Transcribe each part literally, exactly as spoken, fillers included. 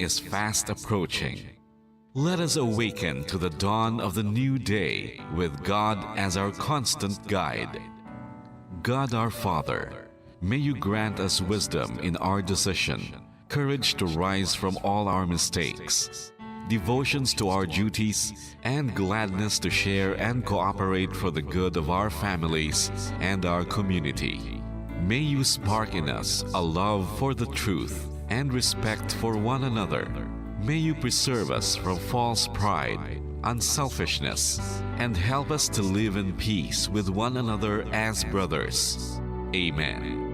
is fast approaching. Let us awaken to the dawn of the new day with God as our constant guide. God our Father, may you grant us wisdom in our decision, courage to rise from all our mistakes, devotions to our duties, and gladness to share and cooperate for the good of our families and our community. May you spark in us a love for the truth and respect for one another. May you preserve us from false pride, unselfishness, and help us to live in peace with one another as brothers. Amen.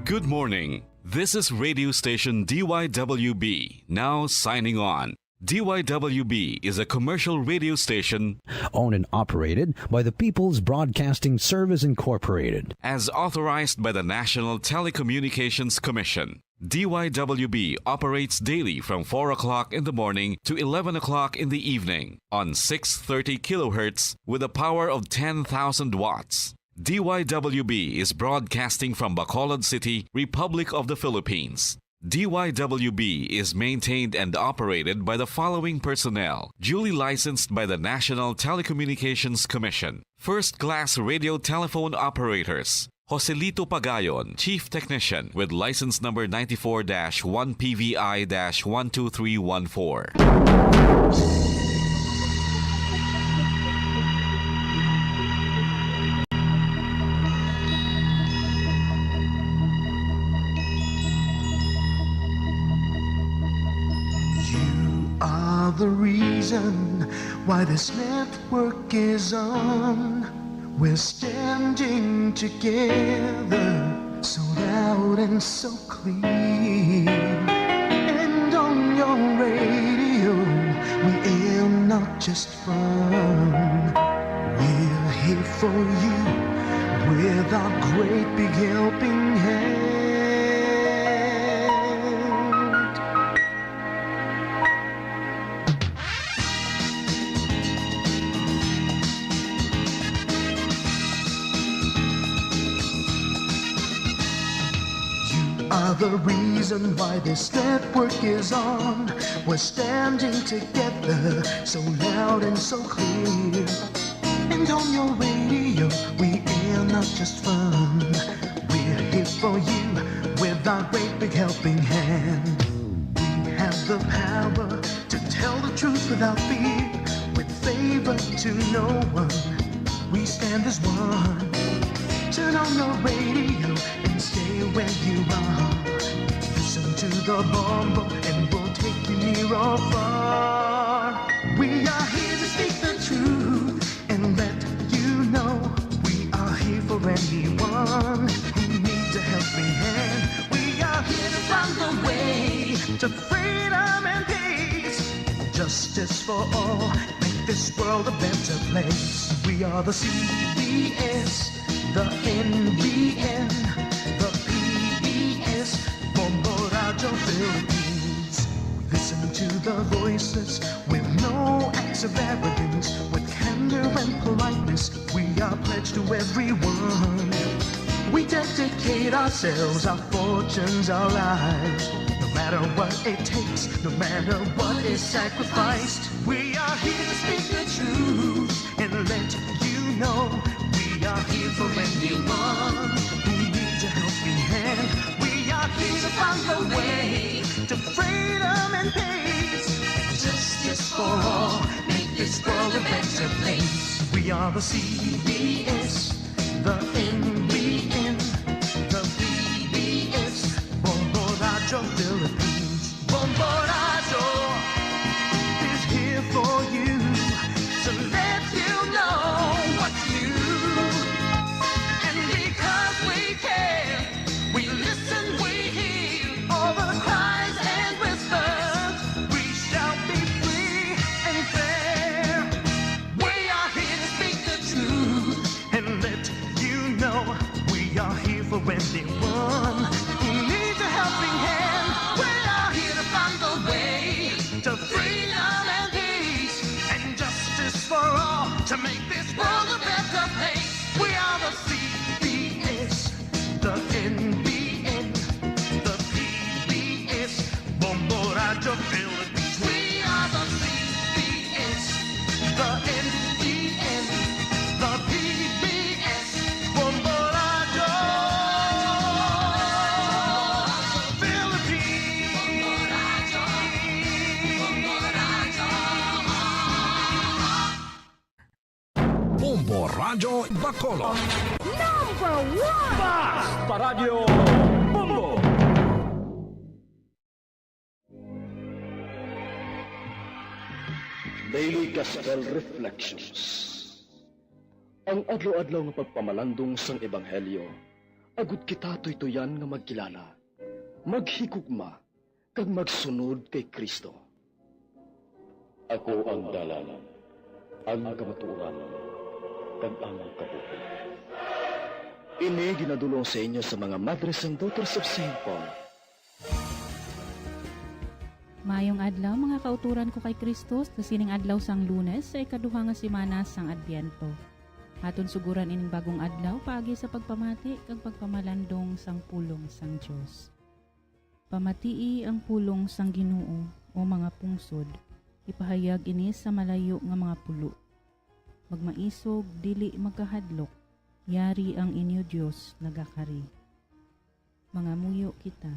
Good morning. This is radio station D Y W B, now signing on. D Y W B is a commercial radio station owned and operated by the People's Broadcasting Service Incorporated. As authorized by the National Telecommunications Commission. D Y W B operates daily from four o'clock in the morning to eleven o'clock in the evening on six thirty kilohertz with a power of ten thousand watts. D Y W B is broadcasting from Bacolod City, Republic of the Philippines. D Y W B is maintained and operated by the following personnel, duly licensed by the National Telecommunications Commission. First class radio telephone operators. Joselito Pagayon, Chief Technician, with license number ninety-four dash one P V I dash one two three one four. You are the reason why this network is on. We're standing together, so loud and so clear. And on your radio, we aim not just fun. We're here for you with our great big helping hand. You are the reason why this network is on. We're standing together, so loud and so clear. And on your radio, we air not just fun. We're here for you with our great big helping hand. We have the power to tell the truth without fear, with favor to no one. We stand as one. Turn on your radio and stay where you are. Listen to the bombo and we'll take you near or far. We are here to speak the truth and let you know we are here for anyone who needs a helping hand. We are here to find the way to freedom and peace. Justice for all, make this world a better place. We are the C B S, the N B N, the P B S, Bombo Radyo Philippines. Listen to the voices with no acts of arrogance, with candor and politeness. We are pledged to everyone. We dedicate ourselves, our fortunes, our lives. No matter what it takes, no matter what is sacrificed, we are here to speak the truth and let you know we are here for anyone who needs a helping hand. We are here to find the way to freedom and peace. Justice for all, make this world a better place. We are the C B S, the N B N, the P B S, Bombo Radyo Philippines. Bombo Radyo is here for you to let you know what's new. And because we care, we listen, we hear all the cries and whispers. We shall be free and fair. We are here to speak the truth and let you know we are here for anyone who needs a helping hand. We are here to find the way to freedom and peace and justice for all to make this world a better place. We are the C B S, the N B N, the P B S, Bombo N T N, the P B S, Bombo Radyo Philippines. Bombo Radyo Bacolod. Number one! Basta Radyo Bombo! Daily Gospel Reflections. Ang adlaw-adlaw nga pagpamalandong sang Ebanghelyo, agud kita tuytuyan nga magkilala, maghigugma, kag magsunod kay Cristo. Ako ang dalan, ang kamatuoran, kag ang kabuhi. Ini ginadul-ong sa inyo sa mga Madres and Daughters of Saint Paul. Maayong adlaw, mga kauturan ko kay Cristo, sa sining adlaw sang Lunes sa ikaduha nga semana sang Adbyento. Aton suguran ining bagong adlaw paagi sa pagpamati kag pagpamalandong sang pulong sang Dios. Pamatii ang pulong sang Ginoo, O mga pungsod, ipahayag ini sa malayo nga mga pulo. Magmaisog, dili magkahadlok, yari ang inyo Dios nagakari. Mangamuyo kita.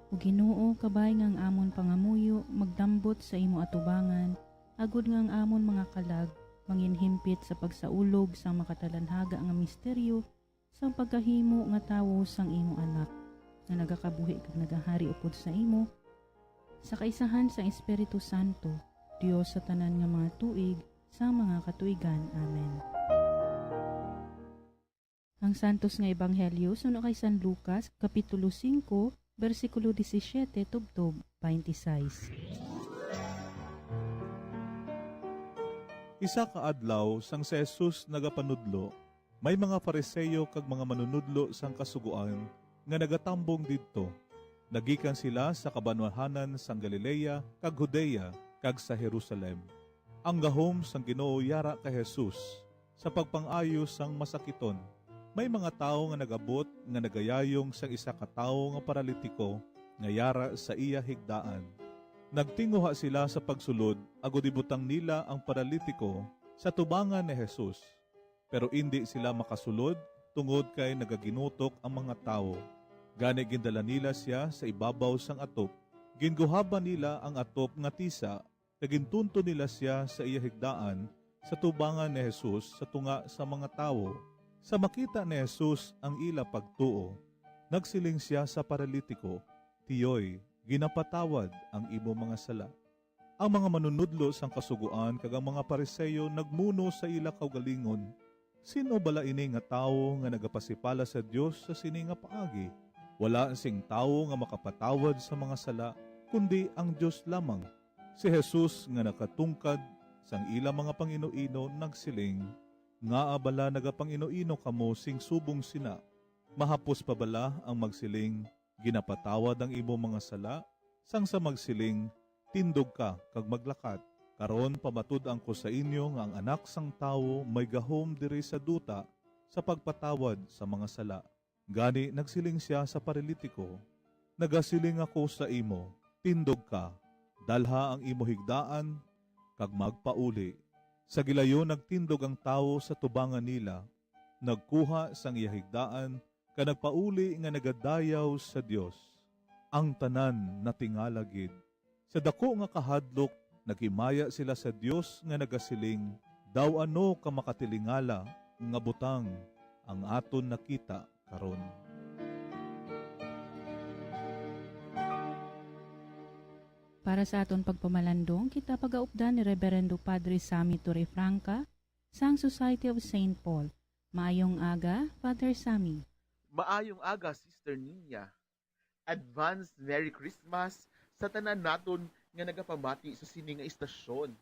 O Ginoo, kabay nga ang amon pangamuyo magdambot sa imo atubangan, agod nga ang amon mga kalag manginhimpit sa pagsaulog sang makatalanhaga nga misteryo sang pagkahimo nga tawo sang imo Anak, nga nagakabuhi kag nagahari upod sa imo, sa kaisahan sang Espiritu Santo, Dios sa tanan nga mga tuig, sang mga katuigan. Amen. Ang Santos nga Ebanghelyo suno kay San Lucas, Kapitulo singko, bersikulo disisiete tubtob twenty-sais. Isa ka adlaw, sang si Jesus nagapanudlo, may mga Fariseo kag mga manunodlo sang Kasugoan nga nagatambong didto. Nagikan sila sa kabanwahanan sang Galilea kag Judea kag sa Jerusalem. Ang gahom sang Ginoo yara kay Jesus sa pagpang-ayo sang masakiton. May mga tawo nga nag-abot nga nagayayong sang isa ka tawo nga paralitiko nga yara sa iya higdaan. Nagtinguha sila sa pagsulod agod ibutang nila ang paralitiko sa tubangan ni Jesus. Pero indi sila makasulod tungod kay nagaginutok ang mga tawo. Gani gindala nila sia sa ibabaw sang atop. Ginguhaban nila ang atop nga tisa, kag gintunto nila sia sa iya higdaan sa tubangan ni Jesus sa tunga sa mga tawo. Sa makita ni Jesus ang ila pagtuo, nagsiling sia sa paralitiko, "Tiyoy, ginapatawad ang imo mga sala." Ang mga manunodlo sang Kasugoan kag ang mga Fariseo nagmuno sa ila kaugalingon, "Sin-o bala ini nga tawo nga nagapasipala sa Dios sa sini nga paagi? Wala sing tawo nga makapatawad sa mga sala, kundi ang Dios lamang." Si Jesus nga nakatungkad sang ila mga panginoino nagsiling, "Ngaa bala nagapanginoino kamo sing subong sina? Mahapos pa bala ang magsiling, 'Ginapatawad ang imo mga sala,' sang sa magsiling, 'Tindog ka kag maglakat'? Karon pamatud-an ko sa inyo nga ang Anak sang Tawo may gahom diri sa duta sa pagpatawad sa mga sala." Gani nagsiling sia sa paralitiko, "Nagasiling ako sa imo, tindog ka, dalha ang imo higdaan, kag magpauli." Sa gilayon nagtindog ang tawo sa tubangan nila, nagkuha sang iya higdaan, kag nagpauli nga nagadayaw sa Dios. Ang tanan natingala gid. Sa daku nga kahadlok, naghimaya sila sa Dios nga nagasiling, "Daw ano ka makatilingala nga butang ang aton nakita karon." Para sa aton pagpamalandong, kita pagaupdan ni Reberendo Padre Sammy Torrefranca sang Society of Saint Paul. Maayong aga, Father Sammy. Maayong aga, Sister Nina. Advance Merry Christmas sa tanan naton nga nagapamati sa sini nga istasyon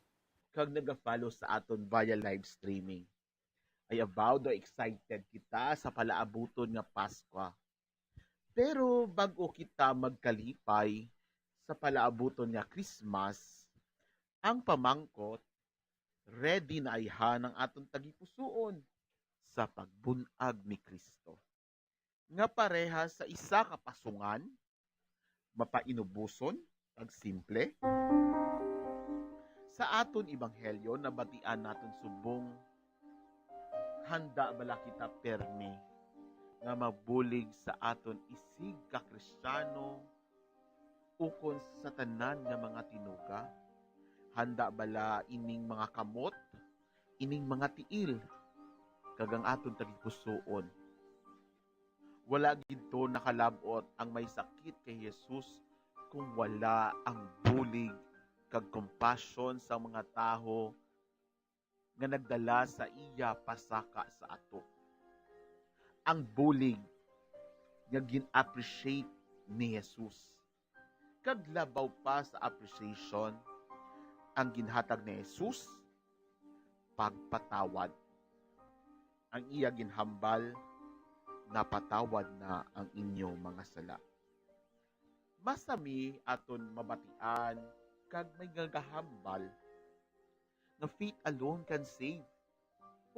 kag nagafollow sa aton via live streaming. Ay, abaw daw excited kita sa palaabuton nga Paskwa. Pero bag-o kita magkalipay sa palaabuton nga Christmas, ang pamangkot, ready na ayhan ang aton tagipusoon sa pagbun-ag ni Cristo, nga parehas sa isa ka pasungan, mapainuboson kag simple? Sa aton ebanghelyo, nabatian naton subong, handa bala kita permi nga mabulig sa aton isig ka Kristiyano ukon sa tanan nga mga tinuga? Handa bala ining mga kamot, ining mga tiil, kag ang aton tagipusoon? Wala gid to nakalab-ot ang may sakit kay Jesus kung wala ang bulig kag compassion sa mga tawo nga nagdala sa iya pasaka sa ato. Ang bulig nga gin-appreciate ni Jesus. Kag labaw pa sa appreciation, ang ginhatag ni Jesus, pagpatawad. Ang iya ginhambal, napatawad na ang inyo mga sala. Masami aton mabatian kag may nagahambal nga faith alone can save.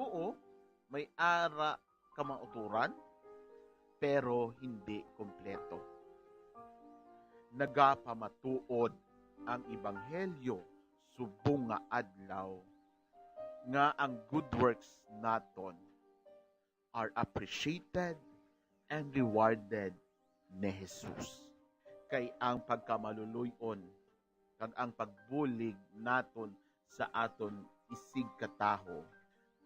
Oo, may ara kamatuoran, pero hindi kompleto. Nagapamatuod ang ebanghelyo subong nga adlaw nga ang good works naton are appreciated and rewarded ni Jesus. Kay ang pagkamaluluy-on kag ang pagbulig naton sa aton isig ka tawo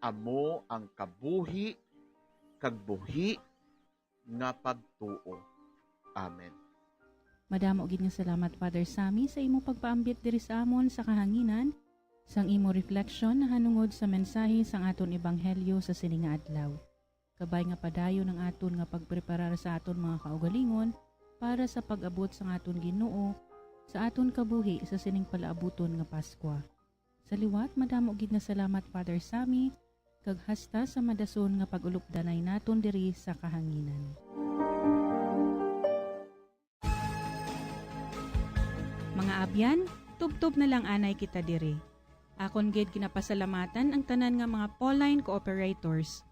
amo ang kabuhi kag buhi nga pagtuo. Amen. Madamo gid nga salamat, Father Sammy, sa imo pagpaambit diri sa amon sa kahanginan sang imo refleksyon nahanungod sa mensahe sang aton ebanghelyo sa sini nga adlaw. Kabay nga padayon ang aton nga pagpreparar sa aton mga kaugalingon para sa pag-abot sang aton Ginoo sa aton kabuhi sa sining palaabuton nga Paskwa. Sa liwat, madamo gid nga salamat, Father Sammy, kag hasta sa madason nga pag-ulupdanay naton diri sa kahanginan. Mga abyan, tubtob na lang anay kita diri. Akon gid ginapasalamatan ang tanan nga mga Pauline cooperators,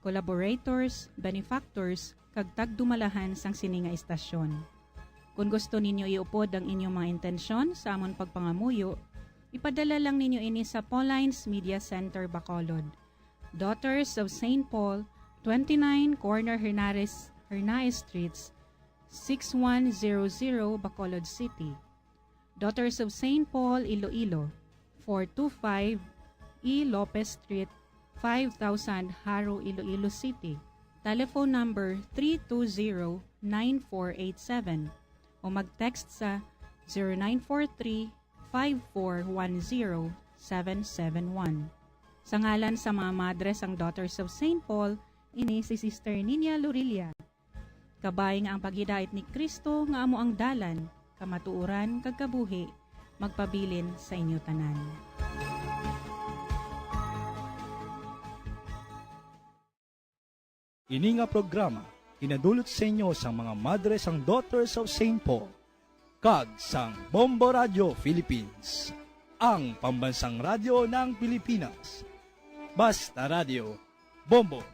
collaborators, benefactors, kag tagdumalahan sang sini nga istasyon. Kon gusto ninyo iupod ang inyong mga intensyon sa amon pagpangamuyo, ipadala lang ninyo ini sa Pauline's Media Center, Bacolod, Daughters of Saint Paul, twenty-nine Corner Hernares, Hernaez Streets, six one zero zero, Bacolod City. Daughters of Saint Paul, Iloilo, four two five E Lopez Street, five thousand, Jaro, Iloilo City. Telephone number three two zero, nine four eight seven o mag-text sa zero nine four three, five four one zero, seven seven one. Sa ngalan sa mga madre sang Daughters of Saint Paul, ini si Sister Ninia Lorilla. Kabay nga ang paghidait ni Cristo nga amo ang dalan, kamatuoran, kag kabuhi, magpabilin sa inyo tanan. Ini nga programa ginadulot sa inyo sang mga madre sang Daughters of Saint Paul kag sang Bombo Radio Philippines, ang pambansang radyo ng Pilipinas. Basta Radio, Bombo.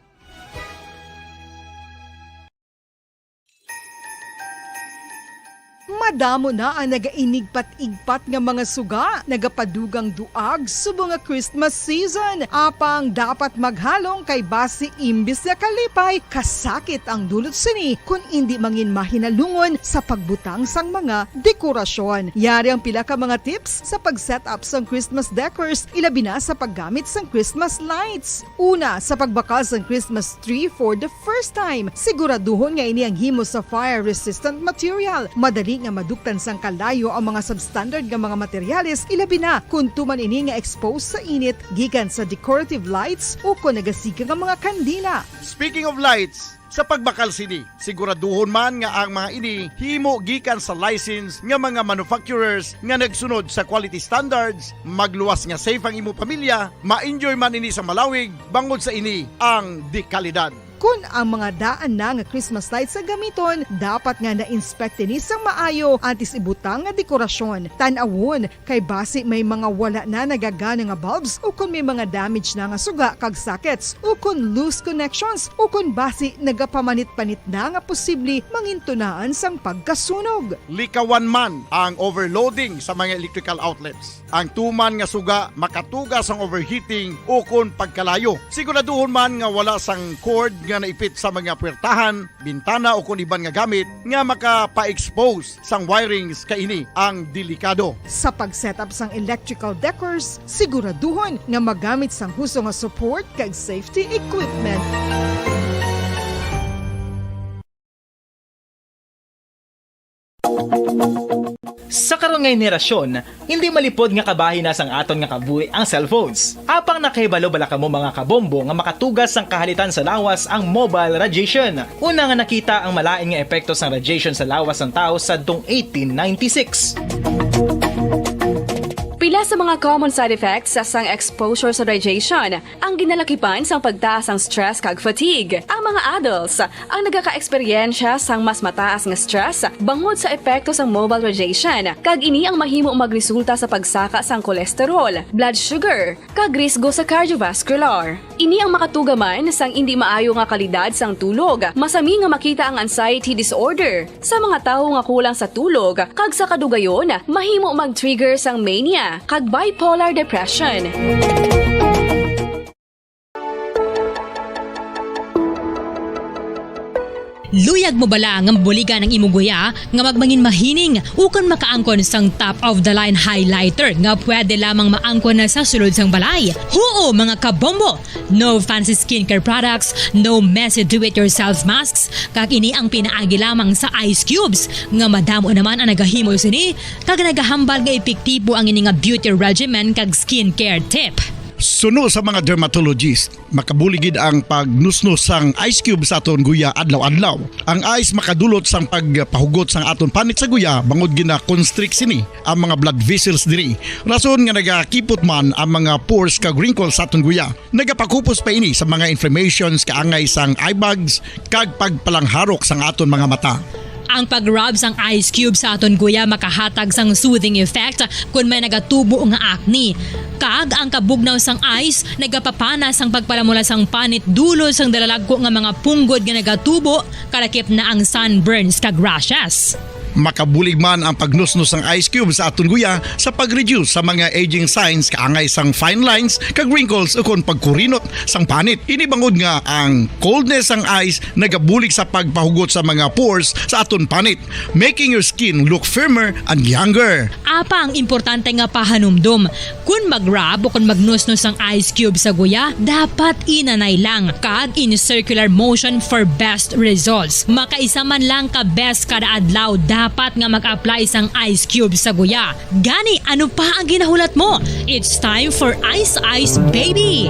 Madamo na ang nagainigpat-igpat nga mga suga, nagapadugang duag subong nga Christmas season. Apang dapat maghalong kay basi imbis nga kalipay, kasakit ang dulot sini kon indi mangin mahinalungon sa pagbutang sang mga dekorasyon. Yari ang pila ka mga tips sa pag-set up sang Christmas decors, ilabi na sa paggamit sang Christmas lights. Una, sa pagbakal sang Christmas tree for the first time, siguraduhon nga ini ang himo sa fire-resistant material. Madali nga maduktan sang kalayo ang mga substandard nga mga materyales, ilabi na kon tuman ini nga exposed sa init gikan sa decorative lights o kon nagasiga nga mga kandila. Speaking of lights, sa pagbakal sini, siguraduhon man nga ang mga ini himo gikan sa license nga mga manufacturers nga nagsunod sa quality standards. Magluwas nga safe ang imo pamilya, ma-enjoy man ini sa malawig, bangod sa ini ang dekalidad. Kon ang mga daan na nga Christmas lights sa gamiton, dapat nga na-inspect ini sang maayo antes ibutang nga dekorasyon. Tan-awon, kay basi may mga wala na nagagana nga bulbs, o kon may mga damage na nga suga kag sockets, o kon loose connections, o kon basi nagapamanit-panit na nga posible mangintunaan sang pagkasunog. Likawan man ang overloading sa mga electrical outlets. Ang tuman nga suga makatuga sang overheating o kon pagkalayo. Siguraduhon man nga wala sang cord nga naipit sa mga puwertahan, bintana o kon iban nga gamit nga makapa-expose sang wirings, kay ini ang delikado. Sa pag-set up sang electrical decors, siguraduhon nga magamit sang husto nga support kag safety equipment. Sa karon nga henerasyon, hindi malipod nga kabahin na sang aton nga kabuhi ang cellphones. Apang nakahibalo bala kamo, mga kabombo, nga makatugas sang kahalitan sa lawas ang mobile radiation? Una nga nakita ang malain nga epekto sang radiation sa lawas sang tawo sadtong eighteen ninety-six. Pila sa mga common side effects sang exposure sa radiation ang ginalakipan sang pagtaas sang stress kag fatigue. Ang mga adults ang nagakaeksperyensya sang mas mataas nga stress bangod sa epekto sang mobile radiation, kag ini ang mahimo magresulta sa pagsaka sang cholesterol, blood sugar, kag risgo sa cardiovascular. Ini ang makatuga man sang indi maayo nga kalidad sang tulog. Masami nga makita ang anxiety disorder sa mga tawo nga kulang sa tulog, kag sa kadugayon, mahimo mag-trigger sang mania kag bipolar depression. Luyag mo bala nga mabuligan ang imo guya nga magmangin mahining ukon makaangkon sang top of the line highlighter nga pwede lamang maangkon na sa sulod sang balay? Huo, mga kabombo! No fancy skincare products, no messy do-it-yourself masks, kag ini ang pinaagi lamang sa ice cubes nga madamo naman ang nagahimo sini kag nagahambal nga epektibo ang ini nga beauty regimen kag skincare tip. Suno sa mga dermatologist, makabulig gid ang pagnusnos sang ice cube sa aton guya adlaw-adlaw. Ang ice makadulot sang pagpahugot sang aton panit sa guya bangod gina-constrict sini ang mga blood vessels diri. Rason nga nagakipot man ang mga pores kag wrinkles sa aton guya. Nagapakupos pa ini sa mga inflammations kaangay sang eye bags kag pagpalangharok sang aton mga mata. Ang pag-rub sang ice cube sa aton guya makahatag sang soothing effect kon may nagatubo nga acne. Kag ang kabugnaw sang ice nagapapana sang pagpalamula sang panit dulot sang dalalagko nga mga punggod nga nagatubo, kalakip na ang sunburns kag rashes. Makabulig man ang pagnusnos sang ice cube sa aton guya sa pag-reduce sa mga aging signs kaangay sang fine lines kag wrinkles ukon pagkurinot sang panit. Ini bangod nga ang coldness sang ice nagabulig sa pagpahugot sa mga pores sa aton panit, making your skin look firmer and younger. Apang importante nga pahanumdom, kon mag-rub o kon magnusnos ang ice cube sa guya, dapat inanay lang kag in circular motion for best results. Makaisa man lang ka beses kada adlaw dapat nga mag-apply sang ice cube sa guya. Gani, ano pa ang ginahulat mo? It's time for Ice Ice Baby!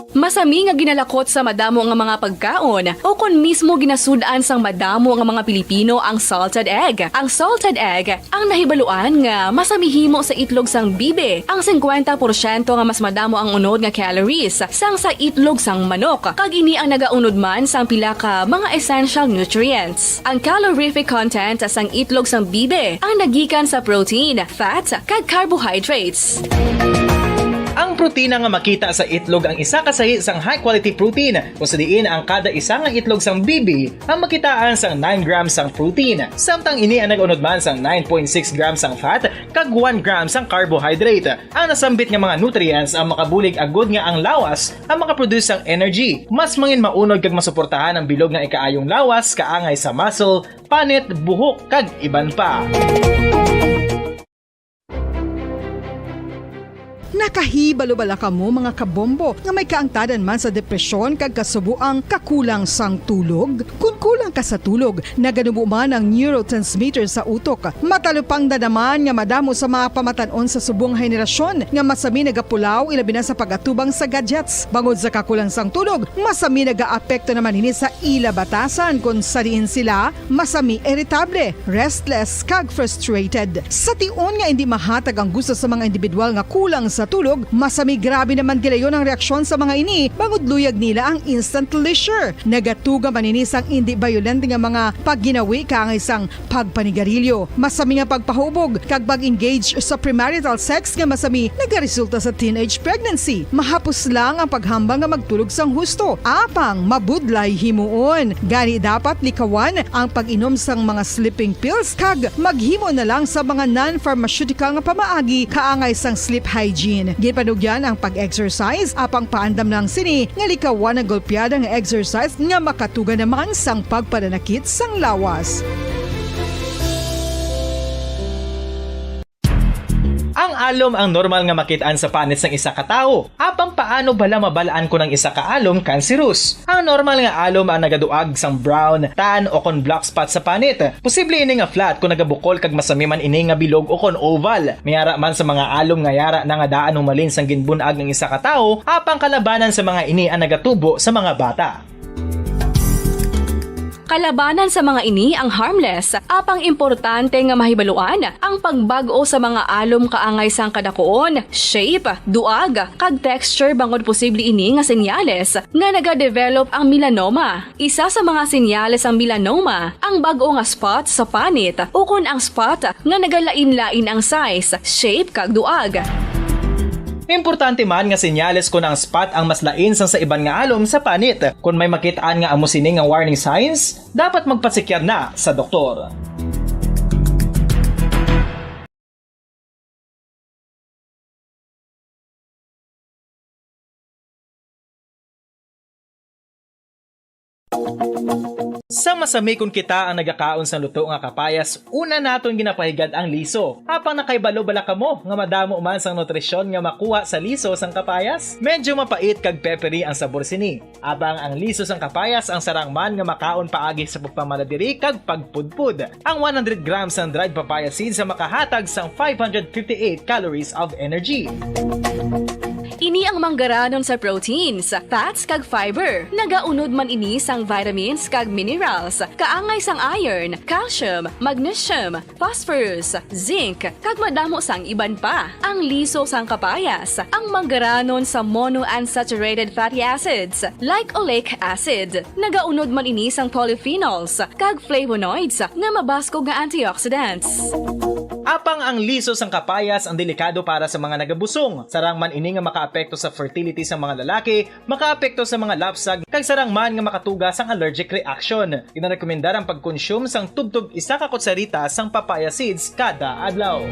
Masami nga ginalakot sa madamo nga mga pagkaon, o kon mismo ginasud-an sang madamo nga mga Pilipino ang salted egg. Ang salted egg ang nahibaluan nga masami himo sa itlog sang bibi, ang singkwenta porsyento nga mas madamo ang unod nga calories sang sa itlog sang manok, kag ini ang nagaunod man sang pila ka mga essential nutrients. Ang calorific content sang itlog sang bibi ang nagikan sa protein, fat, kag carbohydrates. Ang protina nga makita sa itlog ang isa ka sahi sang high-quality protein, kung sa diin ang kada isa nga itlog sang bibi ang makitaan sang nine grams sang protein, samtang ini ang nag-unod man sang nine point six grams sang fat kag one gram sang carbohydrate. Ang nasambit nga mga nutrients ang makabulig agud nga ang lawas ang makaproduce sang energy, mas mangin maunod kag masuportahan ang bilog nga ikaayong lawas kaangay sa muscle, panit, buhok, kag iban pa. Nakahibalo bala kamo, mga kabombo, nga may kaangtadan man sa depresyon kag kasuboang kakulang sang tulog? Kon kulang ka sa tulog, naganubo man ang neurotransmitter sa utok. Matalupangdan naman nga madamo sa mga pamatan-on sa subong nga henerasyon nga masami nagapulaw, ilabi na sa pag-atubang sa gadgets. Bangod sa kakulang sang tulog, masami nagaapekto naman ini sa ila batasan, kon sa diin sila masami iritable, restless, kag frustrated. Sa tion nga indi mahatag ang gusto sa mga individual nga kulang sa tulog, masami grabe naman gilayon ang reaksyon sa mga ini, bangod luyag nila ang instant pleasure. Nagatuga man ini sang indi bayolente nga mga pagginawi kaangay sang pagpanigarilyo. Masami nga pagpahubog kag pag-engage sa premarital sex nga masami nagaresulta sa teenage pregnancy. Mahapos lang ang paghambal nga magtulog sang husto, apang mabudlay himuon. Gani dapat likawan ang pag-inom sang mga sleeping pills kag maghimo na lang sa mga non-pharmaceutical nga pamaagi kaangay sang sleep hygiene. Ginpanugyan ang pag-exercise, apang paandam lang sini nga likawan ang golpeada nga exercise nga makatuga naman sang pagpananakit sang lawas. Ang alom ang normal nga makit-an sa panit sang isa ka tawo. Apang paano bala mabal-an kon ang isa ka alom kanseros? Ang normal nga alom ang nagaduag sang brown, tan, o kon black spot sa panit. Posible ini nga flat kon nagabukol kag masami man ini nga bilog o kon oval. May ara man sa mga alom nga yara na nga daan humalin sang ginbun-ag ang isa ka tawo, apang kalabanan sa mga ini ang nagatubo sa mga bata. Kalabanan sa mga ini ang harmless, apang importante nga mahibaluan ang pagbag-o sa mga alom kaangay sang kadakuon, shape, duag, kag texture, bangod posible ini nga senyales nga nagadevelop ang melanoma. Isa sa mga senyales sang melanoma ang bag-o nga spot sa panit ukon ang spot nga nagalain-lain ang size, shape, kag duag. Importante man nga senyales kon ang spot ang mas lain sang sa iban nga alom sa panit. Kon may makit-an nga amo sini nga warning signs, dapat magpasikyar na sa doktor. Sa masami kon kita ang nagakaon sang luto nga kapayas, una naton ginapahigad ang liso. Apang nakahibalo bala kamo nga madamo man sang nutrisyon nga makuha sa liso sang kapayas? Medyo mapait kag peppery ang sabor sini. Apang ang liso sang kapayas ang sarang man nga makaon paagi sa pagpamaladiri kag pagpudpod. Ang one hundred grams sang dried papaya seeds ang makahatag sang five hundred fifty-eight calories of energy. Ini ang manggaranon sa proteins, fats, kag fiber. Nagaunod man ini sang vitamins kag minerals, kaangay sang iron, calcium, magnesium, phosphorus, zinc, kag madamo sang iban pa. Ang liso sang kapayas, ang manggaranon sa monounsaturated fatty acids, like oleic acid. Nagaunod man ini sang polyphenols kag flavonoids nga mabaskog nga antioxidants. Apang ang liso sang kapayas ang delikado para sa mga nagabusong. Sarang man ini nga makaapekto sa fertility sa mga lalaki, makaapekto sa mga lapsag, kag sarang man nga makatuga sang allergic reaction. Ginarekomendar ang pagkonsume sang tubtob isa ka kutsarita sang papaya seeds kada adlaw.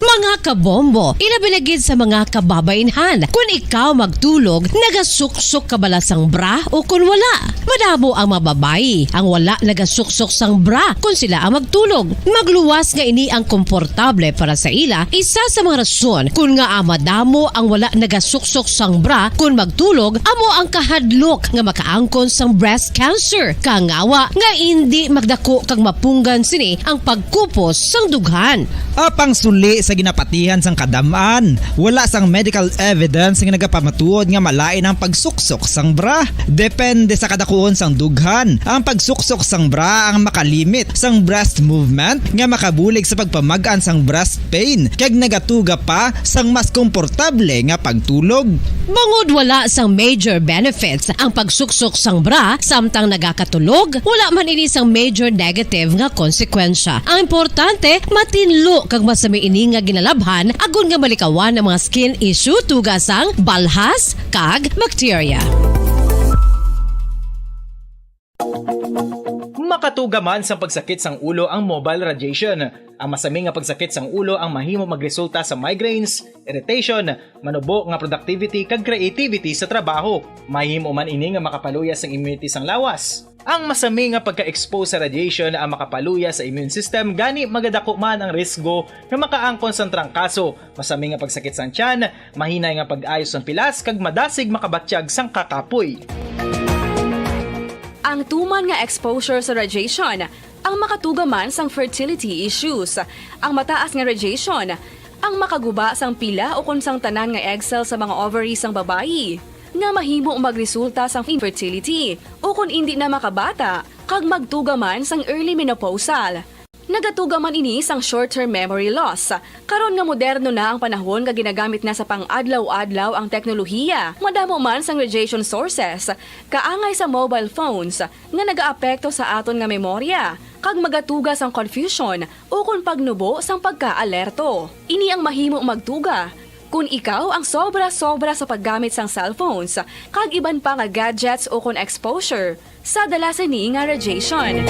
Mga kabombo, ilabi na gid sa mga kababainhan, kun ikaw magtulog, nagasuksok ka bala sang bra o kun wala? Madamo ang mga babayi ang wala nagasuksok sang bra kun sila ang magtulog. Magluwas nga ini ang komportable para sa ila, isa sa mga rason kun ngaa madamo ang wala nagasuksok sang bra kun magtulog amo ang kahadlok nga makaangkon sang breast cancer. Kangawa nga indi magdako kag mapunggan sini ang pagkupos sang dughan. Apang suli sa ginapatihan sang kadam-an, wala sang medical evidence nga nagapamatuod nga malain ang pagsuksok sang bra. Depende sa kadakuon sang dughan, ang pagsuksok sang bra ang makalimit sang breast movement nga makabulig sa pagpamag-an sang breast pain, kag nagatuga pa sang mas komportable nga pagtulog. Bangod wala sang major benefits ang pagsuksok sang bra samtang nagakatulog, wala man ini sang major negative nga konsekwensya. Ang importante, matinlo kag masami ini nga ginalabhan agod nga malikawan ang mga skin issue tuga sang balhas kag bakterya. Makatuga man sang pagsakit sang ulo ang mobile radiation. Ang masami nga pagsakit sang ulo ang mahimo magresulta sa migraines, irritation, manubo nga productivity kag creativity sa trabaho. Mahimo man ini nga makapaluya sang immunity sang lawas. Ang masami nga pagka-expose sa radiation ang makapaluya sa immune system, gani magadako man ang risgo nga makaangkon sang trangkaso, masami nga pagsakit sang tiyan, mahinay nga pag-ayo sang pilas, kag madasig makabatyag sang kakapoy. Ang tuman nga exposure sa radiation ang makatuga man sang fertility issues. Ang mataas nga radiation ang makaguba sang pila ukon sang tanan nga egg cell sa mga ovary sang babayi, nga mahimo magresulta sang infertility ukon indi na makabata kag magtuga man sang early menopausal. Nagatuga man ini sang short-term memory loss. Karon nga moderno na ang panahon nga ginagamit na sa pang-adlaw-adlaw ang teknolohiya, madamo man sang radiation sources, kaangay sa mobile phones, nga nagaapekto sa aton nga memorya, kag magatuga sang confusion ukon pagnubo sang pagkaalerto. Ini ang mahimo magtuga kon ikaw ang sobra-sobra sa paggamit sang cellphones kag iban pa nga gadgets ukon exposure sa dala sini nga radiation.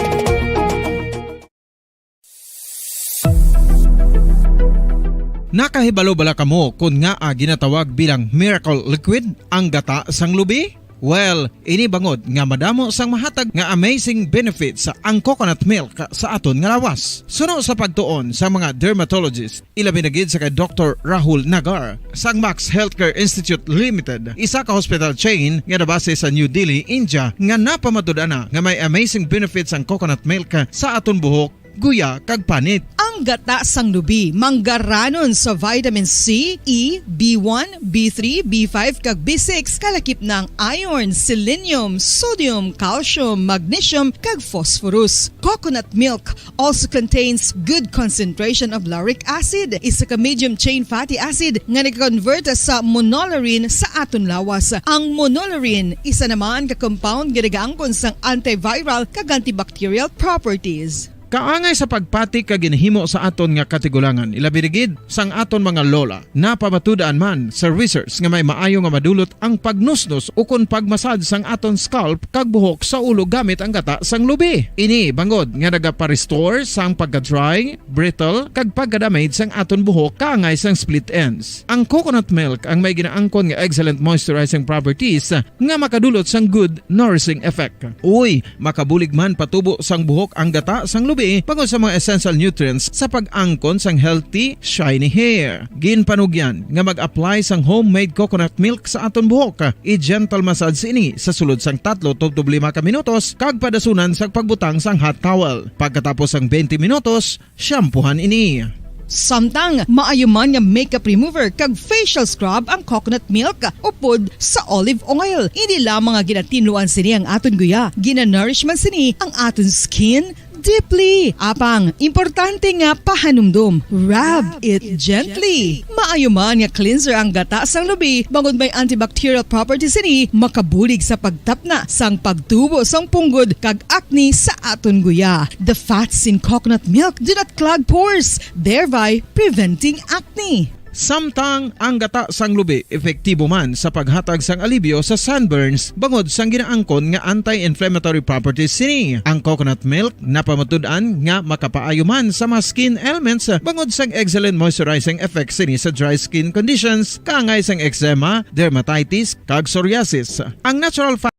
Nakahibalo bala kamo kon ngaa ginatawag bilang miracle liquid ang gata sang lubi? Well, ini bangod nga madamo sang mahatag nga amazing benefits ang coconut milk sa aton nga lawas. Suno sa pagtuon sa mga dermatologist, ilabi na gid sa kay Doktor Rahul Nagar sang Max Healthcare Institute Limited, isa ka hospital chain nga nabase sa New Delhi, India, nga napamatud-an na nga may amazing benefits ang coconut milk sa aton buhok, guya, kag panit. Ang gata sang lubi manggaranon sa vitamin C, E, B one, B three, B five, kag B six, kalakip na ang iron, selenium, sodium, calcium, magnesium, kag phosphorus. Coconut milk also contains good concentration of lauric acid, isa ka medium chain fatty acid nga nag-convert sa monolaurin sa aton lawas. Ang monolaurin, isa naman ka compound nga nagaangkon sang antiviral kag antibacterial properties. Kaangay sa pagpati kag ginahimo sa aton nga katigulangan, ilabi na gid sang aton mga lola. Napamatud-an man sa research nga may maayo nga madulot ang pagnusnos ukon pagmasad sang aton scalp kag buhok sa ulo gamit ang gata sang lubi. Ini bangod nga nagapa-restore sang pagka-dry, brittle, kag pagka-damage sang aton buhok kaangay sang split ends. Ang coconut milk ang may ginaangkon nga excellent moisturizing properties nga makadulot sang good nourishing effect. Uy, makabulig man patubo sang buhok ang gata sang lubi bangod sa mga essential nutrients sa pag-angkon sang healthy, shiny hair. Ginpanugyan nga mag-apply sang homemade coconut milk sa aton buhok. I-gentle massage ini sa sulod sang tatlo tubtob lima ka minutos kag padasunan sang pagbutang sang hot towel. Pagkatapos sang twenty minutos, shampoohan ini. Samtang maayo man nga makeup remover kag facial scrub ang coconut milk upod sa olive oil. Hindi lamang nga ginatinluan sini ang aton guya, ginanourish man sini ang aton skin deeply. Apang, importante nga pahanumdom, rub it gently. Maayo man nga cleanser ang gata sang lubi, bangod may antibacterial properties sini, makabulig sa pagtapna sang pagtubo sang punggod kag acne sa aton guya. The fats in coconut milk do not clog pores, thereby preventing acne. Samtang ang gata sang lubi epektibo man sa paghatag sang alibyo sa sunburns bangod sang ginaangkon nga anti-inflammatory properties sini. Ang coconut milk napamatud-an nga makapaayo man sa mga skin ailments bangod sang excellent moisturizing effects sini sa dry skin conditions, kaangay sang eczema, dermatitis, kag psoriasis. Ang natural fa-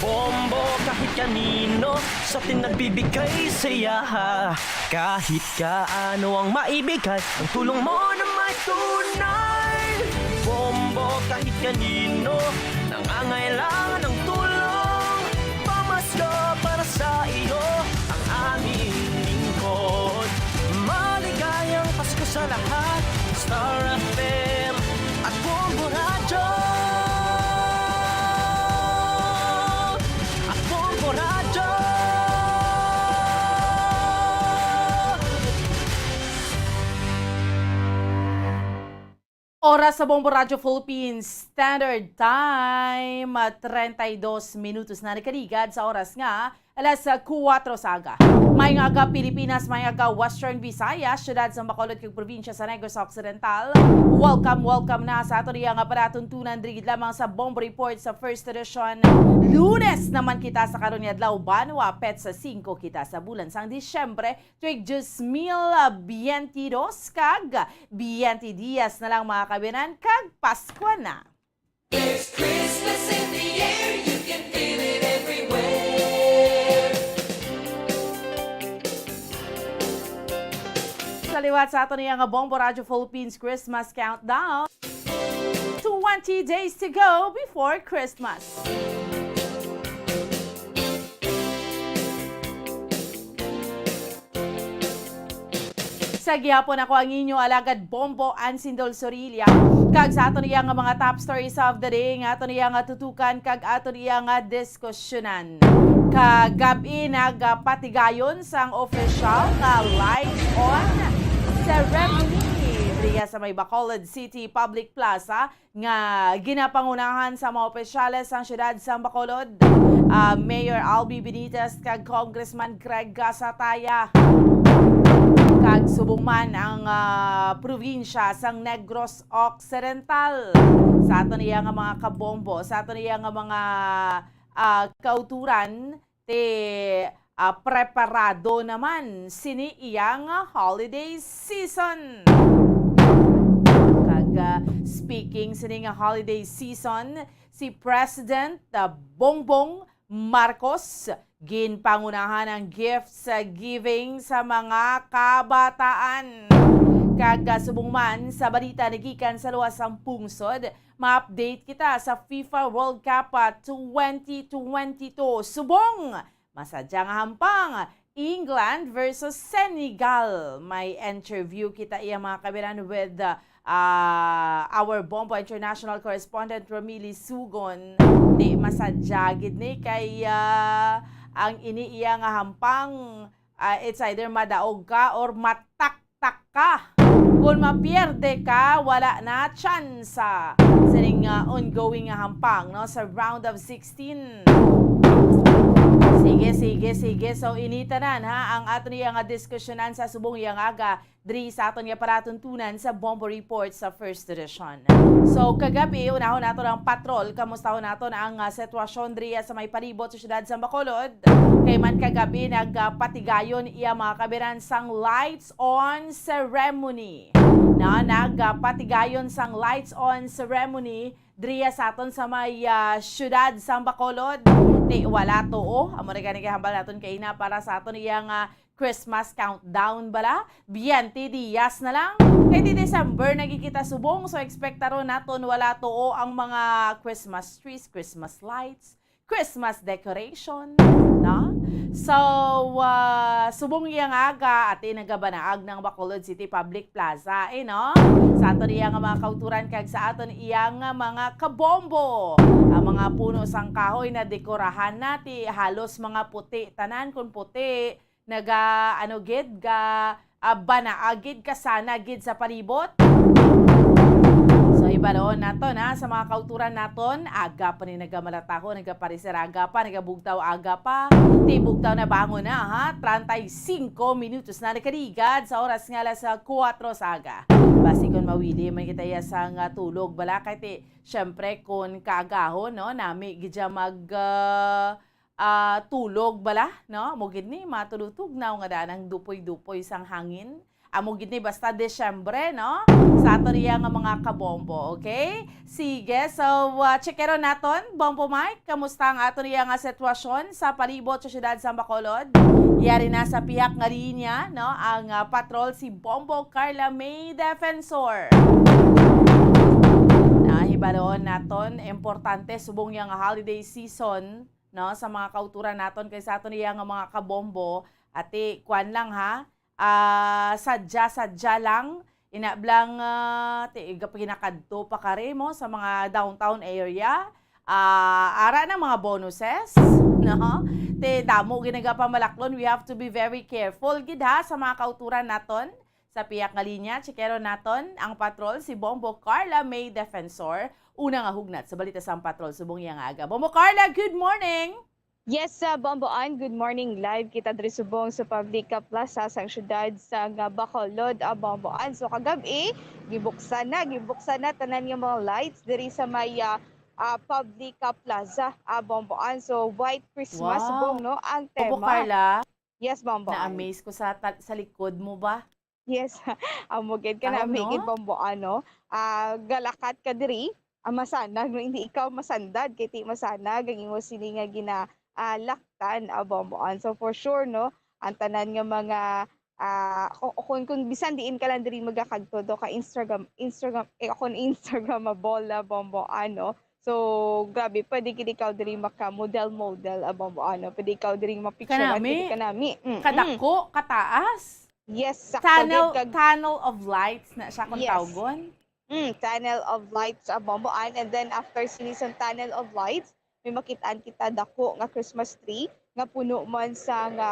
Bombo kahit kanino sa atin nagbibigay saya. Kahit kaano ang maibigay, ang tulong mo na may tunay. Bombo kahit kanino nangangailangan ng tulong. Pamasko para sa iyo ang aming lingkod. Maligayang Pasko sa lahat. Star F M at Bombo Radyo. At Bombo Radyo. Oras sa Bombo Radyo Philippines Standard Time, ah, treinta y dos minutos na nakaligad sa oras nga alas, ah, kuwatro sa aga. Maayong aga, Pilipinas, maayong aga, Western Visayas, siyudad sa Bacolod kag probinsya sa Negros Occidental. Welcome, welcome na sa ato niya nga palatuntunan diri gid lamang sa Bombo Report sa First Edition. Lunes naman kita sa karon nga adlaw, banwa, petsa singko kita sa bulan sang Disyembre, tuig dos mil biyente dos kag biyente dias na lang, mga kaabyanan, kag Paskwa na. There's Christmas in the air, you can feel it everywhere. Sa liwat sa ato niya nga Bombo Radyo Philippines Christmas Countdown, twenty days to go before Christmas. Sa gihapon, ako ang inyo alagad Bombo Ansindol Sorilla, kag sa aton iya nga mga top stories of the day nga aton iya nga tutukan kag aton iya nga diskusyonan. Kagab-i nagapatigayon sang official nga lights on ceremony diri sa may Bacolod City Public Plaza nga ginapangunahan sa mga opisyales sang siyudad sang Bacolod, ah, Mayor Albi Benitez kag Congressman Greg Gasataya. Kag subong man ang, ah, probinsya sang Negros Occidental. Sa aton iya nga mga kabombo, sa aton iya nga mga, ah, kauturan, ti, ah, preparado naman sini iya nga holiday season. Kag, ah, speaking sini nga holiday season, si President, ah, Bongbong Marcos ginpangunahan ang gifts, ah, giving sa mga kabataan. Kag, ah, subong man sa balita nagikan sa luwas sang pungsod, ma-update kita sa FIFA World Cup, ah, twenty twenty-two. Subong, masadya nga hampang, England versus Senegal. May interview kita iya, mga kabiran, with, uh, uh, our Bombo International correspondent, Romili Sugon. Di masadya gid ni kay, uh, ang ini iya nga hampang, uh, it's either madaog ka or mataktak ka. Kung mapierde ka, wala na tsansa sining, uh, ongoing nga hampang, no, sa round of sixteen. Sige, sige, sige. So, ini tanan, ha, ang aton iya nga diskusyonan sa subong iya nga aga diri sa aton nga palatuntunan sa Bombo Report sa First Edition. So, kagabi, unahon naton ang patrol. Kamustahon naton ang, ah, sitwasyon diri sa may palibot sa siyudad sa Bacolod. Kay man kagabi, nagpatigayon iya, mga kabiran, sang lights on ceremony. Na, nagpatigayon sang lights on ceremony diri sa aton sa may, ah, siyudad sang Bacolod. Ti wala tuo. Amo na gani gihambal naton kaina para sa aton iya nga Christmas countdown bala. Twenty dias na lang. Kay ti December na gid kita subong, so ekspektaron naton wala tuo ang mga Christmas trees, Christmas lights, Christmas decoration, no? So, ah, subong iya nga aga, ati nagabanaag ng Bacolod City Public Plaza, eh, no? Sa aton iya nga mga kauturan kag sa aton iya nga mga kabombo. Ang mga puno sang kahoy na dekorahan na ti halos mga puti tanan, kun puti, naga, ano gid, ga, ah, banaag gid, kasana gid sa palibot. So, hibaluon naton, ha, sa mga kauturan naton, aga pa ni nagamalataho, nagaparisir aga pa, nagabugtaw aga pa, ti bugtaw na bangon na, ha, treinta y cinco minutos na nakaligad sa oras nga alas, ah, kuwatro sa aga. Basi kon mawili man kita iya sang, ah, tulog, bala, kay ti, syempre, kon kaagahon, no, nami gid siya mag, ah, ah, tulog bala, no? Amo gid ni, matulog-tugnaw nga daan ang dupoy-dupoy sang hangin. Amo gid ni basta Disyembre, no? Sa aton iya nga mga kabombo, okay? Sige, so, ah, checkeron naton, Bombo Mike, kamusta ang aton iya nga sitwasyon sa palibot sa siyudad sa Bacolod? Yari na sa pihak nga linya, no? Ang, ah, patrol si Bombo Carla May Defensor. Nahibaluon naton, importante subong iya nga holiday season, no, sa mga kauturan naton kay sa aton iya nga mga kabombo, ati, kuan lang ha, ah, sadya-sadya lang, ina blang, ah, ti, gapinakadto pa kari mo sa mga downtown area, ah, ara na mga bonuses, no? Ti, damo ginagapamalaklon, we have to be very careful gid ha sa mga kauturan naton. Sa pihak nga linya, checkeron naton ang patrol, si Bombo Carla May Defensor. Una nga hugnat sa balita sang patrol subong iya nga aga. Bombo Carla, good morning! Yes, sa Bomboan, good morning. Live kita diri subong sa Public Plaza sang siyudad sang Bacolod, ah, Bomboan. So, kagab-i, gibuksan na, gibuksan na tanan nga mga lights diri sa may, ah, ah, Public Plaza, ah, Bomboan. So, White Christmas, Wow. Bong, no, ang Bombo tema. Carla, Yes, Bomboan. Na-amaze ko sa ta-, sa likod mo ba? Yes. Amo gid ka Tawag, na, no? Migit Bombo, ano? Ah, galakat ka diri, ah, masanag, no? Hindi ikaw masandad, kay ti masanag ang imo sini nga gina, ah, laktan, ah, Bombo. And so, for sure, no? Ang tanan nga mga, ah, o, o kung, kung bisan diin ka lang diri magakadto, do ka Instagram, Instagram, eh, kung Instagramable na Bombo, ano? So, grabe, pwede gid ikaw diri maka-model-model, ah, Bombo, ano? Pwede ikaw diri mapicturean, Kanami. Pwede kanami. Mm-mm. Kadako, kataas. Yes, sakto Tunnel, gid kag tunnel of lights na siya kung Yes. tawgon. Mm, tunnel of lights sa Bomboan. And then after sini sang tunnel of lights, may makitaan kita dako nga Christmas tree nga puno man sa nga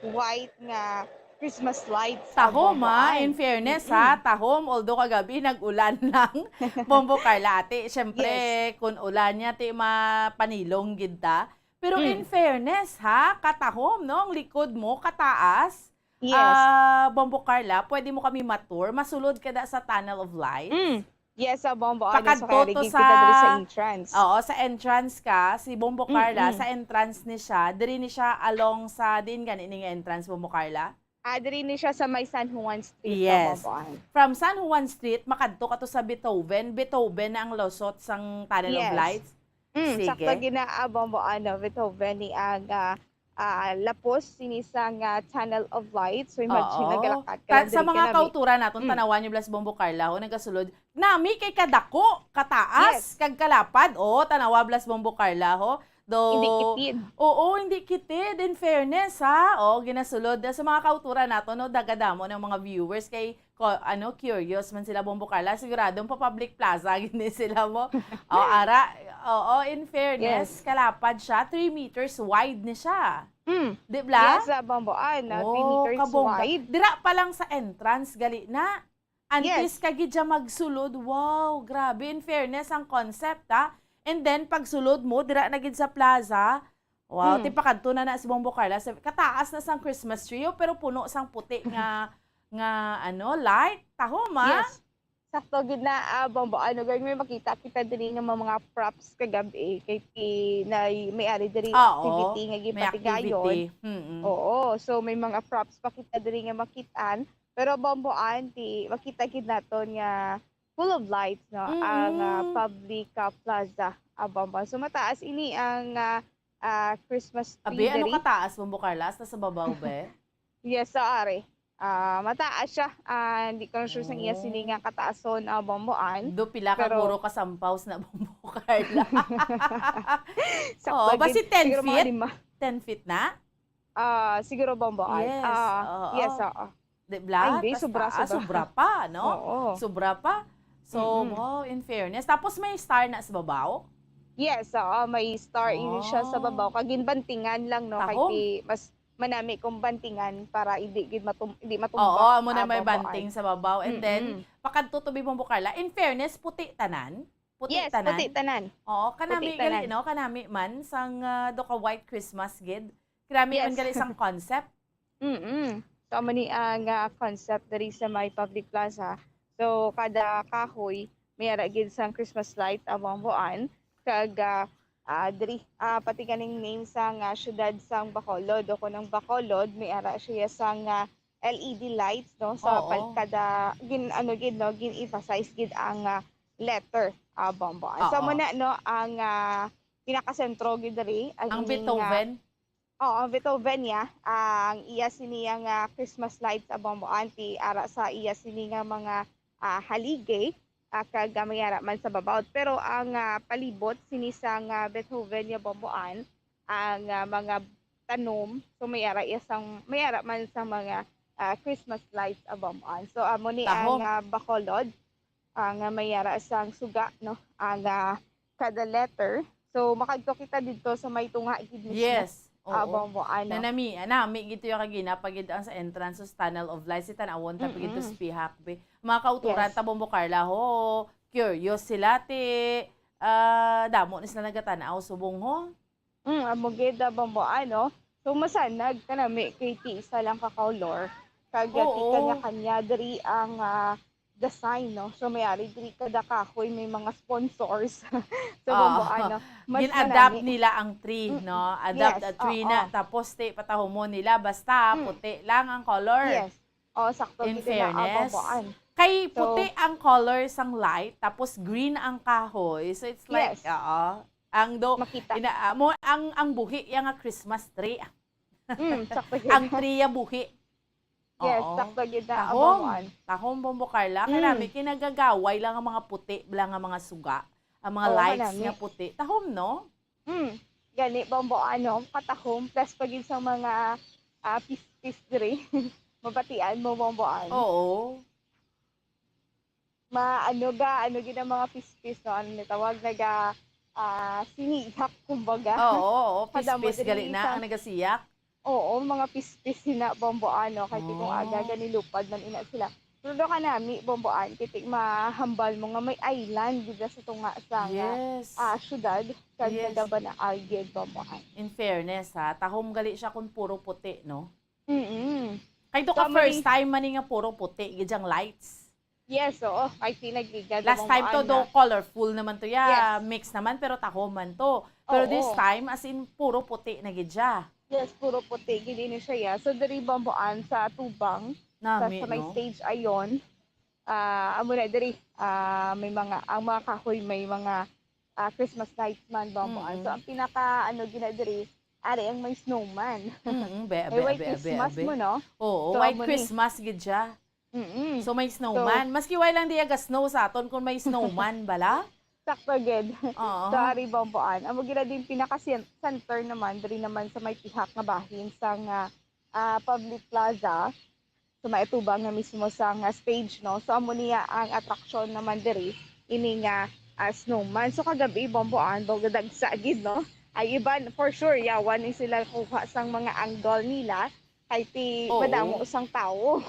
white nga Christmas lights sa Tahom ha, in Bomboan. fairness Mm-mm. ha, tahom, although kagabi nag-ulan lang, Bombo Carla, ate, syempre, Yes. kung ulan niya, ti mapanilong gid ta. Pero in Mm. fairness ha, katahom, no, ang likod mo, kataas, Yes. ah, Bombo Carla, pwede mo kami ma-tour, masulod ka da sa Tunnel of Lights. Mm. Yes, sa Bomboan. So, Pakadto kaya to rigid sa, kita diri sa entrance. Oo, sa entrance ka, si Bombo Carla, Mm-mm. sa entrance ni siya, diri ni siya along sa, diin gani ni nga entrance, Bombo Carla? Ah, diri ni siya sa may San Juan Street, Yes. Bomboan. From San Juan Street, makadto ka to sa Beethoven. Beethoven na ang lusot sang Tunnel of Yes. Lights. Mm, sakto Sige. gid na, ah, Bomboan, no, Beethoven ni ang, ah, ah, lapos sini sang, ah, Tunnel of Lights. So, imagine, Oo. nagalakad ka Ta-, lang sa diri mga kanami. Kauturan naton, Mm. tanawan niyo blas Bombo Carla, ho, nagasulod. Nami kay kadako, kataas, Yes. kag kalapad. O, tanawa blas Bombo Carla, ho. Do, Hindi kitid. Oo, hindi kitid. In fairness, ha? O, ginasulod. Sa mga Kauturan naton, no, dagadamo ng mga viewers kay, ko, ano, curious man sila, Bombo Carla. Siguradong pa public plaza, gini sila mo. O, ara, oo, in fairness, Yes. kalapad siya. Three meters wide ni siya. Mm. Di bla? Yes, ah, Bomboan, ah, three Oh, meters kabongga. Wide. Dira pa lang sa entrance, gali na. Antes Yes. ka gid siya magsulod. Wow, grabe. In fairness, ang concept, ha? And then, pagsulod mo, dira na gid sa plaza. Wow, Mm. tipakadto na na si Bombo Carla. Sa, kataas na sang Christmas tree, oh, pero puno sang puti nga, nga, ano, light. Tahom, ha? Yes. Sakto gid na, ah, Bomboan. Gani may makita kita diri nga mga, mga props kagab-i. Kay ti-, na, may ari diri Oo, activity nga may gipatigayon. Activity. Mm-mm. Oo. So, may mga props pa kita diri nga makitaan. Pero Bomboan, ti, makita gid naton nga full of lights, no? Ang, ah, Mm-mm. public, ah, plaza, ah, Bomboan. So, mataas ini ang, ah, ah, Christmas tree Abi, ano diri. Kataas, Bombo Carla? Hasta sa babaw, be? Yes, so, ari. Ah, mataas siya. Ah, hindi ko na sure sa iya sini Oh. Nga kataason, ah, Bomboan. Do pila ka Pero guro kasampaw na, Bombo Carla? Sakto Oo, basi gid. ten Siguro mga feet? Lima. Ten feet na? Ah, siguro Bomboan. Yes, Ah, oo. Yes, oo. Di bla? Ay, hindi, Tas sobra, taas, sobra. Sobra pa, no? Oo. Sobra pa. So, Mm-mm. Wow, in fairness. Tapos may star na sa babaw? Yes, oo, may star ini siya sa Wow. Babaw. Kag ginbantingan lang, no? Kay Tahom. Ti, mas manami kung bantingan para hindi gid matum-, hindi Oo, matumba amo na ang may Bomboan. Banting sa babaw. And then, Mm-mm. Pakadto to, Bombo Carla. In fairness, puti tanan. Puti Yes, tanan. Puti tanan. Oo, kanami Puti gali, tanan. No? Kanami man, sang, ah, do ka white Christmas gid. Kanami man Yes. Gali sang concept. Mm-mm. So, amo ni ang, ah, concept diri sa may public plaza. So, kada kahoy, may ara gid sang Christmas light ang Bomboan. Kag, ah, ah, diri, ah, pati ganing name sang, ah, syudad sang Bacolod o kunang Bacolod, may ara siya sang, ah, L E D lights, no? Sa pal-, Oo. Kada, gin, ano gid, no? Gin-emphasize gid ang, ah, letter, ah, Bomboan. So, Oo. Muna, no, ang, ah, pinakasentro gid diri, ang Ang ining, ah, Beethoven? Oo, ang Beethoven niya, ang iya sini nga Christmas lights sa Bomboan, ti ara sa iya sini nga mga, ah, haligi, ah, kag, ah, may ara man sa babaw. Pero ang, ah, palibot sini sa nga Beethoven niya Bomboan, ang, ah, mga tanom, so may ara iya sang, may ara man sa mga, ah, Christmas lights sa Bomboan. So amo ni ang, Tahom. Ah, Bacolod, ah, nga may ara sang suga, no? Ang, ah, kada letter. So, makadto kita didto sa may tunga gid mismo. Yes. Ah, Oo. Bomboan, no? Nanami, nami gid to yung kagina, pag gid ang sa entrance sa Tunnel of Light, si tanawon ta pag gid to Mm-mm. Sa pihak, be. Mga kauturan Yes. Ta, Bombo Carla, ho, curious sila, ti, ah, damo na sila nagatanaw, subong, ho. Mm, amo gid, ah, Bomboan, no? So, masanag kanami kay ti isa lang ka color. Kag, ah, ti Oo. kanya-kanya diri ang, ah, design, no? So, may ari diri kada kahoy, may mga sponsors. So, Ah, Bomboan, no? Mas gin-adapt manami. Nila ang tree, Mm, no? Adapt yes, a tree oo. Na, tapos ti, patahumon nila, basta Mm. Puti lang ang color. Yes. Oh, sakto In gid na, ah, fairness. Bomboan. Kay So, puti ang color sang light, tapos green ang kahoy. So, it's like, Yes. Oo. Ang do, Makita. Ina, ah, mo, ang, ang buhi, yang nga Christmas tree. Mm, sakto gid. Ang tree ya buhi. Yes, Oo. Sakto gid na, ah, Tahom. Bomboan. Tahom, Bombo Carla. Mm. Kanami, kinagagaway lang ang mga puti, lang ang mga suga. Ang mga Oo, lights kanami. Nga puti. Tahom, no? Mm. Gani, Bomboan, no? Katahom. Plus pa gid sa mga, ah, pispis diri. Mabatian mo, Bomboan? Oo. Ma-, ano ga, ano gid ang mga pispis, no? Ano ni tawag? Naga, ah, sinihak, kumbaga. Oo, oo. Kada mo Pispis diri gali na sa ang nagasiyak. Oo, mga pispis sina, Bomboan, no? Kay ti kung aga Oh. gani lupad man ina sila. Pero daw kanami, Bomboan, kay ti mahambal mo nga may island gid sa tunga sa nga, Yes. ah, syudad, kag Yes. nagabanaag gid, Bomboan. In fairness, ha, tahom gali siya kung puro puti, no? Mm-mm. Kay to So, ka may first time man ni nga puro puti gid ang lights. Yes, oo. Kay ti nagligad Last ang time to, Bomboan do na. colorful naman to, ya. Yes. Mix naman, pero tahom man to. Pero this Oo. time, as in, puro puti na gid siya. Yes, puro puti gid ini siya, ya. So, diri, Bomboan, sa tubang, sa, Nami, sa may no? stage ayon, ah, amo na diri, ah, may mga, ang mga kahoy may mga, ah, Christmas lights man, Bomboan. So, Mm-mm. ang pinaka, ano, gina diri, ari ang may snowman. Mm-mm, be, May abe, white abe, abe, Christmas abe. mo, no? Oo, So, white amo ni. Christmas gid siya. Mm-mm. So, may So, snowman. Maski way lang di aga snow sa aton kung may snowman bala. Sakto gid. Oo. So, ari, Bomboan. Amo gid na din pinaka cen-, center naman, diri naman sa may pihak nga bahin sang, ah, ah, public plaza. So, may atubang na mismo sang, ah, stage, no? So, amo niya ang attraction naman diri, ini nga, ah, snowman. So, kagabi, Bomboan, daw gadagsa gid, no? Ay, iban, for sure, yawan ni sila kuha sang mga angle nila. Kay ti Oo. madamo sang tawo.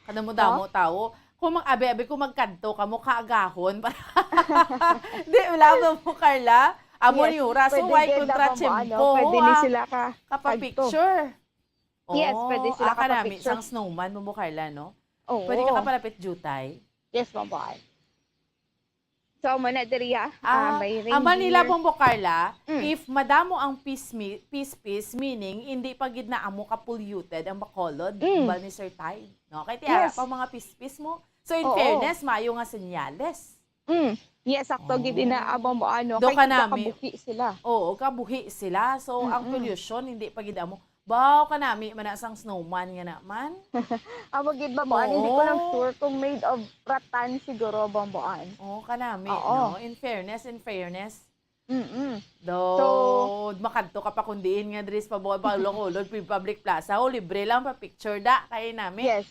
Kadamo-damo No? tawo. Kung mag-abi-abi, kung magkadto ka mo, kaagahon. Di, wala ba mo, Carla? Amo Yes, ni oras, so pwede why gid na kontra mo, ano, tiyempo, pwede ni ah, sila ka-, kapa-picture. Yes, pwede Oh, sila ah, kanami, kapa-picture. sang snowman mo, Carla, no? Oo. Pwede ka kapalapit, Jutay. Yes, Bomboan. So, amo na diri, ah. Ah, Ah, may ang reindeer. Manila, Bombo Carla, Mm. if madamo ang pismi-, pispis, meaning, hindi pa gid na amo ka-polluted ang Bacolod, Mm. bal ni Sir Tide, no? Kay ti ara Yes. pa mga pispis mo. So, in Oo. fairness, maayo nga senyales. Mm. Yes, sakto gid ina, Oh. ah, Bombo, ano, Do kay kanami. kabuhi sila. Oo, kabuhi sila. So, ang Mm-mm. pollution, hindi pa gid amo. Baw, kanami man na sang snowman nga naman. Amo gid, Bomboan, hindi ko lang Oo. sure kung made of rattan siguro, Bomboan. Oo, kanami, Oo. no? In fairness, in fairness. Mm-mm. Do, So, makadto ka pa kung diin nga diri sa Pabo-, Bacolod Public Plaza. O, libre lang pa picture da, kay nami. Yes.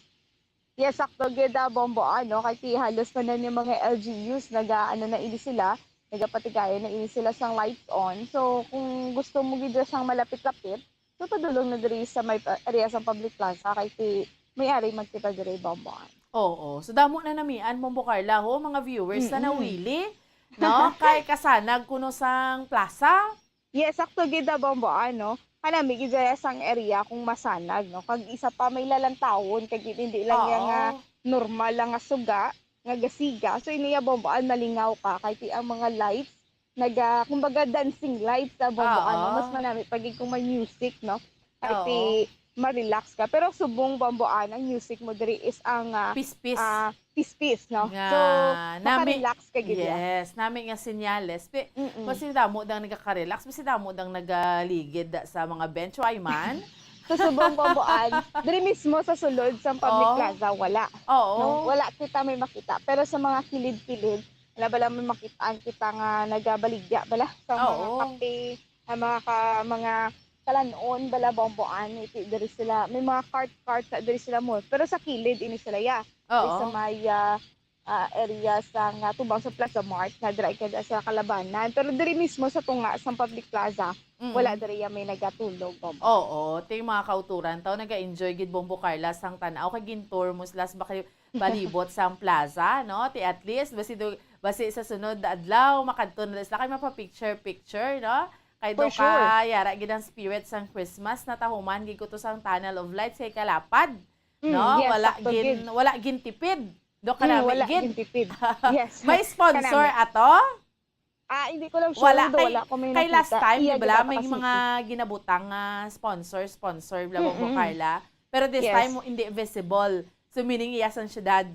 Yes, sakto gid, ah, Bomboan, no? Kay ti halos tanan yung mga L G Us, naga-, ano na ini sila, nagapatigayon na ini sila sang lights on. So, kung gusto mo gid sang malapit-lapit, so padulong na diri sa may pa-, area sang public plaza, kay ti may ari man kita diri, Bomboan. Oo. So, damo na namian, Bombo Carla, ho, mga viewers na Mm-mm. nawili, no? Kay kasanag kuno sang plaza. Yes, sakto gid, ah, Bomboan, no? Kanami gid dira sang area kung masanag, no? Kag isa pa, may lalantawon, kag hindi lang yan nga Oo. normal lang nga suga, nga gasiga. So, iniya, Bomboan, malingaw ka, kay ti ang mga lights, naga-, kumbaga, dancing lights, ah, Bomboan, no? Oo. Mas manami pa gid kung may music, no? Kay Oo. ti ma-relax ka. Pero subong, Bomboan, ang music mo diri is ang, ah, Pispis. ah, pispis, no? Nga, So, nami-, maka-relax ka gid, ya. Yes, nami nga senyales. Pi-, Mm-mm. Basi damo dang nagaka-relax, basi damo dang nagaligid da sa mga bench. Why man? So, subong, Bomboan, diri mismo sa sulod sa public Oo. plaza, wala. Oo. No? Wala kita may makita. Pero sa mga kilid-kilid, wala bala may makitaan kita nga nagabaligya bala sa mga Oo. kape, ang mga ka-, mga kalan-on bala, Bomboan, iti diri sila, may mga cart-cart na diri sila mo. Pero sa kilid ini sila, ya. Diri Oo. sa may, ah, ah, area sa nga tubang sa Plaza Mart, na diri kay sa kalabanan. Pero diri mismo sa tunga sa public plaza, Mm. wala diri ya may nagatulog, Bomboan. Oo, ti mga kauturan, taw naga-enjoy gid, Bombo Carla, sang tan-aw kay gin-tour mo sila sa baki-, palibot sang plaza, no? Ti at least, basi do, basi sa sunod adlaw, makadto na sila kay mapa-picture-picture, no? Kay For do sure. ka, yara gid ang spirit sang Christmas, natahuman gid ko to sang Tunnel of Lights kay kalapad, Mm, no? yes, Wala sakto gin-, gid. wala gintipid. Do Mm, kanami wala gid. gintipid. Yes. May sponsor Kanami. ato? Ah, hindi ko lang sure, Wala do kay, wala ko may kay last nakita. time, Iya, di ba, gid may ata kasi. mga ginabutang nga sponsor, sponsor, bla, bla, bla, Mm-mm. Carla. Pero this Yes. time, hindi visible. So, meaning, iya sang syudad.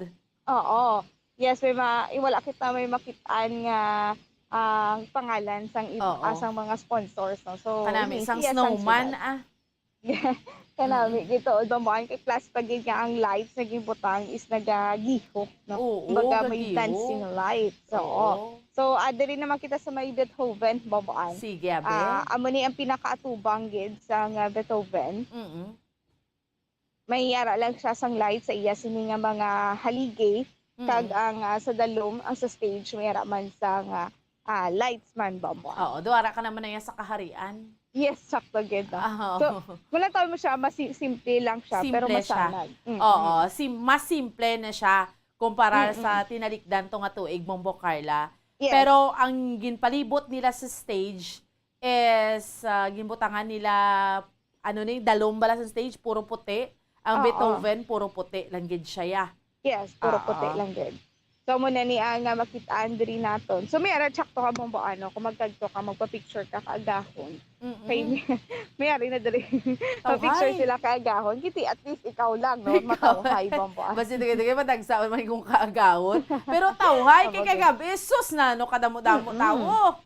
Oo. Yes, may ma-, eh, wala kita may makitaan nga, ah, pangalan sang ib-, Oo. ah, sang mga sponsors, no? So, Kanami, means, sang iya sang snowman, syudad. ah. Kanami, Mm. gid, tuod, Bomboan, kay plus pa gid nga ang lights nga ginbutang is nagagihok, no? Oo, Kumbaga, may gagihok. dancing lights, oo. Oo. So, ah, diri naman kita sa may Beethoven, Bomboan. Sige, abi. Ah, amo ni ang pinakaatubang gid sa nga Beethoven. Mm-mm. may ara lang siya sang light sa iya sini nga mga haligi, kag Mm. ang, ah, sa dalom, ang sa stage, may ara man sa nga, ah, lights man, Bombo. Oo, do ara ka naman na iya sa kaharian. Yes, sakto gid, no? Ah, So, wala tawon mo siya, mas si-, simple lang siya, pero Simple siya. masanag. Mm, Oo, mm. sim mas simple na siya kumpara Mm, sa mm. Tinalikdan to nga tuig, Bombo Carla. Yes. Pero ang ginpalibot nila sa stage is, ah, ginbutangan nila, ano ni, dalom bala sa stage, puro puti. Ang Oo. Beethoven, puro puti lang gid siya, ya. Yes, puro Oo. puti lang gid. So, mo na ni ang, ah, makit-an diri naton. So, may ara, tsakto ka, Bombo, ano, kung magkadto ka, magpa-picture ka kaagahon. Kay, Mm-mm. may ari na diri. Tawhay. Pa-picture sila kaagahon. Kiti, at least, ikaw lang, no? Ikaw. Matawhay, Bombo. Basi dugay-dugay, madagsa man kung kaagahon. Pero tawhay, kay Tawag, eh. Kagabi, sus na, no, kadamo-damo Mm-mm. tawo.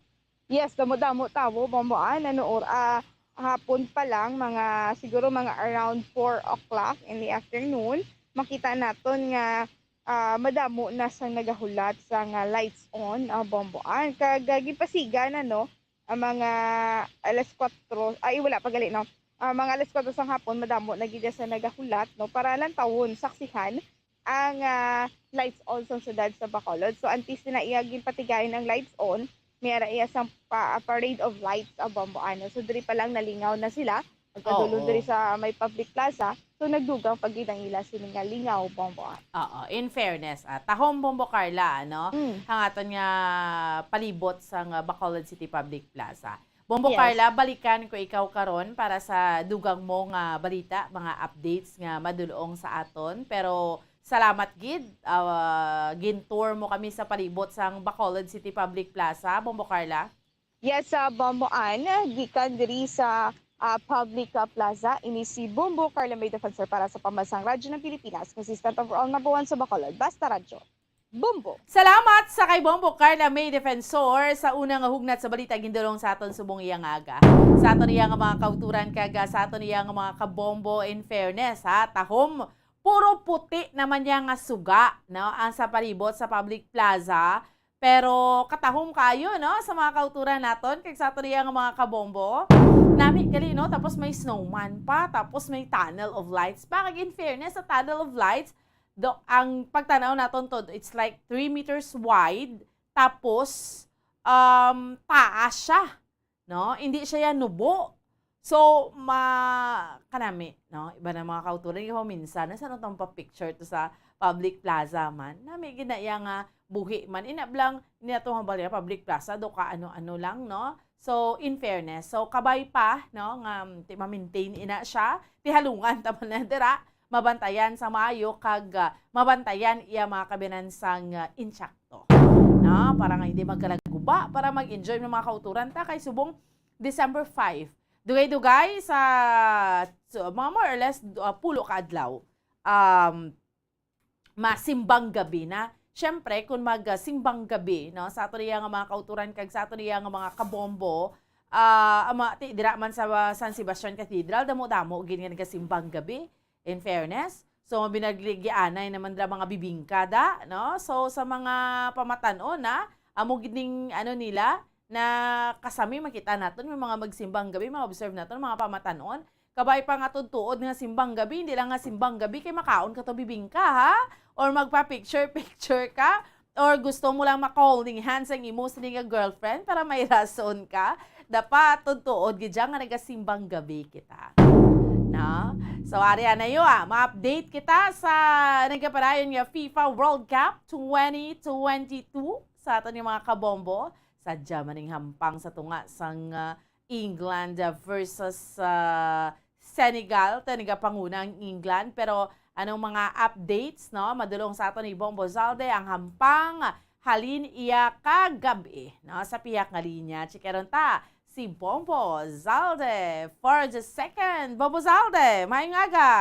Yes, damo-damo tawo, Bombo, ah, ano, or, ah, hapon pa lang, mga, siguro mga around four o'clock in the afternoon, makita naton nga, ah, madamo na sang nagahulat sa nga lights on, ah, Bombo, ah. Kag, ah, gipasiga na, no, ang mga alas kuwatro, ay, wala pa gali, no? Ah, mga alas kuwatro sang hapon, madamo na gid sa nagahulat, no, para lantawon, saksihan ang, ah, lights on sa siyudad sa Bacolod. So, antes na iya ginpatigayon ang lights on, may ara iya sang pa-, parade of lights, ah, Bombo, ano. So, diri pa lang nalingaw na sila. Pagkadulong Oo. diri sa may public plaza, so nagdugang pa gid ang ila sini nga lingaw, Bombo, ah. Oo, in fairness, ah, tahom, Bombo Carla, ano, Mm. ang aton nga palibot sa nga Bacolod City Public Plaza. Bombo Yes. Carla, balikan ko ikaw karon para sa dugang mo nga balita, mga updates nga madulong sa aton. Pero salamat gid, ah, gin-tour mo kami sa palibot sang Bacolod City Public Plaza, Bombo Carla. Yes, sa Bombo Ann, gikan diri sa, ah, Public, ah, Plaza, ini si Bombo Carla May Defensor para sa Pambansang Radyo ng Pilipinas, consistent overall number one sa Bacolod. Basta Radyo. Bombo! Salamat sa kay Bombo Carla May Defensor sa unang hugnat sa balita gindulong sa aton subong iya nga aga. Sa aton iya nga mga kauturan kag, ah, sa aton iya nga mga kabombo, in fairness, ha, tahom, puro puti naman niya nga suga, no, ang sa palibot sa Public Plaza. Pero katahom kayo, no, sa mga kauturan naton kag sa aton iya nga mga kabombo. Nami gali, no, tapos may snowman pa, tapos may tunnel of lights pa. Kag in fairness, sa tunnel of lights, do, ang pagtanaw naton to, it's like three meters wide, tapos, um, taas siya, no? Hindi siya yan nubo. So, ma-, kanami, no? Iba na mga kauturan, yung minsan, nasa nang pa-picture to sa public plaza man. Nami gid na iya nga buhi man. Ina blang, niya to nga bali, public plaza, do ka ano-ano lang, no? So, in fairness, so, kabay pa, no, nga, mm, ti ma-maintain ina siya, ti halungan ta man na dira, mabantayan sa maayo, kag, ah, mabantayan iya mga kabinansang, ah, intsakto. No? Para nga hindi magkalaguba, para mag-enjoy ng mga kauturan ta, kay subong December five. Dugay-dugay sa, so, mga more or less, ah, pulo ka adlaw. Um, masimbang gabi na. Siyempre, kung mag, ah, simbang gabi, no, sa ato niya nga mga kauturan kag sa ato niya nga mga kabombo, ah, ang mga, ti-, dira man sa, ah, San Sebastian Cathedral, damo-damo gid nga nagasimbang gabi, in fairness. So, binagli-, gianay naman dira mga bibingka da, no? So, sa mga pamatan-on, na, amo gid ning, ano nila, na kasami makita naton, may mga magsimbang gabi, ma-observe naton, mga pamatan-on. Kabay pa nga tuod-tuod nga simbang gabi, hindi lang nga simbang gabi, kay makaon ka to bibingka, ha? Or magpa-picture-picture ka, or gusto mo lang maka-holding hands ang imo sini nga girlfriend para may rason ka, dapat tuod-tuod gid dyan nga nagasimbang gabi kita. No? So, ari na yun, ah. Ma-update kita sa nagapadayon nga FIFA World Cup twenty twenty-two sa aton nga mga kabombo. Sadya man ning hampang sa tunga sang, ah, England, ah, versus, ah, Senegal. Tayo nagapanguna ang England. Pero anong mga updates, no? Madulong sa aton ni Bombo Zalde ang hampang halin iya kagabi, no? Sa pihak nga linya, chikaron ta si Bombo Zalde for the second. Bombo Zalde, maayong aga!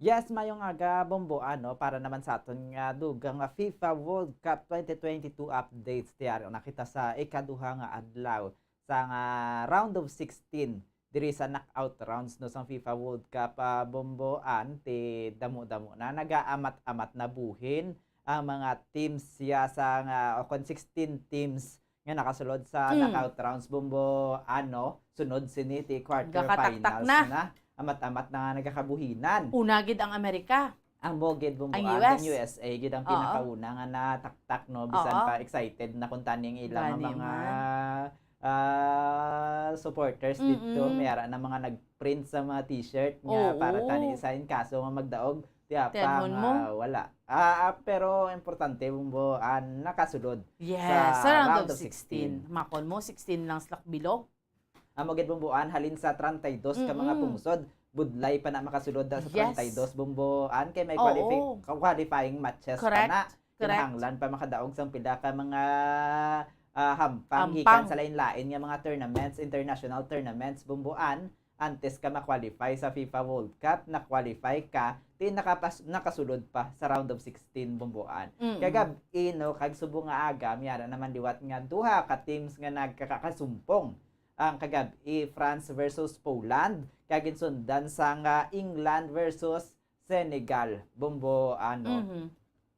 Yes, maayong aga, Bombo, ano, para naman sa aton nga dugang nga FIFA World Cup twenty twenty-two updates, ti ari na kita sa ikaduha nga adlaw sa nga round of sixteen diri sa knockout rounds, no, sang FIFA World Cup, ah, Bombo, an ti damo-damo na nagaamat-amat na buhin ang mga teams siya sa nga, o kon sixteen teams nga nakasulod sa Mm. knockout rounds, Bombo, ano, sunod sini ti quarter Gakataktak finals na. na. amat-amat na nga nagakabuhinan. Una gid ang Amerika. Ang mo gid, Bumbuan, ang U S. Ang U S A gid ang pinakauna nga nataktak, no? Bisan pa excited na kung tani ang ilang mga ah, supporters dito. May ara na mga nag-print sa mga t-shirt nga para tani sa in kaso nga magdaog. Tiya pa nga wala. Ah, ah, pero importante, Bumbuan, nakasulod sa round of sixteen. Makon mo, sixteen lang sila kabilog. Amo gid, Bumbuan, halin sa treinta y dos ka mga pungsod, budlay pa na makasulod na sa treinta y dos, Bumbuan, kay may qualifi-, qualifying matches pa na. Kinahanglan pa makadaog sang pila ka mga, ah, hampang gikan sa lain-lain nga mga tournaments, international tournaments, Bumbuan, antes ka ma-qualify sa FIFA World Cup, na-qualify ka, ti nakapas-, nakasulod pa sa round of sixteen, Bumbuan. Kagab-i, no, kag subong nga aga, may ara naman liwat nga duha ka teams nga nagkakakasumpong. Ang kagab-i, France versus Poland, kag ginsundan sang England versus Senegal, Bumbuan, no?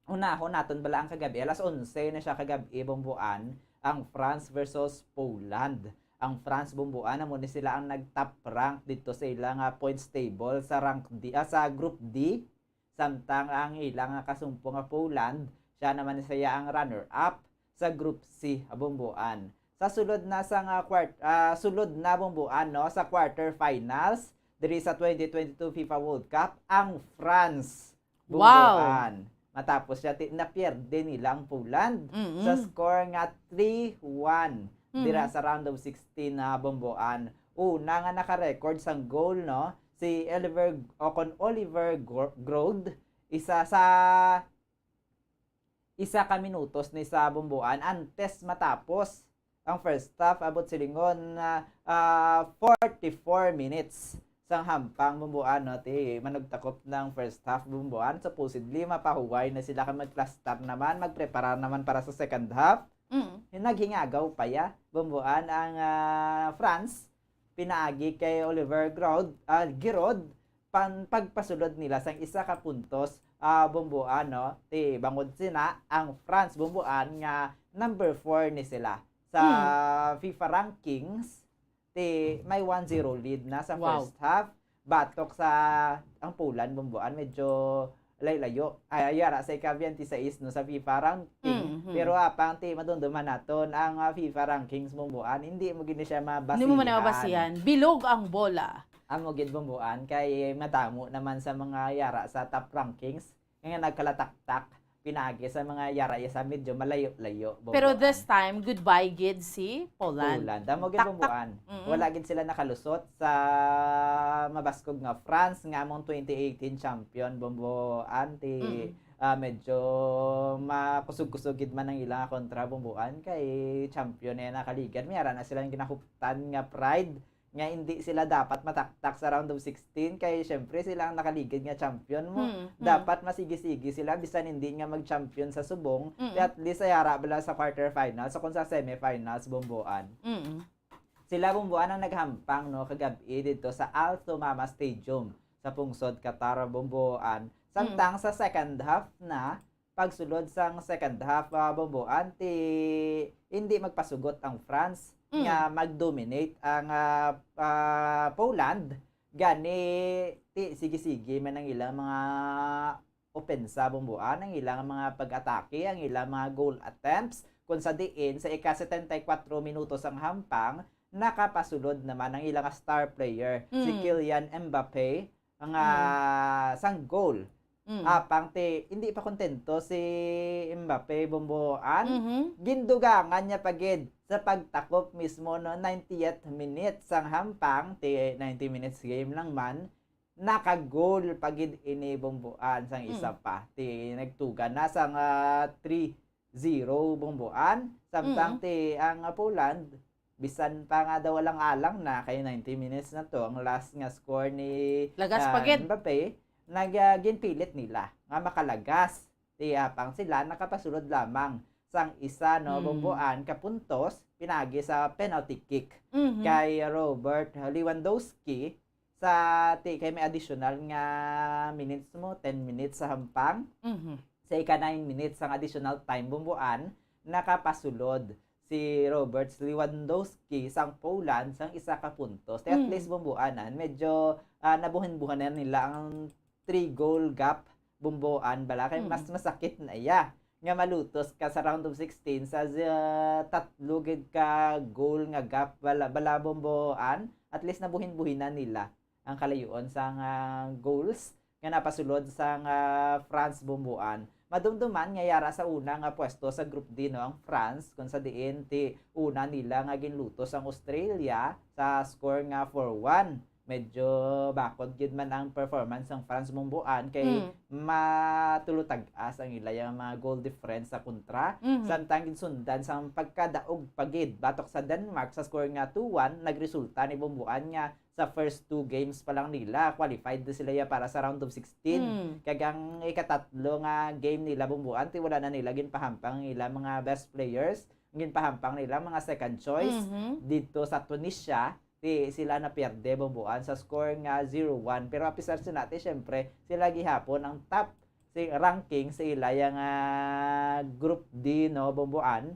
Unahon naton bala ang kagab-i, alas onse na siya kagab-i, Bumbuan, ang France versus Poland. Ang France, Bumbuan, amo ni sila ang nag-top rank dito sa ila nga points table sa rank D, ah, sa Group D. Samtang ang ila nga kasumpong nga Poland, siya naman siya ang runner-up sa Group C, Bumbuan. Sa sulod na sa nga quart-, ah, sulod na, Bumbuan, no, sa quarter finals diri sa twenty twenty-two FIFA World Cup, ang France, Bumbuan. Matapos siya, ti-, napierde nila ang Poland sa score nga three one dira sa round of sixteen na, Bumbuan. Una nga naka-record sang goal, no, si Oliver, o kon Oliver Gro-, Giroud, isa sa isa ka minutos ni sa, Bumbuan, antes matapos ang first half, abot silingon na, ah, forty-four minutes sang hampang, Bumbuan, no? Ti manugtakop ng first half, Bumbuan. Supposedly, mapahuway na sila kay magplastar naman, magpreparar naman para sa second half. Naghingagaw pa ya, Bumbuan, ang, ah, France, pinaagi kay Oliver Giroud, ah, Giroud, pan-, pagpasulod nila sang isa ka puntos, ah, Bumbuan, no? Ti bangod sina ang France, Bumbuan, nga number four ni sila sa FIFA rankings, ti may one zero lead na sa first half. Batok sa ang Poland, Bumbuan, medyo layo-layo. Ay, ay, ara sa ika-twenty-six, no, sa FIFA ranking. Pero apang ti madumduman naton ang, ah, FIFA rankings, Bumbuan, hindi mo gid siya mabasihan. Hindi mo man mabasihan. Bilog ang bola. Amo gid, Bumbuan, kay madamo naman sa mga yara sa top rankings nga nagkalataktak pinaagi sa mga yara sa medyo malayo-layo, Bumbuan. Pero this time, goodbye gid si Poland. Poland. Amo gid, Bumbuan. Wala gid sila nakalusot sa mabaskog nga France nga among twenty eighteen champion, Bumbuan. Ti, ah, medyo makusog-kusog gid man ang ila nga kontra, Bumbuan, kay champion na nakaligad. May ara na silang ginahuptan nga pride nga hindi sila dapat mataktak sa round of sixteen, kay syempre sila ang nakaligad nga champion mo. Dapat masigi-sigi sila bisan hindi nga mag-champion sa subong, at least ay ara bala sa quarterfinals o kung sa semifinals, Bumbuan. Sila, Bumbuan, ang naghampang, no, kagab-i dito sa Al Thumama Stadium sa pungsod Qatar, Bumbuan. Samtang sa second half na, pagsulod sang second half, ah, Bumbuan, ti hindi magpasugot ang France nga mag-dominate ang, ah, ah, Poland. Gani, ti sige-sige man ang ilang mga opensa, Bumbuan, ang ilang mga pag-atake, ang ilang mga goal attempts, kung sa diin sa ika-setenta y kuwatro minuto sang hampang, nakapasulod naman ang ilang star player, si Kylian Mbappe, nga sang goal. Apang ti, hindi pa kontento si Mbappe, Bumbuan. Gindugangan niya pa gid sa pagtakop mismo, no, ninetieth minute sang hampang, ti ninety minutes game lang man, naka-goal pa gid ini, Bumbuan, sang isa pa. Ti nagtuga na sang, ah, three zero, Bumbuan. Samtang ti ang, ah, Poland, bisan pa nga daw alang-alang na kay ninety minutes na to, ang last nga score ni, ah, Mbappe, nag, ah, ginpilit nila nga makalagas. Ti apang sila nakapasulod lamang sang isa, no, Bumbuan, ka puntos pinaagi sa penalty kick kay Robert Lewandowski sa ti-, kay may additional nga minutes mo, ten minutes sa hampang. Sa ika-nine minutes sang additional time, Bumbuan, nakapasulod si Robert Lewandowski sang Poland sang isa ka puntos. Ti at Mm. least, bumbuanan, medyo, ah, nabuhin-buhanan nila ang three-goal gap, bumbuan, bala, kay mas Mm. masakit na iya nga malutos ka sa round of sixteen sa, sa tatlo gid ka goal nga gap, bala, bala, bumbuan, at least nabuhin-buhinan nila ang kalayuon sang goals nga napasulod sang France, bumbuan. Madumduman nga yara sa una nga pwesto sa Group D, no, ang France, kung sa diin ti una nila nga ginlutos ang Australia sa score nga four one. Medyo bakod gyud man ang performance sang France, bumbuan, kay Mm. matulutag-as ang ila yang mga goal difference sa kontra. Mhm. Samtang ginsundan sang pagkadaog pa gid batok sa Denmark sa score nga two one, nagresulta ni, bumbuan, nga sa first two games pa lang nila, qualified na sila ya para sa round of sixteen. Mm. Kag ang ikatatlo nga game nila, bumbuan, ti wala na nila ginpahampang ang ila mga best players. Ginpahampang nila mga second choice Mhm. dito sa Tunisia, ti sila napierde, bumbuan, sa score nga zero one. Pero apisar sina, ti syempre, sila gihapon ang top si ranking sa ila yang, ah, Group D, no, bumbuan.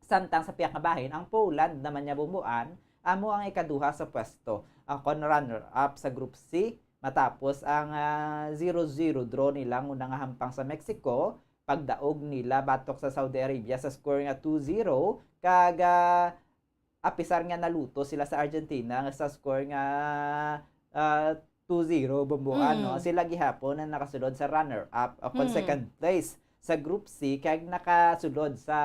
Samtang sa pihak nga bahin, ang Poland naman niya, bumbuan, amo ang ikaduha sa pwesto. Ang kon runner-up sa Group C, matapos ang, ah, zero zero draw nila nga una nga hampang sa Mexico, pagdaog nila batok sa Saudi Arabia sa score nga two zero, kag, ah, apisar nga naluto sila sa Argentina nga sa score nga, ah, two zero, bumbuan, no? Mm. Sila gihapon ang nakasulod sa runner-up, o kon Mm. second place sa Group C, kag nakasulod sa,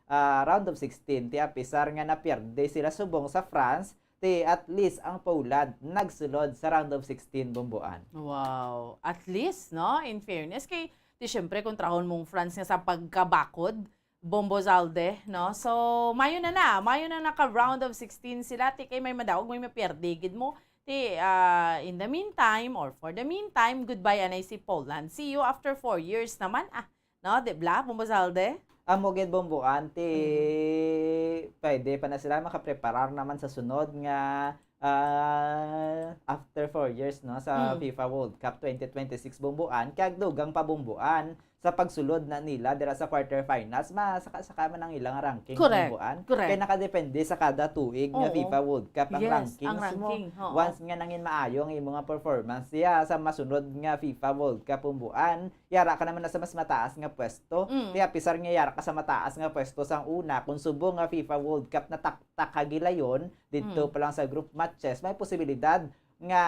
ah, round of sixteen. Ti apisar nga napierde sila subong sa France, ti at least ang Poland nagsulod sa round of sixteen, bumbuan. Wow. At least, no? In fairness, kay, di syempre, kontrahon mong France nga sa pagkabakod, Bombo Zalde, no? So, mayo na na. Mayo na naka round of sixteen sila. Ti kay may madaog, may mapierde gid mo. Ti, ah, in the meantime, or for the meantime, goodbye anay si Poland. See you after four years naman. Ah, no? Di bla, Bombo Zalde? Amo gid, bumbuan, ti Mm. pwede pa na sila makapreparar naman sa sunod nga, ah, after four years, no, sa Mm. FIFA World Cup twenty twenty-six, bumbuan, kag dugang pa, bumbuan, sa pagsulod na nila dira sa quarterfinals, masaka-saka man ang ilang ranking, Correct. bumbuan. Correct. Kay nakadepende sa kada tuig nga Oo. FIFA World Cup ang Yes, rankings ang mo. ranking. Oo. Once nga nangin maayo ang imo nga performance diya sa masunod nga FIFA World Cup, bumbuan, yara ka naman na sa mas mataas nga pwesto. Mm. Kaya pisar nga yara ka sa mataas nga pwesto sang una, kung subong nga FIFA World Cup nataktak ka gilayon didto Mm. pa lang sa group matches, may posibilidad nga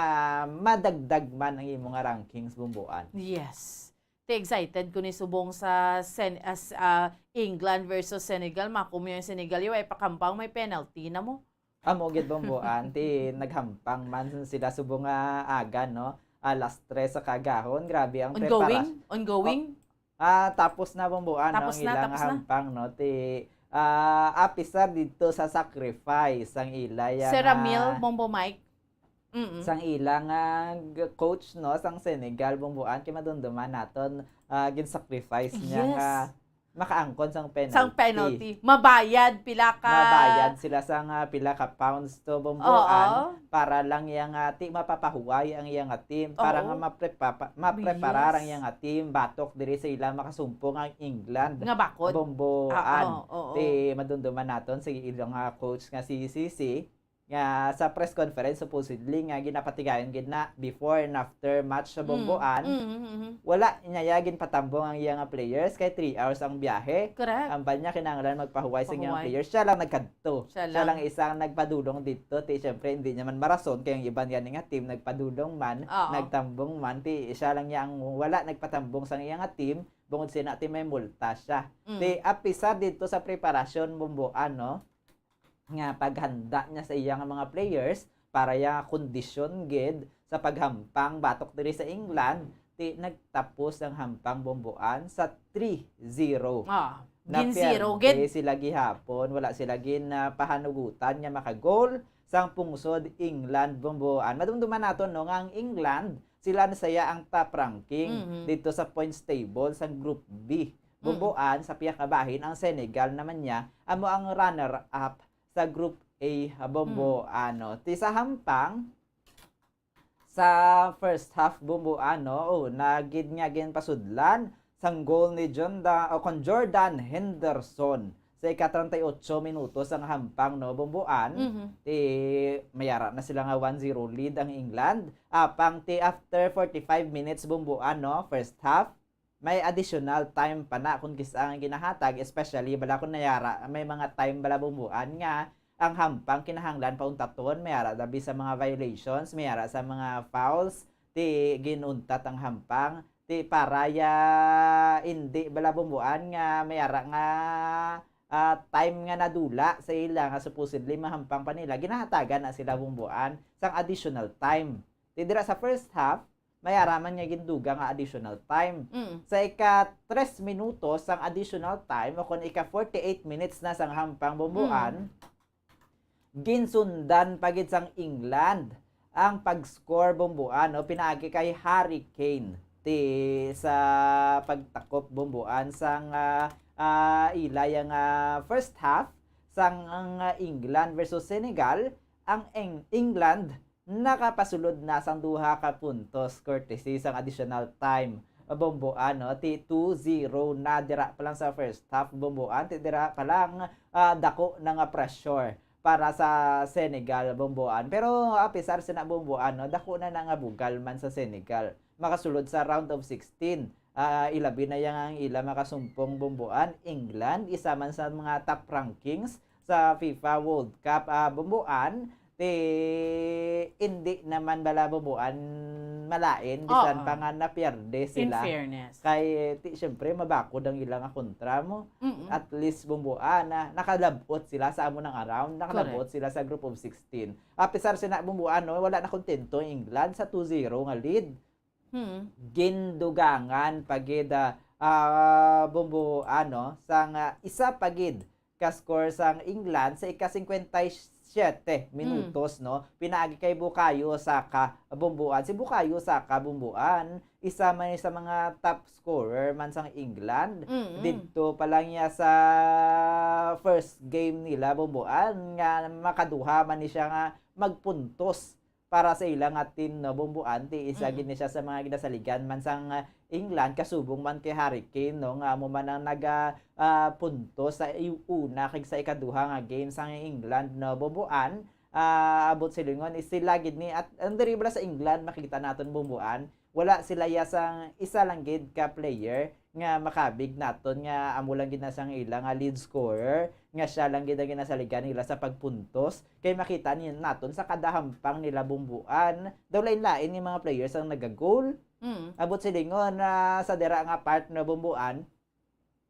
madagdag man ang imo nga rankings, bumbuan. Yes. Ti excited ko ni subong sa Sen-, as, ah, England versus Senegal. Makumo yung Senegal, yung ay pakampang, may penalty na mo. Amo gid, bumbuan, ti naghampang man sila subong nga aga, no? Alas tres sa kagahon, grabe ang Ongoing? preparasyon. Ongoing? Ah, tapos na, bumbuan, no, Tapos ang na, ilang tapos na. hampang, no? Ti, ah, apisar dito sa sacrifice ang ila yang, Sir Ramil, ah, Bombo Mike? Mm-mm. Sang ilang, ah, g-, coach, no, sang Senegal, bumbuan, kay madumduman naton, ah, gin-sacrifice niya Yes. nga makaangkon sang penalty. Sang penalty. Mabayad, pila ka Mabayad sila sang, ah, pila ka pounds to, bumbuan, Oo. para lang yang, ah, ti mapapahuway ang iyang, ah, team, para Oo. nga maprepa-, mapreparar ang Yes. iyang, ah, team batok diri sa ila makasumpong ang England. Nga bakod. Bumbuan. Ah, oo, oo. Ti madumduman naton si ilang, ah, coach nga si Sisi, nga sa press conference, supposedly, nga ginapatigayon gid na before and after match sa Mm, bumbuan, mm, mm, mm. Wala niya ya ginpatambong ang iya nga players kay three hours ang biyahe. Correct. Ang banya kinahanglan magpahuway sa iyang Pahuway. players. Siya lang nagkadto. Siya Siya lang. lang isang nagpadulong dito. Ti, syempre, hindi niya man marason kay ang iban gani nga team nagpadulong man, Oo. nagtambong man. Ti, siya lang niya ang wala nagpatambong sa iya nga team. Bungod sina, ti may multa siya. Mm. Ti, apisar dito sa preparasyon, bumbuan, no? Nga paghanda niya sa iya nga mga players para iya kondisyon gid sa paghampang batok diri sa England, ti nagtapos ang hampang, bumbuan, sa three zero. Ah, Na gin zero pierde gid. sila gihapon, wala sila gin, ah, pahanugutan nga makagol sang pungsod England, bumbuan. Madumduman nato, no, nga ang England, sila na saya ang top ranking Mhm. dito sa points table sa Group B. Mm. Bumbuan, sa piyakabahin, ang Senegal naman niya, amo ang runner-up sa Group A, ah, bumbuan, Mm. no. Ti sa hampang, sa first half, bumbuan, no, o, nagid nga ginpasudlan sang goal ni Jonda-, o kon Jordan Henderson. sa ika-treinta y ocho minutos ang hampang, no, Bumbuan, Mhm. ti mayara na sila nga one zero lead ang England. Apang ti after forty-five minutes, Bumbuan, no, first half, may additional time pa na kung kis-, ang ginahatag, especially bala kung nayara, may mga time bala, Bumbuan, nga ang hampang kinahanglan pauntaton, mayara dabi sa mga violations, mayara sa mga fouls, ti ginuntat ang hampang, ti para ya indi bala, Bumbuan, nga mayara nga, ah, time nga nadula sa ila nga supposedly mahampang pa nila, ginahatagan na sila, Bumbuan, sang additional time. Ti dira sa first half, mayara man nga gindugang nga additional time. Mm. Sa ika-tres minutos sang additional time, o kon ika-forty-eight minutes na sang hampang, Bumbuan, Mm. ginsundan pa gid sang England ang pag-score, Bumbuan, no, pinaagi kay Harry Kane ti sa pagtakop, Bumbuan, sang, ah, ah, ila ya nga first half sang, ah, England versus Senegal. Ang Eng-, England nakapasulod na sang duha ka puntos courtesy sang additional time, Bumbuan, no? Ti two zero na dira pa lang sa first half, Bumbuan. Ti dira pa lang, ah, dako na nga pressure para sa Senegal, Bumbuan. Pero apisar sina, Bumbuan, no, dako na na nga bugal man sa Senegal makasulod sa round of sixteen. Ah, ilabi na yang ang ila makasumpong, Bumbuan, England, isa man sa mga top rankings sa FIFA World Cup, ah, Bumbuan, ti indi naman bala, Bumbuan, malain, bisan Oo. pa nga napierde In sila. fairness. Kay, ti, syempre, mabakod ang ila nga kontra mo. Mm-mm. At least, Bumbuan, na nakalabot sila sa amo nang round, nakalabot Correct. sila sa group of sixteen. Apisar sina, Bumbuan, no, wala na kontento ang England sa two zero nga lead. Hmm. Gindugangan pa gid, ah, ah, Bumbuan, no, sang, ah, isa pa gid ka score sang England sa ika-singkwenta y siyete minutos, Hmm. no? Pinaagi kay Bukayo Saka, Bumbuan. Si Bukayo Saka, Bumbuan, isa man ni sa mga top scorer man sang England. Mm-mm. Didto pa lang niya sa first game nila, Bumbuan, nga makaduha man ni siya nga magpuntos para sa ila nga team, no, Bumbuan, ti isa Mm. gid ni siya sa mga ginasaligan man sang, ah, England, kasubong man kay Harry Kane, no, nga amo man ang naga, ah, puntos sa i-, una kag sa ikaduha nga game sang England, no, Bumbuan. Ah, abot silingon, is sila gid ni, at ang diri bala sa England, makita naton, Bumbuan, wala sila ya sang isa lang gid ka player nga makabig naton nga amo lang gid na sang ila nga lead scorer, nga siya lang gid ang ginasaligan nila sa pagpuntos. Kay makita ni naton sa kada hampang nila, Bumbuan, daw lain-lain nga mga players ang nagagol. Mm. Abot silingon na sa dira nga part na, Bumbuan,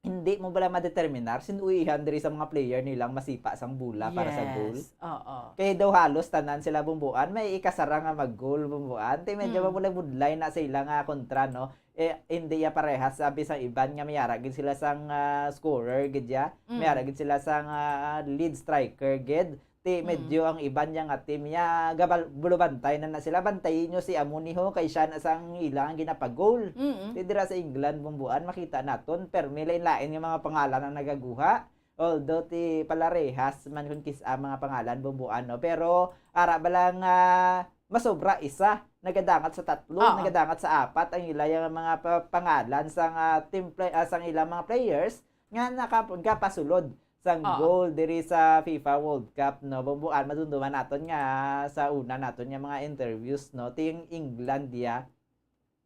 hindi mo bala madeterminar sin-o ihan diri sa mga player nilang masipa sang bola para sa goal. Yes. Oo. Kay daw halos tanan sila, Bumbuan, may ikasara nga mag-goal, Bumbuan. Ti medyo Mm. mabulay-budlay na sa ila nga kontra, no? Eh, hindi ya parehas, sabi sang iban nga mayara gid sila sang, ah, scorer gid ya. Mm. Mayara gid sila sang, ah, lead striker gid. Ti Mm. medyo ang iban ya nga team ya gabal-, bulubantay na na sila. Bantayi nyo si amo ni ho, kay siya na sang ilang ginapagol. Mm. Ti dira sa England, Bumbuan, makita naton, permi lain-lain nga mga pangalan ang nagaguha. Although ti palarehas man kun kis-, ang mga pangalan, Bumbuan, no? Pero ara ba lang, ah, masobra isa, nagadangat sa tatlo, Oo. nagadangat sa apat ang ila yang mga pa-, pangalan sang, ah, team play, ah, sang ilang mga players nga naka-, nagapasulod sang Oo. goal diri sa FIFA World Cup, no? Bumbuan, madumduman naton nga sa una naton nga mga interviews, no? Ting England diya,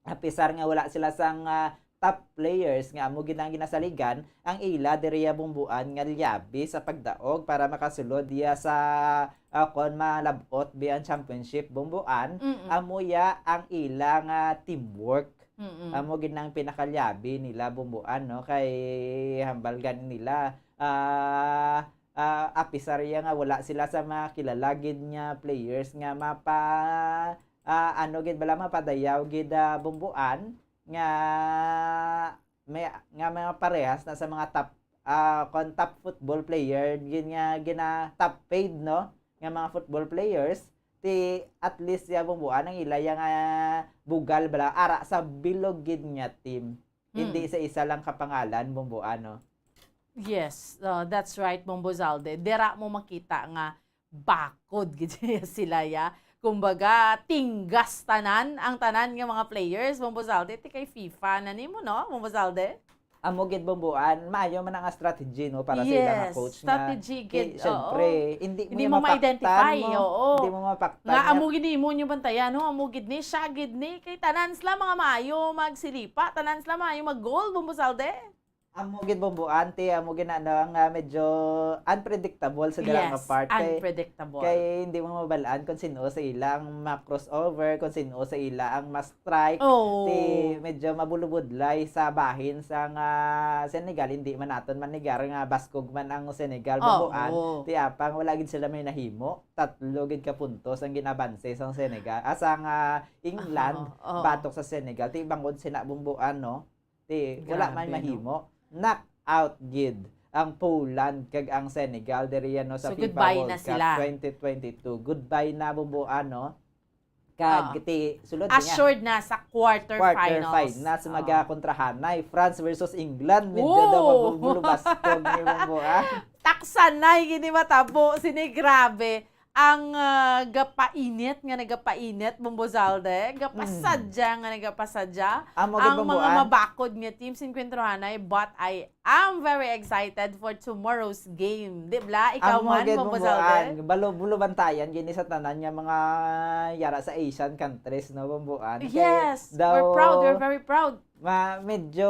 apisar nga wala sila sang, ah, top players nga amo gid ang ginasaligan, ang ila diri ya, Bumbuan, nga liyabi sa pagdaog para makasulod diya sa, ah, kon malab-ot bi ang championship, Bumbuan, Mm-mm. amo ya ang ila nga teamwork. Mm-mm. Amo gid nang pinakaliyabi nila, Bumbuan, no? Kay hambal gani nila, ah, ah, apisar ya nga wala sila sa mga kilala gid nga players nga mapa-, ah, ano gid bala, mapadayaw gid, ah, Bumbuan, nga may, nga mga parehas na sa mga top, ah, kon top football player gid nga gina-, top paid, no, nga mga football players, ti at least ya, Bumbuan, ang ila ya nga bugal bala ara sa bilog gid nga team. Hindi Mm. sa isa lang ka pangalan, Bumbuan, no? Yes, uh, that's right, Bombo Zalde. Dira mo makita nga bakod gid sila ya. Kumbaga, tinggas tanan ang tanan nga mga players, Bombo Zalde. Ti kay FIFA na nimo, no, Bombo Zalde? Amo gid, Bomboan, maayo man ang strategy, no, para sa ila nga Yes, coach nga, strategy kay, gid, syempre, oo. Hindi mo Hindi niya mo mapaktan, ma-identify, no? Oo. Hindi mo mapaktan Nga niya. Amo gid ni mo niyo bantayan, no? Amo gid ni, siya gid ni. Kay tanan sila mga maayo magsilipa, tanan sila maayo mag-goal, Bombo Salde. Amo gid, Bomboan, ti, amo gid na, no, nga medyo unpredictable sa dira nga Yes, part. Kay, unpredictable. Kay hindi mo mabalaan kung sino sa ila ang ma-crossover, kung sino sa ila ang ma-strike. Oo. Ti, medyo mabulubudlay sa bahin sang, ah, Senegal. Hindi man naton manigar nga baskog man ang Senegal, Oo. Bomboan. Ti, apang wala gid sila may nahimo. Tatlo gid ka puntos ang ginabanse sang Senegal, ah, sang, ah, England, Oo, oo. batok sa Senegal. Ti, bangod sina, Bomboan, no? Ti, wala Grabe, man no? mahimo. Knock out gid ang Poland kag ang Senegal diri yan, no, sa So, FIFA goodbye World na Cup sila. twenty twenty-two. Goodbye na, Bomboan, no? Kag Oo. ti, sulod niya. Assured na sa quarter Quarter finals. finals, Oo. magakontrahanay. France versus England. Medyo daw Oo. mabubulubaskog ni, Bomboan. Taksanay gini matabo. Sini, grabe. Ang, ah, gapainit nga nagapainit, Bombo Zalde, gapasadya Mm. nga nagapasadya Amo gid, ang mga Bomboan. mabakod nga team sa enkwentro hanay, but I am very excited for tomorrow's game. Di bla? Ikaw Amo man, gid, Bombo Bomboan. Zalde? Balo-, bulo bantayan gini sa tanan nga mga yara sa Asian countries, no, Bomboan? Kay Yes, daw we're proud, we're very proud. ma-, medyo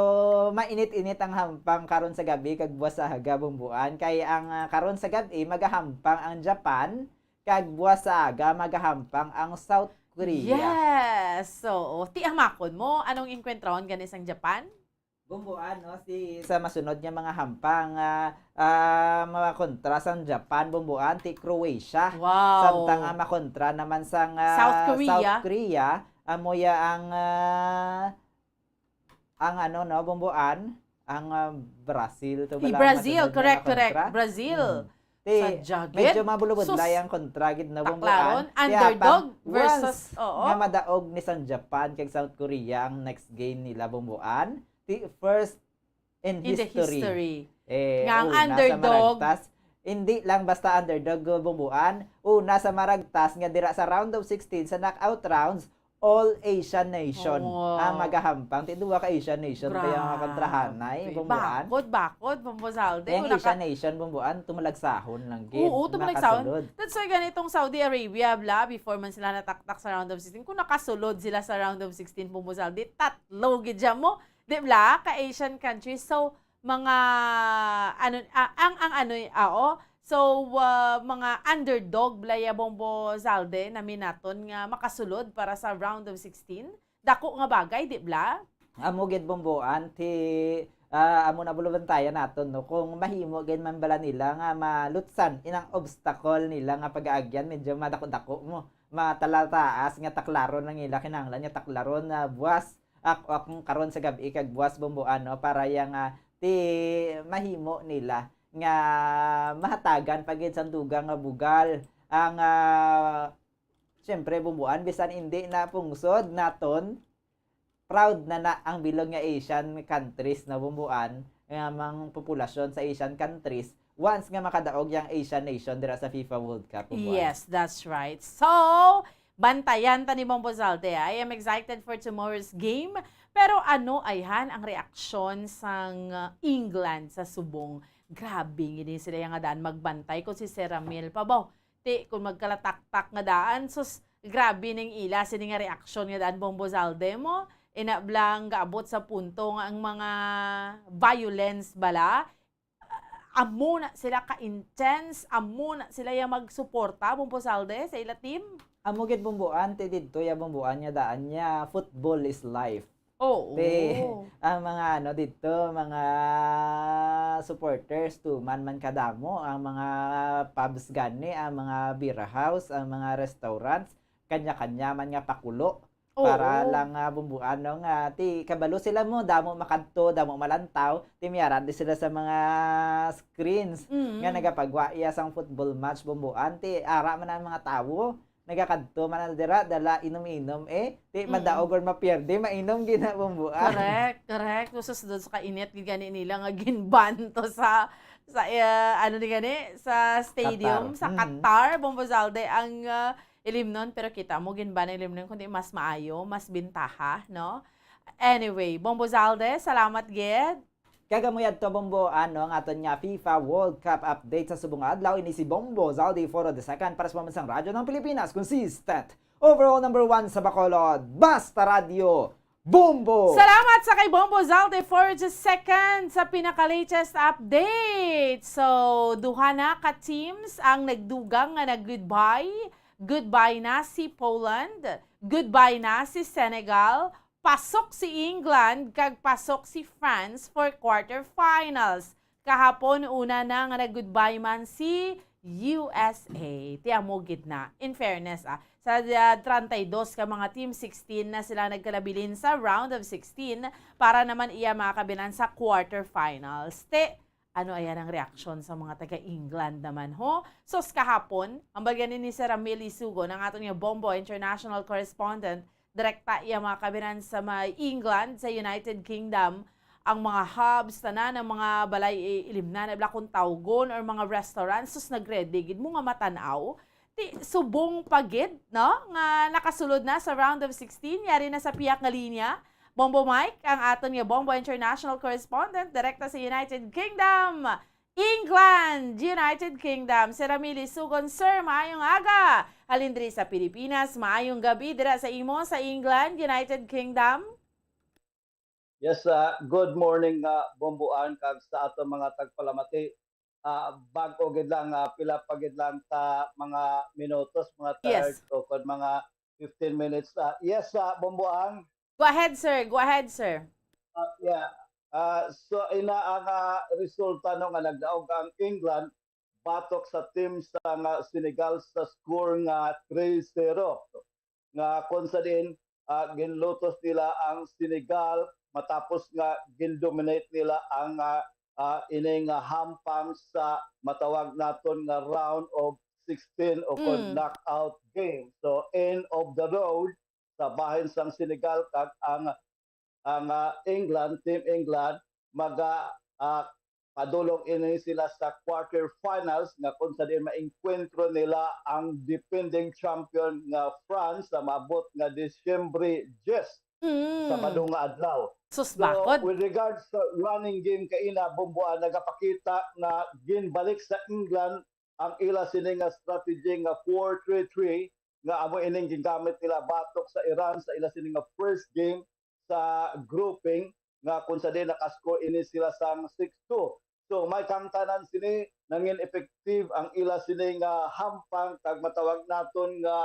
mainit-init ang hampang karon sa gabi kag buwas sa aga, Bomboan. Kay ang, ah, karon sa gabi, magahampang ang Japan, kag buwas sa aga magahampang ang South Korea. Yes! So, ti, hamakon mo, anong enkwentron gani sang Japan? Bomboan, no? Si, sa masunod nga mga hampang, ah, ah, mga kontra sang Japan, Bomboan, ti Croatia. Wow! Samtang, ah, makontra naman sang, ah, South Korea. South Korea, amo ya ang, ah, ang ano, no, Bomboan, ang, ah, Brazil to I bala ang Brazil, masunod nga correct, correct. makontra. Brazil. Hmm. Ti, Sa jacket? medyo mabulubudlay Sus! ang kontra gid, no, Bomboan. Taklaron, Ti underdog apang, versus, once oo. nga madaog ni sang Japan kag South Korea ang next game nila, Bomboan, ti first in In the history. history. Eh, Nga ang una sa underdog. maragtas. Hindi lang basta underdog, Bomboan. Una sa maragtas nga dira sa round of sixteen sa knockout rounds, all Asian nation Oo. ang magahampang. Ti duwa ka Asian nation kaya nga Grabe. kontrahanay, Bomboan. Bakod, bakod, Bombo Zalde. Kaya ang Kung naka- Asian nation, Bomboan, tumalagsahon lang gid. Oo, tumalagsahon. Nakasulod. That's why ganitong Saudi Arabia, bla, before man sila nataktak sa round of sixteen, kung nakasulod sila sa round of sixteen, Bombo Zalde, tatlo gid siya mo. Di bla? Ka Asian countries. So, mga, ano, ah, ang, ang ano, ah, oh. So, ah, mga underdog, Blaya Bombo Zalde, naminaton nga makasulod para sa round of sixteen. Dako nga bagay, di bla? Amo gid, Bomboan, ti, ah, amo na bulubantayan naton, no? Kung mahimo gid man bala nila nga malutsan inang obstacle nila nga pag-aagyan, medyo madako-dako mo. Matalataas nga taklaron ang ila kinahanglan nga taklaron na buwas ak-, akong karon sa gab-i kag buwas, Bomboan, no, para yang, ah, ti mahimo nila nga mahatagan pa gid sang dugang nga bugal ang, ah, siyempre, Bomboan, bisan indi na pungsod naton, proud na na ang bilog nga Asian countries na, Bomboan, nga mga populasyon sa Asian countries once nga makadaog yang Asian nation dira sa FIFA World Cup, Bomboan. Yes, that's right. So, bantayan ta ni Bombo Zalde. I am excited for tomorrow's game. Pero ano, ayhan, ang reaksyon sang, uh, England sa subong? Grabe, gini sila yang nga daan magbantay kung si Sir Ramil pa ba. Ti, kung magkalataktak nga daan, sus, grabe ning ila sini nga reaksyon nga daan, Bombo Zalde mo. Ina blang gaabot sa punto nga ang mga violence bala, amo na sila ka-intense, amo na sila yang magsuporta, Bombo Zalde, sa ila team? Amo gid, Bomboan, ti didto ya, Bomboan, nga daan niya, football is life. Oo. Ti, ang mga ano didto, mga supporters, tuman man kadamo, ang mga pubs gani, ang mga beer house, ang mga restaurants, kanya-kanya man nga pakulo. Oo. Para lang, ah, Bomboan, no, nga ti kabalo sila mo, damo makadto, damo malantaw, ti miara di sila sa mga screens Mm. nga nagapagwa iya sang football match, Bomboan, ti ara man ang mga tawo, nagakadto man na dira, dala inom-inom, eh, ti Mm. madaog or mapierde, mainom gid na, Bomboan. Correct, correct. Kung sa sudod sa kainit, gid gani nila nga ginban to sa, sa, eh, ano ni gani, sa stadium, Qatar. sa Mm. Qatar, Bombo Zalde, ang, ah, ilimnon, pero kita mo, ginban ang ilimnon, kundi mas maayo, mas bintaha, no? Anyway, Bombo Zalde, salamat gid. Kag amo yadto, Bombo, ano, ang aton nga FIFA World Cup update sa subong nga adlaw. Ini si Bombo Zaldi Foro the second para sa Pambansang Radyo ng Pilipinas, consistent overall number one sa Bacolod, Basta Radyo, Bombo! Salamat sa kay Bombo Zaldi Foro the second sa pinaka-latest update. So, duha na ka teams ang nagdugang nga nag-goodbye. Goodbye na si Poland, goodbye na si Senegal, pasok si England, kag pasok si France for quarterfinals. Kahapon, una na nga nag-goodbye man si U S A. Ti amo gid na. In fairness, ah, sa, ah, treinta y dos ka mga team, sixteen na sila nagkalabilin sa round of sixteen para naman iya mga kabinan sa quarterfinals. Te, ano ayan ang reaksyon sa mga taga-England naman, ho? Sos, kahapon, ang bagyan ni Sir Ramil Isugon, ang aton nga Bombo international correspondent, direkta iya mga kabinan sa may England, sa United Kingdom, ang mga hubs, tanan, ang mga balay, i-, ilimnan, na bala kung tawgon, or mga restaurants, sus, nag-ready gid mo nga matan-aw. Ti, subong pa gid, no, nga nakasulod na sa round of sixteen, yari na sa pihak nga linya. Bombo Mike, ang aton nga Bombo International Correspondent, direkta sa United Kingdom. England, United Kingdom. Sir Ramil Isugon, sir, maayong aga. Halin diri sa Pilipinas, maayong gabi dira sa imo sa England, United Kingdom. Yes, ah, good morning, ah, Bombo Ann, kag sa aton mga tagpalamati. Ah, bag-o gid lang, ah, pila pa gid lang ta mga minutos, mga Yes. thirty o kon mga fifteen minutes. Ah, yes, ah, Bombo Ann. Go ahead, sir. Go ahead, sir. Ah, yeah. Ah, so, ina ang, ah, resulta, no, nga nagdaog ang England batok sa team sang, ah, Senegal sa score nga three zero, nga kung sa diin, ah, ginlutos nila ang Senegal matapos nga gin-dominate nila ang, ah, ah, ini nga hampang sa matawag naton nga round of sixteen o kon Mm. knockout game. So, end of the road sa bahin sang Senegal, kag ang, ang, ah, England, Team England, maga, ah, padulong ini sila sa quarterfinals, nga kung sa diin maengkwentro nila ang defending champion nga France sa maabot nga Disyembre diyes, Mm. Sabado nga adlaw. Sus, So, bakod. with regards sa running game kaina, Bombo Ann, nagapakita nga ginbalik sa England ang ila sini nga strategy nga four three three, nga amo ining gingamit nila batok sa Iran sa ila sini nga first game sa grouping, nga kung sa diin nakascore ini sila sang six two. So, may kahangtanan sini, nangin effective ang ila sini nga hampang, kag matawag naton nga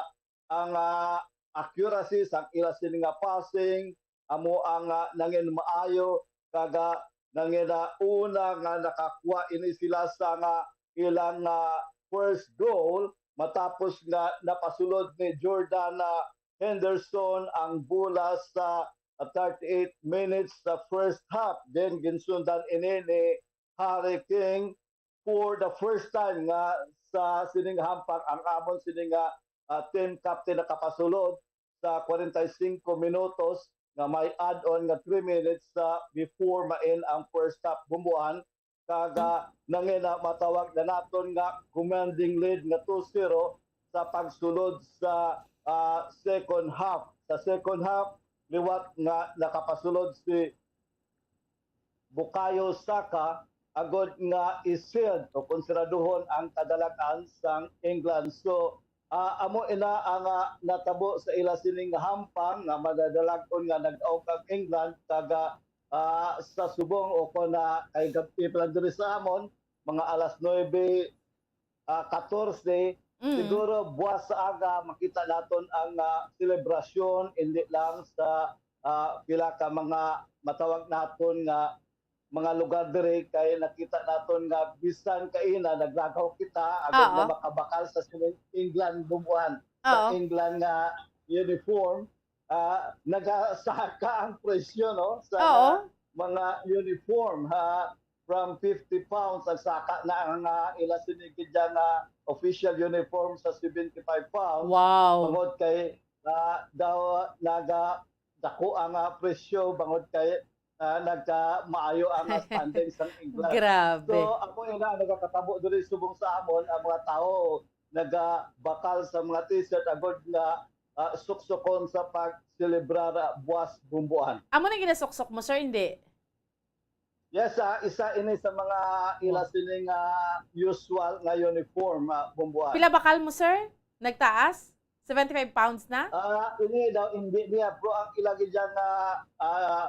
ang, ah, accuracy sang ila sini nga passing, amo ang, ah, nangin maayo, kag, ah, nangin, ah, una nga nakakuha ini sila sa nga ilang, ah, first goal, matapos nga napasulod ni Jordan, ah, Henderson ang bola sa, ah, thirty-eight minutes sa first half. Then, ginsundan ini ni Harry Kane for the first time nga sa sining hampang ang amon sini nga, ah, team captain nakapasulod sa kwarenta y singko minutos nga may add-on nga three minutes sa before main ang first half, Bombo Ann, kag, ah, nangina matawag na naton nga commanding lead nga two zero sa pagsulod sa, ah, second half. Sa second half, liwat nga nakapasulod si Bukayo Saka agod nga i-shield o konseraduhon ang kadalag-an sang England. So, ah, amo ina ang, ah, natabo sa ila sining hampang nga madadalag-on nga nag-aog ang England, kag, ah, sa subong o kon, ah, kay gab-i pa lang diri sa amon, mga alas nuebe, ah, katorse, Mm. siguro buwas sa aga makita naton ang, ah, selebrasyon, hindi lang sa, ah, pila ka mga matawag naton nga mga lugar diri, kay nakita naton nga bisan kaina naglagaw kita agud Oo. nga makabakal sa sining England, Bombo Ann, sa Oo. England nga uniform, ah, nagasaka ang presyo, no, sa Oo. mga uniform, ha, from fifty pounds ang saka na ang, ah, ila sini gid nga official uniform sa seventy-five pounds. Wow. Tungod kay, ah, daw naga dako ang, ah, presyo bangod kay, ah, nagka maayo ang, ah, standing sang England. Grabe. So, amo ina nagakatabo diri subong sa amon, ang mga tawo nagabakal sa mga t-shirt agud nga, ah, suksukon sa pagselebrar, ah, buwas, Bombo Ann. Amo na ginasuksok mo, sir, hindi? Yes, ah, isa ini sa mga ila Wow. sini nga usual nga uniform, ah, Bumbuan. Pila bakal mo, sir? Nagtaas? Seventy-five pounds na? Ah, ini daw, hindi niya, bro, ang ila gid dyan nga, ah,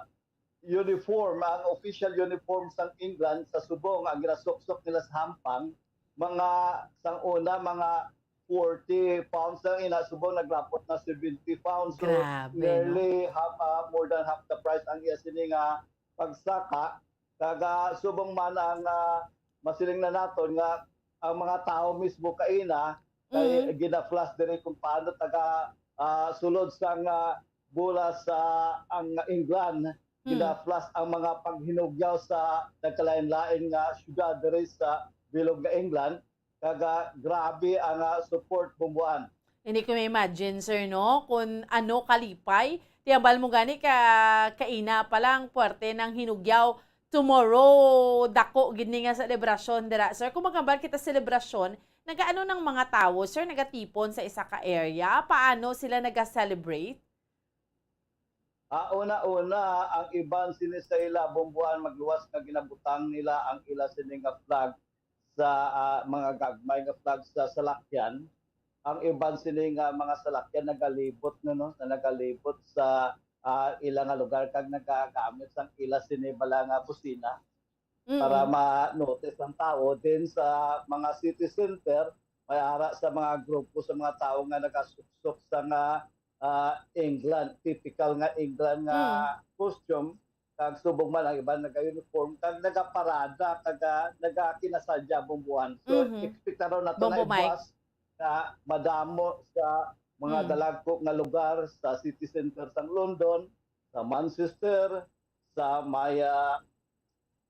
uniform, ang official uniform sang England sa subong, ang ginasuksok nila sa hampang, mga sang una, mga forty pounds lang, ina subong naglapot na seventy pounds. So, Grabe, no? nearly half, ah, more than half the price ang iya sini nga pagsaka. Kag, ah, subong man ang, ah, masiling na naton nga ang mga tawo mismo kaina kay Mm. gina-flash diri kung paano taga, ah, sulod sang, ah, bola sa ang England, Mm. gina-flash ang mga paghinugyaw sa nagkalain-lain nga syudad diri sa bilog nga England. Kag, ah, grabe ang, ah, support, Bumbuan. Hindi ko ma-imagine, sir, no? Kung ano kalipay. Tiyambal mo gani ka, kaina pa lang, puwerte ng hinugyaw. Tomorrow, dako gid ni nga selebrasyon dira, sir. Kung magambal kita selebrasyon, nagaano ng mga tawo, sir? Nagatipon sa isa ka area? Paano sila naga-celebrate? Ah, una-una, ang iban sini sa ila, Bumbuan, magluwas nga ginabutang nila ang ila sini nga flag sa, ah, mga gagmay nga flag sa salakyan. Ang iban sini nga mga salakyan nagalibot, no, no, na nagalibot sa, ah, ila nga lugar kag nagagamit sang ila sini bala nga busina para Mm. ma-notice ang tawo. Din sa mga city center, may ara sa mga grupo sa mga tawo nga nagasuksok sa nga, ah, England, typical nga England nga Mm. costume, kag subong man ang iban naga-uniform, kag nagaparada, kag, ah, nagakinasadya, Bumbuan. So, Mhm. expect na raw nato na Bombo Mike. ibuas na madamo sa mga Mm. dalagko nga lugar sa city center sang London, sa Manchester, sa may, ah,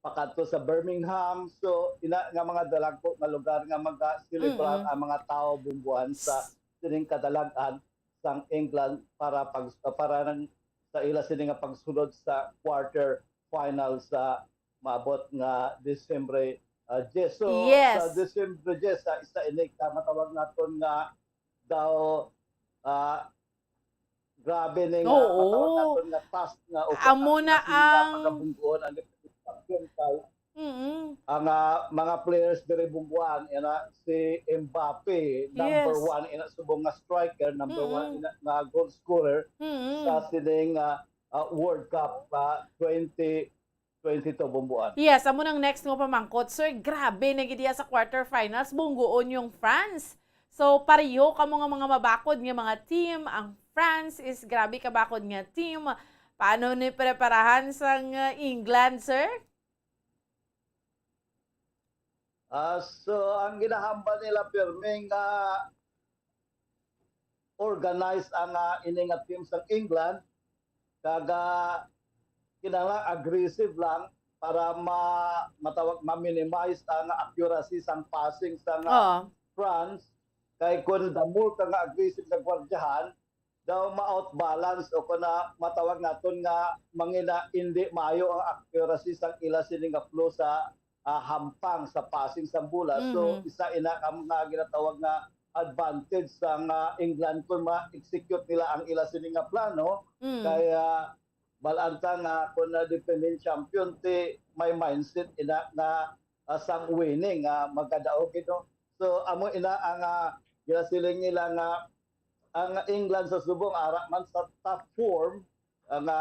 pakadto sa Birmingham. So, ina nga mga dalagko nga lugar nga maga-celebrar Mm. ang mga tawo, Bumbuan, sa S- sining kadalag-an sang England para pag, para nang, sa ila sini nga pagsulod sa quarter final sa maabot nga Disyembre, ah, diyes. So, sa Yes. Disyembre diyes, sa isa ini ka matawag naton nga daw, ah, grabe ni nga Oo. matawag naton nga task nga o Amo na nga sila ang pagabunggoon ang champion kay Mm. ang, ah, mga players diri, Bumbuan, ina si Mbappe, number Yes. one ina subong nga striker, number one Mm. ina nga goal scorer Mm. sa sining, ah, ah, World Cup, ah, twenty twenty-two, Bumbuan. Yes, amo nang next nga pamangkot. Sir, grabe na gid iya sa quarterfinals. Bunggoon yung France. So, pareho kamo nga mga mabakod nga mga team. Ang France is grabe kabakod nga team. Paano ni preparahan sang, uh, England, sir? Ah, so, ang ginahambal nila, pirmi nga organized ang, ah, ini nga team sa England, kag, ah, kinahanglan aggressive lang para ma-, matawag, ma-minimize ang accuracy sang passing sang, ah, Oo. France. Kay kun the more ka nga aggressive nga gwardiyahan, daw ma-outbalance o kun, ah, matawag naton nga mangina hindi maayo ang accuracy sang ila sini nga flow sa, ah, hampang sa passing sang bola. So, Mhm. isa ina ka mga ginatawag nga advantage sang, ah, England kung ma-execute nila ang ila sini nga plano. Mm. Kaya, bal-an ta nga kung na defending champion, ti may mindset ina nga, ah, sang winning, ah, magkadaog, no? So, amo ina ang, ah, ginasiling nila nga ang England sa subong ara man sa top form, ah, nga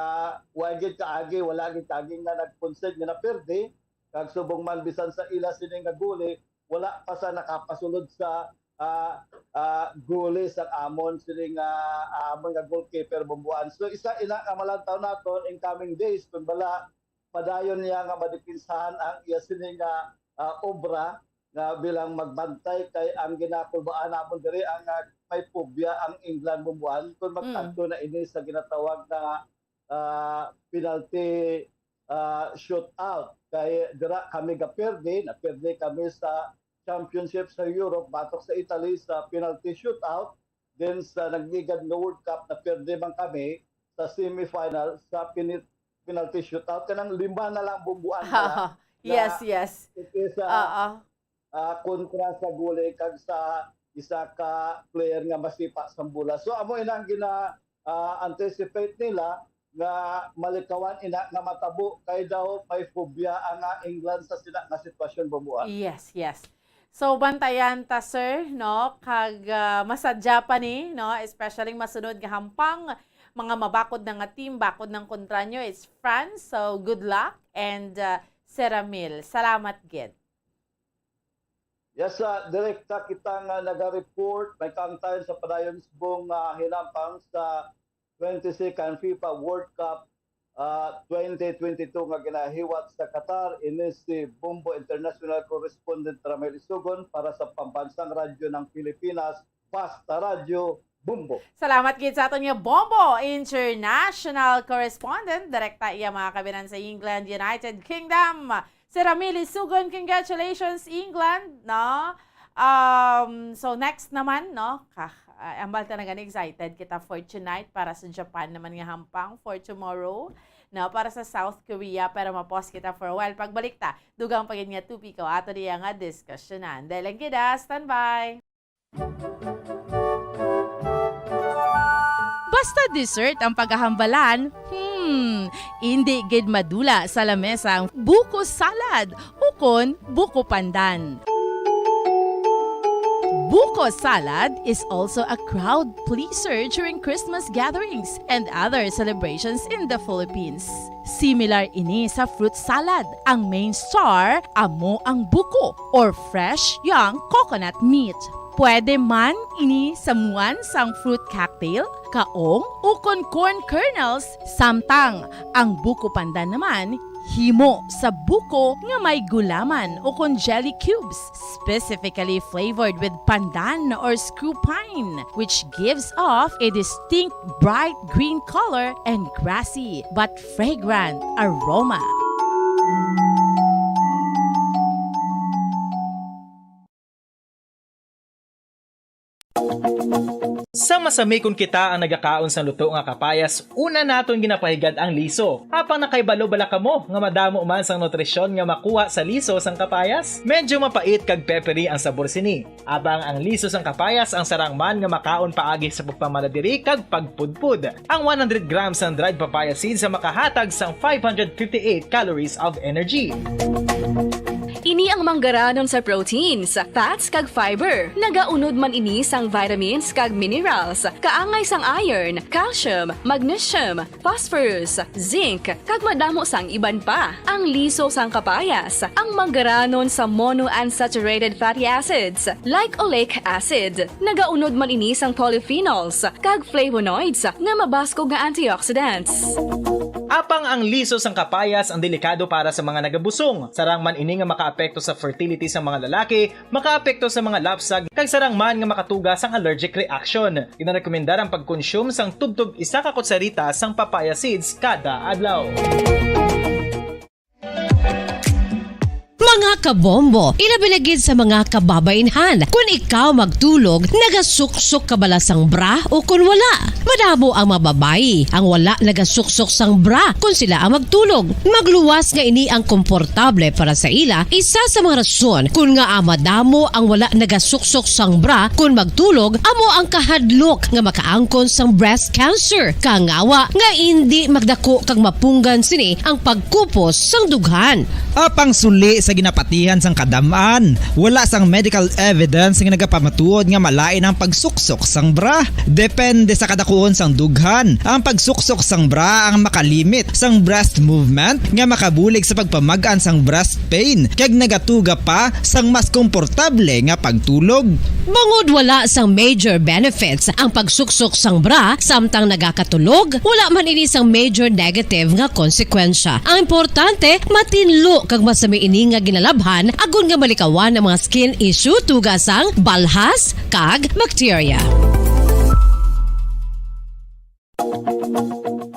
wa gid kaagi, wala gid kaagi nga nag-concede nga napirdi, kag subong man bisan sa ila sini nga guli, wala pa sa nakapasulod sa, ah, ah, guli sa amon sini nga, ah, amon nga goalkeeper, Bumbuan. So, isa ina nga malantaw naton in coming days, kung bala padayon niya nga madipinsahan ang iya sini nga, ah, obra nga bilang magbantay kay ang ginakulbaan namon diri ang, ah, may phobia ang England, Bumbuan, kung Mm. magkadto na ini sa ginatawag nga, ah, penalty, ah, shootout. Kay dira kami gapirdi, napirdi kami sa championship sa Europe batok sa Italy sa penalty shootout. Then sa nagligad nga World Cup, napirdi man kami sa semifinal sa pini-, penalty shootout. Kanang lima na lang, Bumbuan, pala. Yes, Na yes. It is, ah, Oo. ah, kontra sa guli kag sa isa ka player nga masipa sa bola. So, amo ina ang gina, ah, anticipate nila nga malikawan ina nga matabo kay daw may phobia ang, ah, England sa sina nga sitwasyon, Bombo, ah. Yes, yes. So, bantayan ta, sir, no? Kag, ah, masadya pa ni, no? Especially masunod nga hampang, mga mabakod na nga team, bakod ng kontra nyo, it's France. So, good luck. And, ah, Sir Ramil, salamat gid. Yes, ah, direkta kita nga naga-report, may kaangtayan sa padayon subong, ah, hinampang sa twenty-second FIFA World Cup, ah, twenty twenty-two nga ginahiwat sa Qatar. Ini si Bombo International Correspondent Ramil Isugon para sa Pambansang Radyo ng Pilipinas, Basta Radyo, Bombo. Salamat gid sa aton nga Bombo International Correspondent. Direkta iya, mga kabinan, sa England, United Kingdom. Si Ramil Isugon, congratulations, England, no? Um, so, next naman, no? Kah, ah, ambal ta na gani, excited kita for tonight para sa Japan naman nga hampang for tomorrow, no? Para sa South Korea, pero ma-pause kita for a while. Pagbalik ta, dugang pa gid nga topiko ato niya nga diskusyonan. Dahil lang gid, ah, standby. Basta dessert ang paghahambalan, hmm, indi gid madula sa lamesa ang buko salad ukon buko pandan. Buko salad is also a crowd pleaser during Christmas gatherings and other celebrations in the Philippines. Similar ini sa fruit salad. Ang main star amo ang buko or fresh young coconut meat. Pwede man ini samuan sang fruit cocktail, kaong, ukon corn kernels, samtang ang buko pandan naman himo sa buko nga may gulaman ukon jelly cubes, specifically flavored with pandan or screw pine, which gives off a distinct bright green color and grassy but fragrant aroma. Sa masami kon kita ang nagakaon sang luto nga kapayas, una naton ginapahigad ang liso. Apang nakahibalo bala kamo nga madamo man sang nutrisyon nga makuha sa liso sang kapayas? Medyo mapait kag peppery ang sabor sini. Apang ang liso sang kapayas ang sarang man nga makaon paagi sa pagpamala diri kag pagpudpod. Ang one hundred grams sang dried papaya seeds ang makahatag sang five hundred fifty-eight calories of energy. Ini ang manggaranon sa proteins, fats, kag fiber. Nagaunod man ini sang vitamins kag minerals, kaangay sang iron, calcium, magnesium, phosphorus, zinc, kag madamo sang iban pa. Ang liso sang kapayas, ang manggaranon sa monounsaturated fatty acids, like oleic acid. Nagaunod man ini sang polyphenols kag flavonoids nga mabaskog nga antioxidants. Apang ang liso sang kapayas ang delikado para sa mga nagabusong. Sarang man ini nga makaapekto sa fertility sa mga lalaki, makaapekto sa mga lapsag, kag sarang man nga makatuga sang allergic reaction. Ginarekomendar ang pagkonsume sang tubtob isa ka kutsarita sang papaya seeds kada adlaw. Mga kabombo, ilabi na gid sa mga kababainhan, kun ikaw magtulog, nagasuksok ka bala sang bra o kun wala? Madamo ang mga babayi ang wala nagasuksok sang bra kun sila ang magtulog. Magluwas nga ini ang komportable para sa ila, isa sa mga rason kun ngaa madamo ang wala nagasuksok sang bra kun magtulog, amo ang kahadlok nga makaangkon sang breast cancer. Kangawa nga indi magdako kag mapunggan sini ang pagkupos sang dughan. Apang suli sa ginapatihan sang kadam-an, wala sang medical evidence nga nagapamatuod nga malain ang pagsuksok sang bra. Depende sa kadakuon sang dughan, ang pagsuksok sang bra ang makalimit sang breast movement nga makabulig sa pagpamag-an sang breast pain kag nagatuga pa sang mas komportable nga pagtulog. Bangod wala sang major benefits ang pagsuksok sang bra samtang nagakatulog, wala man ini sang major negative nga konsekwensya. Ang importante, matinlo kag masami ini nga ginalabhan agod nga malikawan ang mga skin issue tuga sang balhas kag bakterya.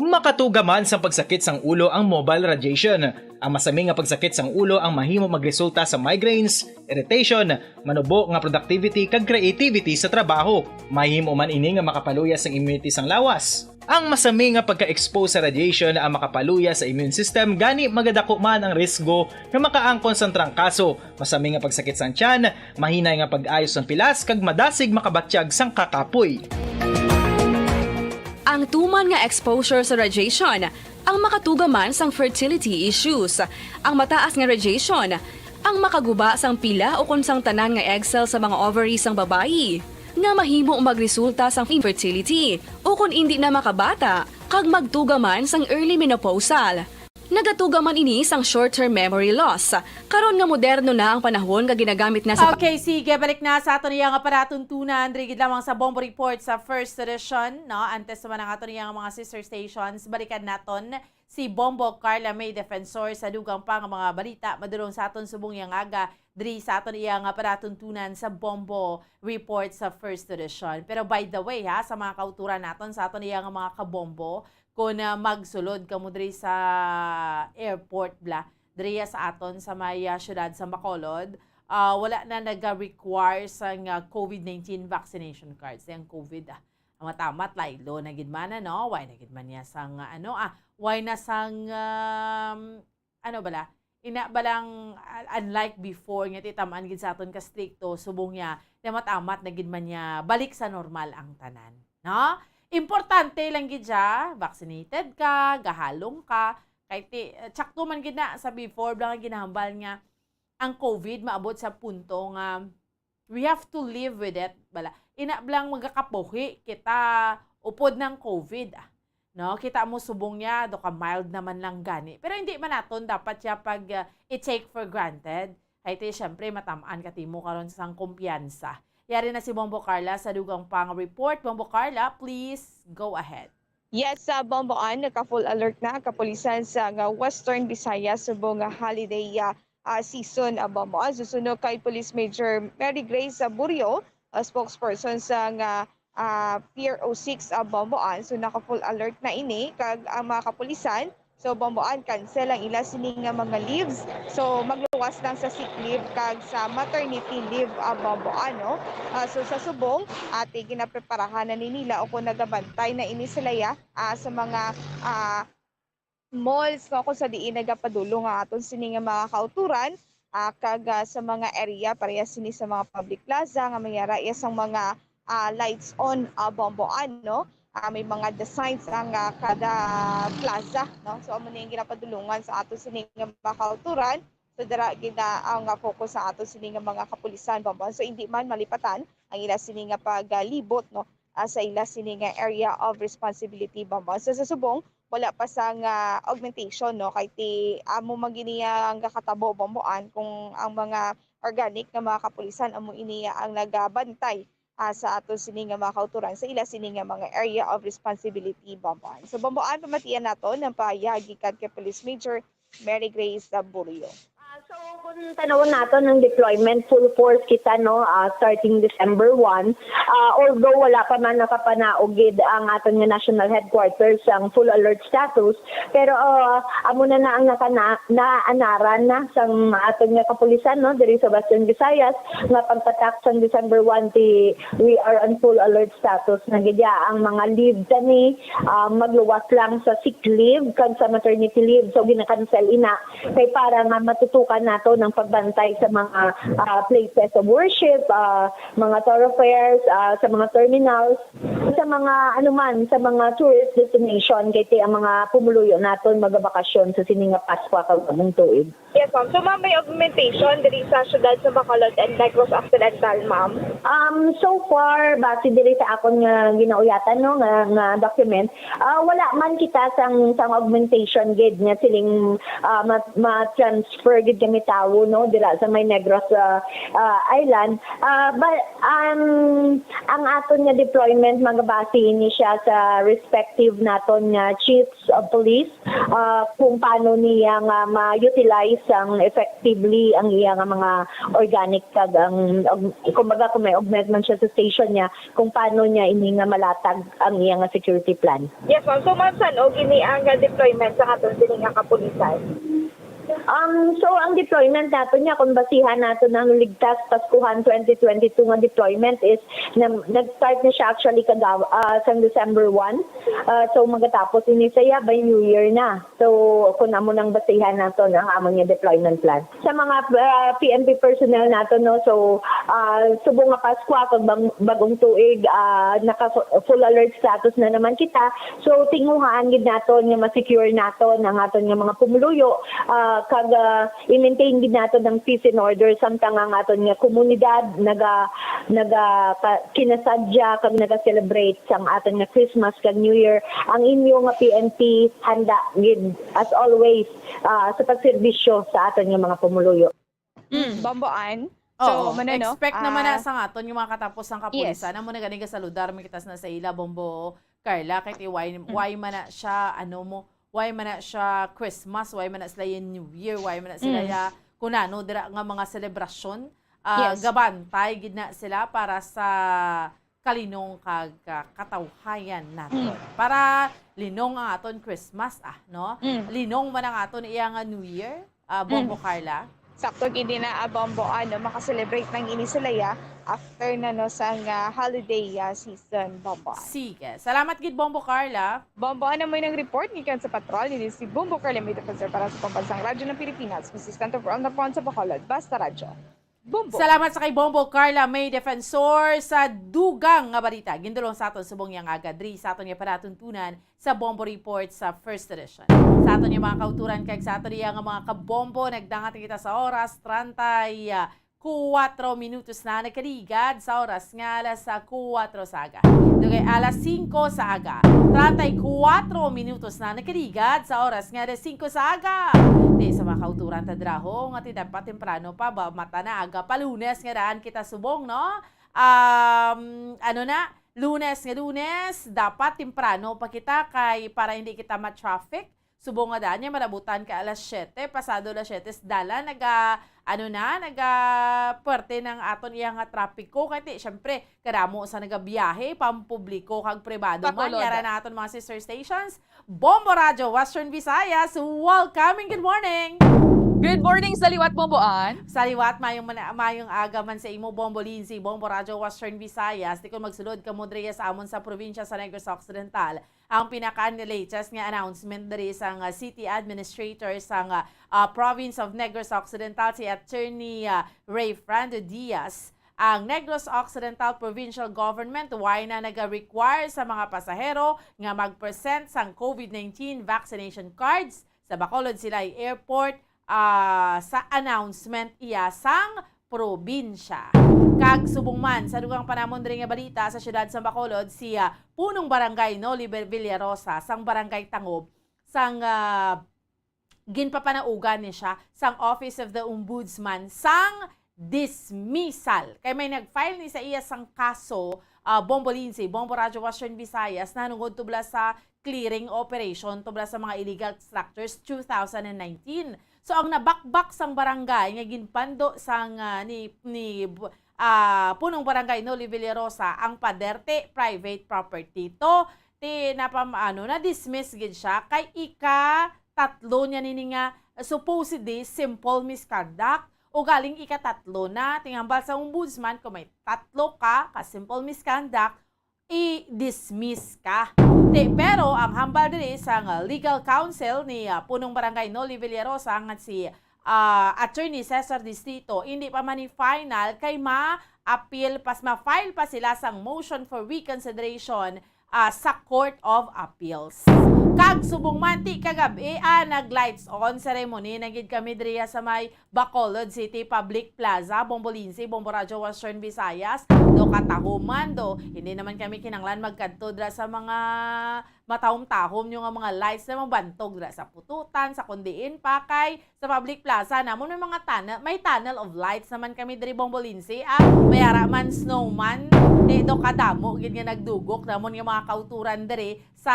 Makatuga man sang pagsakit sang ulo ang mobile radiation. Ang masami nga pagsakit sang ulo ang mahimo magresulta sa migraines, irritation, manubo nga productivity kag creativity sa trabaho. Mahimo man ini nga makapaluya sang immunity sang lawas. Ang masami nga pagka-expose sa radiation ang makapaluya sa immune system, gani magadako man ang risgo nga makaangkon sang trangkaso, masami nga pagsakit sang tiyan, mahinay nga pag-ayo sang pilas kag madasig makabatyag sang kakapoy. Ang tuman nga exposure sa radiation ang makatuga man sang fertility issues. Ang mataas nga radiation ang makaguba sang pila ukon sang tanan nga egg cell sa mga ovary sang babayi, nga mahimo magresulta sang infertility ukon indi na makabata kag magtuga man sang early menopausal. Nagatuga man ini sang short-term memory loss, karon nga moderno na ang panahon nga ginagamit na sa pa- Okay, sige, balik na sa aton iya nga palatuntunan. Diri gid lamang sa Bombo Report sa First Edition, no? Antes naman ang aton iya nga mga sister stations, balikan naton si Bombo Carla May Defensor sa dugang pa nga mga balita madulong sa aton subong iya nga aga diri sa aton iya nga palatuntunan sa Bombo Report sa First Edition. Pero by the way, ha, sa mga kauturan naton, sa aton iya nga mga kabombo, kung ah, magsulod kamo diri sa airport bla, diri sa aton sa may ah, syudad sa Bacolod, ah, wala na naga-require sang ah, COVID nineteen vaccination cards. Ang COVID, ah, ang matamat, laylo na gid man, ano? Why na gid man niya sang, ah, ano, ah, why na sang, um, ano bala? Ina balang, ah, unlike before, nga titamaan gid sa aton ka strikto, subong niya, namat-amat na gid man niya, balik sa normal ang tanan, no? Importante lang gid siya, vaccinated ka, gahalong ka, kay ti, eh, tsakto man gid na sa before, bala nga ginahambal nga ang COVID maabot sa punto nga we have to live with it, bala. Ina blang magakapuhi kita upod ng COVID, ah. No, kita mo subong niya, do ka mild naman lang gani. Pero hindi man naton dapat siya pag ah, i-take for granted. Kay ti, syempre, matamaan ka timo karon sang kumpiyansa. Yari na si Bombo Carla sa dugang pang report. Bombo Carla, please go ahead. Yes, sa Bomboan, naka-full alert na ang kapulisan sa nga Western Visayas subong nga holiday ah, ah, season, ah, Bomboan. Susuno kay Police Major Mary Grace Burio, ah, spokesperson sa nga ah, Pier oh six, ah, Bomboan. So naka-full alert na ini kag ang mga kapulisan. So Bomboan, cancel ang ila sini nga mga leaves. So magluwas lang sa sick leave kag sa maternity leave, ah, Bomboan, no? Ah, so sa subong, ati ginapreparahan na ni nila o kung nagabantay na ini sila ya, ah, sa mga ah, malls, no, kung sa diin nagapadulong ang aton sini nga mga kauturan, ah, kag ah, sa mga area parehas sini sa mga public plaza nga may ara iya sang mga ah, lights on, ah, Bomboan, no? Ah, may mga designs ang ah, kada plaza, no? So amo ni ang ginapadulungan sa aton sini nga mga kauturan. So dira gid na ang ah, focus sa aton sini nga mga kapulisan, Bomboan. So hindi man malipatan ang ila sini nga paglibot, no? Ah, sa ila sini nga area of responsibility, Bomboan. So sa subong, wala pa sang ah, augmentation, no? Kay ti amo man gid niya ang kakatabo, Bomboan, kung ang mga organic nga mga kapulisan amo ini ang nagabantay ah, sa aton sini nga mga kauturan sa ila sini nga mga area of responsibility, Bomboan. So Bomboan, pamatian naton ang pahayag gikan kay Police Major Mary Grace Burio. Ah, so kung tanawon naton ang deployment, full force kita, no, ah, starting December one. Ah, although wala pa man nakapanaog gid ang aton nga national headquarters sang full alert status, pero ah, amo na na ang nakana, naanaran na sang aton nga kapulisan, no, diri sa Western Visayas, nga pagpatak sang December one ti we are on full alert status na gid ya. Ang mga leave kani, ah, magluwas lang sa sick leave kag sa maternity leave, so ginakancel ina kay para nga matutukan nato ang pagbantay sa mga ah, places of worship, ah, mga thoroughfares, ah, sa mga terminals, sa mga anuman, sa mga tourist destination, kay ti ang mga pumuluyo naton magabakasyon sa sini nga Paskwa kag bagong tuig. Yes, ma'am. So, ma'am, may augmentation diri sa siyudad sa Bacolod and Negros Occidental, ma'am? Um, so far, base diri sa akon nga ginauyatan, no, nga, nga document, ah, wala man kita sang, sang augmentation gid nga siling ah, ma, ma-transfer gid kami tawo, no, dira sa may Negros ah, ah, Island. Ah, but um, ang aton nga deployment magabase ni siya sa respective naton nga chiefs of police, ah, kung paano niya nga ma-utilize ang effectively ang iya nga mga organic kag ang, ang kumbaga, kung may augment man siya sa station niya, kung paano niya ini nga malatag ang iya nga security plan. Yes, ma'am. So, ma'am, san-o gini ang ah, deployment sa aton sini nga kapulisan? Um, so ang deployment nato niya, kung basihan nato ng Ligtas Paskuhan twenty twenty-two nga deployment is na, nag-start na siya actually kagaw uh, sang December one. Uh, so magatapos ini saya by New Year na. So kung amo nang basihan nato ang amon nga deployment plan. Sa mga uh, P N P personnel nato, no, so Ah, subong nga Paskwa kag bag-, bag-ong tuig, ah, naka fu-, full alert status na naman kita. So, tinguhaan gid naton nga ma-secure naton ang aton nga mga pumuluyo, ah, kag, ah, i-maintain gid naton ang peace and order samtang ang aton nga komunidad naga-, naga-, pa-, kinasadya kag naga-celebrate sang aton nga Christmas kag New Year. Ang inyo nga P N P handa gid as always, ah, sa pagserbisyo sa aton nga mga pumuluyo. Mm, Bombo Ann. So, Oo, mano, no? expect naman na Ah, sa aton yung mga katapusang Yes. kapulisan. Amo na gani gasaludar man kita na sa ila, Bombo Carla, kay ti why, why man na siya, ano mo, why man na siya Christmas, why man na sila yung New Year, why man na sila Mm. ya, kung ano, dira nga mga selebrasyon, ah, Yes. gabantay gid na sila para sa kalinong kag, ah, katawhayan naton. Mm. Para linong ang aton Christmas, ah, no? Mm. Linong man ang aton iya nga New Year, ah, Bombo Mm. Carla. Sakto gid na, ah, Bombo Ann, no, maka-celebrate nang ini sila ya after na, no, sang, ah, holiday, ah, season, Bombo Ann. Sige. Salamat gid, Bombo Carla. Bombo Ann, amo nang report gikan sa patrol ni si Bombo Carla May Defensor para sa Pambansang Radyo ng Pilipinas, consistent for all na sa Bacolod. Basta Radyo. Bombo. Salamat sa kay Bombo Carla May Defensor sa dugang nga balita. Gindulong sa aton subong yang aga diri sa aton nga panatuntunan sa Bombo Report sa First Edition. Sa aton nga mga kauturan kag sa aton iya nga mga kabombo, nagdangat kita sa oras, treinta y cuatro minutos na nagkaligad sa oras nga alas, ah, kuwatro sa aga. Dugay alas singko sa aga. Treinta y cuatro minutos na nagkaligad sa oras nga alas singko sa aga. Di sa mga kauturan ta draho nga ti dapat temprano pa ba mata na aga pa Lunes nga daan kita subong, no? Um, ano na, Lunes nga Lunes, dapat temprano pa kita kay para hindi kita ma-traffic. Subong nga daan niya malabutan ka alas siyete, pasado alas siyete, sa dalan naga, ano na, naga puwerte ng aton iya nga trapiko. Kay ti, syempre, kadamo sa nagabiyahe, pampubliko kag pribado man. Bacolod. Yara na aton mga sister stations. Bombo Radyo Western Visayas, welcome and good morning! Good morning sa liwat, Bombo Ann. Sa liwat, mayong, mana- mayong aga man sa imo, Bombo Lindsay, Bombo Radyo Western Visayas. Di kung magsulod ka mo, Drea, sa amon sa probinsya sa Negros Occidental. Ang pinaka-latest nga announcement diri sang, ah, city administrator sang, ah, ah, province of Negros Occidental, si Attorney, ah, Rayfrando Diaz. Ang Negros Occidental Provincial Government wala na naga-require sa mga pasahero nga mag-present sang COVID nineteen vaccination cards sa Bacolod Silay Airport, ah, sa announcement iya sang probinsya. Kag subong man sa dugang pa namon diri nga balita sa siyudad sa Bacolod, si, ah, Punong Barangay Noli Villarosa sang Barangay Tangob sang, ah, ginpapanaugan ni siya sang Office of the Ombudsman sang dismissal. Kay may nag-file ni sa iya sang kaso, ah, Bombo Lindsay, Bombo Radyo Western Visayas, nahanungod tubla sa clearing operation tubla sa mga illegal structures two thousand and nineteen. So, ang nabakbak sang barangay nga ginpando sang, ah, ni, ni, ah, Punong Barangay Noli Villarosa ang paderte private property to, ti napam-, ano, na-dismiss gid siya kay ika tatlo niya nini nga supposedly simple misconduct. O galing ika tatlo na, tinghambal sa ombudsman, kung may tatlo ka ka simple misconduct, i-dismiss ka. Ti, pero ang hambal diri sang legal counsel ni, ah, Punong Barangay Noli Villarosa nga si, ah, Attorney Cesar Distrito, hindi pa man ni final kay ma-appeal pas ma-file pa sila sang motion for reconsideration, ah, sa Court of Appeals. Kag subong man ti kagab-i, ah, nag-lights on ceremony na gid kami diriya sa may Bacolod City Public Plaza, Bombo Lindsay, Bombo Radyo Western Visayas, do katahuman do. Hindi naman kami kinanglan magkadto dira sa mga matahom-tahom nyo nga mga lights na mabantog dira sa pututan, sa kundiin pa kay sa public plaza namon may mga tunnel, may tunnel of lights naman kami diri, Bombo Lindsay, ah, may ara man snowman, di do kadamo gid nga nagdugok namon nga mga kauturan diri sa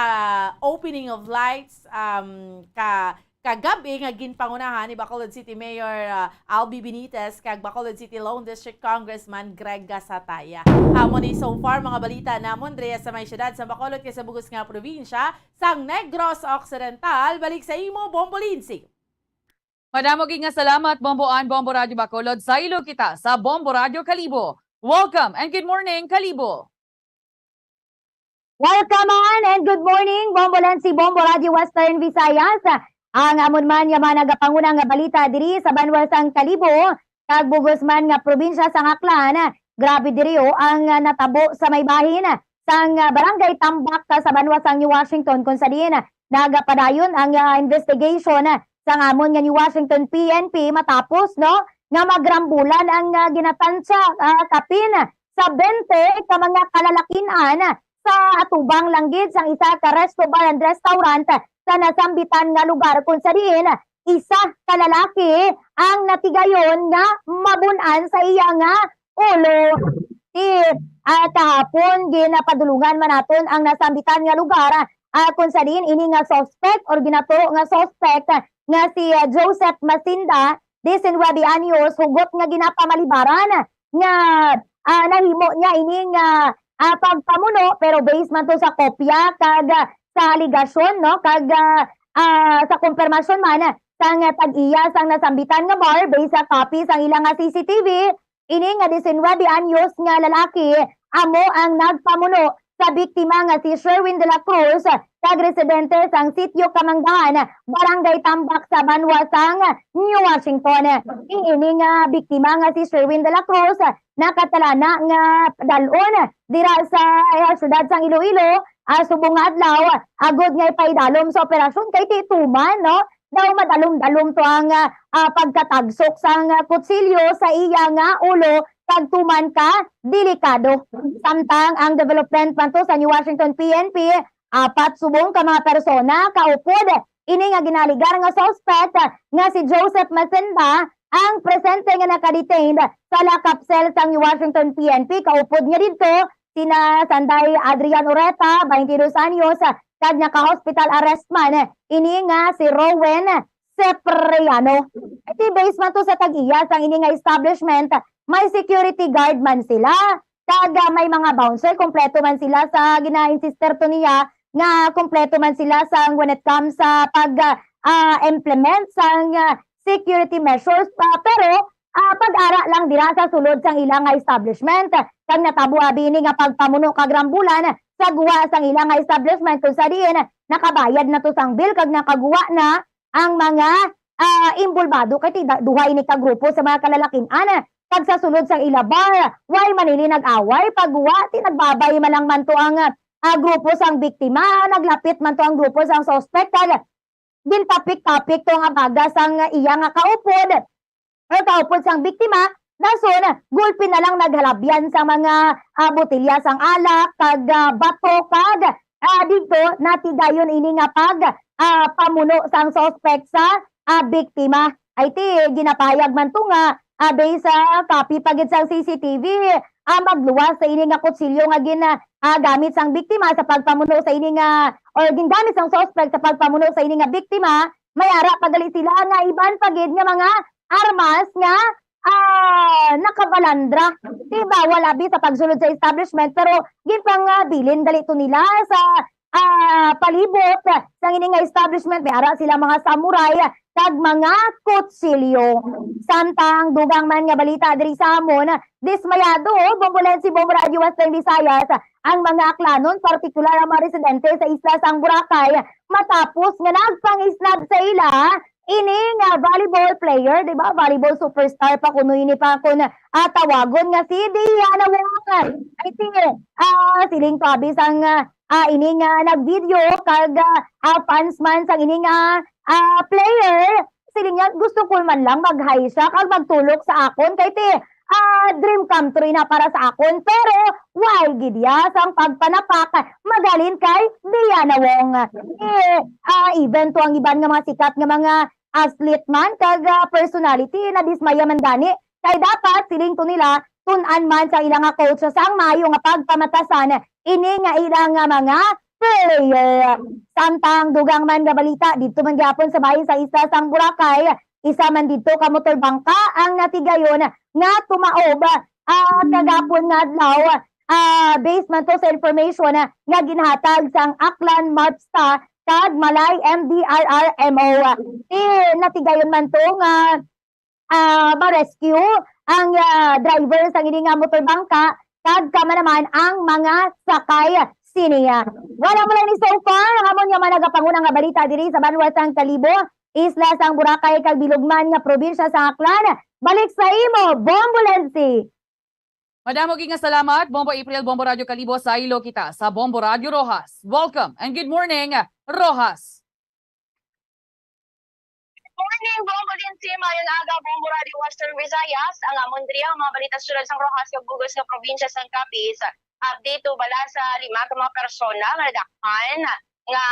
opening of lights, um, ka kagab-i nga ginpangunahan ni Bacolod City Mayor, ah, Albi Benitez kag Bacolod City Lone District Congressman Greg Gasataya. Amo ni so far mga balita namon diri sa may siyudad sa Bacolod kag sa bug-os nga probinsya sang Negros Occidental. Balik sa imo, Bombo Lindsay. Madamo gid nga salamat, Bombo Ann, Bombo Radyo Bacolod. Saylo kita sa Bombo Radyo Kalibo. Welcome and good morning, Kalibo. Welcome on and good morning, Bombo Lindsay, Bombo Radyo Western Visayas. Ang amon man nga mga nagapanguna nga balita diri sa banwa sang Kalibo, Kag bug-os man nga probinsya sang Aklan, grabe diri, o, ang, ah, natabo sa may bahin sang, ah, Barangay Tambak, ah, sa banwa sang New Washington, kung sa diin, ah, nagapadayon ang, ah, investigation, ah, sang amon nga New Washington P N P matapos, no, nga magrambulan ang, ah, ginatansya, ah, kapin sa bente ka mga kalalakin-an sa atubang lang gid sang isa ka resto bar and restaurant sa nasambitan nga lugar, kung sa diin isa ka lalaki ang natigayon nga mabun-an sa iya nga ulo. Ti, ah, kahapon, ginapadulungan man naton ang nasambitan nga lugar, ah, kung sa diin ini nga suspect or ginaturo nga suspect nga si, ah, Joseph Masinda, diecinuebe anyos, hugot nga ginapamalibaran nga, ah, nahimo niya ini nga, ah, pagpamuno, pero based man to sa kopya kag, ah, sa alegasyon, no, kag, ah, ah, sa kumpirmasyon man sang tag-iya sang nasambitan nga bar, based sa copy sang ila nga C C T V, ini nga diecinuebe anyos nga lalaki amo ang nagpamuno sa biktima nga si Sherwin de la Cruz, kag residente sang Sitio Kamanggahan, Barangay Tambak sa banwa sang New Washington. Ini nga biktima nga si Sherwin de la Cruz nakatalana nga dal-on dira sa, eh, siyudad sang Iloilo, ah, subong nga adlaw, agod nga ipaidalom sa operasyon kay ti tuman, no, daw madalom-dalom to ang, ah, ah, pagkatagsok sang, ah, kutsilyo sa iya nga ulo kag tuman ka delikado. Samtang ang development man to sa New Washington P N P, apat subong ka mga persona kaupod ini nga ginaligar nga suspect nga si Joseph Masinda ang presente nga naka-detained sa lock-up cell sang New Washington P N P. Kaupod niya didto sina Sanday Adrian Oreta, twenty-dos anyos, kag naka-hospital arrest man ini nga si Rowen Sepriano. Iti base man to sa tag-iya sang ini nga establishment, may security guard man sila, kag, ah, may mga bouncer, kompleto man sila sa gina-insister to niya nga kompleto man sila sa when it comes sa pag, ah, ah, implement sang, ah, security measures, ah, pero, ah, pag-ara lang dira sa sulod sang ila nga establishment. Kag natabo abi ini nga pagpamuno kag rambulan sa guwa sang ila nga establishment, kung sa diin nakabayad na to sang bill kag nakaguwa na ang mga, ah, involbado kay ti da-, duha ini ka grupo sa mga kalalakin-an. Kag sa sulod sang ila bar, wala man ini nag-away, pagwa, ti nagbabay man lang man to ang, ah, grupo sang biktima, naglapit man to ang grupo sang suspect, kag ginpapik-tapik to ang abaga sang iya nga kaupod, or kaupod sang biktima, dason, gulpi na lang naghalabyan sa mga, ah, botelya sang alak, kag, ah, bato, kag, ah, didto natigayon ini nga pag, ah, pamuno sang suspect sa, ah, biktima. Ay ti, ginapahayag man to nga, ah, based sa copy pa gid sang C C T V, ah, magluwas sa ini nga kutsilyo nga gin-, ah, gamit sang biktima sa pagpamuno sa ini nga, or gingamit sang suspect sa pagpamuno sa ini nga biktima, may ara pa gali sila nga iban pa gid nga mga armas nga, ah, nakabalandra. Di bawal abi sa pagsulod sa establishment, pero ginpangabilin gali to nila sa, ah, palibot sang ini nga establishment. May ara sila mga samurai kag mga kutsilyo. Samtang dugang man nga balita diri sa amon, dismayado, Bombolense, Bombo Radio Western Visayas, ang mga Aklanon, partikular ang mga residente sa isla sang Boracay, matapos nga nagpangisnab sa ila ini nga volleyball player, di ba? Volleyball superstar pa kuno ini pa kun, ah, tawagon nga si Diana Wong. Ay, sige. Ah, siling to abi sang, ah, ah, ini nga nag-video kag, ah, ah, fans man sang ini nga, ah, player. Siling niya, "Gusto ko man lang mag-hi siya kag magtulok sa akon kay ti, ah, dream come true na para sa akon." Pero wala gid iya sang pagpanapak magalin kay Diana Wong. Eh, ah, even to ang iban nga mga sikat nga mga athlete man kag, ah, personality, nadismaya man gani. Kay dapat, siling to nila, tun-an man sa ila nga coach sang maayo nga pagpamatasan ini nga ila nga mga player. Samtang dugang man nga balita, didto man gyapon sa bahin sa isla sang Boracay, isa man didto ka motor bangka ang natigayon nga tumaob, ah, kagapon nga adlaw. Ah, based man to sa information, ah, nga ginhatag sang Aklan MARPSTA kag Malay M D R R M O. Eh, natigayon man to nga, ah, ma-rescue ang, ah, driver sang ini nga motor bangka kag kamo naman ang mga sakay sini. Wala mo lang ni so far ang amon nga mga nagapanguna nga balita diri sa banwa sang Kalibo. isla sang Boracay kag bilog man nga probinsya sa Aklan. Balik sa imo, Bombo Lensi. Madamo gid nga salamat, Bombo April, Bombo Radyo Kalibo, saylo kita sa Bombo Radyo Roxas. Welcome and good morning, Roxas. Good morning, Bombo Lindsay. Mayong aga, Bombo Radyo Western Visayas. Ang amon diri ang mga balita sa syudad sang Roxas kag bug-os nga probinsya sang Capiz. Update bala sa lima ka mga persona nga nadakpan nga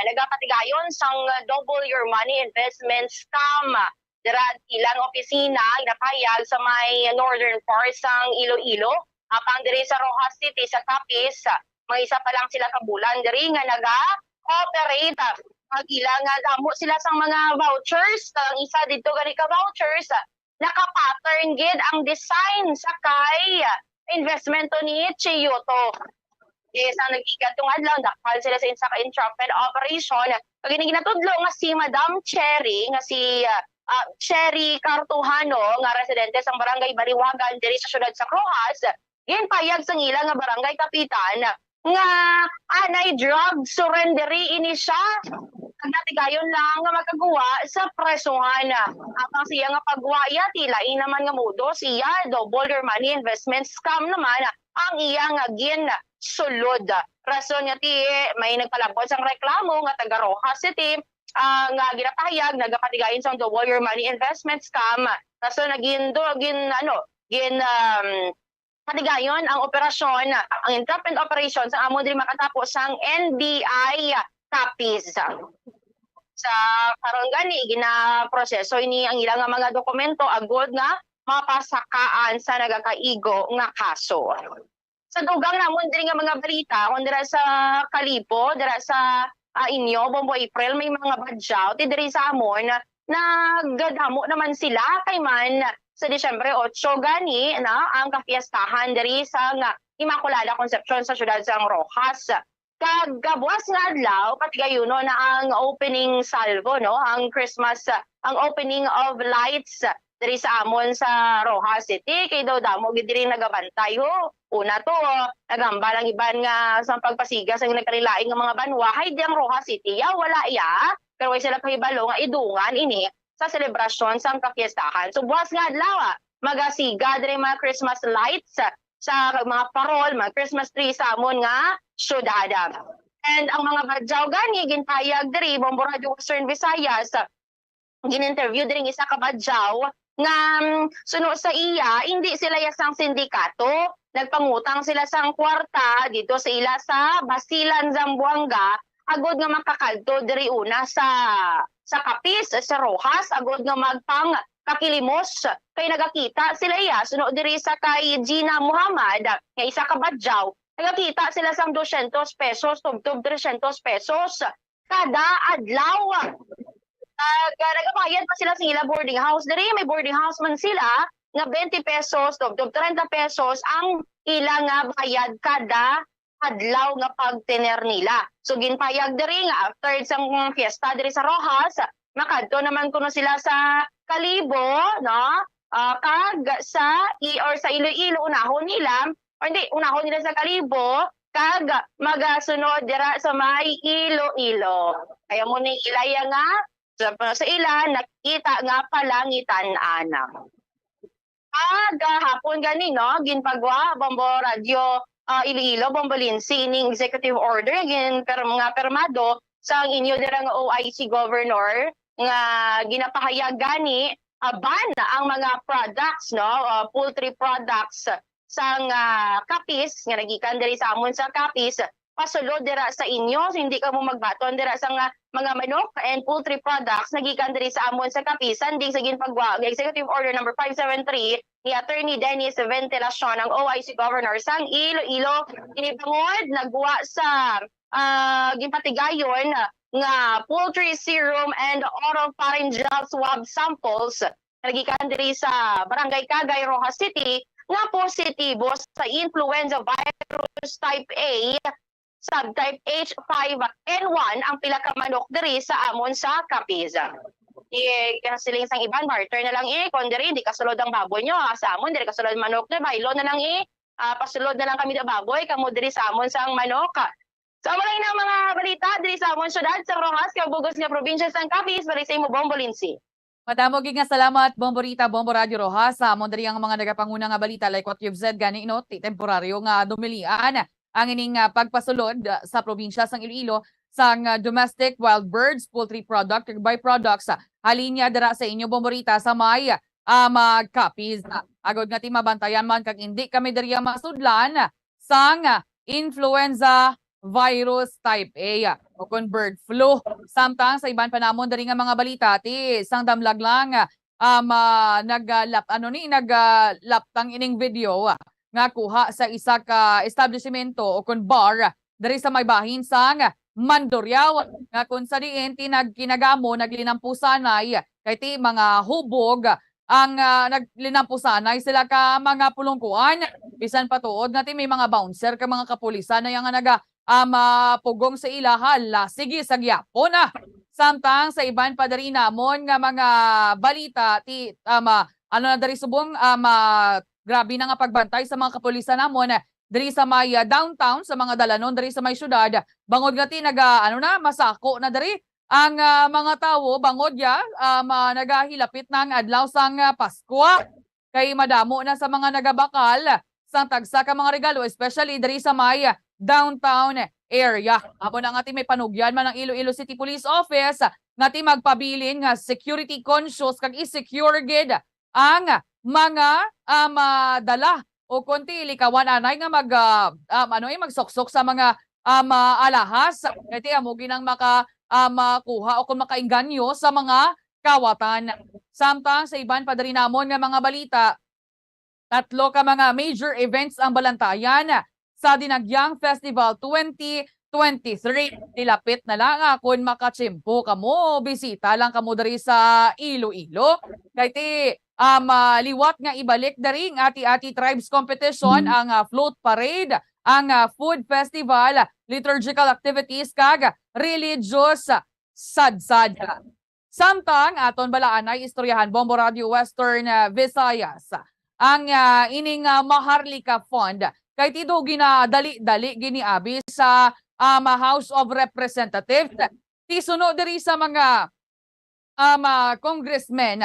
nagapatigayon sang Double Your Money Investment Scam. Dira ilang opisina ginapahayag sa may northern part sang Iloilo, apang diri sa Roxas City sa Capiz, may isa pa lang sila ka bulan diri nga naga-operate. Ang ila nga damo sila sang mga vouchers, kag ang isa didto gani ka vouchers, naka-pattern gid ang design sa kay investment to ni Chiyoto. Yes, ang nagkikadtong adlaw, dakpan sila sa isa ka entrapment operation. Kag ini ginatudlo nga si Madam Cherry, nga si, ah, ah, Cherry Cartuhano, nga residente sa barangay Baliwagan diri sa siyudad sa Roxas, ginpayag sang ila nga barangay kapitan nga anay drug surrenderee ini siya. Nagatigayon lang nga makagwa sa presuhan. Apang siya nga pagwa iya, ti lain naman nga modo siya, double your money investment scam naman ang iya nga ginsulod. Rason nga ti may nagpalabot sang reklamo nga taga Roxas City, ah, nga ginapahayag nagapatigayon sang double your money investment scam. Rason nga gin, do, gin, ano, gin, um, patigayon ang operasyon, ang entrapment operation sa amon diri makatapo sang N B I Capiz. Sa karon gani, ginaproseso ini ang ila nga mga dokumento agod nga mapasakaan sa nagakaigo nga kaso. Sa dugang namon diri nga mga balita, kung dira sa Kalibo, dira sa, ah, inyo, Bombo April, may mga badyaw ti diri sa amon, nagdamo naman sila kay man sa Disyembre otso gani na ang kapiestahan diri sa nga Immaculada Concepcion sa siyudad sang Roxas. Kag kabuas nga adlaw, patigayunon na ang opening salvo, no? Ang Christmas, ang opening of lights diri sa amon sa Roxas City. Kay daw damo gid diri nagabantay, ho. Una to, naghambal ang iban nga sa pagpasiga sa nagkalain-lain nga mga banwa, hay di ang Roxas City, ya, wala ya. Pero way sila kahibalo nga idungan ini sa selebrasyon sang kapiestahan. So, buas nga adlaw, ah, magasiga diri mga Christmas lights, ah, sa mga parol, mga Christmas tree sa amon nga syudad. And ang mga badyaw gani, ginpayag diri, Bombo Radio Western Visayas, ah, gin-interview diri ang isa ka badyaw nga, mm, suno sa iya, hindi sila ya sang sindikato. Nagpangutang sila sang kwarta dito sa ila sa Basilan, Zamboanga, agod nga makakadto diri una sa, sa Capiz, sa Roxas, agod nga magpangkakilimos. Kay nagakita sila iya, suno diri sa kay Gina Muhammad, nga isa ka badyaw. Nagakita sila sang dosyentos pesos, tubtob tresyentos pesos kada adlaw. Nag-, nagabayad pa sila sa ila boarding house. Diri, may boarding house man sila nga twenty pesos, tubtob treinta pesos ang ila nga bayad kada adlaw nga pagtener nila. So, ginpayag diri nga after sang fiesta diri sa Roxas, makadto naman kuno sila sa Kalibo, no? Ah, kag sa i-, or sa Iloilo, unahon nila, or hindi, unahon nila sa Kalibo, kag magasunod dira sa may Iloilo. Kaya mo ni ilaya nga, sa, sa ila, nakita nga palangitan-an. Kagahapon gani, no, ginpagwa, Bombo Radio, ah, Iloilo, Bombo Lindsay, ining executive order gin-, per-, nga permado sang inyo dira nga O I C governor nga ginapahayag gani, ah, ban ang mga products, no, ah, poultry products sang, ah, Capiz nga nagikan diri sa amon sa Capiz, pasulod dira sa inyo, so hindi kamo magbaton dira sa nga mga manok and poultry products nagikan diri sa amon sa Capiz, sanding sa ginpagwa nga Executive Order Number five seven three ni Attorney Dennis Ventilacion, ang O I C Governor sang Iloilo. Ini bangod nagwa sa, ah, ginpatigayon nga poultry serum and oropharyngeal swab samples nagikan diri sa Barangay Cagay, Roxas City, nga positibo sa influenza virus type A, subtype H five N one ang pila ka manok diri sa amon sa Capiz. Di, kaya siling sang iban, barter na lang eh, kung diri, hindi kasulod ang baboy nyo, ah, sa amon, diri kasulod manok nyo, baylo na lang eh, ah, pasulod na lang kami na baboy, kamo diri sa amon sang manok. So, wala na ang mga balita diri sa Amon syudad sang Roxas kag bug-os nga probinsya sang Capiz, para sa imo, Bombo Lindsay. Madamo gid nga salamat, Bombo Rita, Bombo Radyo Roxas. Sa amon diri ang mga nagapanguna nga balita, like what you've said gani, no, ti temporaryo nga dumilian ang ining, ah, pagpasulod, ah, sa probinsya sang Iloilo sang, ah, domestic wild birds, poultry product, ug byproducts, ah, halin niya dira sa inyo, Bombo Rita, sa may, ah, mag Capiz. Agod nga ti mabantayan man kag indi kami diri masudlan sang, ah, influenza virus type A, ah, o kon bird flu. Samtang sa iban pa namon diri nga mga balita, ti sang damlag lang, ah, um, ah, nag, ah, lap-, ano ni, nag, ah, laptang ining video, ah, nga kuha sa isa ka establisimento o kon bar, ah, diri sa may bahin sang Mandurriao, nga kung sa diin ti nagkinagamo, naglinampusanay kay ti mga hubog ang, ah, naglinampusanay sila ka mga pulungkuan, bisan pa tuod nga ti may mga bouncer ka mga kapulisan na yang nga naga, ah, mapugong sa ila. Hala, sige sa gyapon, ah. Samtang sa iban pa diri namon nga mga balita, ti, ah, ma-, ano na diri subong, ah, ma-, grabe na nga pagbantay sa mga kapulisan namon, ah, diri sa may, ah, downtown, sa mga dalanon diri sa may syudad, bangod nga ti naga, ano na, masako na diri ang, ah, mga tawo, bangod ya, ah, ma-, nagahilapit na ang adlaw sang, ah, Pasko. Kay madamo na sa mga nagabakal sang tagsa ka mga regalo, especially diri sa may downtown area. Amo na nga ti may panugyan man ang Iloilo City Police Office nga ti magpabilin nga security conscious kag i-secure gid ang mga, ah, madala o kon ti likawan anay nga mag, ah, um, ano, eh, magsuksok sa mga, ah, ma-, alahas. Kay ti amo gid ang maka, ah, makuha o kon makaengganyo sa mga kawatan. Samtang sa iban pa diri namon nga mga balita, tatlo ka mga major events ang balantayan sa Dinagyang Festival twenty twenty-three. Nilapit na lang, ah, kon makatsimpo kamo, bisita lang kamo diri sa Iloilo. Kay ti, um, ah, liwat nga ibalik diri ang Ati-Ati Tribes Competition, Mm. ang, ah, float parade, ang, ah, food festival, liturgical activities, kag religious sadsad. Samtang aton balaanay istoryahan, Bombo Radyo Western, ah, Visayas, ang, ah, ining, ah, Maharlika Fund kay ti daw ginadali-dali gini abi sa, um, House of Representatives. Ti suno diri sa mga, um, ah, congressmen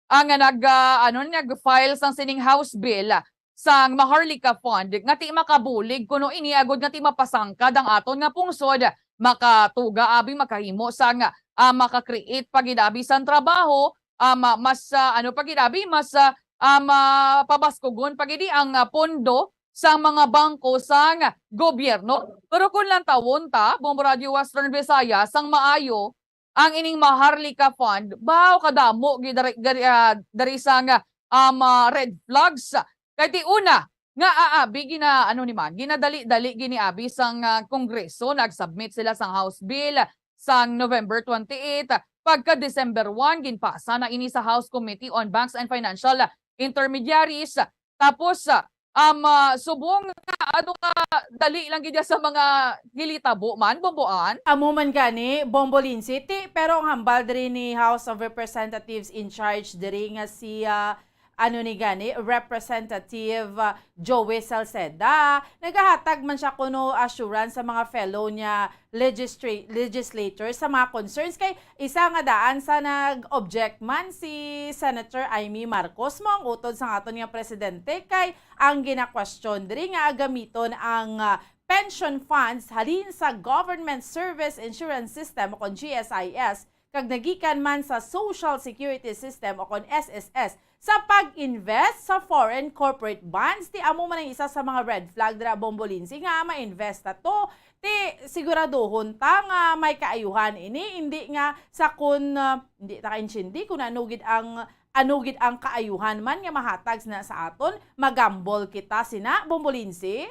ang nag, ah, ano, nag-file sang sining House bill sang Maharlika Fund nga ti makabulig kuno ini agud nga ti mapasangkad ang aton nga pungsod, makatuga abi, makahimo sang, ah, maka-create pa gid abi sang trabaho, ah, ma-, mas, ah, ano pa gid abi, mas, ah, ah, mapabaskugon pa gid ang, ah, pondo sang mga bangko sang gobyerno. Pero kung lantawon ta, Bombo Radyo Western Visayas, sang maayo, ang ining Maharlika Fund, baw kadamo gid dari, dari, ah, dari sang, um, ah, red flags. Kay ti una, nga aabi gina, ano ni man, ginadali-dali gini abi sang, ah, Kongreso. Nag-submit sila sang House Bill sang November twenty-eight. Pagka December one, ginpasa na ini sa House Committee on Banks and Financial Intermediaries. Tapos, ah, um, ah, subong nga ano nga dali lang gid sa mga hilitabo man, Bomboan. Amo man gani, Bombo Lindsay, ti, pero ang hambal diri ni House of Representatives in charge diri nga si, ah, ano ni gani, Representative, ah, Joey Salceda, nagahatag man siya kuno assurance sa mga fellow niya legistra-, legislators sa mga concerns. Kay isa nga daan sa nag-object man si Senator Imee Marcos, mo ang utod sa aton nga presidente, kay ang ginakwestiyon diri nga gamiton ang, ah, pension funds halin sa Government Service Insurance System o kon G S I S kag nagikan man sa Social Security System o kon S S S sa pag-invest sa foreign corporate bonds. Ti amo man ang isa sa mga red flag dira, Bombo Lindsay, nga ma-invest ta to. Ti siguraduhon ta nga may kaayuhan ini, hindi nga sa kun, ah, hindi ta kaintindi kung ano gid ang, ano gid ang kaayuhan man nga mahatag sina sa aton, magambol kita sina, Bombo Lindsay.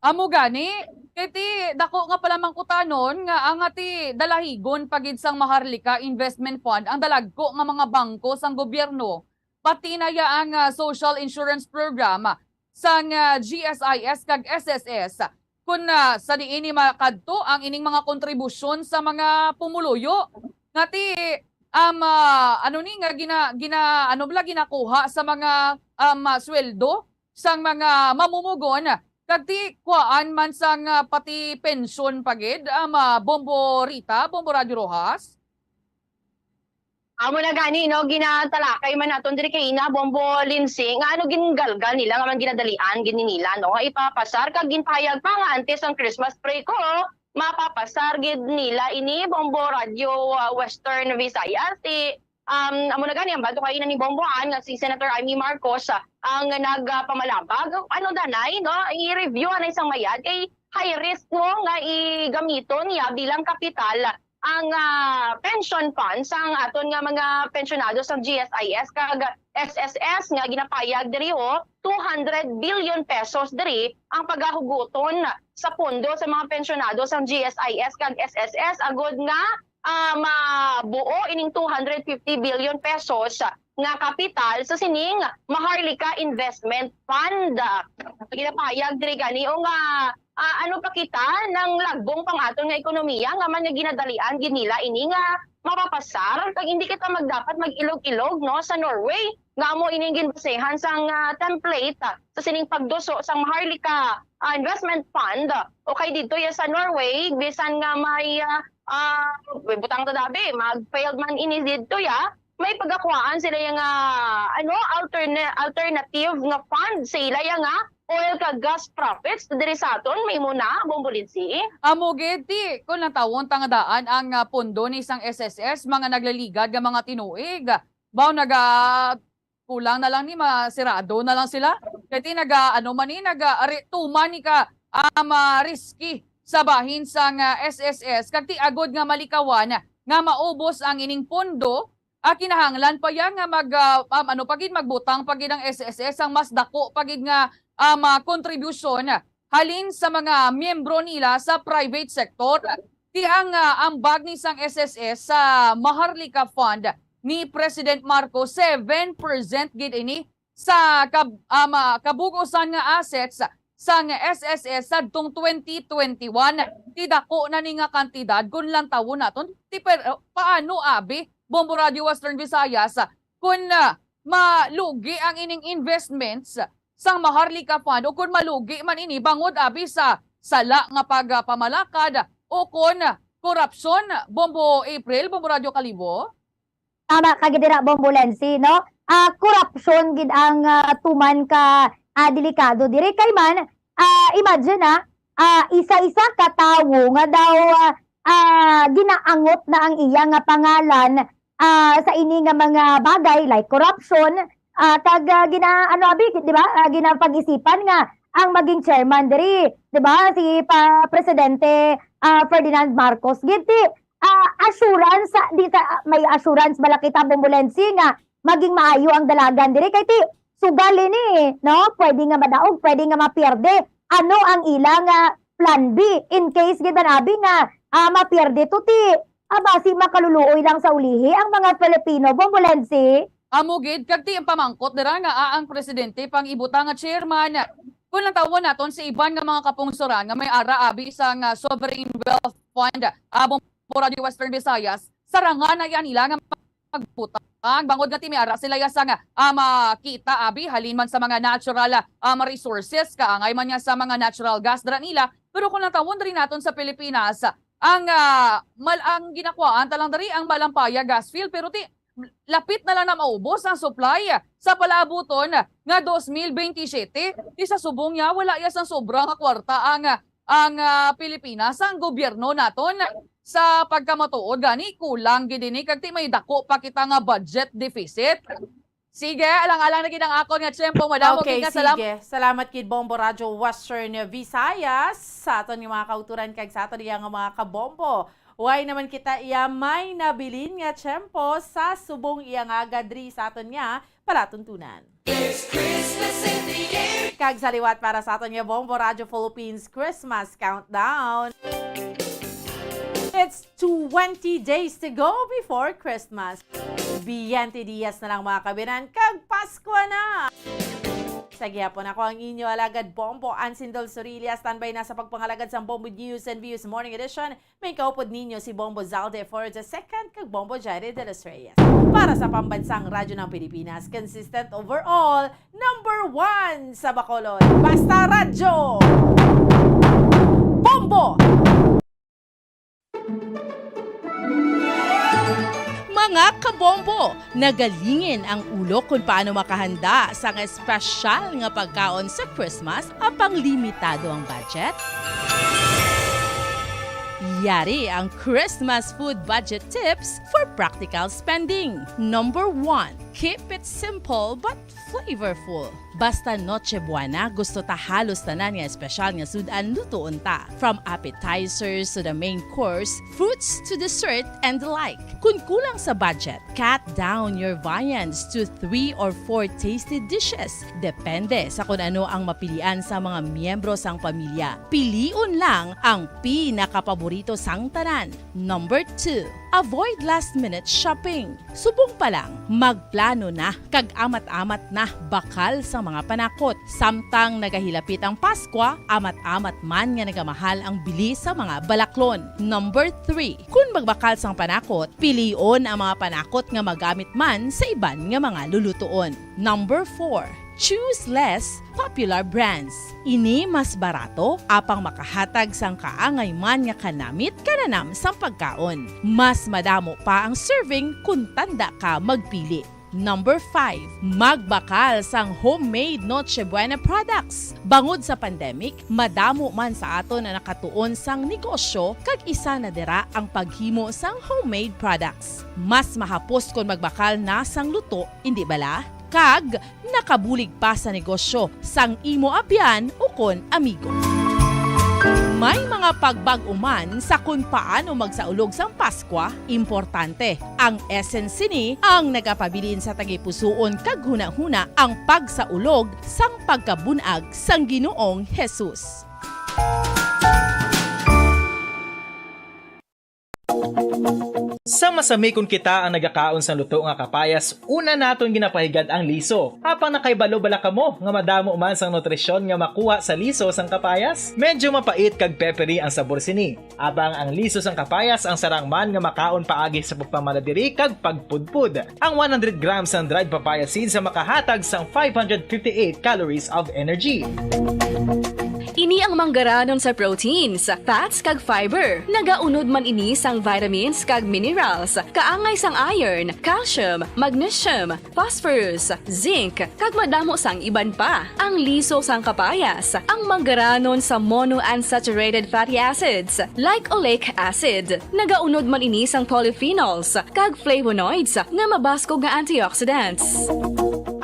Amo gani, kay ti dako nga palamangkutanon nga ang ati dalahigon pa gid sang Maharlika Investment Fund ang dalagko nga mga bangko sang gobyerno, pati na ya ang, ah, social insurance program sang, ah, G S I S kag S S S, kun, ah, sa diin ni makadto ang ining mga kontribusyon sa mga pumuluyo nga ti, um, ah, ano ni nga gina-, gina-, ano bala, ginakuha sa mga, um, ah, sweldo sang mga mamumugon Kag ti kuan man sang, ah, pati pensyon pa gid, ah, ma-, Bombo Rita, Bombo Radyo Rojas? Amo na gani, no, ginatalakay man naton diri kay ina, Bombo Lindsay, nga ano gingalgal nila nga man ginadalian gid ni nila, no, nga ipapasar, kag ginpahayag pa nga antes ang Christmas break, o, mapapasar gid nila ini, Bombo Radyo, ah, Western Visayas, si, um, amo na gani, ang bag-o kaina ni Bombo Ann nga si Senator Imee Marcos, ah, ang nagpamalabag. Ano danay, no, i-review anay sang mayad kay high risk mo nga igamiton niya bilang kapital ang, ah, pension fund sang aton nga mga pensyonado sang G S I S kag S S S nga ginapayag diri, o, two hundred billion pesos diri ang pagahuguton sa pondo sa mga pensyonado sang G S I S kag S S S agod nga, ah, mabuo ining two hundred fifty billion pesos nga kapital sa sining Maharlika Investment Fund. Ginapayag diri gani, o, nga, ah, ano pa kita nang lagbong pang aton nga ekonomiya nga man nga ginadalian gid nila ini nga mapapasar, kag hindi kita magdapat mag-ilog-ilog, no, sa Norway, nga amo ining ginbasehan sang, ah, template, ah, sa sining pagduso sang Maharlika, ah, Investment Fund, o kay didto ya sa Norway, bisan nga may, ah, ah, may butang ta dabi, mag-failed man ini didto ya, may pagakuhaan sila ya nga, ano, alterne-, alternative nga fund sa ila ya nga oil kag gas profits diri sa aton, may muna, Bombo Lindsay. Amo gid, ti, kung natawon ta nga daan ang, ah, pondo ni sang S S S, mga naglaligad nga mga tinuig, baw naga-, kulang na lang ni masirado na lang sila. Kay ti naga-, ano man ni, naga-, ari, tuman ni ka, ah, ma-, risky sa bahin sang, ah, S S S. Kag ti agod nga malikawan nga maubos ang ining pondo, ah, kinahanglan pa ya nga mag, ah, um, ano pa gid, magbutang pa gid ang S S S sang mas dako pa gid nga, um, ah, kontribusyon halin sa mga miyembro nila sa private sector. Ti ang, ah, ambag ni sang S S S sa Maharlika Fund ni President Marcos, seven percent gid ini sa kab-, um, ah, kabug-usan nga assets sang S S S sadtong twenty twenty-one. Ti dako na ni nga kantidad kung lantawon naton. Ti per-, paano, abi, Bombo Radyo Western Visayas, kung, ah, malugi ang ining investments sang Maharlika Fund, o kung malugi man ini bangod, abi, sa sala nga pagpamalakad o kon korupsyon, Bombo April, Bombo Radyo Kalibo? Tama ka gid dira, Bombo Lency, no? Ah, korupsyon gid ang, ah, tuman ka, ah, delikado diri. Kay man, ah, imagine, ah, ah, isa-isa ka tawo nga daw, ah, ah, ginaangot na ang iya nga pangalan, ah, sa ini nga mga bagay like corruption, ah, kag, ah, gina-, ano, abi, di ba? Ah, ginapag-isipan nga ang maging chairman diri, di ba? Si pa-, Presidente, ah, Ferdinand Marcos. Gid ti, ah, assurance, ah, di sa, may assurance bala kita, Bombo Lency, nga maging maayo ang dalagan diri kay ti sugal ini, no? Pwede nga madaog, pwede nga mapierde. Ano ang ila nga plan B in case gid man abi nga, ah, mapierde to ti, ah, basi makaluluoy lang sa ulihi ang mga Filipino, Bombo Lency? Amo gid, kag ti ang pamangkot dira nga, ah, ang presidente pang ibutang nga chairman. Kung lantawon naton si iban nga mga kapungsoran nga may ara abi sa nga sovereign wealth fund, ah, Bombo Radyo Western Visayas, sarangan na yan nila nga magbutang. Bangod nga ti may ara sila ya sa nga, ah, makita abi halin man sa mga natural, ah, resources, kaangay man nga sa mga natural gas dira nila. Pero kung lantawon diri naton sa Pilipinas, ang, ah, mal-, ang ginakuhaan ta lang diri ang Malampaya gas field, pero ti lapit na lang na maubos ang supply sa palaabuton nga dos mil bente siyete. Ti sa subong niya, wala ya sang sobra nga kwarta ang, ang, ah, Pilipinas, ang gobyerno naton. Sa pagkamatuod gani, kulang gid ini kag ti may dako pa kita nga budget deficit. Sige, alang-alang na gid ang akon nga tiyempo, madamo Okay, gid nga salam- sige. Salamat gid, Bombo Radyo Western Visayas, sa aton nga mga kauturan kag sa aton iya nga mga kabombo. Way naman kita iya may nabilin nga tiyempo sa subong iya nga gadri sa aton nga palatuntunan. It's Christmas in the air. Kag sa liwat para sa aton nga Bombo Radyo Philippines Christmas Countdown. It's twenty days to go before Christmas. Biyente dias na lang, mga kabinan, kag Pasko na! Sa gihapon, ako ang inyo alagad Bombo Ansindol Sorilla, standby na sa pagpangalagad sang Bombo News and Views Morning Edition. May kaupod ninyo si Bombo Zalde Flores the second kag Bombo Jaire de los Reyes. Para sa Pambansang Radyo ng Pilipinas, consistent overall, number one sa Bacolod. Basta Radyo! Bombo! Mga kabombo, nagalingin ang ulo kung paano makahanda sang espesyal nga pagkaon sa Christmas apang limitado ang budget? Yari ang Christmas food budget tips for practical spending. Number one, keep it simple but flavorful. Basta Noche Buena, gusto ta halos tanan nga espesyal nga sud-an lutuon ta. From appetizers to the main course, fruits to dessert and the like. Kung kulang sa budget, cut down your viands to three or four tasty dishes. Depende sa kung ano ang mapilian sa mga miyembro sang pamilya. Pilion lang ang pinakapaborito sang tanan. Number two, avoid last-minute shopping. Subong pa lang, magplano na kag amat-amat na bakal sa mga panakot. Samtang nagahilapit ang Paskwa, amat-amat man nga nagamahal ang bili sa mga balaklon. Number three, kun magbakal sang panakot, pilion ang mga panakot nga magamit man sa iban nga mga lulutuon. Number four, choose less popular brands. Ini mas barato, apang makahatag sang kaangay man nga kanamit kananam sang pagkaon. Mas madamo pa ang serving kun tanda ka magpili. Number five, magbakal sang homemade Noche Buena products. Bangod sa pandemic, madamo man sa aton ang nakatuon sang negosyo, kag isa na dira ang paghimo sang homemade products. Mas mahapos kon magbakal na sang luto, indi bala? Kag nakabulig pa sa negosyo sang imo abyan ukon amigo. May mga pagbag-o man sa kon paano magsaulog sang Paskwa. Importante, ang essence sini ang nagapabilin sa tagipusoon kag hunahuna ang pagsaulog sang pagkabun-ag sang Ginoong Jesus. Sa masami kon kita ang nagakaon sang luto nga kapayas, una naton ginapahigad ang liso. Apang nakahibalo bala kamo nga madamo man sang nutrisyon nga makuha sa liso sang kapayas? Medyo mapait kag peppery ang sabor sini. Apang ang liso sang kapayas ang sarang man nga makaon paagi sa pagpamala diri kag pagpudpod. Ang one hundred grams sang dried papaya seeds ang makahatag sang five hundred fifty-eight calories of energy. Ini ang manggaranon sa proteins, fats, kag fiber. Nagaunod man ini sang vitamins kag minerals, kaangay sang iron, calcium, magnesium, phosphorus, zinc, kag madamo sang iban pa. Ang liso sang kapayas, ang manggaranon sa monounsaturated fatty acids, like oleic acid. Nagaunod man ini sang polyphenols kag flavonoids nga mabaskog nga antioxidants.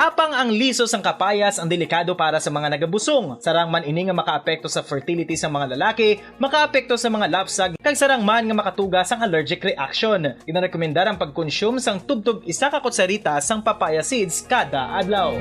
Apang ang liso sang kapayas ang delikado para sa mga nagabusong. Sarang man ini nga makaapekto sa fertility sa mga lalaki, makaapekto sa mga lapsag, kag sarang man nga makatuga sang allergic reaction. Ginarekomendar ang pagkonsume sang tubtob isa ka kutsarita sang papaya seeds kada adlaw.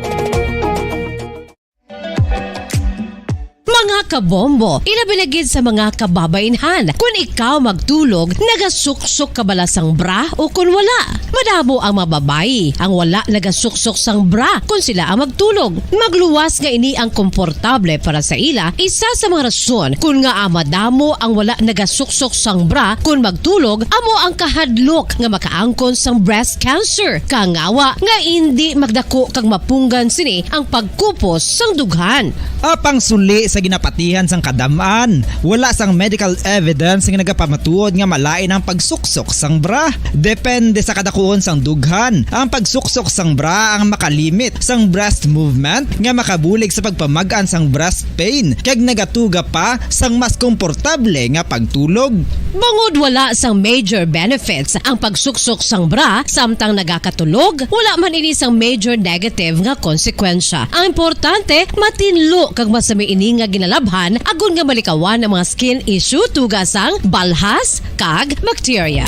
Mga kabombo, ilabi na gid sa mga kababainhan, kun ikaw magtulog, nagasuksok ka bala sang bra o kun wala? Madamo ang mga babayi ang wala nagasuksok sang bra kun sila ang magtulog. Magluwas nga ini ang komportable para sa ila, isa sa mga rason kun ngaa madamo ang wala nagasuksok sang bra kun magtulog amo ang kahadlok nga makaangkon sang breast cancer. Kangawa nga indi magdako kag mapunggan sini ang pagkupos sang dughan. Apang suli sa ginapatihan sang kadam-an, wala sang medical evidence nga nagapamatuod nga malain ang pagsuksok sang bra. Depende sa kadakuon sang dughan, ang pagsuksok sang bra ang makalimit sang breast movement nga makabulig sa pagpamag-an sang breast pain kag nagatuga pa sang mas komportable nga pagtulog. Bangod wala sang major benefits ang pagsuksok sang bra samtang nagakatulog, wala man ini sang major negative nga konsekwensya. Ang importante, matinlo kag masami ini nga ginalabhan agod nga malikawan ang mga skin issue tuga sang balhas kag bakterya.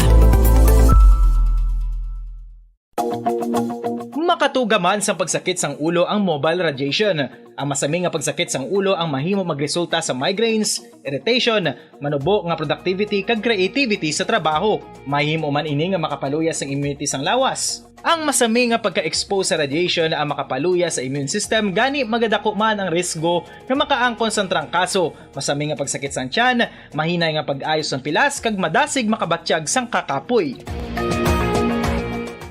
Makatuga man sang pagsakit sang ulo ang mobile radiation. Ang masami nga pagsakit sang ulo ang mahimo magresulta sa migraines, irritation, manubo nga productivity, kag creativity sa trabaho. Mahimo man ini nga makapaluya sang immunity sang lawas. Ang masami nga pagka-expose sa radiation ang makapaluya sa immune system, gani magadako man ang risgo nga makaangkon sang trangkaso, masami nga pagsakit sang tiyan, mahinay nga pag-ayo sang pilas, kag madasig makabatyag sang kakapoy.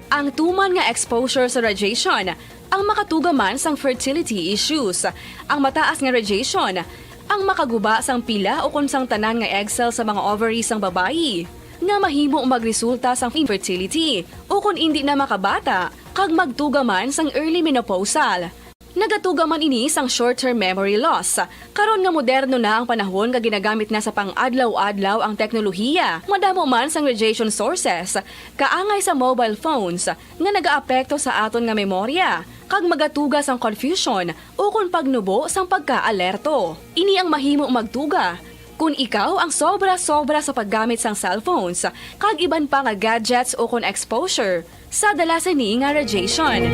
Ang tuman nga exposure sa radiation ang makatuga man sang fertility issues. Ang mataas nga radiation ang makaguba sang pila ukon sang tanan nga egg cell sa mga ovary sang babayi, nga mahimo magresulta sang infertility ukon indi na makabata, kag magtuga man sang early menopausal. Nagatuga man ini sang short-term memory loss. Karon nga moderno na ang panahon nga ginagamit na sa pang-adlaw-adlaw ang teknolohiya, madamo man sang radiation sources, kaangay sa mobile phones, nga nagaapekto sa aton nga memorya, kag magatuga sang confusion ukon pagnubo sang pagkaalerto. Ini ang mahimo magtuga kon ikaw ang sobra-sobra sa paggamit sang cellphones kag iban pa nga gadgets ukon exposure sa dala sini nga radiation.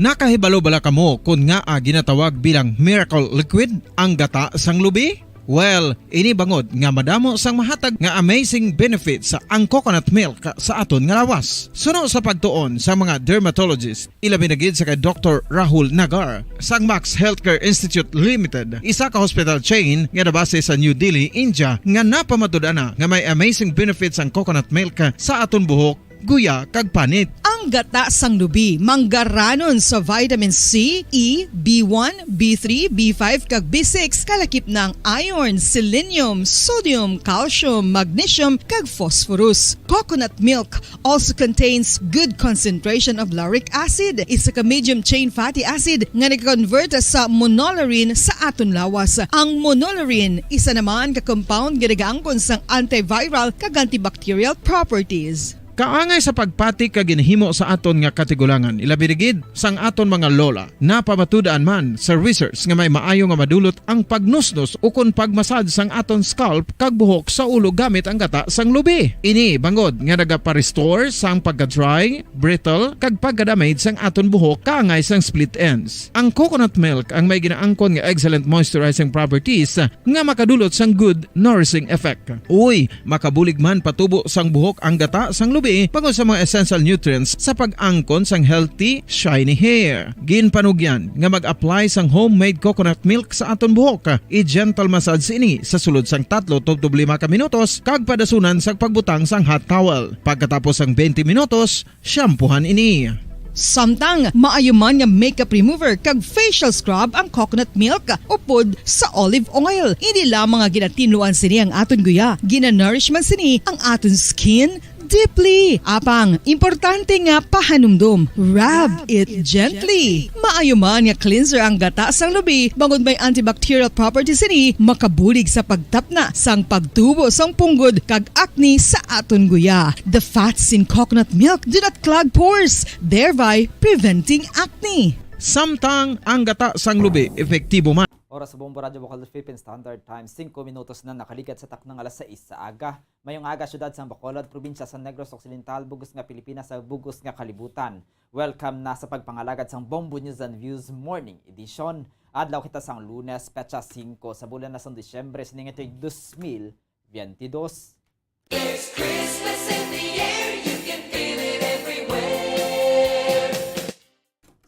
Nakahibalo bala kamo kon ngaa ginatawag bilang miracle liquid ang gata sang lubi? Well, ini bangod nga madamo sang mahatag nga amazing benefits ang coconut milk sa aton nga lawas. Suno sa pagtuon sa mga dermatologist, ilabi na gid sa kay Doktor Rahul Nagar sang Max Healthcare Institute Limited, isa ka hospital chain nga nabase sa New Delhi, India, nga napamatud-an na nga may amazing benefits ang coconut milk sa aton buhok, guya, kag panit. Ang gata sang lubi manggaranon sa vitamin C, E, B one, B three, B five, kag B six, kalakip na ang iron, selenium, sodium, calcium, magnesium, kag phosphorus. Coconut milk also contains good concentration of lauric acid, isa ka medium chain fatty acid nga nag-convert sa monolaurin sa aton lawas. Ang monolaurin, isa naman ka compound nga nagaangkon sang antiviral kag antibacterial properties. Kaangay sa pagpati kag ginahimo sa aton nga katigulangan, ilabi na gid sang aton mga lola. Napamatud-an man sa research nga may maayo nga madulot ang pagnusnos ukon pagmasad sang aton scalp kag buhok sa ulo gamit ang gata sang lubi. Ini bangod nga nagapa-restore sang pagka-dry, brittle, kag pagka-damage sang aton buhok kaangay sang split ends. Ang coconut milk ang may ginaangkon nga excellent moisturizing properties nga makadulot sang good nourishing effect. Uy, makabulig man patubo sang buhok ang gata sang lubi bangod sa mga essential nutrients sa pag-angkon sang healthy, shiny hair. Ginpanugyan nga mag-apply sang homemade coconut milk sa aton buhok. I-gentle massage ini sa sulod sang tatlo tubtob lima ka minutos kag padasunan sang pagbutang sang hot towel. Pagkatapos sang twenty minutos, shampoohan ini. Samtang maayo man nga makeup remover kag facial scrub ang coconut milk upod sa olive oil. Indi lamang nga ginatinluan sini ang aton guya, ginanourish man sini ang aton skin deeply. Apang, importante nga pahanumdom, rub it gently. Maayo man nga cleanser ang gata sang lubi, bangod may antibacterial properties sini, makabulig sa pagtapna sang pagtubo sang punggod kag acne sa aton guya. The fats in coconut milk do not clog pores, thereby preventing acne. Samtang ang gata sang lubi epektibo man. Oras sa Bombo Radyo Bacolod Philippine Standard Time, singko minutos na nakaligat sa taknang alas sais sa aga. Mayong aga, siyudad sang Bacolod, probinsya sa Negros Occidental, bug-os nga Pilipinas, sa bug-os nga kalibutan. Welcome na sa pagpangalagad sang Bombo News and Views Morning Edition. Adlaw kita sang Lunes, petsa singko sa bulan na sang Disyembre, sining tuig dos mil biyente dos. There's Christmas in the air, you can feel it everywhere.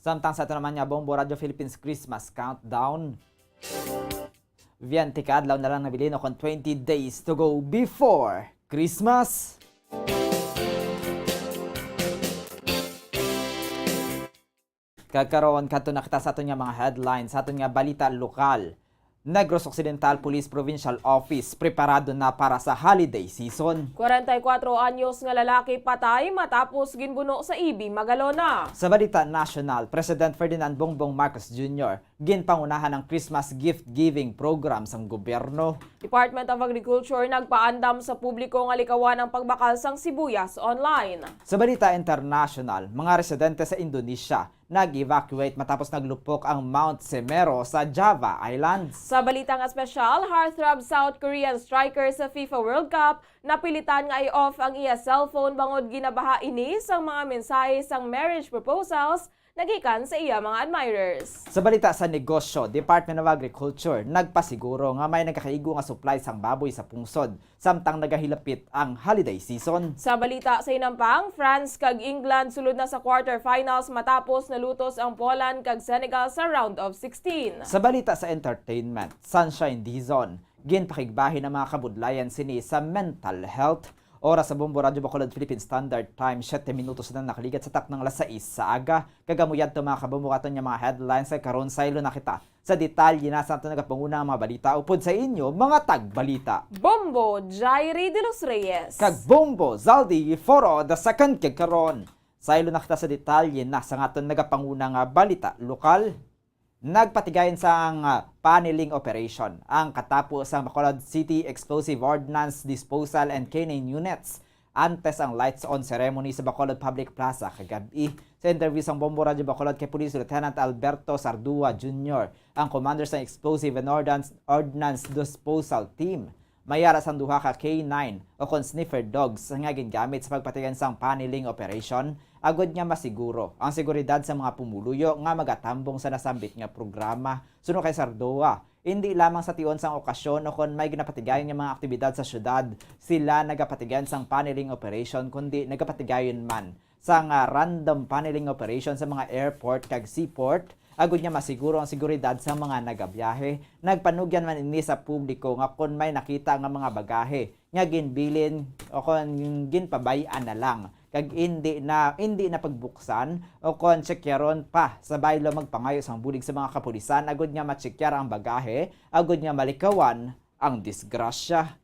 Samtang sa ato naman nga Bombo Radyo Philippines Christmas Countdown, biyente ka adlaw na lang nabilin, o kon twenty days to go before Christmas. Kag karon, kadto na kita sa aton nga mga headlines, sa aton nga balita lokal. Negros Occidental Police Provincial Office preparado na para sa holiday season. Kwarenta y kuatro anyos nga lalaki patay matapos ginbuno sa E B Magalona. Sa balita nasyonal, President Ferdinand Bongbong Marcos Junior ginpangunahan ang Christmas gift-giving program sang gobyerno. Department of Agriculture nagpaandam sa publiko nga likawan ang pagbakal sang sibuyas online. Sa balita international, mga residente sa Indonesia nag-evacuate matapos naglupok ang Mount Semeru sa Java Islands. Sa balitang espesyal, heartthrob South Korean striker sa FIFA World Cup napilitan nga i-off ang iya cellphone bangod ginabaha ini sang mga mensahe sang marriage proposals nagikan sa iya mga admirers. Sa balita sa negosyo, Department of Agriculture nagpasiguro nga may nagakaigo nga supply sang baboy sa pungsod samtang nagahilapit ang holiday season. Sa balita sa hinampang, France kag England sulod na sa quarterfinals matapos nalutos ang Poland kag Senegal sa round of sixteen. Sa balita sa entertainment, Sunshine Dizon, ginpakigbahin ang mga kabudlayan sini sa mental health. Oras sa Bombo Radyo Bacolod Philippine Standard Time, siyete minutos na nakaligat sa taknang alas sais sa aga. Kag amo yadto, mga kabombo, aton nga mga headlines. Kag karon, saylo na kita sa detalye na sa aton nagapanguna nga mga balita upod sa inyo, mga tagbalita. Bombo Jairi de los Reyes. Kag Bombo Zaldi Foro the second. Kag karon, saylo na kita sa detalye na sa aton nagapanguna nga balita lokal. Nagpatigayon sang, ah, paneling operation ang katapo sang Bacolod City Explosive Ordnance Disposal and Canine Units antes ang lights on ceremony sa Bacolod Public Plaza kagab-i. Sa interview sang Bombo Radyo Bacolod kay Police Lieutenant Alberto Sardua Junior, ang commander sang Explosive and Ordnance, Ordnance Disposal Team, may ara sang duha ka K nine o kon sniffer dogs nga gingamit sa pagpatigayon sang paneling operation, agud nga masiguro ang seguridad sa mga pumuluyo nga magatambong sa nasambit nga programa. Suno kay Sardoa, indi lamang sa tion sang okasyon o kon may ginapatigayon nga mga aktibidad sa syudad sila nagapatigayon sang paneling operation, kundi nagapatigayon man sang, ah, random paneling operation sa mga airport kag seaport, agud nga masiguro ang seguridad sa mga nagabiyahe. Nagpanugyan man ini sa publiko nga kon may nakita nga mga bagahe nga ginbilin o kon ginpabay-an na lang, kag indi na, indi na pagbuksan o kon tsekyaron pa sa baylo, magpangayo sang bulig sa mga kapulisan agud nga matsekyar ang bagahe, agud nga malikawan ang disgrasya.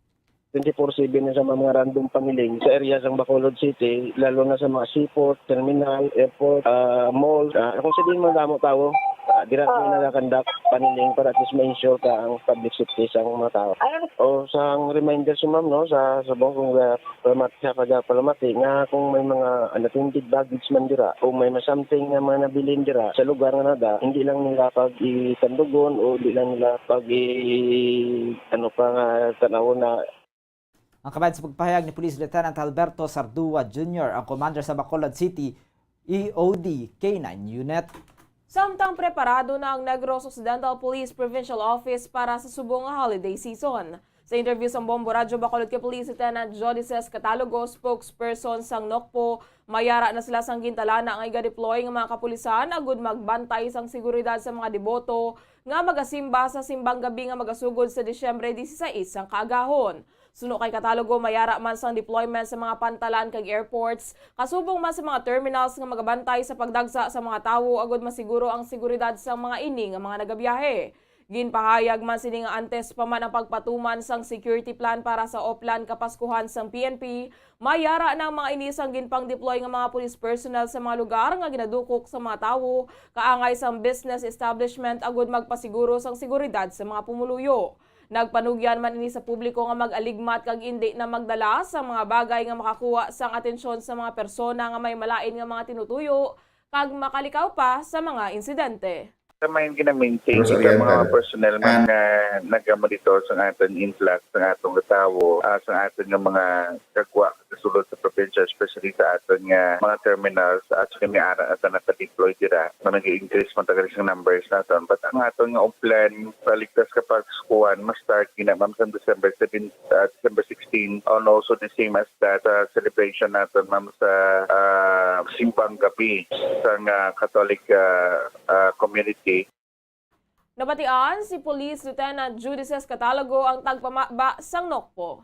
Twenty-four seven na sa mga random paneling sa area sang Bacolod City, lalo na sa mga seaport, terminal, airport, ah, mall. Ah, kung sa diin man damo tawo, ah, dira kami nagakandak paneling para at least ma-ensure ka ang public safety sang mga tawo. O sang reminder si ma'am, no, sa subong kung, ah, palamati, sa pag-, palamati nga kung may mga unattended baggage man dira o may ma-, something nga mga nabilin dira sa lugar nga nada, hindi lang nila pag-itandugon o hindi lang nila pag-i-, ano pa nga, tanawon na. Ang kabahin sa pagpahayag ni Police Lieutenant Alberto Sardua Junior, ang commander sa Bacolod City E O D K nine Unit. Samtang preparado na ang Negros Occidental Police Provincial Office para sa subong nga holiday season. Sa interview sa Bombo Radyo Bacolod kay Police Lieutenant Jodices Catalogo, spokesperson sang NOCPO, mayara na sila sang gintalana nga iga-deploy nga mga kapulisan agud magbantay sang seguridad sa mga deboto nga magasimba sa simbang gabi nga magasugod sa Disyembre dieciséis sang kaagahon. Suno kay Catalogo, mayara man sang deployment sa mga pantalan kag airports, kasubong man sa mga terminals nga magabantay sa pagdagsa sa mga tawo agud masiguro ang seguridad sang mga ini nga mga nagabiyahe. Ginpahayag man sini nga antes pa man ang pagpatuman sang security plan para sa Oplan Kapaskuhan sang P N P, mayara na ang mga ini sang ginpang-deploy nga mga police personnel sa mga lugar nga ginadukok sa mga tawo kaangay sang business establishment agud magpasiguro sang seguridad sa mga pumuluyo. Nagpanugyan man ini sa publiko nga mag-aligmat kag indi na magdala sa mga bagay nga makakuha sang atensyon sa mga persona nga may malain nga mga tinutuyo kag makalikaw pa sa mga insidente. Sa may ginamaintain sa mga personnel man nga nagamonitor sa aton influx, sa atong tawo, ah, sa aton nga mga kagwa kasulod sa probinsya, especially sa aton nga mga terminals, actually may ara ata naka-deploy dira, nga nag-increase man ta gani sang numbers naton. But ang aton nga Oplan, sa ligtas ka Paskuhan, ma-start gina, ma'am, sa December seven, ah, December sixteen, and also the same as that, ah, celebration naton, ma'am, sa, ah, simbang gabi sa nga Catholic, ah, ah, community. Nabatian si Police Lieutenant Judices Catalogo ang tagpamaba sang NOCPO.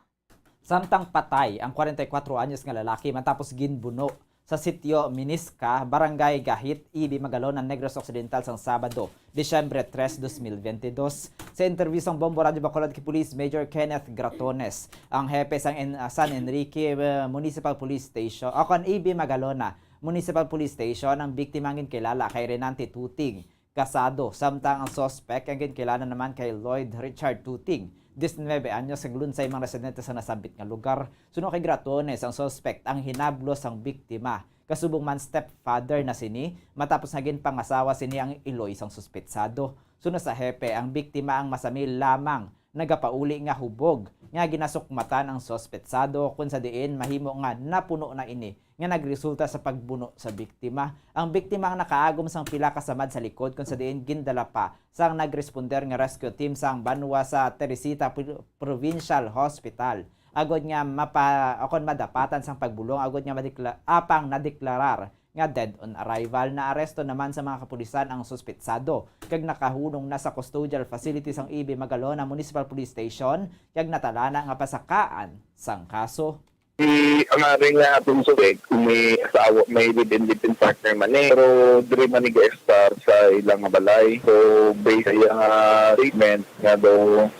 Samtang patay ang kwarenta y kuwatro anyos nga lalaki matapos ginbuno sa sitio Minisca, Barangay Gahit, E B Magalona, Negros Occidental, sang Sabado, Disyembre tres, dos mil biyente dos. Sa interview sang Bombo Radyo Bacolod kay Police Major Kenneth Gratones, ang hepe sang En-, San Enrique, eh, Municipal Police Station, o kon E B Magalona Municipal Police Station, ang biktima ang ginkilala kay Renante Tuting Casado, samtang ang suspect ang ginkilala naman kay Lloyd Richard Tuting, diecinuebe anyos, kag lunsay mga residente sa nasambit nga lugar. Suno kay Gratones, ang suspect ang hinablos sang biktima, kasubong man stepfather na sini, matapos nga ginpangasawa sini ang iloy sang suspetsado. Suno sa hepe, ang biktima ang masamil lamang nagapauli nga hubog nga ginasukmatan ang suspetsado, kung sa diin mahimo nga napuno na ini nga nagresulta sa pagbuno sa biktima. Ang biktima ang nakaagom sang pila ka samad sa likod, kung sa diin gindala pa sang nagresponder nga rescue team sang banwa sa Teresita Pro-, Provincial Hospital, agod nga mapa-, akon madapatan sang pagbulong, agod nga madekla-, apang nadeklarar nga dead on arrival. Naaresto naman sa mga kapulisan ang suspetsado kag nakahunong na sa custodial facility sang E B Magalona Municipal Police Station kag natalana nga pasakaan sang kaso. Si, ang ari nga atong suspek, may asawa, may live-in, live-in partner man eh. Pero diri man nag-estar sa ilang balay. So, based sa iyang, ah, statement nga daw,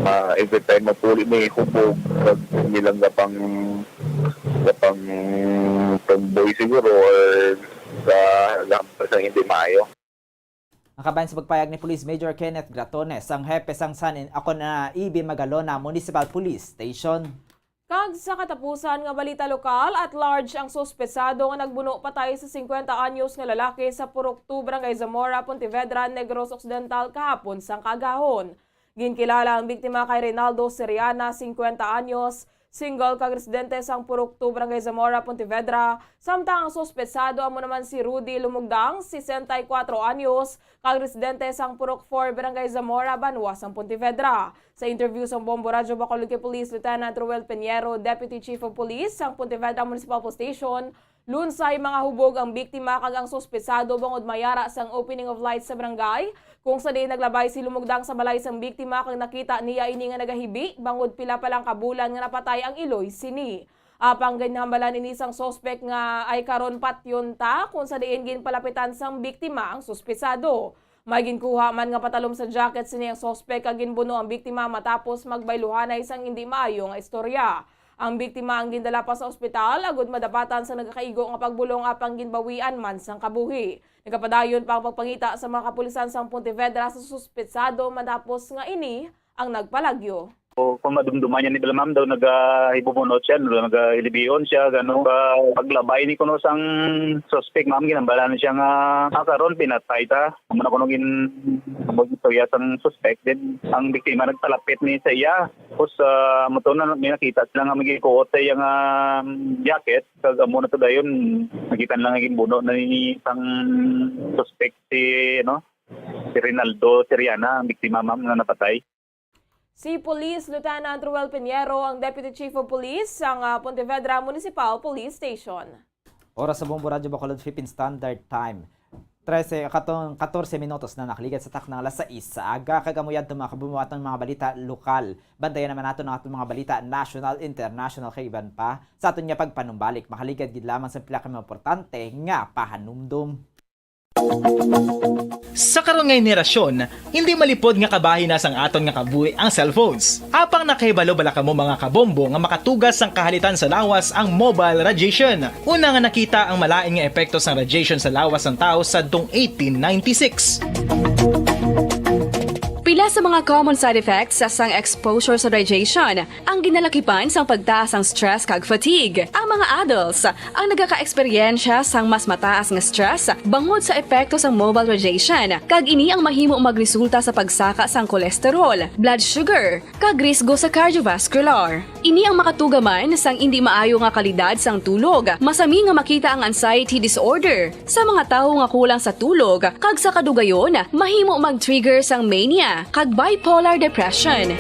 ah, every time mapuli may hubog, kag nilang gapang, gapang tomboy siguro or sa lampas ang hindi maayo. Ang kabahin sa pagpayag ni Police Major Kenneth Gratones, ang hepe sang San in-, ako na E B Magalona Municipal Police Station. Kag sa katapusan nga balita lokal, at large ang suspetsado nga nagbuno patay sa singkwenta anyos nga lalaki sa Purok two, Barangay Zamora, Pontevedra, Negros Occidental, kahapon sang kaagahon. Ginkilala ang biktima kay Reynaldo Seriana, singkwenta anyos, single kag residente sang Purok two, Barangay Zamora, Pontevedra, samtang ang suspetsado amo naman si Rudy Lumugdang, sesenta y kuatro anyos, kag residente sang Purok four, Barangay Zamora, banwa sang Pontevedra. Sa interview sang Bombo Radyo Bacolod kay Police Lieutenant Ruel Piñero, Deputy Chief of Police sang Pontevedra Municipal Police Station, lunsay mga hubog ang biktima kag ang suspetsado bangod mayara sang opening of lights sa barangay, kung sa diin naglabay si Lumugdang sa balay sang biktima kag nakita niya ini nga nagahibi bangod pila pa lang ka bulan nga napatay ang iloy sini. Apang ginhambalan ini sang suspek nga ay karon patyon ta, kung sa diin ginpalapitan sang biktima ang suspetsado. May ginkuha man nga patalom sa jacket sini ang suspek kag ginbuno ang biktima matapos magbayluhanay sang indi maayo nga istorya. Ang biktima ang gindala pa sa ospital agud madapatan sa nagakaigo nga pagbulong apang ginbawian man sang kabuhi. Nagapadayon pa ang pagpangita sa mga kapulisan sang Pontevedra sa suspetsado matapos nga ini ang nagpalagyo. O, kung madumduman niya ni Bala, ma'am, daw nagahibubunot siya, no, nagahilibion siya, gano. Ba, paglabay ni kuno sang suspek, ma'am, ginambalan siya nga, "Ah, karon pinatay ta." Amo na kuno gin-, amo istorya sang suspek. Then, ang biktima nagpalapit ni sa iya. Tapos, ah, amo to na, may nakita sila nga may gikuot sa iya nga, um, jacket. Kag amo na to dayon, nakita nila nga ginbuno na ni sang suspek si, ano, si Rinaldo Seriana, ang biktima, ma'am, nga napatay. Si Police Lieutenant Ruel Piñero ang Deputy Chief of Police sang, ah, Pontevedra Municipal Police Station. Oras sa Bombo Radyo Bacolod, Philippine Standard Time. Trese, katong katorse minutos na nakaligad sa taknang alas sais sa aga, kag amo yadto, mga kabombo, aton mga balita lokal. Bantayan naman nato ang aton mga balita national, international, kag iban pa. Sa aton nga pagpanumbalik, makaligad gid lamang sa pila ka mga importante nga pahanumdom. Sa karon nga henerasyon, hindi malipod nga kabahin na sang aton nga kabuhi ang cellphones. Apang nakahibalo bala kamo, mga kabombo, nga makatugas sang kahalitan sa lawas ang mobile radiation? Una nga nakita ang malain nga epekto sang radiation sa lawas sang tawo sadtong eighteen ninety-six. Pila sa mga common side effects sang exposure sa radiation ang ginalakipan sang pagtaas sang stress kag fatigue. Ang mga adults ang nagakaeksperyensya sang mas mataas nga stress bangod sa epekto sang mobile radiation, kag ini ang mahimo magresulta sa pagsaka sang cholesterol, blood sugar, kag risgo sa cardiovascular. Ini ang makatuga man sang indi maayo nga kalidad sang tulog. Masami nga makita ang anxiety disorder sa mga tawo nga kulang sa tulog, kag sa kadugayon, mahimo mag-trigger sang mania kag bipolar depression.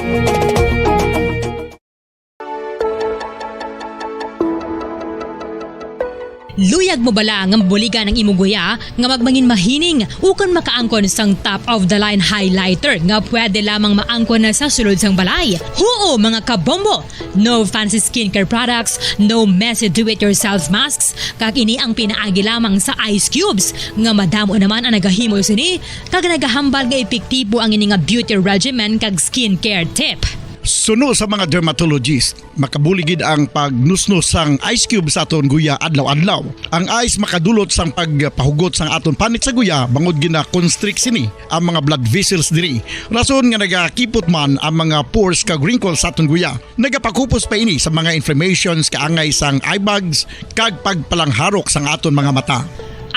Luyag mo bala nga mabuligan ang imong guya nga magmangin mahining ukon makaangkon sang top of the line highlighter nga pwede lamang maangkon na sa sulod sang balay? Huo, mga kabombo! No fancy skincare products, no messy do-it-yourself masks, kag ini ang pinaagi lamang sa ice cubes, nga madamo naman ang nagahimo sini, kag nagahambal nga epektibo ang ini nga beauty regimen kag skincare tip. Suno sa mga dermatologist, makabulig gid ang pagnusnos sang ice cube sa aton guya adlaw-adlaw. Ang ice makadulot sang pagpahugot sang aton panit sa guya, bangod gina-constrict sini ang mga blood vessels diri. Rason nga nagakipot man ang mga pores kag wrinkles sa aton guya. Nagapakupos pa ini sa mga inflammations, kaangay sang eye bags, kag pagpalangharok sang aton mga mata.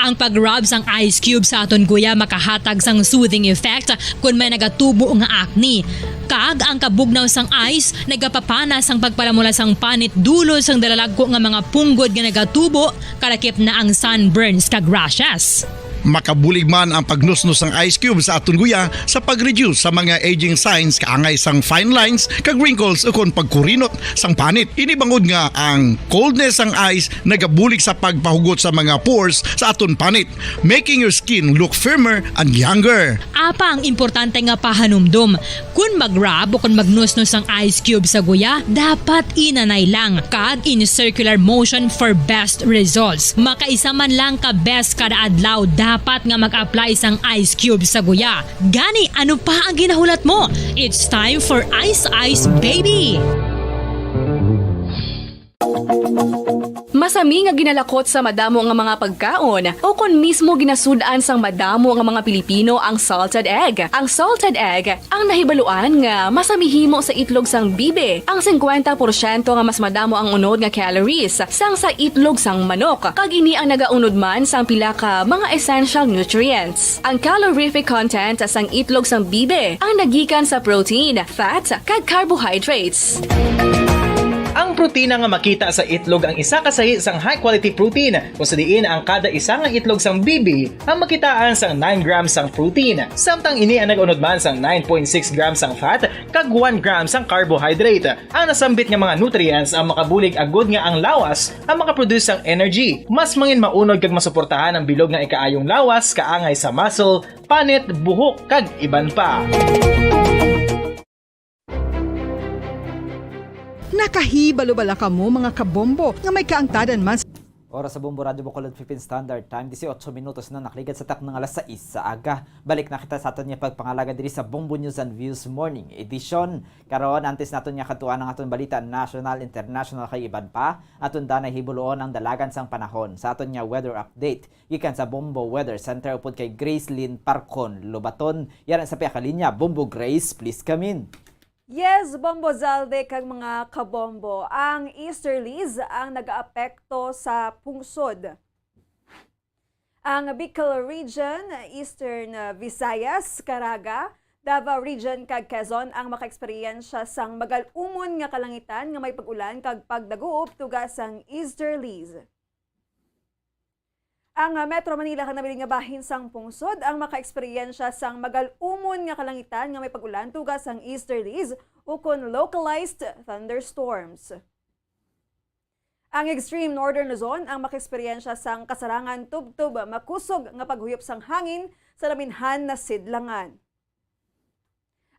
Ang pag-rub sang ice cube sa aton guya makahatag sang soothing effect kon may nagatubo nga acne. Kag ang kabugnaw sang ice nagapapana sang pagpalamula sang panit dulot sang dalalagko nga mga punggod nga nagatubo, kalakip na ang sunburns kag rashes. Makabulig man ang pagnusnos sang ice cube sa aton guya sa pag-reduce sa mga aging signs kaangay sang fine lines kag wrinkles ukon pagkurinot sang panit. Ini bangod nga ang coldness sang ice nagabulig sa pagpahugot sa mga pores sa aton panit, making your skin look firmer and younger. Apa ang importante nga pahanumdom, kon mag-rub o kon magnusnos ang ice cube sa guya, dapat inanay lang kag in circular motion for best results. Makaisa man lang ka beses kada adlaw dapat nga mag-apply sang ice cube sa guya. Gani, ano pa ang ginahulat mo? It's time for Ice Ice Baby! Masami nga ginalakot sa madamo nga mga pagkaon, o kon mismo ginasud-an sang madamo nga mga Pilipino ang salted egg. Ang salted egg ang nahibaluan nga masami himo sa itlog sang bibi. Ang singkwenta porsyento nga mas madamo ang unod nga calories sang sa itlog sang manok, kag ini ang nagaunod man sang pila ka mga essential nutrients. Ang calorific content sang itlog sang bibi ang nagikan sa protein, fat, kag carbohydrates. Ang protina nga makita sa itlog ang isa ka sahi sang high-quality protein, kung sa diin ang kada isa nga itlog sang bibi ang makitaan sang nine grams sang protein, samtang ini ang nag-unod man sang nine point six grams sang fat kag one gram sang carbohydrate. Ang nasambit nga mga nutrients ang makabulig agud nga ang lawas ang makaproduce sang energy. Mas mangin maunod kag masuportahan ang bilog nga ikaayong lawas kaangay sa muscle, panit, buhok, kag iban pa. Nakahibalo bala kamo, mga kabombo, nga may kaangtadan man sa Oras sa Bombo Radyo Bacolod, Philippine Standard Time, disiotso minutos na nakaligad sa takna nga alas sais sa aga. Balik na kita sa aton nga pagpangalaga diri sa Bombo News and Views Morning Edition. Karon, antes naton nga kadtuan ang aton balita, national, international, kay iban pa, aton danay hibuloon ang dalagan sang panahon sa aton nga weather update gikan sa Bombo Weather Center upod kay Gracelyn Parcon Lobaton. Yara sa pihak linya. Bombo Grace, please come in. Yes, Bombo Zalde kag mga kabombo, ang easterlies ang nagaapekto sa pungsod. Ang Bicol Region, Eastern, uh, Visayas, Caraga, Davao Region kag Quezon ang makaeksperyensya sang magal-umon nga kalangitan nga may pag-ulan kag pagdaguop tuga sang easterlies. Ang, ah, Metro Manila kag nabilin nga bahin sang pungsod ang makaeksperyensya sang magal-umon nga kalangitan nga may pag-ulan tuga sang easterlies ukon localized thunderstorms. Ang extreme northern Luzon ang makaeksperyensya sang kasarangan tubtob makusog nga paghuyop sang hangin sa naminhan na sidlangan.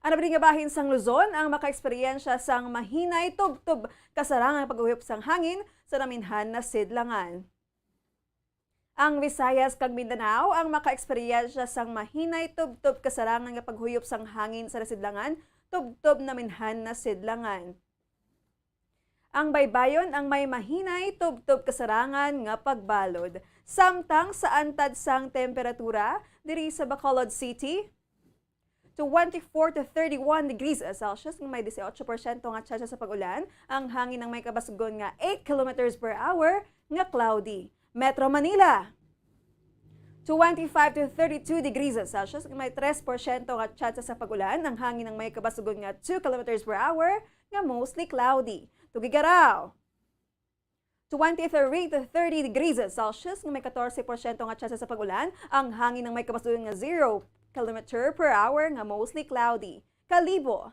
Ang nabilin nga bahin sang Luzon ang makaeksperyensya sang mahinay tubtob kasarangan nga paghuyop sang hangin sa naminhan na sidlangan. Ang Visayas kag Mindanao ang makaeksperyensya sang mahinay tubtob kasarangan nga paghuyop sang hangin sa nasidlangan tubtob naminhan na sidlangan. Ang baybayon ang may mahinay tubtob kasarangan nga pagbalod. Samtang sa antad sang temperatura diri sa Bacolod City, twenty-four to thirty-one degrees Celsius nga may dieciocho porsyento nga tsansa sa pag-ulan, ang hangin ang may kabasgon nga eight kilometers per hour nga cloudy. Metro Manila, twenty-five to thirty-two degrees Celsius nga may tres porsyento nga tsansa sa pag-ulan, ang hangin ang may kabasgon nga two kilometers per hour nga mostly cloudy. Tuguegarao, twenty-three to thirty degrees Celsius nga may katorse porsyento nga tsansa sa pag-ulan, ang hangin ang may kabasgon nga zero kilometer per hour nga mostly cloudy. Kalibo,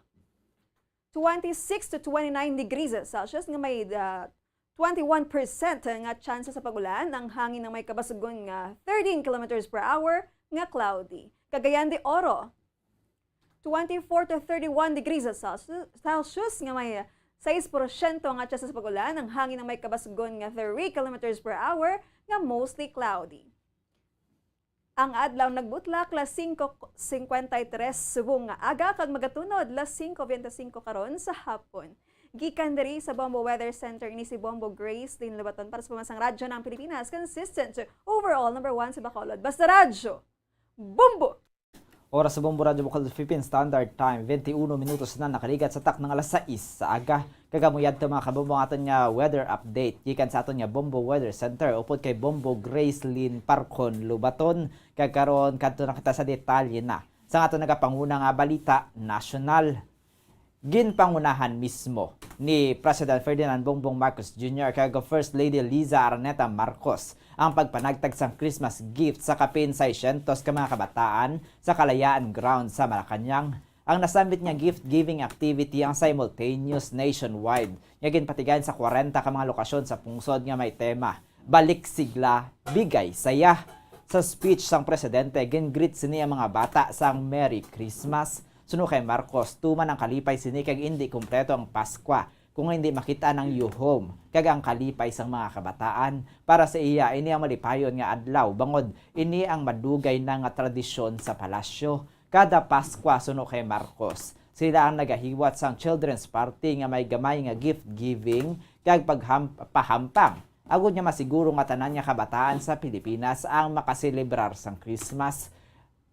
twenty-six to twenty-nine degrees Celsius nga may, ah, twenty-one percent nga tsansa sa pag-ulan, ang hangin ang may kabasgon nga thirteen kilometers per hour nga cloudy. Cagayan de Oro, twenty-four to thirty-one degrees Celsius nga may sais porsyento nga tsansa sa pag-ulan, ang hangin ang may kabasgon nga three kilometers per hour nga mostly cloudy. Ang adlaw nagbutlak las singko singkwenta y tres subong nga aga kag magatunod las singko biyente singko karon sa hapon. Gikan diri sa Bombo Weather Center, ini si Bombo Grace Lynn Lobaton para sa Pamansang Radyo ng Pilipinas, consistent overall number one sa Bacolod. Basta Radyo, Bombo! Oras sa Bombo Radyo Bacolod, Philippine Standard Time, twenty-one minutos na nakaligat sa takna nga alas sais sa aga. Kag amo yadto, mga kabombo, ang aton nga weather update gikan sa aton nga Bombo Weather Center upod kay Bombo Gracelyn Parcon Lubaton. Kag karon kadto na kita sa detalye na sa aton nagapanguna nga balita nasyonal. Ginpangunahan mismo ni President Ferdinand Bongbong Marcos Junior kag First Lady Liza Araneta Marcos ang pagpanagtag sang Christmas gift sa kapin seiscientos ka mga kabataan sa Kalayaan Grounds sa Malacañang. Ang nasambit nga gift-giving activity ang simultaneous nationwide nga ginpatigayon sa kwarenta ka mga lokasyon sa pungsod nga may tema, "Balik Sigla, Bigay Saya." Sa speech sang presidente, gin-greet sini ang mga bata sang Merry Christmas. Suno kay Marcos, tuman ang kalipay sini kag indi kumpleto ang Paskwa kung hindi makita ang yuhom kag ang kalipay sang mga kabataan. Para sa iya, ini ang malipayon nga adlaw, bangod ini ang madugay na nga tradisyon sa palasyo. Kada Paskwa, suno kay Marcos, sila ang nagahiwat sang children's party nga may gamay nga gift-giving kag pagham-, pahampang, agod nga masiguro nga tanan nga kabataan sa Pilipinas ang makaselebrar sang Christmas.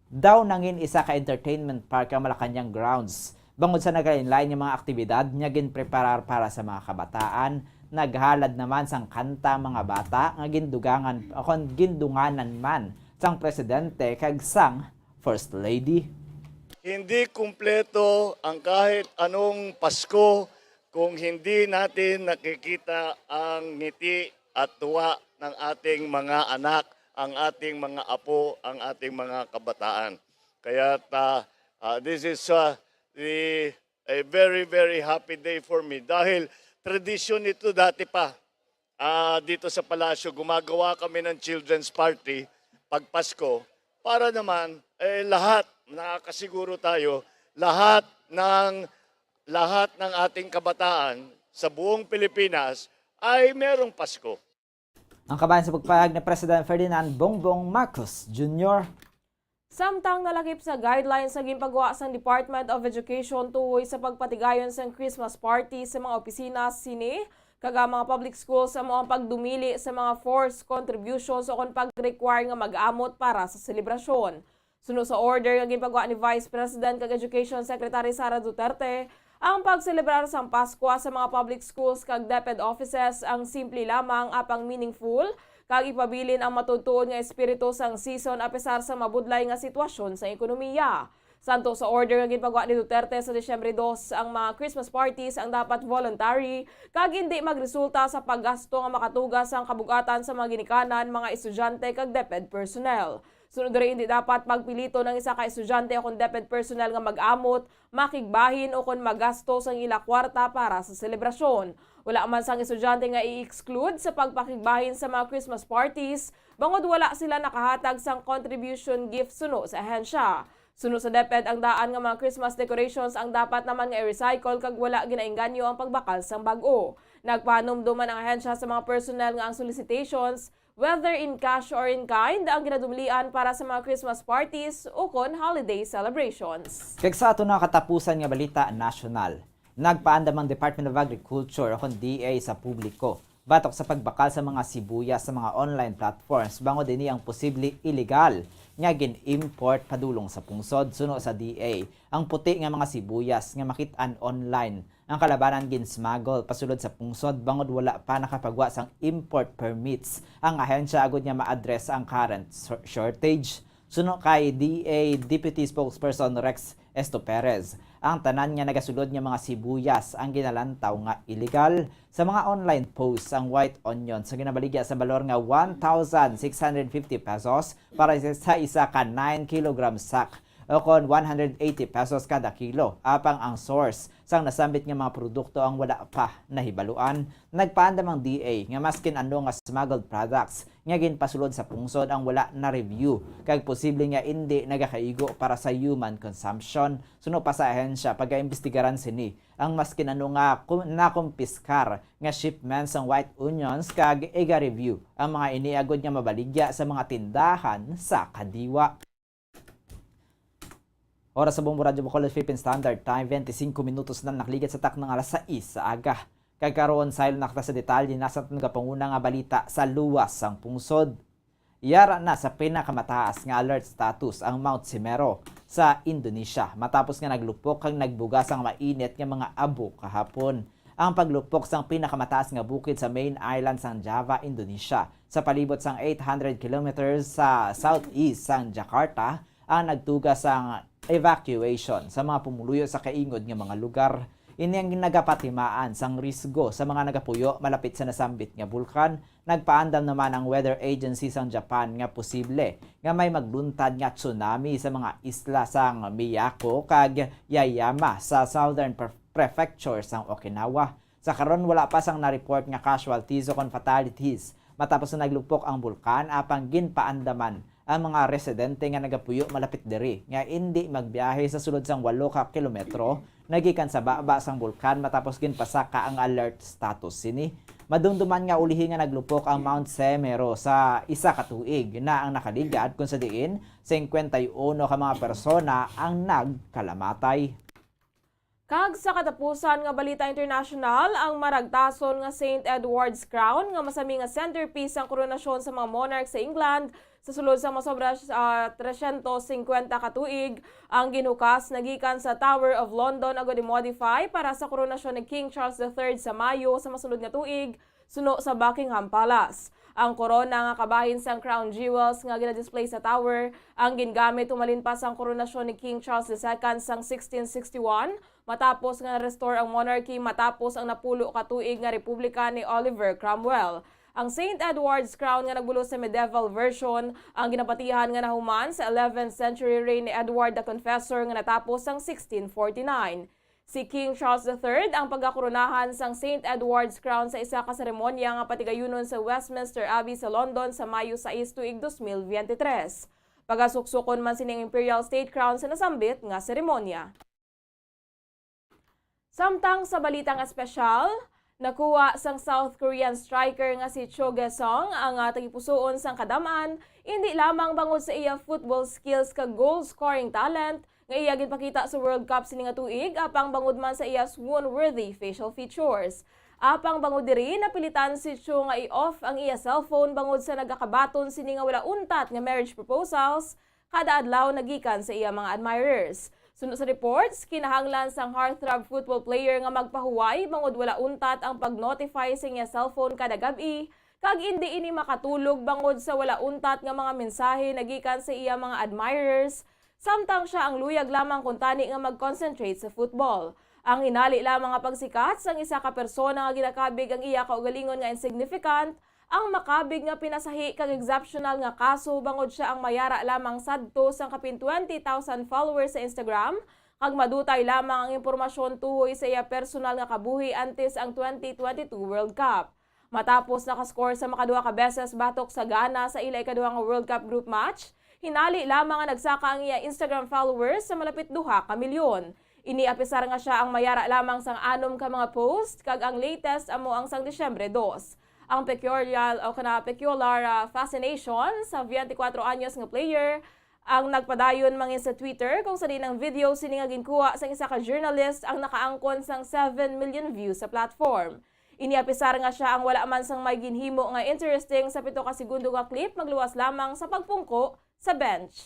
Daw nangin isa ka entertainment park ang Malacañang grounds, bangod sa nagalain-lain nga mga aktibidad nga ginpreparar para sa mga kabataan. Naghalad naman sang kanta ang mga bata nga gindugangan, o kon gindunganan man sang presidente kag sang First Lady. Hindi kumpleto ang kahit anong Pasko kung hindi natin nakikita ang ngiti at tuwa ng ating mga anak, ang ating mga apo, ang ating mga kabataan. Kaya ta, ah, this is, ah, the, a very, very happy day for me dahil tradisyon ito dati pa. Ah, dito sa palasyo, gumagawa kami ng children's party pag Pasko para naman, eh, lahat, nakakasiguro tayo, lahat ng, lahat ng ating kabataan sa buong Pilipinas ay merong Pasko. Ang kabahin sa pagpahayag ni President Ferdinand Bongbong Marcos Junior. Samtang nalakip sa guidelines nga ginpagwa sang Department of Education tuhoy sa pagpatigayon sang Christmas party sa mga opisina, sini, kag ang mga public schools amo ang pagdumili sa mga forced contributions o kon pag-require nga mag-amot para sa selebrasyon. Suno sa order nga ginpagwa ni Vice President kag Education Secretary Sara Duterte, ang pagselebrar sang Paskwa sa mga public schools kag DepEd offices ang simple lamang apang meaningful, kag ipabilin ang matuod-tuod nga espiritu sang season apesar sa mabudlay nga sitwasyon sa ekonomiya. Santo sa order nga ginpagwa ni Duterte sa Disyembre dos, ang mga Christmas parties ang dapat voluntary kag indi magresulta sa paggasto nga makatuga sang kabug-atan sa mga ginikanan, mga estudyante, kag DepEd personnel. Sunod diri, indi dapat pagpiliton ang isa ka estudyante o kon DepEd personnel nga mag-amot, makigbahin, o kon maggasto sang ila kwarta para sa selebrasyon. Wala man sang estudyante nga i-exclude sa pagpakigbahin sa mga Christmas parties, bangod wala sila nakahatag sang contribution gift suno sa ahensya. Suno sa DepEd, ang daan nga mga Christmas decorations ang dapat naman nga i-recycle kag wala ginaengganyo ang pagbakal sang bag-o. Nagpahanumdom man ang ahensya sa mga personnel nga ang solicitations, whether in cash or in kind, ang ginadumlian para sa mga Christmas parties ukon holiday celebrations. Kag sa aton nga katapusan nga balita nasyonal, nagpaandam ang Department of Agriculture ukon D A sa publiko batok sa pagbakal sa mga sibuyas sa mga online platforms, bangod ini ang posible illegal nga gin-import padulong sa pungsod. Suno sa D A, ang puti nga mga sibuyas nga makit-an online ang kalabanan gin-smuggle pasulod sa pungsod, bangod wala pa nakapagwa sang import permits ang ahensya agud nga ma-address ang current shor-, shortage. Suno kay D A Deputy Spokesperson Rex Esto Perez, ang tanan nga nagasulod nga mga sibuyas ang ginalantaw nga illegal. Sa mga online posts, ang white onions nga ginabaligya sa balor nga one thousand six hundred fifty pesos para sa, sa isa ka nine kilogram sack, o kon one hundred eighty pesos kada kilo. Apang ang source sang nasambit nga mga produkto ang wala pa nahibaluan. Nagpaandam ang D A nga maskin ano nga smuggled products nga ginpasulod sa pungsod ang wala na-review kag posible nga indi nagakaigo para sa human consumption. Suno pa sa ahensya, pagaimbestigaran sini ang maskin ano nga ku-, nakumpiskar nga shipment sang white onions kag iga-review ang mga ini agud nga mabaligya sa mga tindahan sa kadiwa. Oras sa Bombo Radyo Bacolod Philippine Standard Time, twenty-five minutos na nakaligad sa takna nga alas sais sa aga. Kag karon, saylo na kita sa detalye na sa aton nagapanguna nga balita sa luwas sang pungsod. Yara na sa pinakamataas nga alert status ang Mount Semeru sa Indonesia, matapos nga naglupok kag nagbuga sang mainit nga mga abo kahapon. ang paglupok sang pinakamataas nga bukid sa main island sang Java, Indonesia, sa palibot sang eight hundred kilometers sa southeast sang Jakarta, ang nagtuga sang evacuation sa mga pumuluyo sa kaingod nga mga lugar. Ini ang nagapatimaan sang risgo sa mga nagapuyo malapit sa nasambit nga bulkan. Nagpaandam naman ang Weather Agency sang Japan nga posible nga may magluntad nga tsunami sa mga isla sang Miyako kag Yaeyama sa southern pre-, prefecture sang Okinawa. Sa karon, wala pa sang na-report nga casualties o kon fatalities matapos na naglupok ang bulkan, apang ginpaandaman ang mga residente nga nagapuyo malapit diri nga indi magbiyahe sa sulod sang walo ka kilometro nagikan sa baba sang bulkan matapos ginpasaka ang alert status sini. Madumduman nga ulihi nga naglupok ang Mount Semeru sa isa ka tuig na ang nakaligad, kung sa diin singkwenta y uno ka mga persona ang nagkalamatay. Kag sa katapusan nga balita international, ang maragtason nga Saint Edward's Crown nga masami nga centerpiece sang koronasyon sa mga monarch sa England sa sulod sa masobra, ah, tresyentos singkwenta ka tuig ang ginhukas nagikan sa Tower of London agud i-modify para sa koronasyon ni King Charles the Third sa Mayo sa masunod nga tuig, suno sa Buckingham Palace. Ang korona nga kabahin sang crown jewels nga ginadisplay sa tower ang gingamit humalin pa sang koronasyon ni King Charles the Second sang sixteen sixty-one, matapos nga na-restore ang monarchy matapos ang napulo ka tuig nga republika ni Oliver Cromwell. Ang Saint Edward's Crown nga nagbulos sa medieval version ang ginapatihan nga nahuman sa eleventh century reign ni Edward the Confessor nga natapos sang sixteen forty-nine. Si King Charles the Third ang pagakoronahan sang Saint Edward's Crown sa isa ka seremonya nga patigayunon sa Westminster Abbey sa London sa Mayo sais tuig dos mil biyente tres. Pagasuksukon man sini ang Imperial State Crown sa nasambit nga seremonya. Samtang sa balita nga espesyal, nakuha sang South Korean striker nga si Cho Gae-sung ang, ah, tagipusoon sang kadam-an, indi lamang bangod sa iya football skills kag goal-scoring talent nga iya ginpakita sa World Cup sini nga tuig, apang bangod man sa iya swoon-worthy facial features. Apang bangod diri, napilitan si Cho nga i-off ang iya cellphone bangod sa nagakabaton sini nga wala untat nga marriage proposals kada adlaw nagikan sa iya mga admirers. Suno sa reports, kinahanglan sang heartthrob football player nga magpahuway bangod wala untat ang pag-notify sa iya cellphone kada gab-i, kag indi ini makatulog bangod sa wala untat nga mga mensahe nagikan sa iya mga admirers, samtang sia ang luyag lamang kuntani nga mag-concentrate sa football. Ang hinali lamang nga pagsikat sang isa ka persona nga ginakabig ang iya kaugalingon nga insignificant, ang makabig nga pinasahi kag exceptional nga kaso bangod sia ang mayara lamang sadto sang kapin twenty thousand followers sa Instagram, kag madutay lamang ang impormasyon tuhoy sa iya personal nga kabuhi antes ang twenty twenty-two World Cup. Matapos nakascore sa makaduha ka beses batok sa Ghana sa ila ikaduha nga World Cup group match, hinali lamang nga nagsaka ang iya Instagram followers sa malapit duha ka milyon. Ini apisar nga sia ang mayara lamang sang anom ka mga post, kag ang latest amo ang sang Disyembre dos. Ang peculiar o kana peculiar, ah, fascination sa twenty-four anyos nga player ang nagpadayon mangin sa Twitter, kung sa diin ang video sini nga ginkuha sang isa ka journalist ang nakaangkon sang seven million views sa platform. Ini apisar nga sia ang wala man sang may ginhimo nga interesting sa pito ka segundo nga clip, magluwas lamang sa pagpungko sa bench.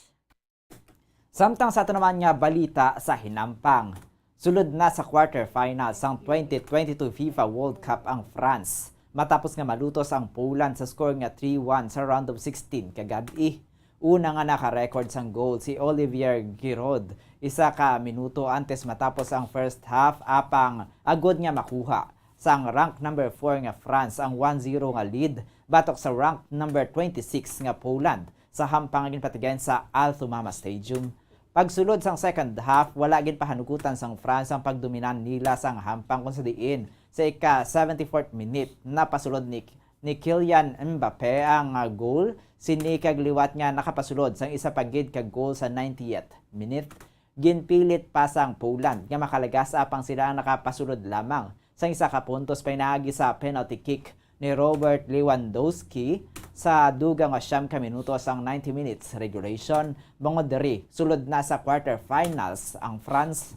Samtang sa ato naman nga balita sa hinampang, sulod na sa quarterfinals sang twenty twenty-two FIFA World Cup ang France, matapos nga malutos ang Poland sa score nga three one sa round of sixteen kagab-i. Una nga naka-record sang goal si Olivier Giroud, isa ka minuto antes matapos ang first half, apang agod nga makuha sang rank number four nga France ang one zero nga lead batok sa rank number twenty-six nga Poland sa hampang nga ginpatigayon sa Al Thumama Stadium. Pagsulod sang second half, wala ginpahanugutan sang France ang pagdominan nila sang hampang, kung sa diin sa ika seventy-fourth minute napasulod ni, ni Kylian Mbappe ang, ah, goal sini, kag liwat nga nakapasulod sang isa pa gid ka goal sa ninetieth minute. Ginpilit pa sang Poland nga makalagas apang sila ang nakapasulod lamang sang isa ka puntos pinaagi sa penalty kick ni Robert Lewandowski sa dugang nga siyam ka minuto sang ninety minutes regulation. Bangod diri, sulod na sa quarterfinals ang France.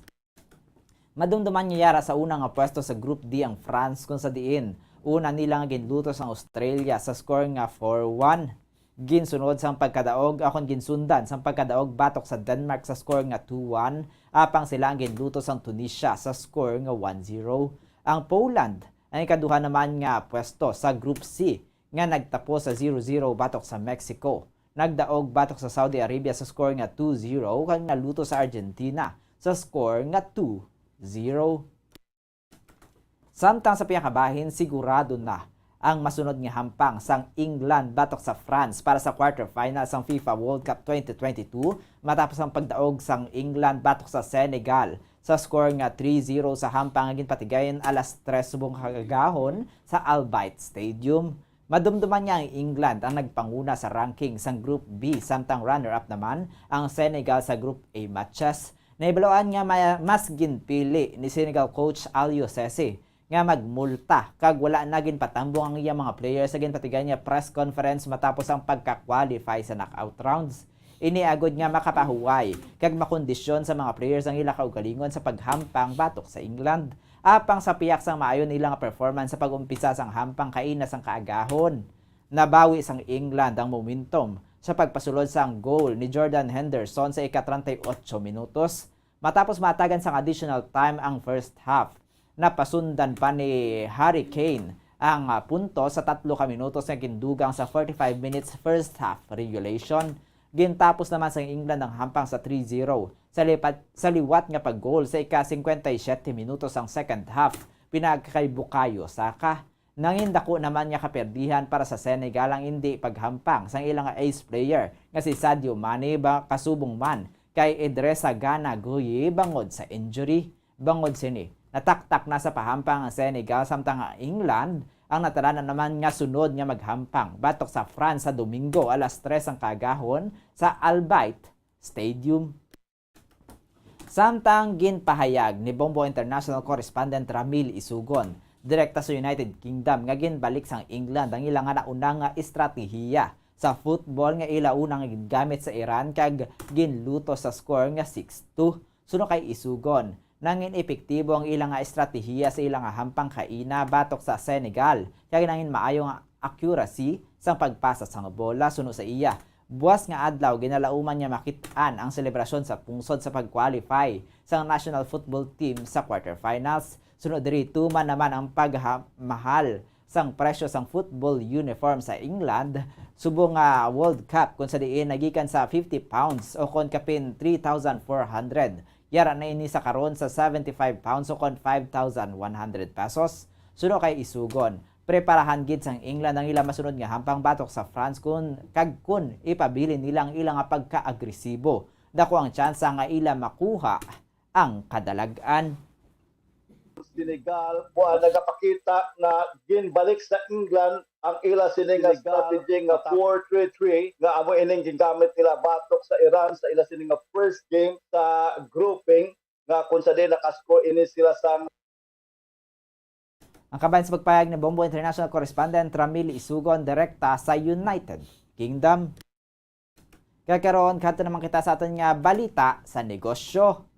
Madumduman nga yara sa una nga pwesto sa Group D ang France, kung sa diin una nila nga ginlutos ang Australia sa score nga four one. Ginsunod sang pagkadaog, akon ginsundan sang pagkadaog batok sa Denmark sa score nga two one, apang sila ang ginlutos sang Tunisia sa score nga one zero. Ang Poland ang ikaduha naman nga pwesto sa Group C nga nagtapos sa zero zero batok sa Mexico. Nagdaog batok sa Saudi Arabia sa score nga two zero kag naluto sa Argentina sa score nga two zero. Samtang sa piyakabahin, sigurado na ang masunod nga hampang sang England batok sa France para sa quarterfinal sang FIFA World Cup twenty twenty-two, matapos ang pagdaog sang England batok sa Senegal sa score nga three zero sa hampang nga ginpatigayon alas tres subong kaagahon sa Al Bayt Stadium. Madumduman nga ang England ang nagpanguna sa ranking sang Group B, samtang runner-up naman ang Senegal sa Group A matches. Nahibaluan nga ma-, mas ginpili ni Senegal coach Aliou Cisse nga magmulta kag wala na ginpatambong ang iyang mga players sa ginpatigayon nga press conference matapos ang pagka-qualify sa knockout rounds. Ini agod nga makapahuway kag makondisyon sa mga players ang ila kaugalingon sa paghampang batok sa England. Apang sa pihak sang maayo nila nga performance sa pag-umpisa sang hampang kaina sang kaagahon, nabawi sang England ang momentum sa pagpasulod sang goal ni Jordan Henderson sa ika-treinta y ocho minutos. Matapos maatagan sang additional time ang first half, napasundan pa ni Harry Kane ang, ah, punto sa tatlo ka minutos nga gindugang sa forty-five minutes first half regulation. Gintapos naman sang England ang hampang sa three zero sa lipat, sa liwat nga pag-goal sa ika-singkwenta y siyete minutos sang second half, pinaagi kay Bukayo Saka. Nangin dako naman nga kaperdihan para sa Senegal ang indi paghampang sang ilang ace player nga si Sadio Mane, ba kasubong man kay Idrissa Gana Gueye bangod sa injury. Bangod sini, nataktak na sa pahampang ang Senegal, samtang ang England ang natalanan naman nga sunod nga maghampang batok sa France sa Domingo alas tres ang kaagahon sa Al Bayt Stadium. Samtang ginpahayag ni Bombo International Correspondent Ramil Isugon, direkta sa United Kingdom, nga ginbalik sang England ang ila nga nauna nga estratehiya sa football nga ila unang gingamit sa Iran kag ginluto sa score nga six two. Suno kay Isugon, nangin epektibo ang ila nga estratehiya sa ila nga hampang kaina batok sa Senegal, kag nangin maayo nga accuracy sang pagpasa sang bola suno sa iya. Buas nga adlaw, ginalauman nga makit-an ang selebrasyon sa pungsod sa pag-qualify sang national football team sa quarterfinals. Suno diri, tuman naman ang pagmahal sang presyo sang football uniform sa England subong nga World Cup, kung sa diin nagikan sa fifty pounds o kon kapin three thousand four hundred. Yara na ini sa karon sa seventy-five pounds o kon five thousand one hundred pesos. Suno kay Isugon, preparahan gid sang England ang ila masunod nga hampang batok sa France kun, kag kun ipabilin nila ang ila nga pagka-agresibo, dako ang tsansa nga ila makuha ang kadalag-an. Senegal, kuan, nagapakita nga ginbalik sa England ang ila sini nga Senegal, strategy nga atak- four three three, nga amo ining gingamit nila batok sa Iran sa ila sini nga first game sa grouping, nga kung sa di nakascore ini sila sa Ang kabahin sa pagpayag ni Bombo International Correspondent Ramil Isugon, direkta sa United Kingdom. Kag karon, kadto naman kita sa aton nga balita sa negosyo.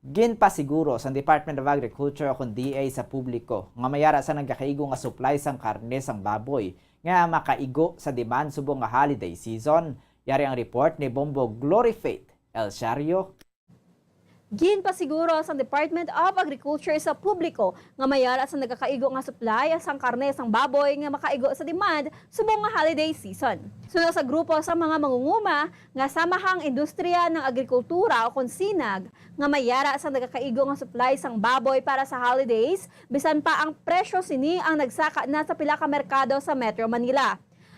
Ginpasiguro sang Department of Agriculture o kon D A sa publiko nga mayara sa nagakaigo nga supply sang karne sang baboy nga makaigo sa demand subong nga holiday season. Yari ang report ni Bombo Glory Faith El Shario. Ginpasiguro sang Department of Agriculture sa publiko nga mayara sa nagakaigo nga supply sang karne sang baboy nga makaigo sa demand subong nga holiday season. Suno sa grupo sa mga mangunguma nga Samahang Industriya ng Agrikultura o kon sinag, nga mayara sa nagakaigo nga supply sang baboy para sa holidays, bisan pa ang presyo sini ang nagsaka na sa pila ka merkado sa Metro Manila.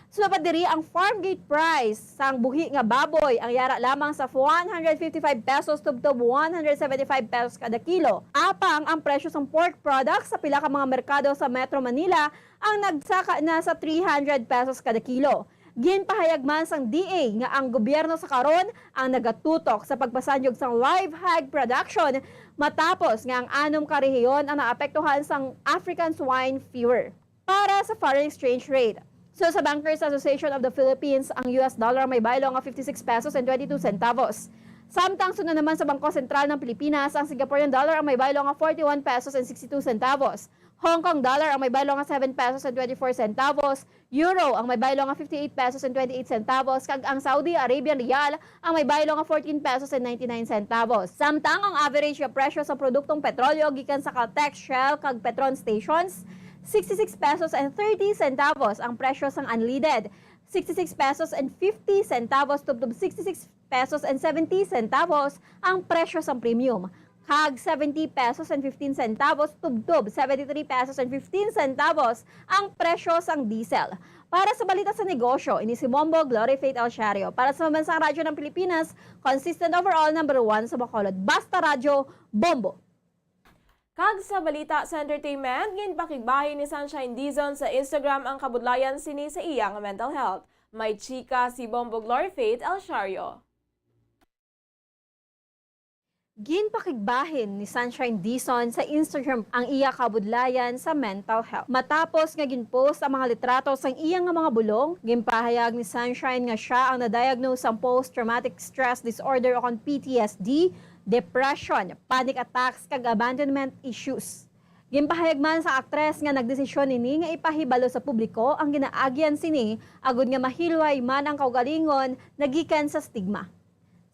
Sunod pa diri ang farm gate price sang buhi nga baboy, ang yara lamang sa one hundred fifty-five pesos tubtob one hundred seventy-five pesos kada kilo. Apang ang presyo sang pork products sa pila ka mga merkado sa Metro Manila ang nagsaka na sa three hundred pesos kada kilo. Ginpahayag man sang D A nga ang gobyerno sa karon ang nagatutok sa pagpasanyog sang live hog production, matapos nga ang anom ka rehiyon ang naapektuhan sang African swine fever. Para sa foreign exchange rate, so sa Bankers Association of the Philippines, ang U S dollar may baylo nga fifty-six pesos and twenty-two centavos. Samtang suno naman sa Bangko Sentral ng Pilipinas, ang Singaporean dollar ang may baylo nga forty-one pesos and sixty-two centavos. Hong Kong dollar ang may baylo nga seven pesos and twenty-four centavos, euro ang may baylo nga fifty-eight pesos and twenty-eight centavos, kag ang Saudi Arabian riyal ang may baylo nga fourteen pesos and ninety-nine centavos. Samtang ang average nga presyo sa produktong petrolyo gikan sa Caltex, Shell, kag Petron stations, sixty-six pesos and thirty centavos ang presyo sang unleaded, sixty-six pesos and fifty centavos tubtob sixty-six pesos and seventy centavos ang presyo sang premium, kag seventy pesos and fifteen centavos tubtob seventy-three pesos and fifteen centavos ang presyo sang diesel. Para sa balita sa negosyo, ini si Bombo Glory Faith Alciario. Para sa Pambansang Radyo ng Pilipinas, consistent overall number one sa Bacolod. Basta Radyo, Bombo! Kag sa balita sa entertainment, ginpakigbahin ni Sunshine Dizon sa Instagram ang kabudlayan sini sa iya nga mental health. May chika si Bombo Glory Faith Alciario. Ginpakigbahin ni Sunshine Dizon sa Instagram ang iya kabudlayan sa mental health. Matapos nga gin-post ang mga litrato sang iya nga mga bulong, ginpahayag ni Sunshine nga sia ang na-diagnose sang post-traumatic stress disorder o kon P T S D, depression, panic attacks, kag abandonment issues. Ginpahayag man sa aktres nga nagdesisyon ini nga ipahibalo sa publiko ang ginaagyan sini agod nga mahilway man ang kaugalingon nga gikan sa stigma.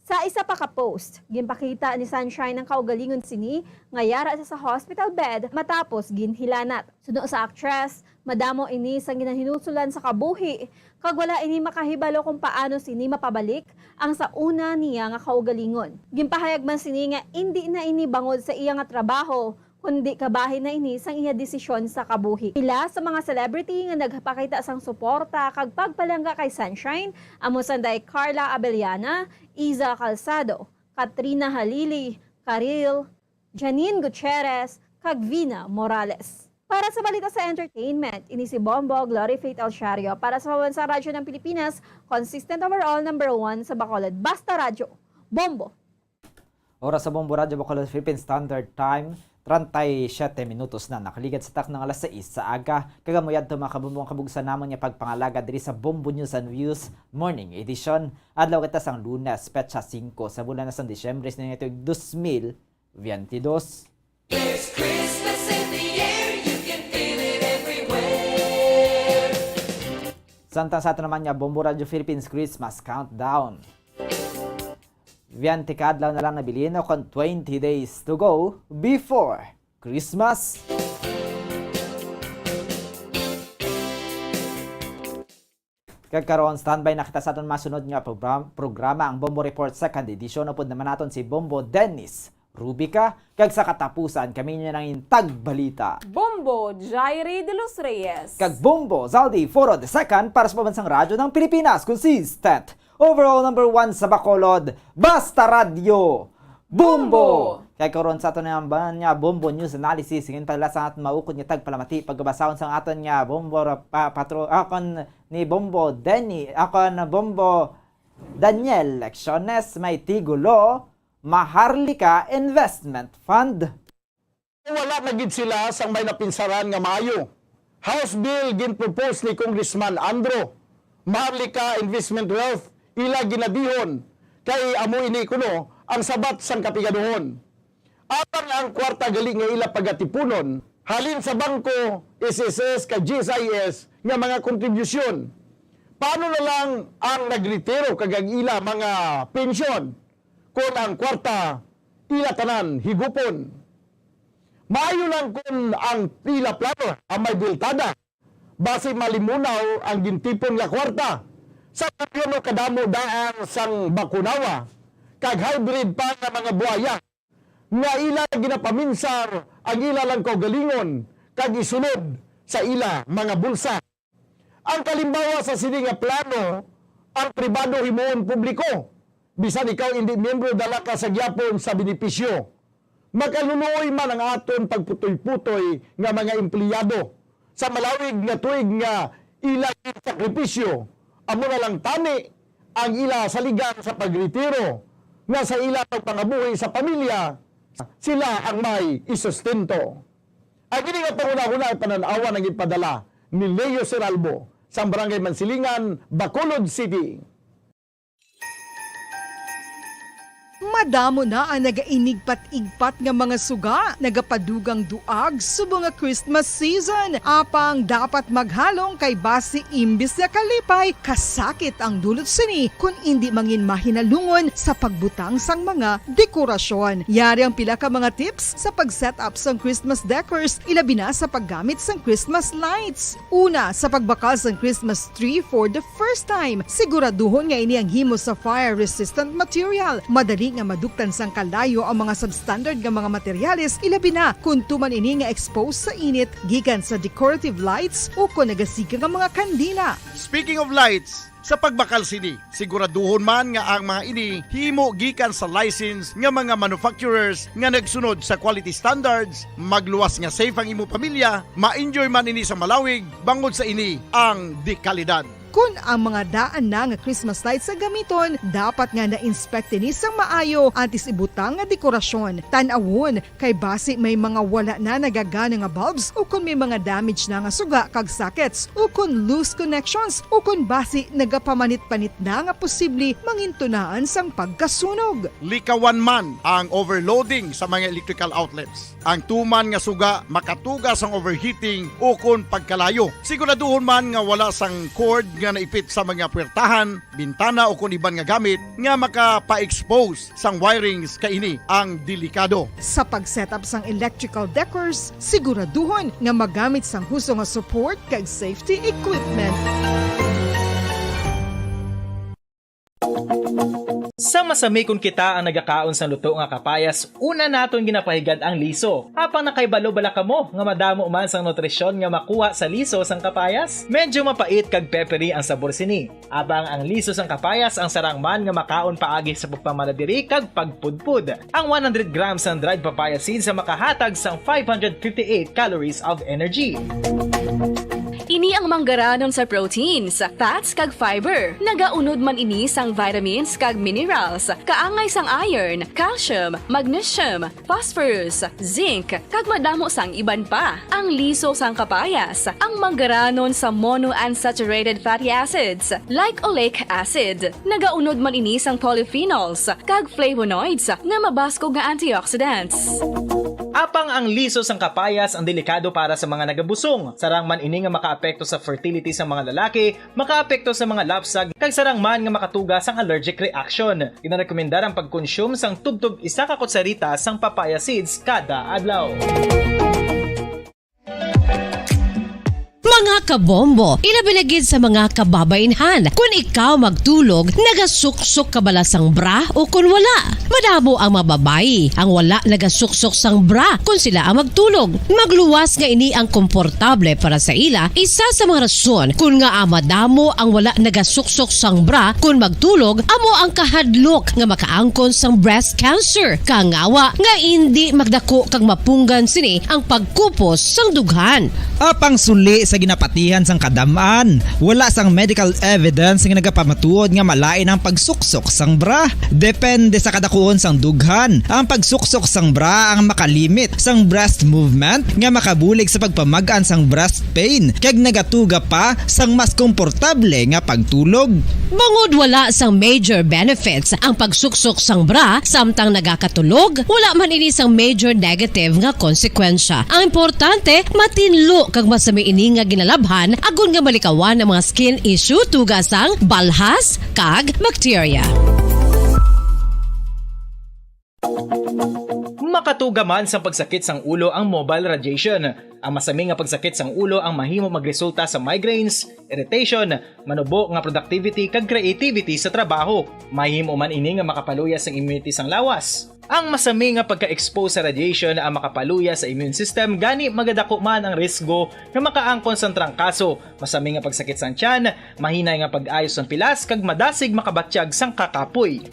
Sa isa pa ka post, ginpakita ni Sunshine ang kaugalingon sini nga yara sa, sa hospital bed matapos ginhilanat. Suno sa aktres, madamo ini sang ginahinusulan sa kabuhi, kag wala ini makahibalo kung paano sini mapabalik ang sa una niya nga kaugalingon. Ginpahayag man sini nga indi na ini bangod sa iya nga trabaho, kundi kabahin na ini sang iya desisyon sa kabuhi. Pila sa mga celebrity nga nagpakita sang suporta kag pagpalangga kay Sunshine, amo sanday Carla Abellana, Iza Calzado, Katrina Halili, Karil, Janine Gutierrez, kag Vina Morales. Para sa balita sa entertainment, ini si Bombo Glory Faith Alciario. Para sa Pambansang Radyo ng Pilipinas, consistent overall number one sa Bacolod. Basta Radyo, Bombo! Oras sa Bombo Radyo Bacolod Philippine Standard Time, treinta y siete minutos na nakaligad sa takna nga alas sais sa aga. Kag amo yadto, mga kabombo, ang kabugsan namon nga pagpangalaga diri sa Bombo News and Views Morning Edition. Adlaw kita sang Lunes, petsa singko sa bulan na sang Disyembre sa tuig dos mil veintidós. There's Christmas in the air, you can feel it everywhere. Samtang sa ato naman nga Bombo Radyo Philippines Christmas Countdown. Veinte ka adlaw na lang nabilin, o kon twenty days to go before Christmas. Kag karon, standby na kita sa aton masunod nga program-, programa, ang Bombo Report Second Edition. Upod naman naton si Bombo Dennis Rubica, kag sa katapusan, kami niyo nang intag balita. Bombo Jairi de los Reyes. Kag Bombo Zaldi Foro the Second para sa Pambansang Radyo ng Pilipinas. Consistent overall number one sa Bacolod, Basta Radyo, Bombo! Bombo! Kay karon sa aton nga, nga Bombo News Analysis, ngayon pala sa aton maukod nga tagpalamati, pagkabasahon sa aton nga Bombo ra-, pa-, patro-, ah, kon ni Bombo Denny, ah, kon Bombo Daniel Lecciones, may tigulo, Maharlika Investment Fund. Wala na gid sila sang may napinsaran nga maayo. House bill ginpropose ni Congressman Andro. Maharlika Investment Wealth ila ginadihon kay amo ini kuno ang sabat sang kapigaduhon. Apan ang kwarta gali nga ila pagatipunon halin sa bangko, S S S kag G S I S nga mga kontribusyon. Paano na lang ang nagretiro kag ang ila mga pensyon? Kon ang kwarta ila tanan higupon. Maayo lang kon ang ila plano ang may buweltada, basi malimunaw ang gintipon nga kwarta sa gobyerno kadamo daan sang bakunawa kag hybrid pa nga mga buaya nga ila ginapaminsar ang ila lang kaugalingon kag isulod sa ila mga bulsa. Ang kalimbawa sa sini nga plano, ang pribado himuon publiko. Bisan ikaw indi miyembro, dala ka sa gyapon sa benepisyo. Makaluloy man ang aton pagputoy-putoy nga mga empleyado sa malawig nga tuig nga ila ginsakripisyo. Amo na lang tani ang ila saligan sa pagretiro, nga sa ila pagpangabuhi sa pamilya, sila ang may isustento. Ang ini nga panghunahuna ay panan-awan ang ipadala ni Leo Seralbo sang Barangay Mansilingan, Bacolod City. Madamo na ang nagainigpat-igpat nga mga suga, nagapadugang duag subong nga Christmas season. Apang dapat maghalong kay basi imbis nga kalipay, kasakit ang dulot sini kun indi mangin mahinalungon sa pagbutang sang mga dekorasyon. Yari ang pila ka mga tips sa pag-set up sang Christmas decors, ilabi na sa paggamit sang Christmas lights. Una, sa pagbakal sang Christmas tree for the first time, siguraduhon nga ini ang himo sa fire-resistant material. Madali nga maduktan sang kalayo ang mga substandard nga mga materyales, ilabi na kon tuman ini nga exposed sa init gikan sa decorative lights o kon nagasiga nga mga kandila. Speaking of lights, sa pagbakal sini, siguraduhon man nga ang mga ini himo gikan sa license nga mga manufacturers nga nagsunod sa quality standards, magluwas nga safe ang imo pamilya, ma-enjoy man ini sa malawig, bangod sa ini ang dekalidad. Kon ang mga daan na nga Christmas lights ang gamiton, dapat nga na-inspect ini sang maayo antes ibutang nga dekorasyon. Tan-awon kay basi may mga wala na nagagana nga bulbs, o kon may mga damage na nga suga kag sockets, o kon loose connections, o kon basi nagapamanit-panit na nga posible mangintunaan sang pagkasunog. Likawan man ang overloading sa mga electrical outlets. Ang tuman nga suga makatuga sang overheating o kon pagkalayo. Siguraduhon man nga wala sang cord nga naipit sa mga puwertahan, bintana o kon iban nga gamit nga makapaexpose sang wirings, kay ini ang delikado. Sa pag-set up sang electrical decors, siguraduhon nga magamit sang husto nga support kag safety equipment. Sa masami kon kita ang nagakaon sang luto nga kapayas, una naton ginapahigad ang liso. Apang nakahibalo bala kamo nga madamo man sang nutrisyon nga makuha sa liso sang kapayas? Medyo mapait kag peppery ang sabor sini. Apang ang liso sang kapayas ang sarang man nga makaon paagi sa pagpamanadiri kag pagpudpod. Ang one hundred grams sang dried papaya seeds ang makahatag sang five hundred fifty-eight calories of energy. Ini ang manggaranon sa proteins, fats, kag fiber. Nagaunod man ini sang vitamins kag minerals, kaangay sang iron, calcium, magnesium, phosphorus, zinc, kag madamo sang iban pa. Ang liso sang kapayas, ang manggaranon sa monounsaturated fatty acids, like oleic acid. Nagaunod man ini sang polyphenols, kag flavonoids nga mabaskog nga antioxidants. Apang ang liso sang kapayas ang delikado para sa mga nagabusong. Sarang man ini nga makaapekto sa fertility sa mga lalaki, makaapekto sa mga lapsag, kag sarang man nga makatuga sang allergic reaction. Ginarekomendar ang pagkonsume sang tubtob isa ka kutsarita sang papaya seeds kada adlaw. Mga kabombo, ilabi na gid sa mga kababainhan, kun ikaw magtulog, nagasuksok ka bala sang bra o kun wala? Madamo ang mga babayi ang wala nagasuksok sang bra kun sila ang magtulog. Magluwas nga ini ang komportable para sa ila, isa sa mga rason kun ngaa madamo ang wala nagasuksok sang bra kun magtulog, amo ang kahadlok nga makaangkon sang breast cancer. Kangawa nga indi magdako kag mapunggan sini ang pagkupos sang dughan. Apang suli sa ginapatihan sang kadam-an, wala sang medical evidence nga nagapamatuod nga malain ang pagsuksok sang bra. Depende sa kadakuon sang dughan, ang pagsuksok sang bra ang makalimit sang breast movement nga makabulig sa pagpamag-an sang breast pain kag nagatuga pa sang mas komportable nga pagtulog. Bangod wala sang major benefits ang pagsuksok sang bra samtang nagakatulog, wala man ini sang major negative nga konsekwensya. Ang importante, matinlo kag masami ini nga ginalabhan agod nga malikawan ang mga skin issue tuga sang balhas kag bakterya. Makatuga man sang pagsakit sang ulo ang mobile radiation. Ang masami nga pagsakit sang ulo ang mahimo magresulta sa migraines, irritation, manubo nga productivity, kag creativity sa trabaho. Mahimo man ini nga makapaluya sang immunity sang lawas. Ang masami nga pagka-expose sa radiation ang makapaluya sa immune system, gani magadako man ang risgo nga makaangkon sang trangkaso, masami nga pagsakit sang tiyan, mahinay nga pag-ayo sang pilas, kag madasig makabatyag sang kakapoy.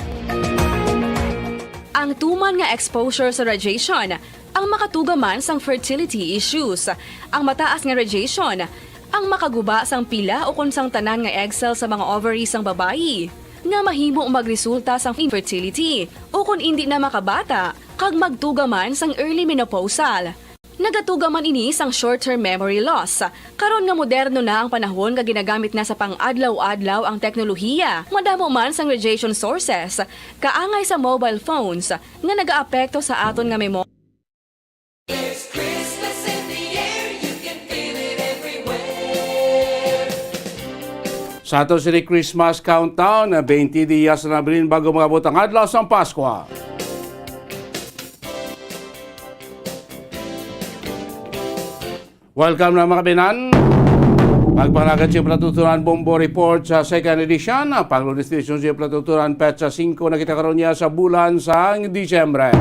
Ang tuman nga exposure sa radiation ang makatuga man sang fertility issues. Ang mataas nga radiation ang makaguba sang pila ukon sang tanan nga egg cell sa mga ovary sang babayi, nga mahimo magresulta sang infertility ukon indi na makabata kag magtuga man sang early menopausal. Nagatuga man ini sang short-term memory loss. Karon nga moderno na ang panahon nga ginagamit na sa pang-adlaw-adlaw ang teknolohiya, madamo man sang radiation sources, kaangay sa mobile phones, nga nagaapekto sa aton nga memory. There's Christmas in the air, you can feel it everywhere. Sa ato sini Christmas countdown, twenty dias na bilin bago maabot ang adlaw sang Paskwa. Welcome na, mga kabinan. Pagpalagad sa Platutunan Bombo Report sa second edition, ang panglunes edisyon sa Platutunan, petsa singko na kita karon niya sa bulan sang Disyembre.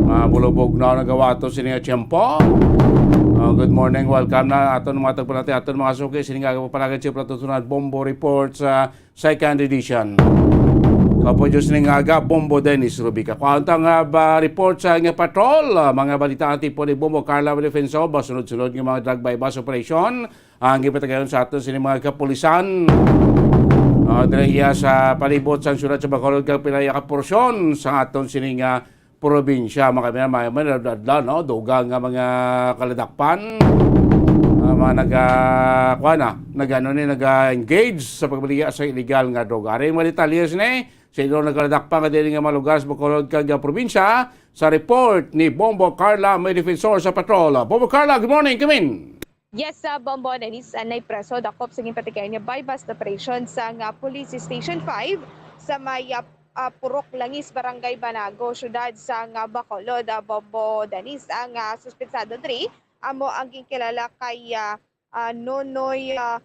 Mabulubog na nagawato sini nga tiyempo. Oh, good morning, welcome na aton mga tagpanati, aton mga suki sini nga pagpalagad sa Platutunan Bombo Report sa second edition. Kapo Diyos ning aga, Bombo Dennis Rubica. Kuwanta nga ba report sa nga patrol, ah, mga balita ang tipo ni Bombo Carla Defensor, ba sunod-sunod nga mga drug buy-bust operation ang gipatigayon sa aton sini mga kapulisan. Ah, dira iya sa palibot sang syudad sa Bacolod kag pila iya ka porsyon sa aton sini nga probinsya, mga kaibigan, may, may adlaw, no? Dugang nga mga kaladakpan, ah, mga naga-, kuwan na, nag-, ano ni, naga-engage sa pagbaligya sa illegal nga droga. Ari ang mga detalye sini sa ilo nagaladakpan nga diri nga mga lugar sa Bacolod kag, ah, probinsya, sa report ni Bombo Carla, may defensor sa patrol. Bombo Carla, good morning, come in. Yes, sa Bombo Dennis, ah, naipreso dakop sa ginpatigayon nga buy-bust operation sa nga Police Station five sa may, ah, ah, Purok Langis, Barangay Banago, siyudad sa nga Bacolod. Ah, Bombo Dennis, ang, ah, suspetsado diri amo ang ginkilala kay, ah, ah, Nonoy, ah,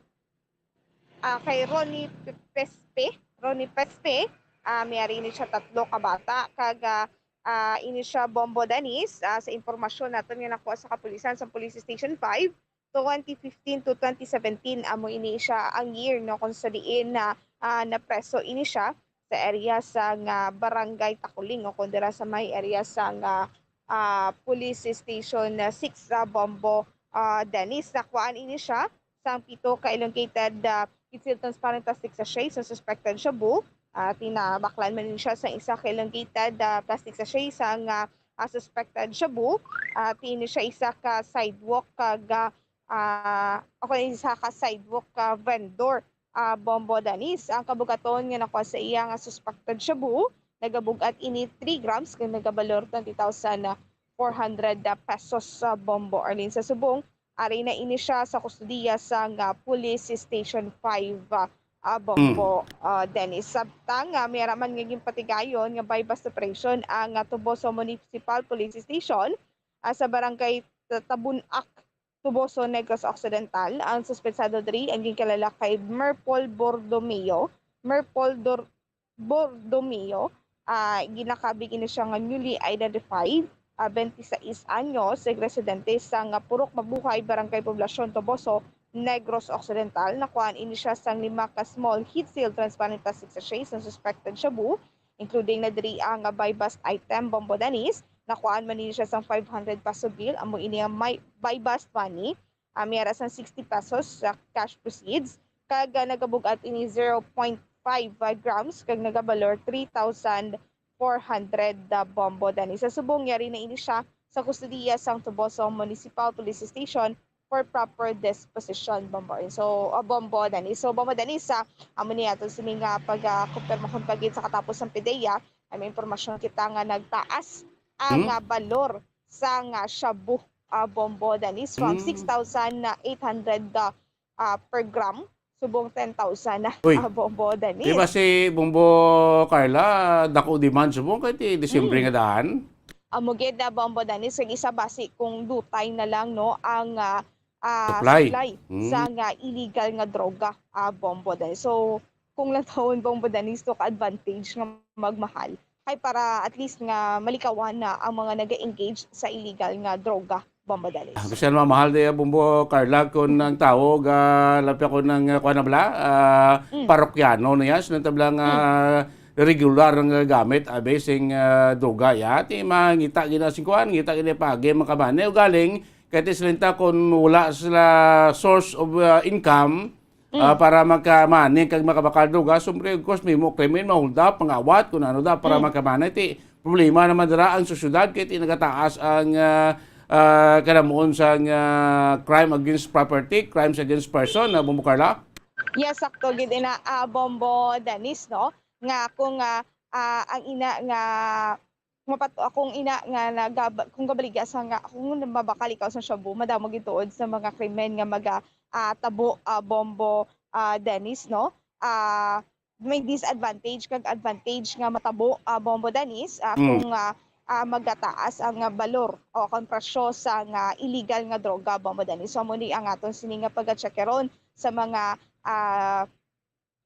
ah, kay Ronnie Pe-, Pespe, Ronnie Pespe. Ah, may ari ini siya tatlo ka bata kag, ah, ah, ini siya Bombo Dennis, ah, sa impormasyon naton nga nakuha sa kapulisan sa Police Station five, twenty fifteen to twenty seventeen amo ini siya ang year, no, kung sa diin na, ah, napreso ini siya sa area sa nga Barangay Takuling o kung dira sa may area sa nga, ah, Police Station, ah, six sa Bombo, ah, Dennis. Nakuhaan ini siya sang pito ka elongated, ah, concealed transparent plastic sachet sa suspected shabu. Ah, tinabaklan man ni siya sa isa ka elongated, ah, plastic sachet sa nga, ah, suspected shabu. Ah, ini siya isa ka sidewalk kag, ah, ah, ako, isa ka sidewalk, ah, vendor, ah, Bombo Dennis. Ang kabugaton nga nakuha sa iya nga suspected shabu, nagabug-at ini three grams kag nagabalor twenty thousand four hundred pesos sa Bombo Arlene. Sa subong, ari na ini siya sa kustodiya sa nga Police Station five, ah, ah, Bombo, ah, Dennis. Sabtang, ah, may ara man nga ginpatigayon nga buy-bust operation ang, ah, Toboso Municipal Police Station, ah, sa barangay Ta-, Tabunak, Toboso, Negros Occidental. Ang suspetsado diri ang ginkilala kay Merpol Bordomeo, Merpol Dor-, Bordomeo, ah, ginakabig ini siya nga newly identified, ah, twenty-six anyos, nagresidente sa nga Purok Mabuhay, Barangay Poblacion, Toboso, Negros Occidental. Nakuhaan ini siya sang lima ka small heat-sealed transparent plastic sachets nga suspected shabu, including na diri ang buy-bust item, Bombo Dennis. Nakuhaan man ini siya sang five hundred peso bill, amo ini ang may buy-bust money. Ah, may ara sang sixty pesos sa cash proceeds, kag, ah, nagabug-at ini zero point five grams kag nagabalor three thousand four hundred, ah, Bombo Dennis. Sa subong, yari na ini siya sa kustodiya sang Toboso Municipal Police Station for proper disposition, Bombo. So, ah, Bombo Dennis. So, Bombo Dennis, ah, amo ni ato sini nga pag, ah, kumpirmahon pa gid sa katapos sang PDEA, ay may impormasyon kita nga nagtaas ang, hmm, ah, balor sa nga shabu, ah, Bombo Dennis, from, hmm, six thousand eight hundred, ah, ah, per gram, subong ten thousand na, uy, ah, Bombo Dennis. Di ba si Bombo Carla, dako demand subong kay ti Disyembre, hmm, nga daan? Amo gid na, Bombo Dennis, kag isa basi kung dutay na lang, no, ang, ah, ah, supply, supply, hmm, sa nga illegal nga droga, ah, Bombo Dennis. So, kung lang taon, Bombo Dennis, to ka advantage nga magmahal, kay para at least nga malikawan na ang mga naga-engage sa illegal nga droga, Bombo Dennis. Ah, bisan mamahal diya, Bombo Carla, kung ang tao ga, labi ako ng, ah, kuwan na bala, ah, mm, parokyano na yan, sa tabla nga, mm, regular nga gamit, ah, basing, ah, droga, ya, ti mangita gina sing kuwan, ngita gina pagi, makabane, o galing, kaya ti sila ta, kung wala sila source of, ah, income, ah, mm, para magkamani kag makabakal droga, siyempre, of course, may mo krimen, ma-hold up, pangawat, kung ano da, para, mm, magkamani. Ti, problema naman dira ang sosyedad, kay ti nagataas ang, ah, ah, kanamuon sang, ah, crime against property, crimes against person, ah, Bombo Carla? Yes, sakto gid ina, ah, Bombo Dennis, no? Nga kung, ah, ah, ang ina nga mapat-, akong ina nga nagab-, kung gabaligya sa nga, kung mabakal ikaw sa shabu, madamo gid tuod sa mga krimen nga maga-, ah, tabo, ah, Bombo, ah, Dennis, no? Ah, may disadvantage kag advantage nga matabo, ah, Bombo Dennis, ah, Mm. kung, ah, ah, magataas ang, ah, balor o ang presyo sa nga illegal nga droga, Bombo Dennis. So, amo ni ang aton sini nga pag-check karon sa mga, ah,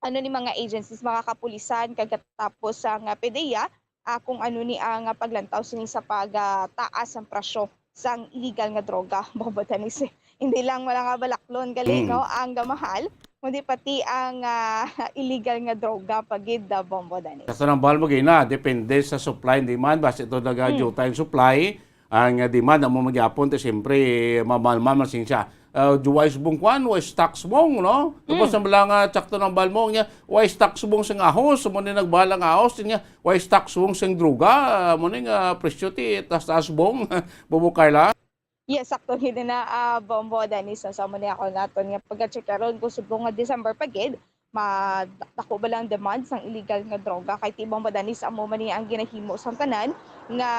ano ni mga agencies, mga kapulisan, kag tapos sa nga PDEA, ah, kung ano ni ang, ah, paglantaw sini sa pagtaas ang presyo sang illegal nga droga, Bombo Dennis. Hindi lang wala nga balaklon gali, Mm. no, ang gamahal, kundi pati ang, ah, illegal nga droga pa gid, ah, Bombo Dennis. Sa tambal mo gina, depende sa supply and demand. Basta ito naga Mm. jutay ang supply, ang, ah, demand, amo magyapon, ti siyempre, mamalmal man siya. Ah, wais bong kwan, wais tax bong, no? Tapos Mm. ang bala nga, tsakto ng balmong niya, wais tax bong sing ahos, mo ni nagbalang ahos, niya, wais tax bong sing druga, ah, mo ni nga presyo ti, taas-taas bong, Bobo Carla. Yes, sakto gid na, ah, Bombo Dennis, no? Sa mo ni ako naton nga pag-check karon kung subong nga December pa gid, madako ba lang demand sang illegal nga droga? Kay ti Bombo Dennis, amo man ni ang ginahimo sang tanan nga,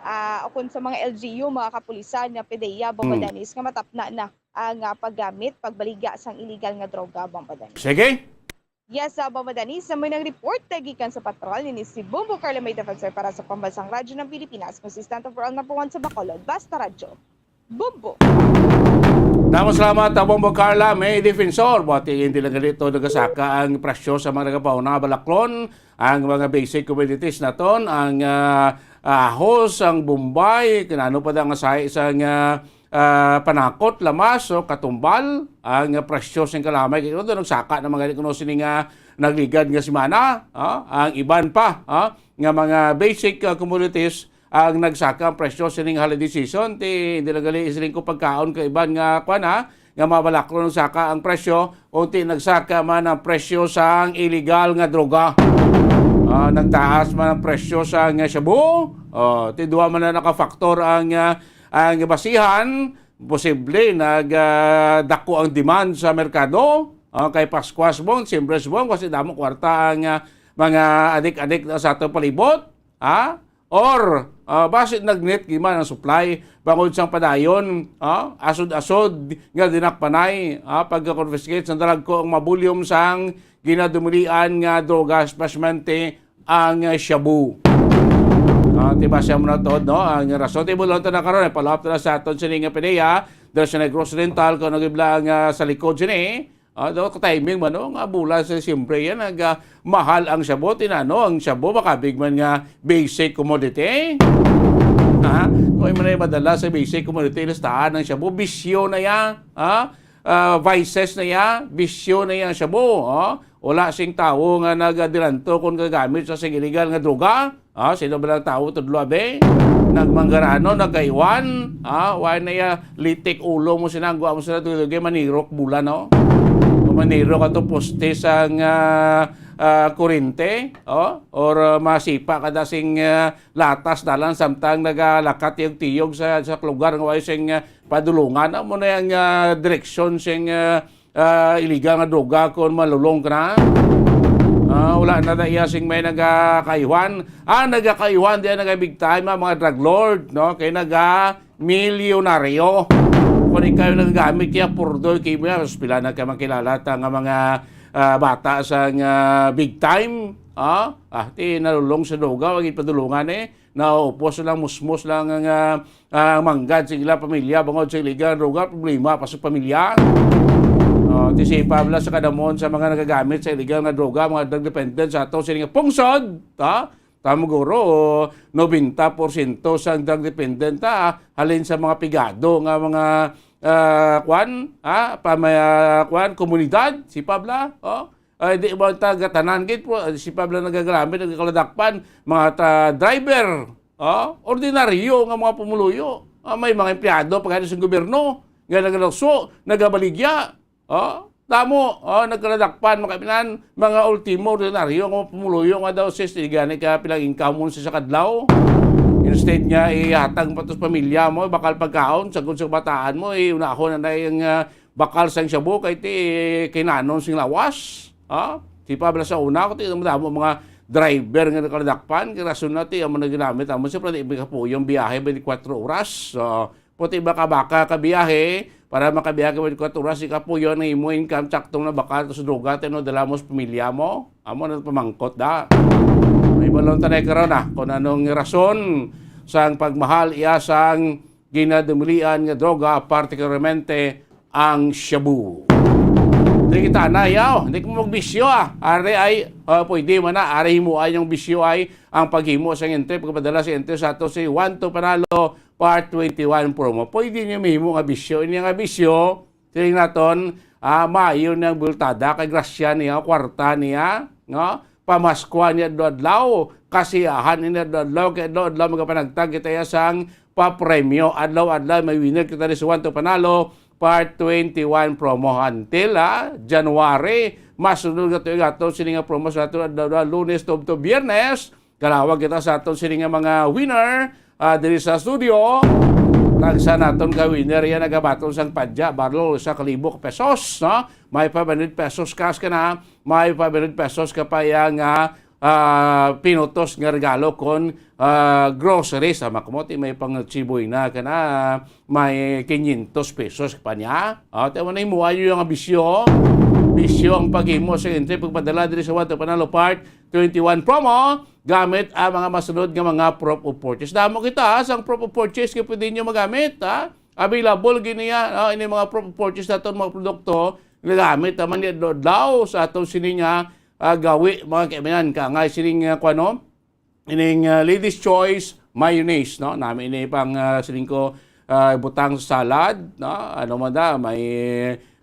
ah, ukon sa mga L G U, mga kapulisan nga PDEA, Bombo Mm. Dennis, nga matapna na ang, ah, paggamit, pagbaligya sang illegal nga droga, Bombo Dennis. Sige. Yes, ah, Bombo Dennis, sa may nag-report, eh, gikan sa patrol, ini si Bombo Carla May Defensor para sa Pambansang Radyo ng Pilipinas, consistent overall number one sa Bacolod. Basta Radyo. Bombo. Damo salamat, ah, Bombo Carla May Defensor. Buati hindi lang ganito nagasaka ang presyo sa mga nagapauna nga balaklon, ang mga basic commodities naton, ang, ah, ahos, ang bombay, kinano pa da nga sahi sa nga, ah, panakot, lamas, o katumbal, ang presyo sing kalamay. Kaya ito, nagsaka na mga kuno sini nga nagligad nga semana, ah, ang iban pa, ah, nga mga basic, ah, commodities ang nagsaka ang presyo sining holiday season. Ti, hindi lang gali siling ko pagkaon ka iban nga, kwan, ha, nga mga balaklon nagsaka ang presyo, unti nagsaka man ang presyo sang illegal nga droga. Ah, nagtaas man ang presyo sang shabu. Oh, ti duha man na nakafaktor ang, ah, ang basihan. Posible nag, ah, dako ang demand sa merkado. Ah, kay Pascuas bong, Simbres bong, kasi damo kwarta ang, ah, mga adik-adik na sa ato palibot. Ha? Or, ah, basi nagnet giman ang supply bangod sang padayon, ah, asod-asod nga dinakpanay, ah, pagka-confiscate sang dalagko ang mabulyom sang ginadumilian nga droga, especialmente ang, ah, shabu. Ah, ti basi mo na to, no? Ang rason, ti bulon to na karon, eh, palawap na sa aton sini nga PDEA, dahil sa Negros Oriental, kung nagibla ang, ah, sa likod sini, ah, daw ka-timing man, no? Nga bulan sa siyempre yan, nag, ah, mahal ang shabu. Tinano, ang shabu, makabig man nga basic commodity. Ha? Kung may madala sa basic commodity, listahan ng shabu, bisyo na yan. Ha? Ah, vices na ya, bisyo na ya ang shabu, oh. Wala sing tawo nga nagadilanto kon gagamit sa sing illegal nga droga. Ah, sino ba lang tawo tudlo, abi? Nagmanggarano, nagkaiwan, ah, wala na ya litik ulo mo sina, gwa mo sila, tuloy manirok bulan, no? O manirok ato poste sang, ah, ah, kurente, oh, or, ah, masipa kada sing, ah, latas na lang samtang nagalakat tiyog-tiyog sa, sa lugar nga way sing, ah, padulungan. Amo na yang, ah, direksyon sing, ah, ah, illegal nga droga kon malulong ka na. Ah, wala na da iya sing may nagakaiwan. Ah, nagakaiwan diya, naga-big time, ah, mga drug lord, no? Kay naga-milyonaryo. Kung ikaw yung nagagamit kaya purdoy, kay mo yan, mas pila na ka makilala ta nga mga, ah, bata sa nga big time, ah, ah, ti nalulong sa droga, wag ipadulungan eh. Naupos lang, musmos lang ang, ah, ah, manggad sa ila pamilya, bangod sa illegal nga droga, problema pa sa pamilya. Oh, ti si Pablo sa kadamon sa mga nagagamit sa illegal nga droga, mga drug dependent sa ato sini nga pungsod, ta? Tamo guro, nobenta porsyento sa drug dependent ta, halin sa mga pigado nga mga, ah, kwan, ha? Pamaya-, kwan, komunidad, si Pablo, oh? Ay, di ba ta gatanan gid po, si Pablo nagagalamit, nagkaladakpan, mga ta-, driver, oh, ordinaryo nga mga pumuluyo. Ah, may mga empleyado pa gani sa gobyerno nga nagalukso, nagabaligya. Oh, tamo, oh, nagkaladakpan, mga kapinan, mga ultimo, ordinaryo nga mga pumuluyo nga daw sis, di gani ka pilang income mo sa kadlaw. Instead nga ihatag pa to sa pamilya mo, bakal pagkaon, sagod sa bataan mo, eh, unahon na na yung, ah, bakal sang shabu, kay ti, eh, kinanon sing lawas. Ha? Di pa bala sa una, ko ti, madamo mga driver nga nakaladakpan, kay rason na ti, amo na ginamit, amo siyempre, di may kapuyong biyahe, twenty-four oras. So, puti baka-baka ka biyahe, para makabiyahe ka twenty-four oras, ikapuyo ang imo income, saktong na baka to sa droga, tino, dala mo sa pamilya mo. Amo na pamangkot da. May balon tanay karon, ah, kung anong rason sang pagmahal iya sang ginadumilian nga droga, partikularmente ang shabu. Di kita na, yaw. Hindi ko magbisyo, ah. Are ay, ah, pwede man na. Are himuan yung bisyo ay ang paghimo sa entry, pagpadala sa entry sa ato si Juan to Panalo Part twenty-one promo. Pwede niyo mahimo nga bisyo. Ini nga bisyo, siling naton, ah, maayo nang bultada kay grasya niya, kwarta niya, no? Pamaskwa niya adlaw-adlaw, kasiyahan niya adlaw-adlaw, kay adlaw-adlaw magapanagtag kita ya sang papremyo. Adlaw-adlaw may winner kita ni Suwan to Panalo, Part twenty-one promo until, ah, January. Masunod nga tuig ato sini nga promo sa ato adlaw-adlaw, Lunes tubtob Biyernes. Kalawag kita sa aton sini nga mga winner, ah, diri sa studio. Tagsa naton ka winner yan nagabaton sang padya, barrel, sa kalibo ka pesos, no? May five hundred pesos cash ka na, may five hundred pesos ka pa iya nga, ah, pinutos nga regalo kon, ah, groceries. Sama ko mo, ti may pang chiboy na ka na, may quinientos pesos pa niya. Ah, tayo na himuan yung nga bisyo. Bisyo ang paghimo sa entry, pagpadala diri sa One to Panalo Part twenty-one promo. Gamit ang mga masunod nga mga proof of purchase. Damo kita, ha, sang proof of purchase nga pwede nyo magamit, ha? Available gini, ha? Ah, ini mga proof of purchase naton mga produkto, nagamit naman ni adlaw-adlaw sa aton sini nga, ah, gawi, mga kaibigan, kaangay sining, ah, kuwano? Ining, ah, Ladies Choice mayonnaise, no? Nami ini pang, ah, siling ko, ah, butang sa salad, no? Ano man da, may,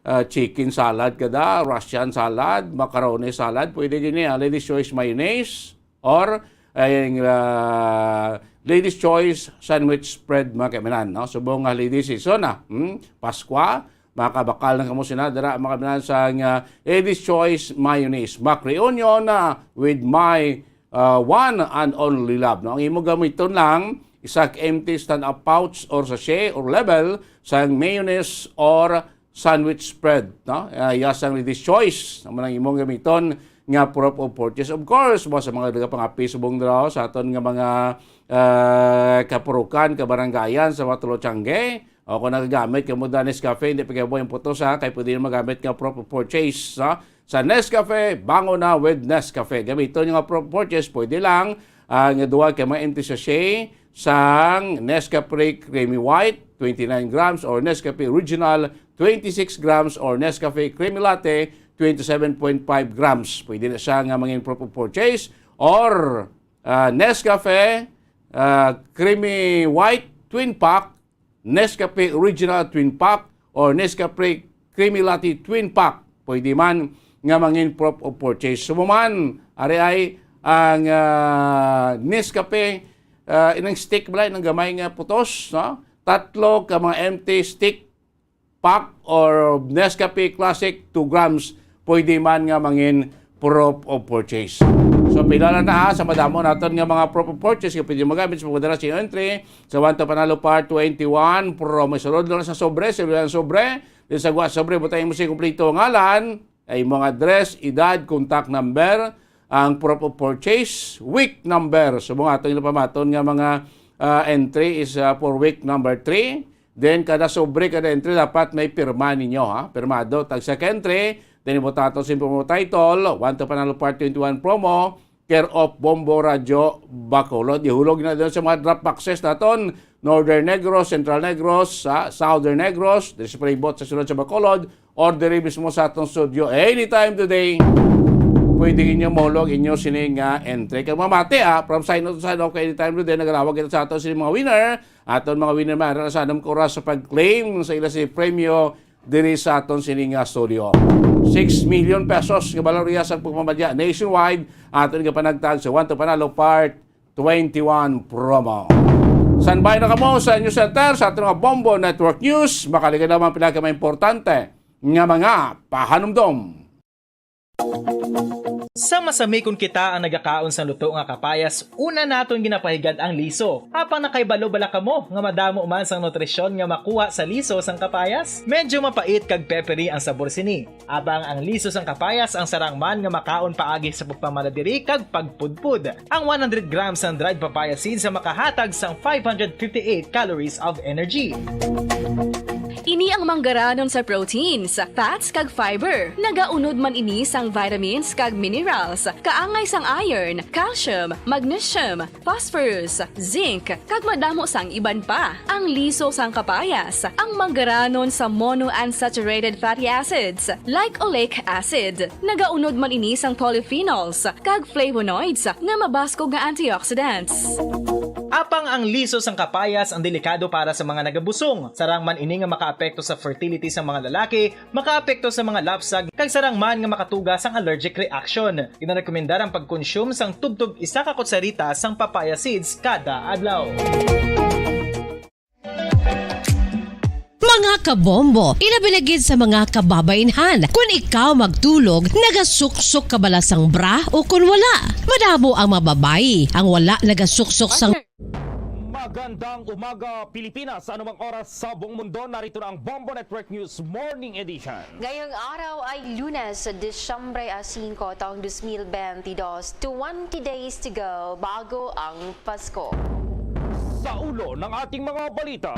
ah, chicken salad ka da, Russian salad, macaroni salad, pwede gini, ah, Ladies Choice mayonnaise or, ay, ah, Ladies Choice sandwich spread, mga kaibigan, no? Subong nga holiday season na, hmm? Paskwa, makabakal na kamo sina dira, mga kaibigan, sa nga Ladies Choice mayonnaise. Mac Reunion na with my, ah, one and only love, no? Ang imo gamiton lang, isa ka empty stand-up pouch or sachet or label sa mayonnaise or sandwich spread, no? Ah, iya sang Ladies Choice. Amo nang imong gamiton nga proof of purchase. Of course, mo sa mga nagapangapi subong dira sa aton nga mga, ah, kapurukan, kabarangayan, sa mga tulo tiyangge. O kung nagagamit kamo da Nescafe, hindi pa kayo yung putos, ha? Kay pwede yung magamit nga proof of purchase, ha? Sa Nescafe, bango na with Nescafe. Gamiton yung nga proof of purchase, pwede lang, ah, nga duha ka mga empty sachet sang Nescafe Creamy White, twenty-nine grams, or Nescafe Original, twenty-six grams, or Nescafe Creamy Latte, twenty-seven point five grams. Pwede na siya nga mangin proof of purchase, or, ah, Nescafe, ah, Creamy White, twin pack, Nescafe Original Twin Pack, or Nescafe Creamy Latte Twin Pack. Pwede man nga mangin proof of purchase. Sumuman, ari ay ang, ah, Nescafe, ah, inang stick bala, inang gamay nga putos, no? Tatlo ka mga empty stick pack or Nescafe Classic, two grams, pwede man nga mangin proof of purchase. So, pila na na, ha, sa madamo naton nga mga proof of purchase nga pwede magamit sa pagdala sa inyong entry sa One to Panalo Part twenty-one promo. Sulod lang sa sobre, sa ilang sobre, di sa gwa sobre, butang mo sa kompleto ngalan, ay mga address, edad, contact number, ang proof of purchase, week number. So, mga atong napamaton nga mga, ah, entry is, ah, for week number three. Then, kada sobre, kada entry, dapat may pirma ninyo, ha? Pirmado, tag second entry, then ibutang ato sa promo title, One to Panalo Part twenty-one promo, care of Bombo Radio Bacolod. Ihulog na doon sa mga drop boxes naton, Northern Negros, Central Negros, sa Southern Negros, diri sa palibot sa sulod sa Bacolod, or diri mismo sa atong studio anytime today. Pwede ninyo mahulog inyo sini nga entry. Kag mamati, ah, from sign out to sign out, anytime today, nagalawag kita sa ato sini mga winner. Aton mga winner, maaari na sa anam ka oras sa pag-claim sa ila si premyo diri sa aton sini nga studio. Six million pesos nga balarya sa pagpamadya nationwide, aton nga panagtag sa One to Panalo Part twenty-one promo. Standby na kamo sa News Center sa aton nga Bombo Network News. Makaligad naman pila ka mga importante nga mga pahanumdom. Sa masami kon kita ang nagakaon sang luto nga kapayas, una naton ginapahigad ang liso. Apang nakahibalo bala kamo nga madamo man sang nutrisyon nga makuha sa liso sang kapayas? Medyo mapait kag peppery ang sabor sini. Apang ang liso sang kapayas ang sarang man nga makaon paagi sa pagpamaladiri kag pagpudpod. Ang one hundred grams sang dried papaya seeds ang makahatag sang five hundred fifty-eight calories of energy. Ini ang manggaranon sa proteins, fats, kag fiber. Nagaunod man ini sang vitamins kag minerals, kaangay sang iron, calcium, magnesium, phosphorus, zinc, kag madamo sang iban pa. Ang liso sang kapayas, ang manggaranon sa monounsaturated fatty acids, like oleic acid. Nagaunod man ini sang polyphenols kag flavonoids nga mabaskog nga antioxidants. Apang ang liso sang kapayas ang delikado para sa mga nagabusong. Sarang man ini nga makaapekto sa fertility sa mga lalaki, makaapekto sa mga lapsag, kag sarang man nga makatuga sang allergic reaction. Ginarekomendar ang pagkonsume sang tubtob isa ka kutsarita sang papaya seeds kada adlaw. Mga kabombo, ilabi na gid sa mga kababainhan. Kun ikaw magtulog, nagasuksok ka bala sang bra o kun wala? Madamo ang mga babayi ang wala nagasuksok sang Magandang umaga, Pilipinas. Anumang oras sa buong mundo, narito na ang Bombo Network News Morning Edition. Ngayong araw ay Lunes, Disyembre a singko, taong dos mil benti dos. Twenty days to go bago ang Pasko. Sa ulo ng ating mga balita,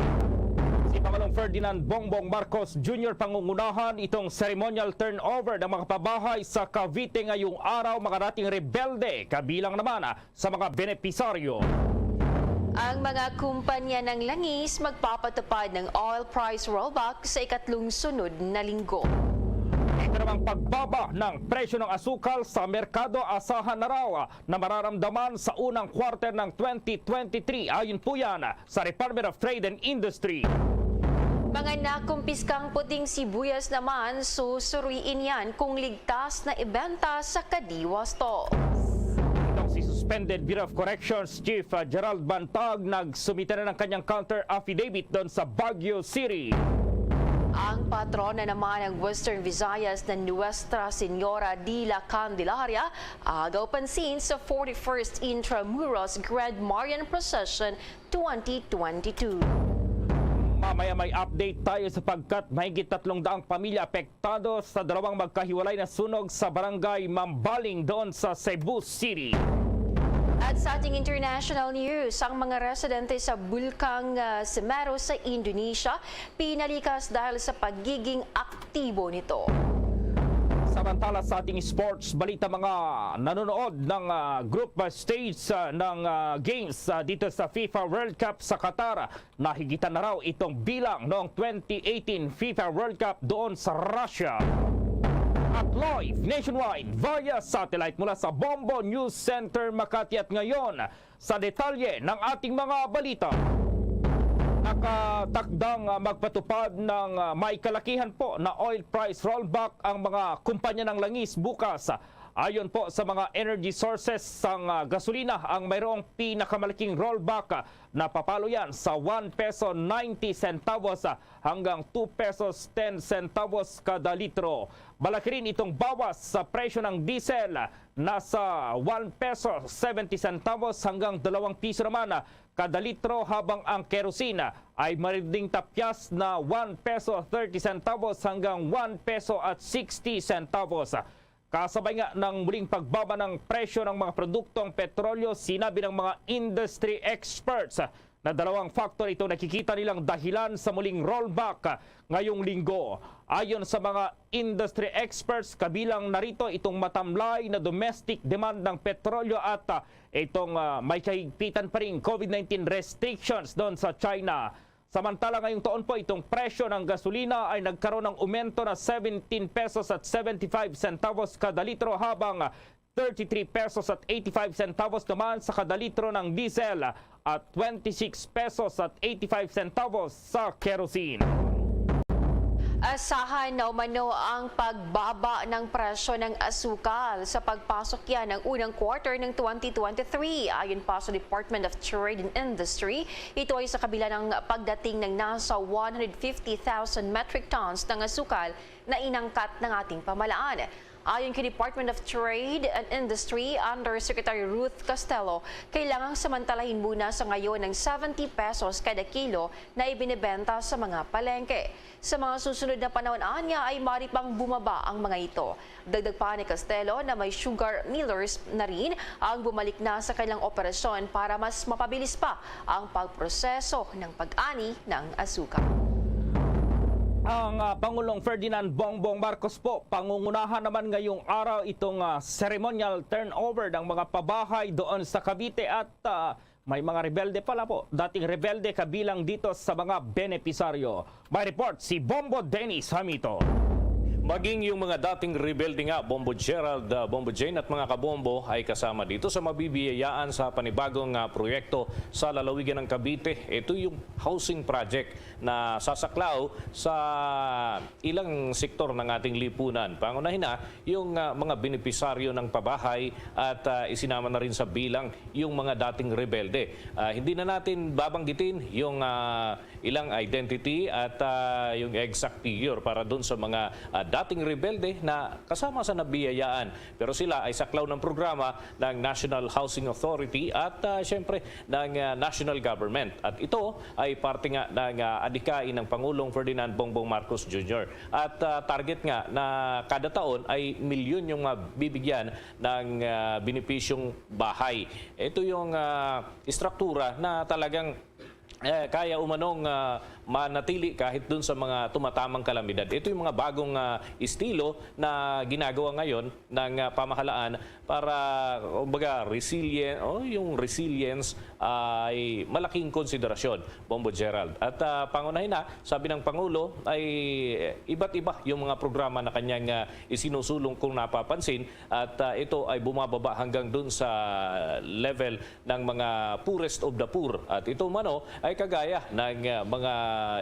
si Pangulong Ferdinand Bongbong Marcos Junior pangungunahan itong ceremonial turnover ng mga pabahay sa Cavite ngayong araw, mga dating rebelde, kabilang naman sa mga benepisaryo. Ang mga kumpanya ng langis magpapatupad ng oil price rollback sa ikatlong sunod na linggo. Ito namang pagbaba ng presyo ng asukal sa merkado, asahan na raw na mararamdaman sa unang quarter ng twenty twenty-three. Ayon po yan sa Department of Trade and Industry. Mga nakumpiskang puting sibuyas naman, susuruyin yan kung ligtas na ibenta sa Kadiwa Stocks. Itong si Suspended Bureau of Corrections Chief, uh, Gerald Bantag nagsumite na ng kanyang counter affidavit doon sa Baguio City. Ang patrona naman ng Western Visayas na Nuestra Señora de la Candelaria, agaw pansin sa forty-first Intramuros Grand Marian Procession twenty twenty-two. Mamaya may update tayo sapagkat mahigit tatlong daang pamilya apektado sa dalawang magkahiwalay na sunog sa barangay Mambaling doon sa Cebu City. At sa ating international news, ang mga residente sa Bulkang, ah, Semeru sa Indonesia pinalikas dahil sa pagiging aktibo nito. Samantala sa ating sports balita, mga nanonood ng, ah, group, ah, stage, ah, ng, ah, games, ah, dito sa FIFA World Cup sa Qatar, nahigitan na raw itong bilang noong twenty eighteen FIFA World Cup doon sa Russia. At live nationwide via satellite mula sa Bombo News Center Makati. At ngayon, sa detalye ng ating mga balita, nakatakdang, ah, magpatupad ng, ah, may kalakihan po na oil price rollback ang mga kumpanya ng langis bukas. Ayon po sa mga energy sources, sang, ah, gasolina ang mayroong pinakamalaking rollback, ah, na papalo yan sa one peso ninety centavos, ah, hanggang two pesos ten centavos kada litro. Malaki rin itong bawas sa presyo ng diesel, nasa one peso seventy centavos hanggang dalawang piso naman, ah, kada litro, habang ang kerosene ay mariding tapyas na one peso thirty centavos hanggang one peso at sixty centavos. Kasabay nga ng muling pagbaba ng presyo ng mga produktong petrolyo, sinabi ng mga industry experts na dalawang factor itong nakikita nilang dahilan sa muling rollback ngayong linggo. Ayon sa mga industry experts, kabilang na rito itong matamlay na domestic demand ng petrolyo at, ah, itong, ah, may kahigpitan pa ring COVID nineteen restrictions doon sa China. Samantala, ngayong taon po, itong presyo ng gasolina ay nagkaroon ng umento na seventeen pesos at seventy-five centavos kada litro, habang thirty-three pesos at eighty-five centavos naman sa kada litro ng diesel at twenty-six pesos at eighty-five centavos sa kerosene. Asahan na umano ang pagbaba ng presyo ng asukal sa pagpasok yan ng unang quarter ng twenty twenty-three. Ayon pa sa Department of Trade and Industry, ito ay sa kabila ng pagdating ng nasa one hundred fifty thousand metric tons ng asukal na inangkat ng ating pamahalaan. Ayon kay Department of Trade and Industry Undersecretary Ruth Castelo, kailangang samantalahin muna sa ngayon ang seventy pesos kada kilo na ibinebenta sa mga palengke. Sa mga susunod na panahon anya ay mari pang bumaba ang mga ito. Dagdag pa ni Castelo na may sugar millers na rin ang bumalik na sa kanilang operasyon para mas mapabilis pa ang pagproseso ng pag-ani ng asukal. Ang ah, Pangulong Ferdinand Bongbong Marcos po, pangungunahan naman ngayong araw itong ah, ceremonial turnover ng mga pabahay doon sa Cavite at ah, may mga rebelde pala po, dating rebelde kabilang dito sa mga benepisaryo. May report si Bombo Dennis Hamito. Maging yung mga dating rebelde nga, Bombo Gerald, ah, Bombo Jane at mga kabombo ay kasama dito sa mabibiyayaan sa panibagong ah, proyekto sa lalawigan ng Cavite. Ito yung housing project na sasaklaw sa ilang sektor ng ating lipunan. Pangunahin na yung ah, mga benepisaryo ng pabahay at ah, isinama na rin sa bilang yung mga dating rebelde. Ah, hindi na natin babanggitin yung ah, ilang identity at ah, yung exact figure para dun sa mga ah, dating rebelde na kasama sa nabiyayaan. Pero sila ay saklaw ng programa ng National Housing Authority at ah, siyempre ng ah, national government. At ito ay parte nga ng ah, adikain ng Pangulong Ferdinand Bongbong Marcos Junior. At ah, target nga na kada taon ay milyon yung mabibigyan ng ah, benepisyong bahay. Ito yung ah, istruktura na talagang eh, kaya umanong ah, manatili kahit dun sa mga tumatamang kalamidad. Ito yung mga bagong ah, estilo na ginagawa ngayon ng ah, pamahalaan para, kumbaga, resilient, o yung resilience ay malaking konsiderasyon, Bombo Gerald. At ah, pangunahin na, sabi ng Pangulo, ay iba't iba yung mga programa na kanyang ah, isinusulong kung napapansin at ah, ito ay bumababa hanggang dun sa level ng mga poorest of the poor. At ito umano ay kagaya ng ah, mga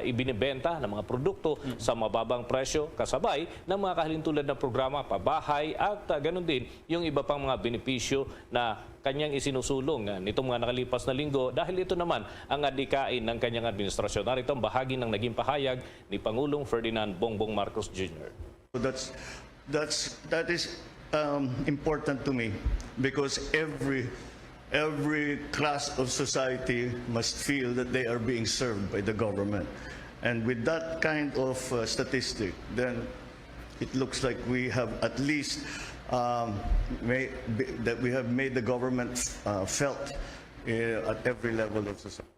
ibinibenta ng mga produkto sa mababang presyo kasabay ng mga kahalintulad na programa, pabahay at ah, ganun din yung iba pang mga benepisyo na kanyang isinusulong ah, nitong mga nakalipas na linggo dahil ito naman ang adikain ng kanyang administrasyon. Narito ang bahagi ng naging pahayag ni Pangulong Ferdinand Bongbong Marcos Junior. So that's that's that is um, important to me because every every class of society must feel that they are being served by the government, and with that kind of uh, statistic, then it looks like we have at least um, may, that we have made the government uh, felt uh, at every level of society.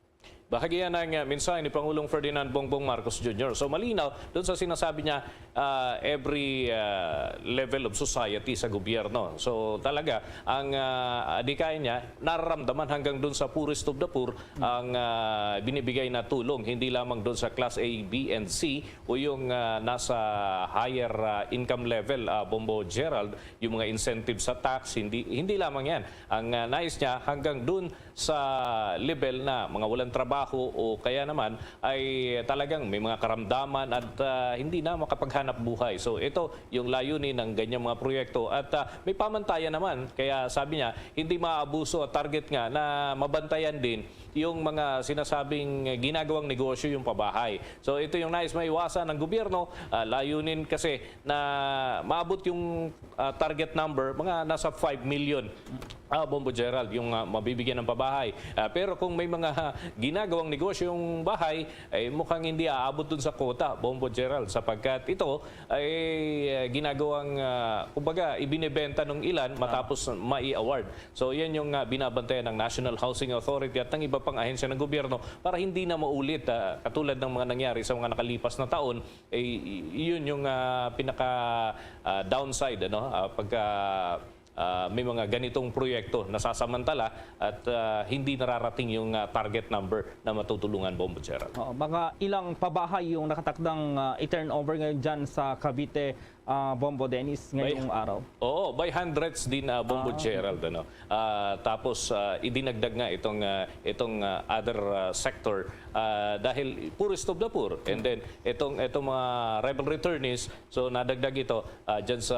Bahagi yan ang ah, mensahe ni Pangulong Ferdinand Bongbong Marcos Junior. So malinaw doon sa sinasabi niya, ah, every ah, level of society sa gobyerno. So talaga, ang ah, adikain niya, nararamdaman hanggang doon sa poorest of the poor ang ah, binibigay na tulong, hindi lamang doon sa class A, B, and C o yung ah, nasa higher ah, income level, ah, Bombo Gerald, yung mga incentive sa tax, hindi, hindi lamang yan. Ang ah, nais niya, hanggang doon sa level na mga walang trabaho o kaya naman ay talagang may mga karamdaman at ah, hindi na makapaghanap buhay. So ito yung layunin ng ganyang mga proyekto at ah, may pamantayan naman. Kaya sabi niya, hindi maabuso at target nga na mabantayan din yung mga sinasabing ginagawang negosyo, yung pabahay. So ito yung nais maiwasan ng gobyerno. Ah, layunin kasi na maabot yung ah, target number, mga nasa five million. Ah, Bombo Gerald, yung ah, mabibigyan ng pabahay. Ah, pero kung may mga ginagawang negosyo yung bahay, ay mukhang hindi aabot dun sa quota, Bombo Gerald, sapagkat ito ay ah, ginagawang, ah, kumbaga, ibinebenta ng ilan matapos mai-award. So yan yung ah, binabantayan ng National Housing Authority at ng iba pang ahensya ng gobyerno para hindi na maulit, ah, katulad ng mga nangyari sa mga nakalipas na taon. Eh, y- yun yung ah, pinaka ah, downside, ano, ah, pagka ah, may mga ganitong proyekto nasasamantala at ah, hindi nararating yung ah, target number na matutulungan, Bombo Gerald. Oo, mga ilang pabahay yung nakatakdang ah, i-turnover ngayon dyan sa Cavite, ah, Bombo Dennis, ngayong araw? Oo, by hundreds din, ah, Bombo Gerald, ano. Ah, tapos ah, idinagdag nga itong ah, itong ah, other ah, sector ah, dahil poorest of the poor, and then itong itong mga rebel returnees, so nadagdag ito ah, dyan sa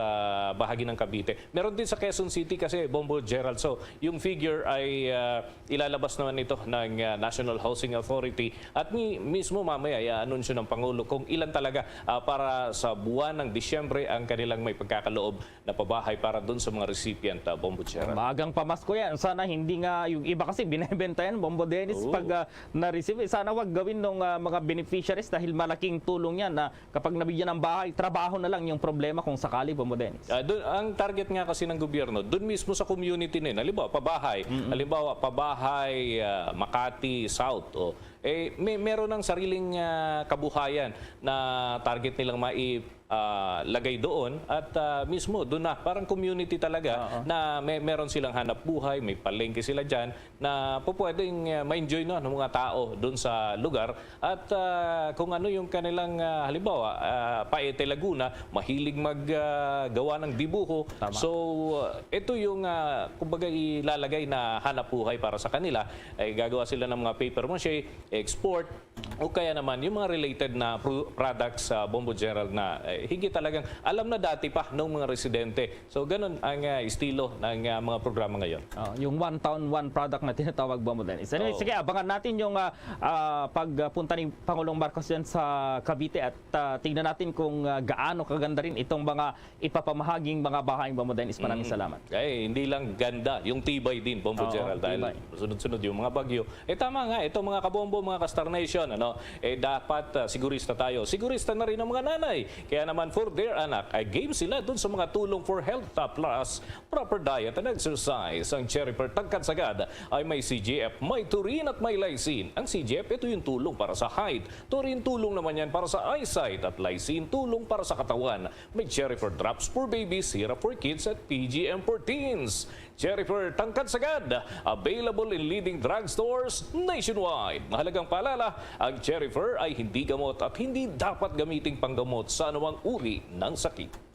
bahagi ng Cavite. Meron din sa Quezon City kasi, Bombo Gerald. So, yung figure ay, ah, ilalabas naman ito ng, ah, National Housing Authority at mi-, mismo mamaya i-anunsyo ng Pangulo kung ilan talaga, ah, para sa buwan ng Disyembre ang kanilang may pagkakaloob na pabahay para dun sa mga recipient, ah, Bombo Gerald. Maagang pamasko yan. Sana hindi nga yung iba kasi binebenta yan, Bombo Dennis, Oo. pag, ah, na-receive. Eh, sana wag gawin ng, ah, mga beneficiaries dahil malaking tulong yan na kapag nabigyan ng bahay, trabaho na lang yung problema kung sakali, Bombo Dennis. Ah, dun, ang target nga kasi ng gobyerno, dun mismo sa community na yun. Halimbawa, pabahay. Mm-mm. Halimbawa, pabahay, ah, Makati South. O, eh, may, meron ng sariling, ah, kabuhayan na target nilang mai-, ah, lagay doon. At, ah, mismo, doon na, parang community talaga Oo. na may, meron silang hanap buhay, may palengke sila dyan. Na pupwedeng, ah, ma-enjoy, no, ng mga tao dun sa lugar. At, ah, kung ano yung kanilang, ah, halimbawa, ah, Paete, Laguna, mahilig mag, ah, gawa ng dibuho. Tama. So, ah, ito yung, ah, kumbaga, ilalagay na hanap buhay para sa kanila. Ay gagawa sila ng mga paper mache, export, o kaya naman yung mga related na pro-, products sa Bombo Gerald na, eh, higit talagang alam na dati pa ng mga residente. So, ganun ang, ah, estilo ng, ah, mga programa ngayon. Oh, yung one town, one product na tinatawag, Bombo Dennis. Anyway, Oo. sige, abangan natin yung, ah, ah, pagpunta ni Pangulong Marcos dyan sa Cavite at, ah, tignan natin kung, ah, gaano kaganda rin itong mga ipapamahaging mga bahay, Bombo Dennis. Maraming Mm. salamat. Eh, hindi lang ganda, yung tibay din, Bombo Oo, Gerald, dahil tibay. sunod-sunod yung mga bagyo. Eh, tama nga, itong mga kabombo, mga ka-Star Nation, ano, eh, dapat, ah, sigurista tayo. Sigurista na rin ang mga nanay. Kaya naman, for their anak, ay game sila dun sa mga tulong for health, ah, plus proper diet and exercise. Ang Cherry Pertangkad Sagad ay may C G F, may Turin at may Lysine. Ang C G F, ito yung tulong para sa height. Turin, tulong naman yan para sa eyesight. At Lysine, tulong para sa katawan. May Cherry for drops for babies, syrup for kids, at P G M for teens. Cherry for Tangkad Sagad, available in leading drugstores nationwide. Mahalagang paalala, ang Cherry for ay hindi gamot at hindi dapat gamiting panggamot sa anumang uri ng sakit.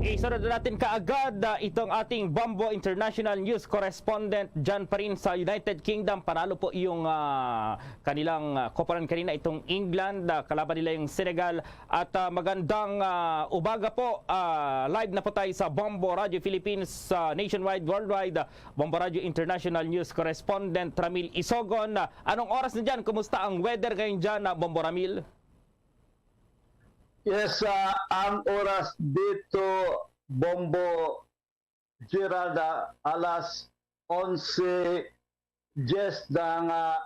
Isunod natin kaagad, ah, itong ating Bombo International News correspondent dyan pa rin sa United Kingdom. Panalo po yung, ah, kanilang, ah, koponan kanina, itong England. Ah, kalaban nila yung Senegal. At, ah, magandang, ah, umaga po. Ah, live na po tayo sa Bombo Radio Philippines, ah, nationwide, worldwide. Ah, Bombo Radio International News correspondent Ramil Isogon. Ah, anong oras na dyan? Kumusta ang weather ngayon dyan, ah, Bombo Ramil? Yes, ah, ang oras dito, Bombo Gerald, ah, alas onse diyes ng, ah,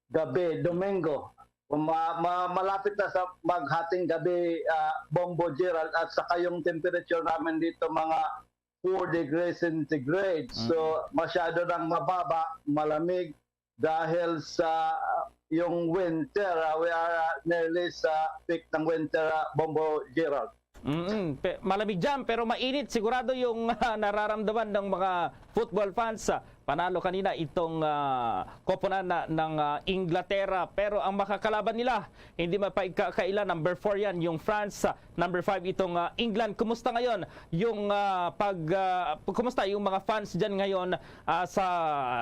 gabi, Domingo. Ma-, ma-, malapit na sa maghating gabi, ah, Bombo Gerald, at saka yung temperature namin dito, mga four degrees centigrade. So, Mm. masyado nang mababa, malamig dahil sa, ah, yung winter. Ah, we are, ah, nearly sa peak ng winter, ah, Bombo Gerald. Mm, pe-, malamig dyan, pero mainit sigurado yung, ah, nararamdaman ng mga football fans. Ah, panalo kanina itong, ah, koponan na, ng, ah, Inglaterra. Pero ang makakalaban nila, hindi mapaigkakaila, number four yan, yung France. Ah, number five itong, ah, England. Kumusta ngayon yung, ah, pag, ah, kumusta yung mga fans dyan ngayon, ah, sa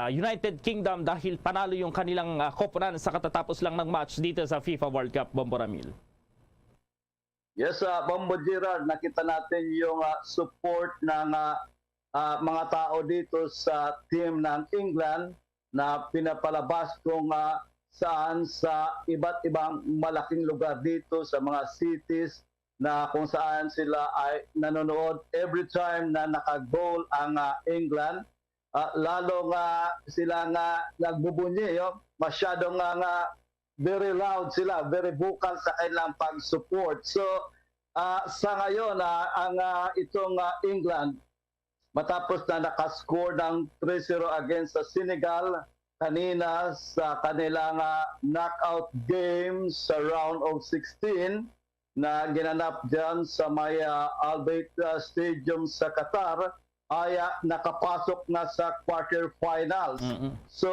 United Kingdom dahil panalo yung kanilang, ah, koponan sa katatapos lang ng match dito sa FIFA World Cup, Bombo Ramil? Yes, ah, Bombo Gerald, nakita natin yung, ah, support ng, ah, ah, mga tao dito sa team ng England na pinapalabas kung, ah, saan sa iba't ibang malaking lugar dito sa mga cities na kung saan sila ay nanonood every time na naka-goal ang, ah, England. Ah, lalo nga sila nga nagbubunyi, oh. Masyado nga, nga very loud sila, very vocal sa kanilang pag-support. So, ah, sa ngayon, ah, ang, ah, itong, ah, England, matapos na nakascore ng three zero against sa Senegal kanina sa kanilang, ah, knockout game sa round of sixteen na ginanap dyan sa may, ah, Al Bayt, ah, Stadium sa Qatar, ay, ah, nakapasok na sa quarterfinals. Mm-mm. So,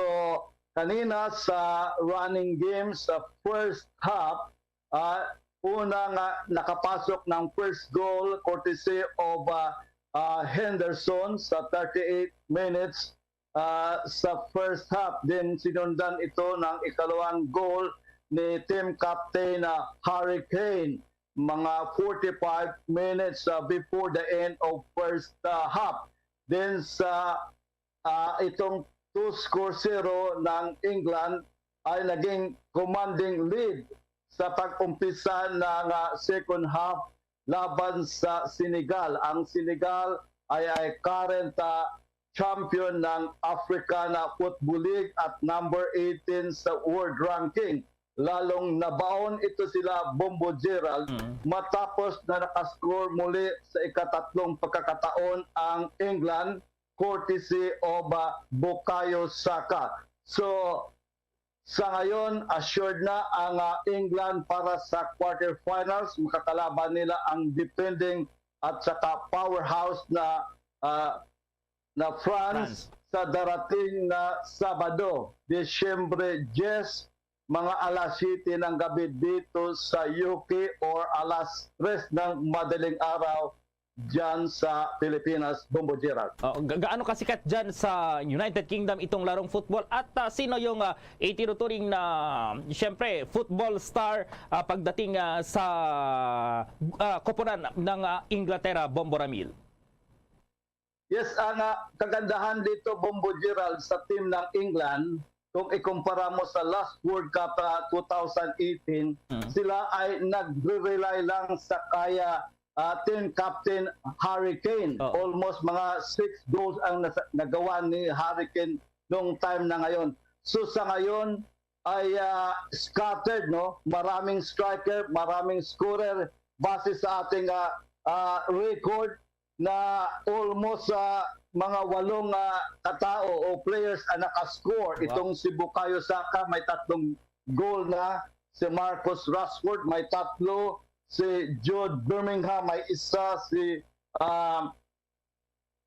kanina sa running game sa first half, ah, una nga nakapasok ng first goal courtesy of, ah, ah, Henderson sa thirty-eight minutes, ah, sa first half. Then sinundan ito ng ikalawang goal ni team captain na Harry Kane. mga forty-five minutes, ah, before the end of first, ah, half. Then sa, ah, itong two score zero ng England ay naging commanding lead sa pag-umpisa ng, ah, second half laban sa Senegal. Ang Senegal ay, ay current, ah, champion ng African, ah, Football League at number eighteen sa world ranking. Lalong nabaon ito sila, Bombo Gerald, Mm. matapos na nakascore muli sa ikatatlong pagkakataon ang England, courtesy of, ah, Bukayo Saka. So, sa ngayon, assured na ang, ah, England para sa quarterfinals. Makakalaban nila ang defending at saka powerhouse na, ah, na France France. sa darating na Sabado, Disyembre diyes, mga alas siyete ng gabi dito sa U K or alas tres ng madaling araw diyan sa Pilipinas, Bombo Gerald. Oh, ga- gaano kasikat dyan sa United Kingdom itong larong football? At, ah, sino yung, ah, itinuturing na, siyempre, football star, ah, pagdating, ah, sa, ah, koponan ng, ah, Inglaterra, Bombo Ramil? Yes, ang, ah, kagandahan dito, Bombo Gerald, sa team ng England, kung ikumpara mo sa last World Cup, ah, two thousand eighteen, Mm. sila ay nagre-rely lang sa kaya, ah, team captain Harry Kane. Oo. Almost mga six goals ang nasa- nagawa ni Harry Kane nung time na ngayon. So sa ngayon ay, ah, scattered, no? Maraming striker, maraming scorer base sa ating, ah, ah, record na almost, ah, mga walong, ah, katao o players ang nakascore. Wow. Itong si Bukayo Saka may tatlong goal na, si Marcus Rashford may tatlo, si Jude Bellingham may isa, si, ah,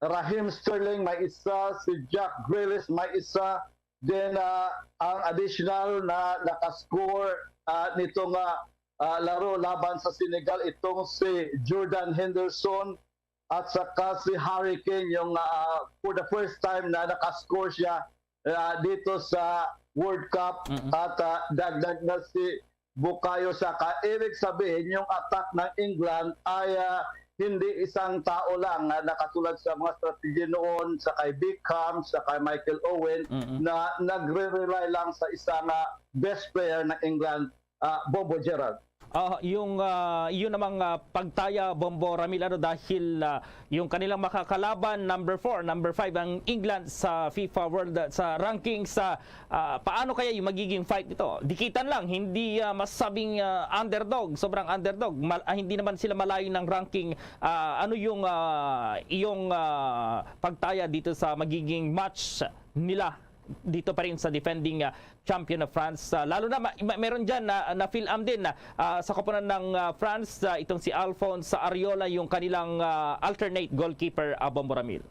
Raheem Sterling may isa, si Jack Grealish may isa. Then, ah, ang additional na nakascore, ah, nito nga, ah, laro laban sa Senegal, itong si Jordan Henderson at saka si Harry Kane, yung, ah, for the first time na nakascore siya, ah, dito sa World Cup. Mm-mm. At, ah, dagdag na si Bukayo Saka. Ibig sabihin, yung attack ng England ay, ah, hindi isang tao lang na nakatulad sa mga strategy noon, sa kay Beckham, sa kay Michael Owen, Mm-mm. na nagre-rely lang sa isang, ah, best player ng England, ah, Bombo Gerald. Ah, yung, ah, yun namang, ah, pagtaya, Bombo Ramil, ano, dahil, ah, yung kanilang makakalaban, number four, number five ang England sa FIFA World, ah, sa ranking. Sa, ah, paano kaya yung magiging fight nito? Dikitan lang, hindi, ah, masasabing, ah, underdog, sobrang underdog. Mal- ah, hindi naman sila malayo ng ranking. Ah, ano yung, ah, iyong, ah, pagtaya dito sa magiging match nila dito pa rin sa defending, ah, champion na France? Ah, lalo na ma- ma- meron diyan na, na Phil Am din, ah, sa koponan ng, ah, France, ah, itong si Alphonse Areola, yung kanilang, ah, alternate goalkeeper, ah, Bombo Ramil.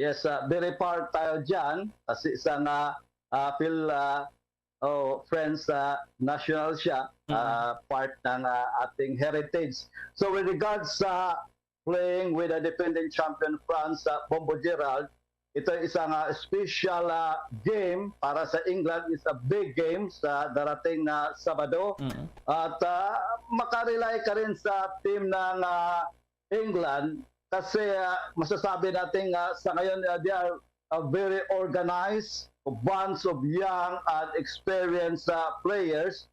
Yes, ah, very part tayo dyan kasi isang, ah, ah, Phil, ah, oh, French, ah, national siya, Mm. ah, part ng, ah, ating heritage. So with regards sa playing with a defending champion France, ah, Bombo Gerald, ito ay isang, ah, special, ah, game para sa England. It's a big game sa darating na Sabado. Mm. At, ah, makarely ka rin sa team ng, ah, England kasi, ah, masasabi natin nga sa ngayon, ah, they are, ah, very organized, a bunch of young and experienced, ah, players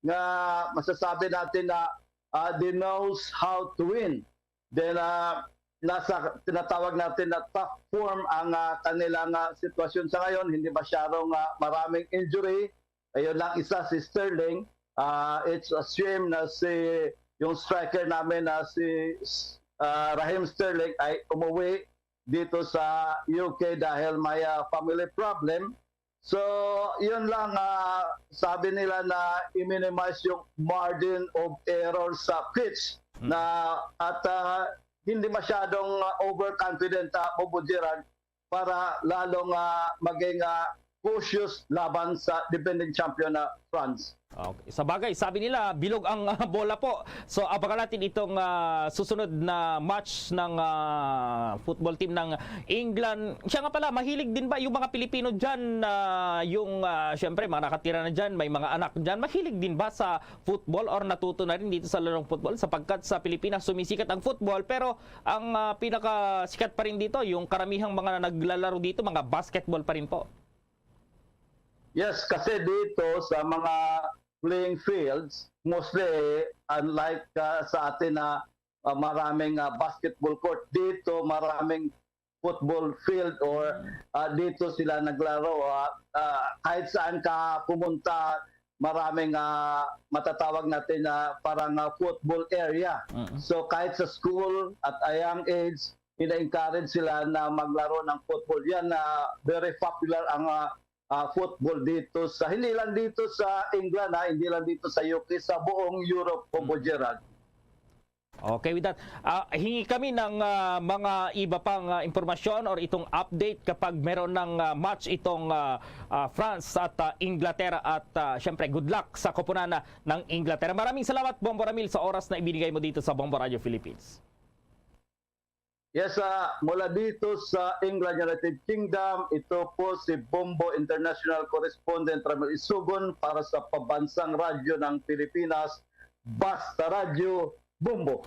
nga masasabi natin na, ah, they knows how to win. Then, ah, nasa tinatawag natin na top form ang, ah, kanilang, ah, sitwasyon sa ngayon. Hindi masyadong, ah, maraming injury. Ayun lang isa, si Sterling. Ah, it's a shame na si, yung striker namin na si, ah, Raheem Sterling ay umuwi dito sa U K dahil may, ah, family problem. So, yun lang, ah, sabi nila na i-minimize yung margin of error sa pitch Mm. na at, ah, hindi masyadong, ah, overconfident, ah, Bobo Gerard para lalong, ah, maging, ah, cautious laban sa defending champion na France. Okay. Sa bagay, sabi nila, bilog ang ah, bola po. So, abangan natin itong ah, susunod na match ng ah, football team ng England. Siya nga pala, mahilig din ba yung mga Pilipino dyan? Ah, yung, ah, syempre, mga nakatira na dyan, may mga anak dyan. Mahilig din ba sa football or natuto na rin dito sa larong football? Sapagkat sa Pilipinas, sumisikat ang football, pero ang ah, pinakasikat pa rin dito, yung karamihang mga naglalaro dito, mga basketball pa rin po. Yes, kasi dito sa mga playing fields, mostly unlike ah, sa atin na ah, maraming ah, basketball court, dito maraming football field or ah, dito sila naglaro. Ah, ah, kahit saan ka pumunta, maraming ah, matatawag natin na parang ah, football area. Mm. So kahit sa school at a young age, ina-encourage sila na maglaro ng football. Yan na very popular ang ah, ah, football dito sa, hindi lang dito sa England, ha, hindi lang dito sa U K, sa buong Europe, Combo Gerald. Okay, with that, ah, hingi kami ng ah, mga iba pang ah, impormasyon or itong update kapag meron ng ah, match itong ah, ah, France at ah, Inglaterra at ah, syempre good luck sa koponan na ng Inglaterra. Maraming salamat, Bombo Ramil, sa oras na ibinigay mo dito sa Bombo Radio Philippines. Yes, ah, mula dito sa England, United Kingdom, ito po si Bombo International Correspondent Ramil Isugon para sa Pabansang Radyo ng Pilipinas, Basta Radyo, Bombo.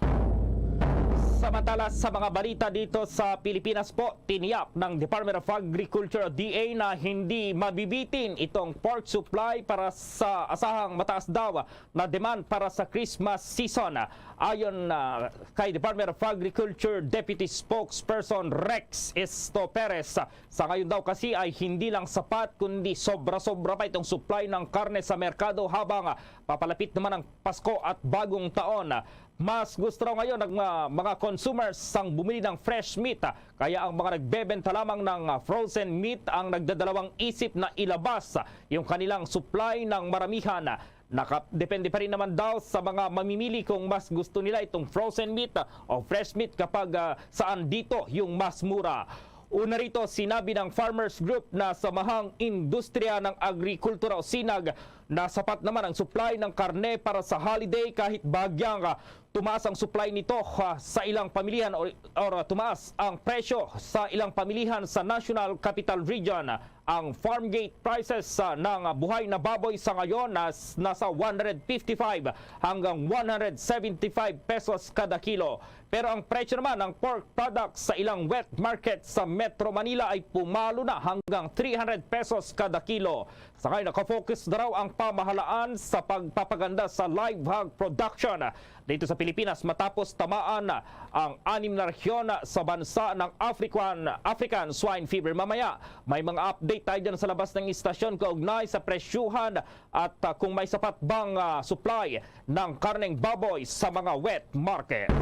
Samantala, sa mga balita dito sa Pilipinas po, tiniyak ng Department of Agriculture o D A na hindi mabibitin itong pork supply para sa asahang mataas daw na demand para sa Christmas season. Ayon ah, kay Department of Agriculture Deputy Spokesperson Rex Esto Perez, sa ngayon daw kasi ay hindi lang sapat kundi sobra-sobra pa itong supply ng karne sa merkado habang ah, papalapit naman ang Pasko at Bagong Taon. Mas gusto raw ngayon ng ah, mga consumers ang bumili ng fresh meat, ah, kaya ang mga nagbebenta lamang ng ah, frozen meat ang nagdadalawang isip na ilabas yung kanilang supply ng maramihan. Nakadepende pa rin naman daw sa mga mamimili kung mas gusto nila itong frozen meat o fresh meat kapag ah, saan dito yung mas mura. Una rito, sinabi ng Farmers Group na samahang industriya ng agrikultura o sinag na sapat naman ang supply ng karne para sa holiday kahit bahagyang ah, tumaas ang supply nito ah, sa ilang pamilihan or, or tumaas ang presyo sa ilang pamilihan sa National Capital Region. Ang farm gate prices ah, ng buhay na baboy sa ngayon nas, nasa one hundred fifty-five hanggang one hundred seventy-five pesos kada kilo. Pero ang presyo naman ng pork products sa ilang wet market sa Metro Manila ay pumalo na hanggang three hundred pesos kada kilo. Sa ngayon, nakafocus na raw ang pamahalaan sa pagpapaganda sa live hog production dito sa Pilipinas matapos tamaan ang anim na rehiyon sa bansa ng African, African Swine Fever. Mamaya, may mga update tayo dyan sa labas ng istasyon kaugnay sa presyuhan at ah, kung may sapat bang ah, supply ng karneng baboy sa mga wet market.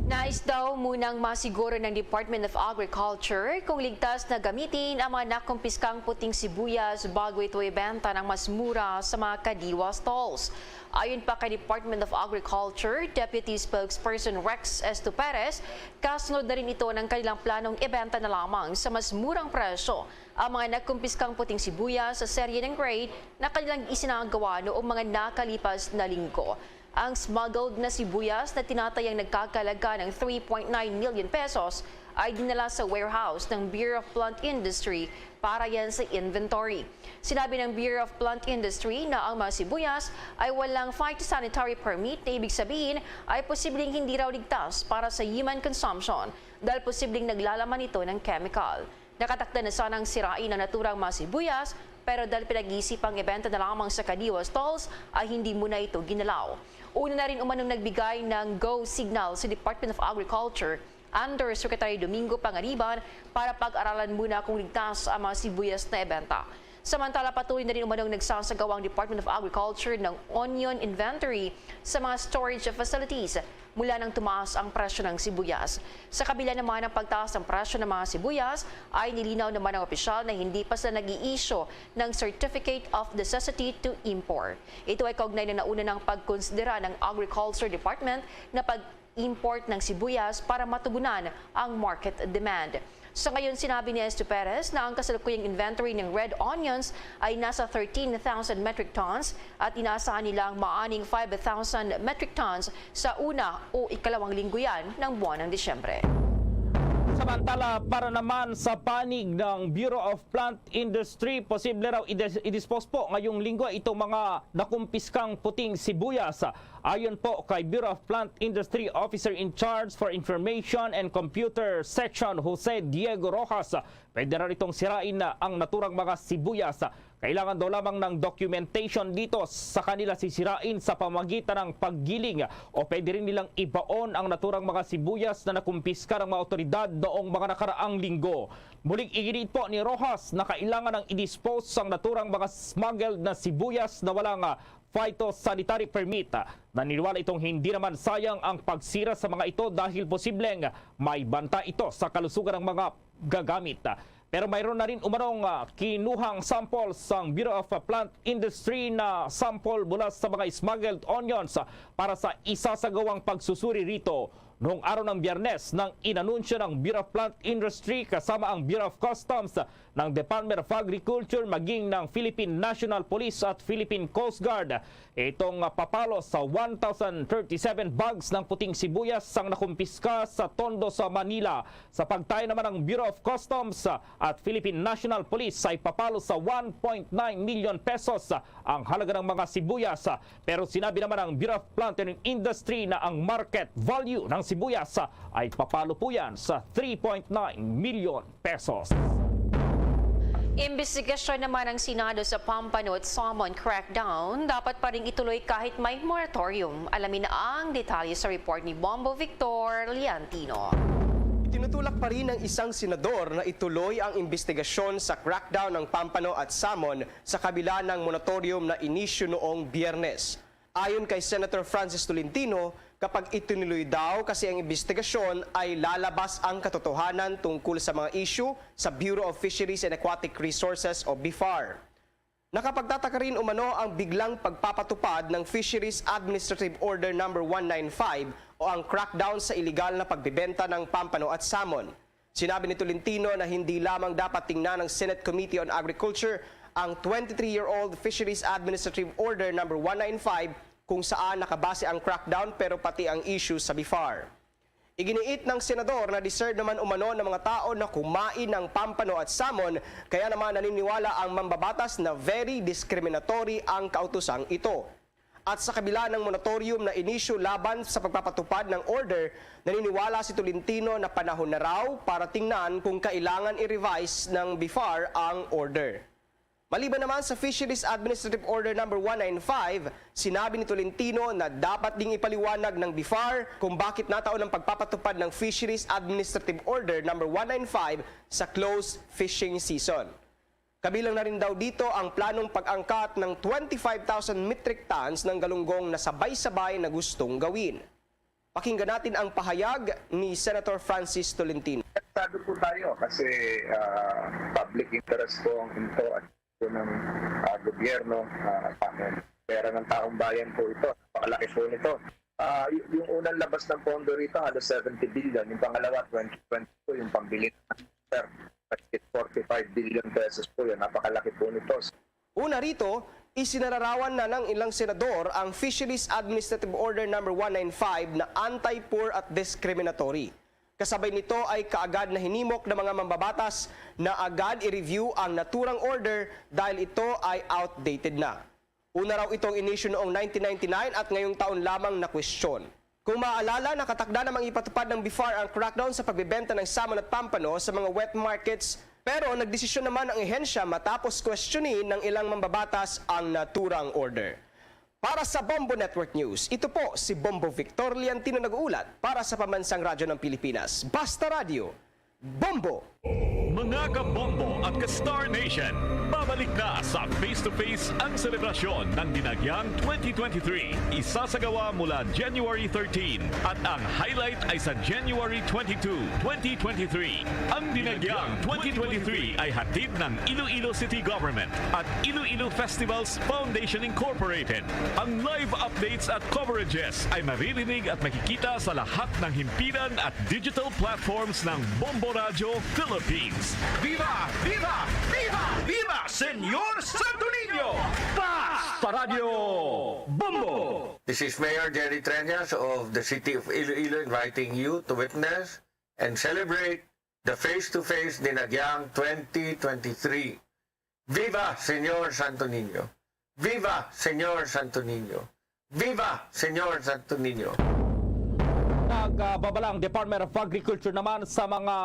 Nais daw munang masiguro ng Department of Agriculture kung ligtas na gamitin ang mga nakumpiskang puting sibuyas bago ito ibenta ng mas mura sa mga kadiwa stalls. Ayon pa kay Department of Agriculture Deputy Spokesperson Rex Esto Perez, kasunod na rin ito ng kanilang planong ibenta na lamang sa mas murang presyo ang mga nakumpiskang puting sibuyas sa serye ng grade na kanilang isinagawa noong mga nakalipas na linggo. Ang smuggled na sibuyas na tinatayang nagkakalaga ng three point nine million pesos ay dinala sa warehouse ng Bureau of Plant Industry para yan sa inventory. Sinabi ng Bureau of Plant Industry na ang mga sibuyas ay walang phytosanitary permit, na ibig sabihin ay posibleng hindi raw ligtas para sa human consumption dahil posibleng naglalaman ito ng chemical. Nakatakda na sanang sirain ang naturang mga sibuyas, pero dahil pinag-iisipang ibenta na lamang sa kadiwa stalls, ay hindi muna ito ginalaw. Una na rin umanong nagbigay ng go signal sa Department of Agriculture under Secretary Domingo Panganiban para pag-aralan muna kung ligtas ang mga sibuyas na ibenta. Samantala, patuloy na rin umanong nagsasagawa ang Department of Agriculture ng onion inventory sa mga storage facilities mula nang tumaas ang presyo ng sibuyas. Sa kabila naman ng pagtaas ng presyo ng mga sibuyas, ay nilinaw naman ng opisyal na hindi pa sila nag-i-issue ng Certificate of Necessity to Import. Ito ay kaugnay ng nauna ng pagkonsidera ng Agriculture Department na pag-import ng sibuyas para matugunan ang market demand. Sa ngayon, sinabi ni Esto Perez na ang kasalukuyang inventory ng red onions ay nasa thirteen thousand metric tons at inaasahan nilang maaning five thousand metric tons sa una o ikalawang linggo yan ng buwan ng Disyembre. Samantala, para naman sa panig ng Bureau of Plant Industry, posible raw ides- i-dispose po ngayong linggo itong mga nakumpiskang puting sibuyas. Ayon po kay Bureau of Plant Industry Officer in Charge for Information and Computer Section, Jose Diego Rojas, pwede raw itong sirain ang naturang mga sibuyas. Kailangan daw lamang ng documentation dito sa kanila sisirain sa pamagitan ng paggiling, o pwede rin nilang ibaon ang naturang mga sibuyas na nakumpiska ng mga otoridad noong mga nakaraang linggo. Muling iginiit po ni Rojas na kailangan ng i-dispose ang naturang mga smuggled na sibuyas na walang, ah, phytosanitary permit. Naniniwala itong hindi naman sayang ang pagsira sa mga ito dahil posibleng may banta ito sa kalusugan ng mga gagamit. Pero mayroon na rin umanong, ah, kinuhang sample sang Bureau of Plant Industry na sample mula sa mga smuggled onions, ah, para sa isasagawang pagsusuri rito. Noong araw ng Biyernes, nang inanunsyo ng Bureau of Plant Industry kasama ang Bureau of Customs, ng Department of Agriculture, maging ng Philippine National Police at Philippine Coast Guard itong, ah, papalo sa one thousand thirty-seven bags ng puting sibuyas ang nakumpiska sa Tondo sa Manila. Sa pagtayo naman ng Bureau of Customs, ah, at Philippine National Police ay papalo sa one point nine million pesos, ah, ang halaga ng mga sibuyas. Ah, pero sinabi naman ng Bureau of Planting Industry na ang market value ng sibuyas, ah, ay papalo po yan sa three point nine million pesos. Imbestigasyon naman ng Senado sa Pampano at Samon crackdown dapat pa ring ituloy kahit may moratorium. Alamin ang detalye sa report ni Bombo Victor Liantino. Itinutulak pa rin ng isang senador na ituloy ang imbestigasyon sa crackdown ng Pampano at Samon sa kabila ng moratorium na inisyu noong Biyernes. Ayon kay Senator Francis Tolentino, kapag itinuloy daw kasi ang imbestigasyon ay lalabas ang katotohanan tungkol sa mga isyu sa Bureau of Fisheries and Aquatic Resources o BFAR. Nakapagtataka rin umano ang biglang pagpapatupad ng Fisheries Administrative Order Number one nine five o ang crackdown sa iligal na pagbebenta ng pampano at salmon. Sinabi ni Tolentino na hindi lamang dapat tingnan ng Senate Committee on Agriculture ang twenty-three-year-old Fisheries Administrative Order Number one nine five kung saan nakabase ang crackdown pero pati ang issue sa BFAR. Iginiit ng senador na deserve naman umano ng mga tao na kumain ng pampano at salmon, kaya naman naniniwala ang mambabatas na very discriminatory ang kautosang ito. At sa kabila ng moratorium na inisyu laban sa pagpapatupad ng order, naniniwala si Tolentino na panahon na raw para tingnan kung kailangan i-revise ng BFAR ang order. Maliban naman sa Fisheries Administrative Order Number one nine five, sinabi ni Tolentino na dapat ding ipaliwanag ng BFAR kung bakit nataon ang pagpapatupad ng Fisheries Administrative Order Number one nine five sa closed fishing season. Kabilang na rin daw dito ang planong pag-angkat ng twenty-five thousand metric tons ng galunggong na sabay-sabay na gustong gawin. Pakinggan natin ang pahayag ni Senator Francis Tolentino. Apektado po tayo kasi ah, public interest po ang ito at po ng ah, gobyerno, ah, pera ng taong bayan po ito. Napakalaki po nito. Ah, y- yung unang labas ng pondo rito, halos seventy billion. Yung pangalawa, twenty twenty po, yung pambili ng sir, forty-five billion pesos po yun. Napakalaki po nito. Una rito, isinararawan na ng ilang senador ang Fisheries Administrative Order Number one nine five na anti-poor at discriminatory. Kasabay nito ay kaagad na hinimok ng mga mambabatas na agad i-review ang naturang order dahil ito ay outdated na. Una raw itong inisyu noong nineteen ninety-nine at ngayong taon lamang na kwestiyon. Kung maaalala, nakatakda namang ipatupad ng BFAR ang crackdown sa pagbebenta ng salmon at pampano sa mga wet markets, pero nagdesisyon naman ang ehensya matapos kwestiyonin ng ilang mambabatas ang naturang order. Para sa Bombo Network News, ito po si Bombo Victor Liantino nag-uulat para sa Pambansang Radyo ng Pilipinas, Basta Radyo, Bombo! Mga ka-Bombo at ka-Star Nation, babalik na sa Face to Face ang selebrasyon ng Dinagyang twenty twenty-three. Isasagawa mula January thirteen at ang highlight ay sa January twenty-two, twenty twenty-three. Ang Dinagyang twenty twenty-three ay hatid ng Iloilo City Government at Iloilo Festivals Foundation Incorporated. Ang live updates at coverages ay maririnig at makikita sa lahat ng himpilan at digital platforms ng Bombo Radyo Philippines. Philippines. Viva! Viva! Viva! Viva Señor Santo Niño! Basta Radyo Bombo! This is Mayor Jerry Treñas of the City of Iloilo inviting you to witness and celebrate the Face to Face Dinagyang twenty twenty-three. Viva Señor Santo Niño! Viva Señor Santo Niño! Viva Señor Santo Niño! Nagbabala ang Department of Agriculture naman sa mga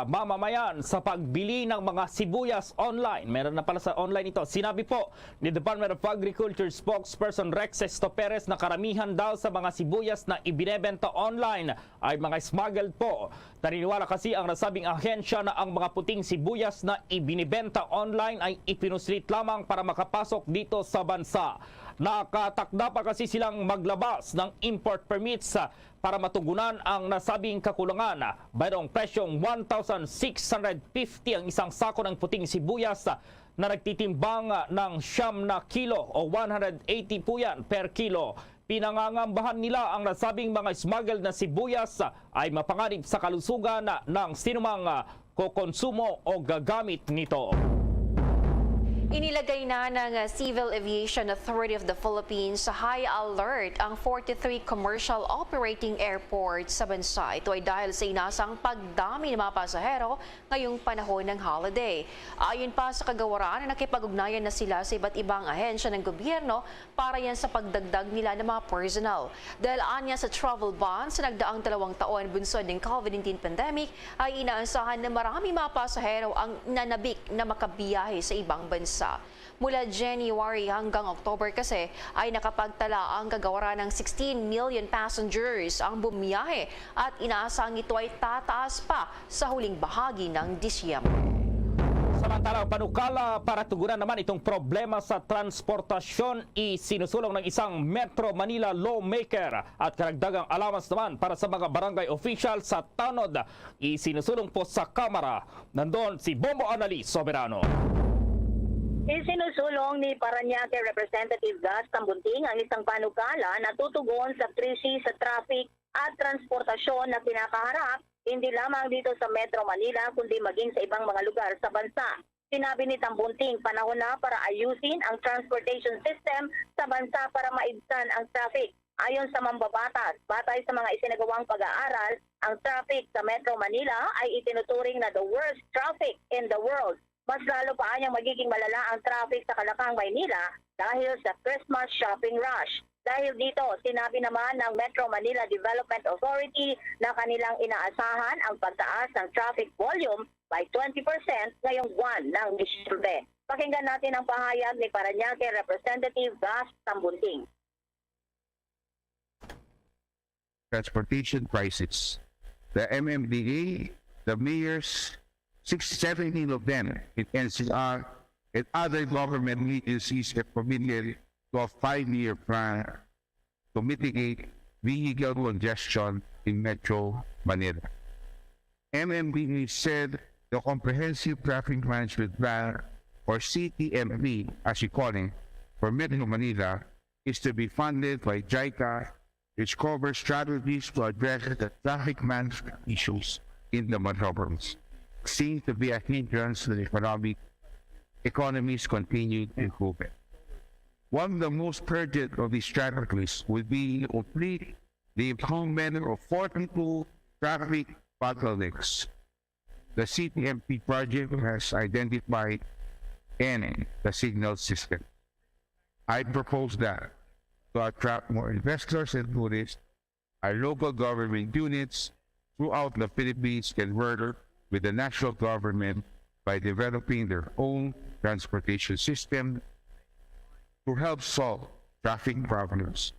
mamamayan sa pagbili ng mga sibuyas online. Meron na pala sa online ito. Sinabi po ni Department of Agriculture spokesperson Rex Sesto Perez na karamihan daw sa mga sibuyas na ibinebenta online ay mga smuggled po. Naniniwala kasi ang nasabing ahensya na ang mga puting sibuyas na ibinibenta online ay ipinuslit lamang para makapasok dito sa bansa. Nakatakda pa kasi silang maglabas ng import permits para matugunan ang nasabing kakulangan. Mayroong presyong one thousand six hundred fifty ang isang sako ng puting sibuyas na nagtitimbang ng siyam na kilo o one hundred eighty po yan per kilo. Pinangangambahan nila ang nasabing mga smuggled na sibuyas ay mapanganib sa kalusugan ng sinumang, ah, kokonsumo o gagamit nito. Inilagay na ng Civil Aviation Authority of the Philippines sa high alert ang forty-three commercial operating airports sa bansa. Ito ay dahil sa inasang pagdami ng mga pasahero ngayong panahon ng holiday. Ayon pa sa kagawaran, nakipag-ugnayan na sila sa iba't ibang ahensya ng gobyerno para yan sa pagdagdag nila ng mga personnel. Dahil anya sa travel ban sa nagdaang dalawang taon bunsod ng COVID nineteen pandemic, ay inaasahan na marami mga pasahero ang nanabik na makabiyahe sa ibang bansa. Mula January hanggang October kasi ay nakapagtala ang kagawaran ng sixteen million passengers ang bumiyahe at inaasahang ito ay tataas pa sa huling bahagi ng Disyembre. Samantala, panukala para tugunan naman itong problema sa transportasyon, isinusulong ng isang Metro Manila lawmaker at karagdagang allowance naman para sa mga barangay official sa tanod isinusulong po sa Kamara. Nandun si Bombo Annalise Soberano. Isinusulong ni Parañaque Representative Gus Tambunting ang isang panukala na tutugon sa krisis sa traffic at transportasyon na kinakaharap hindi lamang dito sa Metro Manila kundi maging sa ibang mga lugar sa bansa. Sinabi ni Tambunting, panahon na para ayusin ang transportation system sa bansa para maibsan ang traffic. Ayon sa mambabatas, batay sa mga isinagawang pag-aaral, ang traffic sa Metro Manila ay itinuturing na the worst traffic in the world. Mas lalo pa anyang magiging malala ang traffic sa Kalakang, Maynila dahil sa Christmas shopping rush. Dahil dito, sinabi naman ng Metro Manila Development Authority na kanilang inaasahan ang pagtaas ng traffic volume by twenty percent ngayong buwan ng Disyembre. Pakinggan natin ang pahayag ni Parañaque Representative Gus Tambunting. Transportation crisis. The M M D A, the mayors, six, seventeen of them in N C R, and other government agencies have committed to a five-year plan to mitigate vehicle congestion in Metro Manila. M M D A said the Comprehensive Traffic Management Plan, or C T M P as we call it, for Metro Manila is to be funded by JICA, which covers strategies to address the traffic management issues in the metropolis, seen to be a hindrance to the economic economy's continued improvement. One of the most urgent of these strategies would be to complete the improvement of forty-two traffic bottlenecks. The C T M P project has identified and the signal system. I propose that to attract more investors and tourists, our local government units throughout the Philippines can work with the national government by developing their own transportation system to help solve traffic problems.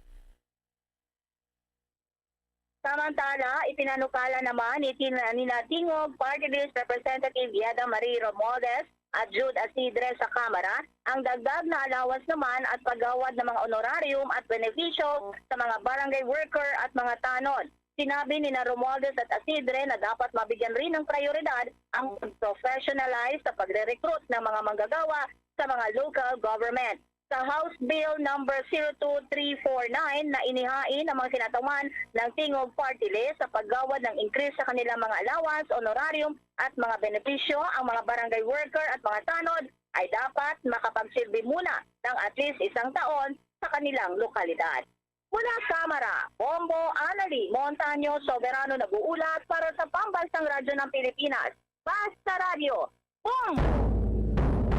Samantala, ipinanukala naman ni Tin-, ni Natingog Party List Representative Yeda Marie Romualdez at Jude Asidre sa Kamara ang dagdag na allowance naman at paggawad ng mga honorarium at benepisyo sa mga barangay worker at mga tanod. Sinabi ni na Romualdez at Asidre na dapat mabigyan rin ng prioridad ang pag-professionalize sa pagre-recruit ng mga manggagawa sa mga local government. sa House Bill number zero two three four nine na inihain ang mga kinatawhan ng Tingog Party List sa paggawad ng increase sa kanilang mga allowance, honorarium at mga benepisyo, ang mga barangay worker at mga tanod ay dapat makapagsilbi muna ng at least isang taon sa kanilang lokalidad. Mula Kamara, Bombo Anali Montaño Soberano nag-uulat para sa Pambansang Radyo ng Pilipinas, Basta Radyo. Boom!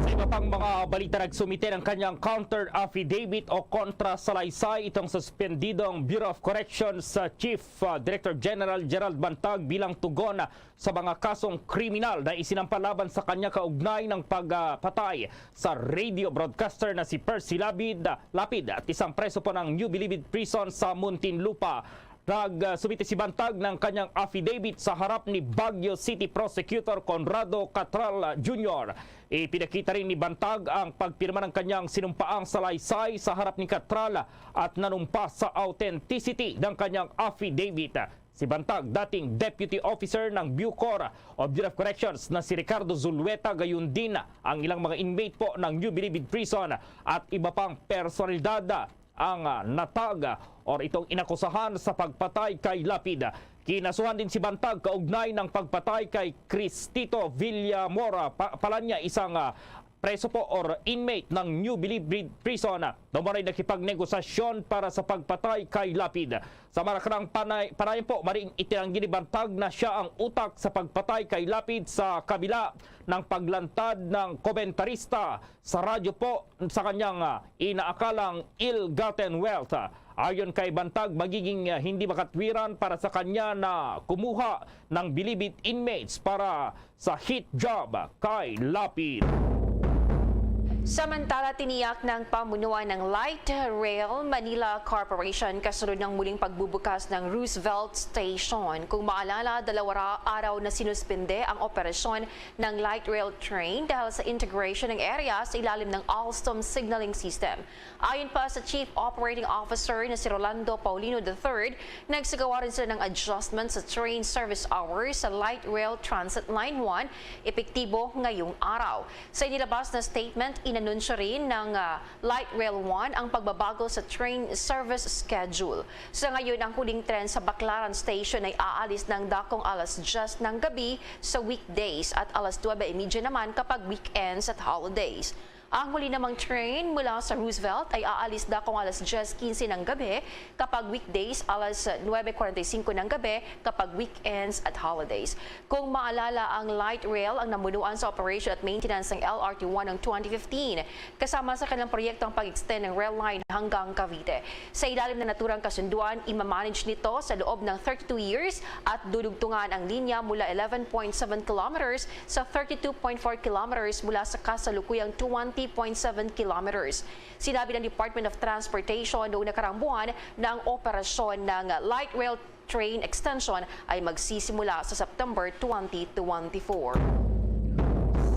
Sa iba pang mga balita, nagsumite ng kanyang counter affidavit o kontra salaysay itong suspendidong Bureau of Corrections, uh, Chief, uh, Director General Gerald Bantag bilang tugon sa mga kasong kriminal na isinampa laban sa kanya kaugnay ng pagpatay sa radio broadcaster na si Percy Lapid, Lapid at isang preso po ng New Bilibid Prison sa Muntinlupa. Nagsumite si Bantag ng kanyang affidavit sa harap ni Baguio City Prosecutor Conrado Catral Junior. Ipinakita rin ni Bantag ang pagpirma ng kanyang sinumpaang salaysay sa harap ni Catral at nanumpa sa authenticity ng kanyang affidavit. Si Bantag, dating deputy officer ng Bucor o Bureau of Corrections na si Ricardo Zulueta, gayon din ang ilang mga inmate po ng New Bilibid Prison at iba pang personalidad ang, ah, natag, ah, or itong inakusahan sa pagpatay kay Lapid. Kinasuhan din si Bantag kaugnay ng pagpatay kay Cristito Villamora Pa-, Palanya, isang, ah, preso po or inmate ng New Bilibid Prison na umano'y nakipagnegosasyon para sa pagpatay kay Lapid. Sa marakrang panay, panayon po, maring itinanggi ni Bantag na siya ang utak sa pagpatay kay Lapid sa kabila ng paglantad ng komentarista sa radyo po sa kanyang, ah, inaakalang ill-gotten wealth. Ayon kay Bantag, magiging, ah, hindi makatwiran para sa kanya na kumuha ng Bilibid inmates para sa hit job kay Lapid. Samantala, tiniyak ng pamunuan ng Light Rail Manila Corporation kasunod ng muling pagbubukas ng Roosevelt Station. Kung maalala, dalawa ra-, araw na sinuspinde ang operasyon ng light rail train dahil sa integration ng area sa ilalim ng Alstom signaling system. Ayon pa sa Chief Operating Officer na si Rolando Paulino the third, nagsagawa rin sila ng adjustment sa train service hours sa Light Rail Transit Line one, epektibo ngayong araw. Sa inilabas na statement, inanunsyo rin ng, ah, Light Rail one ang pagbabago sa train service schedule. Sa ngayon, ang huling tren sa Baclaran Station ay aalis ng dakong alas diyes ng gabi sa weekdays at alas nuebe y media naman kapag weekends at holidays. Ang huli namang train mula sa Roosevelt ay aalis dakong alas diyes quince ng gabi, kapag weekdays alas nuebe cuarenta y cinco ng gabi, kapag weekends at holidays. Kung maalala, ang light rail ang namunuan sa operation at maintenance ng L R T one noong twenty fifteen, kasama sa kanilang proyektong pag-extend ng rail line hanggang Cavite. Sa ilalim ng naturang kasunduan, imamanage nito sa loob ng thirty-two years at dudugtungan ang linya mula eleven point seven kilometers sa thirty-two point four kilometers mula sa kasalukuyang twenty point seven kilometers. Sinabi ng Department of Transportation noong nakaraang buwan na ang operasyon ng light rail train extension ay magsisimula sa September twenty twenty-four.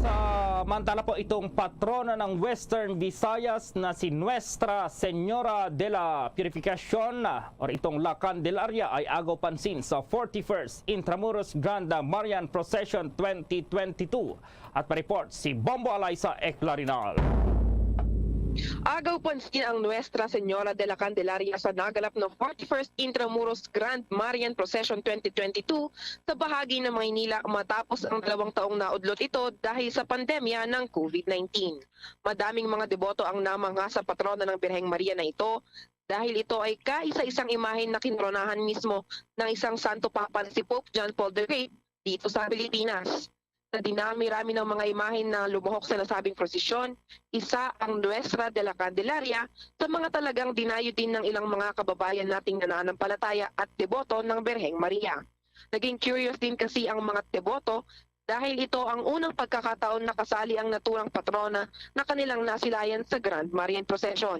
Samantala po, itong patrona ng Western Visayas na si Nuestra Señora de la Purificacion, or itong La Candelaria, ay agaw pansin sa forty-first Intramuros Grand Marian Procession twenty twenty-two. At pa-report si Bombo Alaysa Eclarinal. Agaw pansin ang Nuestra Señora de la Candelaria sa naganap na forty-first Intramuros Grand Marian Procession twenty twenty-two sa bahagi ng Maynila matapos ang dalawang taong naudlot ito dahil sa pandemya ng COVID nineteen. Madaming mga deboto ang namangha sa patrona ng Birheng Maria na ito dahil ito ay kaisa-isang imahen na kinoronahan mismo ng isang Santo Papa na si Pope John Paul the Great dito sa Pilipinas. Sa dinami-rami ng mga imahen na lumuhok sa nasabing prosesyon, isa ang Nuestra de la Candelaria sa mga talagang dinayo din ng ilang mga kababayan nating nananampalataya at deboto ng Birheng Maria. Naging curious din kasi ang mga deboto dahil ito ang unang pagkakataon na kasali ang naturang patrona na kanilang nasilayan sa Grand Marian Procession.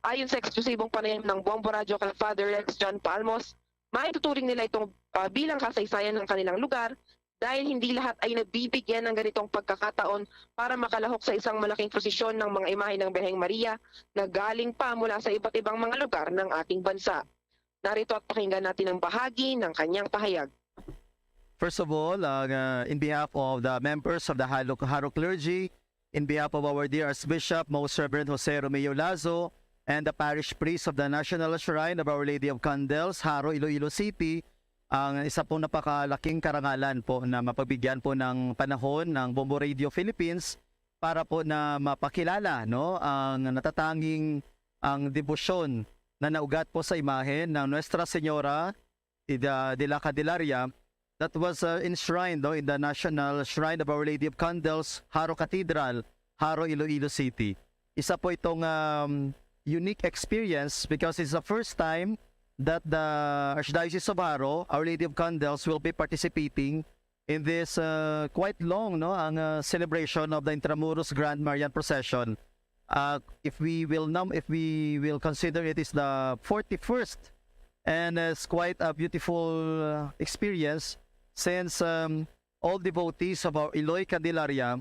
Ayon sa eksklusibong panayam ng Bombo Radyo kay Father Rex John Palmos, maituturing nila itong, ah, bilang kasaysayan ng kanilang lugar dahil hindi lahat ay nabibigyan ng ganitong pagkakataon para makalahok sa isang malaking prosesyon ng mga imahe ng Birheng Maria na galing pa mula sa iba't ibang mga lugar ng ating bansa. Narito at pakinggan natin ang bahagi ng kanyang pahayag. First of all, uh, uh, in behalf of the members of the Jaro, Jaro Clergy, in behalf of our dear Archbishop, Most Reverend Jose Romeo Lazo, and the Parish Priest of the National Shrine of Our Lady of Candles, Jaro, Iloilo City, ang isa pong napakalaking karangalan po na mapagbigyan po ng panahon ng Bombo Radio Philippines para po na mapakilala, no, ang natatanging, ang debosyon na naugat po sa imahen ng Nuestra Señora de, de la Candelaria that was, uh, enshrined, no, in the National Shrine of Our Lady of Candles, Jaro Cathedral, Jaro, Iloilo City. Isa po itong, um, unique experience because it's the first time that the Archdiocese of Jaro, Our Lady of Candles, will be participating in this, uh, quite long, no, ang, uh, celebration of the Intramuros Grand Marian Procession. Uh, if we will num-, if we will consider it is the forty-first, and it's quite a beautiful, uh, experience since, um, all devotees of our Iloy Candelaria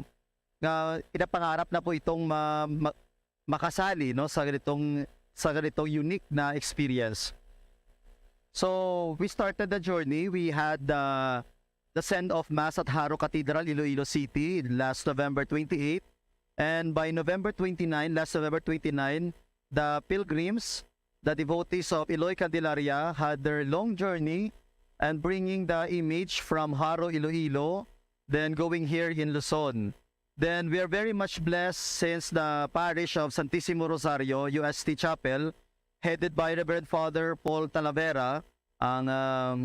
nga pinapangarap na po itong ma-, ma-, makasali, no, sa ganitong, sa ganitong unique na experience. So, we started the journey. We had the, the send-off mass at Jaro Cathedral, Iloilo City, last November twenty-eight. And by November twenty-nine, last November twenty-nine, the pilgrims, the devotees of Iloy Candelaria, had their long journey and bringing the image from Jaro, Iloilo, then going here in Luzon. Then we are very much blessed since the parish of Santisimo Rosario U S T Chapel, headed by Reverend Father Paul Talavera, ang, um,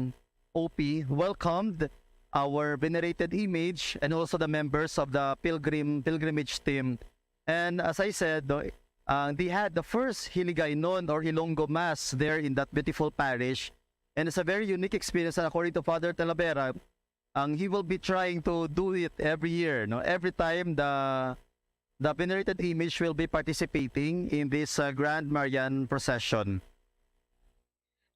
O P, welcomed our venerated image and also the members of the pilgrim pilgrimage team. And as I said, no, uh, they had the first Hiligaynon or Ilonggo Mass there in that beautiful parish. And it's a very unique experience. And according to Father Talavera, ang he will be trying to do it every year, no? Every time the the venerated image will be participating in this, uh, Grand Marian Procession.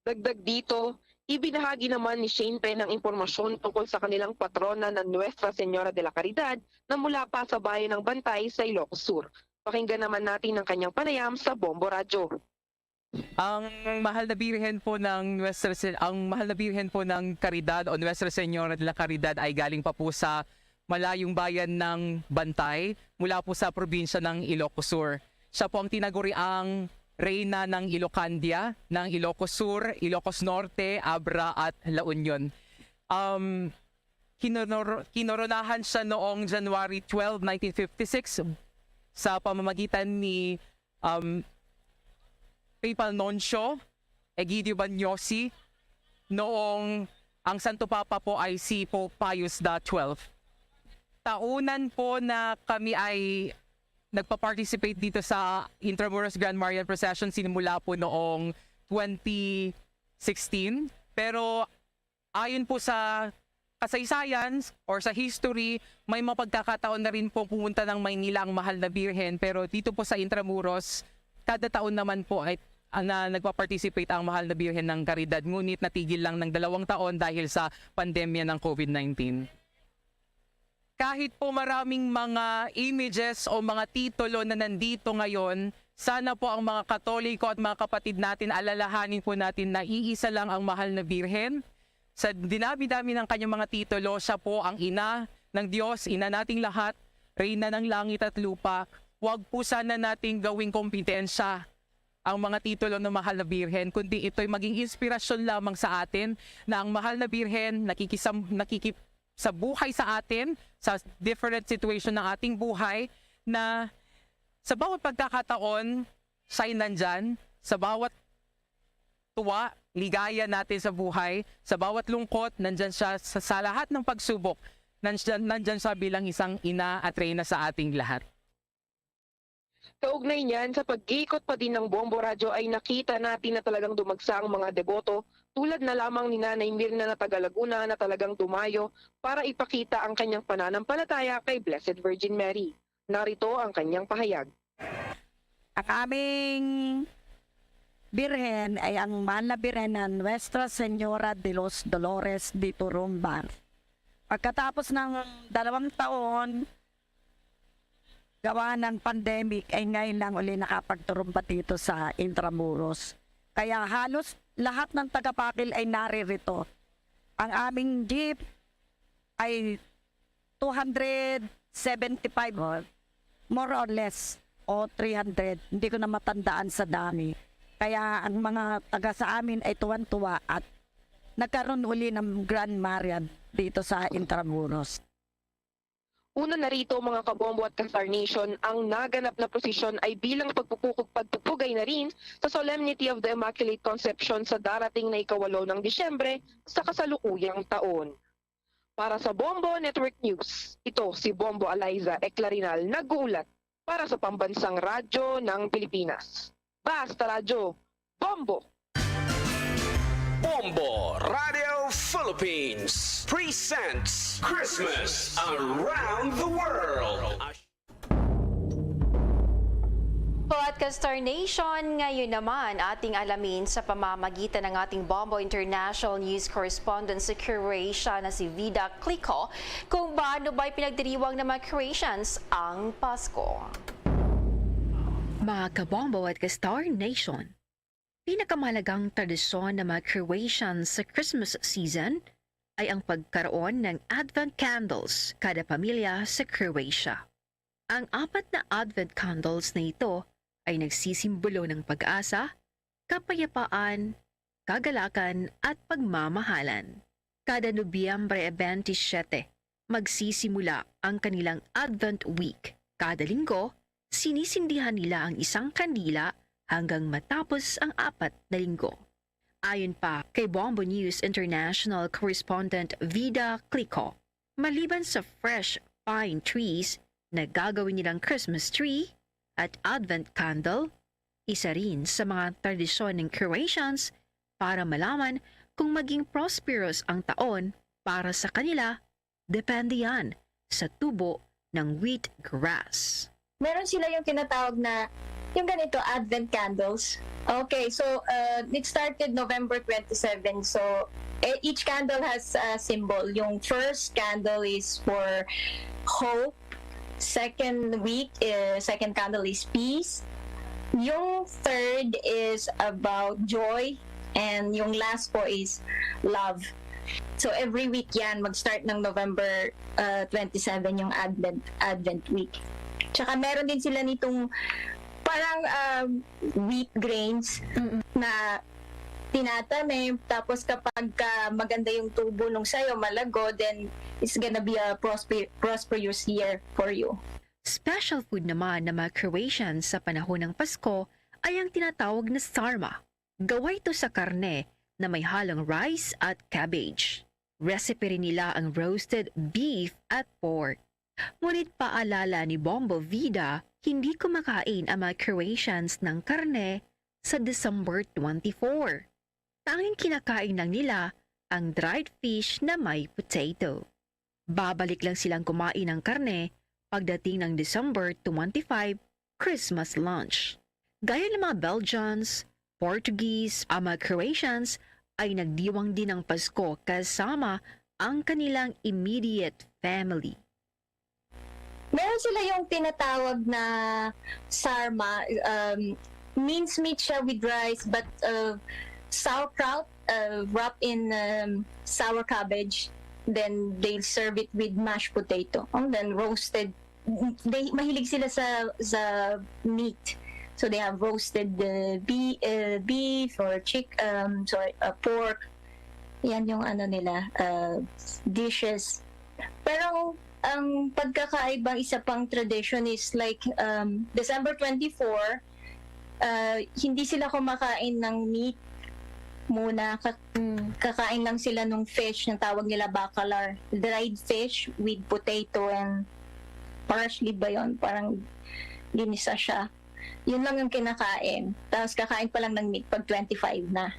Dagdag dito, ibinahagi naman ni Shane Pen ang impormasyon tungkol sa kanilang patrona na Nuestra Señora de la Caridad na mula pa sa bayan ng Bantay sa Ilocos Sur. Pakinggan naman natin ang kanyang panayam sa Bombo Radyo. Ang Mahal na Birhen po ng Nuestra Se-, ang Mahal na Birhen po ng Caridad o Nuestra Señora de la Caridad ay galing pa po sa malayong bayan ng Bantay, mula po sa probinsya ng Ilocos Sur. Siya po ang tinaguriang Reyna ng Ilocandia, ng Ilocos Sur, Ilocos Norte, Abra, at La Union. Um, kinonor-, kinoronahan siya noong January twelve, nineteen fifty-six, sa pamamagitan ni, um, Papal Nuncio Egidio Banyosi, noong ang Santo Papa po ay si Pope Pius the twelfth. Taunan po na kami ay nagpa-participate dito sa Intramuros Grand Marian Procession, sinimula po noong twenty sixteen. Pero ayon po sa kasaysayan or sa history, may mga pagkakataon na rin po pumunta ng Maynila ang Mahal na Birhen. Pero dito po sa Intramuros, kada taon naman po ay, ah, na nagpa-participate ang Mahal na Birhen ng Caridad. Ngunit natigil lang ng dalawang taon dahil sa pandemya ng COVID nineteen. Kahit po maraming mga images o mga titulo na nandito ngayon, sana po ang mga Katoliko at mga kapatid natin, alalahanin po natin na iisa lang ang Mahal na Birhen. Sa dinami-dami ng kanyang mga titulo, siya po ang Ina ng Diyos, Ina nating lahat, Reyna ng langit at lupa. Huwag po sana nating gawing kompetensya ang mga titulo ng Mahal na Birhen, kundi ito'y maging inspirasyon lamang sa atin na ang Mahal na Birhen nakikisam-, nakikip-, sa buhay sa atin, sa different situation ng ating buhay, na sa bawat pagkakataon, siya'y nandyan, sa bawat tuwa, ligaya natin sa buhay, sa bawat lungkot, nandyan siya sa, sa lahat ng pagsubok, nandyan, nandyan siya bilang isang ina at reyna sa ating lahat. Kaugnay niyan, sa pag-iikot pa din ng Bombo Radyo ay nakita natin na talagang dumagsa ang mga deboto, tulad na lamang ni Nanay Mirna na taga Laguna na talagang dumayo para ipakita ang kanyang pananampalataya kay Blessed Virgin Mary. Narito ang kanyang pahayag. Ang aming Birhen ay ang mahal na Birhen na Nuestra Señora de los Dolores de Turumba. Pagkatapos ng dalawang taon, gawa ng pandemic, ay ngayon lang uli nakapagturumba dito sa Intramuros. Kaya halos lahat ng tagapakil ay naririto. Ang aming gift ay two hundred seventy-five, oh. More or less, o three hundred, hindi ko na matandaan sa dami. Kaya ang mga taga sa amin ay tuwan-tuwa at nagkaroon uli ng Grand Marian dito sa Intramuros. Una na rito, mga kabombo at ka-Star Nation, ang naganap na prosesyon ay bilang pagpupukog-, pagpupugay na rin sa Solemnity of the Immaculate Conception sa darating na ikawalo ng Disyembre sa kasalukuyang taon. Para sa Bombo Network News, ito si Bombo Eliza Eclarinal, nag-uulat para sa Pambansang Radyo ng Pilipinas. Basta Radyo, Bombo! Bombo Radio Philippines presents Christmas Around the World. Po at ka-Star Nation, ngayon naman ating alamin sa pamamagitan ng ating Bombo International News Correspondent sa Croatia na si Vida Kliko kung paano ba'y pinagdiriwang ng mga Croatians ang Pasko. Mga kabombo at ka-Star Nation, pinakamahalagang tradisyon ng mga Croatians sa Christmas season ay ang pagkaroon ng Advent candles kada pamilya sa Croatia. Ang apat na Advent candles na ito ay nagsisimbolo ng pag-asa, kapayapaan, kagalakan, at pagmamahalan. Kada Nobyembre twenty-seven, magsisimula ang kanilang Advent Week. Kada linggo, sinisindihan nila ang isang kandila hanggang matapos ang apat na linggo. Ayon pa kay Bombo News International correspondent Vida Kliko, maliban sa fresh pine trees na gagawin nilang Christmas tree at Advent candle, isa rin sa mga tradisyon ng Croatians para malaman kung maging prosperous ang taon para sa kanila, depende yan sa tubo ng wheatgrass. Meron sila yung tinatawag na, yung ganito, Advent candles. Okay, so uh, it started November twenty-seven. So eh, each candle has a symbol. Yung first candle is for hope. Second week, uh, second candle is peace. Yung third is about joy. And yung last po is love. So every week yan, mag-start ng November uh, twenty-seven yung Advent, Advent week. Tsaka meron din sila nitong parang um, wheat grains na tinatanim. Tapos kapag ka maganda yung tubo nung sayo, malago, then it's gonna be a prosper- prosperous year for you. Special food naman ng mga Croatians sa panahon ng Pasko ay ang tinatawag na sarma. Gawa ito sa karne na may halong rice at cabbage. Recipe rin nila ang roasted beef at pork. Ngunit paalala ni Bombo Vida, hindi kumakain ang mga Croatians ng karne sa December twenty-four. Tanging kinakain lang nila ang dried fish na may potato. Babalik lang silang kumain ng karne pagdating ng December twenty-five, Christmas lunch. Gaya ng mga Belgians, Portuguese, ang mga Croatians ay nagdiwang din ng Pasko kasama ang kanilang immediate family. Meron sila yung tinatawag na sarma, um, mincemeat siya with rice, but uh, sauerkraut uh, wrapped in um, sour cabbage. Then they serve it with mashed potato and then roasted. They mahilig sila sa sa meat. So they have roasted uh, be, uh, beef or chick um sorry, uh, pork. Yan yung ano nila uh, dishes. Pero ang pagkakaibang isa pang tradition is like um, December twenty-four, uh, hindi sila kumakain ng meat muna. Ka- kakain lang sila nung fish, yung tawag nila bakalar. Dried fish with potato and parsley ba yun? Parang ginisa siya. Yun lang yung kinakain. Tapos kakain pa lang ng meat pag twenty-five na.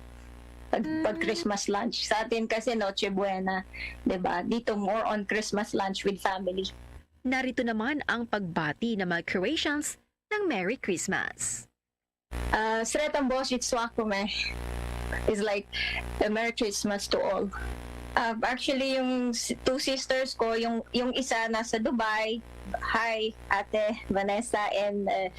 Pag, pag Christmas lunch. Sa atin kasi Noche Buena, 'di ba? Dito more on Christmas lunch with family. Narito naman ang pagbati ng mga Croatians ng Merry Christmas. Uh, Sretan Božić svakome is like a Merry Christmas to all. Uh, actually, yung s- two sisters ko, yung yung isa nasa Dubai, hi Ate Vanessa, and uh,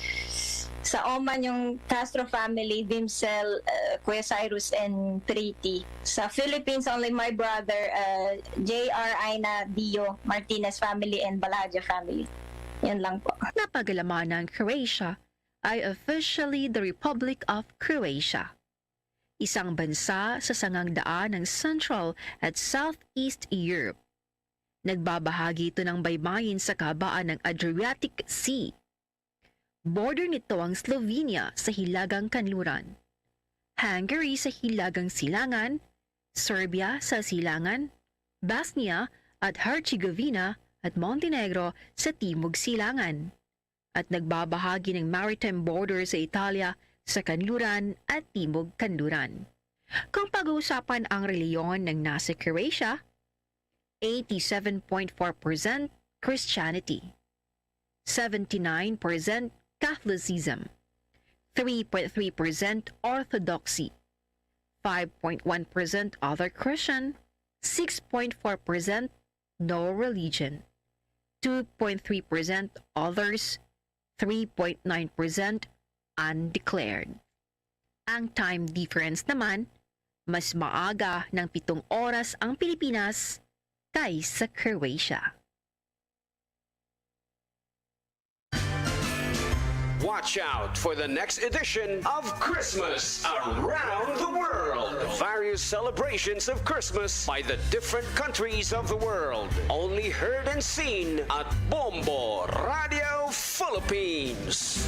sa Oman yung Castro family, Vimsel, uh, Kuya Cyrus, and Pretty. Sa Philippines, only my brother, uh, J R, Aina, Dio, Martinez family, and Balaja family. Yan lang po. Napagalaman na ang Croatia ay officially the Republic of Croatia, isang bansa sa sangang daan ng Central at Southeast Europe. Nagbabahagi ito ng baybayin sa kahabaan ng Adriatic Sea. Border nito ang Slovenia sa hilagang kanluran, Hungary sa hilagang silangan, Serbia sa silangan, Bosnia at Herzegovina at Montenegro sa timog silangan, at nagbabahagi ng maritime border sa Italia sa kanluran at timog kanluran. Kung pag-uusapan ang relihiyon ng nasa Croatia, eighty-seven point four percent Christianity, seventy-nine percent Catholicism, three point three percent Orthodoxy, five point one percent other Christian, six point four percent no religion, two point three percent others, three point nine percent undeclared. Ang time difference naman, mas maaga ng pitong oras ang Pilipinas kaysa Croatia. Watch out for the next edition of Christmas Around the World. Various celebrations of Christmas by the different countries of the world. Only heard and seen at Bombo Radio Philippines.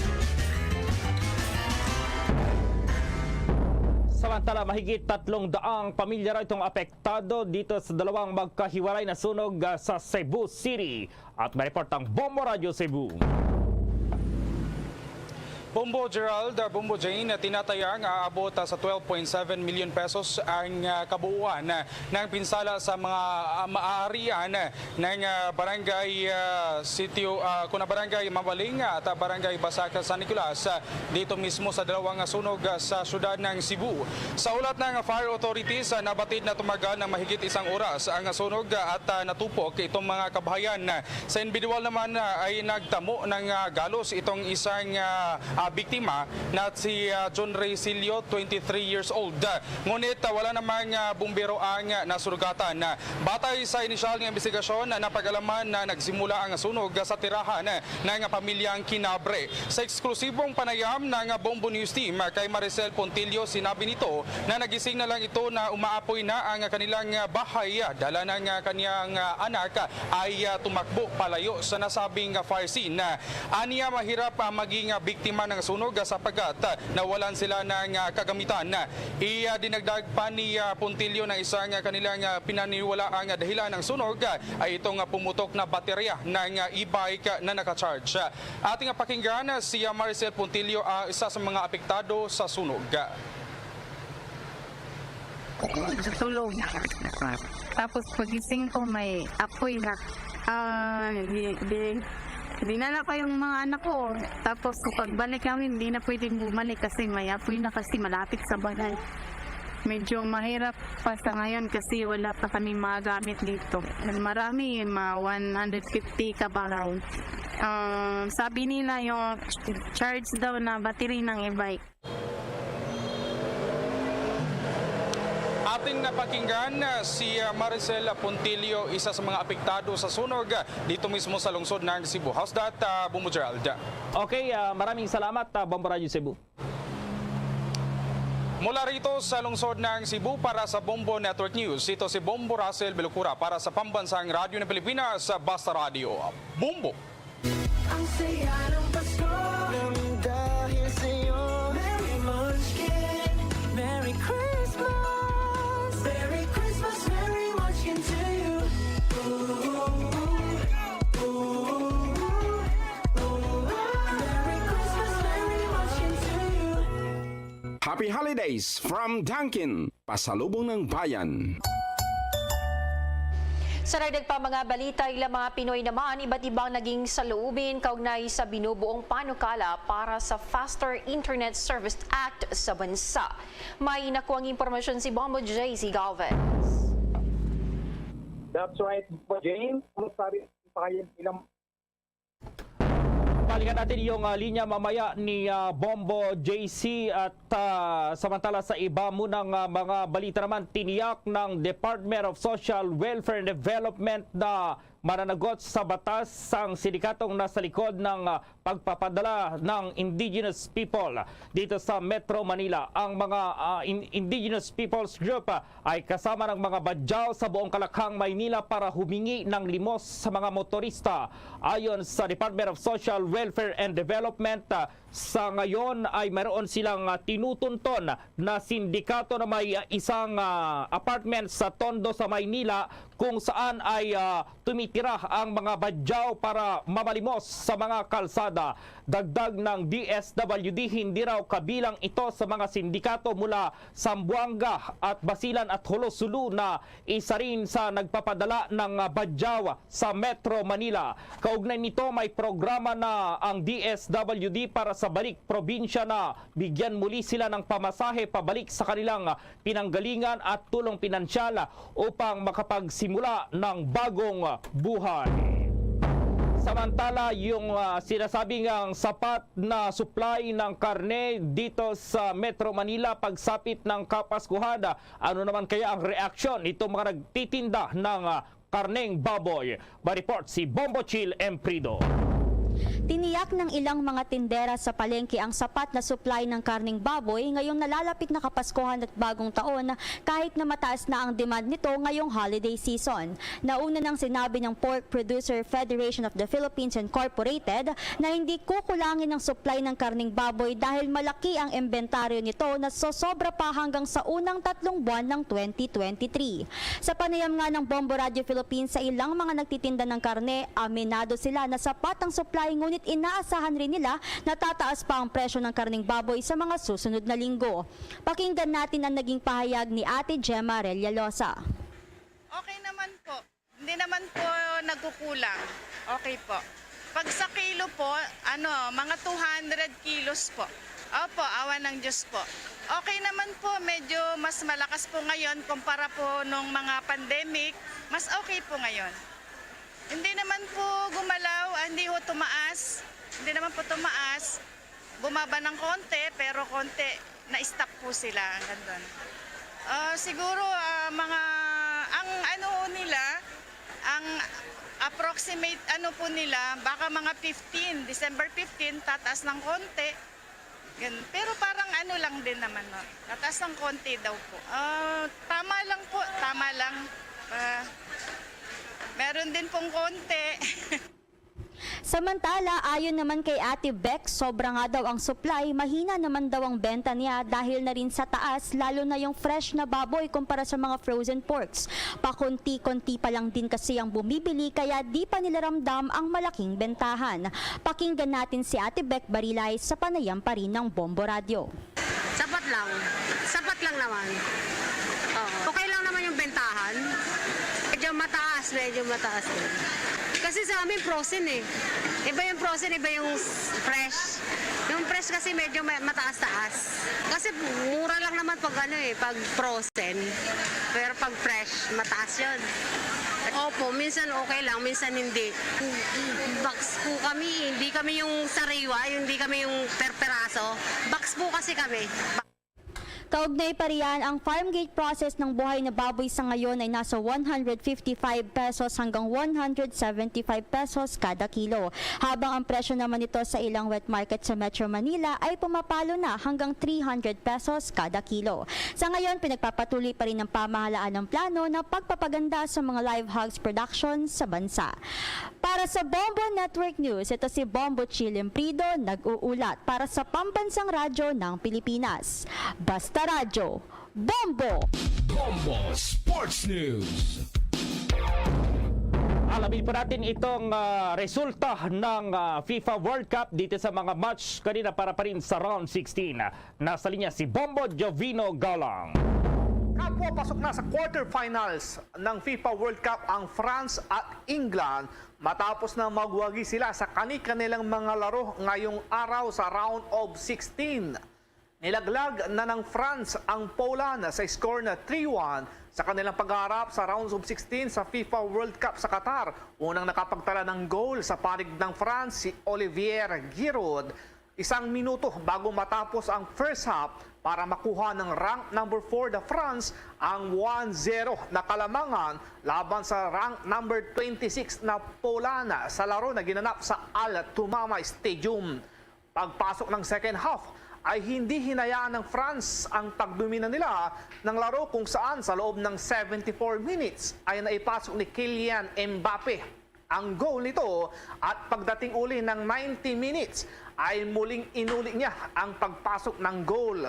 Samantala, mahigit tatlong daang pamilya raw itong apektado dito sa dalawang magkahiwalay na sunog, ah, sa Cebu City. At may report ang Bombo Radyo Cebu. Bombo Gerald, ah, Bombo Jane, tinatayang aabot, ah, sa twelve point seven million pesos ang, ah, kabuuan, ah, ng pinsala sa mga, ah, maarian, ah, ng, ah, barangay, ah, sitio, ah, kuna barangay Mabaling, ah, at, ah, barangay Basak San Nicolas, ah, dito mismo sa dalawang, ah, sunog, ah, sa siyudad ng Cebu. Sa ulat ng fire authorities, ah, nabatid na tumagal ng mahigit isang oras ang sunog, ah, at, ah, natupok itong mga kabahayan. Sa individual naman, ah, ay nagtamo ng, ah, galos itong isang, ah, ah, biktima na si, ah, John Ray Silio, twenty-three years old. Ngunit, ah, wala namang, ah, bumbero ang, ah, nasurugatan. Batay sa inisyal nga imbestigasyon, ah, napag-alaman na nagsimula ang sunog sa tirahan, ah, ng pamilyang Kinabre. Sa eksklusibong panayam ng Bombo News Team, ah, kay Maricel Pontillo, sinabi nito na nagising na lang ito na umaapoy na ang kanilang, ah, bahay. Dala ng, ah, kanyang, ah, anak, ah, ay, ah, tumakbo palayo sa nasabing, ah, fire scene. Aniya, mahirap, ah, maging, ah, biktima ng sunog, ah, sapagkat, ah, nawalan sila ng, ah, kagamitan. Idinagdag pa ni, ah, Puntillo na isang, ah, kanilang, ah, pinaniwalaang, ah, dahilan ng sunog, ah, ay itong, ah, pumutok na baterya ng, ah, e-bike, ah, na naka-charge. Ating, ah, pakinggan, ah, si, ah, Maricel Puntillo, ah, isa sa mga apektado sa sunog. Tulog. Tapos pagising ko, may apoy na. Ah, di, di, dinala ko yung mga anak ko. Tapos pagbalik namin, hindi na pwedeng bumalik kasi may apoy na kasi malapit sa balay. Medyo mahirap pa sa ngayon kasi wala pa kami mga gamit dito. Marami, mga one hundred fifty kabahaw. Ah, sabi nila yung charge daw na battery ng e-bike. Ating napakinggan, ah, si, ah, Maricel Puntillo, isa sa mga apektado sa sunog, ah, dito mismo sa lungsod ng Cebu. How's that, ah, Bombo Gerald? Okay, ah, maraming salamat, ah, Bombo Radyo Cebu. Mula rito sa lungsod ng Cebu, para sa Bombo Network News, ito si Bombo Russell Belocura para sa Pambansang Radyo ng Pilipinas, Basta Radyo. Bombo! Ang saya ng Pasko nang dahil sa'yo. Merry Munchkin, Merry Christmas. Merry Christmas, Merry Munchkin to you. Ooh, ooh, ooh, ooh. Merry Christmas, Merry Munchkin to you. Happy Holidays from Dunkin, Pasalubong ng Bayan. Sa dagdag pa mga balita, ilang mga Pinoy naman iba't ibang naging saloobin kaugnay sa binubuong panukala para sa Faster Internet Service Act sa bansa. May nakuhang impormasyon si Bombo J C Galvez. That's right, Jane. Kumusta rin pa kayo ilang Balikan natin yung, ah, linya mamaya ni, ah, Bombo J C at, ah, samantala sa iba munang, ah, mga balita naman, tiniyak ng Department of Social Welfare and Development na Mananagot sa batas sang sindikatong nasa likod ng, ah, pagpapadala ng indigenous people dito sa Metro Manila. Ang mga, ah, in-, indigenous people's group, ah, ay kasama ng mga badyaw sa buong Kalakhang, Maynila para humingi ng limos sa mga motorista. Ayon sa Department of Social Welfare and Development, ah, sa ngayon ay mayroon silang, ah, tinutunton na sindikato na may, ah, isang, ah, apartment sa Tondo sa Maynila kung saan ay, ah, tumitira ang mga badyaw para mamalimos sa mga kalsada. Dagdag ng D S W D, hindi raw kabilang ito sa mga sindikato mula Zamboanga at Basilan at Jolo-Sulu na isa rin sa nagpapadala ng, ah, badyaw sa Metro Manila. Kaugnay nito, may programa na ang D S W D para sa balik probinsya na bigyan muli sila ng pamasahe pabalik sa kanilang pinanggalingan at tulong pinansyal upang makapagsimula ng bagong buhay. Samantala, yung, ah, sinasabing ang sapat na supply ng karne dito sa Metro Manila pagsapit ng Kapaskuhan, ano naman kaya ang reaksyon nitong mga nagtitinda ng, ah, karneng baboy? May report si Bombo Chill Emprido. Tiniyak ng ilang mga tindera sa palengke ang sapat na supply ng karneng baboy ngayong nalalapit na Kapaskuhan at Bagong Taon, kahit na mataas na ang demand nito ngayong holiday season. Nauna nang sinabi ng Pork Producer Federation of the Philippines Incorporated na hindi kukulangin ang supply ng karneng baboy dahil malaki ang imbentaryo nito na sosobra pa hanggang sa unang tatlong buwan ng twenty twenty-three. Sa panayam nga ng Bombo Radio Philippines sa ilang mga nagtitinda ng karne, aminado sila na sapat ang supply, ngunit inaasahan rin nila na tataas pa ang presyo ng karneng baboy sa mga susunod na linggo. Pakinggan natin ang naging pahayag ni Ate Gemma Rellalosa. Okay naman po. Hindi naman po nagkukulang. Okay po. Pag sa kilo po, ano, mga two hundred kilos po. Opo, awa ng Diyos po. Okay naman po, medyo mas malakas po ngayon kumpara po nung mga pandemic. Mas okay po ngayon. Hindi naman po gumalaw, ah, hindi ho tumaas. Hindi naman po tumaas. Bumaba ng konti, pero konti, na-stop po sila hanggang doon. Ah, siguro, ah, mga, ang ano ho nila, ang approximate ano po nila, baka mga fifteen, December fifteen, tataas ng konti. Ganun. Pero parang ano lang din naman, no? Tataas ng konti daw po. Ah, tama lang po, tama lang. Ah, meron din pong konti. Samantala, ayon naman kay Ate Bec, sobra nga daw ang supply, mahina naman daw ang benta niya dahil na rin sa taas, lalo na yung fresh na baboy kumpara sa mga frozen porks. Pakonti-konti pa lang din kasi ang bumibili, kaya di pa nila ramdam ang malaking bentahan. Pakinggan natin si Ate Bec Barilay sa panayam pa rin ng Bombo Radyo. Sapat lang. Sapat lang naman. Oo. Okay lang naman yung bentahan. Medyo mataas, medyo mataas din. Kasi sa amin frozen eh. Iba yung frozen, iba yung s- fresh. Yung fresh kasi medyo ma- mataas-taas. Kasi mura lang naman pag ano eh, pag frozen. Pero pag fresh, mataas yun. Opo, minsan okay lang, minsan hindi. Box po kami, hindi kami yung sariwa, yung hindi kami yung per peraso. Box po kasi kami. Kaugnay pa riyan, ang farm gate process ng buhay na baboy sa ngayon ay nasa one hundred fifty-five pesos hanggang one hundred seventy-five pesos kada kilo. Habang ang presyo naman nito sa ilang wet market sa Metro Manila ay pumapalo na hanggang three hundred pesos kada kilo. Sa ngayon, pinagpapatuloy pa rin ng pamahalaan ang plano na pagpapaganda sa mga live hogs production sa bansa. Para sa Bombo Network News, ito si Bombo Chilem Prido, nag-uulat para sa Pambansang Radyo ng Pilipinas. Basta Radyo, Bombo! Bombo Sports News. Alamin po natin itong, ah, resulta ng, ah, FIFA World Cup dito sa mga match kanina para pa rin sa round sixteen. Nasa linya si Bombo Jovino Galang. Kapwa, pasok na sa quarterfinals ng FIFA World Cup ang France at England matapos na magwagi sila sa kani-kanilang mga laro ngayong araw sa round of sixteen. Nilaglag na ng France ang Poland sa score na three one sa kanilang pagharap sa rounds of sixteen sa FIFA World Cup sa Qatar. Unang nakapagtala ng goal sa panig ng France si Olivier Giroud isang minuto bago matapos ang first half para makuha ng rank number four na France ang one zero na kalamangan laban sa rank number twenty-six na Poland sa laro na ginanap sa Al Thumama Stadium. Pagpasok ng second half ay hindi hinayaan ng France ang pagdomina nila ng laro, kung saan sa loob ng seventy-four minutes ay naipasok ni Kylian Mbappe ang goal nito, at pagdating uli ng ninety minutes ay muling inuli niya ang pagpasok ng goal.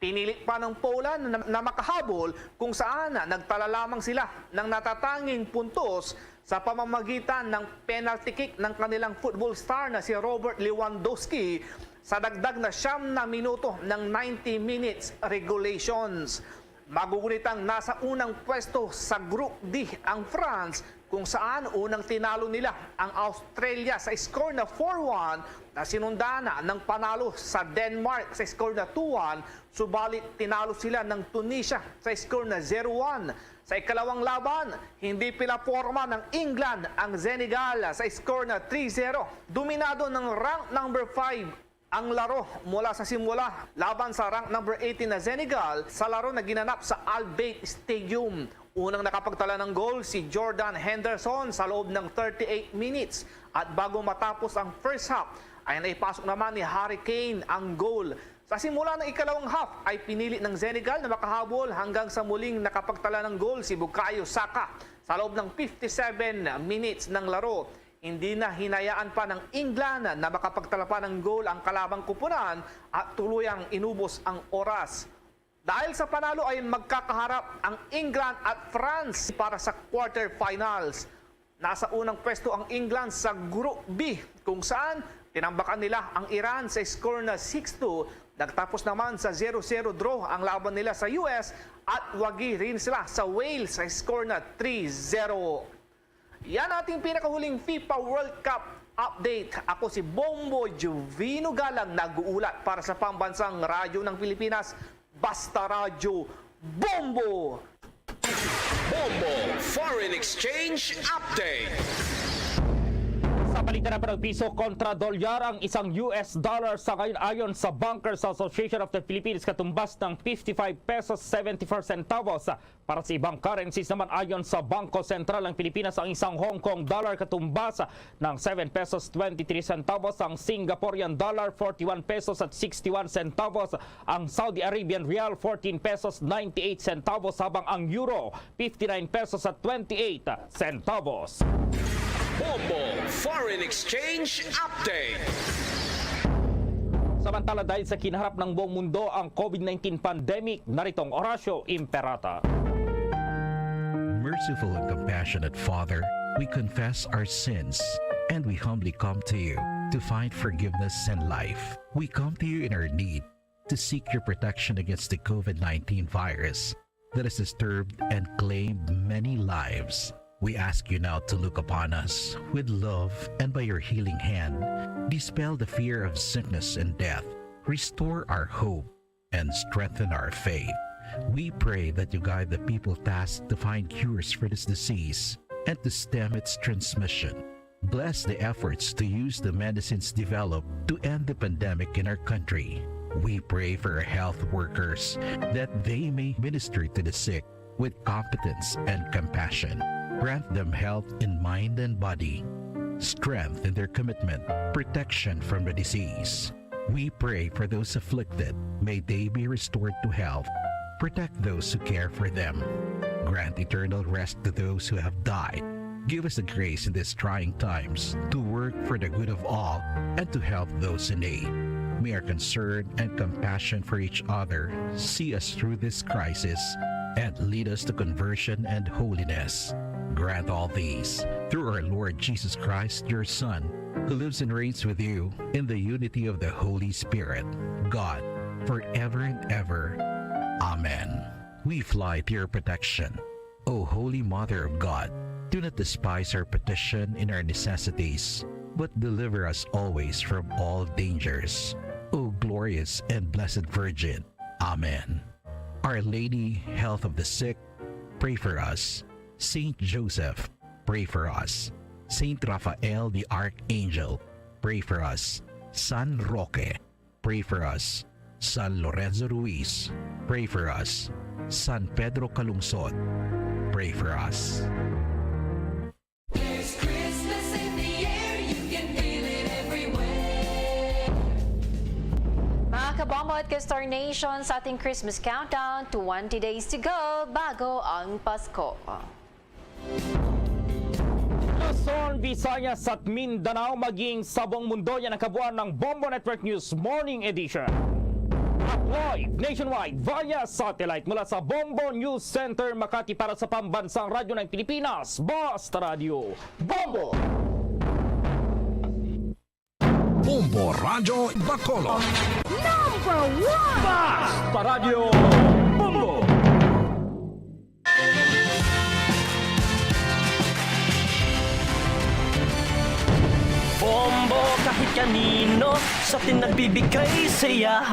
Pinili pa ng Poland na, na makahabol, kung saan nagtala lamang sila ng natatanging puntos sa pamamagitan ng penalty kick ng kanilang football star na si Robert Lewandowski sa dagdag na siyam na minuto ng ninety minutes regulations. Magugunitang nasa unang pwesto sa Group D ang France, kung saan unang tinalo nila ang Australia sa score na four one, na sinundan ng panalo sa Denmark sa score na two one, subalit tinalo sila ng Tunisia sa score na zero one. Sa ikalawang laban, hindi pinaporma ng England ang Senegal sa score na three zero. Dominado ng rank number five ang laro mula sa simula laban sa rank number eighteen na Senegal sa laro na ginanap sa Al Bayt Stadium. Unang nakapagtala ng goal si Jordan Henderson sa loob ng thirty-eight minutes, at bago matapos ang first half ay naipasok naman ni Harry Kane ang goal. Sa simula ng ikalawang half ay pinili ng Senegal na makahabol hanggang sa muling nakapagtala ng goal si Bukayo Saka sa loob ng fifty-seven minutes ng laro. Hindi na hinayaan pa ng England na makapagtala pa ng goal ang kalabang kupunan at tuluyang inubos ang oras. Dahil sa panalo ay magkakaharap ang England at France para sa quarterfinals. Nasa unang pwesto ang England sa Group B, kung saan tinambakan nila ang Iran sa score na six two, nagtapos naman sa zero zero draw ang laban nila sa U S, at wagi rin sila sa Wales sa score na three zero. Yan ating pinakahuling FIFA World Cup update. Ako si Bombo Jovino Galang, nag-uulat para sa Pambansang Radyo ng Pilipinas, Basta Radyo, Bombo! Bombo Foreign Exchange Update. Sa palitan ng piso kontra dolyar ang isang U S dollar sa ngayon, ayon sa Bankers Association of the Philippines, katumbas ng fifty-five pesos seventy-four centavos. Para sa ibang currencies naman, ayon sa Bangko Sentral ng Pilipinas, ang isang Hong Kong dollar katumbas ng seven pesos twenty-three centavos, ang Singaporean dollar forty-one pesos at sixty-one centavos, ang Saudi Arabian rial fourteen pesos ninety-eight centavos, habang ang euro fifty-nine pesos at twenty-eight centavos. Bombo Foreign Exchange Update. Samantala, dahil sa kinaharap ng buong mundo ang COVID nineteen pandemic, narito ang Horacio Imperata. Merciful and compassionate Father, we confess our sins and we humbly come to you to find forgiveness and life. We come to you in our need to seek your protection against the COVID nineteen virus that has disturbed and claimed many lives. We ask you now to look upon us with love and by your healing hand, dispel the fear of sickness and death, restore our hope, and strengthen our faith. We pray that you guide the people tasked to find cures for this disease and to stem its transmission. Bless the efforts to use the medicines developed to end the pandemic in our country. We pray for our health workers that they may minister to the sick with competence and compassion. Grant them health in mind and body, strength in their commitment, protection from the disease. We pray for those afflicted. May they be restored to health. Protect those who care for them. Grant eternal rest to those who have died. Give us the grace in these trying times to work for the good of all and to help those in need. May our concern and compassion for each other see us through this crisis and lead us to conversion and holiness. Grant all these through our Lord Jesus Christ, your Son, who lives and reigns with you in the unity of the Holy Spirit, God, forever and ever. Amen. We fly to your protection. O Holy Mother of God, do not despise our petition in our necessities, but deliver us always from all dangers. O glorious and blessed Virgin. Amen. Our Lady, Health of the Sick, pray for us. Saint Joseph, pray for us. Saint Raphael the Archangel, pray for us. San Roque, pray for us. San Lorenzo Ruiz, pray for us. San Pedro Calungsod, pray for us. There's Christmas in the air, you can feel it everywhere. Mga kabombo at ka-Star Nation, sa ating Christmas countdown, twenty days to go bago ang Pasko. Luzon, Visayas at Mindanao, maging sa buong mundo, yan ang kabuuan ng Bombo Network News Morning Edition. At live nationwide via satellite mula sa Bombo News Center, Makati, para sa Pambansang Radyo ng Pilipinas, Basta Radyo Bombo! Bombo Radyo Bacolod. Number one! Basta Radyo Bombo! Bombo kahit kanino sa atin nagbibigay saya.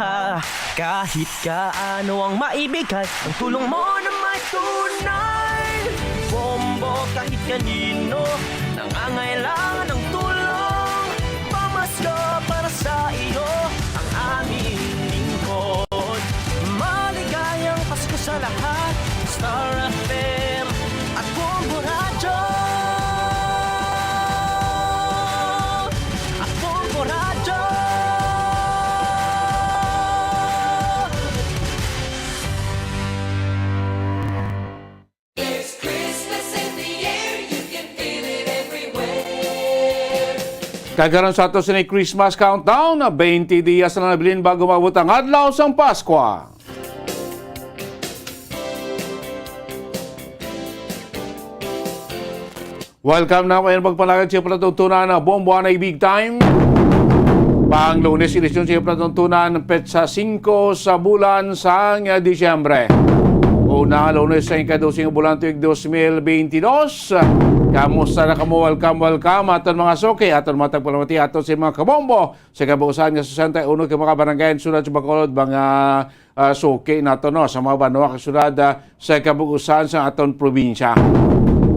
Kahit kaano ang maibigay, ang tulong mo na may tunay. Bombo kahit kanino nangangailangan ng tulong. Pamasko para sa iyo ang aming lingkod. Maligayang Pasko sa lahat. Star F M at Bombo Radyo. At Bombo Radyo. There's Christmas in the air, you can feel it everywhere. Kag karon sa ato sini Christmas countdown, na twenty dias na nabilin bago maabot ang adlaw sang Paskwa. Welcome na, may pagpalagad sa palatuntunan na Bombo Anay Big Time. Pang Lunes, edisyon sa palatuntunan, petsa singko sa bulan sang Disyembre. Una, Lunes sa ika-dose nga bulan tuig dos mil beintidos. Kamusta na kamo? Welcome, welcome. Aton mga suki, aton mga tagpalamati, aton sa mga kabombo sa kabuusan nga sesenta y uno ka mga barangay sulod sa Bacolod, mga, ah, suki nato, no, sa mga banwa kag syudad, ah, sa kabuusan sa aton probinsya.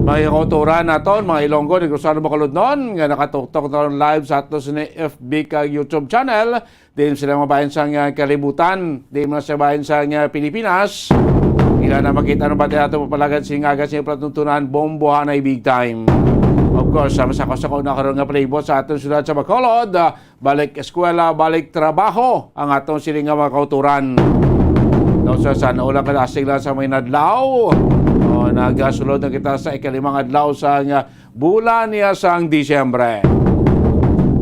Mga kauturan naton, mga Ilonggo, Negros, Bacolodnon nga nakatuktok na live sa aton sini F B kag YouTube channel. Diin sila mabahin sang, ah, kalibutan, diin man sila bahin sang, ah, Pilipinas. Ila na makita ang bati nato papalagad sini nga aga sini palatuntunan, Bombo Anay Big Time. Of course, sa masako-sako na karon nga palibot sa aton syudad sa Bacolod, ah, balik eskwela, balik trabaho ang aton sini nga mga kauturan. Daw sa sana ulang kadasig lang sa mga inadlaw. O, nagasulod na kita sa ikalimang adlaw sa nga bulan niya sang Disyembre.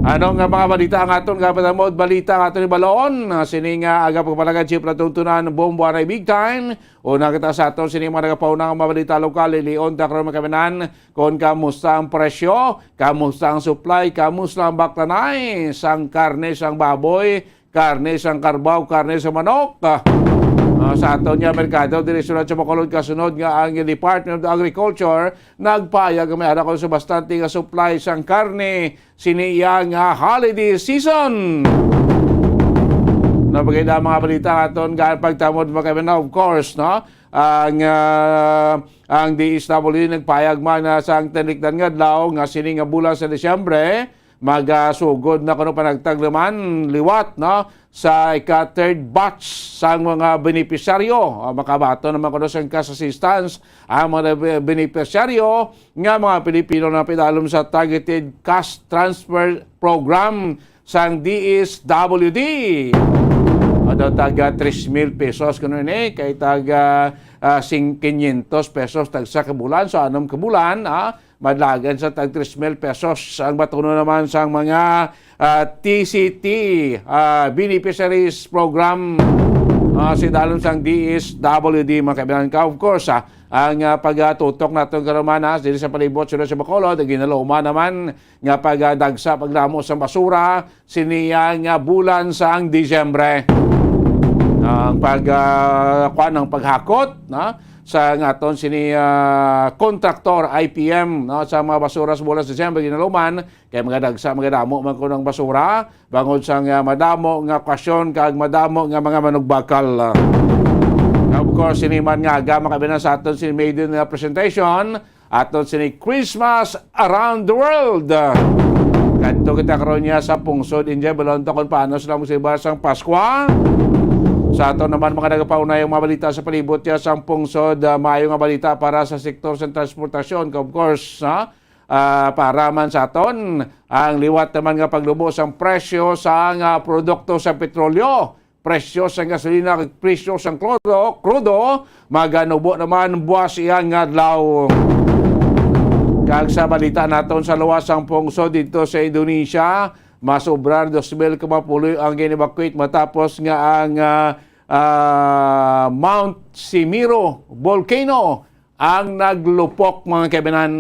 Ano nga mga balita ang aton nga patamod? Balita ang aton ibalon. Ah, sini nga aga pagpalagad si Platuntunan Bombo Anay Big Time. Una kita sa aton sini mga nagapauna nga mga balita lokal. Ilion ta karon, mga kaminan, kon kamusta ang presyo, kamusta ang supply, kamusta ang baklanay sang karne sang baboy, karne sang karbaw, karne sa manok. Ah, sa aton nga merkado diri sulod sa Bacolod, kasunod nga ang Department of Agriculture nagpahayag nga may ara kuno sa bastante nga supply sang karne sini iya nga holiday season. Napagay na mga balita aton gaan pagtamod, mga kaibigan, of course, no? Ang, ah, ang D S W D nagpahayag man, ah, sa ang tinikdan nga adlaw nga sini nga bulan sa Disyembre, magasugod na kuno panagtaglaman liwat, no, sa ika-third batch sang mga benepisyaryo. Ah, makabaton naman kuno sang cash assistance ang mga be-, benepisyaryo nga mga Pilipino na pidalom sa Targeted Cash Transfer Program sang D S W D. Ano, taga tres mil pesos kuno ni, kay taga, ah, sing-, quinientos pesos tagsa ka bulan, so anom ka bulan, ah, madlagan sa tag tres mil pesos. Ang batunon naman sang mga, ah, T C T, ah, Beneficiaries Program, ah, sa idalom sang D S W D, mga kaibigan ka. Of course, ah, ang, ah, pagatutok naton karon man, ah, diri sa palibot sulod sa Bacolod, ang ginaluma naman nga pagdagsa, pagdamo sang basura, sini nga bulan sang Disyembre. Ang pag, ah, kuwan, ang paghakot, no, sa nga aton sini, ah, kontraktor, I P M, no, sa mga basura sa bulan sa Disyembre, ginaluman, kay mga dagsa, mga damo man kuno ang basura, bangod sa nga madamo nga okasyon kag madamo nga mga manugbakal. Of course, sini man nga aga, mga kaibigan, sa aton sini maiden nga presentation, aton sini Christmas Around the World. Kadto kita karon niya sa pungsod India, balon ta kung paano sila magsibar sang Paskwa. Sa aton naman mga nagapaunay ang mga balita sa palibot ya sang pungsod, ah, maayo nga balita para sa sektor sa transportasyon. Of course, ha? Ah, para man sa aton, ang liwat naman nga paglubo sang presyo sang, ah, produkto sa petrolyo, presyo sang gasolina, presyo sang klodo, krudo, maganubo naman buwas iya nga adlaw. Kag sa balita naton sa luwas sang pungsod dito sa Indonesia, mas obra dos mil ka mga puloy ang gin-evacuate matapos nga ang, ah, ah, Mount Simiro volcano ang naglupok, mga kaibinan.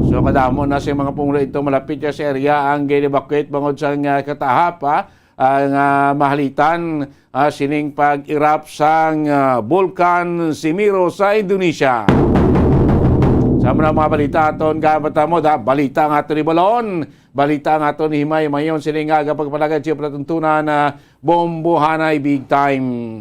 So, kadamo na sa mga pumuluyo dito malapit sa area ang gin-evacuate bangod sa nga katahap, ha, ang, ah, mahalitan, ah, sining pag-erupt sang, ah, Bulkan Simiro sa Indonesia. Sa mga, mga balita aton gabatamo, da, balita nga aton ibalon, balita nga aton himay mayon sining aga pagpalagad sa palatuntunan, ah, Bombohanay Big Time.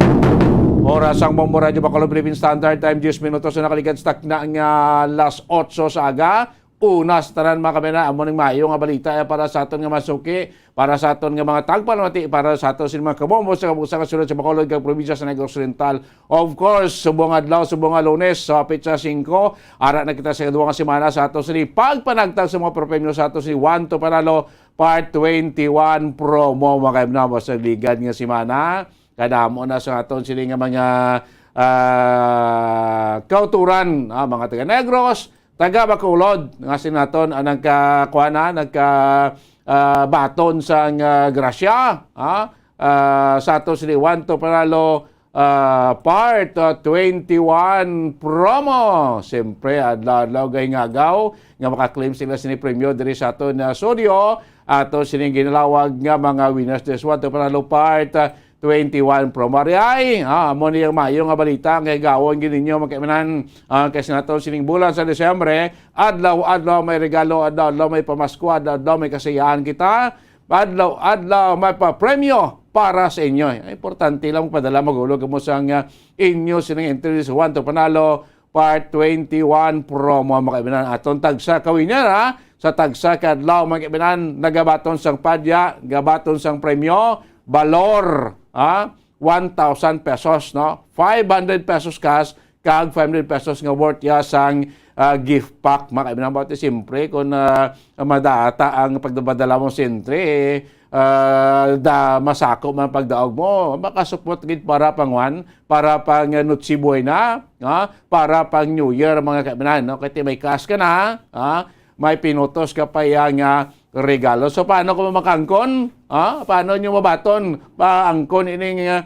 Oras ang Bombo Radyo Bacolod Philippine Standard Time, diyes minutos na nakalikan sa takna nga alas otso sa aga. Una sa tanan, mga kaibinan, amo ning maayo nga balita, eh, para sa aton nga masuki, para sa aton nga mga tagpalamati, para sa aton sini mga kabombo sa kabusa nga sulod sa Bacolod kag probinsya sa Negros Oriental. Of course, subong adlaw, subong nga Lunes, sa petsa singko, ara na kita sa ikaduha nga semana sa aton sini pagpanagtag sa mga papremyo sa aton sini One to Panalo Part twenty-one promo, mga kaibinan, sa ligad nga semana. Kadamo na sa aton sini nga mga, ah, kauturan, ah, mga taga Negros, taga Bacolod, nga sinaton ang nagkakuana, nagka, ah, baton sang, ah, grasya, ah, ah, sa ato sini One to Panalo, ah, Part, ah, twenty-one promo. Siyempre, adlaw-adlaw gay ngagaw nga makaklaim sila sini premyo diri sa aton, ah, studio. Ato sini ginalawag nga mga winners this One to Panalo Part, ah, twenty-one promo. Ari ay, ah, amo ni ang maayo nga balita nga igawon gid ninyo, mga kaibinan, ah, kay sa naton sining bulan sa Disyembre, adlaw-adlaw may regalo, adlaw-adlaw may pamasko, adlaw-adlaw may kasiyahan kita, adlaw-adlaw may papremyo para sa inyo. Importante lang magpadala, maghulog kamo sang, ah, inyo sining entry sa One to Panalo Part twenty-one promo, mga kaibinan. Aton tagsa ka winner, ha? Sa tagsa ka adlaw, mga kaibinan, nagabaton sang padya, gabaton sang premyo, balor, ha? One thousand pesos, no? Five hundred pesos cash, kag five hundred pesos nga worth ya sang, ah, gift pack, mga kaibinan. But siyempre, kung, ah, madata ang pagdabadala mo sa entry, eh, ah, da, masako man pagdaog mo, makasupot gid para pang one, para pang, ah, Noche Buena, ha? Para pang New Year, mga kaibinan, no? Kay may cash ka na, ha? May pinutos ka pa iya nga regalo. So, paano ko makangkon? Ha? Paano nyo mabaton? Paangkon ining, ah,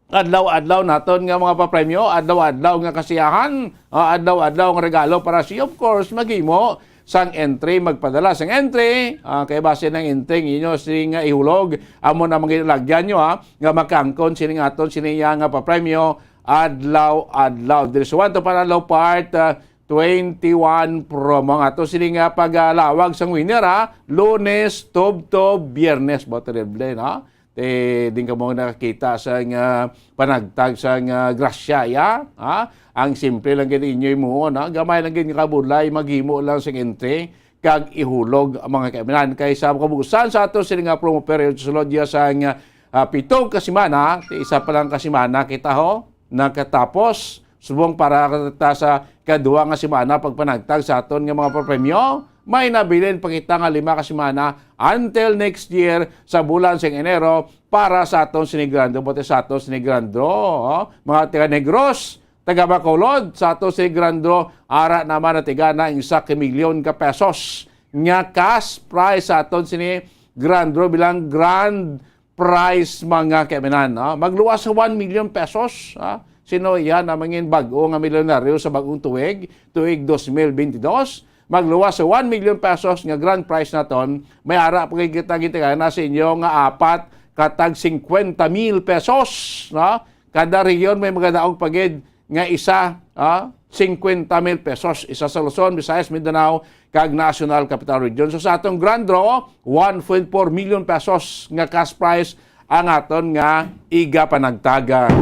adlaw-adlaw naton nga mga papremyo, adlaw-adlaw nga kasiyahan, ah, adlaw-adlaw nga regalo para sa iyo. Of course, maghimo sang entry, magpadala sang entry, ah, kay base ng entry nga inyo sini nga ihulog, amo na mga ilagyan nyo, ha, nga makangkon sini nga aton sini iya nga papremyo adlaw-adlaw. Diri sa One to Panalo Part, ah, twenty-one promo nga ato sini nga pagalawag sang winner, ha, Lunes, tubtob, Biyernes, ba, terrible, no? Ti, din kamo nakakita sa nga panagtag sa nga grasya, ya? Ha? Ang simple lang gid inyo himuon, ha? Gamay lang gid nga kabudlay, maghimo lang sing entry kag ihulog ang mga kaimanan. Kay sa kabuusan sa ato sini nga promo period, sulod ya sa nga, ah, pito ka semana, ti isa pa lang ka semana kita, ho, nakatapos. Subong para ta sa kaduha nga semana pagpanagtag sa aton nga mga papremyo, may nabilin pa kita nga lima ka semana until next year sa bulan sing Enero para sa aton sini grand draw. Buti sa aton sini grand draw, oh. Mga taga Negros, taga Bacolod, sa aton sini grand draw, ara naman na tigana ang isa ka milyon ka pesos nga cash prize sa aton sini grand draw bilang grand prize, mga kaimanan, no? Magluwas sa one million pesos, ha? Sino iya na mangin bag-o nga milyonaryo sa bag-ong tuig, tuig dos mil bentidós? Magluwas sa one million pesos nga grand prize naton, may ara pa gid kita gintigana sa inyo nga apat katag cincuenta mil pesos, no? Kada rehiyon may magadaog pa gid nga isa, ah, cincuenta mil pesos, isa sa Luzon, Visayas, Mindanao, kag National Capital Region. So, sa atong grand draw, one point four million pesos nga cash prize ang aton nga igapanagtag.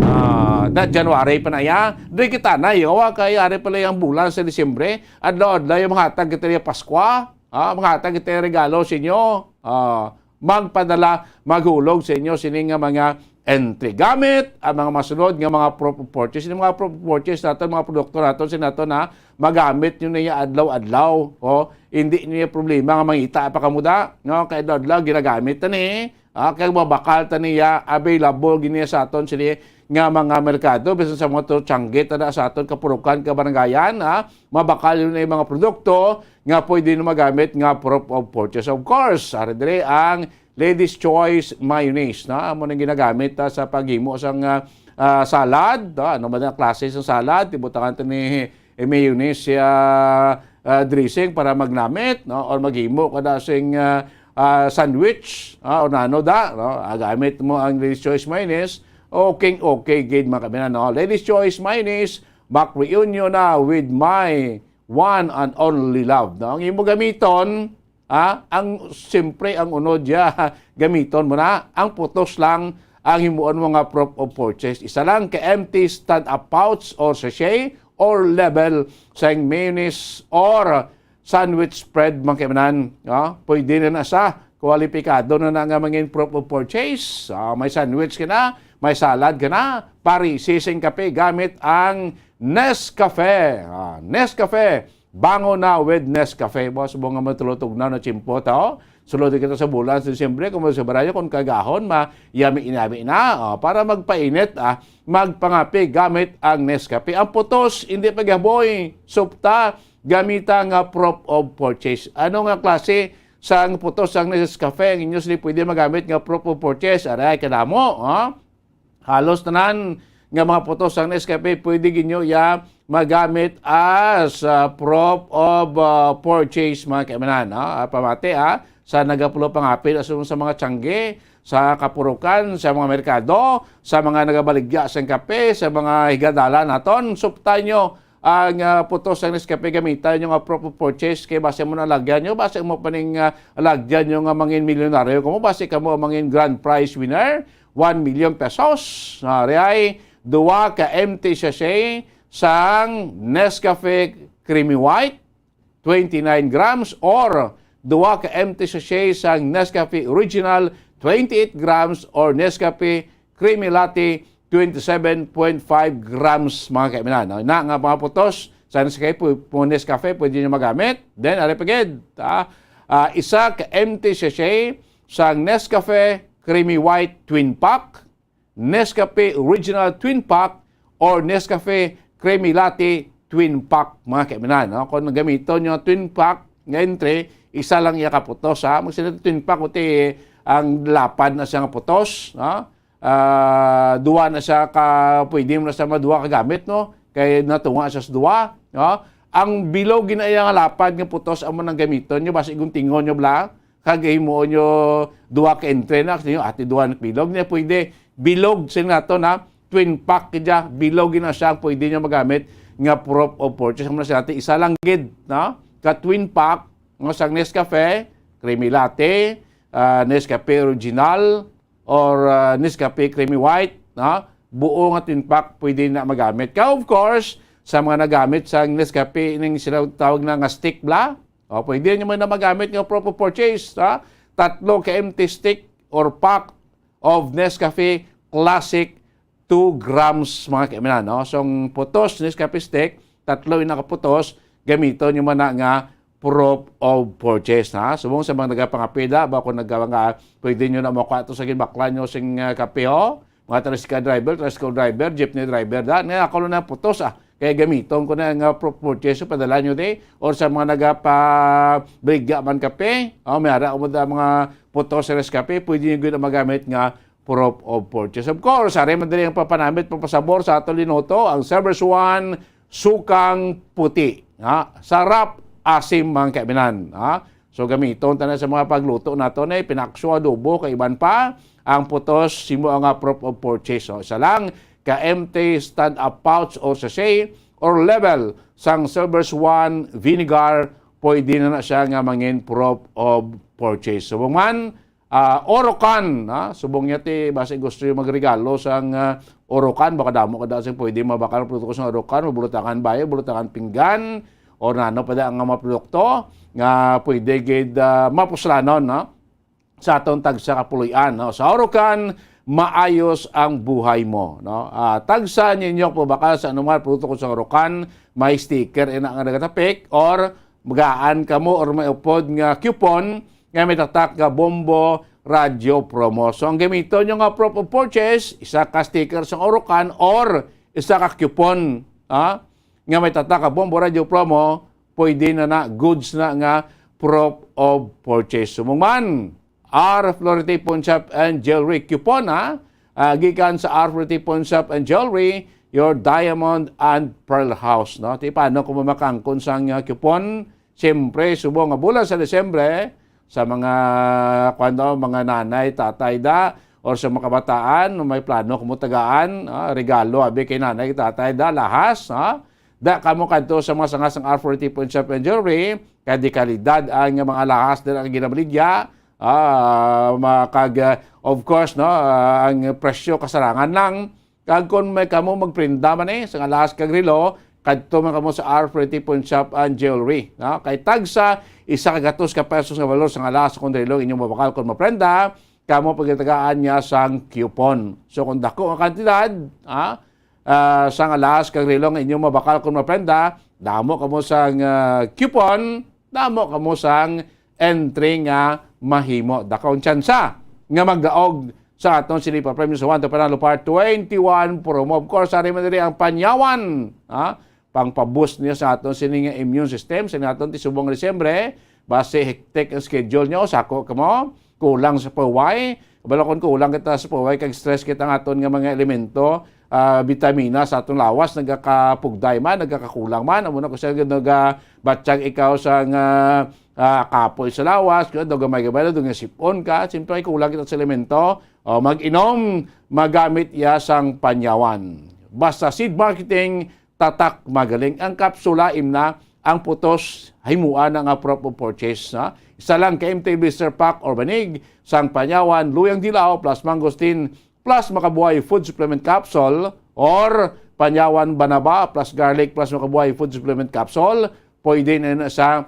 Ah, na January pa na ya. Di kita na, yawa, kay ari pala ang bulan sa Disyembre. Adlaw-adlaw yung mga hatag kita niya Paskwa. Ah, mga hatag kita regalo sa inyo. Ah, magpadala, maghulog sa inyo sini nga mga entry. Gamit ang mga masunod nga mga proof of purchase. Ini mga proof of purchase naton, mga produkto naton, sini naton, ha, magamit nyo na iya adlaw-adlaw. O, hindi nyo iya problema nga mangita pa kamo da, no? Kay adlaw-adlaw ginagamit ta ni, ah, kay mabakal ta niya, available gid niya sa aton sini nga mga merkado, bisan sa mga to, tiyangge ta na sa aton kapurukan, kabarangayan, ha? Mabakal yun na yung mga produkto nga pwede na magamit nga proof of purchase. Of course, ari diri ang Ladies Choice Mayonnaise, no? Amo nang ginagamit, ah, sa paghimo sang, ah, ah, salad, no? Ano man ang klase sang salad, tibutangan to ni, eh, mayonnaise, ah, ah, dressing para magnamit, no? Or maghimo ka na sing, ah, ah, sandwich, ah, or nano da, no? Ah, gamit mo ang Ladies Choice Mayonnaise, okay, okay, gid, mga kabayan, no? Ladies Choice Mayonnaise, back reunion na with my one and only love, no? Ang imo gamiton, ha? Ang, siyempre, ang unod ya, gamiton mo na. Ang putos lang ang himuon mo nga proof of purchase. Isa lang ka empty stand-up pouch or sachet or label sa mayonnaise or sandwich spread, mga kaimanan. No? Pwede na na sa kwalipikado na na nga mangin proof of purchase. Ah, may sandwich ka na, may salad ka na, parisising kape gamit ang Nescafe. Ah, Nescafe, bango na with Nescafe. Boss, mo nga matulutog na na tiyempo ta, oh. Sulod kita sa bulan sa Disyembre, kung sa barayo, kung kagahon, ma, yami inami na. Oh, para magpainit, ah, magpangape gamit ang Nescafe. Ang putos, hindi paghaboy, supta, gamita nga proof of purchase. Ano nga klase sang putos sang Nescafe ang inyo sila pwede magamit nga proof of purchase? Aray, kadamo, ha? Halos tanan nga mga putos sang Nescafe pwede ginyo ya magamit as, ah, proof of, ah, purchase, mga kaimanan, no? Ah, pamati, ah, sa nagapulo pangapil aso sa mga tiyangge, sa kapurukan, sa mga merkado, sa mga nagabaligya sang kape, sa mga higadalan naton, suptan nyo ang, ah, putos sang Nescafe, gamitan nyo nga proof of purchase kay basi mo na lagyan nyo, basi mo pa ning, ah, lagyan nyo nga mangin milyonaryo kamo, basi kamo ang mangin grand prize winner, one million pesos. Ah, riay, duwa ka empty sachet sang Nescafe Creamy White, twenty-nine grams, or duwa ka empty sachet sang Nescafe Original, twenty-eight grams, or Nescafe Creamy Latte, twenty-seven point five grams, mga kaimanan. No? Na nga mga putos sa Nescafe, pu-, pu-, Nescafe, pwede nyo magamit. Then, ari pa gid, ah, ah, isa ka empty sachet sang Nescafe Creamy White Twin Pack, Nescafe Original Twin Pack, or Nescafe Creamy Latte Twin Pack, mga kaimanan, no? Kung gamiton nyo ang Twin Pack nga entry, isa lang iya ka putos, ha? Magsinat Twin Pack, uti ang lapad na siya nga putos, no? Ah, duwa na siya ka, pwede mo na siya maduwa ka gamit, no? Kay natunga siya sa duwa, no? Ang bilog gina iya nga lapad nga putos, amo nang gamiton nyo, basi guntingon nyo bla, kag himuon nyo duha ka entry na, kasi ati duha na bilog niya, pwede bilog sila nato na twin pack kaya, bilog na siya ang pwede nyo magamit nga proof of purchase. Amo na sila natin, isa lang gid, no? Ka twin pack, nga sang Nescafe, Creamy Latte, ah, Nescafe Original, or, ah, Nescafe Creamy White, no? Buo nga twin pack, pwede na magamit. Ka, of course, sa mga nagamit sa Nescafe, ining sila tawag na nga stick bla, o, pwede nyo man na magamit nga proof of purchase, ha? Tatlo ka empty stick or pack of Nescafe Classic, two grams, mga kaimanan, no? So, ang putos, Nescafe stick, tatlo yung nakaputos, gamiton nyo man na nga proof of purchase, ha? Subong sa mga nagapangapida, ba kung nagka-, nga, pwede nyo na makuha to sa ginbakla nyo sing, ah, kape, ho? Mga tricycle driver, tricycle driver, jeepney driver, da, nga ako na putos, ah. Kaya gamiton ko na nga pro-, purchase, padala nyo di, or sa mga nagapabrigya man kape, oh, may ara mo da mga putos sa kape, pwede nyo gud magamit nga proof of purchase. Of course, ari man diri ang papanamit, papasabor sa ato linuto, ang Server's One, sukang puti. Ha? Sarap, asim, mga kaimanan. Ha? So, gamiton tanan sa mga pagluto nato ni pinakso, adobo, kay iban pa. Ang putos, himo nga proof of purchase. So, isa lang ka empty stand-up pouch or sachet or level sang Silver Swan vinegar, pwede na na siya nga mangin proof of purchase. Subong man, ah, Orocan, ha? Subong niya ti, basi gusto yung magregalo sang, ah, Orocan, baka damo ka daan sing pwede mabakal produkto sa Orocan, mabulutangan bayo, bulutangan pinggan, or nano pa daan nga mga produkto nga pwede gid, ah, mapuslanon, no? sa aton tagsa ka puloy-an, no? Sa Orocan, maayos ang buhay mo, no? Ah, tagsa ninyo pabakal sa anuman produkto ko sa Orocan, may sticker ina nga nagatapik, or magaan kamo or may upod nga coupon nga may tatak nga Bombo Radyo Promo. So, ang gamiton nyo nga proof of purchase, isa ka sticker sa Orocan or isa ka coupon, ha? Nga may tatak nga Bombo Radyo Promo, pwede na na, goods na nga proof of purchase. Subong man, R Flority Pawn Shop and Jewelry coupon, ha? Ah, gikan sa R Flority Pawn Shop and Jewelry, your diamond and pearl house, no? Ti paano kung mamakangkon sang, ah, coupon? Siyempre, subong nga bulan sa Disyembre, sa mga, kuwan daw, mga nanay, tatay da, or sa mga kabataan, may plano kamo tagaan, ah, regalo, abi, kay nanay, tatay da, lahas, ha? Da kamo kadto sa mga sanga sang R Flority Pawn Shop and Jewelry, kay dekalidad ang mga lahas dira nga ginabaligya, ah, ma-, kag, ah, of course, no, ah, ang presyo kasarangan lang. Kag kon may kamo magprenda man, eh, sang alahas kag relo, kadto man kamo sa R Flority Pawn Shop and Jewelry, no? Kay tagsa, isa ka gatos ka pesos nga balor sang alahas kag relo inyong mabakal kon maprenda, kamo pagtagaan niya sang coupon. So, kung dako nga kantidad, ha, ah, sang alahas kag relo nga inyong mabakal kon maprenda, damo kamo sang, ah, coupon, damo kamo sang entry nga mahimo. Dakong tsansa nga magdaog sa aton sini pa-premio sa One to Panalo Part twenty-one promo. Of course, ari man diri ang panyawan, ha? Pangpa-boost niya sa aton sini nga immune system sa aton ti subong Disyembre. Basi hectic ang schedule niyo, sako kamo, kulang sa paway. Bala kon kulang kita sa paway kag stress kita nga aton nga mga elemento, ah, bitamina sa aton lawas, nagakapugday man, nagakakulang man. Amo na ko siya, nagabatyag ikaw sa nga, ah, kapoy sa lawas, kaya daw gamay-gamay na, daw nga sipon ka, siyempre ay kulang kita sa elemento. O, mag-inom, magamit iya sang panyawan. Basta Seed Marketing, tatak magaling. Ang kapsula, imna ang putos, himua na nga proof of purchase, ha? Isa lang ka M T blister pack or banig, sang panyawan, luyang dilaw, plus mangosteen, plus makabuhay food supplement capsule, or panyawan banaba, plus garlic, plus makabuhay food supplement capsule, pwede na yun sa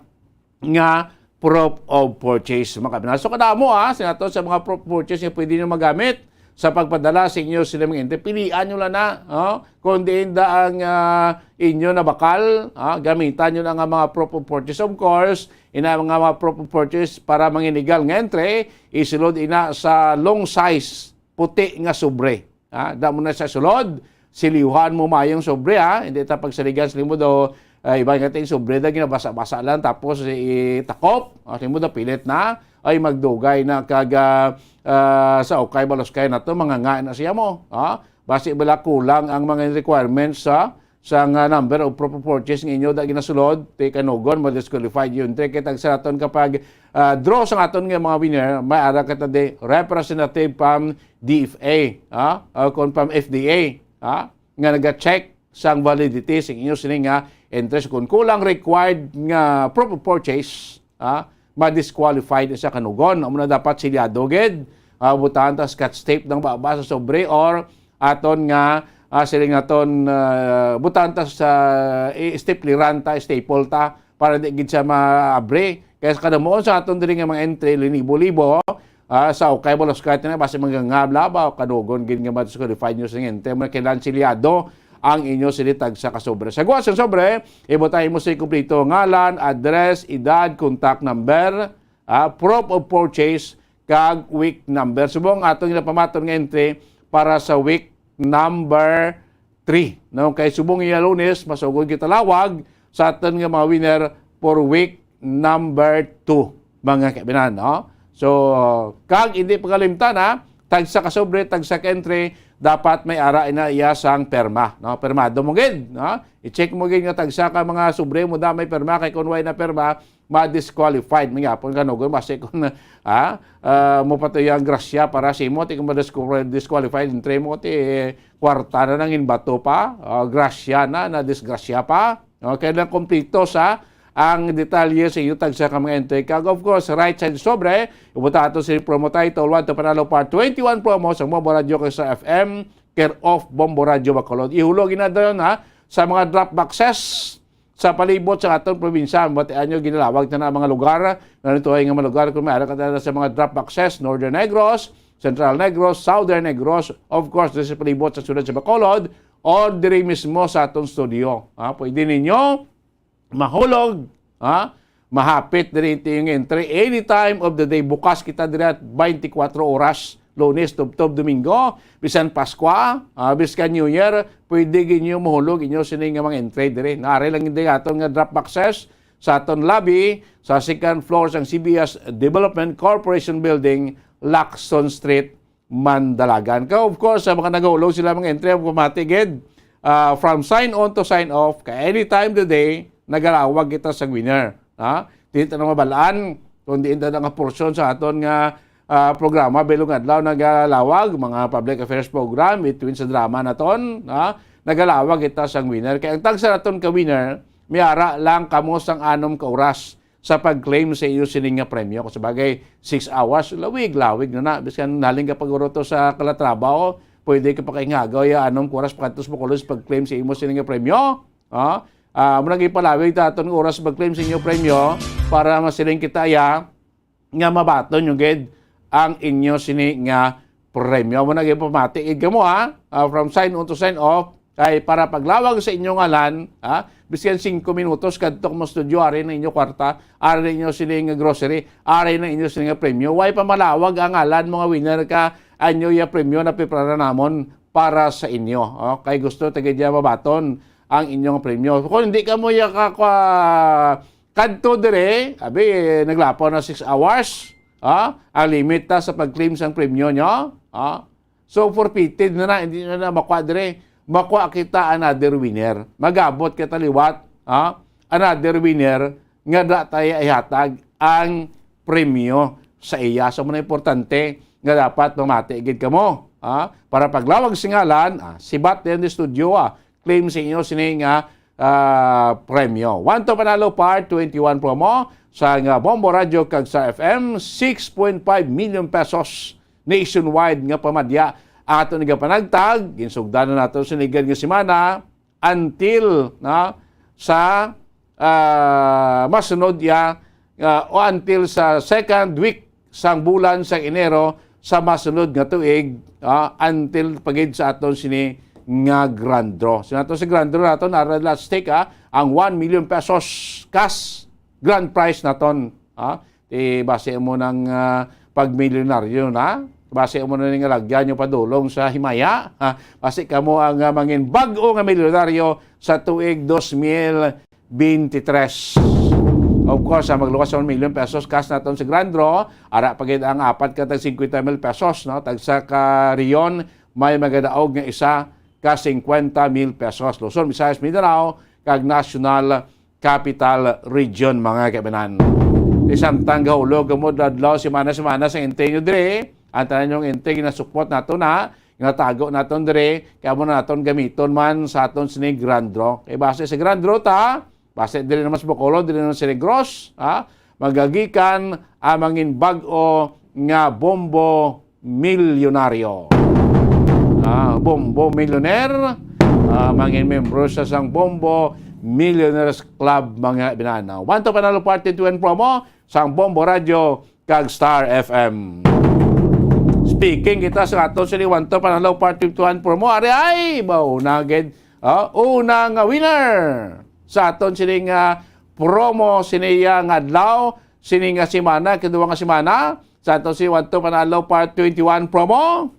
nga proof of purchase, mga kabinal. So, kadamo, ah, sa ato sa mga proof of purchase nga pwede nyo magamit sa pagpadala sa inyo sila mga ente. Pilian nyo lang na, oh, kung diin da ang, ah, inyo na bakal, ah, gamitan nyo lang ang mga proof of purchase. Of course, ina mga, mga proof of purchase para manginigal nga entre, isulod ina sa long size puti nga sobre. Ha, da mo na sa sulod, siliwhan mo mayong sobre, ha. Hindi ta pagsaligan sa limod o, ah, iba nga ting sobre da ginabasa-basa lang tapos itakop. Ah, sa limod na pilit na, ay magdugay na kag, ah, ah, sa ukay balos kay na to, mga nga na siya mo, ha. Basi bala kulang ang mga requirements, ha, sa nga number of proof of purchase nga inyo da ginasulod, ti kanugon, ma-disqualified yun. Ti kay tagsa naton kapag, ah, draw sa aton nga mga winner, may ara ka ta di representative from D F A, ha? O kon from F D A, ha? Nga naga-check sang validity sa inyo sini nga interest. Kung kulang required nga proof of purchase, ha, ma-disqualified sa kanugon. Amo na dapat silyado gid. Ah, butahan ta scotch tape ng baba sa sobre or aton nga, ah, siling aton, ah, butahan ta sa i-, stapleran ta, staple ta para di gid siya maabre. Kaya sa kadamuon sa aton diri nga mga entry, linibo-libo, ah, sa ukay balos kahit na basi magangabla ba o kanugon gid nga ma-disqualified nyo sa ente. Mo kailan silyado ang inyo sini tagsa ka sobre. Sa guwas sang sobre, ibutang imo sa kompleto ngalan, address, edad, contact number, ah, proof of purchase, kag week number. Subong atong ginapamaton nga entry para sa week number three, no? Kay subong iya Lunes, masugod kita lawag sa aton nga mga winner for week number two, mga kaibinan, no? So, kag hindi pagalimtan, ha? Tagsa ka sobre, tagsa ka entry, dapat may ara ina iya sang perma, no? Permado mo gid, no? I-check mo gid nga tagsa ka mga sobre mo da may perma, kay kung way na perma, ma-disqualified man gyapon kanugon, basi kung, ah, ah, mo pa to yung grasya para sa imo, ti kung ma-disqual-, disqualified entry mo, ti kwarta na nang inbato pa, ah, grasya na, na disgrasya pa. Okay lang, kompleto sa ang detalye sa iyo tagsa ka mga entry. Kag of course, right side sobre, ibuta ato si promo title, One to Panalo Part twenty-one promo sa Bombo Radio kag sa F M, care of Bombo Radio Bacolod. Ihulog ina dayon, ha, sa mga drop boxes, sa palibot sa aton probinsya. Mabatian nyo, ginalawag na na ang mga lugar. Nanituhay nga mga lugar, kung may ara ka na sa mga drop boxes, Northern Negros, Central Negros, Southern Negros, of course, diri sa palibot sa siyudad sa Bacolod, or diri mismo sa aton studio. Ha? Pwede ninyo mahulog, ha? Mahapit diri ito yung entry. Any time of the day, bukas kita diri at twenty-four oras, Lunes, tubtob, Domingo, bisan Paskwa, ah, bisan New Year, pwede gid nyo mahulog inyo sini nga mga entry diri. Naari lang din aton nga drop boxes sa aton lobby sa second floor sang C B S Development Corporation Building, Lacson Street, Mandalagan. Ka, of course, sa mga nagahulog sila mga entry, pamati gid, ah, from sign on to sign off, ka anytime the day, nagalawag kita sa winner. Ha? Di ta na mabalaan kung diin ta nga porsyon sa aton nga, ah, programa, bilog adlaw nagalawag, mga public affairs program, between sa drama naton, ha? Nagalawag kita sa winner. Kaya ang tagsa naton ka winner, may ara lang kamo sang anom ka oras sa pag-claim sa iyo sining nga premyo. Kung sa bagay, six hours, lawig, lawig na na. Biskan naling ka pag-uroto sa kalatrabaho, pwede ka pakaingagaw ya anom ka oras pagkadto sa Bacolod sa pag-claim sa imo sining nga premyo. Ha? Ah, muna gipalawig ta aton nga oras sa pag-claim sa inyo premyo para masiling kita ya nga mabaton nyo gid ang inyo sini nga premyo. Muna gipamati gid kamo, ha? Ah, from sign on to sign off, kay para paglawag sa inyong ngalan, ha? Biskan singko minutos, kadto mo studio, ari na inyo kwarta, ari na inyo sini nga grocery, ari na inyo sini nga premyo. Way pa malawag ang ngalan, mga winner ka, anyo ya premyo na piprara namon para sa inyo. Oh, kay gusto ta gid ya mabaton ang inyong premyo. Kung hindi ka mo ya ka, ka, kadto dire, abi, naglapaw na six hours, ha? Ang limit ta sa pag-claim sang premyo nyo, ha? So, forfeited na na, hindi na na makuha dire. Makuha kita another winner. Magabot kita liwat, ha? Another winner nga da tayo ihatag ang premyo sa iya. So, muna importante nga dapat mamati gid kamo, ha? Para paglawag sa ngalan, ah, sibat din di studio, ah, claim sa inyo sini nga, ah, premyo. One to Panalo Part twenty-one promo sa nga Bombo Radio kag Star F M, six point five million pesos nationwide nga pamadya ang ato nagapanagtag. Ginsugdan na nato sa ligad nga semana until na sa, ah, masunod ya, ah, o until sa second week sang bulan sang Enero sa masunod nga tuig, ah, until pagid sa aton sini nga grand draw. So nato sa grand draw naton, ara last stake, ah, ang one million pesos cash grand prize naton, ah. Ti base mo nang, ah, pagmilyonaryo na, base mo na ning lagyan nyo padulong sa himaya, ah, base kamo ang, ah, mangin bag-o nga milyonaryo sa tuig dos mil twenty-three. Of course, ah, magluwas sa one million pesos cash naton sa grand draw, ara pa gid ang apat ka tag fifty mil pesos, no? Tagsa ka riyon may magadaog nga isa ka fifty mil pesos. Luzon, Visayas, Mindanao, kag National Capital Region, mga kaibanan. Ti samtang gahulog mo adlaw, semana-semana sa entry nyo diri, ang tanan yung entry ginasupot nato na, ginatago naton diri, kaya mo na naton gamiton man sa aton sini grand draw. Kay base sa grand draw ta, base diri naman sa Bacolod, diri naman sa Negros, ha? Magagikan ang mangin bag-o nga bombo milyonaryo. Ah, Bombo Millionaire, ah, mangin membro sa sang Bombo Millionaires Club, mga binana. One to Panalo Party to and promo sang Bombo Radio kag Star F M. Speaking kita sa aton sini One to Panalo Party to and promo, ari ay, ba, una gid, ah, una nga winner sa aton sini nga promo sini ya nga adlaw, sini nga semana, kaduwa nga semana, sa aton si One to Panalo Part twenty-one promo.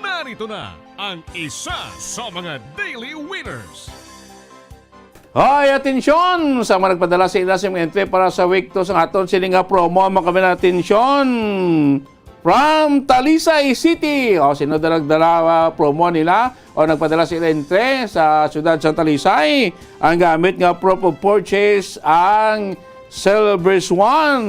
Narito na ang isa sa mga daily winners. Hoy, atensyon! Sa mga nagpadala sa ila sa mga entry para sa week two sa aton sini nga promo, mga kabinat, atensyon! From Talisay City. O, sino da nagdala, ah, promo nila o nagpadala sa ila entry sa siyudad sa Talisay? Ang gamit nga proof of purchase ang Silver Swan,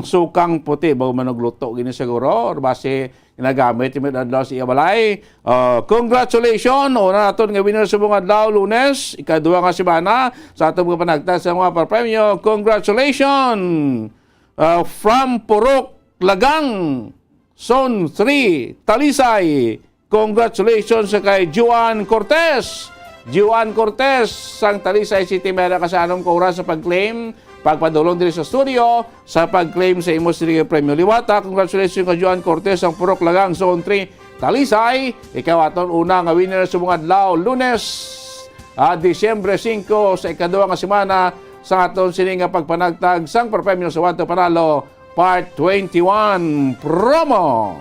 sukang puti. Bago manugluto, gini siguro. Or base ginagamit yung adlaw sa iya balay. Ah, congratulations! Una naton nga winner sa mga adlaw, Lunes. Ikaduha nga semana sa atong mga panagtag sa mga papremyo. Congratulations! Ah, from Purok Lagang, Zone three, Talisay. Congratulations sa kay Juan Cortez. Juan Cortez, sang Talisay City, meron ka sa anom ka oras sa pag-claim. Pagpadulong diri sa studio, sa pag-claim sa imo sini nga premyo liwata. Congratulations kay Juan Cortez, ang Purok Lagang, Zone three, Talisay. Ikaw aton una nga winner sa mga adlaw, Lunes, ah, Disyembre singko, sa ikaduha nga semana sa aton sini nga pagpanagtag sang papremyo sa One to Panalo Part twenty-one promo.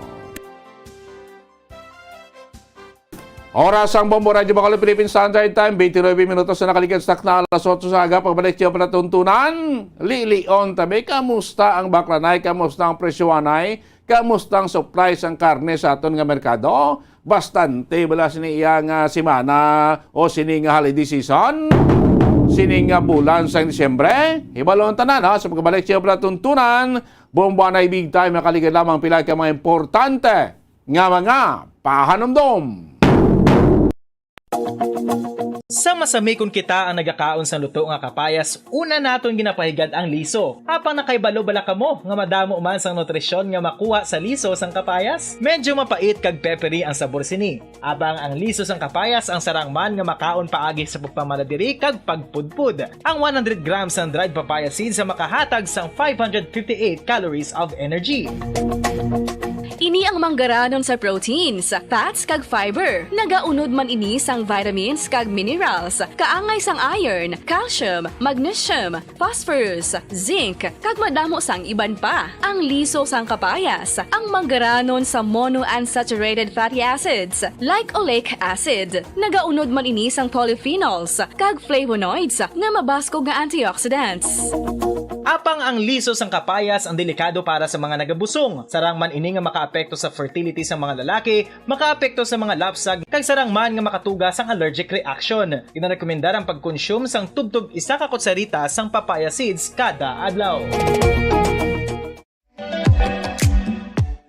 Oras ang Bombo Radyo Bacolod Philippine Standard Time, twenty-nine minutos na nakaligad sa takna alas otso sa aga. Pagbalik sa palatuntunan, lilion tabi. Kamusta ang baklanay? Kamusta ang presyohanay? Kamusta ang supply sang karne sa aton nga merkado? Bastante bala sini iya nga semana o sini nga holiday season? Sini nga bulan sang Disyembre? Hibalon tanan, ha? Sa pagkabalik sa palatuntunan, Bombo Anay Big Time, nakaligad lamang pila ka mga importante nga mga pahanumdom. Sa masami kon kita ang nagakaon sang luto nga kapayas, una naton ginapahigad ang liso. Apang nakahibalo bala kamo nga madamo man sang nutrisyon nga makuha sa liso sang kapayas? Medyo mapait kag peppery ang sabor sini. Apang ang liso sang kapayas ang sarang man nga makaon paagi sa pagpamaladiri kag pagpudpod. Ang one hundred grams sang dried papaya seeds ang makahatag sang five hundred fifty-eight calories of energy. Ini ang manggaranon sa proteins, fats, kag fiber. Nagaunod man ini sang vitamins kag minerals, kaangay sang iron, calcium, magnesium, phosphorus, zinc, kag madamo sang iban pa. Ang liso sang kapayas, ang manggaranon sa monounsaturated fatty acids, like oleic acid. Nagaunod man ini sang polyphenols kag flavonoids nga mabaskog nga antioxidants. Apang ang liso sang kapayas ang delikado para sa mga nagabusong. Sarang man ini nga makaapekto sa fertility sa mga lalaki, makaapekto sa mga lapsag, kag sarang man nga makatuga sang allergic reaction. Ginarekomendar ang pagkonsume sang tubtob isa ka kutsarita sang papaya seeds kada adlaw.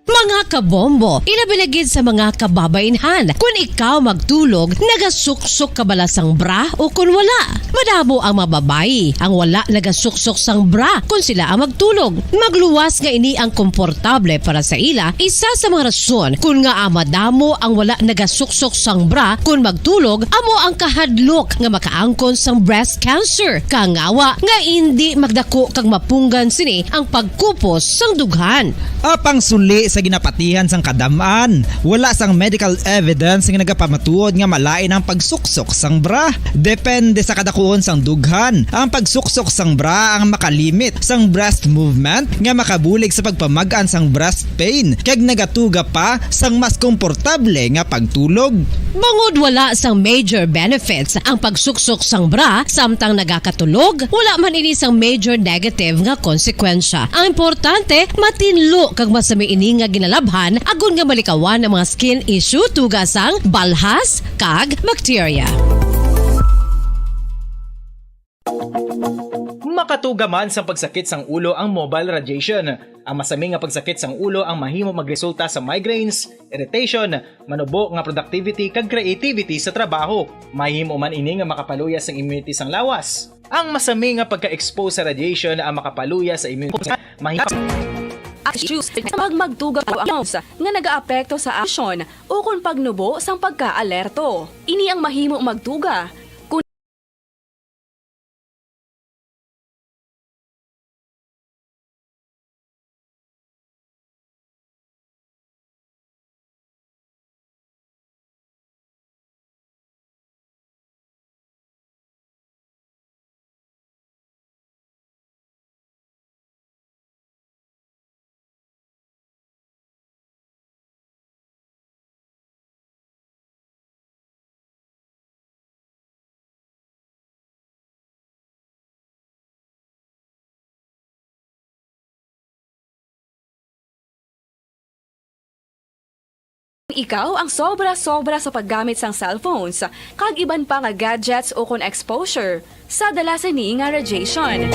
Mga kabombo, ilabi na gid sa mga kababainhan, kun ikaw magtulog, nagasuksok ka bala sang bra o kun wala? Madamo ang mga babayi ang wala nagasuksok sang bra kun sila ang magtulog. Magluwas nga ini ang komportable para sa ila, isa sa mga rason kun ngaa madamo ang wala nagasuksok sang bra kun magtulog amo ang kahadlok nga makaangkon sang breast cancer, kangawa nga indi magdako kag mapunggan sini ang pagkupos sang dughan. Apang suli sa ginapatihan sang kadam-an, wala sang medical evidence nga nagapamatuod nga malain ang pagsuksok sang bra. Depende sa kadakuon sang dughan, ang pagsuksok sang bra ang makalimit sang breast movement nga makabulig sa pagpamag-an sang breast pain kag nagatuga pa sang mas komportable nga pagtulog. Bangod wala sang major benefits ang pagsuksok sang bra samtang nagakatulog, wala man ini sang major negative nga konsekwensya. Ang importante, matinlo kag masami ini nga ginalabhan agod nga malikawan ang mga skin issue tuga sang balhas kag bakterya. Makatuga man sang pagsakit sang ulo ang mobile radiation. Ang masami nga pagsakit sang ulo ang mahimo magresulta sa migraines, irritation, manubo nga productivity kag creativity sa trabaho. Mahimo man ini nga makapaluya sang immunity sang lawas. Ang masami nga pagka-expose sa radiation ang makapaluya sa immunity. Mahimo Issues pag magtuga ang lungs nga nagaapekto sa aksyon ukon pagnubo sang pagkaalerto. Ini ang mahimo magtuga Ikaw ang sobra-sobra sa paggamit sang cellphones kag iban pa nga gadgets ukon exposure sa dala sini nga radiation.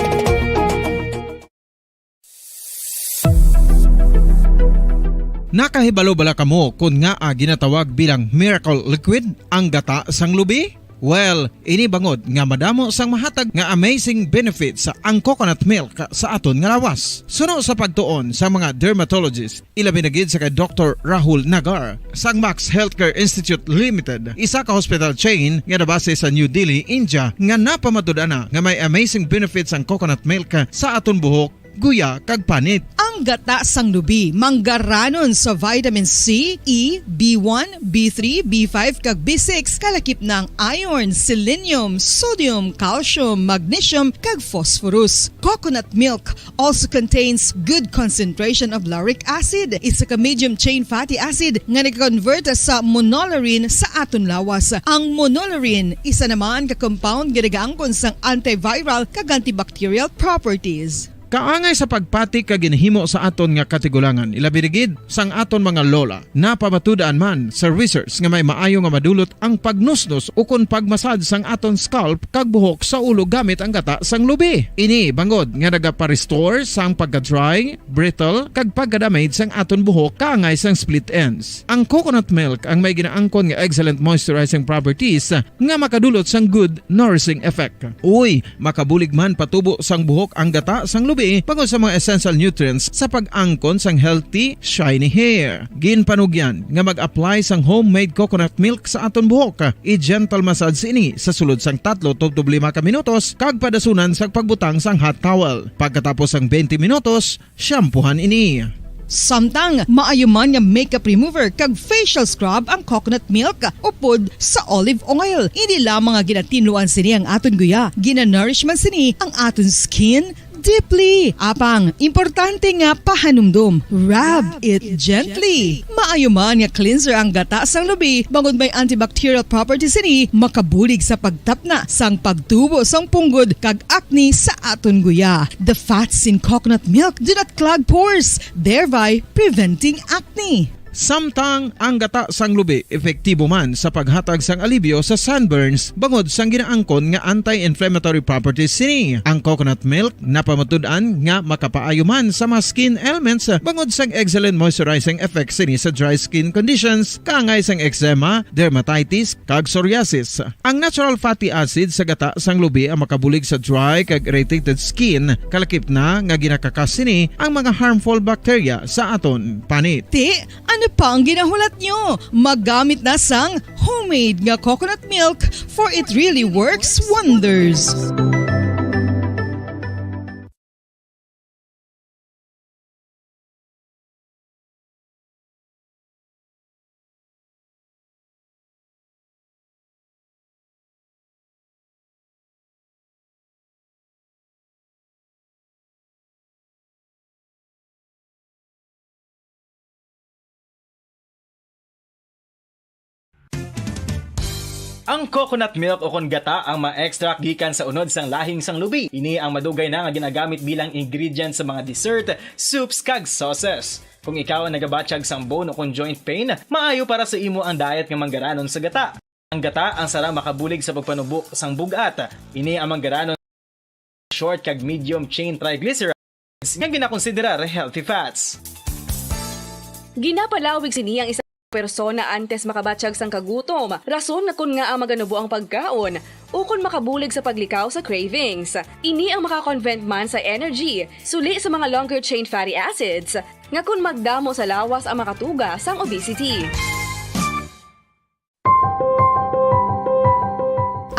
Nakahibalo bala kamo kon ngaa ginatawag bilang miracle liquid ang gata sang lubi? Well, ini bangod nga madamo sang mahatag nga amazing benefits ang coconut milk sa aton nga lawas. Suno sa pagtuon sa mga dermatologist, ilabi na gid sa kay Doktor Rahul Nagar sang Max Healthcare Institute Limited, isa ka hospital chain nga nabase sa New Delhi, India, nga napamatud-an na nga may amazing benefits ang coconut milk sa aton buhok, guya, kag panit. Ang gata sang lubi manggaranon sa vitamin C, E, B one, B three, B five, kag B six, kalakip na ang iron, selenium, sodium, calcium, magnesium, kag phosphorus. Coconut milk also contains good concentration of lauric acid, isa ka medium chain fatty acid nga nag-convert sa monolaurin sa aton lawas. Ang monolaurin isa naman ka compound nga nagaangkon sang antiviral kag antibacterial properties. Kaangay sa pagpati kag ginhimo sa aton nga katigulangan, ilabi na gid sang aton mga lola. Napamatud-an man sa research nga may maayo nga madulot ang pagnusnos ukon pagmasad sang aton scalp kag buhok sa ulo gamit ang gata sang lubi. Ini bangod nga nagapa-restore sang pagka-dry, brittle, kag pagka-damage sang aton buhok kaangay sang split ends. Ang coconut milk ang may ginaangkon nga excellent moisturizing properties nga makadulot sang good nourishing effect. Uy, makabulig man patubo sang buhok ang gata sang lubi bangod sa mga essential nutrients sa pag-angkon sang healthy, shiny hair. Ginpanugyan nga mag-apply sang homemade coconut milk sa aton buhok. I-gentle massage ini sa sulod sang tatlo tubtob lima ka minutos kag padasunan sang pagbutang sang hot towel. Pagkatapos sang twenty minutos, shampoohan ini. Samtang maayo man nga makeup remover kag facial scrub ang coconut milk upod sa olive oil. Hindi lamang nga ginatinluan sini ang aton guya, ginanourish man sini ang aton skin deeply. Apang, importante nga pahanumdom, rub it gently. Maayo man nga cleanser ang gata sang lubi, bangod may antibacterial properties sini, makabulig sa pagtapna sang pagtubo sang punggod kag acne sa aton guya. The fats in coconut milk do not clog pores, thereby preventing acne. Samtang ang gata sang lubi epektibo man sa paghatag sang alibyo sa sunburns bangod sang ginaangkon nga anti-inflammatory properties sini. Ang coconut milk napamatud-an nga makapaayo man sa mga skin ailments bangod sang excellent moisturizing effect sini sa dry skin conditions, kaangay sang eczema, dermatitis, kag psoriasis. Ang natural fatty acid sa gata sang lubi ang makabulig sa dry kag irritated skin, kalakip na nga ginakakas sini ang mga harmful bacteria sa aton panit. Ti, ano pa ang ginahulat nyo? Maggamit na sang homemade nga coconut milk, for it really works wonders. Ang coconut milk ukon gata ang ma-extract gikan sa unod sang lahing sang lubi. Ini ang madugay na nga ginagamit bilang ingredient sa mga dessert, soups, kag sauces. Kung ikaw ang nagabatyag sang bone ukon joint pain, maayo para sa imo ang diet nga manggaranon sa gata. Ang gata ang sara makabulig sa pagpanubo sang bug-at. Ini ang manggaranon short kag medium chain triglycerides nga ginakonsiderar healthy fats. Ginapalawig sini ang isa ka persona antes makabatyag sang kagutom, rason nga kon ngaa maganubo ang pagkaon, ukon makabulig sa paglikaw sa cravings. Ini ang makakonvert man sa energy, suli sa mga longer chain fatty acids, nga kon magdamo sa lawas ang makatuga sang obesity.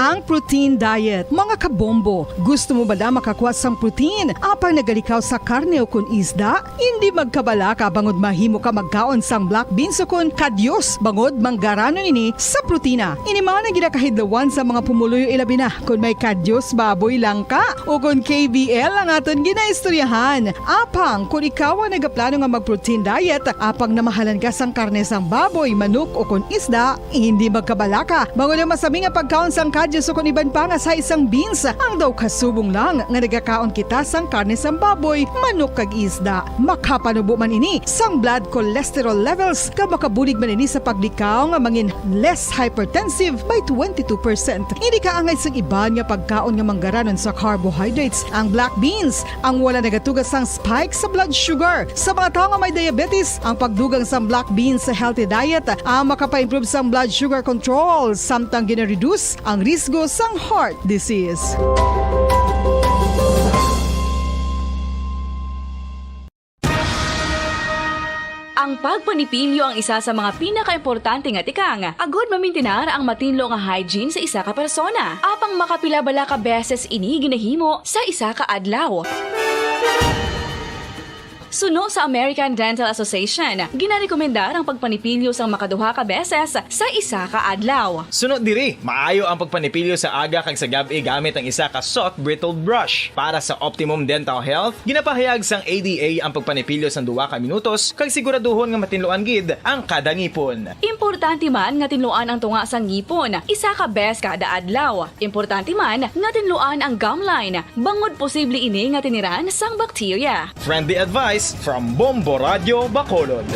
Ang protein diet, mga kabombo. Gusto mo bala makakuha sang protein apang nagalikaw sa karne ukon isda? Indi magkabalaka bangod mahimo ka magkaon sang black beans ukon kadyos bangod manggaranon ini sa protina. Ini man ang ginakahidlawan sa mga pumuluyo, ilabi na kon may kadyos baboy lang ka. Ukon K B L ang aton ginaistoryahan. Apang kon ikaw ang nagaplano nga mag-protein diet, apang namahalan ka sang karne sang baboy, manok, ukon isda, hindi magkabalaka, bangod ang masami nga pagkaon sang kadyo So, kon iban pa nga sa isang beans, ang daw kasubong lang nga nagakaon kita sang karne sang baboy, manok kag isda. Makapanubo man ini sang blood cholesterol levels, kag makabulig man ini sa paglikaw nga mangin less hypertensive by twenty-two percent. Hindi kaangay sang iban nga pagkaon nga manggaranon sa carbohydrates ang black beans. Ang wala nagatuga sang spike sa blood sugar. Sa mga tawo nga may diabetes, ang pagdugang sang black beans sa healthy diet, ah, makapa-improve sang blood sugar control, samtang gina-reduce ang risgo sang heart disease. Ang pagpanipilyo ang isa sa mga pinakaimportante nga tikang agud mamintinar ang matinlo nga hygiene sa isa ka persona. Apang makapila bala ka beses ini ginahimo sa isa ka adlaw? Suno sa American Dental Association, ginarekomendar ang pagpanipilyo sang makaduha ka beses sa isa ka adlaw. Suno diri, maayo ang pagpanipilyo sa aga kag sa gab-i gamit ang isa ka soft bristle brush. Para sa optimum dental health, ginapahayag sang A D A ang pagpanipilyo sang duha ka minutos kag siguraduhon nga matinluan gid ang kada ngipon. Importante man nga tinluan ang tunga sang ngipon isa ka bes kada adlaw. Importante man nga tinluan ang gum line, bangod posible ini nga tiniran sang bakterya. Friendly advice from Bombo Radio Bacolod.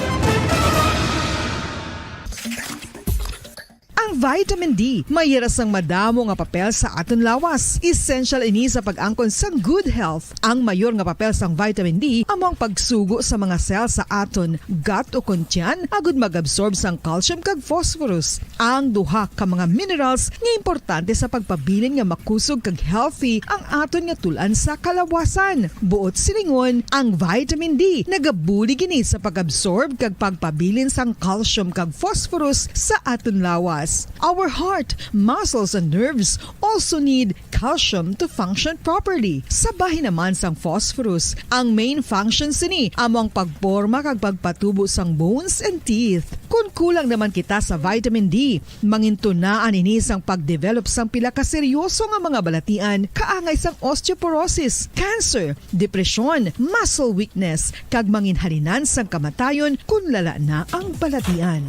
Ang vitamin D may hira sang madamo nga papel sa aton lawas. Essential ini sa pag-angkon sang good health. Ang mayor nga papel sang vitamin D amo ang pagsugo sa mga cell sa aton gut o kon tiyan agud mag-absorb sang calcium kag phosphorus, ang duha ka mga minerals nga importante sa pagpabilin nga makusog kag healthy ang aton nga tul-an sa kalawasan. Buot silingon, ang vitamin D nagabulig ini sa pag-absorb kag pagpabilin sang calcium kag phosphorus sa aton lawas. Our heart, muscles, and nerves also need calcium to function properly. Sa bahin naman sang phosphorus, ang main function sini amo ang pagporma kag pagpatubo sang bones and teeth. Kon kulang naman kita sa vitamin D, mangintunaan ini sang pagdevelop sang pila ka seryoso nga mga balatian, kaangay sang osteoporosis, cancer, depresyon, muscle weakness, kag manginhalinan sang kamatayon kon lala na ang balatian.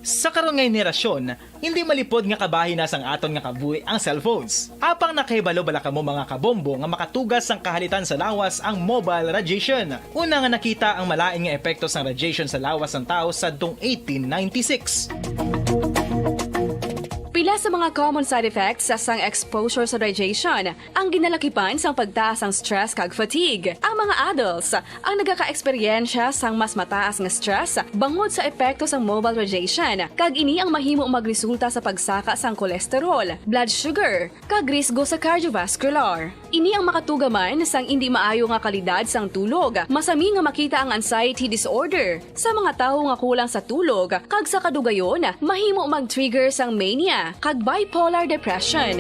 Sa karon nga henerasyon, hindi malipod nga kabahin na sang aton nga kabuhi ang cellphones. Apang nakahibalo bala kamo, mga kabombo, nga makatuga sang kahalitan sa lawas ang mobile radiation? Una nga nakita ang malain nga epekto sang radiation sa lawas sang tawo sadtong eighteen ninety-six. Pila sa mga common side effects sang exposure sa radiation ang ginalakipan sang pagtaas sang stress kag fatigue. Ang mga adults ang nagakaeksperyensya sang mas mataas nga stress bangod sa epekto sang mobile radiation, kag ini ang mahimo magresulta sa pagsaka sang cholesterol, blood sugar, kag risgo sa cardiovascular. Ini ang makatuga man sang indi maayo nga kalidad sang tulog, masami nga makita ang anxiety disorder sa mga tawo nga kulang sa tulog, kag sa kadugayon, mahimo mag-trigger sang mania kag bipolar depression.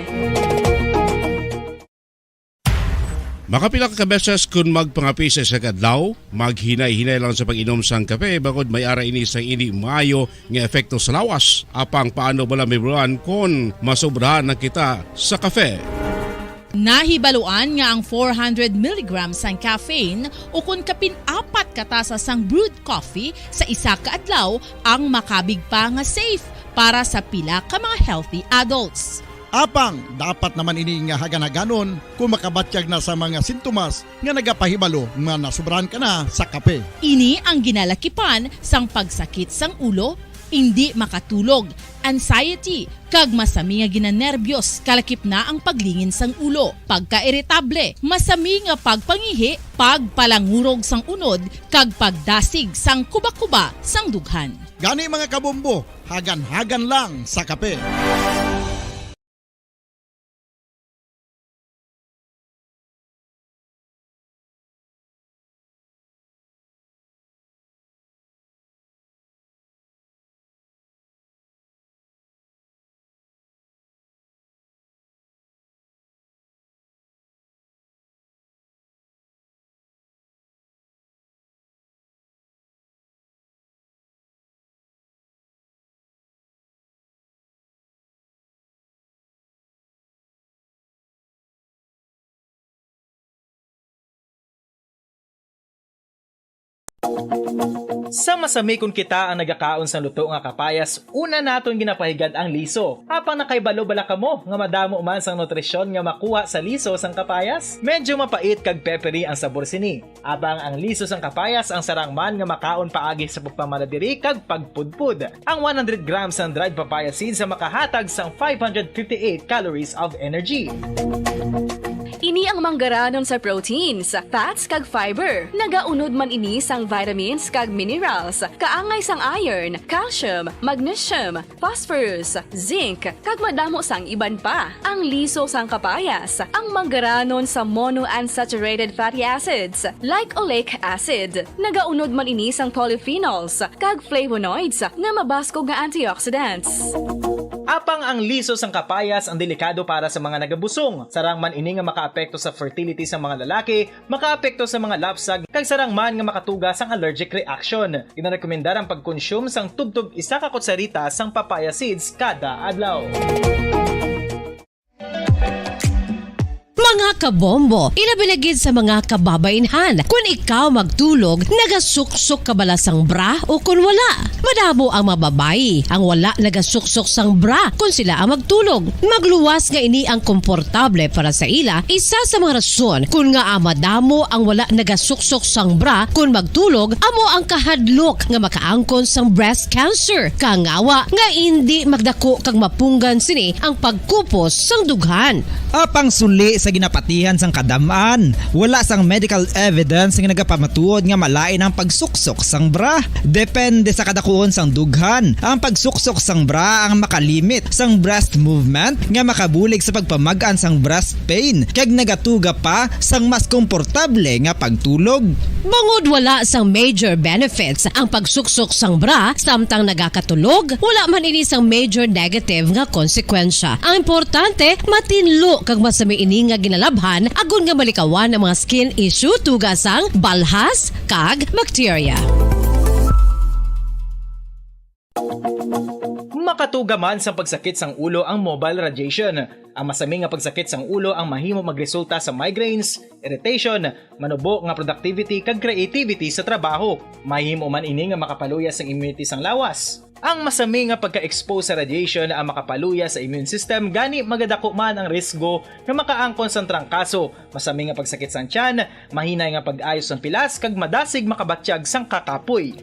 Makapila ka beses kon magpangape sa isa ka adlaw, maghinay-hinay lang sa pag-inom sang kape, bangod may ara ini sang indi maayo nga epekto sa lawas. Apang paano bala mahibaluan kon masobrahan na kita sa kape? Nahibaluan nga ang four hundred milligrams sang caffeine, ukon kapin apat ka tasa sang brewed coffee sa isa ka adlaw, ang makabig pa nga safe para sa pila ka mga healthy adults. Apang dapat naman ini nga hagan-haganon kon makabatyag na sa mga sintomas nga nagapahibalo nga nasobrahan ka na sa kape. Ini ang ginalakipan sang pagsakit sang ulo, indi makatulog, anxiety, kag masami nga ginanerbyos, kalakip na ang paglingin sang ulo, pagkairitable, masami nga pagpangihi, pagpalangurog sang unod, kag pagdasig sang kubakuba sang dughan. Gani, mga kabombo, hagan-hagan lang sa kape. Sa masami kon kita ang nagakaon sang luto nga kapayas, una naton ginapahigad ang liso. Apang nakahibalo bala kamo nga madamo man sang nutrisyon nga makuha sa liso sang kapayas? Medyo mapait kag peppery ang sabor sini. Apang ang liso sang kapayas ang sarang man nga makaon paagi sa pagpamala diri kag pagpudpod. Ang one hundred grams sang dried papaya seeds ang makahatag sang five hundred fifty-eight calories of energy. Ini ang manggaranon sa proteins, fats, kag fiber. Nagaunod man ini sang vitamins kag minerals, kaangay sang iron, calcium, magnesium, phosphorus, zinc, kag madamo sang iban pa. Ang liso sang kapayas, ang manggaranon sa monounsaturated fatty acids, like oleic acid. Nagaunod man ini sang polyphenols kag flavonoids nga mabaskog nga antioxidants. Apang ang liso sang kapayas ang delikado para sa mga nagabusong. Sarang man ini nga makaapekto sa fertility sa mga lalaki, makaapekto sa mga lapsag, kag sarang man nga makatuga sang allergic reaction. Ginarekomendar ang pagkonsume sang tubtob isa ka kutsarita sang papaya seeds kada adlaw. Mga kabombo, ilabi na gid sa mga kababainhan, kun ikaw magtulog, nagasuksok ka bala sang bra o kun wala? Madamo ang mga babayi ang wala nagasuksok sang bra kun sila ang magtulog. Magluwas nga ini ang komportable para sa ila, isa sa mga rason kun ngaa madamo ang wala nagasuksok sang bra kun magtulog amo ang kahadlok nga makaangkon sang breast cancer, kangawa nga indi magdako kag mapunggan sini ang pagkupos sang dughan. Apang suli sa ginapatihan sang kadam-an, wala sang medical evidence nga nagapamatuod nga malain ang pagsuksok sang bra. Depende sa kadakuon sang dughan, ang pagsuksok sang bra ang makalimit sang breast movement nga makabulig sa pagpamag-an sang breast pain kag nagatuga pa sang mas komportable nga pagtulog. Bangod wala sang major benefits ang pagsuksok sang bra samtang nagakatulog, wala man ini sang major negative nga konsekwensya. Ang importante, matinlo kag masami ini nga ginalabhan agod nga malikawan ang mga skin issue tuga sang balhas kag bakterya. Makatuga man sang pagsakit sang ulo ang mobile radiation. Ang masami nga pagsakit sang ulo ang mahimo magresulta sa migraines, irritation, manubo nga productivity kag creativity sa trabaho. Mahimo man ini nga makapaluya sang immunity sang lawas. Ang masami nga pagka-expose sa radiation ang makapaluya sa immune system, gani magadako man ang risgo nga makaangkon sang trangkaso, masami nga pagsakit sang tiyan, mahinay nga pag-ayo sang pilas, kag madasig makabatyag sang kakapoy.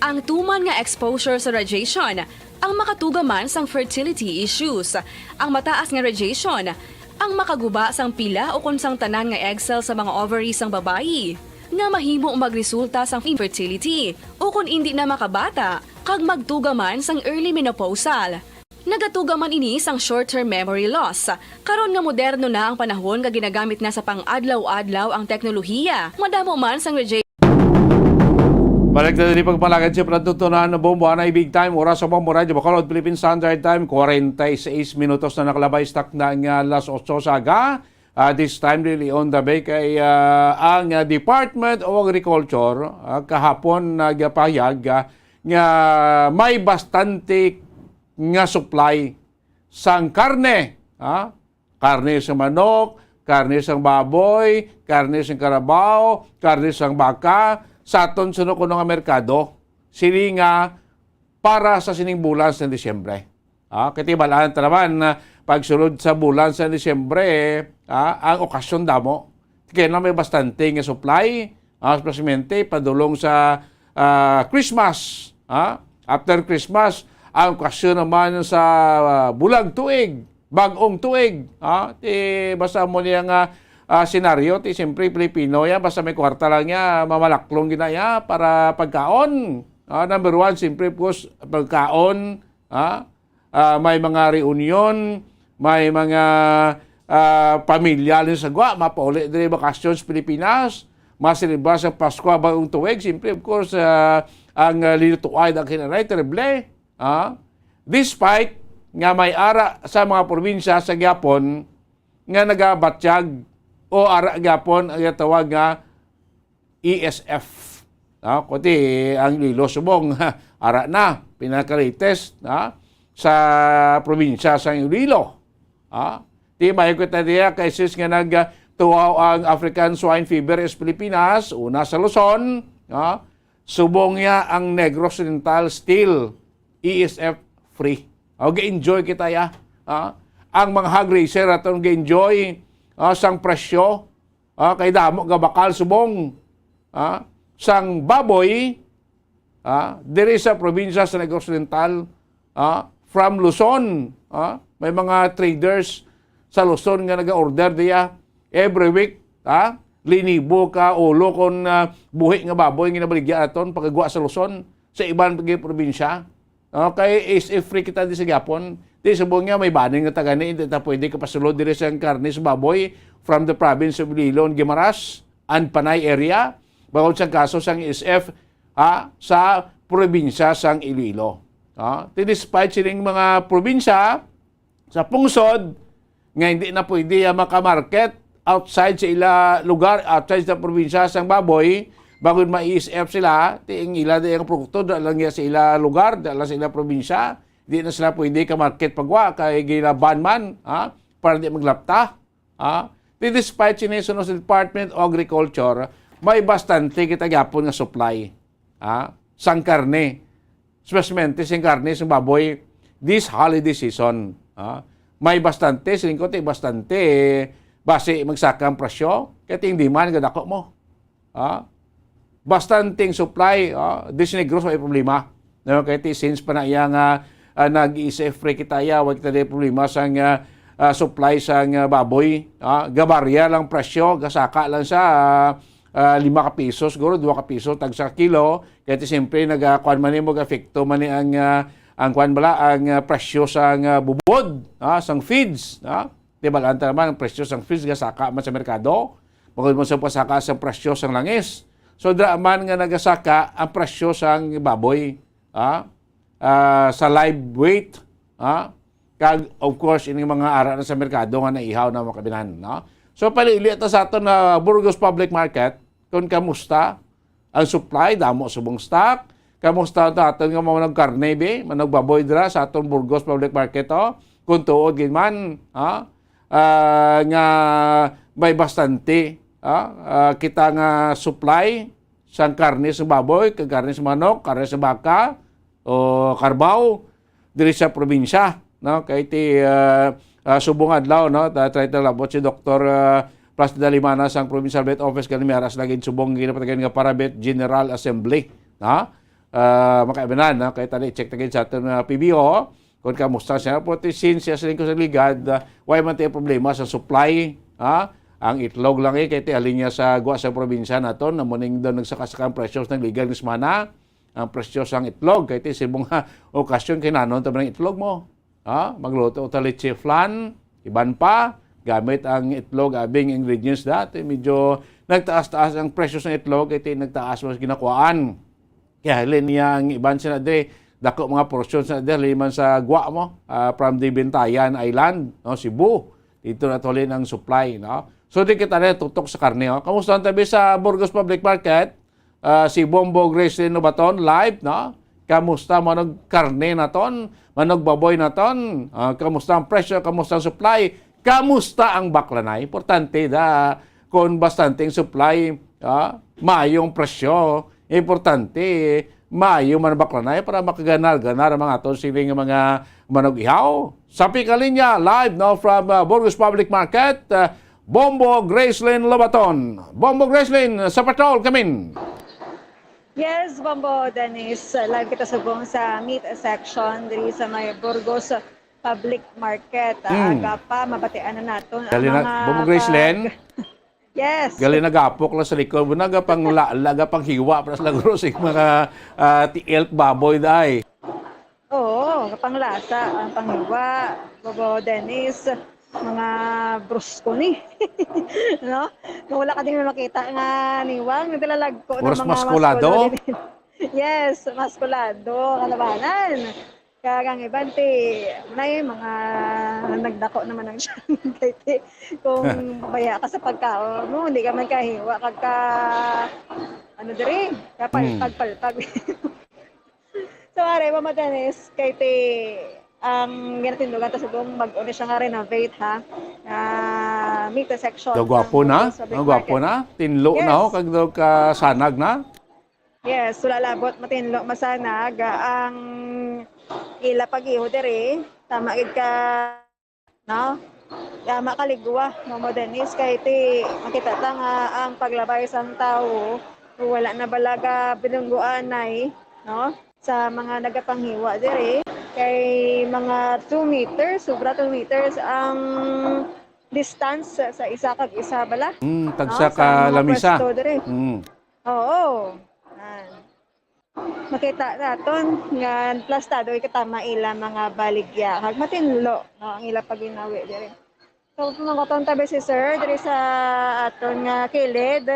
Ang tuman nga exposure sa radiation ang makatuga man sang fertility issues. Ang mataas nga radiation ang makaguba sang pila ukon sang tanan nga egg cell sa mga ovary sang babayi, nga mahimo magresulta sang infertility ukon indi na makabata, kag magtuga man sang early menopausal. Nagatuga man ini sang short-term memory loss. Karon nga moderno na ang panahon nga ginagamit na sa pang-adlaw-adlaw ang teknolohiya, madamo man sang radiation. Balik na diri pagpalagad sa pagtutunan na bombo, anay big time, oras sa Bombo Radyo Bacolod, Philippine Standard Time, forty-six minutos na nakalabay sa takna nga alas otso sa aga. Ah, this time, really on the bay kay, ah, ang, ah, Department of Agriculture, ah, kahapon nagapahayag, ah, nga may bastante nga supply sang karne, ah, karne sa manok, karne sa baboy, karne sa karabaw, karne sa baka, sa aton suno kuno nga merkado, sini nga para sa sining bulan sa Disyembre. Ah, kay tibalaan ta naman na pagsulod sa bulan sa Disyembre, ah, ang okasyon damo. Kaya na may bastante nga supply, ah, especialmente padulong sa, ah, Christmas, ah. After Christmas, ang okasyon naman sa, ah, bulag tuig, bag-ong tuig, ah. Ti, basta mo niya nga, ah, senaryo, ti siyempre Pilipino ya, basta may kwarta lang ya, mamalaklong gina ya para pagkaon. Ah, number one, siyempre, of course, pagkaon, ah. Ah, may mga reunion, may mga, ah, pamilya din sa gwa, mapauli diri bakasyon sa Pilipinas, maselebra sa Pasko, bagong tuig, siyempre, of course, ah, ang, ah, linutuay, ang kinanay, terrible, ah. Despite nga may ara sa mga probinsya sa gihapon nga nagabatyag o ara gihapon ang ginatawag nga E S F. No? Kundi ang Iloilo subong, ara na, pinaka-latest, no? Sa probinsya sa Iloilo. Ah, di maikot na diya kay sis nga nagtuhaw ang African Swine Fever sa Pilipinas, una sa Luzon, Ha? Subong niya ang Negros Oriental still E S F free. O, ga-enjoy kita ya. Ha? Ang mga hog raiser aton ga-enjoy, ah, sang presyo, ah, kay damo gabakal subong, ah, sang baboy, ah, diri sa probinsya sa Negros Oriental, ah, from Luzon, ah, may mga traders sa Luzon nga naga-order diya every week, ah, linibo ka ulo kon, ah, buhi nga baboy nga ginabaligya aton pagagwa sa Luzon sa iban pa gid probinsya. Okay, is if free kita di sa gyapon. Di subong niya may banin nga tagani, hindi ta pwede kapasulod diri sa karne sa baboy from the province of Iloilo and Guimaras and Panay area, bangod sa kaso sang S F, ha, sa probinsya sang Iloilo. Ha? Ti despite sining mga probinsya sa pungsod nga hindi na pwede ang makamarket outside sa ila lugar, outside sa probinsya sang baboy, bangod ma-E S F sila, ti ang ila di ang produkto, dala lang niya sa ila lugar, dala sa ila probinsya, di na sila pwede ka market pagwa, kay gila ban man, ha? Para di maglapta, ha? Ti despite sini, suno sa Department of Agriculture, may bastante kita gyapon nga supply, ha? Sang karne, especially sing karne sang baboy this holiday season, ha? May bastante, siling ko, ti bastante, basi magsaka ang presyo, kay ting demand nga dako mo. Ha? Bastante ang supply, ha? Di si Negros may problema. No? Kay ti since pa na iya nga, ah, nag-E S F free kita iya, wa kita di problema sang, ah, ah, supply sang, ah, baboy. Ha? Gabarya lang presyo, gasaka lang sa, ah, ah, lima ka piso, siguro dua ka piso tag sa kilo. Kay ti siyempre nagakuan man ni mo, epekto man ni ang, ah, ang kuan bala, ang, ah, presyo sang, ah, bubod, ha? Sang feeds, ha? Di ba, alam ta naman, ang presyo sang feeds gasaka man sa merkado, bangod man sa pasaka sang presyo sang langis. So, dira man nga nagasaka ang presyo sang baboy, ha? Ah, sa live weight, ha? Kag, of course, ining mga ara na sa merkado nga naihaw na makabinan, no? So, paliili ta sa aton na Burgos Public Market, kung kamusta ang supply, damo subong stock. Kamusta ang aton nga mga manugkarne, be? Manugbaboy dira sa aton Burgos Public Market, oh? Kung tuod gid man, ha? Ah, nga may bastante, ha? Ah, kita nga supply sang karne sa baboy, kag karne sa manok, karne sa baka, o karbaw, diri sa probinsya, no? Kay ti, ah, ah, subong adlaw, no? Ta-, try ta labot si Doktor, ah, Plas Dalimana sang Provincial Vet Office, gani may aras lagi subong ginapatagan nga para Vet General Assembly, no? Ah, makaibanan, no? Kay tali, check ta gid sa aton, ah, P B O, kung kamusta siya. Pero ti since siya sa lingkod sa ligad, ah, wala man tayo problema sa supply, ha? Ang itlog lang, eh, kay ti halin niya sa gwa sa probinsya naton, na muning daw nagsaka-saka ang presyo sa nagligad nga semana, ang presyo sang itlog, kay ti sa mga okasyon, kinanon ta man ang itlog mo. Ha? Magluto ta leche flan, iban pa, gamit ang itlog, abing ingredients dati. Medyo nagtaas-taas ang presyo sang itlog, kay ti nagtaas mas ginakuhaan. Kaya halin niya ang iban sila dre, dako mga porsyon sa dre, halin man sa gwa mo, ah, from the Bintayan Island, no, Cebu. Dito na to halin ang supply, no? So, di kita na tutok sa karne, oh. Kamusta ang tabi sa Burgos Public Market? Ah, si Bombo Grace Renovaton, live, no? Kamusta manog karne naton? Manog baboy naton? Ah, kamusta ang presyo? Kamusta ang supply? Kamusta ang baklanay? Importante da, kung bastante ang supply, ah, maayong presyo. Importante, maayo man ang baklanay para makaganar-ganar ang mga aton siling nga mga manog ihaw. Sa Pikalinya, live, no, from, ah, Burgos Public Market, ah, Bombo Gracelyn Lobaton. Bombo Gracelyn, sa patrol kami. Yes, Bombo Dennis, live kita subong sa meat section diri sa may Burgos Public Market. Ah, Mm. Aga pa, mabatian na naton ang Gali na, mga Bombo Gracelyn? Yes. Gali nagapok lang sa likod mo, nagapang la-, nagapang hiwa para sa lagro sa mga, ah, ti elk baboy, day. Oo, kapanglasa, ang panghiwa, Bobo Dennis, mga brusko ni. No? Kung wala ka din makita nga niwang, nagdalalagko ng Oras mga maskulado? Maskulado din. Yes, maskulado, kalabanan. Kaya ang iban, ti, nay, mga nagdako naman ang tiyan. Kay ti, kung baya ka sa pagkaon mo, hindi ka man kahiwa, kagka, ano diri, kapalpag-palpag. Hmm. So, are, Mama Dennis, kay ti, ang ginatindugan ta subong bag-o ni siya nga renovate, ha? Ah, meat section Daw gwapo ang na? Burgos Public Daw gwapo Market. Na? Tinlo na, Yes. Oh, kag daw kasanag na? Yes, wala labot matinlo masanag ang ila pag-iho diri. Tama gid ka, no? Tama ka, Ligwa, Mamo Dennis, kay ti makita ta nga ang paglabay sang tawo wala na balaga bilungguanay, no? Sa mga nagapanghiwa diri kay mga two meters, sobra two meters ang distance sa, sa isa kag isa bala. Mm, No? tagsa Sa ka mga lamisa. pwesto diri. Mm. Oo. Ah. Makita naton nga plastado ikatama ila mga baligya. Kag matinlo, no, ang ila paginawi diri. So, kung ang tabi si Sir, diri sa aton nga kilid,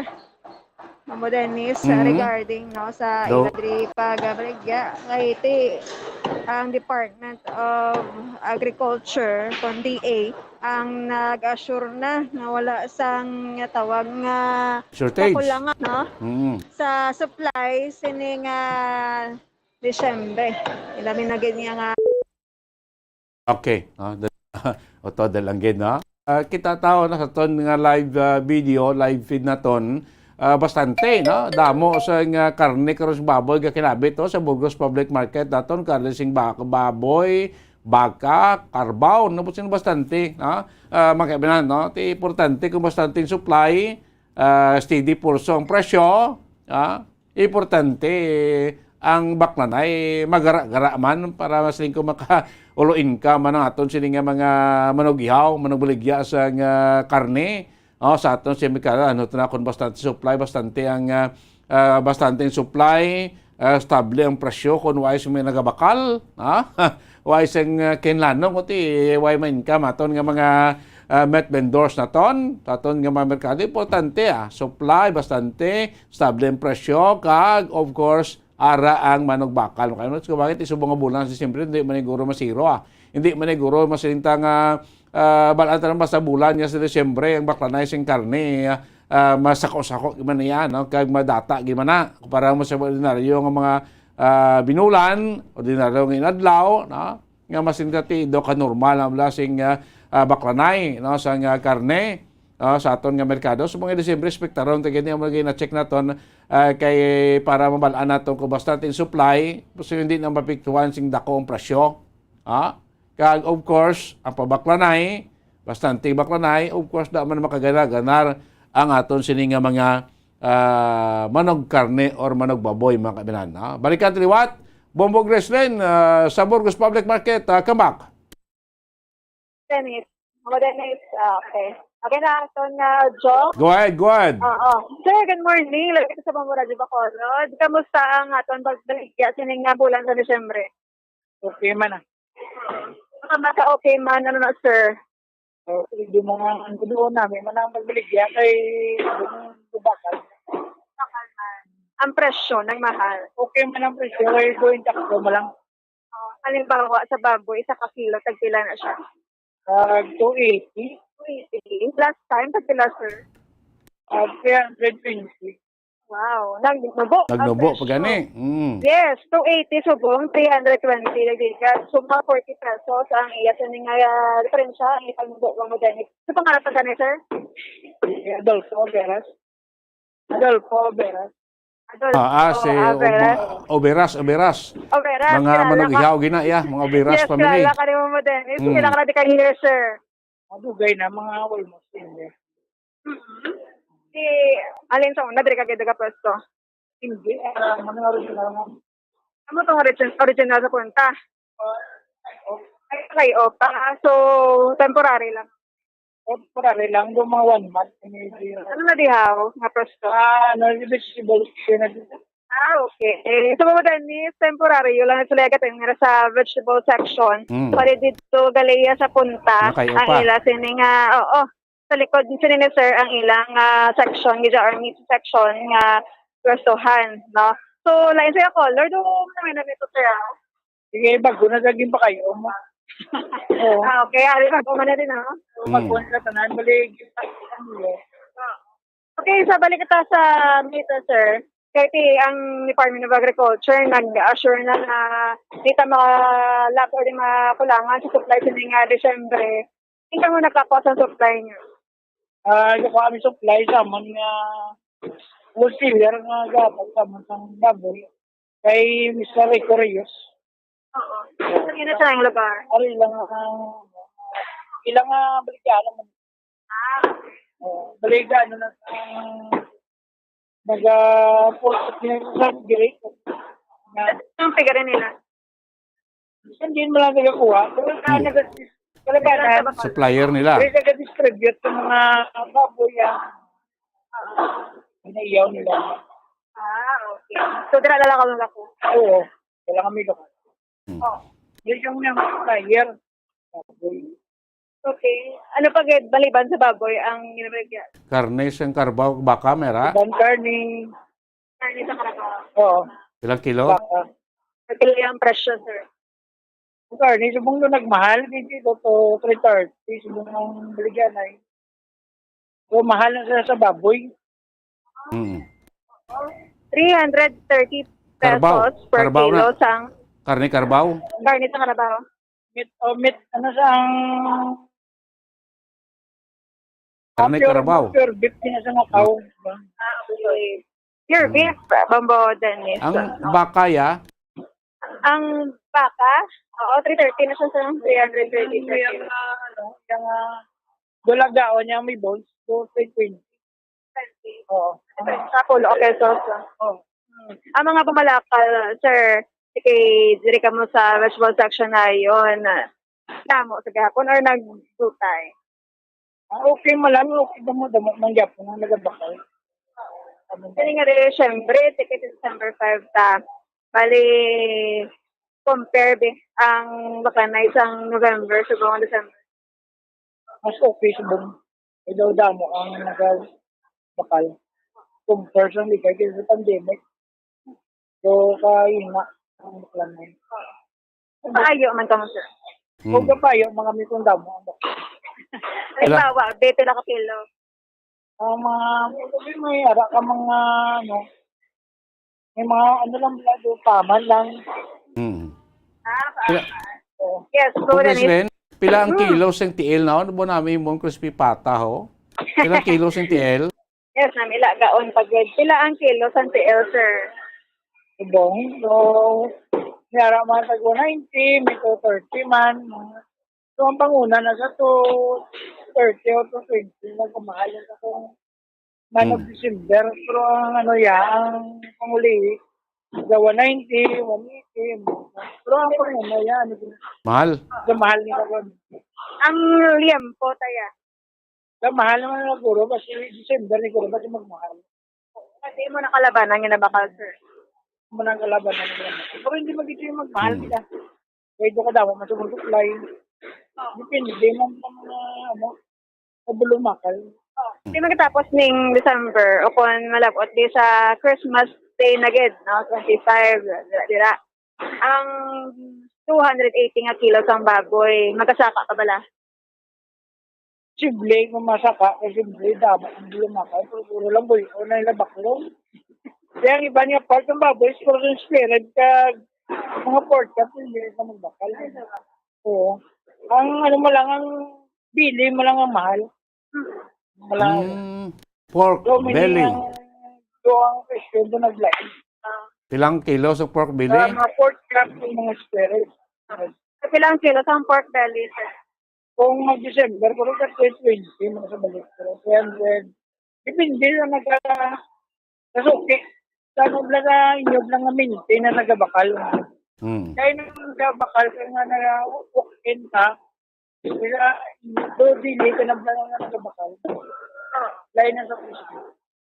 Mamo Dennis, Mhm. regarding, no, sa Do- ila diri pagbaligya, kay ti ang Department of Agriculture, kon D A, ang nag-assure na nga wala sang tawag nga Shortage. kakulangan, no? Mm. Sa supply sini nga Disyembre. Ilabi na gid niya nga Okay. Ah, da- Oto da lang gid, no? Ah, kita tawo na sa ton nga live ah, video, live feed naton. Ah, bastante, no? Damo sa nga karne karon sa baboy nga kinabit to sa Burgos Public Market naton, karne sing ba- baboy, baka, karbaw, no? Sino bastante, no? Ah, mga kaibigan, no? Ti importante kung bastante ang supply, ah, steady pulso ang presyo, ah, importante ang baklanay magara-gara man para mas lingko maka-ulo income man ang aton sini nga mga manugyaw, manugbaligya sa nga karne. Oh, sa aton si Mikala, ano to na kung bastante supply, bastante ang ah, ah, bastante ang supply, ah, stable ang presyo kung wala may nagabakal, ha? Wala sing uh, kinlanon kundi wala may income aton nga mga ah, meat vendors naton, sa aton nga mga merkado, importante ah, supply bastante, stable ang presyo, kag of course ara ang manugbakal. Kaya no, bakit isubong nga bulan sa Disyembre, hindi man siguro masiro ah. Hindi man siguro masinta nga ah, balaan ta lang basta bulan nga sa Disyembre ang baklanay sing karne ah, ah, masako-sako gid man niya, no? Kag madata gid man na para mo sa ordinaryo nga mga ah, binulan, ordinaryo nga inadlaw, no? Nga masinta ti do ka normal ang bala sing ah, ah, baklanay, no, sa nga karne, ah, sa aton nga merkado. So mga Disyembre, espektaron ta gid ang mga gina-check naton ah, kay para mabal-an naton kung basta ating supply, so hindi na mapiktuhan sing dako ang presyo. Ha? Kag of course, ang pabaklanay, bastante baklanay, of course, da man makagana-ganar ang aton sini nga mga ah, manog karne or manog baboy, mga kaibigan. Ha? Balikan ta liwat, Bombog Wrestling ah, sa Burgos Public Market, ah, Kambak. Dennis. Mga Dennis, ah, okay. Okay na, aton nga Joe. Go ahead, go ahead. Oo. Sir, good morning. Lagi sa Bambo Radio Bacolod. Kamusta ang aton pagbaligya sining nga bulan sa Disyembre? Okay man ah. Baka maka okay man, ano na, sir? So, di mga ang doon namin, man ang pagbaligya kay doon bakal. Ang presyo, nagmahal. Okay man ang presyo, kay doon takbo mo lang. Halimbawa, sa baboy, isa ka kilo, tagpila na siya? Tag two eighty, Last time, tagpila, sir? tag three hundred twenty. Wow, nagnubo. Nagnubo pa gani. Mm. Yes, two eighty subong, three hundred twenty nagbigas. So, mga forty pesos ang iya sa nga ah, diferensya, ang ipagnubo mo gani. Sa pangarap pa gani, sir? Si Adolfo Veras. Adolfo Veras. Adolfo, Ah, ah, si ah, Veras. Uma- Oberas, Oberas. Oberas, Mga kilala ko. manugyaw gina, yeah, mga Oberas Yes, family. Kilala ka rin mo, Dennis. Mm. Kilala ka rin ka year, sir. Madugay na, mga almost ten years. Si, alin sa una, diri ka gid pwesto? Hindi, ah, mga original nga. Ano tong origin, original sa punta? Ay, okay, opa. So, temporary lang. Temporary lang, do mga one month. Hindi, Ano na dihaw nga pwesto? Ah, ano, yung vegetable, yun na dito. Ah, okay. Eh, so, mga Dennis, temporary yun lang sila ikatin nga sa vegetable section. Mm. Pwede dito, Galea sa punta. Nakay Ang opa. ila sini nga, oo. Sa likod sini ni sir ang ilang ah, section, gidya or meat section nga pwestuhan, no? So, lain sa color, do naman na nito, sir, ah? Sige, bago na lagi pa kayo. Oo. Ah, okay, ali pa ko man na din, ha? Bago na tanan, bali, ano, Okay, sa balik kita sa meat, sir. Kay ti ang Department of Agriculture nag-assure na na dito mga lack or di makulangan sa supply sa nga Disyembre. Hindi mo nagkakuha sa supply niyo. Ah, ito ko kami supply sa amon nga Wholesaler nga gahatag sa amon sang baboy kay Mister Rico Reyes. Oo. Sa ina sa ang lugar. Ari lang ang ilang uh, baligya naman. Ah, Uh, baligya ano na ang naga-pulot niya sa gate. Na, Ang pigari nila. Hindi mo lang nagakuha. Pero kaya nag- kalabanan. Supplier nila. Pero nag-distribute sa mga baboy ang pinaiyaw nila. Ah, okay. So, dira na lang ako nagako. Oo. Kailangan may kapal. Hmm. Hindi yung mga supplier. Baboy. Okay. Ano pa gid maliban sa baboy ang ginabaligya? Karne sang karbaw, baka, mera? Ibang karne. Karne sa karne. Oo. Ilang kilo? Baka. Pila yung presyo, sir? Ang karne, subong doon nagmahal, dito to three thirty, subong ang baligyan ay. So, mahal na sila sa baboy. Mm. Three hundred thirty Karbaw. pesos per Karbaw kilo na. Sang Karne karbaw? Karne sa karbaw. Meat, o meat, ano sa ang Karne pure, karbaw. Pure beef na sa makaw. Ah, okay. Pure beef, Bambo Dennis. Ang baka ya, Ang baka, oo, three thirty na siya sa three hundred thirty per Yung, kilo. ah, ano, yung uh, dulagaon niya may bones, so three twenty. Oo. Sa Polo, okay, so, so. Oo. Ang mga bumalakal, sir, sige, diri ka mo sa vegetable section na yun. Damo sa gahapon or nagdutay? Ah, okay, malam, okay, damo-damo man gyapon ang nagabakal. Kani nga dili, syempre, ticket December five ta. Bali, compare bi ang bakanay sang November sa buong December. Mas okay subong. Kay daw damo ang nagabakal. Compare sa likay kay sa pandemic. So, kay na ang plan na yun. Maayo man kamo, sir. Kung Hmm. kapayo, mga may kung damo ang bakal. Halimbawa, be, pila ka kilo? Ang mga, may ara ka mga, ano, may mga, ano lang, blado, paman lang. Hmm. Ah, Pila, Oo. yes, go, Denise. Congressman, pila ang Hmm. kilo sing tiil na? Ano ba namin mong crispy pata, ho? Pila ang kilo sing tiil? Yes, ma'am, ila gaon pa gid. Pila ang kilo sang tiil, sir? Subong. So, may ara mga tag one ninety, may two thirty man. So, ang panguna na sa two thirty o two twenty, nagkamahal na sa kung man of Hmm. December. Pero ang ano ya, ang panguli, sa one ninety, one eighty, pero ang panguna ya, ano, Mahal. sa mahal ni karon. Ang liempo, taya. Sa mahal naman na guro, kasi December ni guro, kasi magmahal. Kasi mo nakalabanan nga nabakal, sir. Manang kalaban na nila. Pero hindi mag-ito yung magmahal Hmm. nila. Pwede ka daw, mas supply. Depende lang sa mga, ano, sa bulumakal. Di magtapos ning December o kung malabot di sa Christmas Day na gid, no? Twenty-five, dira, dira. Ang two hundred eighty nga kilo sang baboy, magasaka ka bala? Simple kung masaka, kay simple, damo ang bulumakal. Pero puro lang boy, o na nila baklong. Kaya ang iba niya part ng baboy, is frozen spirit, kag mga pork chop, hindi ka magbakal. Oo. Ang ano mo lang, ang bili mo lang ang mahal. Wala. Mm, pork So, many belly. Ang, so, ang presyo doon nag-line. Pilang kilo sa pork belly? Sa mga pork chop, yung mga spirit. Sa pilang kilo sang pork belly, sir? Kung mag-December, pero ka three twenty, mga sa balik. Pero three hundred. Depende na nag-, sa suki. Sa nubla na inyo lang nga maintain na nagabakal. Hmm. Kaya nung nagabakal ka nga na walk-in ka, sila, do dili ka na pala nga nagabakal. Lain na sa presyo.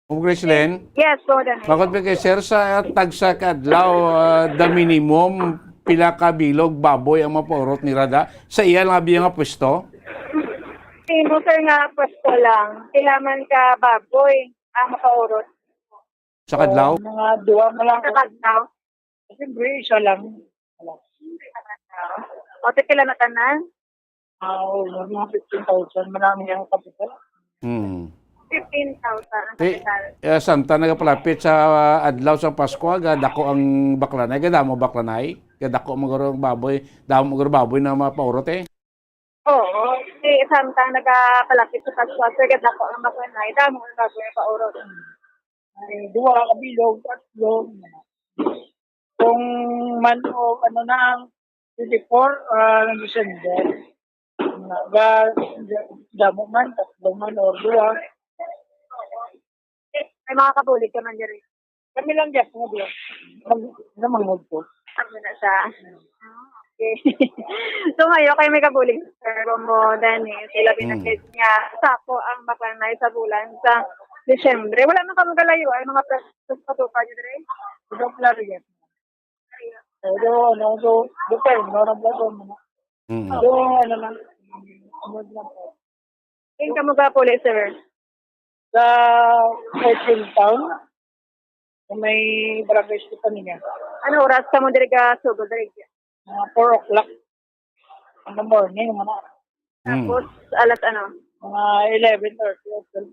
Congressman, Yes, go, Denise. bakit ba kay sir sa tagsa ka adlaw, ah, the minimum, pila ka bilog baboy ang mapaurot ni Rada? Sa iya nga biya nga pwesto? Sino, sir, nga pwesto lang? Pila man ka baboy ang mapaurot? Sa kadlaw? Mga duwa mo lang. Sa kadlaw? Siyempre, isa lang. O, pila na tanan? Ah, oo, mga fifteen thousand. Marami ang kapital. Hmm. Fifteen thousand ang Eh, kapital. eh, samtang nagapalapit sa, ah, adlaw sa Pasko, ga dako ang baklanay, ga damo baklanay, ga dako maguro ang baboy, damo maguro baboy na mapaurot eh. Oo, si samtang nagapalapit sa Pasko, sir, ga dako ang baklanay, damo ang baboy na paurot. Ay, duha ka bilog, tatlo. Kung man o ano na ang twenty-four, ah, ng December, ga-, damo man, tatlo man or duha. May mga kabulig ka man diri? Kami lang dyan, mga duha. Mag-, namangod ko. Ano na siya? Ah, okay. So, ngayon, kayo may kabulig, Sir Bombo Dennis. Ilabi na Mm. kay niya, sako ang baklanay sa bulan sa Disyembre. Wala man kamo galayo, ay mga presos pa to pa, diri? Ito, klaro yan. Pero, ano, so, depende, no, nablasan mo na. Mm. So, ano lang, ano lang po. Saan ka mo gapuli, sir? Sa Fortune Town, sa may Barangay Estefania. Ano oras ka mo diri ka sugod diri? Mga four o'clock in the morning, mga Mm. Tapos, alas ano? Mga eleven thirty or twelve.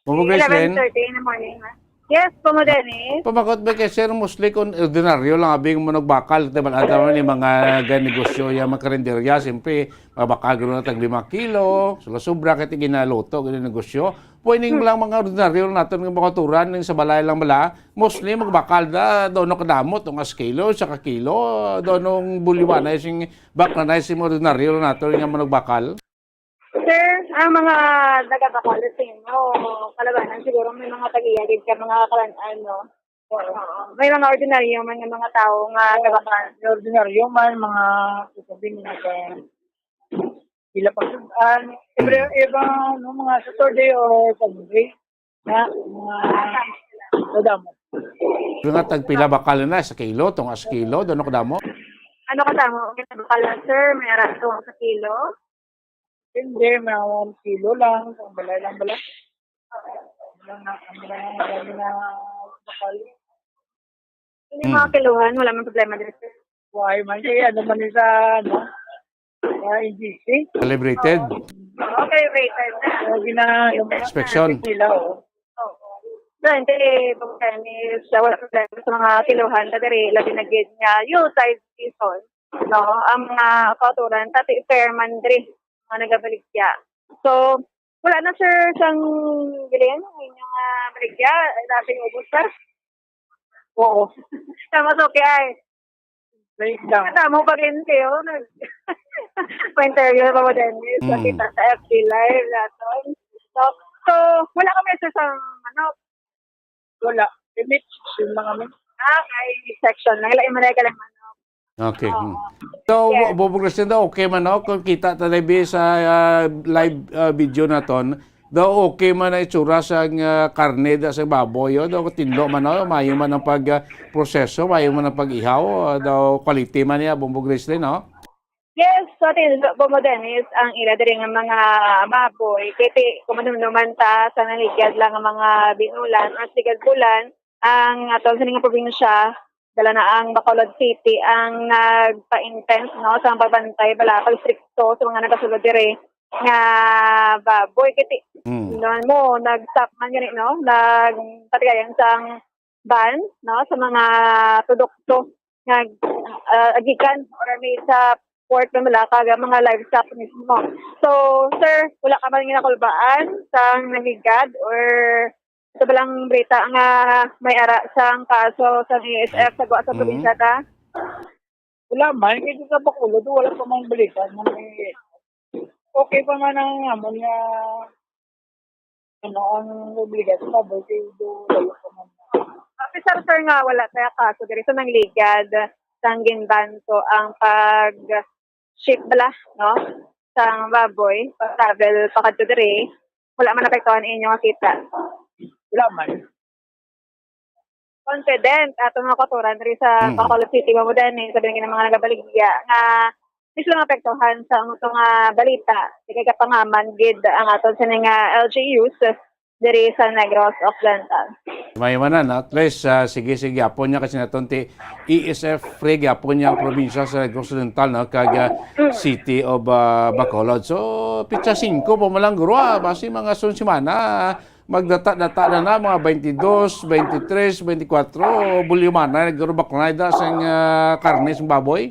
Bubo Gracelyn? Eleven thirty in the morning, ha? Yes, Pomo Dennis. Pamakot ba kay sir, mostly kung ordinaryo lang abi nga manugbakal, di ba, ato ni mga ganegosyo, yung mga karinderya, siyempre, mabakal gano'n tag lima kilo, sobra-sobra kay ginaluto, gani negosyo. Pwede Hmm. lang mga ordinaryo lang natin nga bakaturan, yung sa balay lang bala, mostly magbakal da, doon kadamo, tong as kilo, sa kakilo, doon buliwanay, sing baklanay, sing ordinaryo lang natin nga manugbakal. Sir, ang mga nagabakal sa inyo, kalabanan siguro may mga tag-iya gid ka, mga kalan-an, no? Oo. May mga ordinaryo man nga mga tao nga Oo, gabakal. May ordinaryo man, mga sasabihin nila ka pila pagsudan. Siyempre, Hmm. iba, no, mga Saturday or Sunday, na, mga nadamo. Mga tagpila bakal na sa kilo, tong as kilo, doon ako damo? Ano ka tamo? May bakal na, sir, may arato sa kilo? Hindi, mga one kilo lang. Ang balay lang, balay. Wala na, ang balay na, ang balay na bakal. Hindi Hmm. mga kiluhan, wala man problema dito, sir. Why man, kaya ano man yung sa, ano, sa N G C? Calibrated? Oo. Okay, rated na. Kaya gina-, yung mga Inspection. Nila, oh. Oo. So, hindi, pag tennis, wala problema sa mga kiluhan, ta diri, labi na gid nga, yung size season, no? Ang mga kauturan, pati fair man diri, mga nagabaligya. So, wala na, sir, sang bilin, ang inyong, ah, baligya, ay, nating ubos, sir? Oo. Tama, so, okay, ay. Wait lang. Tama, pag-in kayo, nag-, pa-interview pa mo, Dennis. Mm. Nakita sa F B Live, naton. So, so, wala kami sa, sa, ano? Wala. Limit, yun lang kami. Ah, kay section lang. Wala, yung mga lang, ano? Okay. Oo. Hmm. So, Yes. bu-, bu-, question daw, okay man, no? Kung kita ta, live sa, ah, live, ah, video naton, daw okay man ang itsura sa, ah, karne da sa baboy, oh. Daw tinlo man, no? Mayo man ang pag, ah, proseso, mayo man ang pag-ihaw, ah, daw quality man niya, Bombo Gracelyn, no? Yes, so tinlo, Bombo Dennis, ang ila diri nga mga baboy. Kay ti-, kung manumduman ta sa naligad lang nga mga binulan or sigad bulan, ang aton sini nga probinsya, dala na ang Bacolod City ang nagpa-intense, no, sa pagbantay bala, pag-strikto sa mga nagasulod diri nga baboy. Kay ti-, Mm. no, mo, nag-stop man gani, no, nagpatigayan sang ban, no, sa mga produkto nga, ah, agikan or may sa port na Malacca, ang mga livestock mismo. So, sir, wala ka man ginakulbaan sang naligad or sa balang balita nga may ara sang kaso sa A S F sa gwa sa Mm. probinsya ta? Wala man, kay sa Bacolod, wala pa mang balita nga may, okay pa man ang amon nga, ano, ang obligasyon, baboy, kay do, wala pa man. Ah, Officer, sir, nga wala tayo kaso diri sa nangligad sang ginbanto ang pag-ship bala, no? Sang baboy, pag-travel pa kadto diri, wala man apektuhan inyo nga kita. Wala man. Confident ato nga kauturan diri sa Mm. Bacolod City, Bombo Dennis, sabi nga mga nagabaligya nga mismo nga apektuhan sa ato nga balita, di kay kapangaman gid ang aton sini nga L G Us diri sa Negros Occidental. May manan, at least, ah, sige, sige, apon niya kasi naton ti A S F free, apon niya ang probinsya sa Negros Occidental, no, kag, ah, Mm. City of, ah, Bacolod. So, pitsa singko pa man lang, guro, ah, basi mga sunod semana, ah, magdata-data na na, mga twenty-dos, twenty-tres, twenty-kwatro, buliman na, guro, bakla na da sang, ah, karne sang baboy.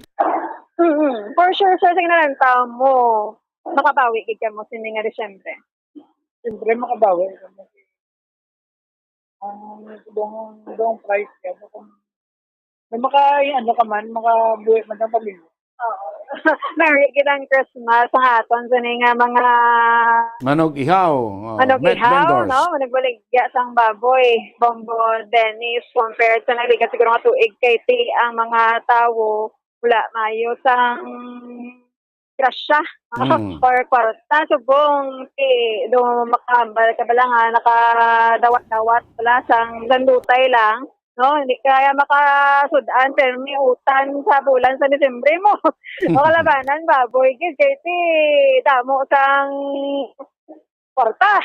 Mm-mm. For sure, sir, sige na lang, tao mo, makabawi gid kamo sini nga Disyembre. Siyempre, makabawi. Ang dong, dong price kaya kung na maka, ano ka man, makabuhi man ang pamilya. Oo. Merry kitang Christmas sa aton sa nga mga Manog ihaw, oh, manog meat ihaw, vendors. No? Nagbaligya sang baboy, Bombo Dennis, compared sa nagligad siguro nga tuig kay ti ang mga tawo wala mayo sang grasya, no? Mm. Or kwarta, subong ti do makahambal ka bala nga nakadawat-dawat bala sang landutay lang, no? Hindi kaya makasud-an, pero may utan sa bulan sa Disyembre mo. Makalabanan, baboy, gid, kay ti damo sang kwarta.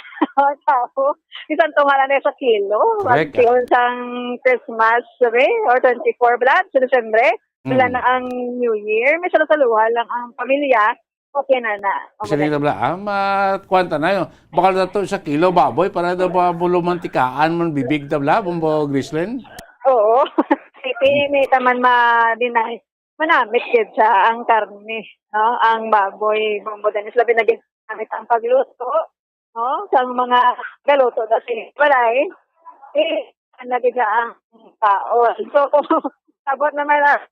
Tawo, bisan tunga lang sa kilo. Correct. Ang tihon sang Christmas, sabi, or twenty-four bala, sa Disyembre, wala Mm. na ang New Year. May salusaluhan lang ang pamilya. Okay na na. Okay Sige na. na bala, ah, ma-, kuwan ta na yun. Bakal na to sa kilo, baboy, para daw ba bulumantikaan man bibig ta bala, Bombo Grislin? Oo. Iti, may taman ma-deny. Manamit gid siya ang karne, no? Ang baboy, Bombo Dennis, labi na gid namit ang pagluto, no? Sa mga galuto na sa balay, eh, ano gid siya ang kaon. So, kung sabot naman ang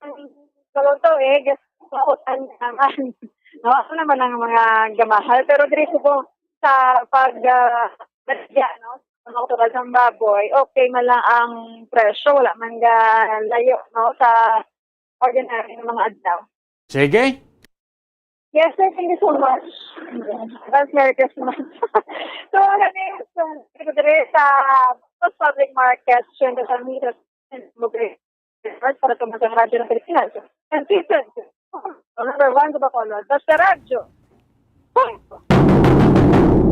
galuto, eh, mautan naman. No? Ako naman ang mga gamahal. Pero diri ko po sa pag, ah, baligya, no? Sa mga kultural sa baboy, okay man lang ang presyo, wala man ga layo, no? Sa ordinary nga mga adlaw. Sige. Yes, sir. Thank you so much. Advance Merry Christmas. So, ano yun? So, dito dire sa Post Public Market, Central San Miguel, Mugre, para sa mga radyo ng Pilipinas. And season, number one sa Bacolod. Basta radyo.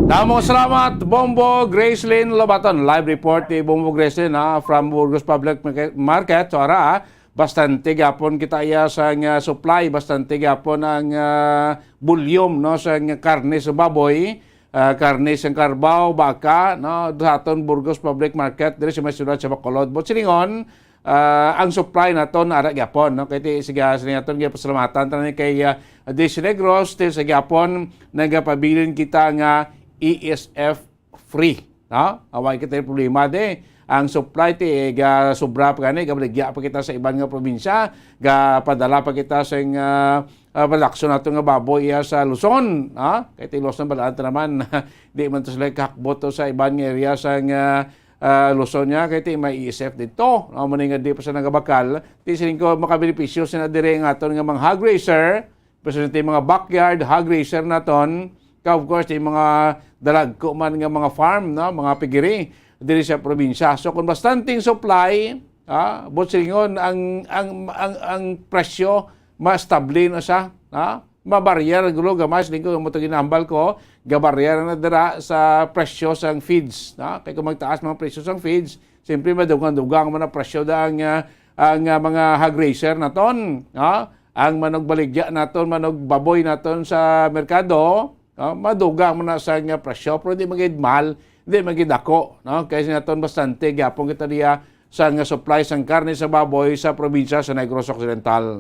Damo salamat, Bombo Gracelyn Lobaton. Live report ni Bombo Gracelyn, ha, from Burgos Public Market. Market. So, ara, ha, bastante gyapon kita iya sang, ah, supply, bastante gyapon ang, ah, volume, no, sang karne sa baboy, ah, karne sang karbaw, baka, no, sa aton Burgos Public Market, diri sa may siyudad sa Bacolod. But silingon, ah, ang supply naton ara gyapon, no? Kay ti, sige, sige naton gyapon pasalamatan ta ni kay, ah, Daisy Negros, ti sa gyapon nagapabilin kita nga E S F free, no? Away kita yung problema di. Ang supply ti, eh, ga sobra pa gani, gabaligya pa kita sa iban nga probinsya, ga padala pa kita sa, ah, ah, production nato nga baboy iya sa Luzon, ha? Kay ti Luzon, balaan ta naman, di man to sila kahakbot to sa iban nga area sa nga, ah, Luzon niya, kay ti may E S F dito. No? Muna nga di pa sa nagabakal, ti siling ko makabenepisyo sila dire ang aton nga mga hog raiser, pero sa ti mga backyard hog raiser naton, ka of course, ti mga dalagko man nga mga farm, no? Mga piggery, diri sa probinsya. So, kung bastante ang supply, ha, but silingon, ang, ang, ang, ang presyo, ma-stable na siya, ha? Mabarya ra gulo gamay, siling ko, mo to ginambal ko, gabarya ra na dira sa presyo sang feeds, ha? Kay kung magtaas mga presyo sang feeds, siyempre madugang-dugang man ang presyo da ang, ah, ang, ah, mga hog raiser naton, ha? Ang manugbaligya naton, manugbaboy naton sa merkado, no? Madugang man na sa nga presyo, pero di magid mahal, di magid dako, no? Kay sa naton bastante gyapon kita diya sa nga supply sang karne sa baboy sa probinsya sa Negros Occidental.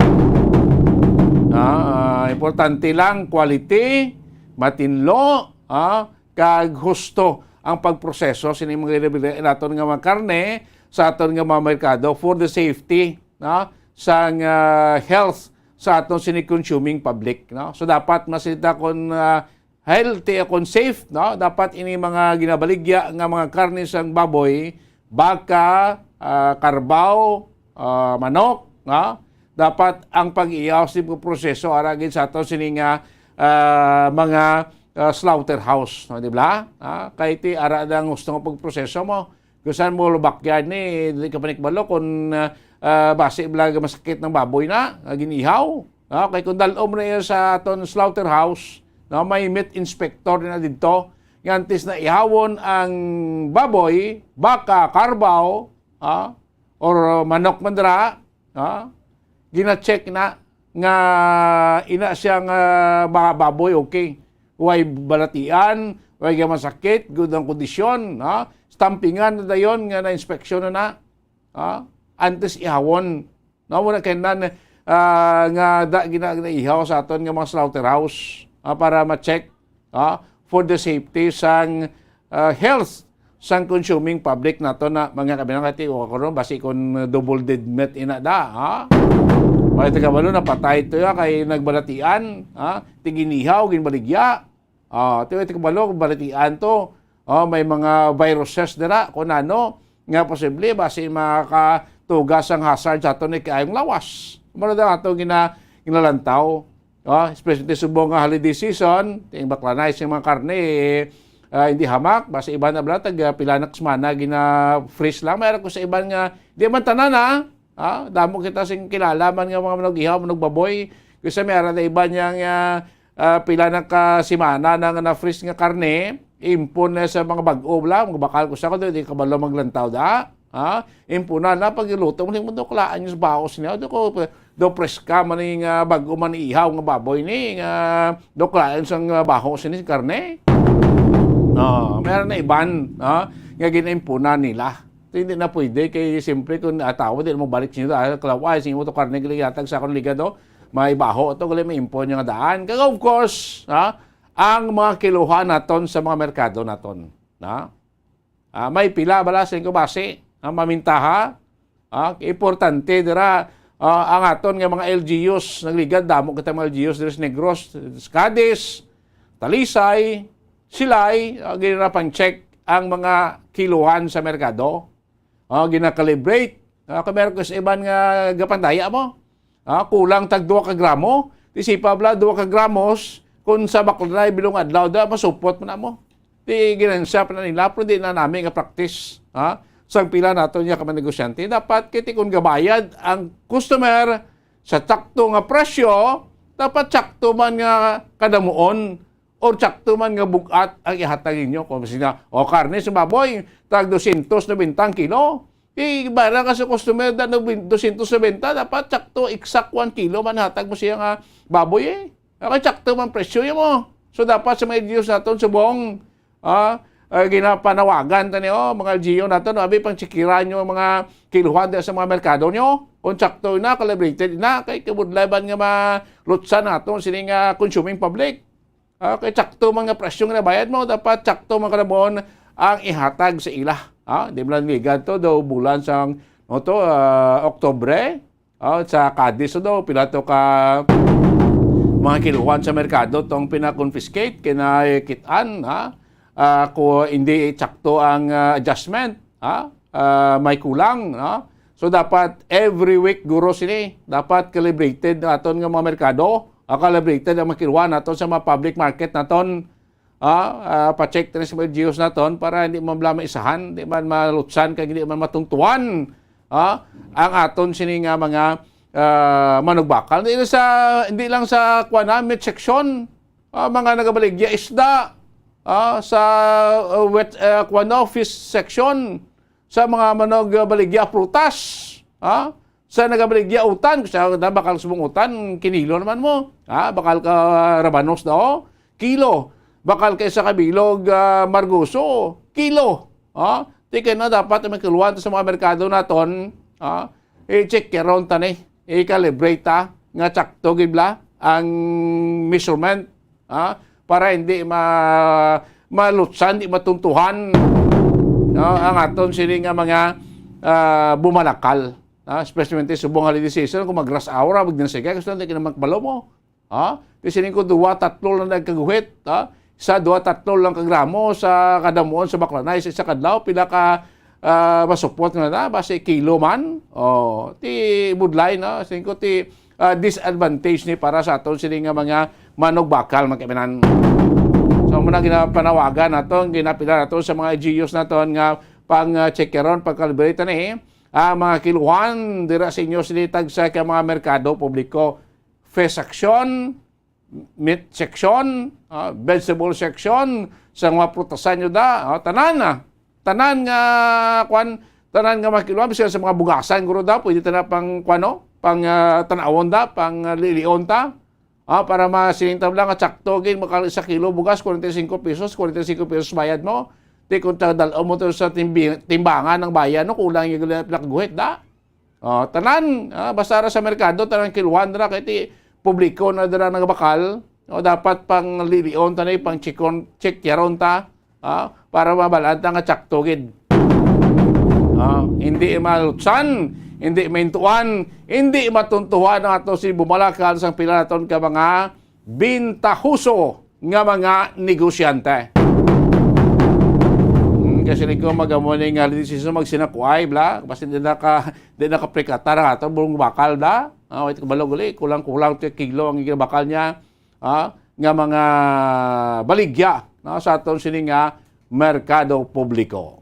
Ah, ah, importante lang, quality, matinlo, ah, kag husto ang pagproseso sini mga ginabili naton nga mga karne sa aton nga mga merkado for the safety, no, sang, ah, health sa aton sini consuming public, no. So dapat masita kon, ah, healthy o kon safe, no, dapat ini mga ginabaligya nga mga karne sang baboy, baka, ah, karbaw, ah, manok, no, dapat ang pag-iyaw sa mga proseso ara gid sa aton sini nga, ah, mga, ah, slaughterhouse, no, di ba? Ah, kay ti ara ang gusto nga pagproseso mo. Kung saan mo backyard ni, di ka panikbalo kung, ah, ah, basi bala nga masakit ng baboy na, nga ginihaw. Ah, kay kung dalom na iya sa aton slaughterhouse, no, may meat inspector na dito. Nga antes na ihawon ang baboy, baka, karbaw, ah, or manok man dira, ah, gina-check na nga ina siya nga ba-, baboy, okay. Way balatian, way nga masakit, good ang kondisyon, ha? Stampingan na dayon nga na-inspeksyon na na, ha? Antes ihawon. No, muna kay nan, ah, nga da, gina, ginaihaw sa aton nga mga slaughterhouse, ah, para ma-check, ah, for the safety sang, ah, health sang consuming public nato na mga kabilang kay ti o karon basi kon double dead meat ina da, ha? May ti kabalo napatay to ya kay nagbalatian, ha? Ti ginihaw, ginbaligya. Ah, ti, ti kabalo balatian to. Oh, may mga viruses dira kun ano nga posible basi makatuga sang hazard sa aton ni kaayong lawas. Mao na ato gina, ginalantaw. Oh, especially subong nga holiday season, ting baklanay sing mga karne, eh, ah, hindi hamak, basta iban na bala, tag, ah, pila na semana gina-freeze lang. Mayroon ko sa iban nga, di man tanan, ha? Ah, damo kita sing kilala man nga mga manug-ihaw, manugbaboy. Kasi may ara na iban yang, ah, ah, pila na ka semana na nga na-freeze nga karne, impon na sa mga bag-o bala, mga bakal ko sa ko, di kabalo maglantaw da. Ha? Impunan na pag iluto mo, mo duklaan yung baho sini. Do ko do preska man ni nga bag-o man ihaw nga baboy ni nga duklaan sang, ah, baho sini karne. Oh, meron na iban, ha? Nga ginaimpunan nila. So, hindi na pwede kay siyempre kung atawa di mo balik siya, ah, kalaway sing imo to karne gali yatag sa akong ligado, may baho to gali may impon nga daan. Kag of course, ha, ang mga kiluhan naton sa mga merkado naton, ha? Ah, may pila bala sa inyo basi ang mamintaha? Ah, importante dira, ah, ang aton nga mga L G Us nagligad, damo kita mga L G Us diri sa Negros, sa Cadiz, Talisay, Silay, ah, gina pang check ang mga kiluhan sa merkado. Ah, gina-calibrate. Ah, kung meron ka sa iban nga gapandaya mo, ah, kulang tag duha ka gramo, di sipa bala duha ka gramos, kung sa baklanay bilong adlaw da, masupot mo na mo. Di ginansya pa na nila, pero di na nami nga practice, ha? Sang pila nato niya ka mga negosyante. Dapat kay ti kung gabayad ang customer sa tsakto nga presyo, dapat tsakto man nga kadamuon or tsakto man nga bug-at ang ihatag ninyo. Kung sina, o karne sa baboy, tag dosyentos nobenta ang kilo. Di bara ka sa customer da no dosyentos nobenta, dapat tsakto exact one kilo man hatag mo siya nga baboy eh. Okay, tsakto man presyo mo. So dapat sa mga L G Us naton subong, ah, ah, ginapanawagan ta ni, oh, mga L G U naton, no, abi pang tsikiran nyo mga kiluhan dira sa mga merkado nyo. Kung tsakto na, calibrated na, kay kabudlay ban nga malutsan naton sini nga consuming public. Ah, kay tsakto man nga presyo nga nabayad mo, dapat tsakto man kadamon ang ihatag sa ila. Ah, di man lang ligad to, daw bulan sang, no, to, ah, Oktubre. Ah, sa Cadiz to daw, pila to ka mga kiluhan sa merkado tong pina-confiscate, kinakit-an, ha? Ah, kung hindi tsakto ang, ah, adjustment, ha? Ah, may kulang, no? So, dapat every week, guro, sini, dapat calibrated aton nga mga merkado, ah, calibrated ang mga kiluhan naton sa mga public market naton, ah, ah, pa-check tani sa mga L G Us naton para hindi man bala maisahan, hindi man malutsan, kag hindi man matungtuhan, ah, ang aton sini nga mga, ah, manugbakal. Hindi lang sa, hindi lang sa, kuwan na, meat section, ah, mga nagabaligya isda, ah, sa, ah, wet, ah, kuwan na, fish section, sa mga managabaligya prutas, ah, sa nagabaligya utan, kasi na bakal subong utan, kinilo naman mo, ah, bakal ka rabanos daw, kilo, bakal ka isa ka bilog, ah, margoso, kilo, ah, di kay na dapat ang kiluhan sa mga merkado naton, ah, i-check karon ta ni, i-calibrate ta nga tsakto gid bala ang measurement, ah, para hindi ma-, malutsan, di matuntuhan, no, ang aton sini nga mga, ah, bumalakal, ah, especially subong holiday season, kung mag-rush hour, magdinasiga, gusto hindi ka naman kabalo mo. Ha? Di sining ko duwa, tatlo lang nagkaguhit, ha? Sa duwa, tatlo lang ka gramo sa kadamuon sa baklanay sa isa ka adlaw, pila ka, ah, masupot nga na, basi kilo man. Oh, ti budlay na, sining ko ti, ah, disadvantage ni para sa aton sini nga mga manugbakal, mga kaibigan. So, muna ginapanawagan naton, ginapila naton sa mga L G Us naton nga pang, ah, check karon, pag-calibrate ni, ah, mga kiluhan, dira sa inyo sini tagsa ka mga merkado publiko. Fish section, meat section, ah, vegetable section, sa mga prutasan nyo da, ah, tanan na. Tanan nga, kwan, tanan nga mga kiluhan, bisan sa mga bugasan, guro da, pwede ta na pang, kwan, no? Pang, ah, tanawon da, pang, ah, lilion ta. Ah, para masiling ta lang nga tsakto, gid, makal-, sa kilo bugas, kwarenta y cinco pesos, kwarenta y cinco pesos bayad mo. Di kung ta-, dal-o mo to sa timbi-, timbangan ng bayan, no? Kulang yung pila ka guhit, da. Oh, tanan, ah, basta ra sa merkado, tanan kiluhan ra, kay ti publiko na dira nagabakal. O, dapat pang lilion ta ni, pang chikon, chekyaron ta, ah, para mabalaan ta nga tsakto gid. Ah, hindi malutsan, hindi maintuan, hindi matuntuhan ang ato si bumalakal sang pila naton ka mga bintahoso nga mga negosyante. Hmm, kasi ni ko magamo ni nga decision magsinakuay, bla. Basta di naka, di nakaprikata na ato, bulong bakal, bla. Ah, wait, kabalo gali, kulang-kulang to kilo ang ginabakal niya. Ah, nga mga baligya, no, sa aton sini nga merkado publiko.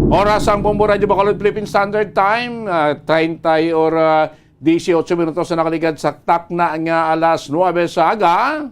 Oras ang Bombo Radyo Bacolod Philippine Standard Time, ah, treinta y or, ah, dieciocho minutos na nakaligad sa takna nga alas nuebe sa aga.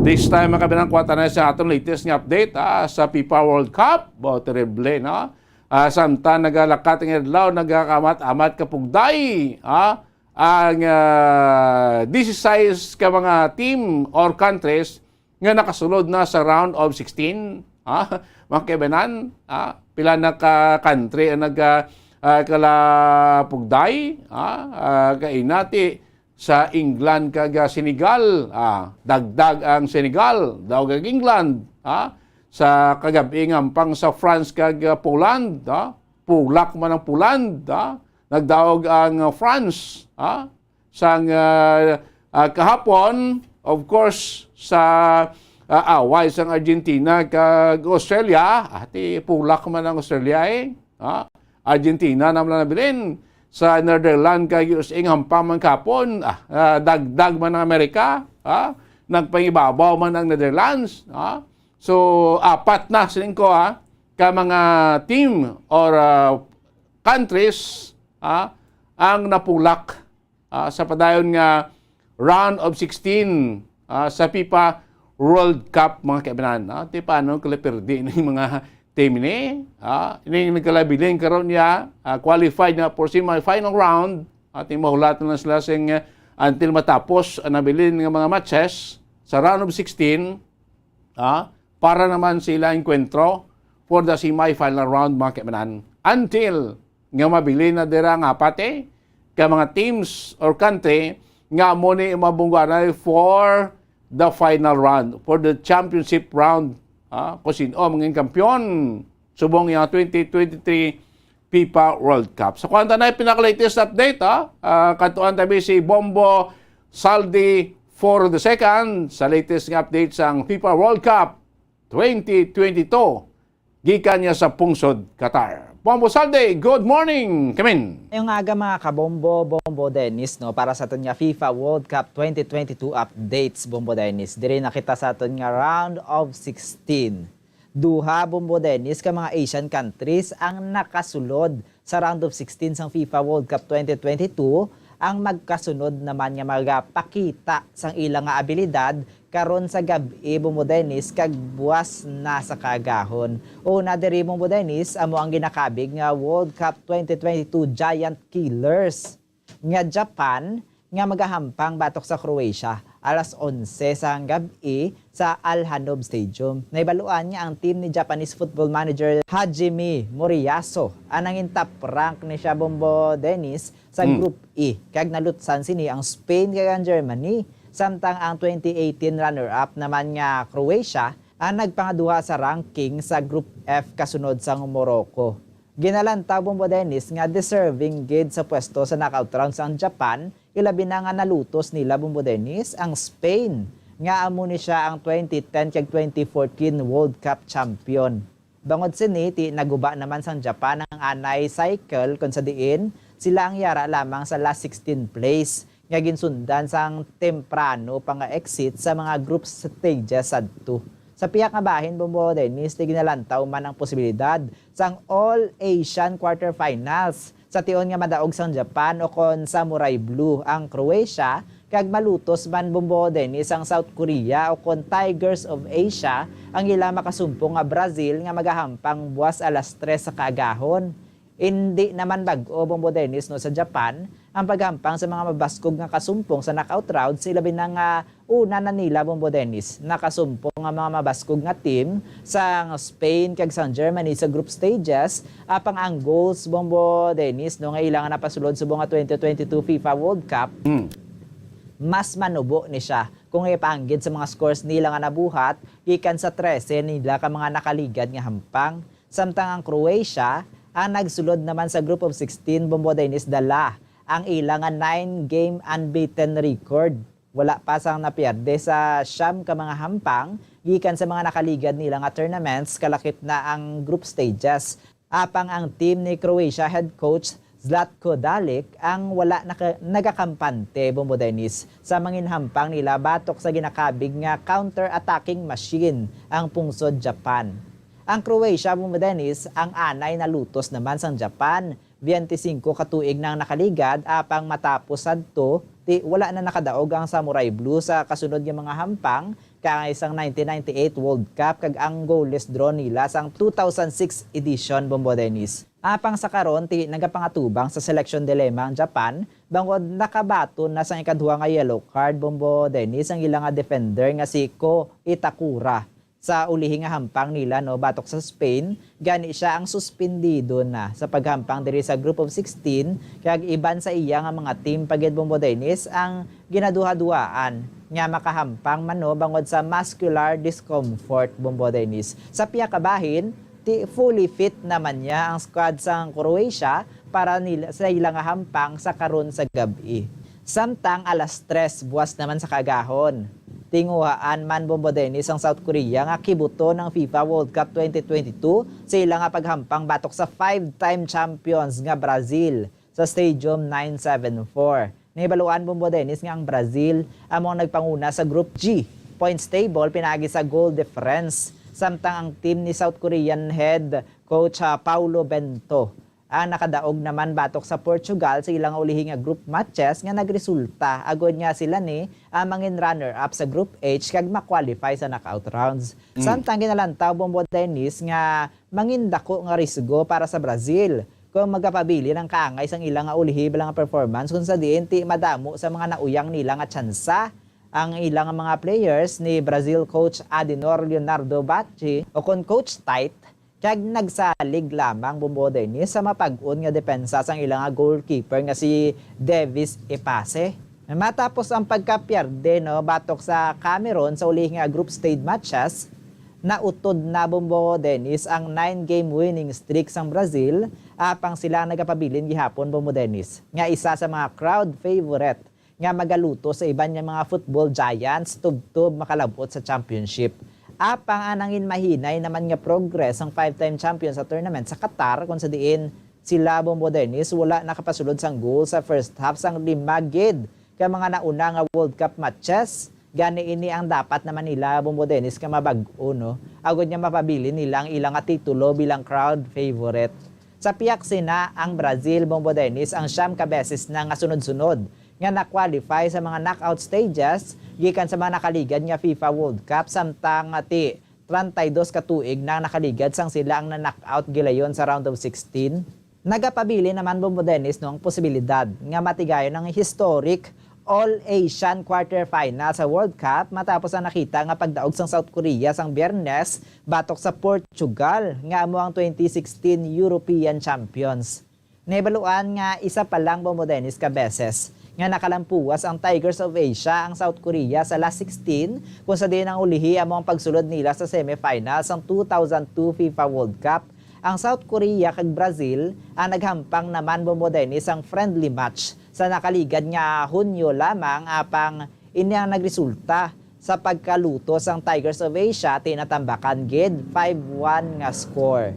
This time, mga kabinang, kuha ta na sa aton latest nga update, ah, sa FIFA World Cup. Bo, terrible, no? Ah, samtang nagalakat ang adlaw, nagakamat-amat kapugday, ah, ang, ah, dieciséis ka mga team or countries nga nakasulod na sa round of sixteen, ah, mga kaibanan, ah, pila na ka country ang nag, ah, ah, kalapugday, ah, ah, kainati sa England kag, ah, Senegal, ah, dagdag ang Senegal, daog ang England, ah, sa kagab-i nga hampang sa France kag, ah, Poland, ah, pulak man ang Poland, ah, nagdaog ang, ah, France, ah, sang, ah, ah, kahapon, of course, sa, ah, away sang Argentina kag Australia, ah, ti pulak man ang Australia, eh. Ah, Argentina naman lang nabilin sa Netherlands kag U S A nga hampang man kahapon, ah, ah, dagdag man ang Amerika, ah, nagpangibabaw man ang Netherlands, ah. So, apat na, siling ko, ah, ka mga team or, ah, countries, ah, ang napulak, ah, sa padayon nga round of sixteen, ah, sa FIFA World Cup, mga kaibanan, no? Ti paano kala perdi ning mga team ni? Ah, ining nagkalabilin karon niya, ah, qualified na for semi-final round. At mahulat na sila sing, ah, until matapos ang nabilin nga mga matches sa round of sixteen, ah, para naman sila enkwentro for the semi-final round, mga kaibanan. Until nga mabilin na dira nga apat, eh, ka mga teams or country nga amo ni mabungganay for the final round, for the championship round, ah, kung sino ang mangin kampiyon subong yang twenty twenty-three FIFA World Cup. So, kuwan ta na yung pinaka-latest update, ah. Ah, katuan tabi si Bombo Saldi for the second sa latest nga update sang FIFA World Cup twenty twenty-two. Gikan niya sa Pungsod, Qatar. Bombo Saldi, good morning! Kamin! Ngayong aga, mga kabombo, Bombo Dennis, no, para sa aton nga FIFA World Cup twenty twenty-two updates, Bombo Dennis. Diri na kita sa aton nga round of sixteen. Duha, Bombo Dennis, ka mga Asian countries ang nakasulod sa round of sixteen sang FIFA World Cup twenty twenty-two, ang magkasunod naman nga magapakita sang ila nga abilidad karon sa gab-i, Bombo Dennis, kag buwas na sa kaagahon. Una diri, Bombo Dennis, amo ang ginakabig nga World Cup twenty twenty-two Giant Killers nga Japan nga magahampang batok sa Croatia alas onse sang gab-i sa Al Hanoub Stadium. Nahibaluan nga ang team ni Japanese football manager Hajime Moriyasu ang nangin top rank ni siya, Bombo Dennis, sa Hmm. Group E, kag nalutsan sini ang Spain kag ang Germany, samtang ang twenty eighteen runner-up naman nga Croatia ang nagpangaduha sa ranking sa Group F kasunod sang Morocco. Ginalantaw, Bombo Dennis, nga deserving gid sa pwesto sa knockout rounds ang Japan, ilabi na nga nalutos nila, Bombo Dennis, ang Spain, nga amo ni siya ang twenty ten kag twenty fourteen World Cup champion. Bangod sini, ti naguba naman sang Japan ang anay cycle, kon sa diin sila ang yara lamang sa last sixteen place nga ginsundan sang temprano pa nga exit sa mga group stages sadto. Sa pihak nga bahin, Bombo Dennis, ti ginalantaw man ang posibilidad sang All Asian Quarterfinals sa tion nga madaog sang Japan o kon Samurai Blue ang Croatia, kag malutos man, Bombo Dennis, ang South Korea o kon Tigers of Asia ang ila makasumpong nga Brazil nga magahampang buwas alas tres sa kaagahon. Indi naman bag-o, Bombo Dennis, no, sa Japan ang paghampang sa mga mabaskog nga kasumpong sa knockout rounds, ilabi na nga una na nila, Bombo Dennis, nakasumpong ang mga mabaskog nga team sang Spain kag sang Germany sa group stages. Apang ang goals, Bombo Dennis, no, nga ila nga napasulod subong nga twenty twenty-two FIFA World Cup, Hmm. mas manubo ni siya Kung ipaanggid sa mga scores nila nga nabuhat gikan sa trese nila ka mga nakaligad nga hampang, samtang ang Croatia ang nagsulod naman sa Group of sixteen, Bombo Dennis, dala ang ila nga nine-game unbeaten record. Wala pa sang napierde sa siyam ka mga hampang gikan sa mga nakaligad nila nga tournaments, kalakip na ang group stages. Apang ang team ni Croatia head coach Zlatko Dalic ang wala naka-, nagakampante, Bombo Dennis, sa manginhampang nila batok sa ginakabig nga counter-attacking machine ang pungsod Japan. Ang Croatia, Bombo Dennis, ang anay nalutos naman sang Japan, twenty-five ka tuig nang nakaligad, apang matapos sadto, ti wala na nakadaog ang Samurai Blue sa kasunod nga mga hampang, kaangay sang nineteen ninety-eight World Cup kag ang goalless draw nila sang two thousand six edition, Bombo Dennis. Apang sa karon, ti nagapangatubang sa selection dilemma ang Japan, bangod nakabaton na sang ikaduha nga yellow card, Bombo Dennis, ang ila nga defender nga si Ko Itakura. Sa ulihi nga hampang nila, no, batok sa Spain, gani siya ang suspendido na sa paghampang diri sa Group of sixteen, kag iban sa iya nga mga team pa gid, Bombo Dennis, ang ginaduhaduhaan nga makahampang man, no, bangod sa muscular discomfort, Bombo Dennis. Sa pihak bahin, ti fully fit naman niya ang squad sang Croatia para nila, sa ila nga hampang sa karon sa gab-i. Samtang alas tres buwas naman sa kaagahon, tinguhaan man, Bombo Dennis, ang South Korea nga kibuton ang FIFA World Cup twenty twenty-two sa ila nga paghampang batok sa five-time champions nga Brazil sa Stadium nine seven four. Nahibaluan, Bombo Dennis, nga ang Brazil amo ang nagpanguna sa Group G points table pinaagi sa goal difference, samtang ang team ni South Korean head coach, ah, Paulo Bento ang nakadaog naman batok sa Portugal sa ilang ulihi nga group matches nga nagresulta agod nga sila ni ang mangin runner-up sa Group H kag ma-qualify sa knockout rounds. Mm. Samtang ginalantaw, Bombo Dennis, nga mangin dako nga risgo para sa Brazil kung magapabilin ang kaangay sang ila nga ulihi bala nga performance, kung sa diin ti madamo sa mga nauyang nila nga tsansa ang ila nga mga players ni Brazil coach Adenor Leonardo Bacci, o kon Coach Tite, kag nagsalig lamang, Bombo Dennis, sa mapag-on nga depensa sang ila nga goalkeeper nga si Davis Epase. Matapos ang pagkapierde, no, batok sa Cameroon sa uli nga group stage matches, nautod na, Bombo Dennis, ang nine-game winning streak sang Brazil, apang sila ang nagapabilin gihapon, Bombo Dennis, nga isa sa mga crowd favorite nga magaluto sa iban nga mga football giants tubtob makalab-ot sa championship. Apang ang nangin mahinay naman nga progress ang five-time champion sa tournament sa Qatar, kung sa diin sila, Bombo Dennis, wala nakapasulod sang goal sa first half sang lima gid ka mga nauna nga World Cup matches. Gani ini ang dapat naman nila, Bombo Dennis, nga mabag-o, no? Agod nga mapabilin nila ang ila nga titulo bilang crowd favorite. Sa pihak sina, ang Brazil, Bombo Dennis, ang siyam ka beses na nga sunod-sunod nga na-qualify sa mga knockout stages gikan sa mga nakaligad nga FIFA World Cup, samtang ti treinta y dos ka tuig na nakaligad sang sila ang na-knockout gilayon sa round of sixteen. Nagapabilin naman, Bombo Dennis, no, ang posibilidad nga matigayon ang historic All-Asian quarterfinal sa World Cup matapos ang nakita nga pagdaog sang South Korea sang Biyernes batok sa Portugal, nga amo ang twenty sixteen European champions. Nahibaluan nga isa pa lang, Bombo Dennis, ka beses nga nakalampuwas ang Tigers of Asia ang South Korea sa last sixteen, kung sa diin ang ulihi amo ang pagsulod nila sa semifinal sang two thousand two FIFA World Cup. Ang South Korea kag Brazil ang naghampang naman, Bombo Dennis, sang friendly match sa nakaligad nga Hunyo lamang, apang ini ang nagresulta sa pagkaluto sang Tigers of Asia, tinatambakan gid five one nga score.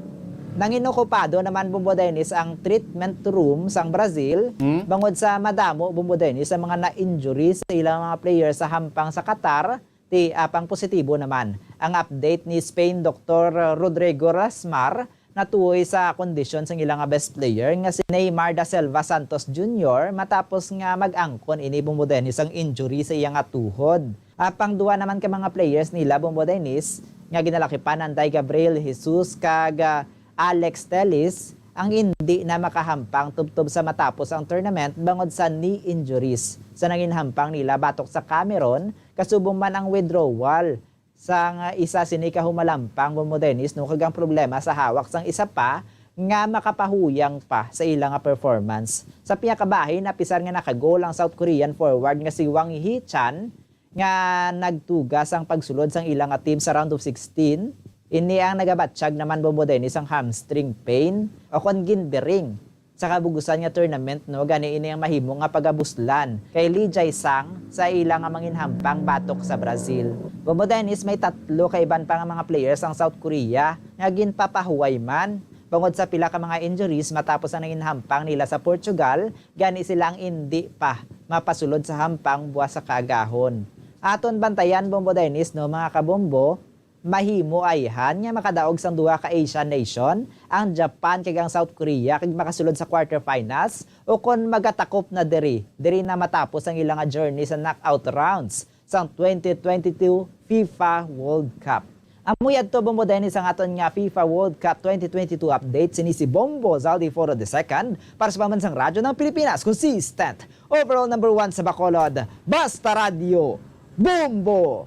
Nanginokupado naman, Bombo Dennis, ang treatment room sang Brazil, hmm, bangod sa madamo, Bombo Dennis, ang mga na-injury sa ilang mga player sa hampang sa Qatar, ti apang positibo naman ang update ni Spain Doktor Rodrigo Rasmar natuoy sa kondisyon sang ila nga best player nga si Neymar da Silva Santos Junior matapos nga mag-angkon ini, Bombo Dennis, ang injury sa iya nga tuhod. Apang duha naman ka mga players nila, Bombo Dennis, nga ginalakipan, anday Gabriel Jesus kag, ah, Alex Telles, ang hindi na makahampang tubtob sa matapos ang tournament bangod sa knee injuries sa nanginhampang nila batok sa Cameroon, kasubong man ang withdrawal sang isa sini ka humalampang, Bombo Dennis, no, kag ang problema sa hawak sang isa pa nga makapahuyang pa sa ila nga performance. Sa pihak kabahin, apisar nga nakagol ang South Korean forward nga si Hwang Hee-chan, nga nagtuga sang pagsulod sang ila nga team sa round of sixteen, ini ang nagabatyag naman, Bombo Dennis, ang hamstring pain o kon ginbiring sa kabugusan nga tournament, no, gani ini ang mahimo nga pagabuslan kay Lee Jae-sang sa ila nga manginhampang batok sa Brazil. Bombo Dennis, may tatlo ka iban pa nga mga players ang South Korea nga ginpapahuway man bangod sa pila ka mga injuries matapos ang nanginhampang nila sa Portugal, gani sila ang indi pa mapasulod sa hampang buwas sa kaagahon. Aton bantayan, Bombo Dennis, no, mga kabombo, mahimo ayhan nga makadaog sang duha ka Asian nation, ang Japan kag ang South Korea, kag makasulod sa quarterfinals, o kon magatakop na diri, diri na matapos ang ila nga journey sa knockout rounds sang twenty twenty-two FIFA World Cup. Amo yadto, Bombo Dennis, ang aton nga FIFA World Cup twenty twenty-two update. Sini si Bombo Zaldi Foro the second para sa Pambansang Radyo ng Pilipinas, consistent overall number one sa Bacolod, Basta Radyo, Bombo!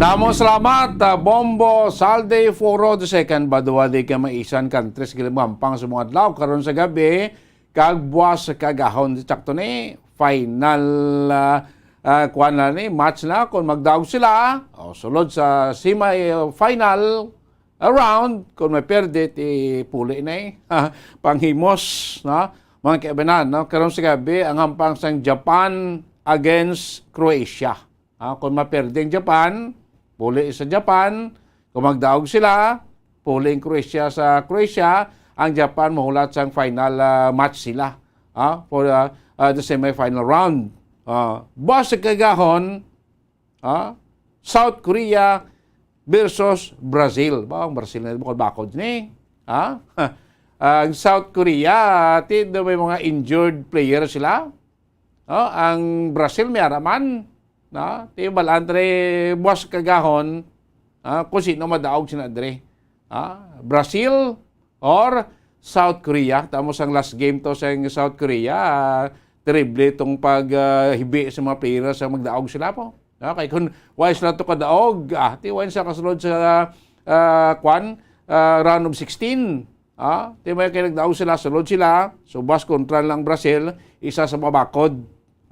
Damo salamat, ah, Bombo Salde Foro the second. Baduwa di ka maisan countries gilimhampang sa mga adlaw. Karon sa gabi, kag buwas sa kagahon, sakto ni final, ah, ah, kuwan na ni, match na. Kung magdaog sila, o, sulod sa semi, ah, final round, kung may perde, ti puli na eh. Panghimos, no? Mga kaibanan, no? Karon sa gabi, ang hampang sang Japan against Croatia. Ah, kung maperde ang Japan, puli sa Japan. Kung magdaog sila, puli ang Croatia sa Croatia. Ang Japan mahulat sang final, ah, match sila, ah, for, ah, ah, the semifinal round. Ah, buwas sa kagahon, ah, South Korea versus Brazil. Ba, ang Brazil na bakod-bakod ni. Ah? Ang South Korea, ti, do may mga injured player sila. Oh, ang Brazil may araman, no? Ti bal-an tre buwas kagahon, ah, kung sino madaog sina dre. Ah, Brazil or South Korea. Tamo sang last game to sa South Korea, ah, terrible tong pag, ah, hibi sa mga players sa magdaog sila po. No? Kay kung wala sila to kadaog, ah, ti wala sa kasulod sa, ah, kwan, ah, round of sixteen. Ah, ti may kay nagdaog sila, sulod sila, subas kontra lang Brazil, isa sa mabakod,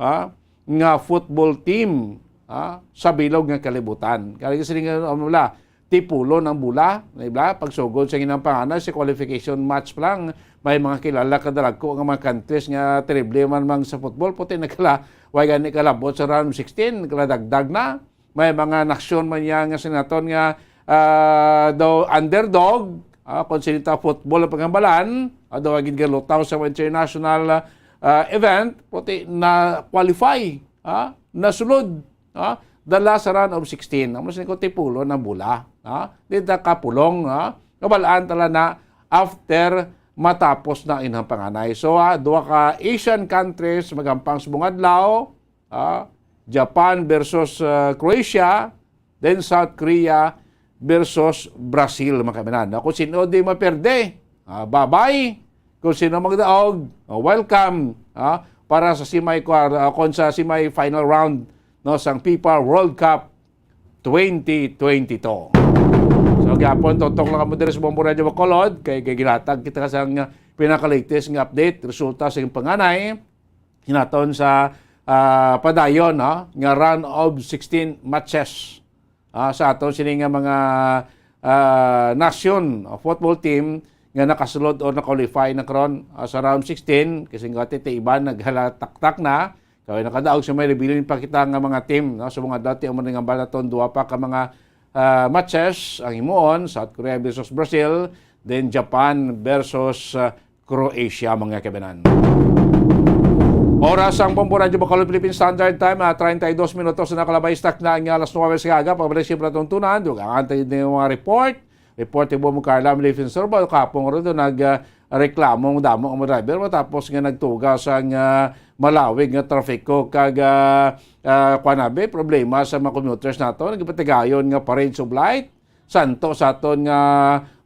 ah, nga football team, ah, sa bilog nga kalibutan. Kaya kasi nga, ano, wala, tipulon ang bula, di ba? Pagsugod sa ginang panganay sa qualification match pa lang, may mga kilala kadalagko nga mga countries nga terrible man mang sa football, puti nagkala, way gani kalabot sa round sixteen, nagkala dagdag na. May mga nasyon man yan nga sinaton nga, ah, daw underdog, ah, kung sinita football ang paghambalan, ah, daw agin galutaw sa mga international, ah, event, puti na qualify, ah, nasulod, ah, dala sa round of sixteen. Amo sini ko tipulo na bula, ah, di ta kapulong, ah, kabalaan tala na after matapos na inang panganay. So, ah, duha ka Asian countries magampang sa bungadlaw, ah, Japan versus, ah, Croatia, then South Korea versus Brazil, mga kaibanan. Kung sino di maperde, ah, babay. Kung sino magdaog, ah, welcome, ah, para sa semi-quar-, ah, kung sa semi-final round, no, sang FIFA World Cup twenty twenty-two. So, gyapon, tutok lang kamo diri sa Bombo Radio Bacolod, kay, kay ginatag kita sa nga pinaka-latest nga update, resulta sa iyang panganay, hinaton sa, ah, padayon, no, nga round of sixteen matches, ah, sa aton sini nga mga, ah, nasyon, ah, football team nga nakasulod or naka-qualify na karon, ah, sa round sixteen, kasi nga ti iban naghalataktak na, kay nakadaog sa may revealing pa kita nga mga team, no, sa mga dati ang mga nga balaton, duwa pa ka mga, ah, matches ang himuon, South Korea versus Brazil, then Japan versus, ah, Croatia, mga kaibanan. Oras ang Bombo Radyo Bacolod Philippine Standard Time, ah, treinta y dos minutos na nakalabay sa takna nga alas nuwebe sa aga. Pabalik siyempre tuntunan, dugang antay din yung mga report. Report ni Bombo Carla, ang defensor ba, kapong rin doon nag, ah, reklamo ang damo ang driver matapos nga nagtuga sa nga malawig nga trafiko kag, ah, ah, kuwan na, be, problema sa mga commuters nato. Nagpatigayon nga parade of light, santo sa aton nga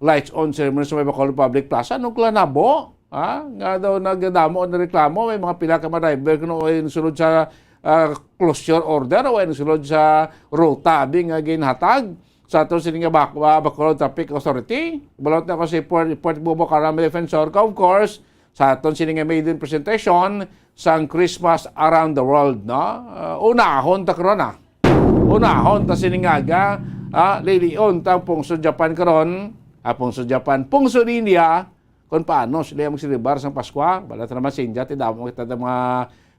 lights on ceremony sa may Bacolod Public Plaza. Anong klanabo? Ha? Nga daw nagdamo ang reklamo, may mga pila ka mga driver kuno ay nagsulod sa, ah, closure order o ay nagsulod sa ruta abi nga ginhatag sa aton sini nga Bac-, ah, Bacolod Traffic Authority. Balot na ko si Port, Port Bobo Carami Defensor. Ka, of course, sa aton sini nga maiden presentation sang Christmas Around the World, no? Ah, unahon ta karon, ah. Unahon ta sini nga aga, ah, lilion ta ang pungsod Japan karon, ah, pungsod Japan, pungsod India, kung paano sila magsilibrar sang Paskwa. Bala ta naman sa India, ti damo kita nga mga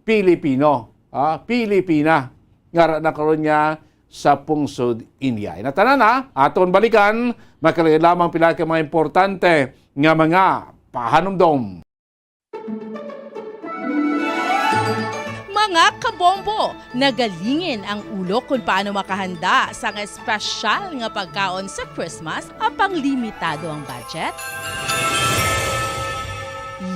Pilipino, ah, Pilipina, nga ara na karon nga sa pungsod India. Inatanan na, aton balikan, makalayo lamang pila ka mga importante nga mga pahanumdom. Mga kabombo, nagalingin ang ulo kung paano makahanda sang espesyal nga pagkaon sa Christmas apang limitado ang budget?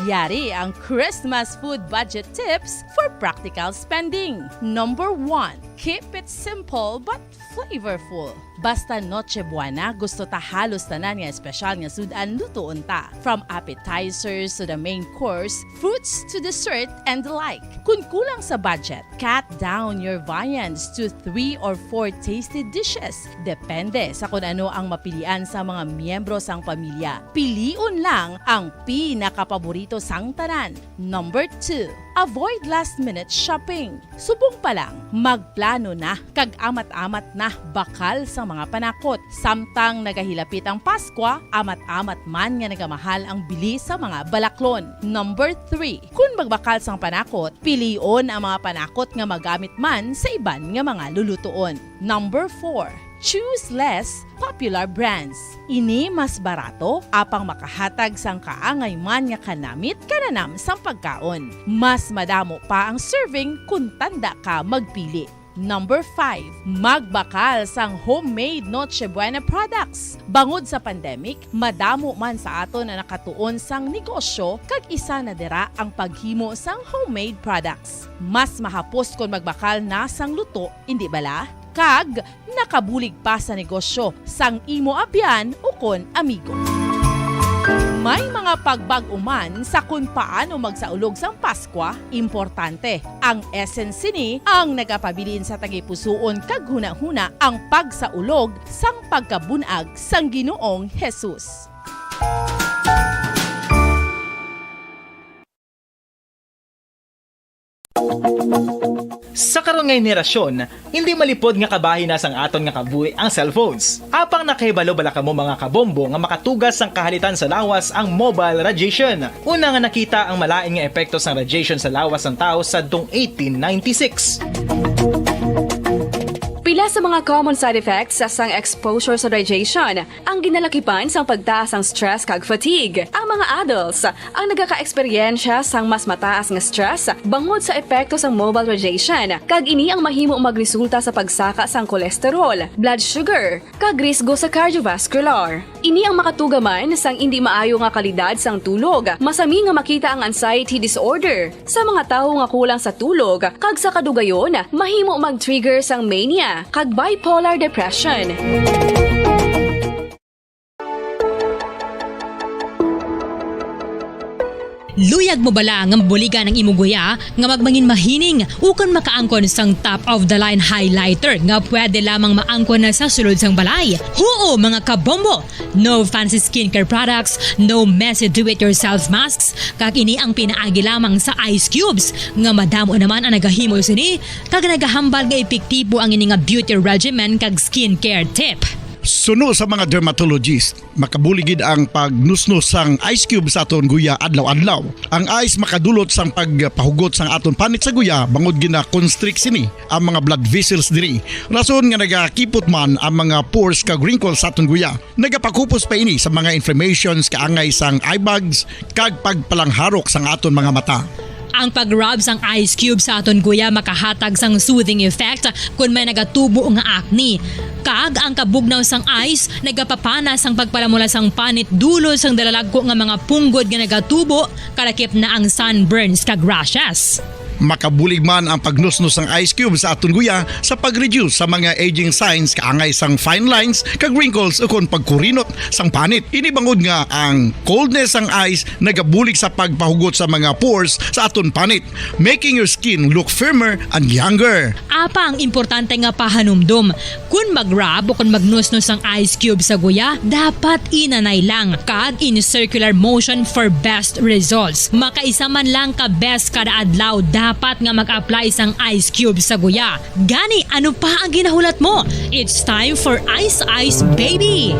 Yari ang Christmas food budget tips for practical spending. Number one, keep it simple but flavorful. Basta Noche Buena, gusto ta halos tanan nga espesyal nga sud-an lutuon ta. From appetizers to the main course, fruits to dessert and the like. Kun kulang sa budget, cut down your viands to three or four tasty dishes. Depende sa kun ano ang mapilian sa mga miyembro sang pamilya. Pilion lang ang pinakapaborito sang tanan. Number two, avoid last-minute shopping. Subong pa lang, magplano na kag amat-amat na bakal sa mga panakot. Samtang nagahilapit ang Paskwa, amat-amat man nga nagamahal ang bili sa mga balaklon. Number three, kun magbakal sang panakot, pilion ang mga panakot nga magamit man sa iban nga mga lulutuon. Number four, choose less popular brands. Ini mas barato, apang makahatag sang kaangay man nga kanamit kananam sang pagkaon. Mas madamo pa ang serving kun tanda ka magpili. Number five, magbakal sang homemade Noche Buena products. Bangod sa pandemic, madamo man sa aton ang nakatuon sang negosyo kag isa na dira ang paghimo sang homemade products. Mas mahapos kon magbakal na sang luto, indi bala? Kag nakabulig pa sa negosyo sang imo abyan ukon amigo. May mga pagbag-o man sa kon paano magsaulog sang Paskwa, importante. Ang essence sini ang nagapabilin sa tagipusoon kag hunahuna ang pagsaulog sang pagkabun-ag sang Ginoong Jesus. Sa karon nga henerasyon, hindi malipod nga kabahin na sang aton nga kabuhi ang cellphones. Apang nakahibalo bala kamo, mga kabombo, nga makatugas sang kahalitan sa lawas ang mobile radiation? Una nga nakita ang malain nga epekto sang radiation sa lawas sang tawo sadtong eighteen ninety-six. Pila sa mga common side effects sang exposure sa radiation ang ginalakipan sang pagtaas sang stress kag fatigue. Ang mga adults ang nagaka-eksperyensya sang mas mataas nga stress bangod sa epekto sang mobile radiation, kag ini ang mahimo magresulta sa pagsaka sang cholesterol, blood sugar, kag risgo sa cardiovascular. Ini ang makatuga man sang indi maayo nga kalidad sang tulog. Masami nga makita ang anxiety disorder sa mga tawo nga kulang sa tulog, kag sa kadugayon, mahimo mag-trigger sang mania kag bipolar depression. Luyag mo bala nga mabuligan ang imo guya nga magmangin mahining ukon makaangkon sang top of the line highlighter nga pwede lamang maangkon na sa sulod sang balay? Huo, mga kabombo! No fancy skincare products, no messy do-it-yourself masks, kag ini ang pinaagi lamang sa ice cubes nga madamo naman ang nagahimo sini kag nagahambal nga epektibo ang ini nga beauty regimen kag skincare tip. Suno sa mga dermatologist, makabulig gid ang pagnusnos sang ice cube sa aton guya adlaw-adlaw. Ang ice makadulot sang pagpahugot sang aton panit sa guya bangod gina-constrict sini ang mga blood vessels diri, rason nga nagakipot man ang mga pores kag wrinkles sa aton guya. Nagapakupos pa ini sa mga inflammations kaangay sang eye bags kag pagpalangharok sang aton mga mata. Ang pag-rub sang ice cube sa aton guya makahatag sang soothing effect kon may nagatubo nga acne. Kag ang kabugnaw sang ice nagapapana sang pagpalamula sang panit dulot sang dalalagko nga mga punggod nga nagatubo, kalakip na ang sunburns kag rashes. Makabulig man ang pagnusnos sang ice cube sa aton guya sa pag-reduce sa mga aging signs kaangay sang fine lines kag wrinkles ukon pagkurinot sang panit. Ini bangod nga ang coldness sang ice nagabulig sa pagpahugot sa mga pores sa aton panit, making your skin look firmer and younger. Apang importante nga pahanumdom, Kon mag-rub o kon magnusnos ang ice cube sa guya, dapat inanay lang kag in circular motion for best results. Makaisa man lang ka beses kada adlaw dapat nga mag-apply sang ice cube sa guya. Gani, ano pa ang ginahulat mo? It's time for Ice Ice Baby!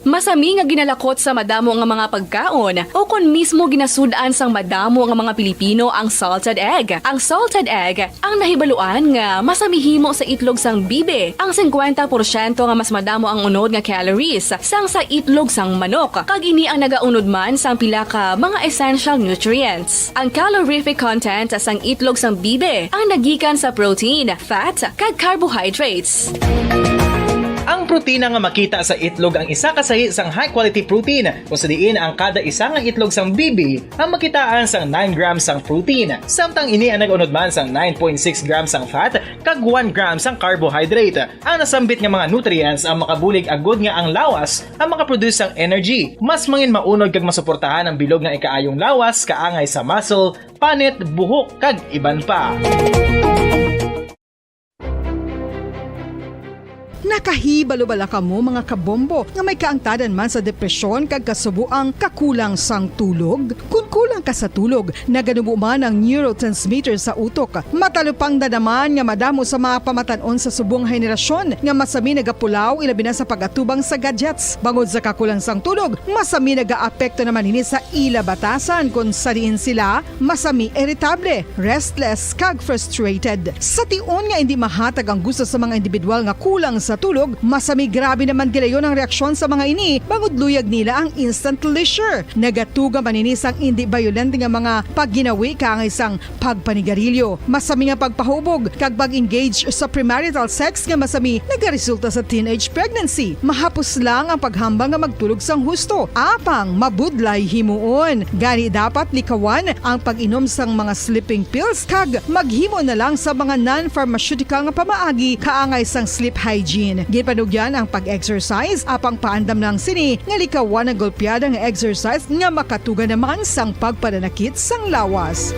Masami nga ginalakot sa madamo nga mga pagkaon, o kon mismo ginasud-an sang madamo nga mga Pilipino ang salted egg. Ang salted egg ang nahibaluan nga masami himo sa itlog sang bibi. Ang singkwenta porsyento nga mas madamo ang unod nga calories sang sa itlog sang manok, kag ini ang nagaunod man sang pila ka mga essential nutrients. Ang calorific content sang itlog sang bibi ang nagikan sa protein, fat, kag carbohydrates. Ang protina nga makita sa itlog ang isa ka sahi sang high-quality protein, kung sa diin ang kada isa nga itlog sang bibi ang makitaan sang nine grams sang protein, samtang ini ang nag-unod man sang nine point six grams sang fat kag one gram sang carbohydrate. Ang nasambit nga mga nutrients ang makabulig agud nga ang lawas ang makaproduce sang energy. Mas mangin maunod kag masuportahan ang bilog nga ikaayong lawas kaangay sa muscle, panit, buhok, kag iban pa. Nakahibalo bala kamo, mga kabombo, nga may kaangtadan man sa depresyon kag kasubo ang kakulang sang tulog? Kon kulang ka sa tulog, naganubo man ang neurotransmitter sa utok. Matalupangdan naman nga madamo sa mga pamatan-on sa subong henerasyon nga masami nagapulaw, ilabi na sa pag-atubang sa gadgets. Bangod sa kakulang sang tulog, masami nagaapekto naman ini sa ila batasan, kon sa diin sila masami iritable, restless, kag frustrated. Sa tion nga indi mahatag ang gusto sa mga individual nga kulang sa tulog, masami grabe naman gilayon ang reaksyon sa mga ini, bangod luyag nila ang instant leisure. Nagatuga man ini sang indi bayolente nga mga pagginawi kaangay sang pagpanigarilyo, masami nga pagpahubog, kag pag-engage sa premarital sex nga masami nagaresulta sa teenage pregnancy. Mahapos lang ang paghambal nga magtulog sang husto, apang mabudlay himuon. Gani, dapat likawan ang pag-inom sang mga sleeping pills kag maghimo na lang sa mga non-pharmaceutical nga pamaagi kaangay sang sleep hygiene. Ginpanugyan ang pag-exercise, apang paandam lang sini nga likawan ang golpeada nga exercise nga makatuga naman sang pagpananakit sang lawas.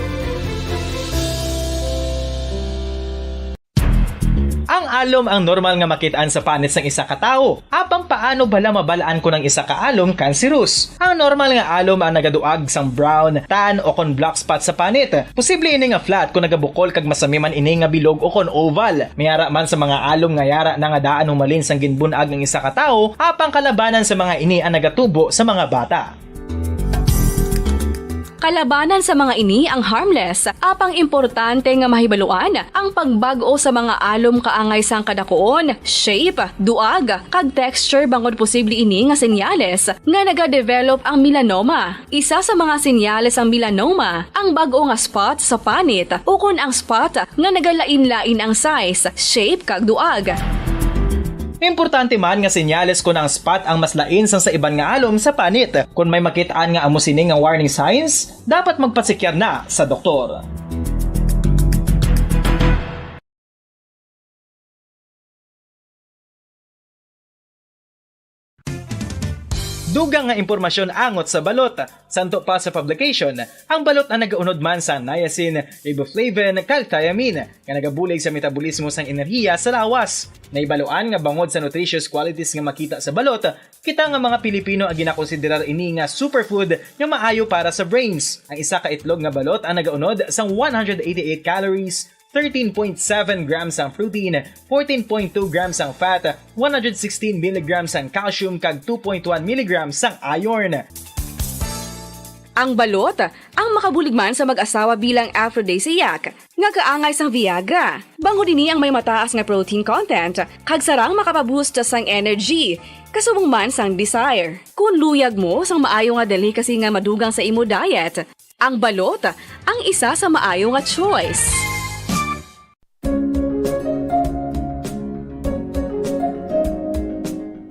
Ang alom ang normal nga makit-an sa panit sang isa ka tawo. Apang paano bala mabal-an kon ang isa ka alom kanserus? Ang normal nga alom ang nagaduag sang brown, tan, o kon black spot sa panit. Posible ini nga flat kon nagabukol kag masami man ini nga bilog o kon oval. May ara man sa mga alom nga yara na nga daan humalin sang ginbun-ag ang isa ka tawo, apang kalabanan sa mga ini ang nagatubo sa mga bata. Kalabanan sa mga ini ang harmless, apang importante nga mahibaluan ang pagbag-o sa mga alom kaangay sang kadakuon, shape, duag, kag texture, bangod posible ini nga senyales nga nagadevelop ang melanoma. Isa sa mga senyales sang melanoma ang bag-o nga spot sa panit, ukon ang spot nga nagalain-lain ang size, shape, kag duag. Importante man nga senyales kon ang spot ang mas lain sang sa iban nga alom sa panit. Kon may makit-an nga amo sini nga warning signs, dapat magpatsikyar na sa doktor. Dugang nga impormasyon angot sa balot. Santo pa sa publication, ang balot ang nagaunod man sa niacin, riboflavin, kag thiamine, nga nagabulig sa metabolismo sang enerhiya sa lawas. Nahibaluan nga bangod sa nutritious qualities nga makita sa balot, kita nga mga Pilipino ang ginakonsiderar ini nga superfood nga maayo para sa brains. Ang isa ka itlog nga balot ang nagaunod sang one hundred eighty-eight calories, thirteen point seven grams ang protein, fourteen point two grams ang fat, one hundred sixteen milligrams ang calcium, kag two point one milligrams ang iron. Ang balot ang makabulig man sa mag-asawa bilang aphrodisiac nga kaangay sang Viagra. Bangod ini ang may mataas nga protein content, kag sarang makapaboost sang energy. Kasubong man sang desire. Kung luyag mo sang maayo nga delicacy nga madugang sa imo diet, ang balot ang isa sa maayo nga choice.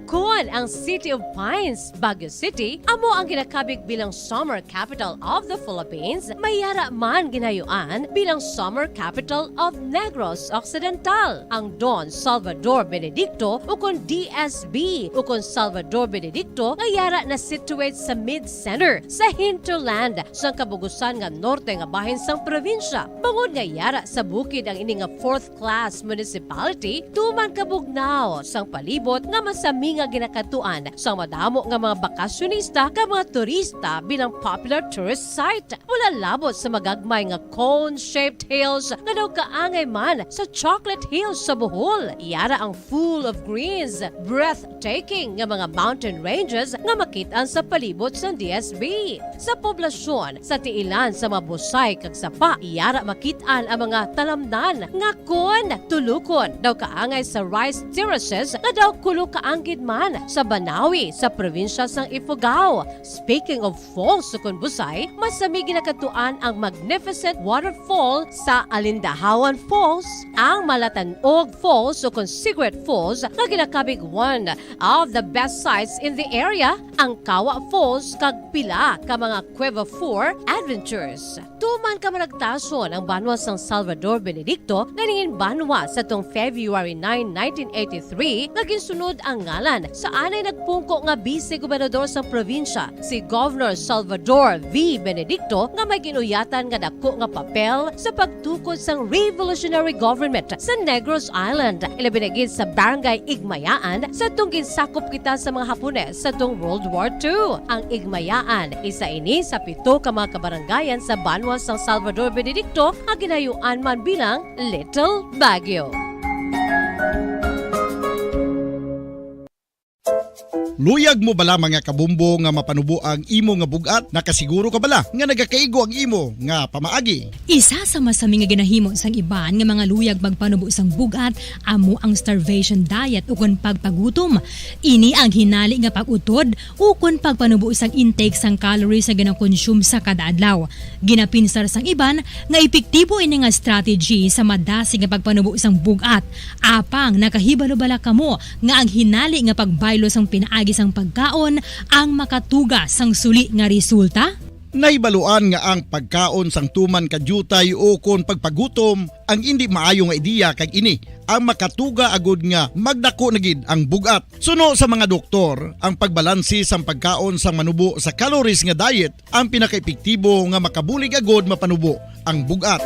Kon ang Ang City of Pines, Baguio City, amo ang ginakabig bilang Summer Capital of the Philippines, may yara man ginayuan bilang Summer Capital of Negros Occidental. Ang Don Salvador Benedicto, ukon D S B, ukon Salvador Benedicto, nga yara na situate sa mid-center sa hinterland sang kabugusan nga norte nga bahin sang probinsya. Bangod nga yara sa bukid ang ini nga fourth class municipality, tuman kabugnaw sang palibot nga masami nga ginakatuan sang madamo nga mga bakasyonista kag mga turista bilang popular tourist site. Wala labot sa magagmay nga cone-shaped hills nga daw kaangay man sa Chocolate Hills sa Bohol. Yara ang full of greens, breathtaking nga mga mountain ranges nga makit-an sa palibot sang D S B. Sa poblasyon, sa tiilan sa mga busay kag sapa, yara makit-an ang mga talamnan nga kon tulukon daw kaangay sa rice terraces nga daw kulo ka anggid man sa Banawi sa probinsya sang Ifugao. Speaking of falls, sukon busay, masami ginakatuan ang magnificent waterfall sa Alindahawan Falls, ang Malatanog Falls, sukon Secret Falls, nga ginakabig one of the best sights in the area, ang Kawa Falls, kag pila ka mga Cueva Four adventures. Tuman ka managtason ang banwa sang Salvador Benedicto nga nangin banwa sa tong February nine, nineteen eighty-three, nga ginsunod ang ngalan sa anay nagpungko nga bise gobernador sang probinsya, si Governor Salvador V. Benedicto, nga may ginuyatan nga dako nga papel sa pagtukod sang revolutionary government sa Negros Island, ilabi na gid sa Barangay Igmayaan, sa tong ginsakop kita sa mga Hapones sa tong World War Two. Ang Igmayaan, isa ini sa pito ka mga kabarangayan sa banwa sang Salvador Benedicto nga ginayuan man bilang Little Baguio. Luyag mo bala, mga kabumbo, nga mapanubo ang imo nga bug-at? Nakasiguro ka bala nga nagakaigo ang imo nga pamaagi? Isa sa masami nga ginahimo sang iban nga mga luyag magpanubo sang bug-at amo ang starvation diet ukon pagpagutom. Ini ang hinali nga pag-utod ukon pagpanubo sang intake sang calories nga ginakonsume sa kada adlaw. Ginapinsar sang iban nga epektibo ini nga strategy sa madasig nga pagpanubo sang bug-at. Apang nakahibalo bala kamo nga ang hinali nga pagbaylo sang pinaagi sang pagkaon ang makatuga sang suli nga resulta? Nahibaluan nga ang pagkaon sang tuman ka diutay ukon pagpagutom ang indi maayo nga ideya, kag ini ang makatuga agud nga magdako na gid ang bug-at. Suno sa mga doktor, ang pagbalanse sang pagkaon sang manubo sa calories nga diet ang pinakaepektibo nga makabulig agud mapanubo ang bug-at.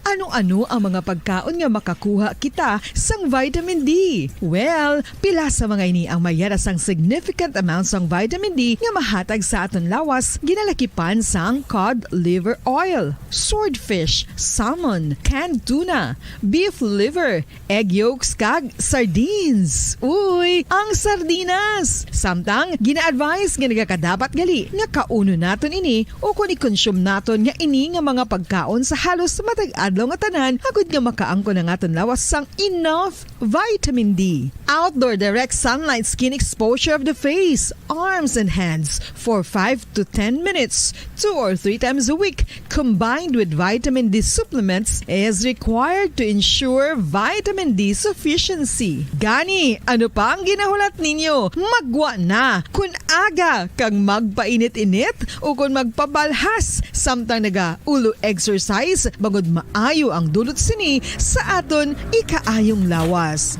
Ano-ano ang mga pagkaon nga makakuha kita sang vitamin D? Well, pila sa mga ini ang may yara sang significant amount sang vitamin D nga mahatag sa aton lawas, ginalakipan sang cod liver oil, swordfish, salmon, canned tuna, beef liver, egg yolks, kag sardines. Uy, ang sardinas! Samtang, gina-advise nga nagakadapat gali nga kaunon naton ini ukon i-consume naton nga ini nga mga pagkaon sa halos matag adlaw nga tanan, agud nga makaangkon ang aton lawas sang enough vitamin D. Outdoor direct sunlight skin exposure of the face, arms, and hands for five to ten minutes, two or three times a week, combined with vitamin D supplements, is required to ensure vitamin D sufficiency. Gani, ano pa ang ginahulat ninyo? Maggwa na! Kun aga kag magpainit-init ukon magpabalhas samtang naga-ulo exercise, bangod maayo ang dulot sini sa aton ikaayong lawas.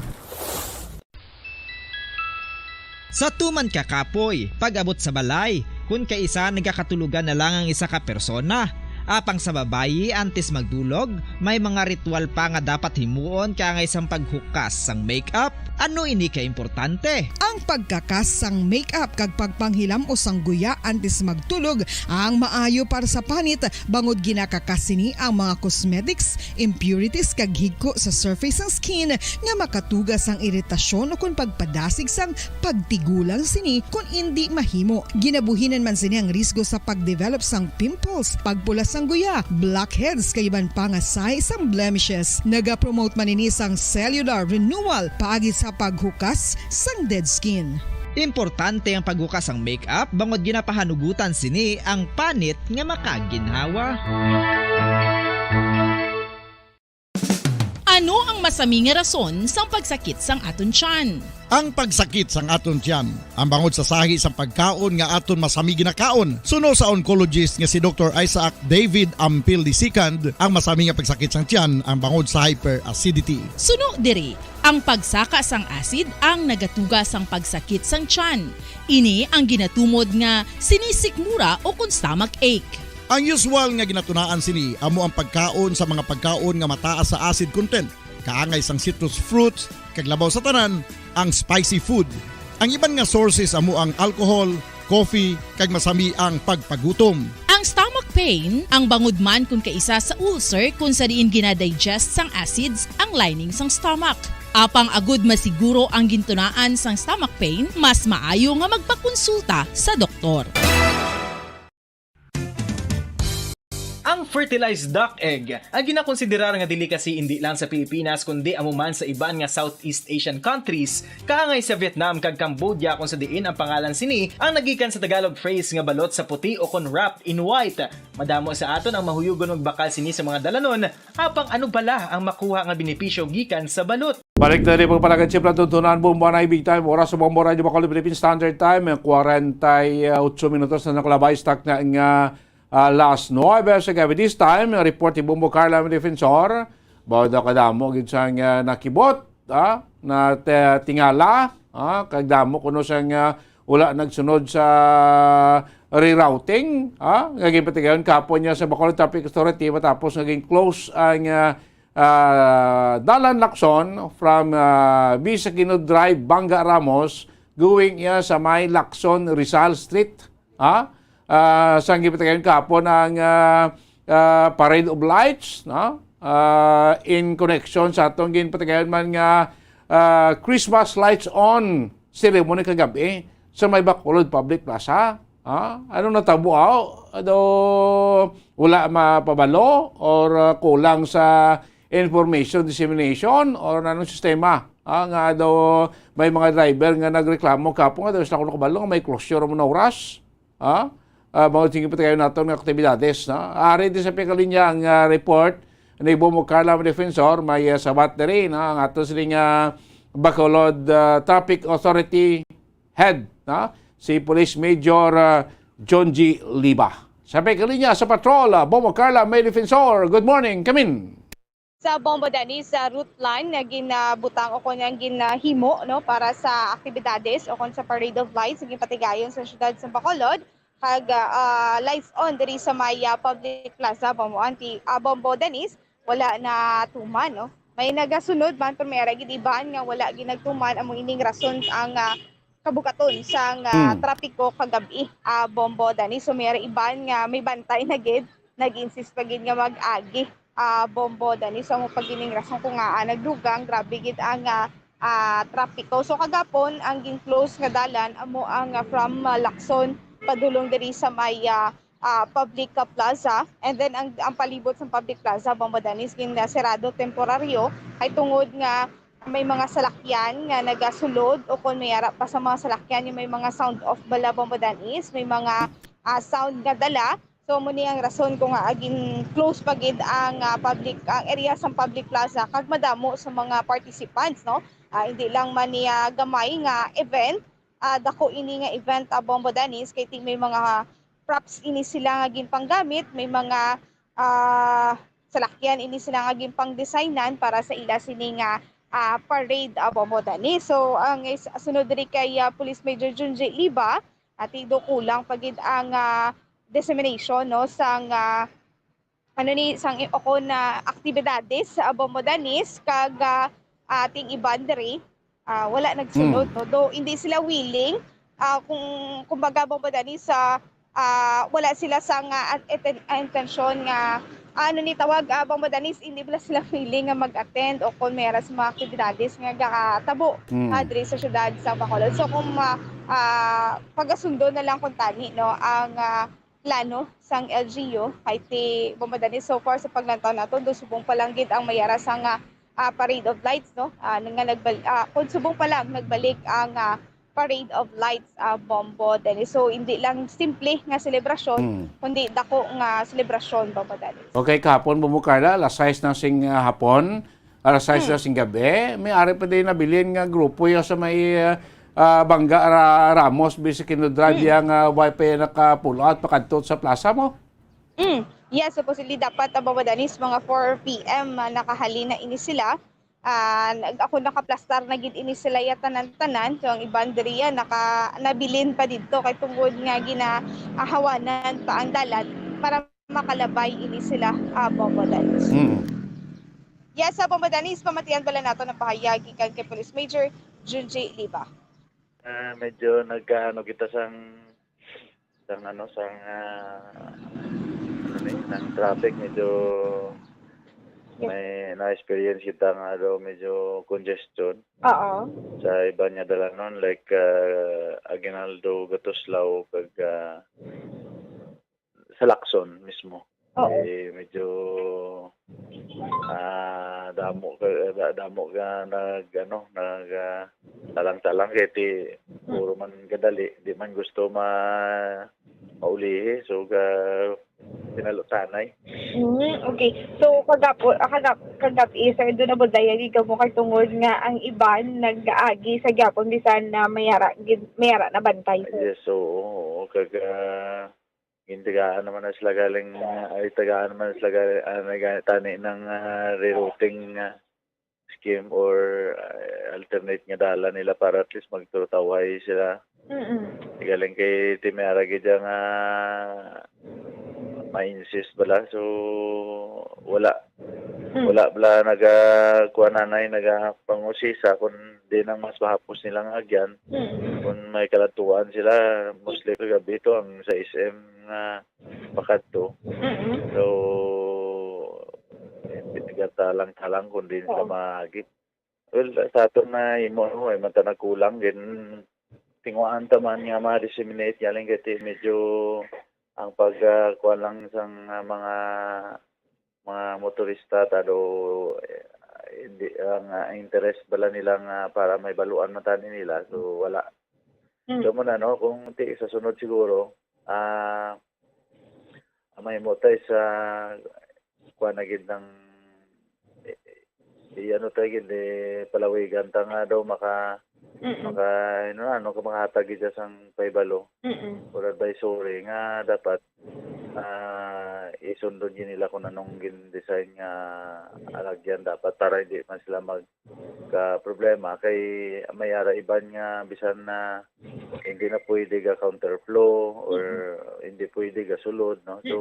Sa tuman ka kapoy, pag-abot sa balay, kun kaisa nagakatulogan na lang ang isa ka persona. Apang sa babayi, antes magdulog, may mga ritual pa nga dapat himuon kaangay sang paghukas sang makeup. Ano ini ka importante? Ang pagkakas sang makeup kag pagpanghilam-os sang guya antes magtulog ang maayo para sa panit, bangod ginakakas sini ang mga cosmetics, impurities, kag higko sa surface sang skin nga makatuga sang iritasyon ukon pagpadasig sang pagtigulang sini kon indi mahimo. Ginabuhinan man sini ang risgo sa pag-develop sang pimples, pagpula sang guya, blackheads, kag iban pa nga sign sang blemishes. Nagapromote man ini sang cellular renewal paagi sa paghukas sang dead skin. Importante ang paghukas sang makeup bangod ginapahanugutan sini ang panit nga makaginhawa. Ano ang Masami nga rason sang pagsakit sang aton tiyan. Ang pagsakit sang aton tiyan, ang bangod sa sahi sang pagkaon nga aton masami ginakaon, suno sa oncologist nga si Doktor Isaac David Ampil the second, ang masami nga pagsakit sang tiyan ang bangod sa hyperacidity. Suno diri, ang pagsaka sang acid ang nagatuga sang pagsakit sang tiyan. Ini ang ginatumod nga sinisikmura o kon stomach ache. Ang usual nga ginatunaan sini amo ang pagkaon sa mga pagkaon nga mataas sa acid content, kaangay sang citrus fruits, kag labaw sa tanan, ang spicy food. Ang iban nga sources amo ang alcohol, coffee, kag masami ang pagpagutom. Ang stomach pain, ang bangod man kon kaisa sa ulcer kon sa diin ginadigest sang acids ang lining sang stomach. Apang agud masiguro ang gintunaan sang stomach pain, mas maayo nga magpakonsulta sa doktor. Ang fertilized duck egg ang ginakonsiderar nga delicacy indi lang sa Pilipinas kundi amo man sa iban nga Southeast Asian countries, kaangay sa Vietnam kag Cambodia, kung sa diin ang pangalan sini ang nagikan sa Tagalog phrase nga balot sa puti o kon wrapped in white. Madamo sa aton ang mahuyugon magbakal sini sa mga dalanon, apang ano bala ang makuha nga benepisyo gikan sa balot? Balik na rin pagpalagad sa Plantuntunan, Bombo Anay, Big Time, oras sa Bombo Radio Bacolod, Philippine Standard Time, forty-eight minutos na nakalabay, stock na nga ah, last nuebe sa gabi. This time, ang report ni Bombo Carla ang defensor. Bawo daw kadamo gid sang, ah, nakibot, ah, na te-, tingala, ah, kag damo kuno sang, ah, wala nagsunod sa rerouting, ah, nga ginpatigayon kahapon niya sa Bacolod Traffic Authority matapos nga gin-close ang, ah, ah, dalan Lacson from, ah, Bisakino Drive, Banga Ramos, going, ah, sa may Lacson, Rizal Street. Ha? Ah, sang gipatigayon kahapon ang, ah, ah, Parade of Lights, no? Ah, in connection sa atong ginpatigayon man nga, ah, Christmas lights on ceremony kagabi sa may Bacolod Public Plaza. Ha? Anong natabo, aw? Ado, wala mapabalo or, ah, kulang sa information dissemination or anong sistema? Ah, nga daw may mga driver nga nagreklamo kahapon nga daw sila ko nakabalo nga may closure mo na oras. Ah, ah, mga sige pa tayo nato nga aktibidades, no? Ari din sa pikalinya ang, ah, report ni Bombo Carla Defensor, may, ah, sabat diri, no? Ang ato sining, ah, Bacolod, ah, Traffic Authority Head, no? Si Police Major, ah, John G. Liba. Sa pikalinya sa patrol, ah, Bombo Carla May Defensor. Good morning, come in. Sa Bombo Danis, sa route plan nga ginabutang o kon ang ginahimo, no, para sa aktibidades o kon sa Parade of Lights nga ginpatigayon sa siyudad sa Bacolod, kag, ah, lights on diri sa may, ah, public plaza, Bombo Anti-, ah, Bombo Danis, wala na tuman, no. May nagasunod man, pero may ara gid iban nga wala ginagtuman, amo ining rason ang, ah, kabugaton sang, ah, Hmm. trapiko kagabi, ah, Bombo Danis. So, may ara iban nga may bantay na gid, nag-insist pa gid nga mag-agi, ah, Bombo Danis. So, amo pa gining rason kung ngaa nagdugang, grabe gid ang, ah, ah, trapiko. So, kagapon, ang gin-close nga dalan amo ang, ah, from, ah, Lacson padulong diri sa may, ah, ah, public, ah, plaza. And then, ang, ang palibot sa public plaza, Bombo Danis, gin, ah, serado temporaryo kay tungod nga may mga salakyan nga nagasulod o kon may ara pa sa mga salakyan yung may mga sound off bala, Bombo Danis, may mga, ah, sound nga dala. So, amo ni ang rason kung nga agin close pa gid ang, ah, public, ang area sa public plaza kag madamo sa mga participants, no? Ah, hindi lang man niya gamay nga event, ah, dako ini nga event, ah, Bombo Danis, kay ti-, may mga props ini sila nga ginpanggamit, may mga, ah, salakyan ini sila nga ginpangdesignan para sa ila sini nga, ah, parade, ah, Bombo Danis. So, ang is-, sunod diri kay, ah, Police Major Junji Liba, ati do kulang pa gid ang, ah, dissemination, no, sang, ah, ano ni, sang i-, o kon, ah, aktibidades sa Bombo Danis kag, ah, ating iban diri, ah, wala nagsunod, Hmm. no? Though hindi sila willing, ah, kung, kumbaga, Bombo Danis, ah, ah, wala sila sang, ah, inten-, ah, intensyon nga, ah, ano ni tawag, ah, Bombo Danis, hindi bala sila willing nga mag-attend o kon may ara sa mga aktibidades nga gatabo, Hmm. ah, diri sa siyudad sa Bacolod. So, kung ma-, ah, pagasundo na lang kung tani, no, ang, ah, plano sang L G U, kay ti Bombo Danis, so far sa paglantaw nato, do subong pa lang gid ang may ara sang, ah, ah, Parade of Lights, no? Ah, nga nagbal-, ah, kung subong pa lang nagbalik ang, ah, Parade of Lights, ah, Bombo Danis. So, hindi lang simple nga selebrasyon, Mm. kundi dako nga selebrasyon, Bombo Danis. Okay, kahapon, Bombo Carla, alas sais na sing, ah, hapon. Alas sais Hmm. na sing gabi, may ari pa din nabilin nga grupo ya sa may, ah, ah, Bangga Ra-, Ramos, bisag kinudra Hmm. diya nga way pa yan naka-pull out pakadto sa plaza mo? Mm. Yes, supposedly dapat, ah, Bobo Danis, mga four P M, ah, nakahalin na ini sila. Ah, nag-, ako nakaplastar na gid ini sila ya tanan-tanan. So, ang iban diri ya naka-, nabilin pa didto kay tungod nga ginahawanan pa ang dalan para makalabay ini sila, ah, Bobo Danis. Mm. Yes, ah, Bobo Danis, pamatian bala nato ang pahayag gikan kay Police Major Junji Liba. Ah, medyo nagkaano kita sang, sang ano, sang, ah, ano ni, sang traffic, medyo Yes. may na-experience kita nga daw medyo congestion Oo. sa iban nga dalanon, like, ah, Aguinaldo, Gatuslao, kag, ah, sa Lacson mismo. Oo. Eh, medyo, ah, damo ka, da-, damo ka nag, ano, nag, ah, talang-talang kay ti, Hmm. puro man kadali, di man gusto ma-, maulihi. So, ga-, pinalutanay. Mm, okay. So, kagapo-, ah, kagap-, kagabi, sir, doon na budaya gid kamo kay tungod nga ang iban nag-aagi sa gyapon bisan na mayara gid, mayara na bantay, sir. Yes, oo, oo. Kag, ah, gintagaan naman na sila galing, ah, ay, tagaan naman na sila galing, ah, may gani-, tani ng, ah, rerouting, ah, scheme or, ah, alternate nga dalan nila para at least magturutaway sila. Mm-mm. Galing kay Timeara gid nga ma-insist bala. So, wala. Mm. Wala bala naga-, kuha nanay, nagapangusisa kung di nang mas mahapos nilang agyan. Mm. Kung may kaladtuan sila, mostly kagabi to ang sa S M nga pakadto. Mm-mm. So, eh, tigatalang-talang kung di sila Oo. maagi. Well, sa aton na imo, no, ay man ta nagkulang, gin-, tinguhaan ta man nga ma-disseminate, galing kay ti-, medyo ang pag, ah, kuwan lang sang, ah, mga, mga motorista, tado, eh, hindi, ang, ah, interest bala nila nga para may baluan man tani nila, so wala. Mm. So, mo na, no, kung ti-, sa sunod siguro, ah, mahimo tay sa kuwan na gid ng, eh, i-, ano tay gid, eh, palawigan ta nga daw maka-, Mm-mm. maka-, ano, ano, ka makahatag gid siya sang pahibalo Mm-mm. or advisory nga dapat, ah, isundon gid nila kung anong gin-design nga alagyan dapat para hindi man sila mag-, ka problema kay may ara iban nga bisan na hindi na pwede ga counterflow or Mm-mm. hindi pwede ga sulod, no? So,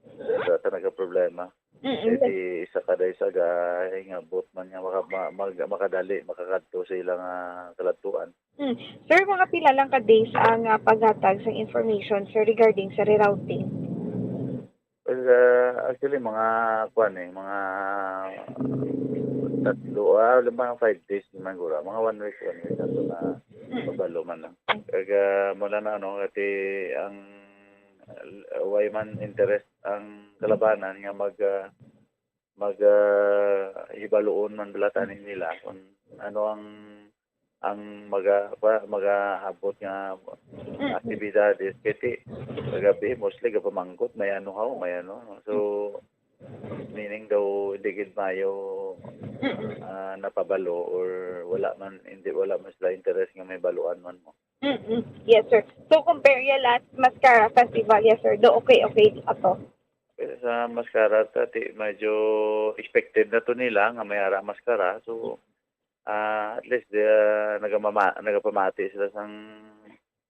Mm-mm. wala talaga problema. Mm-mm. Eh, di isa ka day sa ga-, hingabot man nga maka-, ma-, mag-, makadali, makakadto sa ilang, ah, kaladtuan. Mm. Sir, mga pila lang ka days ang, ah, paghatag sa information, sir, regarding sa rerouting? Well, ah, actually, mga, kuwan eh, mga tatlo, ah, mga five days naman gura. Mga one week, one week ato na Mm. pabalo man lang. Kag, ah, mula na, ano, kasi ang, ah, way man interest ang kalabanan nga mag, ah, mag, ah, hibaloon man bala tani nila kung ano ang, ang maga-, pa-, magahabot nga Mm. aktibidades. Kay ti-, kagabi, mostly gapamangkot, may ano haw, may ano. So, meaning daw, hindi gid mayo, Mm. ah, napabalo or wala man, hindi, wala man sila interest nga may baluan man mo. Mm-mm. Yes, sir. So, compare ya last Mascara Festival, yes, sir. Do, okay, okay, ato. Sa Mascara, ta, ti-, medyo expected na to nila nga may ara Mascara. So, ah, at least, ah, nagamama-, nagapamati sila sang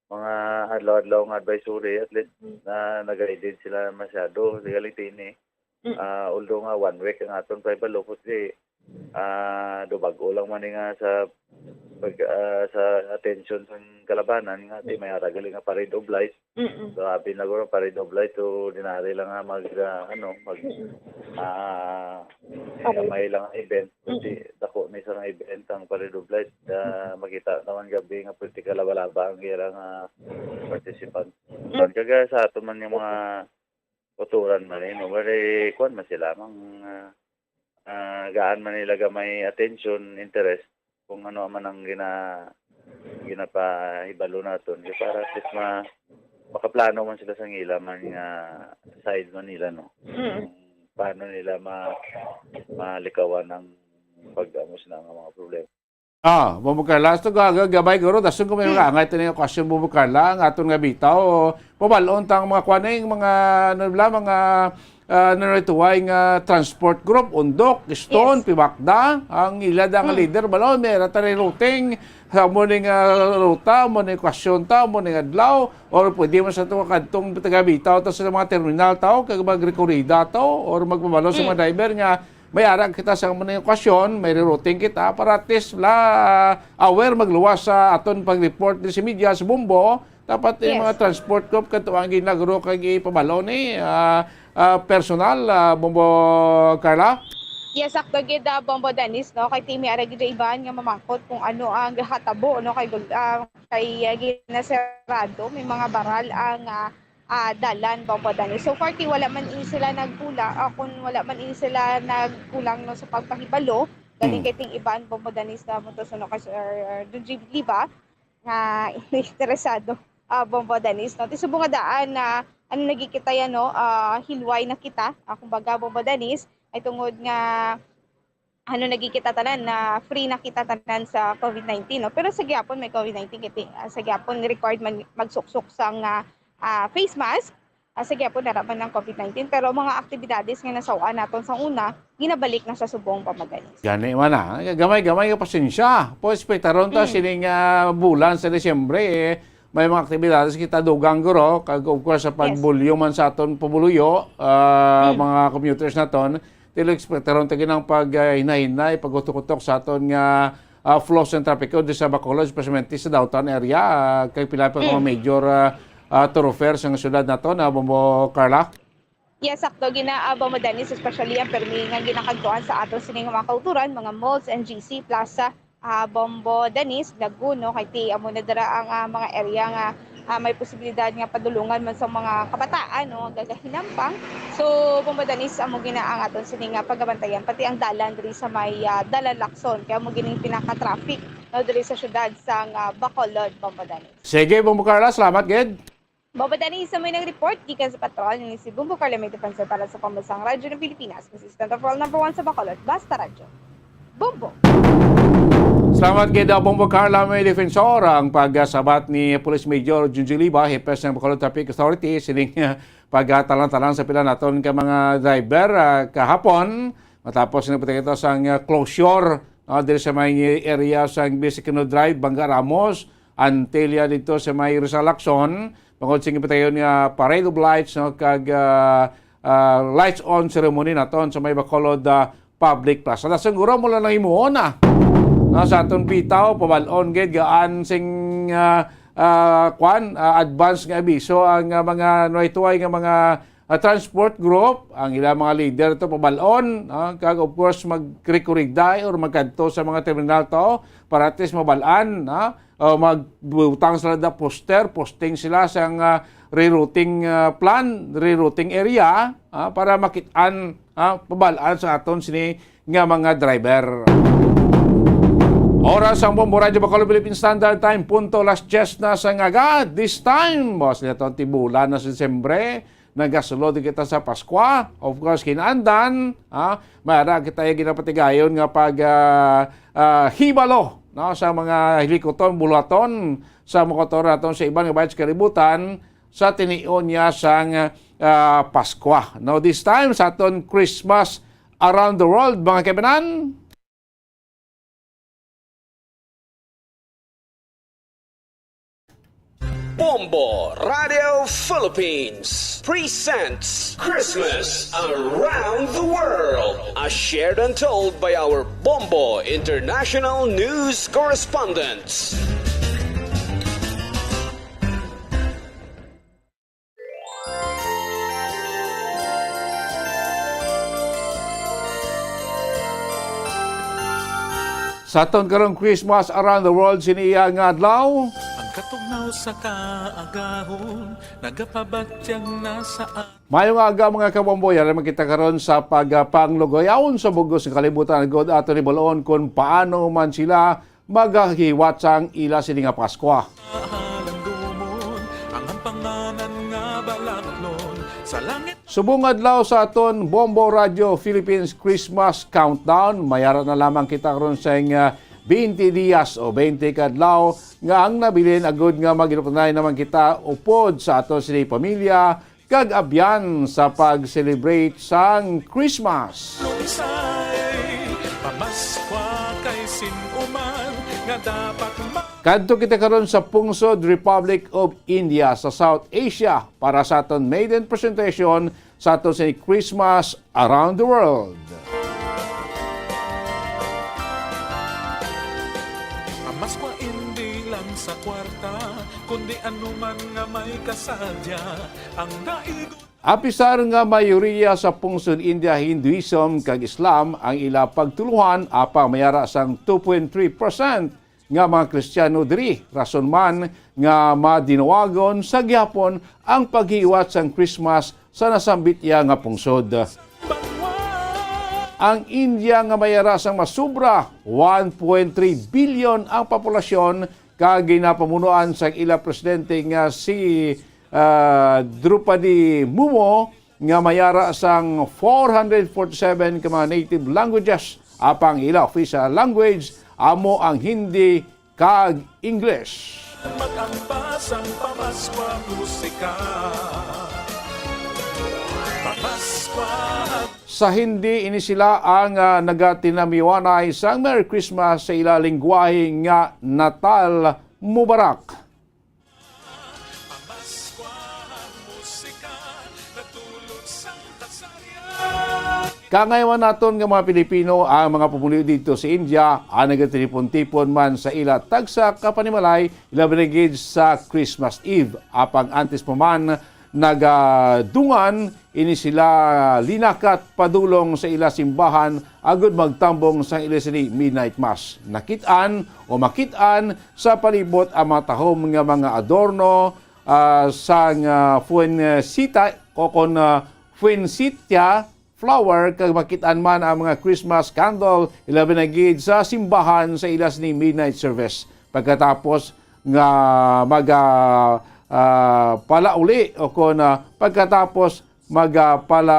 mga adlaw-adlaw nga advisory. At least, Mm. na nag-guided sila masyado. Sigaling tini. Mm. Ah, although nga one week ang aton pahibalo, di, ah, do bag-o lang man ni nga sa pag, ah, sa attention sang kalabanan nga di Mm. may ara gali nga parade of lights. Mm-mm. So, abi na guro parade of lights, so dinari lang nga mag, ah, ano, mag, Mm-mm. ah, Parade. gamay lang ang event. Mm-mm. Di, dako ni sa nga event ang parade of lights. Ah, Mm-mm. makita naman gabi nga pwede ka laba-laba ang ira nga participant. Mm. Kaga sa ato man yung mga uturan man, eh, no? Wala, eh, kuwan man sila, mang, ah, ah, gaan man nila gamay attention, interest, kung ano man ang gina-, ginapahibalo naton. Kaya para at least ma-, makaplano man sila sa ila man nga side man nila, no? Mm. Kung paano nila ma-, malikawan ang pag-amo sila nga mga problema. Ah, Bombo Carla, ito ga-, ga-, gabay guro, dason ko may Hmm. mga angay, ito na yung question, Bombo Carla, ang aton nga bitaw, pabalon tang mga kwaning, mga, ano bala, mga, ah, nanarituway nga transport group, Undok, Stone, Yes. Pibakda, ang ila da nga Hmm. leader, balon, may rata rerouting, sa mo ni nga ruta, mo ni question ta, mo ni adlaw, or pwede mo sa ito kadtong taga bitaw, ta sa mga terminal tao, kag magrekorida to, or magpabalo sa mga Hmm. driver nga may ara kita sa mga okasyon, may rerouting kita para at least la aware magluwas sa aton pag-report ni si media sa Bombo. Dapat yung Yes. mga transport group kadto ang ginagro kag ipabalo ni, ah, ah, personal, ah, Bombo Carla? Yes, sakto gid, ah, Bombo Dennis, no? Kay Timmy Aragid Ivan nga mamangkot kung ano ang hatabo, no? Kay, ah, kay, ah, ginasarado, may mga baral ang, ah, ah, dalan, Bombo Dennis. So far, kay wala man ini sila nagkulang, ah, kung wala man ini sila nagkulang, no, sa pagpahibalo, galing Hmm. kay Ting Ivan, Bombo Dennis, na mo to suno kay Sir Junji Liba, nga interesado, ah, Bombo Dennis, no? Ti subong nga daan na, ano, nagikita yan, no, ah, hilway na kita, ah, kumbaga, Bombo Dennis, ay tungod nga ano, nagikita tanan na free na kita tanan sa covid nineteen, no? Pero sa gihapon may covid nineteen, kay ti-, ah, sa gihapon required man magsuksok sang, ah, ah, face mask. Ah, sa gihapon nara man ang covid nineteen, pero mga aktibidades nga nasaw-an naton sa una, ginabalik na sa subong, Bombo Dennis. Gani man, ah. Gamay-gamay nga pasensya. Po, espetaron ta Hmm. sining, ah, bulan sa Disyembre, eh. May mga aktibidades kita dugang, guro. Kag, of course, sa Yes. pagbulyo man sa aton pabuluyo, ah, Hmm. mga commuters naton, Tilo, ekspektaron ta gid ang pag, ah, hinay-hinay, paghutok-hutok sa aton nga, ah, flow sa trapiko di sa Bacolod, especially sa downtown area, ah, kay pila pa mga Mm. major, ah, ah, thoroughfare sa syudad nato na, Bombo Carla? Yes, sakto gina, ah, Bombo Dennis, especially ang permi nga ginakadtuan sa aton sining mga kauturan, mga malls and G C Plaza, ah, Bombo Dennis, Laguno, kay ti amo na dira ang, ah, mga area nga, ah, may posibilidad nga padulungan man sa mga kabataan, no, nga gagahinampang. So, Bombo Dennis, amo gina ang aton sini nga pagabantayan, pati ang dalan diri sa may, ah, dalan Lacson, kay amo gining pinaka-traffic, no, diri sa syudad sang, ah, Bacolod, Bombo Dennis. Sige, Bombo Carla, salamat gid. Bombo Dennis, sa may nag-report gikan sa patrol ni si Bombo Carla, may defensor para sa Pambansang Radyo ng Pilipinas, consistent of all number one sa Bacolod, Basta Radyo. Bombo. Salamat gid, Bombo Carla, may defensor. Ang pagsabat ni Police Major Junjun Liba, hepe sang Bacolod Traffic Authority, sining, ah, pagtalang-talang sa pila naton ka mga driver, ah, kahapon, matapos na kita sang, ah, closure, no, diri sa may area sang Bisiquino Drive, Banga Ramos, Antilia dito sa may Rizal Lacson, bangod sa gipatayon nga parade of lights, no, kag, ah, ah, lights on ceremony naton sa may Bacolod, ah, Public Plaza. Dason guro mo lang himuon na, no, sa aton bitaw, pabal-on gid gaan sing, ah, ah, kwan, ah, advance nga abiso ang, ah, mga nuway-tuway nga mga, ah, transport group, ang ilang mga leader to pabal-on, ah, kag of course magrekorigday or magkadto sa mga terminal to para at least mabal-an, ah, o magbutang sila da poster, posting sila sang, ah, rerouting, ah, plan, rerouting area, ah, para makit-an, ah, pabal-an sa aton sini nga mga driver. Oras ang Bombo Radyo Bacolod Philippine Standard Time, punto las diyes na sa ngaga. This time, boss, nito ang tibulan na sa Disyembre, nagasulod kita sa Paskwa. Of course, kinaandan, ha? May ara kita yung ginapatigayon nga pag, ah, ah, hibalo, no, sa mga hilikuton, buluhaton, sa mga kautoran naton sa iban nga bayad sa kalibutan, sa tinion niya sang, ah, Paskwa. No, this time, sa aton Christmas Around the World, mga kaibanan. Bombo Radio Philippines presents Christmas Around the World, as shared and told by our Bombo International News Correspondents. Sa aton karong Christmas Around the World sini iya nga adlaw. Ang katugnaw sa kaagahon, nagapabatyag na sa a- Maayong aga, mga kabomboy. Alam kita karon sa pagpanglugayaon sa bugos nga kalibutan, agod aton hibaluon kung paano man sila magahiwat sang ila sini nga Paskwa. Halandumon ang ampanganan nga balaklon sa langit. Subong adlaw sa aton Bombo Radio Philippines Christmas Countdown, mayara na lamang kita karon sa ing, ah, twenty dias o twenty ka adlaw nga ang nabilin agud nga maghinuknay naman kita upod sa aton sini pamilya kag abyan sa pag-celebrate sang Christmas. Lungsay, pamaskwa kay sin-o man nga dapat ma- Kadto kita karon sa pungsod Republic of India sa South Asia para sa aton maiden presentation sa aton sini Christmas Around the World. Pamaskwa hindi lang sa kwarta, kundi anuman nga may kasadya ang naigo. Apisar nga mayoriya sa pungsod India Hinduism kag Islam ang ila pagtuluhan, apang mayara sang two point three percent nga mga Kristiyano diri, rason man nga madinawagon sa gihapon ang paghiwat sang Christmas sa nasambit iya nga pungsod. Ang India nga mayara sang masubra one point three billion ang populasyon kag ginapamunuan sang ila presidente nga si, ah, Droupadi Murmu nga mayara sang four hundred forty-seven ka mga native languages, apang ila official language amo ang Hindi kag English. Mag-ambas ang pamaskwa musika. Pamaskwa. Sa Hindi, ini sila ang, ah, nagatinamiwanay sang Merry Christmas sa ila lingwahe nga Natal Mubarak. Kangaywan naton nga mga Pilipino ang mga pumuluyo didto sa India, ang nagatinipon-tipon man sa ila tagsa ka panimalay, ilabi na gid sa Christmas Eve. Apang antes pa man, nagadungan ini sila linakat padulong sa ila simbahan agud magtambong sang ila sini midnight mass. Nakit-an o makit-an sa palibot ang mga tahom nga mga adorno, ah, sang, ah, puensita o kon, ah, puensitya flower, kag makit-an man ang mga Christmas candle, ilabi na gid sa simbahan sa ila sini midnight service. Pagkatapos nga mag, ah, ah, palauli o kon, ah, pagkatapos mag, ah, pala,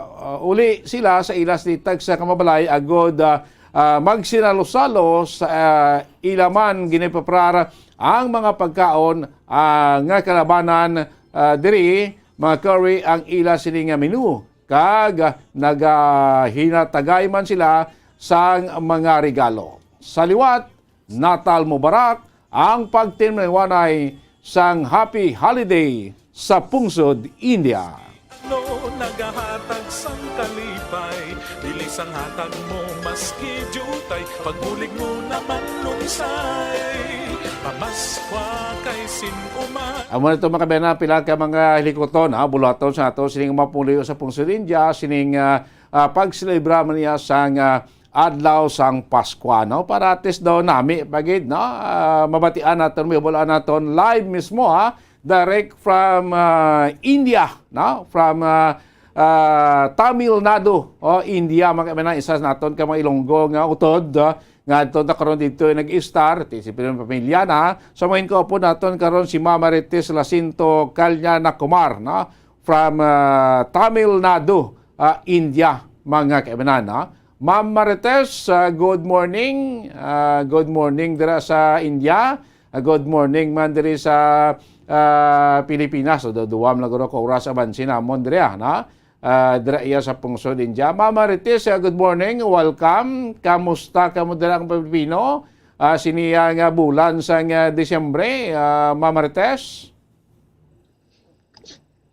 ah, uli sila sa ila sini tagsa ka mabalay agud, ah, ah, magsinalo-salo sa, ah, ila man ginapaprar ang mga pagkaon, ah, nga kalabanan, ah, diri mga curry ang ila sini nga menu, kag, ah, nagahinatagay man sila sang mga regalo. Sa liwat, Natal Mubarak, ang pagtinumluwanay sang Happy Holiday sa pungsod India. Ano nagahatag sang kalipay, dili sang hatag mo maski diutay, pagbulig mo naman lungsay. Pamaskwa kay sin-o man. Amo na to, mga kabayan, pila ka mga hilikuton, ha, buluhaton sa ato sining mga pumuluyo sa pungsod India, sining, ah, ah, pagselebra man niya sang, ah, adlaw sang Paskwa, no? Para at least daw nami pa gid, no? Ah, mabatian naton, mahibaluan naton live mismo, ha? Direct from, ah, India, no? From, ah, ah, Tamil Nadu, o India, mga kabayan, isa sa naton ka mga Ilonggo nga utod, ah, nga adto na karon didto nag-istar, ti si pamilya na. So, mga inko-upod naton karon si Ma'am Marites Lacinto Kanya Nakumar, no? From, ah, Tamil Nadu, ah, India, mga kabayan, no? Ma'am Marites, ah, good morning. Ah, good morning dira sa India. Ah, good morning man diri sa, ah, Pilipinas. So, du-, duwa man lang guro ka oras avanse namon diri, ah, na? Ah, dira iya sa pungsod India. Ma'am Marites, ah, good morning. Welcome. Kamusta kamo dira ang Pilipino? Ah, sini, ah, nga bulan sang, ah, Disyembre, ah, Ma'am Marites?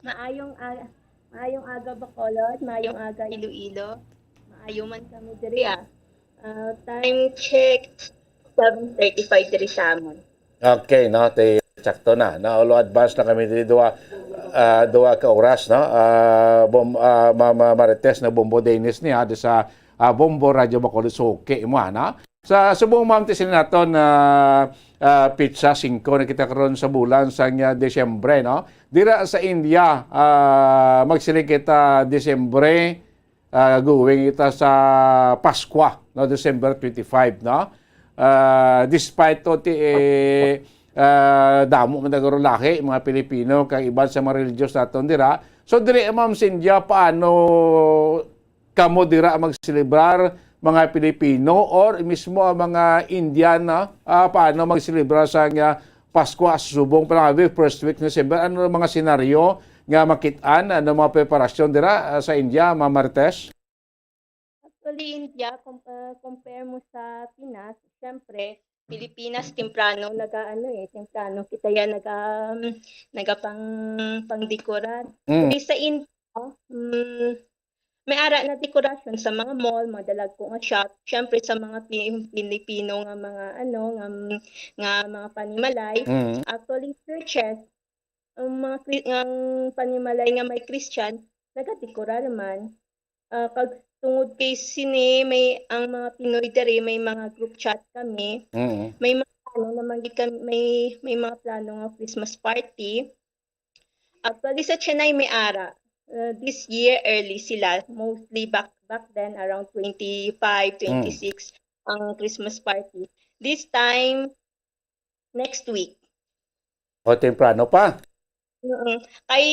Maayong, ah, maayong aga, Bacolod. Maayong aga, Iloilo. Maayo man kami diri, ah. Ah, time check, seven thirty-five diri sa amon. Okay, no, te, sakto na. Na, although advance na kami diri duha, ah, duha ka oras, no? Ah, bom-, ah, ma-, ma-, Marites na Bombo Dennis ni, ha, di sa, ah, Bombo Radio Bacolod, so okay mo, ha, na? Sa subong, ma'am, ti sini naton, ah, ah, pitsa singko na kita karon sa bulan sang, ah, Disyembre, no? Dira sa India, ah, magsiling kita Disyembre, ah, going kita sa Paskwa, no, December twenty-five, no? Ah, despite to ti, eh, ah, damo man nagaro lahi mga Pilipino kag iban sa mga religious naton dira, So, diri, Ma'am Cynthia, paano kamo dira magselebrar, mga Pilipino, or mismo ang mga Indian, ah, paano magselebrar sa nga Pasko, subong pa lang abi, first week December? Ano ang mga senaryo nga makit-an? Ano mga preparasyon dira, ah, sa India, Ma'am Marites? Actually, India, com- uh, compare mo sa Pinas, syempre, Pilipinas, temprano, nag-ano eh, temprano kita yan, nag, um, nagapang, pangdekorar. Mm. Diri sa India, mm, may ara na dekorasyon sa mga mall, mga dalagko nga shop, syempre sa mga Pi- Pilipino nga mga ano, nga, nga mga panimalay. Mm. Actually, churches, ang mga Kri- ang panimalay nga may Christian, nagadekorar man. Ah, kag tungod kay sini, may ang mga Pinoy diri, may mga group chat kami. Mm. May mga plano naman gid kami, may may mga plano nga Christmas party. Actually, sa Chennai may ara. Uh, this year, early sila. Mostly back back then, around twenty-five, twenty-six ang Christmas party. This time, next week. O, temprano pa. Mm. Kay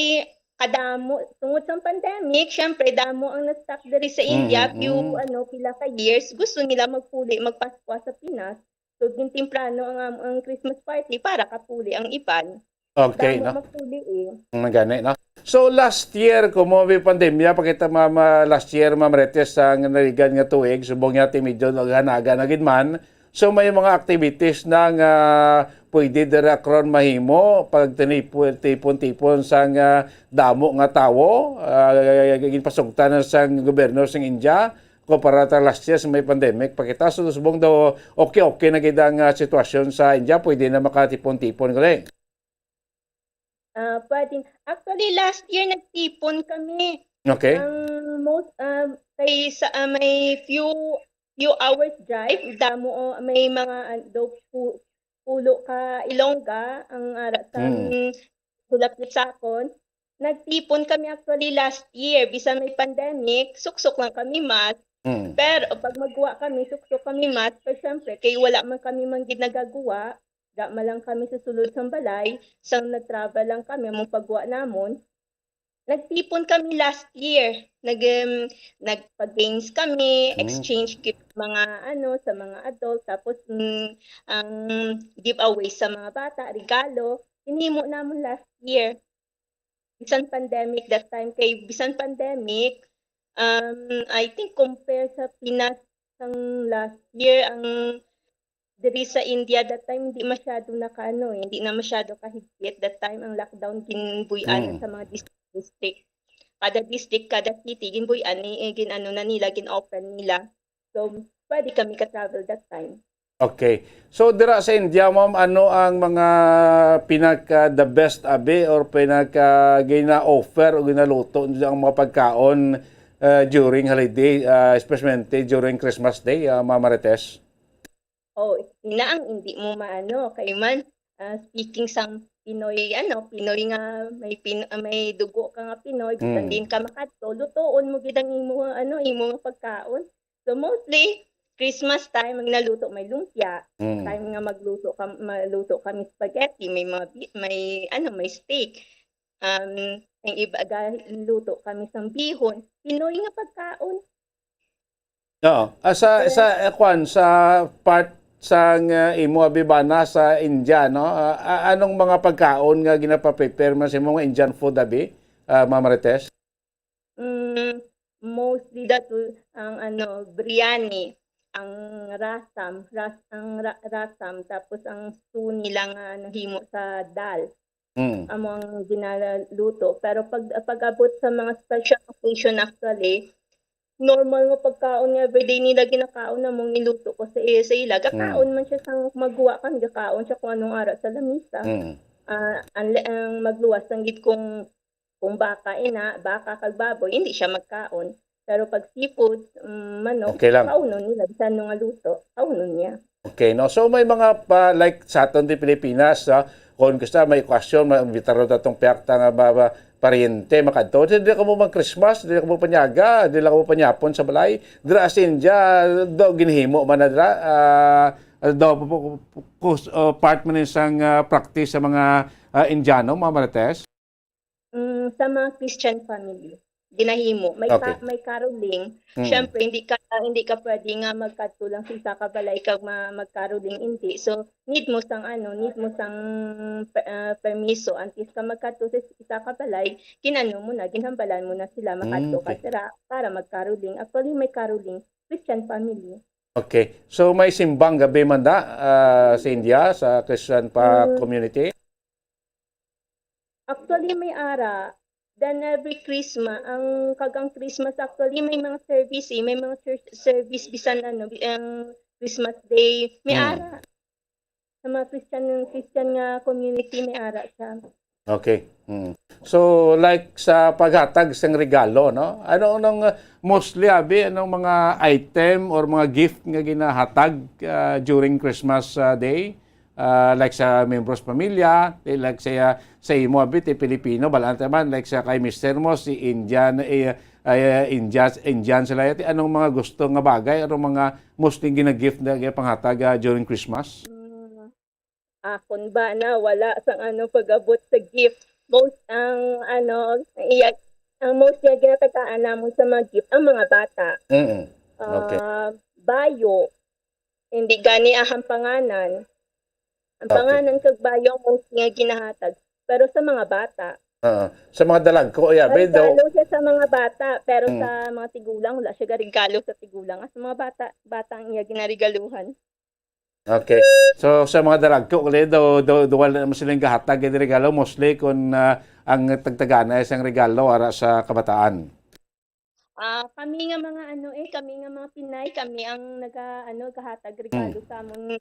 kadamo, tungod sa pandemic, syempre, damo ang na-stuck diri sa India. Mm, Few, mm. ano, pila ka years, gusto nila magpuli, magpaskwa sa Pinas. So, gintemprano ang, ang, ang Christmas party para kapuli ang iban. Okay, Damo no? magpuli eh. Ang gani, no? So, last year, kung mo may pandemya, pakita, Ma'am, ah, last year, Ma'am Marites, sa naligan nga tuig, subong niya, ti medyo naghanaga na gid man. So, may mga activities na nga pwede dira karon mahimo pag tinipu-, tipon-tipon sa nga damo nga tawo, ah, ginpasugtan na sa gobyerno sa India kumpara ta last year sa may pandemic. Pakita, so, subong daw okay-okay na gid ang, ah, sitwasyon sa India, pwede na makatipon-tipon gali. Ah, pwede. Actually, last year nagtipon kami. Okay? Ang most, um, kay sa, ah, may few few hours drive, damo, oh, may mga, ah, daw pu- pulo ka Ilongga ang ara sa Mm. hulapit sa akon. Nagtipon kami actually last year, bisan may pandemic, suksok lang kami mask. Mm. Pero pag magwa kami, suksok kami mask. Pero syempre, kay wala man kami man gid nagagawa, da man lang kami sa sulod sang balay, sang nag-travel lang kami, among pagwa namon. Nagtipon kami last year. Nag, um, nagpa-games kami, Hmm. exchange gift mga ano sa mga adult, tapos, mm, ang giveaway sa mga bata, regalo, hinimo namon last year. Bisan pandemic that time, kay bisan pandemic, um, I think compare sa Pinas sang last year, ang diri sa India that time, hindi masyado nakaano eh, hindi na masyado kahigpit that time ang lockdown, ginbuy-an na Mm. sa mga dis- district. Kada district, kada city, ginbuy-an ni, eh, gin-ano na nila, gin-open nila. So, pwede kami ka-travel that time. Okay. So, dira sa India, ma'am, ano ang mga pinaka the best abi or pinaka gina-offer o ginaluto ang mga pagkaon, uh, during holiday, uh, especially during Christmas Day, uh, Ma'am Marites? Oh, ina ang hindi mo maano, kay man, ah, speaking sang Pinoy, ano, Pinoy nga may Pin-, ah, may dugo ka nga Pinoy, bisan Mm. din ka makadto, lutoon mo gid ang imo, ano, imo nga pagkaon. So mostly Christmas time ang naluto may lumpia, Mm. time nga magluto ka, maluto kami spaghetti, may mga bi-, may ano, may steak. Um, ang iba ga luto kami sang bihon, Pinoy nga pagkaon. Oo. Ah, sa, Yes. sa, eh, kwan, sa part sang, ah, imo abi bana sa India, no? Ah, ah, anong mga pagkaon nga ginapaprepare man sa imo nga Indian food abi, ah, Ma'am Marites? Mm, mostly that will, ang ano, biryani, ang rasam, ras-, ang ra-, rasam, tapos ang stew nila nga ano, himo sa dal. Mm. Amo ang ginaluto. Pero pag, pag-abot sa mga special occasion, actually, normal nga pagkaon nga everyday nila ginakaon na mong niluto ko sa, sa ila. Gakaon man siya sang magwa kami, gakaon siya kung anong ara sa lamisa. Mm. Ah, ang, ang magluwas lang gid kung, kung baka ina, baka kag baboy, hindi siya magkaon. Pero pag seafood, mm, manok, Okay lang. Kaunon nila, bisan ano nga luto, kaunon niya. Okay, no? So may mga pa, like sa aton di Pilipinas, ah, kung gusto may okasyon, ma-, imbitaron ta tong piyak ta nga ba, ba, paryente, makadto. Di, di ka mo mag-Christmas, di ka mo panyaga, di lang ka mo panyapon sa balay. Dira sa India, do ginhimo man na dira, ah, do, pu-, pu-, pu-, kus-, ah, part man isang, ah, practice sa mga, ah, Indiano, mga Marites? Mm, sa mga Christian family, ginahimo. May Okay. Ka-, may caroling. Mm. Syempre, hindi ka hindi ka pwede nga magkadto lang sa isa ka balay kag ma-, mag-caroling, hindi. So, need mo sang ano, need mo sang pe-, ah, permiso. Antes ka magkadto sa isa ka balay, ginano mo na, ginhambalan mo na sila makadto ka Okay. sira para mag-caroling. Actually, may caroling, Christian family. Okay. So may simbang gabi man da, ah, sa India, sa Christian pa Mm. community? Actually, may ara. Then every Christmas, ang kag ang Christmas actually may mga service eh, may mga church service bisan ano, bi- ang Christmas Day, may Mm. ara. Sa mga Christian Christian nga community may ara siya. Okay. Mm. So like sa paghatag sang regalo, no? Ano nang, uh, mostly abi anong mga item or mga gift nga ginahatag, uh, during Christmas, uh, Day? Uh, like sa membros pamilya, eh, like sa, uh, sa imo abi ti Pilipino, balaan ta man, like sa kay mister mo si Indian, eh, ay, uh, Indian, Indian sila yati. Anong mga gusto nga bagay, anong mga mostly gina-gift na panghatag, uh, during Christmas? Mm. Akon ba na wala sang ano pag-abot sa gift. Most ang ano, ang iya ang most nga ginatagaan namon sa mga gift ang mga bata. Mm. Okay. Ah, bayo. Hindi gani ang hampanganan. Ang Okay. panganan kag bayo ang most nga ginahatag. Pero sa mga bata, Ah, sa mga dalagko, yeah, be, daw. Regalo siya sa mga bata, pero Mm. sa mga tigulang, wala siya garigalo sa tigulang. As mga bata, bata ang iya ginarigaluhan. Okay. So sa mga dalagko, kali daw, daw, daw wala naman silang gahatag ng regalo, mostly kung, ah, ang tagtagana ay isang regalo ara sa kabataan. Ah, kami nga mga ano eh, kami nga mga Pinay, kami ang naga ano, gahatag regalo Hmm. sa amon.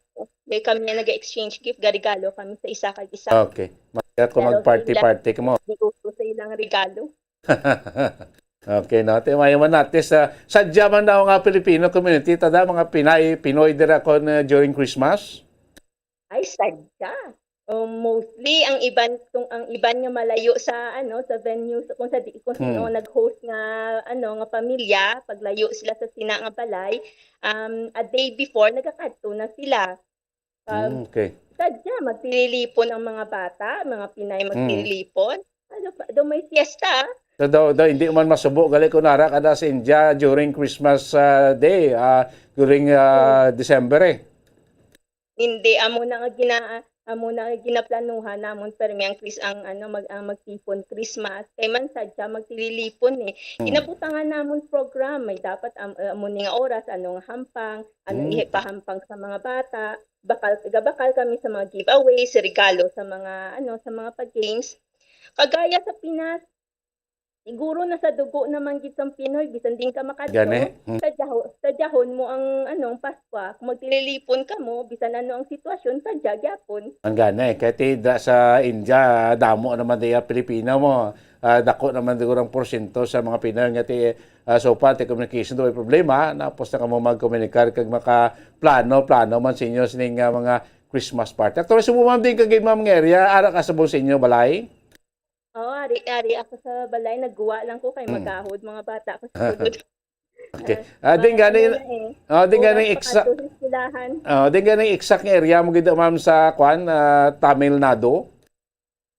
Eh, kami ang naga-exchange gift, garigalo kami sa isa kag isa. Okay. Mayat ko Pero mag-party-party ka mo. Di uso sa ilang regalo. Okay, no? Ti mayo man natin sa sadya man daw nga Filipino community, tada mga Pinay, Pinoy dira kon, uh, during Christmas. Ay, sadya. Um, mostly ang iban kung ang iban nga malayo sa ano, sa venue, sa, kung sa di, kung sino Hmm. nag-host nga ano, nga pamilya, paglayo sila sa sina nga balay, um, a day before nagakadto na sila. Um, Hmm, okay. Sadya magtililipon ang mga bata, mga Pinay Hmm. magtililipon. Ano pa, daw may fiesta. So daw, daw hindi man masubo gali ko nara kada sa India during Christmas, ah, day, ah, during, ah, December eh. Hindi, amo na nga gina amo na nga ginaplanuhan namon, pero may ang Chris ang ano mag ang magtipon Christmas kay man sadya magtililipon eh. Hmm. Ginabutangan namon program, may dapat am, amo ni nga oras, ano nga hampang, ano Hmm. ipahampang sa mga bata. Bakal gabakal kami sa mga giveaways, regalo sa mga ano, sa mga pa-games. Kagaya sa Pinas, siguro na sa dugo naman gid sang Pinoy, bisan din ka makadto, Gani. Hmm. Sadyaho, sadyahon mo ang ano, ang Paskwa. Kung magtililipon ka mo, bisan ano ang sitwasyon, sadya gyapon. Ang gani, kay ti da sa India, damo naman diya Pilipino mo. Ah, dako naman siguro ang porsyento sa mga Pinoy nga ti, ah, so far, ti communication daw ay problema. Napos na kamo magkomunikar kag makaplano, plano man sa inyo sining, ah, mga Christmas party. Actually, subo man din kagid, ma'am, nga area, ara ka sa Bonseño, balay? Oo, ari, ari ako sa balay, nagguwa lang ko kay Mm. magahod mga bata ko sa sulod. Okay. Ah, Ah, din para gani, ano na eh, ah, din gani oras exact, pakadto sa eskwelahan. ah, din gani exact nga area mo gid, ma'am, sa kwan, ah, Tamil Nadu?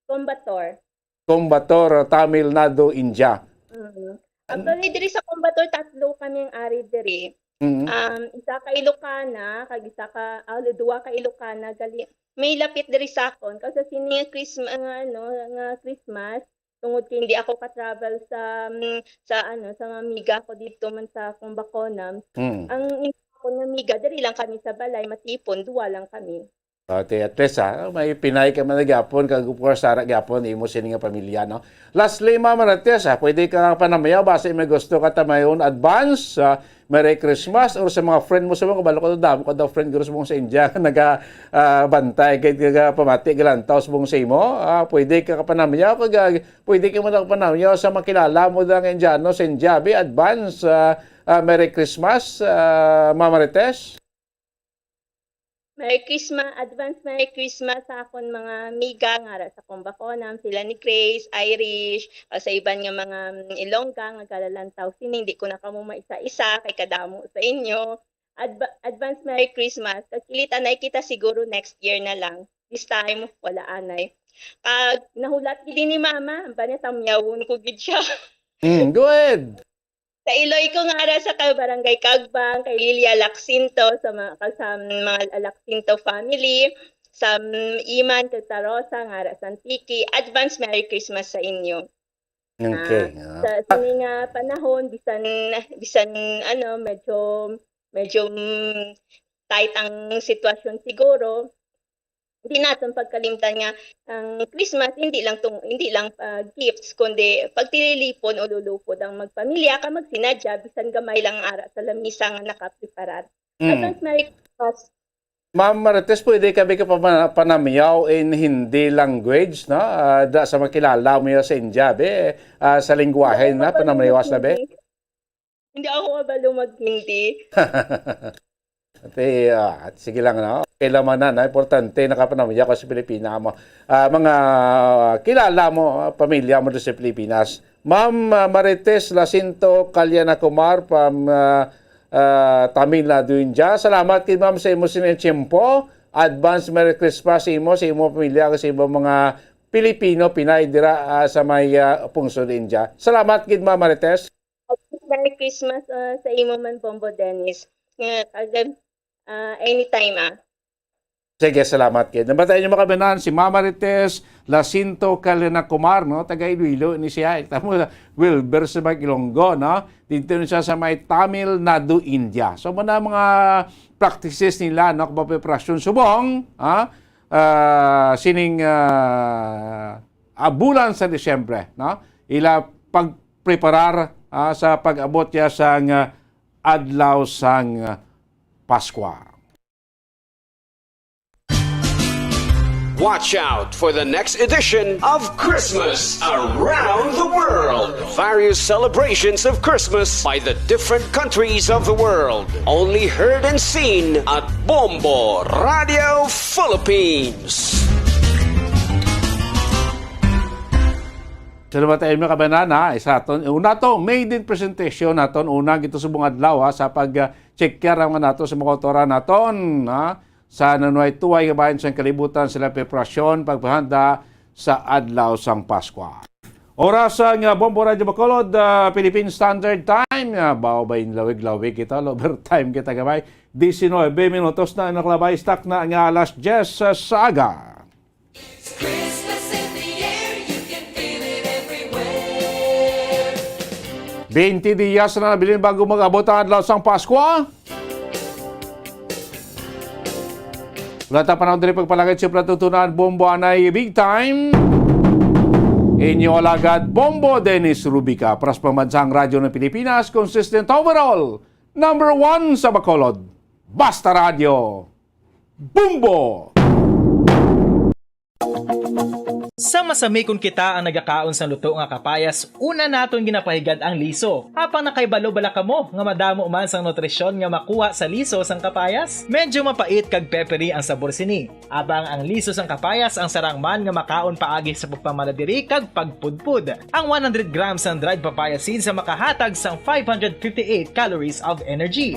Coimbatore. Coimbatore, Tamil Nadu, India. Mm. Actually, diri sa Coimbatore, tatlo kami ang ari diri. Mm. Um, isa ka Ilocana, kag isa ka, ah, duwa ka Ilocana, gali, may lapit diri sa akon. Kag sa sini nga Christmas, nga ano, nga Christmas, tungod kay hindi ako ka-travel sa, mm, sa ano, sa mga amiga ko dito man sa Coimbaconam. Mm. Ang isa ko nga amiga, diri lang kami sa balay, matipon, duwa lang kami. Ate, at least, ah, may Pinay ka man gyapon, kag of course, ara gyapon, imo sini nga pamilya, no? Lastly, Ma'am Marites, ah, pwede ka panamayaw, basi may gusto ka tamayon advance, ah, Merry Christmas, or sa mga friend mo sa mga, kabalo ko, damo ka daw friend, guro sa mga sa India, naga, ah, bantay, kay naga pamati, galantaw sa mga sa imo, ah, pwede ka panamayaw, kag, ah, pwede ka mo daw panamayaw sa makilala mo daw nga Indiano sa India, bi, advance, ah, ah, Merry Christmas, ah, Ma'am Marites. Merry Christmas, advance Merry Christmas sa akon mga amiga nga ara sa Coimbaconam, sila ni Grace, Irish, o sa iban nga mga, mm, Ilongga nga galalantaw sini. Hindi ko na kamo maisa-isa kay kadamo sa inyo. Adva-, advance Merry Christmas. Kag kilit anay kita siguro next year na lang. This time, wala anay. Kag nahulat gid ni mama, ba niya, tamyawon ko gid siya. Mm, go ahead. Sa Iloy ko nga ara sa ka-, Barangay Cagbang, kay Lilia Lacsinto, sa mga, kag sa mga Lacsinto family, sa, mm, Iman kag Tarosa nga ara sa Antique, advance Merry Christmas sa inyo. Okay, Ah, ah. sa sini nga panahon, bisan, bisan, ano, medyo, medyo, mm, tight ang sitwasyon siguro, hindi naton pagkalimtan nga ang Christmas, hindi lang tong, hindi lang, ah, gifts, kundi pagtililipon o lulupod ang magpamilya ka magsinadya, bisan gamay lang ara sa lamisa nga nakapreparar. Mm. Advance Merry Christmas. Ma'am Marites, pwede kami ka pama-, panamyaw in Hindi language, no? Ah, da sa makilala mo ya sa India, be, ah, sa lingwahe Hindi na, ako panamyawas na, be? Hindi. Hindi ako kabalo mag-Hindi. Ate, ah, sige lang, no? Kailangan na, na, importante, nakapanamyaw ka sa Pilipinas mo. Ah, mga kilala mo, ah, pamilya mo doon sa Pilipinas. Ma'am, ah, Marites Lacinto Caliana Kumar, pam-, ah, ah, Tamil Nadu, India. Salamat kid, ma'am, sa imo sining tiyempo. Advance Merry Christmas sa imo, sa imo pamilya, sa imo mga Pilipino, Pinay dira, ah, sa may, ah, pungsod India. Salamat kid, ma'am Marites. Merry Christmas, ah, sa imo man, Bombo Dennis. Nga, agad, ah, anytime, ah. Sige, salamat kid. Nabatian niyo, mga kabanan, si Mama Marites Lacinto Calena Kumar, no? Taga Iloilo ni siya. Kita mo, Wilber sa Ilonggo, no? Dito ni siya sa may Tamil Nadu, India. So, muna mga practices nila, no? Kapapreparasyon subong, ha? Ah, sining, ah, ah, bulan sa Disyembre, no? Ila pagpreparar, ah, sa pag-abot ya sang, ah, adlaw sang, ah, Paskwa. Watch out for the next edition of Christmas Around the World. Various celebrations of Christmas by the different countries of the world. Only heard and seen at Bombo Radio Philippines. Salamat tayo, mga kabanan, ha. Isa aton, una to, maiden presentation naton. Una, gito subong adlaw, ha, sa pag, ah, check kaya nga nato sa mga otoran naton, ha. Sa nanuway-tuway nga bahin sang kalibutan, sila preparasyon, pagpahanda sa adlaw sang Paskwa. Oras nga Bombo Radyo Bacolod, ah, Philippine Standard Time. Ah, bao ba yung lawig-lawig kita? Overtime kita, gamay. Diecinuebe minutos na nakalabay, stock na nga alas diyes sa aga. It's Christmas in the air, you can feel it everywhere. Twenty dias na nabilin bago mag-abot ang adlaw sang Paskwa. Wala ta panahon diri pagpalagay sa pagtutunan, Bombo anay big time. Inyo alagad, Bombo Dennis Rubica. Pras pambansang Radyo ng Pilipinas, consistent overall. Number one sa Bacolod. Basta Radyo. Bombo! Sa masamikon kita ang nagakaon sang luto nga kapayas, una naton ginapahigad ang liso. Apang nakahibalo bala kamo nga madamo man sang nutrisyon nga makuha sa liso sang kapayas? Medyo mapait kag peppery ang sabor sini. Apang ang liso sang kapayas ang sarang man nga makaon paagi sa pagpamala diri kag pagpudpod. Ang one hundred grams sang dried papaya seeds ang makahatag sang five hundred fifty-eight calories of energy.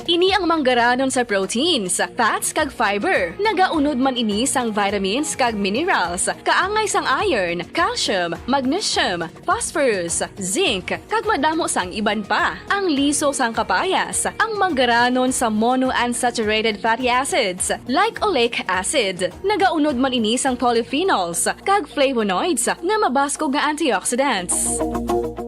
Ini ang manggaranon sa proteins, fats, kag fiber. Nagaunod man ini sang vitamins kag minerals, kaangay sang iron, calcium, magnesium, phosphorus, zinc, kag madamo sang iban pa. Ang liso sang kapayas, ang manggaranon sa monounsaturated fatty acids, like oleic acid. Nagaunod man ini sang polyphenols kag flavonoids nga mabaskog nga antioxidants.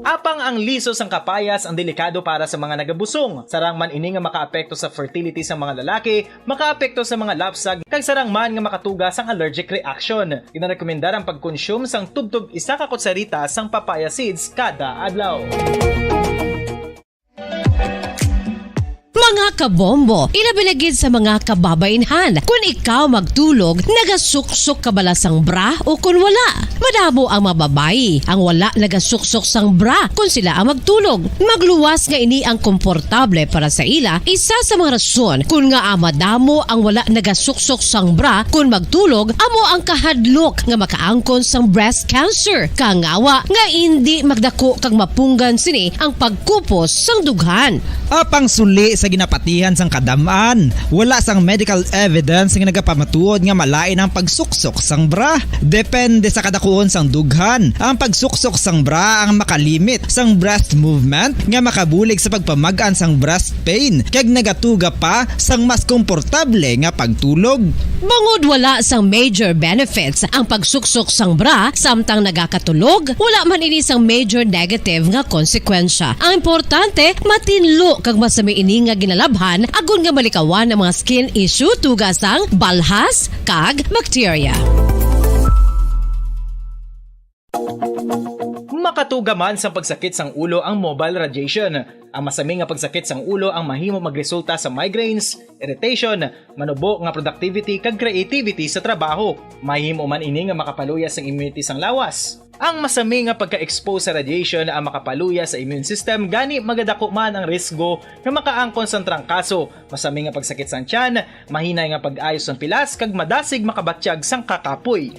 Apang ang liso sang kapayas ang delikado para sa mga nagabusong. Sarang man ini nga makaapekto sa fertility sang mga lalaki, makaapekto sa mga lapsag, kag sarang man nga makatuga sang allergic reaction. Ginarekomendar ang pagkonsume sang tubtob isa ka kutsarita sang papaya seeds kada adlaw. Mga kabombo, ilabi na gid sa mga kababainhan, kun ikaw magtulog, nagasuksok ka bala sang bra o kun wala? Madamo ang mga babayi ang wala nagasuksok sang bra kun sila ang magtulog. Magluwas nga ini ang komportable para sa ila. Isa sa mga rason kun ngaa madamo ang wala nagasuksok sang bra kun magtulog amo ang kahadlok nga makaangkon sang breast cancer, kangawa nga indi magdako kag mapunggan sini ang pagkupos sang dughan. Apang suli sa Napatihan sang kadam-an, wala sang medical evidence nga nagapamatuod nga malain ang pagsuksok sang bra. Depende sa kadakuon sang dughan, ang pagsuksok sang bra ang makalimit sang breast movement nga makabulig sa pagpamag-an sang breast pain kag nagatuga pa sang mas komportable nga pagtulog. Bangod wala sang major benefits ang pagsuksok sang bra samtang nagakatulog, wala man ini sang major negative nga konsekwensya. Ang importante, matinlo kag masami ini nga ginalabhan agod nga malikawan ang mga skin issue tuga sang balhas kag bakterya. Makatuga man sang pagsakit sang ulo ang mobile radiation. Ang masami nga pagsakit sang ulo ang mahimo magresulta sa migraines, irritation, manubo nga productivity kag creativity sa trabaho. Mahimo man ini nga makapaluya sang immunity sang lawas. Ang masami nga pagka-expose sa radiation ang makapaluya sa immune system, gani magadako man ang risgo nga makaangkon sang trangkaso, masami nga pagsakit sang tiyan, mahinay nga pag-ayo sang pilas, kag madasig makabatyag sang kakapoy.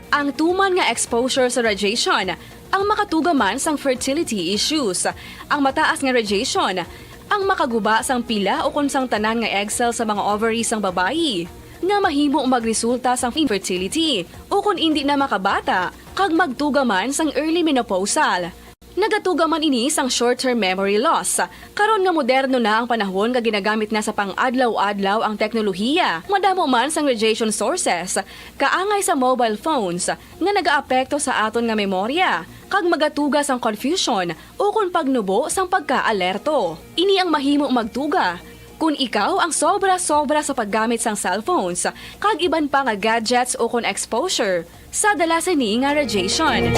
Ang tuman nga exposure sa radiation ang makatuga man sang fertility issues. Ang mataas nga radiation ang makaguba sang pila ukon sang tanan nga egg cell sa mga ovary sang babayi, nga mahimo magresulta sang infertility ukon indi na makabata kag magtuga man sang early menopausal. Nagatuga man ini sang short-term memory loss. Karon nga moderno na ang panahon nga ginagamit na sa pang-adlaw-adlaw ang teknolohiya, madamo man sang radiation sources, kaangay sa mobile phones, nga nagaapekto sa aton nga memorya, kag magatuga sang confusion ukon pagnubo sang pagkaalerto. Ini ang mahimo magtuga kon ikaw ang sobra-sobra sa paggamit sang cellphones kag iban pa nga gadgets ukon exposure sa dala sini nga radiation.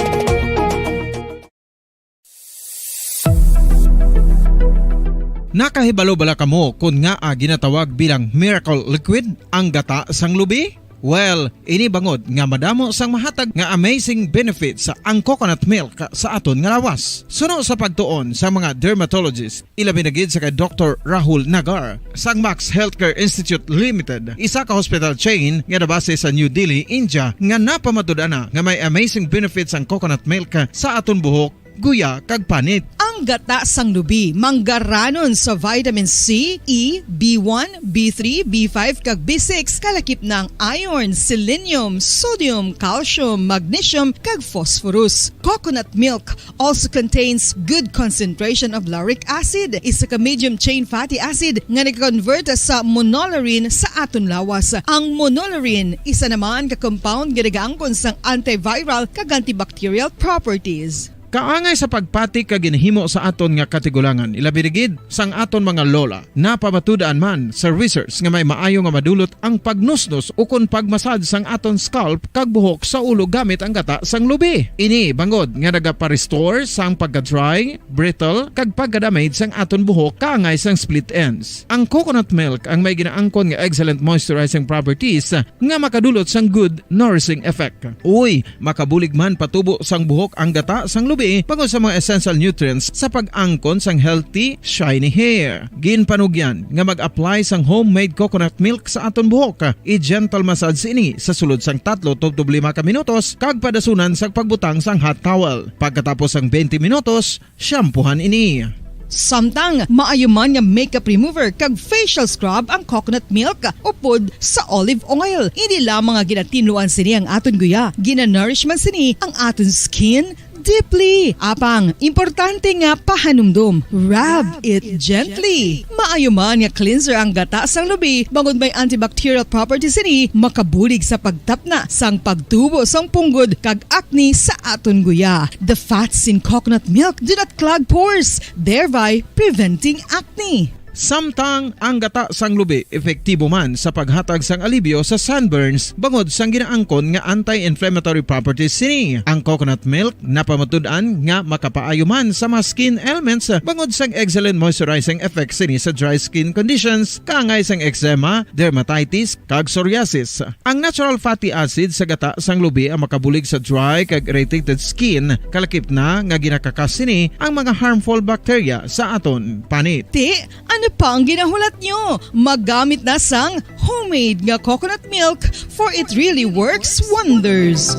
Nakahibalo bala kamo kon ngaa ginatawag bilang miracle liquid ang gata sang lubi? Well, ini bangod nga madamo sang mahatag nga amazing benefits ang coconut milk sa aton nga lawas. Suno sa pagtuon sa mga dermatologist, ilabi na gid sa kay Doktor Rahul Nagar sang Max Healthcare Institute Limited, isa ka hospital chain nga nabase sa New Delhi, India, nga napamatud-an na nga may amazing benefits ang coconut milk sa aton buhok, guya, kag panit. Ang gata sang lubi, manggaranon sa vitamin C, E, B one, B three, B five, kag B six, kalakip na ang iron, selenium, sodium, calcium, magnesium, kag phosphorus. Coconut milk also contains good concentration of lauric acid, isa ka medium chain fatty acid nga nag-convert sa monolaurin sa aton lawas. Ang monolaurin, isa naman ka compound nga nagaangkon sang antiviral kag antibacterial properties. Kaangay sa pagpati kag ginahimo sa aton nga katigulangan, ilabi na gid sang aton mga lola, napamatud-an man sa research nga may maayo nga madulot ang pagnusnos ukon pagmasad sang aton scalp kag buhok sa ulo gamit ang gata sang lubi. Ini bangod nga nagapa-restore sang pagka-dry, brittle, kag pagka-damage sang aton buhok kaangay sang split ends. Ang coconut milk ang may ginaangkon nga excellent moisturizing properties nga makadulot sang good nourishing effect. Uy, makabulig man patubo sang buhok ang gata sang lubi bangod sa mga essential nutrients sa pag-angkon sang healthy, shiny hair. Ginpanugyan nga mag-apply sang homemade coconut milk sa aton buhok. I-gentle massage ini sa sulod sang tatlo tubtob lima ka minutos kag padasunan sang pagbutang sang hot towel. Pagkatapos sang twenty minutos, shampoohan ini. Samtang maayo man nga makeup remover kag facial scrub ang coconut milk upod sa olive oil. Hindi lamang nga ginatinluan sini ang aton guya, ginanourish man sini ang aton skin deeply. Apang, importante nga pahanumdom, rub it gently. Maayo man nga cleanser ang gata sang lubi, bangod may antibacterial properties sini, makabulig sa pagtapna sang pagtubo sang punggod kag acne sa aton guya. The fats in coconut milk do not clog pores, thereby preventing acne. Samtang ang gata sang lubi epektibo man sa paghatag sang alibyo sa sunburns bangod sang ginaangkon nga anti-inflammatory properties sini. Ang coconut milk napamatud-an nga makapaayo man sa mga skin ailments bangod sang excellent moisturizing effect sini sa dry skin conditions, kaangay sang eczema, dermatitis, kag psoriasis. Ang natural fatty acid sa gata sang lubi ang makabulig sa dry kag irritated skin, kalakip na nga ginakakas sini ang mga harmful bacteria sa aton panit. Ti, ano pa ang ginahulat nyo? Maggamit na sang homemade nga coconut milk, for it really works wonders.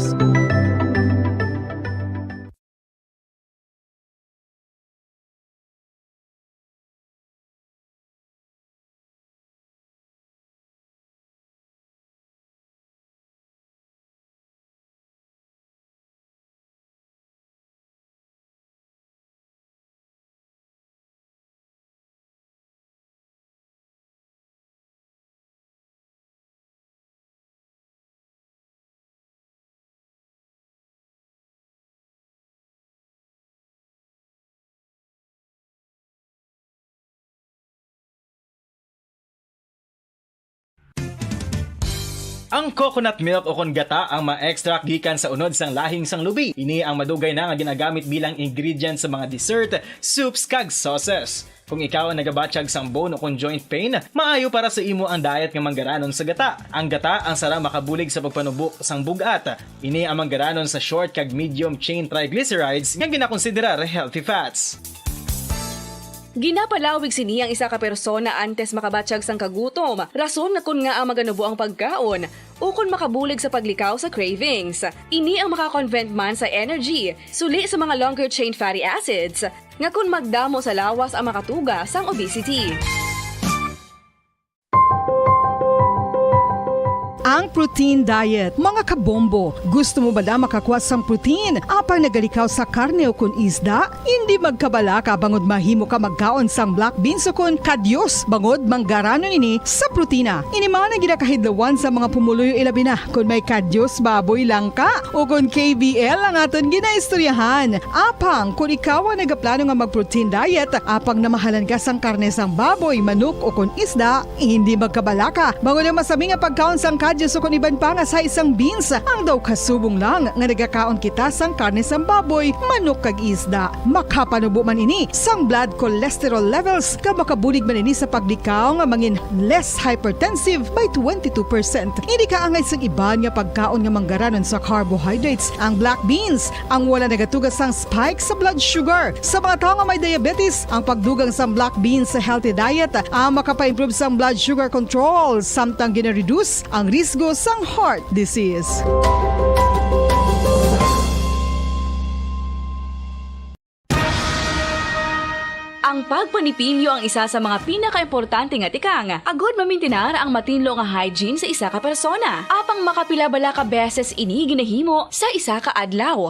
Ang coconut milk o kon gata ang ma-extract gikan sa unod sang lahing sang lubi. Ini ang madugay na nga ginagamit bilang ingredient sa mga dessert, soups, kag sauces. Kung ikaw ang nagabatyag sang bone o kon joint pain, maayo para sa imo ang diet nga manggaranon sa gata. Ang gata ang sarang makabulig sa pagpanubo sang bug-at. Ini ang manggaranon sa short kag medium chain triglycerides nga ginakonsiderar healthy fats. Ginapalawig sini ang isa ka persona antes makabatyag sang kagutom, rason nga kon ngaa maganubo ang pagkaon, ukon makabulig sa paglikaw sa cravings. Ini ang maka-convert man sa energy, suli sa mga longer chain fatty acids, nga kon magdamo sa lawas ang makatuga sang obesity. Ang protein diet. Mga kabombo, gusto mo bala makakuha sang protein apang nagalikaw sa karne o kon isda? Indi magkabalaka bangod mahimo ka magkaon sang black beans o kon kadyos bangod manggaranon ini sa protina. Ini man ang ginakahidlawan sa mga pumuluyo, ilabi na kon may kadyos baboy lang ka o kon K B L ang aton ginaistoryahan. Apang kon ikaw ang nagaplano nga mag-protein diet, apang namahalan ka sang karne sang baboy, manok o kon isda, hindi magkabalaka bangod ang masami nga pagkaon sang kadyos o kon iban pa nga sa isang beans. Ang daw kasubong lang nga nagakaon kita sang karne sang baboy, manok kag isda. Makapanubo man ini sang blood cholesterol levels, kag makabulig man ini sa paglikaw nga mangin less hypertensive by twenty-two percent. Hindi kaangay sang iban nga pagkaon nga manggaranon sa carbohydrates. Ang black beans, ang wala nagatuga sang spike sa blood sugar. Sa mga tawo nga may diabetes, ang pagdugang sang black beans sa healthy diet ang makapa-improve sang blood sugar control, samtang gina-reduce ang risgo sang heart disease. Ang pagpanipilyo ang isa sa mga pinakaimportante nga tikang agud mamintinar ang matinlo nga hygiene sa isa ka persona. Apang makapila bala ka beses ini ginahimo sa isa ka adlaw?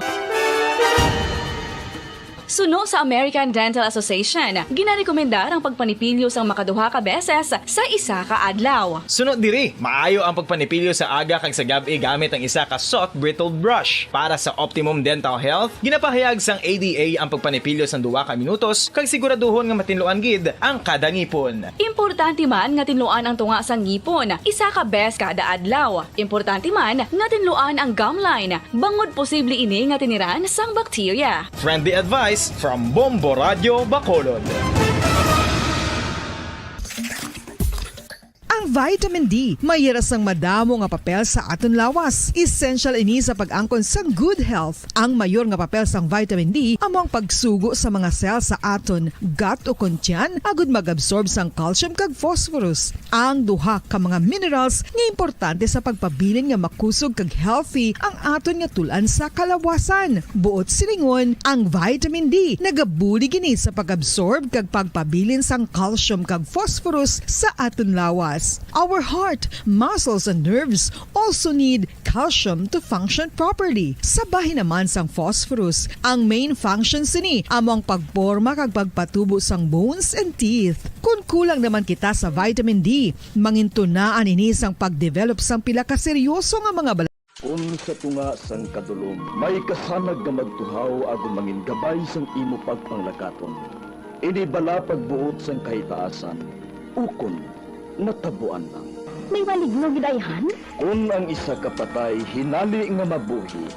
Suno sa American Dental Association, ginarekomendar ang pagpanipilyo sang makaduha ka beses sa isa ka adlaw. Suno diri, maayo ang pagpanipilyo sa aga kag sa gab-i gamit ang isa ka soft bristled brush. Para sa optimum dental health, ginapahayag sang A D A ang pagpanipilyo sang duha ka minutos kag siguraduhon nga matinluan gid ang kada ngipon. Importante man nga tinluan ang tunga sang ngipon isa ka bes kada adlaw. Importante man nga tinluan ang gum line, bangod posible ini nga tiniran sang bakterya. Friendly advice from Bombo Radio Bacolod. Ang vitamin D may yara sang madamo nga papel sa aton lawas. Essential ini sa pag-angkon sang good health. Ang mayor nga papel sang vitamin D amo ang pagsugo sa mga cell sa aton gut o kon tiyan agud mag-absorb sang calcium kag phosphorus, ang duha ka mga minerals nga importante sa pagpabilin nga makusog kag healthy ang aton nga tul-an sa kalawasan. Buot silingon, ang vitamin D nagabulig ini sa pag-absorb kag pagpabilin sang calcium kag phosphorus sa aton lawas. Our heart, muscles, and nerves also need calcium to function properly. Sa bahin naman sang phosphorus, ang main function sini amo ang pagporma kag pagpatubo sang bones and teeth. Kon kulang naman kita sa vitamin D, mangintunaan ini sang pagdevelop sang pila ka seryoso nga mga bala- Kon sa tunga sang kadulom may kasanag nga magtuhaw agud mangin gabay sang imo pagpanglakaton, ini bala pagbuot sang kahitaasan, ukon natabuan lang. May maligno gid ayhan? Kon ang isa ka patay hinali nga mabuhi,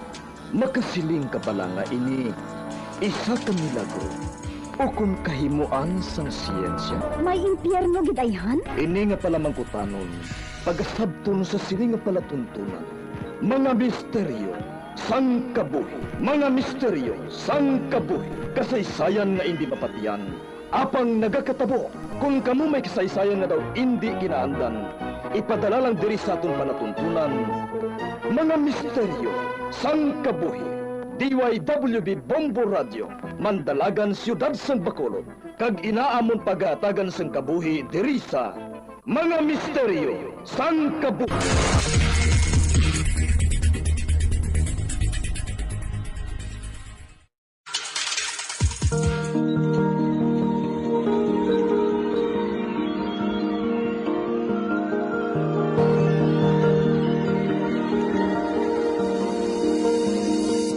makasiling ka bala nga ini isa ka milagro ukon kahimoan sang siyensya? May impyerno gid ayhan? Ini nga palamangkutanon, pagasabton sa sini nga palatuntunan. Mga misteryo sang kabuhi. Mga misteryo sang kabuhi. Kasaysayan nga indi mapatian, apang nagakatabo. Kon kamo may kasaysayan nga daw indi ginaandan, ipadala lang diri sa aton palatuntunan, Mga Misteryo sang Kabuhi. D Y W B Bombo Radio, Mandalagan, Siyudad sang Bacolod, kag inaamon pagahatagan sang kabuhi diri sa Mga Misteryo sang Kabuhi.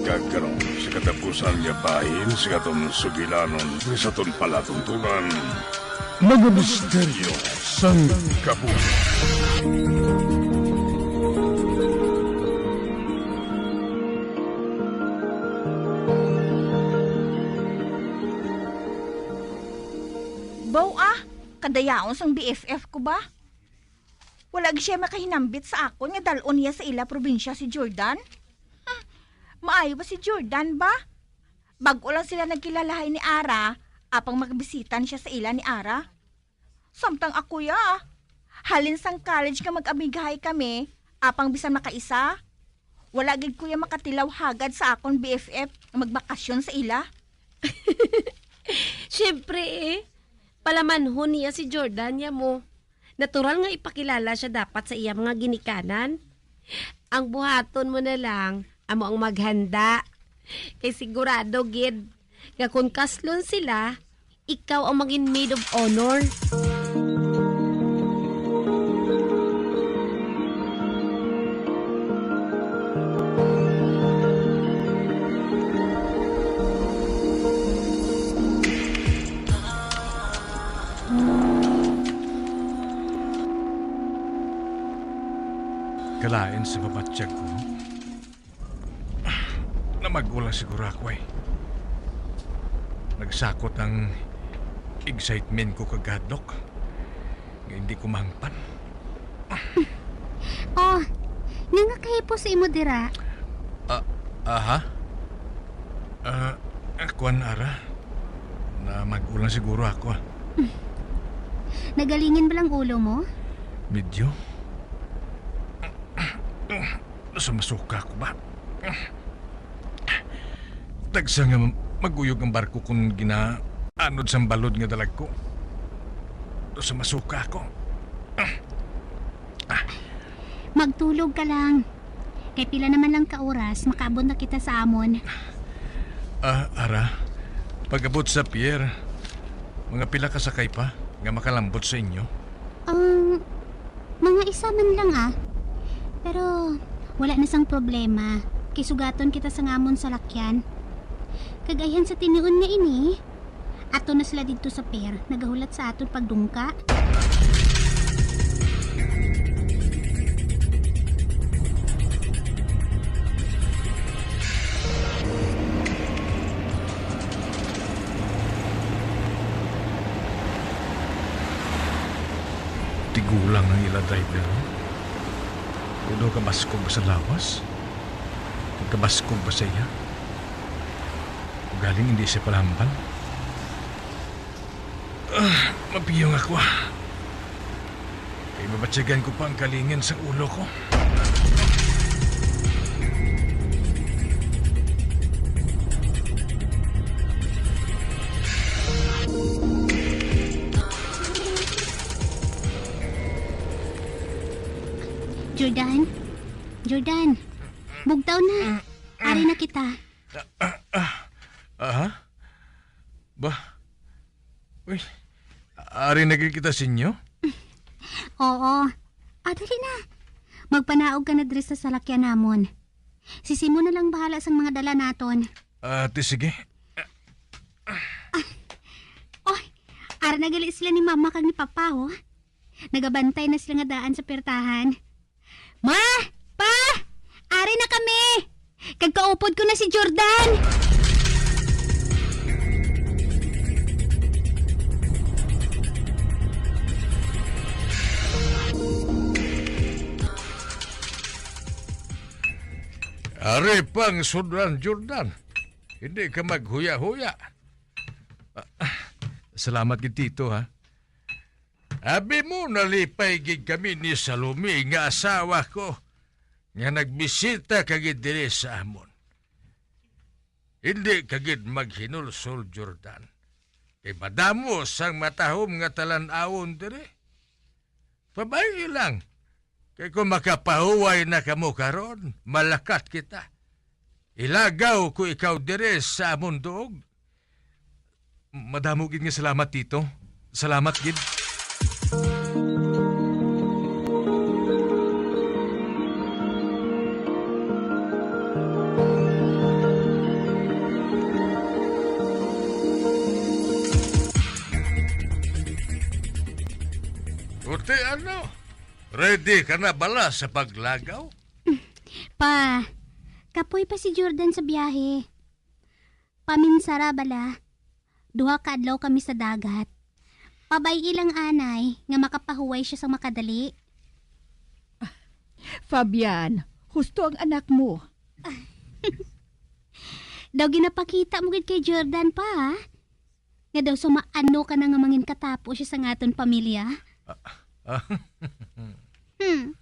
Kag karon, sa katapusan nga bahin sa aton sugilanon, sa aton palatuntunan, Mga Misteryo sang Kabuhi. Baw, ah, kadayaon sang B F F ko ba? Wala gid siya makahinambit sa akon nga dal-on niya sa ila probinsya si Jordan. Hmm, maayo ba si Jordan ba? Bag-o lang sila nagkilalahay ni Ara, apang makabisita na siya sa ila ni Ara. Samtang ako ya, halin sang college nga mag-amigahay kami, apang bisan makaisa, wala gid ko ya makatilaw hagad sa akon B F F nga magbakasyon sa ila. Siyempre, eh. Palamanhon niya si Jordan, ya mo. Natural nga ipakilala siya dapat sa iya mga ginikanan. Ang buhaton mo na lang, amo ang maghanda. Kay sigurado gid nga kung kaslon sila, ikaw ang magin maid of honor. Kalain sa mabatyag ko, no? Namag-o lang siguro ako, eh. Nagsakot ang excitement ko kag hadlok nga hindi ko mahangpan. Oh, nga nga kahipos sa imo dira? Ah, aha? Ah, ah, kuwan, Ara. Namag-o lang siguro ako, ah. Nagalingin ba lang ulo mo? Medyo. Sa masuka ko ba? Tagsa nga maguyog ang barko kung ginaanod sang balod nga dalag ko. Sa masuka ako. Magtulog ka lang. Kay pila naman lang ka oras, makaabot na kita sa amon. Ah, Ara, pag-abot sa pier, mga pila ka sakay pa nga makalambot sa inyo? Ang mga isa man lang, ah. Pero wala na sang problema. Kay sugaton kita sa ngamon salakyan. Kag ayhan sa tinuon nga ini, ato na sila didto sa pier, nagahulat sa aton pagdungka. Tigulang ang ila driver, no? Pero kabaskog ba sa lawas? Kabaskog ba sa iya? Galing hindi siya palambal. Ah, mapiyong ako, ah. Kay mabatyagan ko pa ang kalingin sa ulo ko. Jordan? Jordan, bugtaw na. Ari na kita. Ah, ah, ah. Aha? Ba? Uy, ari na gid kita sa inyo? Oo. Ah, dali na. Magpanaog ka na diri sa salakyan namon. Si Simon na lang bahala sang mga dala naton. Ah, ti sige. Oy, ara na gali sila ni Mama kag ni Papa, oh. Nagabantay na sila nga daan sa pertahan. Ma! Pa! Ari na kami! Kag kaupod ko na si Jordan! Ari pang sudlan, Jordan. Hindi ka maghuya-huya. Ah, salamat gid, Tito, ha. Abi mo, nalipay gid kami ni Salome nga asawa ko, nga nagbisita ka gid diri sa amon. Hindi ka gid maghinulsol, Jordan. Kay madamo sang matahom nga talan-awon diri. Pabay-i lang. Kay kung makapahuway na kamo karon, malakat kita. Ilagaw ko ikaw diri sa amon duog. Madamo gid nga salamat, Tito. Salamat gid. Uti, ano? Ready ka na bala sa paglagaw? Pa, kapoy pa si Jordan sa biyahe. Paminsara bala. Duha ka adlaw kami sa dagat. Pabay-i lang anay nga makapahuway siya sang makadali. Fabian, husto ang anak mo. Daw ginapakita mo gid kay Jordan pa, ha? Nga daw sumaano ka na nga mangin katapo siya sa aton pamilya. Ah, ah. Hmm.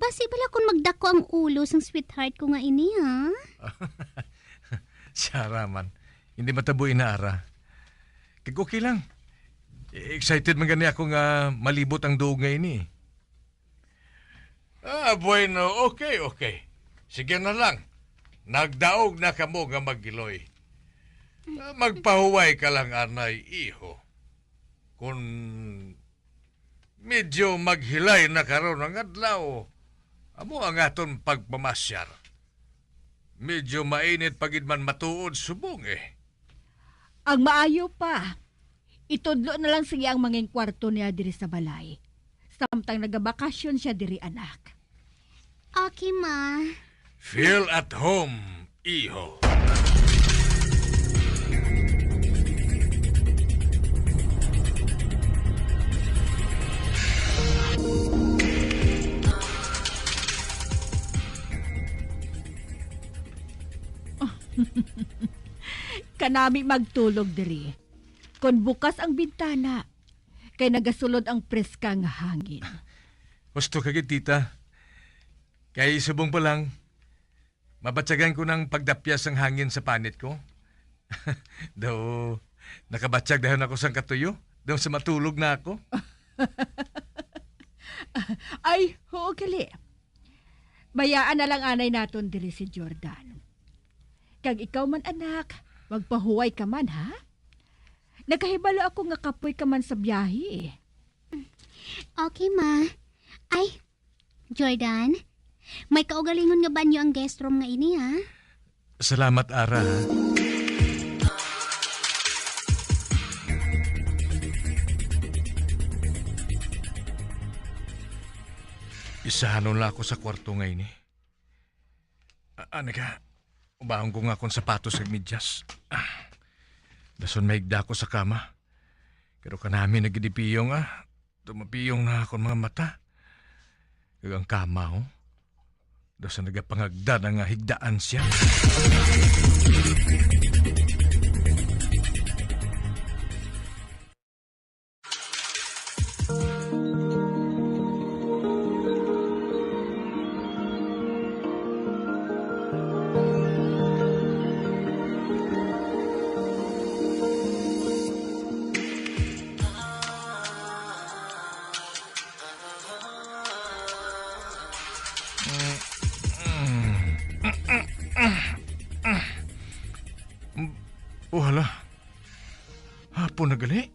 Basi bala kung magdako ang ulo sang sweetheart ko nga ini, ha? Siya ra man. Hindi matabo ina, Ara. Kag okay lang. Excited man gani ako nga malibot ang duog nga ini. Ah, bueno, okay, okay. Sige na lang. Nagdaog na kamo nga maggiloy. Ah, magpahuway ka lang, anay, iho. Kung medyo maghilay na karon ang adlaw, amo ang aton pagpamasyar. Medyo mainit pa gid man matuod subong, eh. Ang maayo pa, itudlo na lang sa iya ang mangin kwarto niya diri sa balay, samtang nagabakasyon siya diri, anak. Okay, ma. Feel at home, iho. Kanami magtulog diri. Kon bukas ang bintana, kay nagasulod ang preska nga hangin. Husto ka gid, tita. Kay subong pa lang, mabatyagan ko nang pagdapyas sang hangin sa panit ko. Daw, nakabatyag dahon ako sang katuyo. Daw sa matulog na ako. Ay, oo, gali. Bayaan na lang anay naton diri si Jordan. Kag ikaw man, anak, magpahuway ka man, ha? Nakahibalo ako nga kapoy ka man sa biyahe, eh. Okay, ma. Ay, Jordan, may kaugalingon nga banyo ang guest room nga ini, ha? Salamat, Ara, ha? Isahanon lang ako sa kwarto nga ini. Ah, ano ka? Ubahon ko nga akong sapatos kag medyas. Ah, dason mahigda ko sa kama. Pero kanami na gid ipiyong, ah. Tumapiyong na akong mga mata. Kag ang kama, oh. Dason nagapangagda na nga higdaan siya. Oh, hala. Hapon na gali.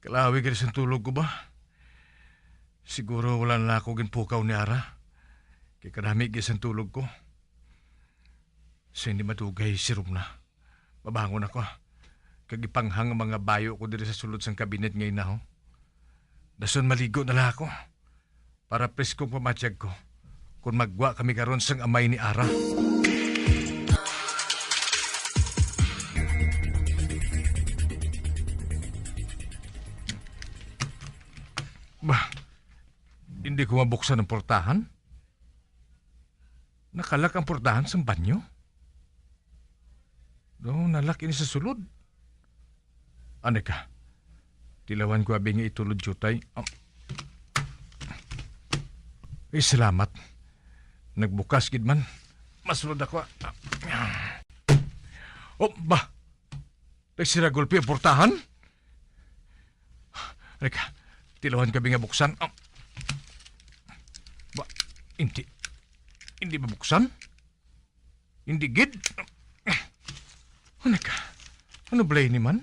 Kalawi gid sang tulog ko ba? Siguro wala na ako ginpukaw ni Ara. Kay kadami gid sang tulog ko. Sa hindi madugay, sirom na. Mabangon ako, ah. Kag ipanghang ang mga bayo ko diri sa sulod sang kabinet nga inaho. Dason maligo na lang ako. Para preskong pamatyag ko kon maggwa kami karon sang amay ni Ara. Bah, hindi ko mabuksan ang portahan. Nakalak ang portahan sang banyo. No, nalak ini sa sulod. Ano ka? Tilawan ko abi nga itulod jutay. Oh. Eh, salamat. Nagbukas gid man. Masulod ako, ah. Oh, ba? Nagsira gulpi ang portahan? Ano ka? Tilawan ka abi nga buksan. Oh. Ba? Hindi. Hindi mabuksan? Hindi gid. Ano ka? Ano bala ini man?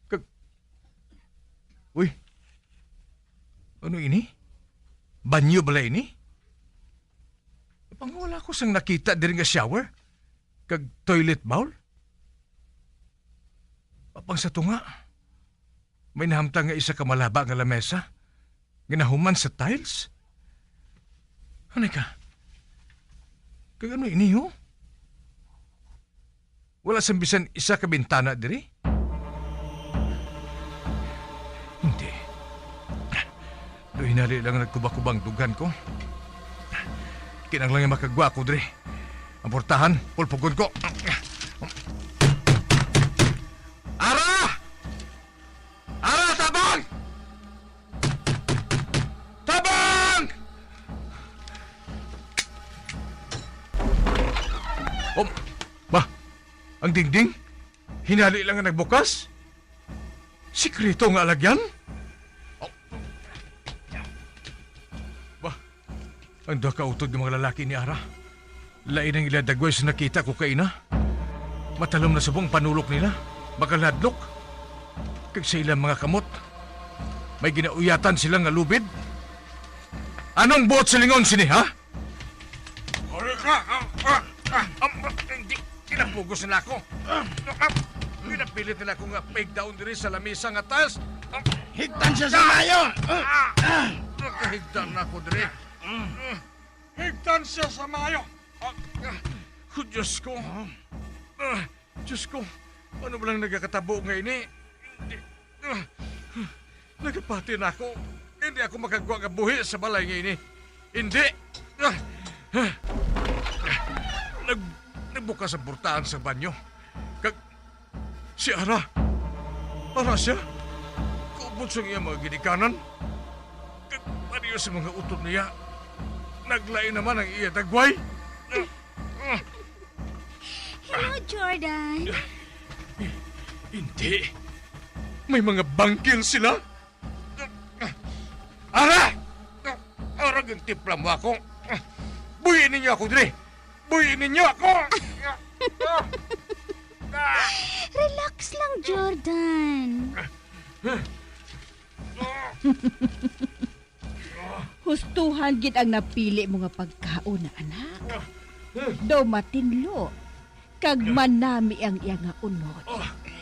Kag, uy. Ano ini? Banyo bala ini? Pangwala ko sang nakita diri nga shower kag toilet bowl. Apang sa tunga, may nahamtang nga isa ka malaba nga lamesa. Ginahuman sa tiles? Ano ka? Kag ano ini, oh? Wala sang bisan isa ka bintana diri? Hindi. Do hinali lang nagkuba-kuba ang dughan ko. Kinahanglan nga makagwa ko diri. Ang portahan, pulpugon ko. Ara! Ara, tabang! Tabang! Oh, ba, ang dingding? Hinali lang nga nagbukas? Sikreto nga alagyan? Oh. Ba, ang duha ka utod nga mga lalaki ni Ara. Lain ang ila dagway sa nakita ko kaina. Matalom na subong panulok nila. Magaladlok. Kag sa ilang mga kamot, may ginauyatan sila nga lubid. Anong buot silingon sini, ha? Ori ka! Ah, ah, ah, ah, hindi, kinapugos na ako. Ah, ah, pinapilit nila ako nga pigdaon diri sa lamisa nga taas. Ah, Higtan siya sa ah, mayo! Ah, ah, nakahigda na ako diri. Mm. Higtan siya sa mayo! Ah, ah, oh, Diyos ko. Ah, Diyos ko, ano ba lang nagakatabo nga ini? Hindi, ah, nagapati na ako. Hindi ako makagwa nga buhi sa balay nga ini. Hindi. Ah, ah, nag, nagbukas ang portahan sa banyo. Kag si Ara. Ara siya. Kaupod sa iyang mga ginikanan. Kag pareho sa mga utod niya. Naglain naman ang iya dagway. Hello, Jordan. Hindi. May mga bangkil sila. Ara! Ara, gintimpla mo ako. Buhi ninyo ako diri. Buhi ninyo ako. Relax lang, Jordan. Hustuhan gid ang napili mo nga pagkaon na, anak. Daw matinlo, kag manami ang iya nga unod.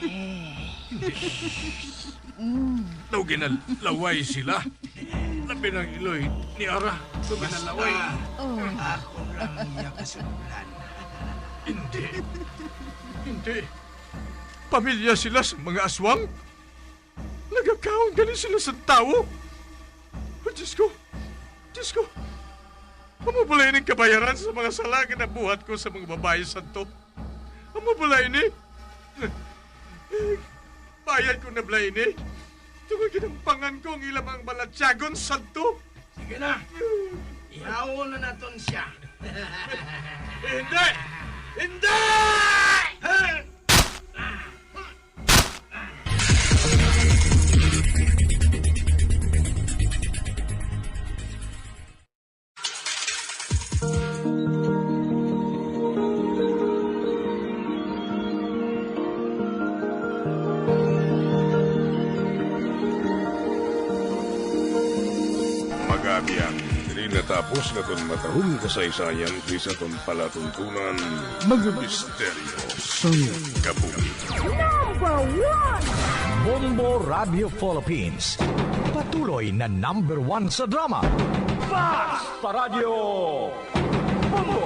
Eh. Mm. Daw ginalaway sila. Labi ng iloy ni Ara. Daw ginalaway. Oh. Ako lang niya kasublan. Hindi. Hindi. Pamilya sila sa mga aswang. Nagakaon gani sila sa tawo. Oh, Diyos ko. Diyos ko. Amo bala ining kabayaran sa mga sala nga nabuhat ko sa mga babayi santo? Amo bala ini? Bayad ko na bala ini? Tungod ginampangan ko ang ilang mga balatyagon santo. Sige na. Ihawol na naton siya. Hindi! Hindi! Magabian, diri natapos naton matahong kasaysayan kay sa aton palatuntunan, mga misteryo sang kabuhi. Number one! Bombo Radio Philippines. Patuloy na number one sa drama. Fast Paradyo! Bombo!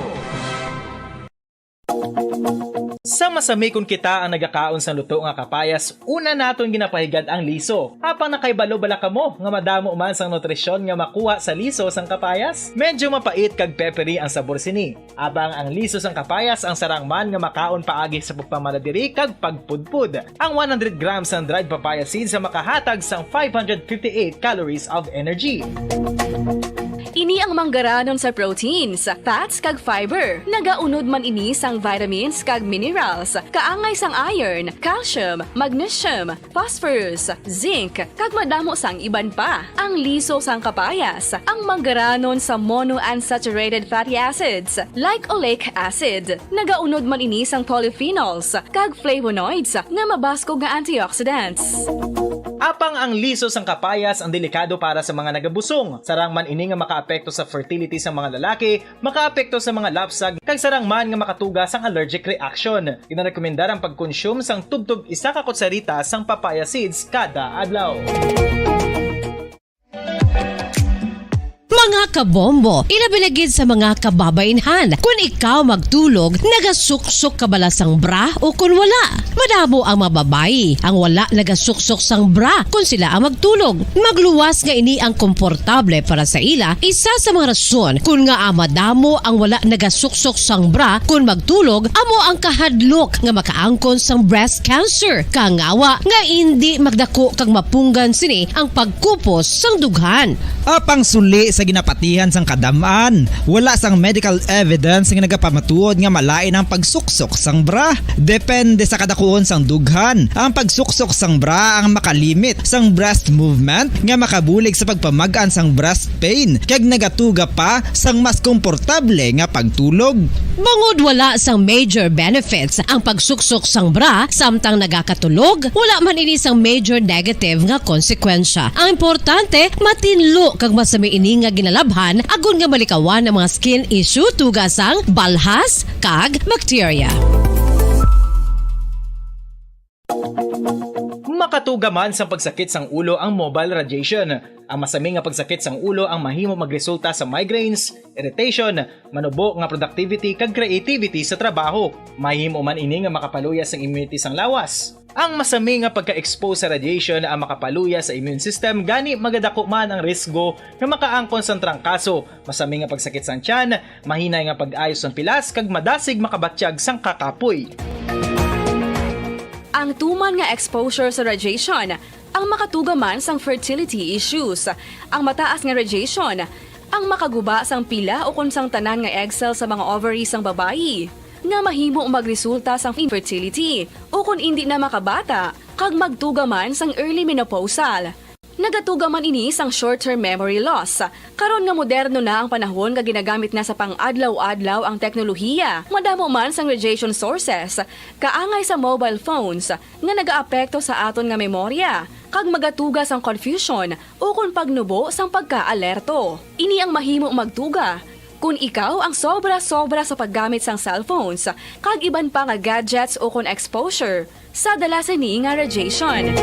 Sa masami kon kita ang nagakaon sang luto nga kapayas, una naton ginapahigad ang liso. Apang nakaibalo bala kamo nga madamo man sang nutrisyon nga makuha sa liso sang kapayas? Medyo mapait kag peppery ang sabor sini. Apang ang liso sang kapayas ang sarang man nga makaon paagi sa pagpamala diri kag pagpudpod. Ang one hundred grams sang dried papaya seeds ang makahatag sang five hundred fifty-eight calories of energy. Ini ang manggaranon sa proteins, fats kag fiber. Nagaunod man ini sang vitamins kag minerals, kaangay sang iron, calcium, magnesium, phosphorus, zinc, kag madamo sang iban pa. Ang liso sang kapayas, ang manggaranon sa monounsaturated fatty acids, like oleic acid. Nagaunod man ini sang polyphenols kag flavonoids nga mabaskog nga antioxidants. Apang ang liso sang kapayas ang delikado para sa mga nagabusong. Sarang man ini nga makaapekto sa fertility sa mga lalaki, makaapekto sa mga lapsag, kag sarang man nga makatuga sang allergic reaction. Ginarekomendar ang pagkonsume sang tubtob isa ka kutsarita sang papaya seeds kada adlaw. Mga Mga kabombo, ilabi na gid sa mga kababainhan. Kun ikaw magtulog, nagasuksok ka bala sang bra o kun wala? Madamo ang mga babayi ang wala nagasuksok sang bra kun sila ang magtulog. Magluwas nga ini ang komportable para sa ila, isa sa mga rason kun ngaa madamo ang wala nagasuksok sang bra kun magtulog, amo ang kahadlok nga makaangkon sang breast cancer. Kangawa nga indi magdako kag mapunggan sini ang pagkupos sang dughan. Apang suli sa ginapatihan sang kadam-an, wala sang medical evidence nga nagapamatuod nga malain ang pagsuksok sang bra. Depende sa kadakuon sang dughan, ang pagsuksok sang bra ang makalimit sang breast movement nga makabulig sa pagpamag-an sang breast pain kag nagatuga pa sang mas komportable nga pagtulog. Bangod wala sang major benefits ang pagsuksok sang bra samtang nagakatulog, wala man ini sang major negative nga konsekwensya. Ang importante, matinlo kag masami ini nga ginalabhan agod nga malikawan ang mga skin issue tuga sang balhas kag bakterya. Makatuga man sang pagsakit sang ulo ang mobile radiation. Ang masami nga pagsakit sang ulo ang mahimo magresulta sa migraines, irritation, manubo nga productivity kag creativity sa trabaho. Mahimo man ini nga makapaluya sang immunity sang lawas. Ang masami nga pagka-expose sa radiation ang makapaluya sa immune system, gani magadako man ang risgo nga makaangkon sang trangkaso, masami nga pagsakit sang tiyan, mahinay nga pag-ayo sang pilas, kag madasig makabatyag sang kakapoy. Ang tuman nga exposure sa radiation ang makatuga man sang fertility issues. Ang mataas nga radiation ang makaguba sang pila ukon sang tanan nga egg cell sa mga ovary sang babayi, nga mahimo magresulta sang infertility ukon indi na makabata, kag magtuga man sang early menopausal. Nagatuga man ini sang short-term memory loss. Karon nga moderno na ang panahon nga ginagamit na sa pang-adlaw-adlaw ang teknolohiya, madamo man sang radiation sources, kaangay sa mobile phones, nga nagaapekto sa aton nga memorya, kag magatuga sang confusion ukon pagnubo sang pagka-alerto. Ini ang mahimo magtuga kon ikaw ang sobra-sobra sa paggamit sang cellphones kag iban pa nga gadgets ukon exposure sa dala sini nga radiation.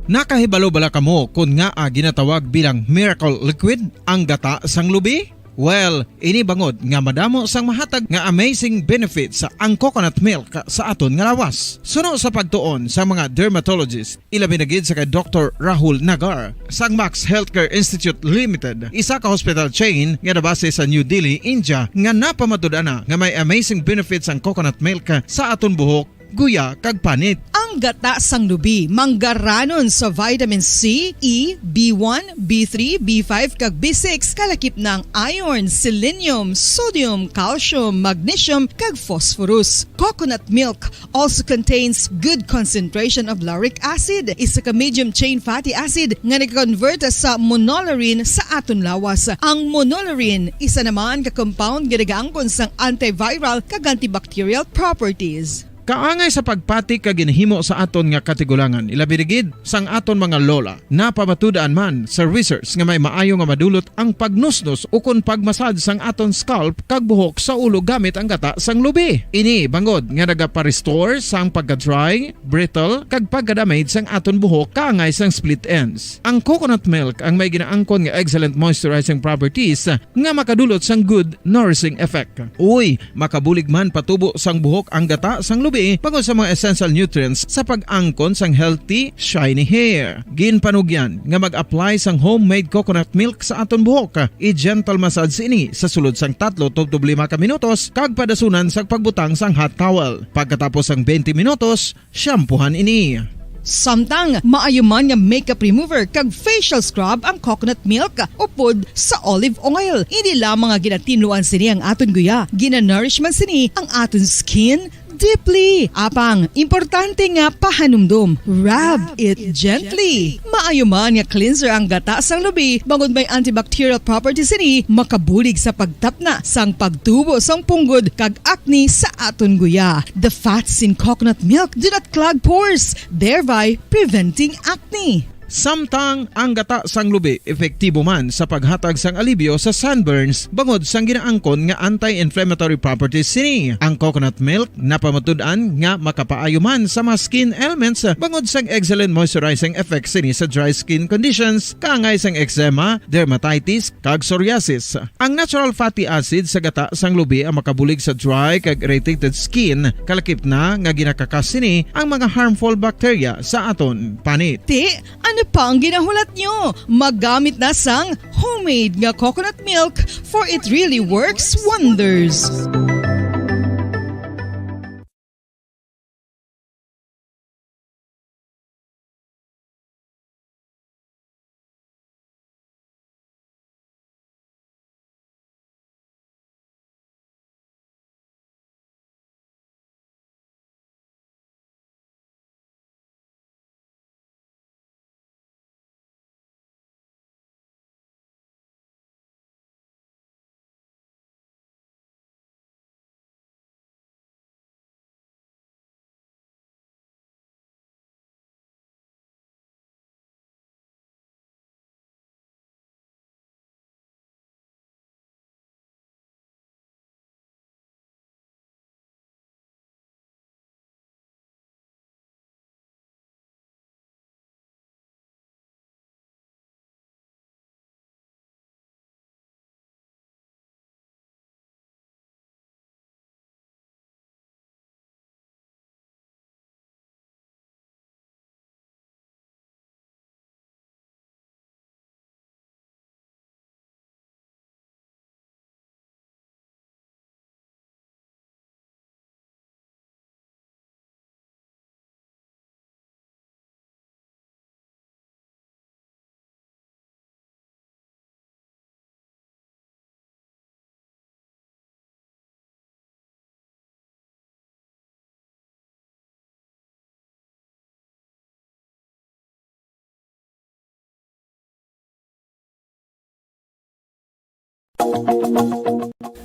Nakahibalo bala kamo kon ngaa ginatawag bilang miracle liquid ang gata sang lubi? Well, ini bangod nga madamo sang mahatag nga amazing benefits ang coconut milk sa aton nga lawas. Suno sa pagtuon sa mga dermatologist, ilabi na gid sa kay Doktor Rahul Nagar sang Max Healthcare Institute Limited, isa ka hospital chain nga nabase sa New Delhi, India, nga napamatud-an na nga may amazing benefits ang coconut milk sa aton buhok, guya, kag panit. Ang gata sang lubi manggaranon sa vitamin C, E, B one, B three, B five, kag B six, kalakip na ang iron, selenium, sodium, calcium, magnesium, kag phosphorus. Coconut milk also contains good concentration of lauric acid, isa ka medium chain fatty acid nga nag-convert sa monolaurin sa aton lawas. Ang monolaurin, isa naman ka compound nga nagaangkon sang antiviral kag antibacterial properties. Kaangay sa pagpati kag ginhimo sa aton nga katigulangan, ilabi na gid sang aton mga lola, napamatud-an man sa research nga may maayo nga madulot ang pagnusnos ukon pagmasad sang aton scalp kag buhok sa ulo gamit ang gata sang lubi. Ini bangod nga nagapa-restore sang pagka-dry, brittle, kag pagka-damage sang aton buhok kaangay sang split ends. Ang coconut milk ang may ginaangkon nga excellent moisturizing properties nga makadulot sang good nourishing effect. Uy, makabulig man patubo sang buhok ang gata sang lubi bangod sa mga essential nutrients sa pag-angkon sang healthy, shiny hair. Ginpanugyan nga mag-apply sang homemade coconut milk sa aton buhok. I-gentle massage ini sa sulod sang tatlo tubtob lima ka minutos kag padasunan sa pagbutang sang hot towel. Pagkatapos sang twenty minutos, shampoohan ini. Samtang maayo man nga makeup remover kag facial scrub ang coconut milk upod sa olive oil. Hindi lamang nga ginatinluan sini ang aton guya, ginanourish man sini ang aton skin deeply. Apang, importante nga pahanumdom, rub it gently. Maayo man nga cleanser ang gata sang lubi, bangod may antibacterial properties sini, makabulig sa pagtapna sang pagtubo sang punggod kag acne sa aton guya. The fats in coconut milk do not clog pores, thereby preventing acne. Samtang ang gata sang lubi epektibo man sa paghatag sang alibyo sa sunburns bangod sang ginaangkon nga anti-inflammatory properties sini. Ang coconut milk napamatud-an nga makapaayo man sa mga skin ailments bangod sang excellent moisturizing effect sini sa dry skin conditions, kaangay sang eczema, dermatitis, kag psoriasis. Ang natural fatty acid sa gata sang lubi ang makabulig sa dry kag irritated skin, kalakip na nga ginakakas sini ang mga harmful bacteria sa aton panit. Ti, ano pa ang ginahulat nyo? Magamit na sang homemade nga coconut milk, for it really works wonders.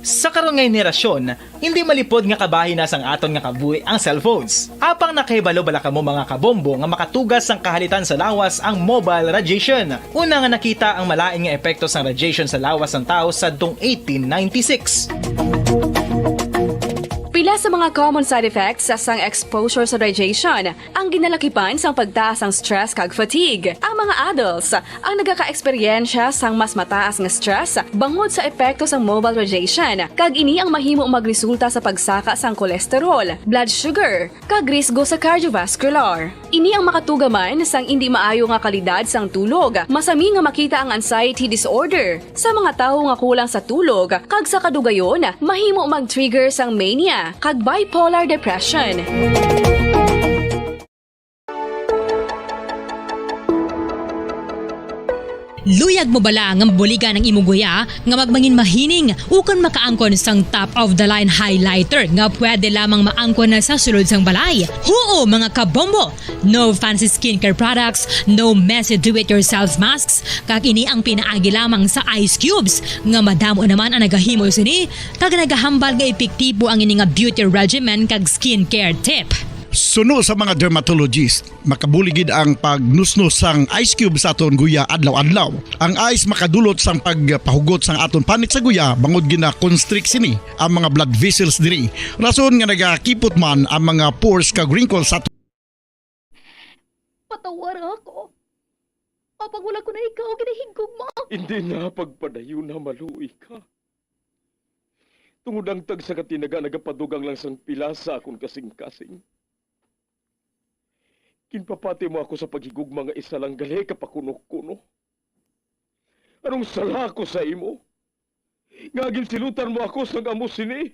Sa karon nga henerasyon, hindi malipod nga kabahin na sang aton nga kabuhi ang cellphones. Apang nakahibalo bala kamo, mga kabombo, nga makatugas sang kahalitan sa lawas ang mobile radiation? Una nga nakita ang malain nga epekto sang radiation sa lawas sang tawo sadtong eighteen ninety-six. Pila sa mga common side effects sang exposure sa radiation ang ginalakipan sang pagtaas sang stress kag fatigue. Ang mga adults ang nagakaeksperyensya sang mas mataas nga stress bangod sa epekto sang mobile radiation, kag ini ang mahimo magresulta sa pagsaka sang cholesterol, blood sugar, kag risgo sa cardiovascular. Ini ang makatuga man sang indi maayo nga kalidad sang tulog. Masami nga makita ang anxiety disorder sa mga tawo nga kulang sa tulog, kag sa kadugayon, mahimo mag-trigger sang mania kag bipolar depression. Luyag mo bala nga mabuligan ang imo guya nga magmangin mahining ukon makaangkon sang top of the line highlighter nga pwede lamang maangkon na sa sulod sang balay? Huo, mga kabombo! No fancy skincare products, no messy do-it-yourself masks, kag ini ang pinaagi lamang sa ice cubes nga madamo naman ang nagahimo sini kag nagahambal nga epektibo ang ini nga beauty regimen kag skincare tip. Suno sa mga dermatologist, makabulig gid ang pagnusnos sang ice cube sa aton guya adlaw-adlaw. Ang ice makadulot sang pagpahugot sang aton panit sa guya, bangod gina-constrict sini ang mga blood vessels diri, rason nga nagakipot man ang mga pores kag wrinkles sa aton. Patawara ako. Apang wala ko na ikaw ginahigugma. Hindi na pagpadayon na maluoy ka. Tungod ang tagsa ka tinaga nagapadugang lang sang pila sa akon kasing-kasing. Ginpapati mo ako sa paghigugma nga isa lang gali ka pakuno-kuno. Anong sala ko sa imo? Nga ginsilutan mo ako sang amo sini?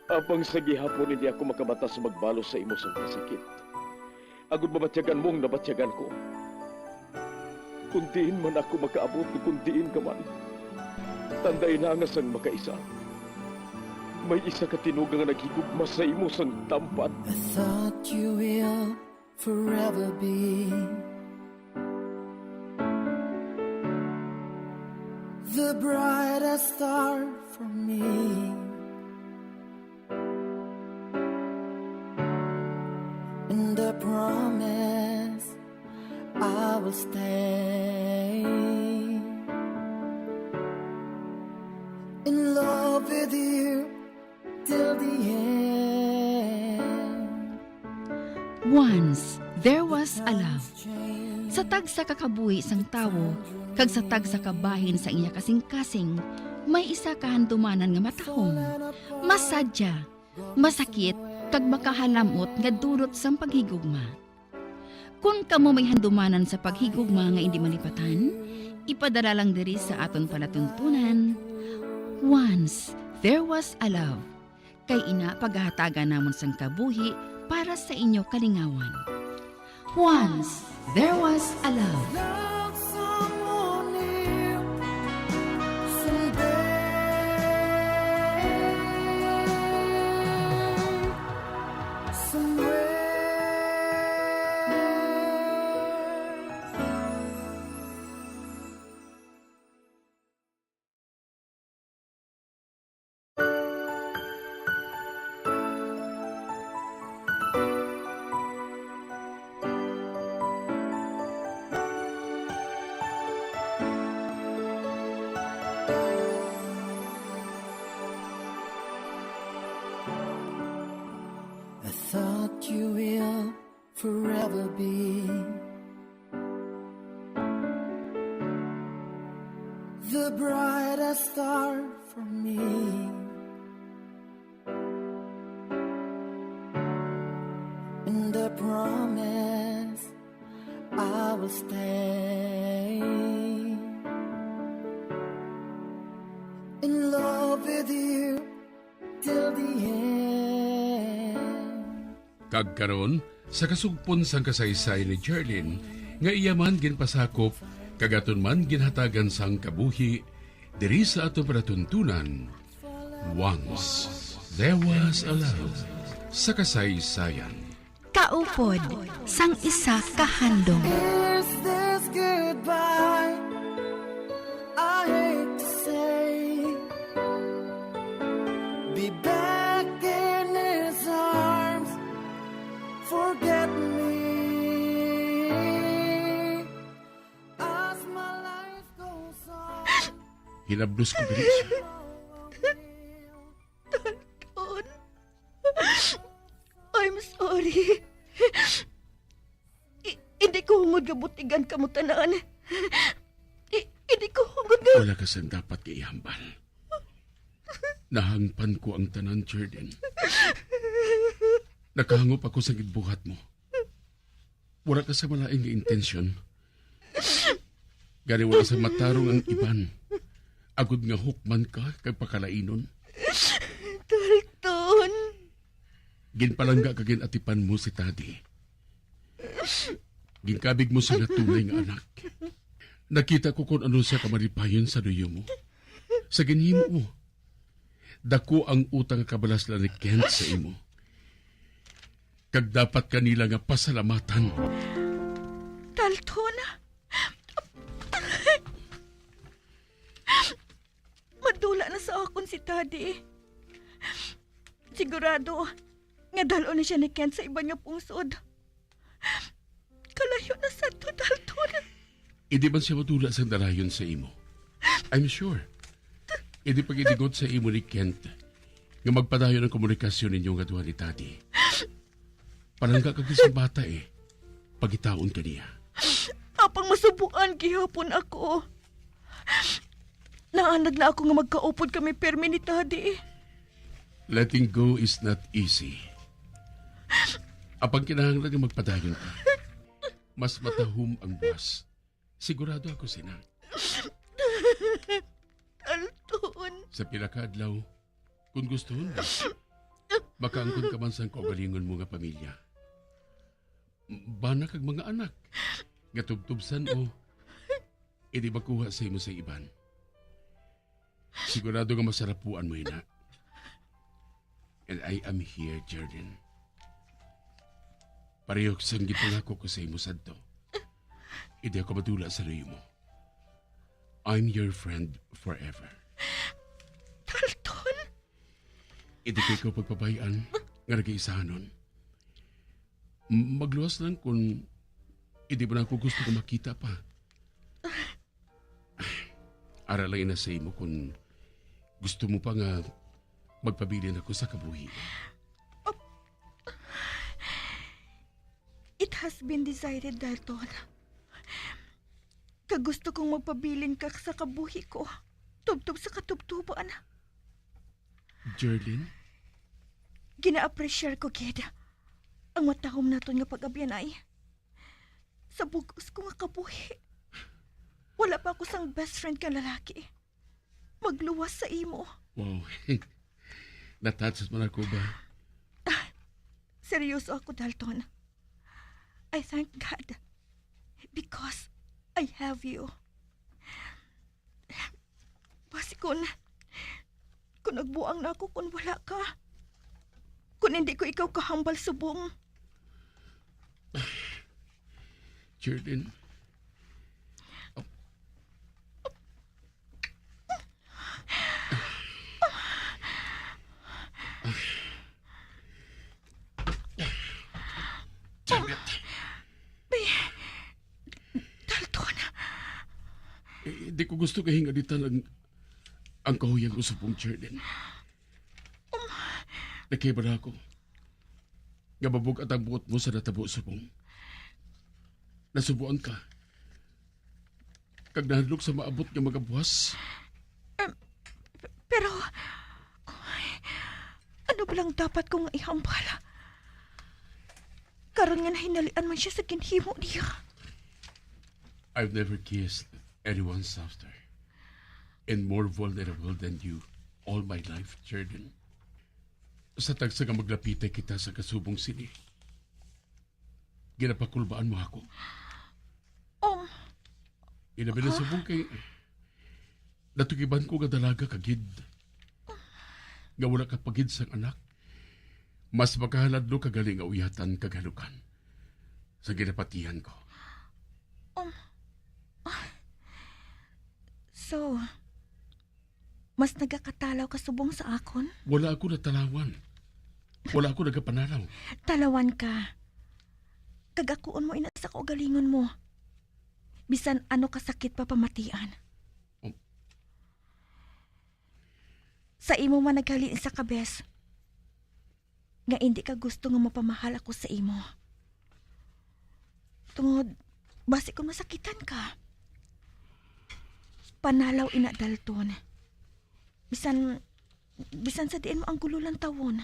Apang sa gihapon hindi ako makabata sa magbalo sa imo sang kasakit. Agod mabatyagan mo ang nabatyagan ko. Kung diin man ako makaabot, kung diin ka man, tandai na nga sang makaisa, may isa ka tinuga nga naghigugma sa imo sang tampad. I thought you will forever be the brightest star for me. And I promise I will stay in love with you till the end. Once there was a love. Sa tagsa ka kabuhi sang tawo kag sa tagsa ka bahin sa iya kasingkasing, may isa ka handumanan nga matahom, masadya, masakit, kag makahalam-ot nga dulot sang paghigugma. Kon kamo may handumanan sa paghigugma nga indi malipatan, ipadala lang diri sa aton palatuntunan, Once There Was a Love. Kay ina, pagahatagan namon sang kabuhi para sa inyo kalingawan. Once There Was a Love. Love someone new someday, somewhere. I thought you will forever be the brightest star for me. And I promise I will stay in love with you till the end. Kag karon, sa kasugpon sang kasaysayan ni Jerlyn, nga iya man ginpasakop, kag aton man ginhatagan sang kabuhi, diri sa aton palatuntunan, Once There Was a Love, sa kasaysayan. Kaupod sang isa ka handom. Is this goodbye? I hate to say, be back in his arms. Forget me as my life goes on. Hinablos ko diri siya. Dalton. I'm sorry. I-, hindi ko hungod nga butigan kamo tanan. I-, hindi ko hungod nga Wala ka sang dapat nga ihambal. Nahangpan ko ang tanan, Jordan. Nakahangop ako sa ginbuhat mo. Wala ka sa malain nga intensyon. Gani wala sa matarong ang iban, agod nga hukman ka kag pakalainon. Dalton. Ginpalangga kag gin-atipan mo si Tadi. Ginkabig mo sila tunay nga anak. Nakita ko kon ano siya kamalipayon sa luyo mo. Sa ginhimo mo, dako ang utang nga kabalas nila ni Kent sa imo. Kag dapat ka nila nga pasalamatan. Dalton, madula na sa akon si Tadi. Sigurado nga dal-on na siya ni Kent sa iban nga pungsod. Kalayo na sa to, Dalton. Hindi man siya madula sang dalayon sa imo. I'm sure. Hindi pag-idingot sa imo ni Kent nga magpadayon ang komunikasyon ninyo nga duha ni Tadi. Palangga kag sa bata eh. Pagitaon ka niya. Apang masubuan gihapon ako. Naanad na ako nga magkaupod kami permi ni Tadi. Letting go is not easy. Apang kinahanglan nga magpadayon ka. Mas matahom ang buwas. Sigurado ako sina. Dalton. Sa pila ka adlaw, kung gustuhon mo, makaangkon ka man sang kaugalingon mo nga pamilya. Bana kag mga anak nga tubtubsan o hindi makuha sa imo sa iban. Sigurado nga masarapuan mo ina. And I am here, Jordan. Pareho sang gipangako ko sa imo sadto. Hindi ako madula sa luyo mo. I'm your friend forever. Dalton? Hindi ko ikaw pagpabayaan nga nagaisahanon. M-, magluwas lang kung Hindi mo na ako gusto nga makita pa. Ara lang ina sa imo kung gusto mo pa nga magpabilin ako sa kabuhi. It has been decided, Dalton. Kag gusto kong magpabilin ka sa kabuhi ko, tubtob sa katubtoban. Jerlyn? Gina-appreciate ko gid ang matahom naton nga pag-abyanay. Sa bug-os ko nga kabuhi, wala pa ako sang best friend nga lalaki magluwas sa imo. Wow. Natouch man ako ba? Seryoso ako, Dalton. I thank God because I have you. Basi kun, kun nagbuang na ako kun wala ka. Kun hindi ko ikaw kahambal subong. Jerlyn. Janet. Be, Dalton. Eh, di ko gusto nga hingalitan ang, ang kahuyang ko subong, Jerlyn. Nakahibalo ako nga mabug-at ang buot mo sa natabo subong. Nasubuan ka. Kag nahadlok sa maabot nga mga buwas. Pero, ano ba lang dapat ko nga ihambal? Karon nga nahinalian man siya sa ginhimo niya. I've never kissed anyone softer and more vulnerable than you all my life, Jerlyn. Sa tagsa nga maglapitay kita sa kasubong sini, ginapakulbaan mo ako. Um, Ilabi na subong kay natukiban ko nga dalaga ka gid. Nga wala ka pa gid sang anak. Mas makahaladlok ka gali nga uyatan kag halukan sa ginapatihan ko. um, ah. So, mas nagakatalaw ka subong sa akon? Wala ako natalawan. Wala ako nagapanalaw. Talawan ka. Kag akuon mo ina sa kaugalingon mo. Bisan ano ka sakit pa pamatian. Um. Sa imo man naghalin sa kabes nga indi ka gusto nga mapamahal ako sa imo. Tungod, basi kung masakitan ka. Panalaw ina, Dalton. Bisan, bisan sa diin mo ang gulo lang tawon.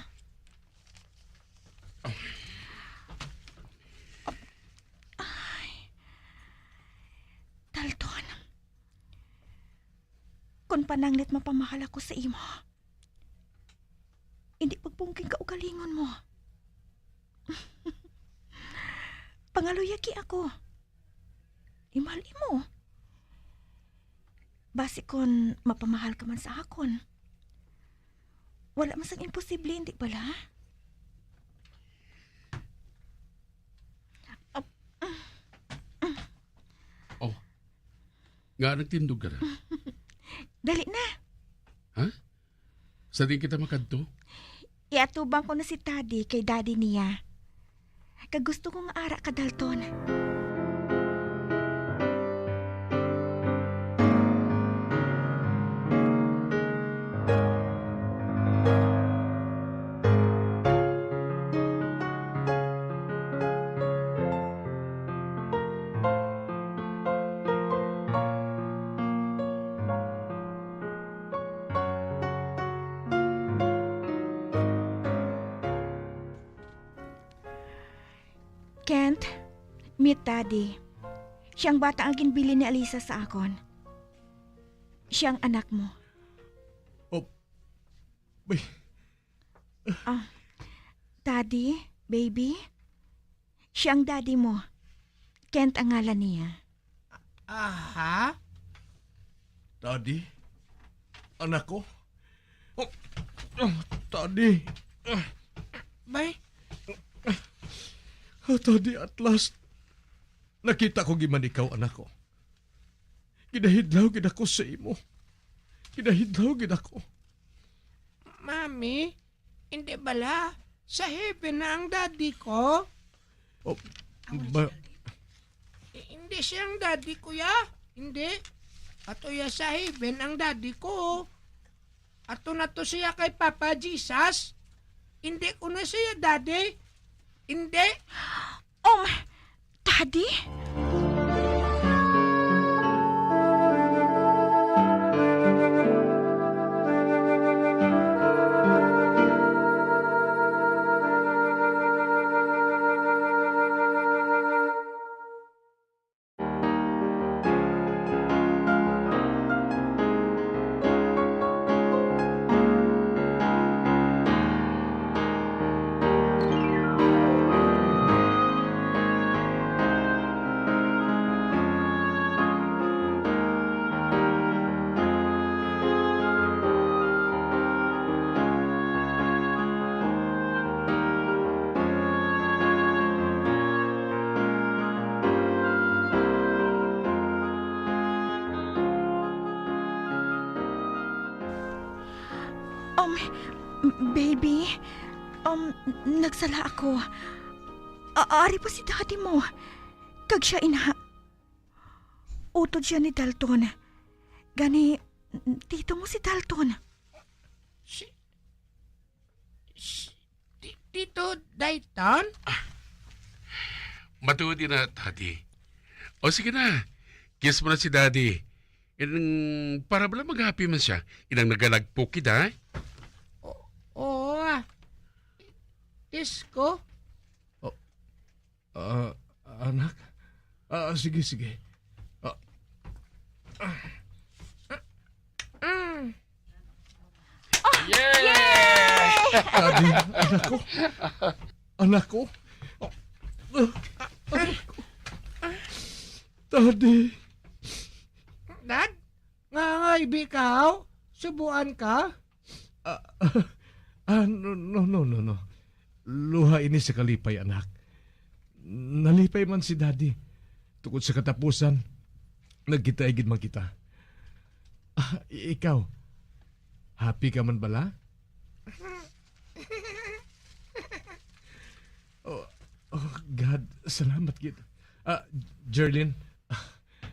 Ay. Dalton. Kung pananglit mapamahal ako sa imo, hindi pagpungking kaugalingon mo. Pangaluyagi ako. Imahal imo. Basi kon mapamahal ka man sa akon, wala man sang imposible, hindi bala? Oh, nga nagtindog ka na? Dali na. Ha? Sa diin kita makadto? Iatubang ko na si Tadi kay daddy niya. Kag gusto ko nga ara ka, Dalton. Kent, meet Daddy. Siya ang bata nga ginbilin ni Alisa sa akon. Siya ang anak mo. Oh, bay, Ah, Daddy, baby, siya ang daddy mo. Kent ang ngalan niya. Aha? Daddy? Anak ko? Oh, oh, Daddy? Ah, Bay, ah, Daddy, at last, nakita ko gid man ikaw, anak ko. Ginahidlaw gid ako sa imo. Ginahidlaw gid ako. Mami, hindi bala sa heaven na ang daddy ko? Oh, ba, Hindi siya ang daddy ko, ya. Hindi. Ato ya sa heaven ang daddy ko. Ato na to siya kay Papa Jesus. Hindi ko na siya daddy. Hindi. Um, Daddy? Um, baby, um, nagsala ako. A- ari pa si daddy mo. Kag siya ina. Utod siya ni Dalton. Gani, tito mo si Dalton. Si, si, ti- Tito Dayton? Matuod na, Daddy. O sige na, kiss mo na si Daddy. Inang para bala mag-happy man siya. Inang nagalagpok kita, eh. Oo, ah. Kiss ko? Ah, anak? Ah, sige, sige. Ah, Mm. Yay! Daddy, anak ko. Anak ko. Daddy. Dad? Nga nga, ikaw? Subuan ka? Ah, ah, no, no, no, no, no. Luha ini sa kalipay, anak. Nalipay man si Daddy. Tungod sa katapusan, nagkitaay gid man kita. Ah, i- ikaw, happy ka man bala? Oh, oh, God, salamat gid. Ah, Jerlyn, ah,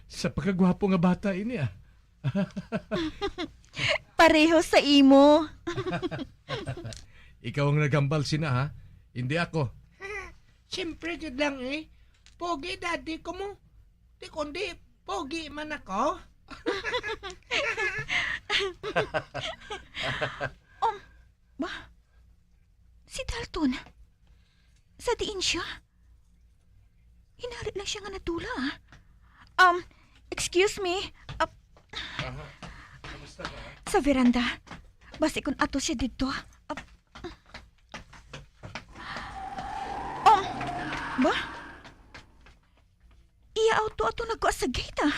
sa pagkagwapo nga bata ini, ah. Pareho sa imo. Ikaw ang naghambal sina, ha? Hindi ako. Siyempre gid lang eh. Pogi daddy ko mo. Di kundi, pogi man ako. Um, ba? Si Dalton? Sa diin siya? Hinari lang siya nga natula, ah. Um, excuse me. Ah, sa veranda. Basi kung ato siya dito. Ah, um, ba? Iya auto ato nagkuha sa gate, ah.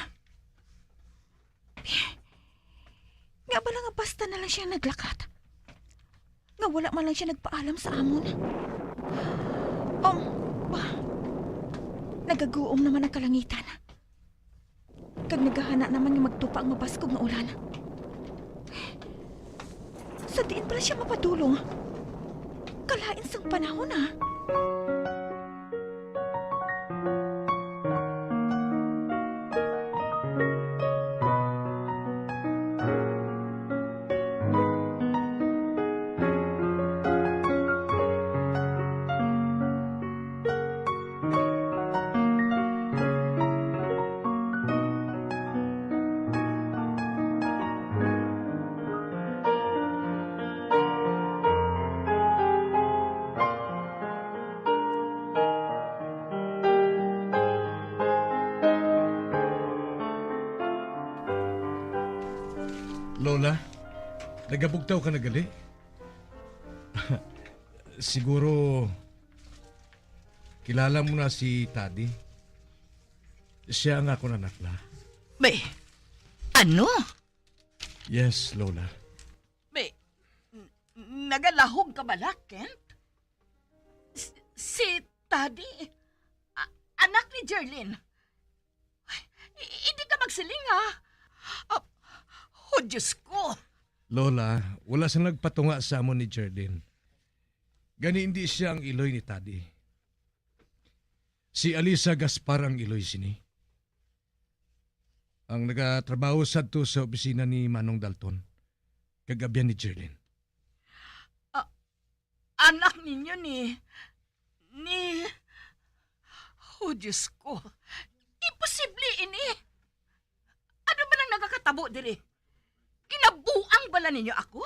Nga bala nga basta na lang siya naglakat. Nga wala man lang siya nagpaalam sa amon. Um, ba? Nagaguom naman ang kalangitan. Kag naghahana naman nga magtupa ang mabaskog nga ulan. Sa diin pala siya mapadulong? Kalain sang panahon, ah. Lola, nagabugtaw ka na gali? Siguro, kilala mo na si Tadi. Siya ang akon anak na. May, ano? Yes, Lola. May, n- nagalahog ka bala, Kent? S- si Tadi, a- anak ni Jerlyn. Ay, i- hindi ka magsiling, ha? Ah, oh, Diyos ko. Lola, wala sa nagpatunga sa amon ni Jerlyn. Gani hindi siya ang iloy ni Tadi. Si Alisa Gaspar ang iloy sini. Ang nagatrabaho sadto sa opisina ni Manong Dalton, kag abyan ni Jerlyn. Ah, anak ninyo ni, ni, oh, Diyos ko. Imposible ini. Ano ba nang nagakatabo diri? Ginabuang bala ninyo ako?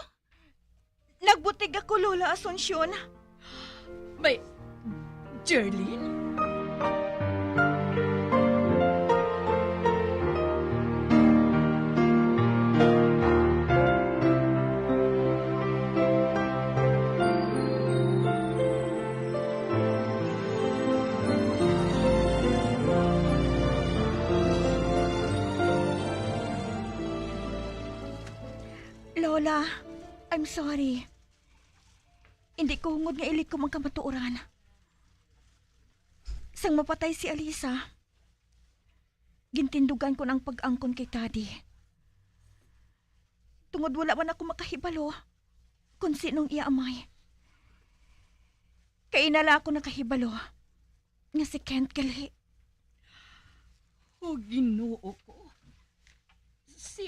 Nagbutig ako, Lola Asuncion. May, Jerlyn? Lola, I'm sorry. Indi ko hungod nga ilikom ang kamatuoran. Sang mapatay si Alisa, gintindugan ko na ang pag-angkon kay Tadi. Tungod wala man ako makahibalo kon sino ang iya amay. Kay ina lang ako nakahibalo nga si Kent gali. Oh, Ginoo ko. Si,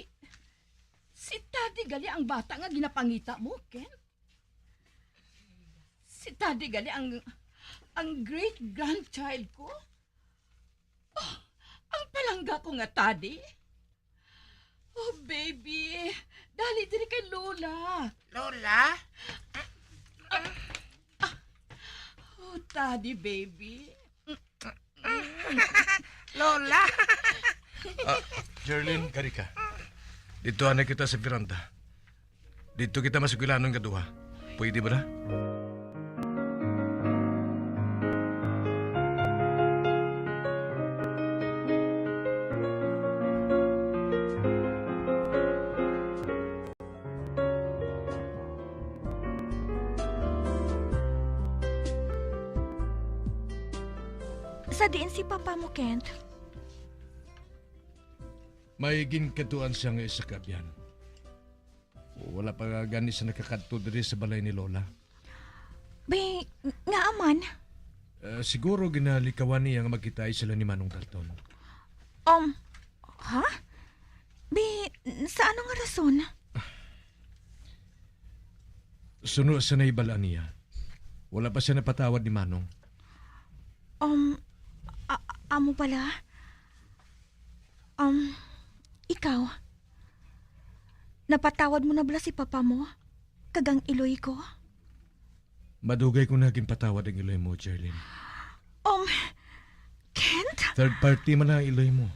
si Tadi gali ang bata nga ginapangita mo, Kent? Si Tadi gali ang, ang great-grandchild ko? Oh, ang palangga ko nga Tadi? Oh, baby, dali diri kay Lola. Lola? Oh, Tadi, baby. Lola? Ah, Jerlyn, kari ka. Dito na kita sa veranda. Dito kita masugilanon nga duha. Pwede ba na? Sa diin si Papa mo, Kent? May ginkadtuan siya nga isa ka abyan. Wala pa gani siya nakakadto diri sa balay ni Lola. Bay, ngaa man? Ah, siguro ginalikawan niya nga magkitaay sila ni Manong Dalton. Um, ha? Bi, sa ano nga rason? Suno sa nahibal-an niya, wala pa siya napatawad ni Manong. Um, a- amo pala? Um, ikaw, napatawad mo na bala si papa mo? Kag ang iloy ko? Madugay ko na ginpatawad ang iloy mo, Jerlyn. Um, Kent? Third party man ang iloy mo.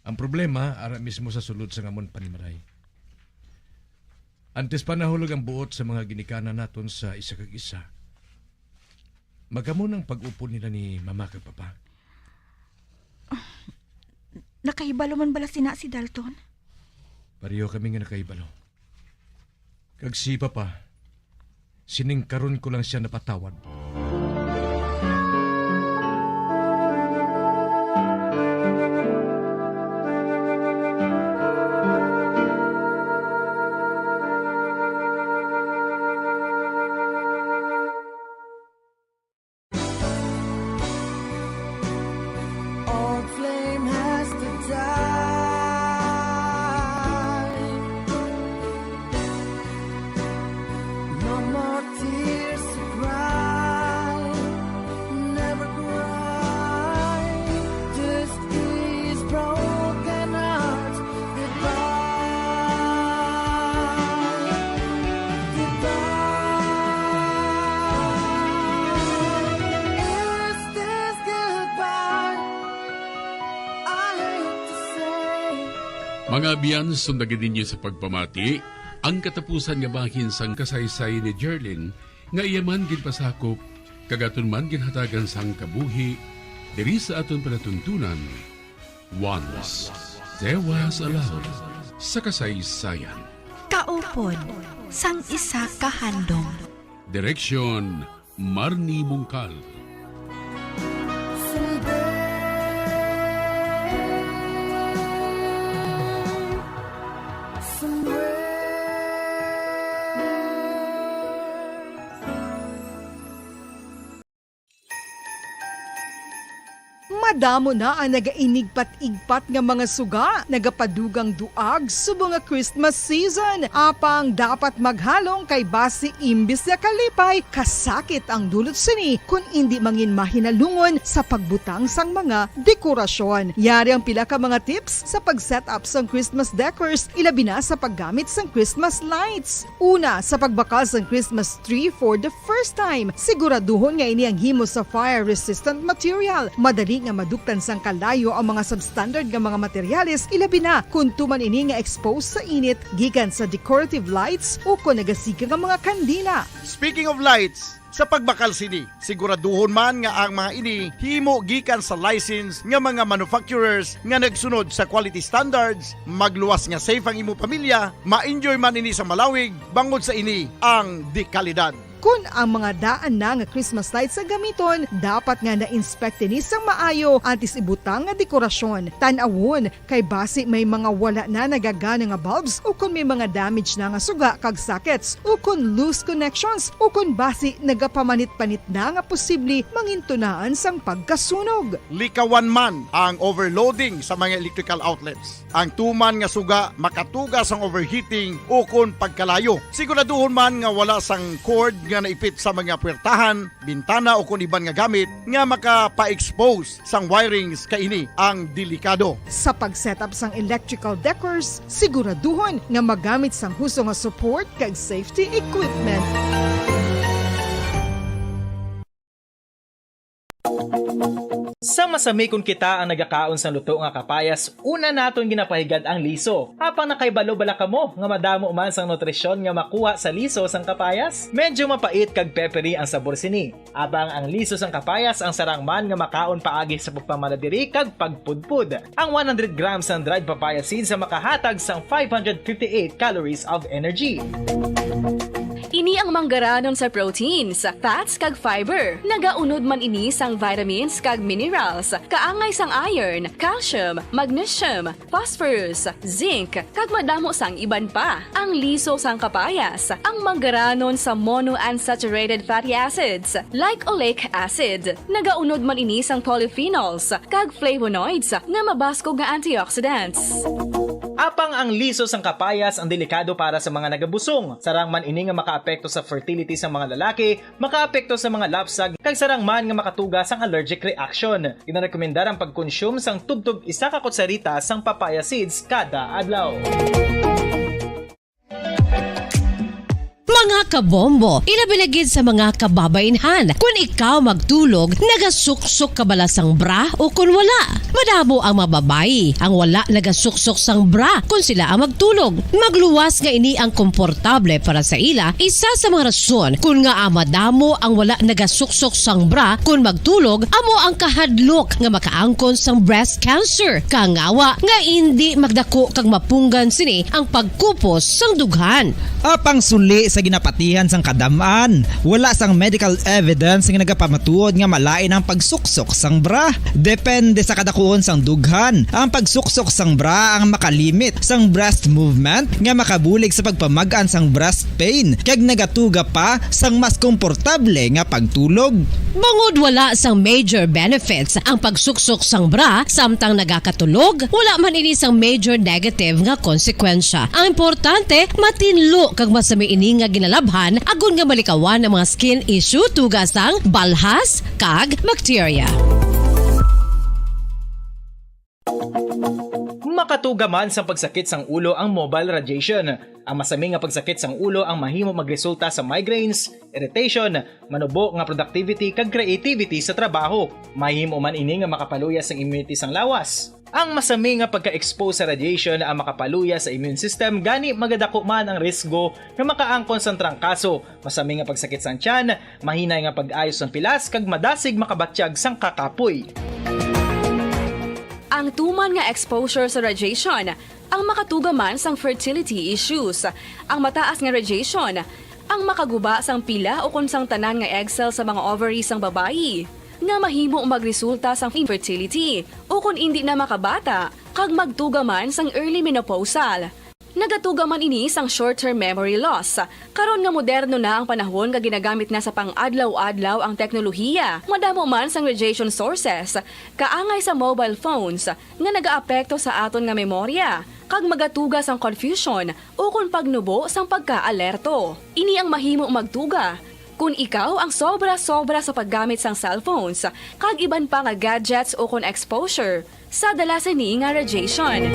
Ang problema, ara mismo sa sulod sang amon panimalay. Antes pa nahulog ang buot sa mga ginikanan naton sa isa kag isa, magamo nang pag-upod nila ni mama kag papa. Nakahibalo man bala sina si Dalton? Pareho kami nga nakahibalo. Kag si papa, sining karon ko lang siya napatawad. Old flame has to die. No more tears to cry. Never cry. Just these broken hearts. Goodbye. Goodbye. Is this goodbye? I hate to say. Mga abyan, sundagi ninyo sa pagpamati ang katapusan nga bahin sang kasaysayan ni Jerlyn, nga iya man ginpasakop kag aton man ginhatagan sang kabuhi diri sa aton palatuntunan. Once there was a love sa kasaysayan. Kaupod sang isa ka handom. Direksyon, Marnie Mungkal. Damo na ang nagainigpat-igpat nga mga suga, nagapadugang duag subong nga Christmas season. Apang dapat maghalong kay basi imbis nga kalipay, kasakit ang dulot sini kun indi mangin mahinalungon sa pagbutang sang mga dekorasyon. Yari ang pila ka mga tips sa pag-set up sang Christmas decors, ilabi na sa paggamit sang Christmas lights. Una, sa pagbakal sang Christmas tree for the first time, siguraduhon nga ini ang himo sa fire-resistant material. Madali nga maduktan sang kalayo ang mga substandard nga mga materyales, ilabi na kon tuman ini nga exposed sa init gikan sa decorative lights o kon nagasiga nga mga kandila. Speaking of lights, sa pagbakal sini, siguraduhon man nga ang mga ini himo gikan sa license nga mga manufacturers nga nagsunod sa quality standards, magluwas nga safe ang imo pamilya, ma-enjoy man ini sa malawig, bangod sa ini ang dekalidad. Kon ang mga daan na nga Christmas lights ang gamiton, dapat nga na-inspect ini sang maayo antes ibutang nga dekorasyon. Tan-awon kay basi may mga wala na nagagana nga bulbs, o kon may mga damage na nga suga kag sockets, o kon loose connections, o kon basi nagapamanit-panit na nga posible mangintunaan sang pagkasunog. Likawan man ang overloading sa mga electrical outlets. Ang tuman nga suga makatuga sang overheating o kon pagkalayo. Siguraduhon man nga wala sang cord nga naipit sa mga puwertahan, bintana o kon iban nga gamit nga makapa-expose sang wirings, kay ini ang delikado. Sa pag-set up sang electrical decors, siguraduhon nga magamit sang husto nga support kag safety equipment. Sa masami kon kita ang nagakaon sang luto nga kapayas, una naton ginapahigad ang liso. Apang nakahibalo bala kamo nga madamo man sang nutrisyon nga makuha sa liso sang kapayas? Medyo mapait kag peppery ang sabor sini. Apang ang liso sang kapayas ang sarang man nga makaon paagi sa pagpamala diri kag pagpudpod. Ang one hundred grams sang dried papaya seeds ang makahatag sang five hundred fifty-eight calories of energy. Ini ang manggaranon sa proteins, fats, kag fiber. Nagaunod man ini sang vitamins kag minerals, kaangay sang iron, calcium, magnesium, phosphorus, zinc, kag madamo sang iban pa. Ang liso sang kapayas, ang manggaranon sa monounsaturated fatty acids, like oleic acid. Nagaunod man ini sang polyphenols kag flavonoids nga mabaskog nga antioxidants. Apang ang liso sang kapayas ang delikado para sa mga nagabusong. Sarang man ini nga makaapekto sa fertility sa mga lalaki, makaapekto sa mga lapsag, kag sarang man nga makatuga sang allergic reaction. Ginarekomendar ang pagkonsume sang tubtob isa ka kutsarita sang papaya seeds kada adlaw. Mga kabombo, ilabi na gid sa mga kababainhan, kun ikaw magtulog, nagasuksok ka bala sang bra o kun wala? Madamo ang mga babayi ang wala nagasuksok sang bra kun sila ang magtulog. Magluwas nga ini ang komportable para sa ila, isa sa mga rason kun ngaa madamo ang wala nagasuksok sang bra kun magtulog amo ang kahadlok nga makaangkon sang breast cancer. Kangawa nga indi magdako kag mapunggan sini ang pagkupos sang dughan. Apang suli sa ginapatihan sang kadam-an, wala sang medical evidence nga nagapamatuod nga malain ang pagsuksok sang bra. Depende sa kadakuon sang dughan, ang pagsuksok sang bra ang makalimit sang breast movement nga makabulig sa pagpamag-an sang breast pain kag nagatuga pa sang mas komportable nga pagtulog. Bangod wala sang major benefits ang pagsuksok sang bra samtang nagakatulog, wala man ini sang major negative nga konsekwensya. Ang importante, matinlo kag masami ini nga ginalabhan agod nga malikawan ang mga skin issue tuga sang balhas kag bakterya. Makatuga man sang pagsakit sang ulo ang mobile radiation. Ang masami nga pagsakit sang ulo ang mahimo magresulta sa migraines, irritation, manubo nga productivity kag creativity sa trabaho. Mahimo man ini nga makapaluya sang immunity sang lawas. Ang masami nga pagka-expose sa radiation ang makapaluya sa immune system, gani magadako man ang risgo nga makaangkon sang trangkaso, masami nga pagsakit sang tiyan, mahinay nga pag-ayo sang pilas, kag madasig makabatyag sang kakapoy. Ang tuman nga exposure sa radiation ang makatuga man sang fertility issues. Ang mataas nga radiation ang makaguba sang pila o kon sang tanan nga egg cell sa mga ovary sang babayi, nga mahimo magresulta sang infertility o kon indi na makabata, kag magtuga man sang early menopausal. Nagatuga man ini sang short-term memory loss. Karon nga moderno na ang panahon nga ginagamit na sa pang-adlaw-adlaw ang teknolohiya, madamo man sang radiation sources, kaangay sa mobile phones, nga nagaapekto sa aton nga memorya, kag magatuga sang confusion ukon pagnubo sang pagkaalerto. Ini ang mahimo magtuga kon ikaw ang sobra-sobra sa paggamit sang cellphones kag iban pa nga gadgets ukon exposure sa dala sini nga radiation.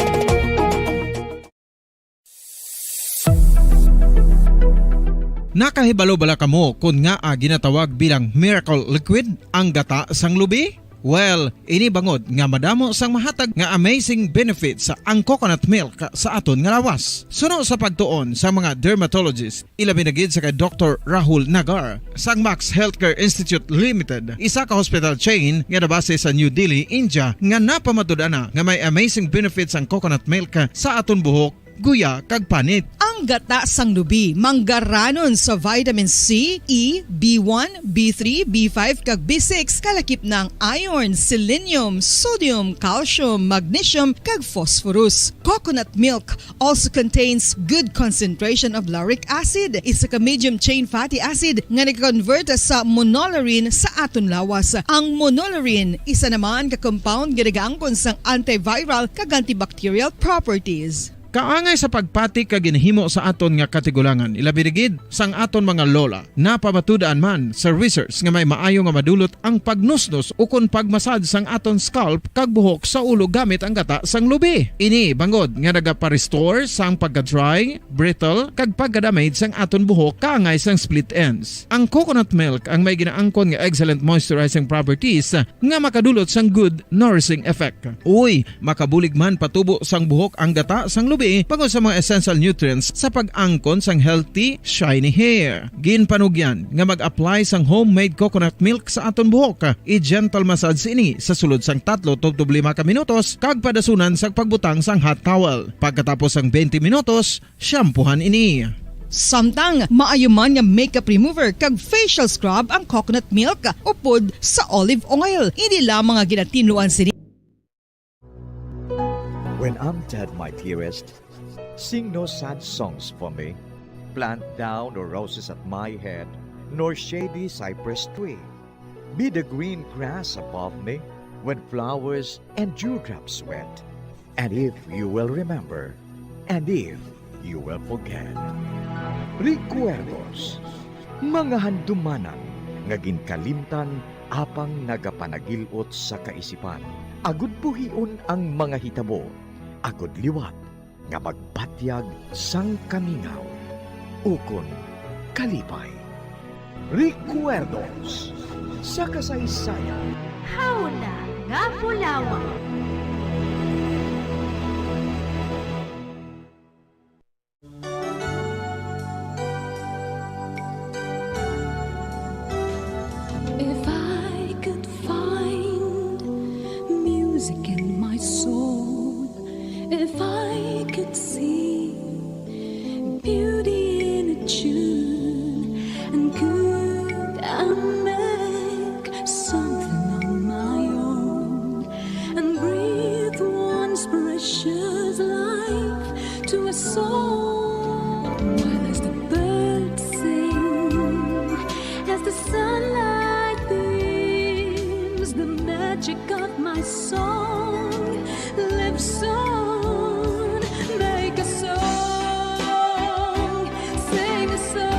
Nakahibalo bala kamo kon ngaa ginatawag bilang miracle liquid ang gata sang lubi? Well, ini bangod nga madamo sang mahatag nga amazing benefits ang coconut milk sa aton nga lawas. Suno sa pagtuon sa mga dermatologist, ilabi na gid sa kay Doktor Rahul Nagar sang Max Healthcare Institute Limited, isa ka hospital chain nga nabase sa New Delhi, India, nga napamatud-an na nga may amazing benefits ang coconut milk sa aton buhok, guya, kag panit. Ang gata sang lubi manggaranon sa vitamin C, E, B one, B three, B five, kag B six, kalakip na ang iron, selenium, sodium, calcium, magnesium, kag phosphorus. Coconut milk also contains good concentration of lauric acid, isa ka medium chain fatty acid nga nag-convert sa monolaurin sa aton lawas. Ang monolaurin, isa naman ka compound nga nagaangkon sang antiviral kag antibacterial properties. Kaangay sa pagpati kag ginahimo sa aton nga katigulangan, ilabi na gid sang aton mga lola. Napamatud-an man sa research nga may maayo nga madulot ang pagnusnos ukon pagmasad sang aton scalp kag buhok sa ulo gamit ang gata sang lubi. Ini bangod nga nagapa-restore sang pagka-dry, brittle, kag pagka-damage sang aton buhok kaangay sang split ends. Ang coconut milk ang may ginaangkon nga excellent moisturizing properties nga makadulot sang good nourishing effect. Uy, makabulig man patubo sang buhok ang gata sang lubi bangod sa mga essential nutrients sa pag-angkon sang healthy, shiny hair. Ginpanugyan nga mag-apply sang homemade coconut milk sa aton buhok. I-gentle massage ini sa sulod sang tatlo tubtob lima ka minutos kag padasunan sang pagbutang sang hot towel. Pagkatapos sang twenty minutos, shampoohan ini. Samtang maayo man nga makeup remover kag facial scrub ang coconut milk upod sa olive oil. Ini lamang nga ginatinluan sini. When I'm dead, my dearest, sing no sad songs for me. Plant thou no roses at my head, nor shady cypress tree. Be the green grass above me when flowers and dewdrops wet. And if you will remember, and if you will forget. Recuerdos, mga handumanan nga ginkalimtan apang nagapanagil-ot sa kaisipan. Agud buhion ang mga hitabo, agud liwat nga magbatyag sang kamingaw ukon kalipay. Recuerdos sa kasaysayan. Hawla nga bulawan. If I could find music in my soul, if I could see beauty in a tune, and could I make something on my own and breathe once precious life to a soul? While as the birds sing, as the sunlight beams, the magic of my song lives on. Make a song, sing a song.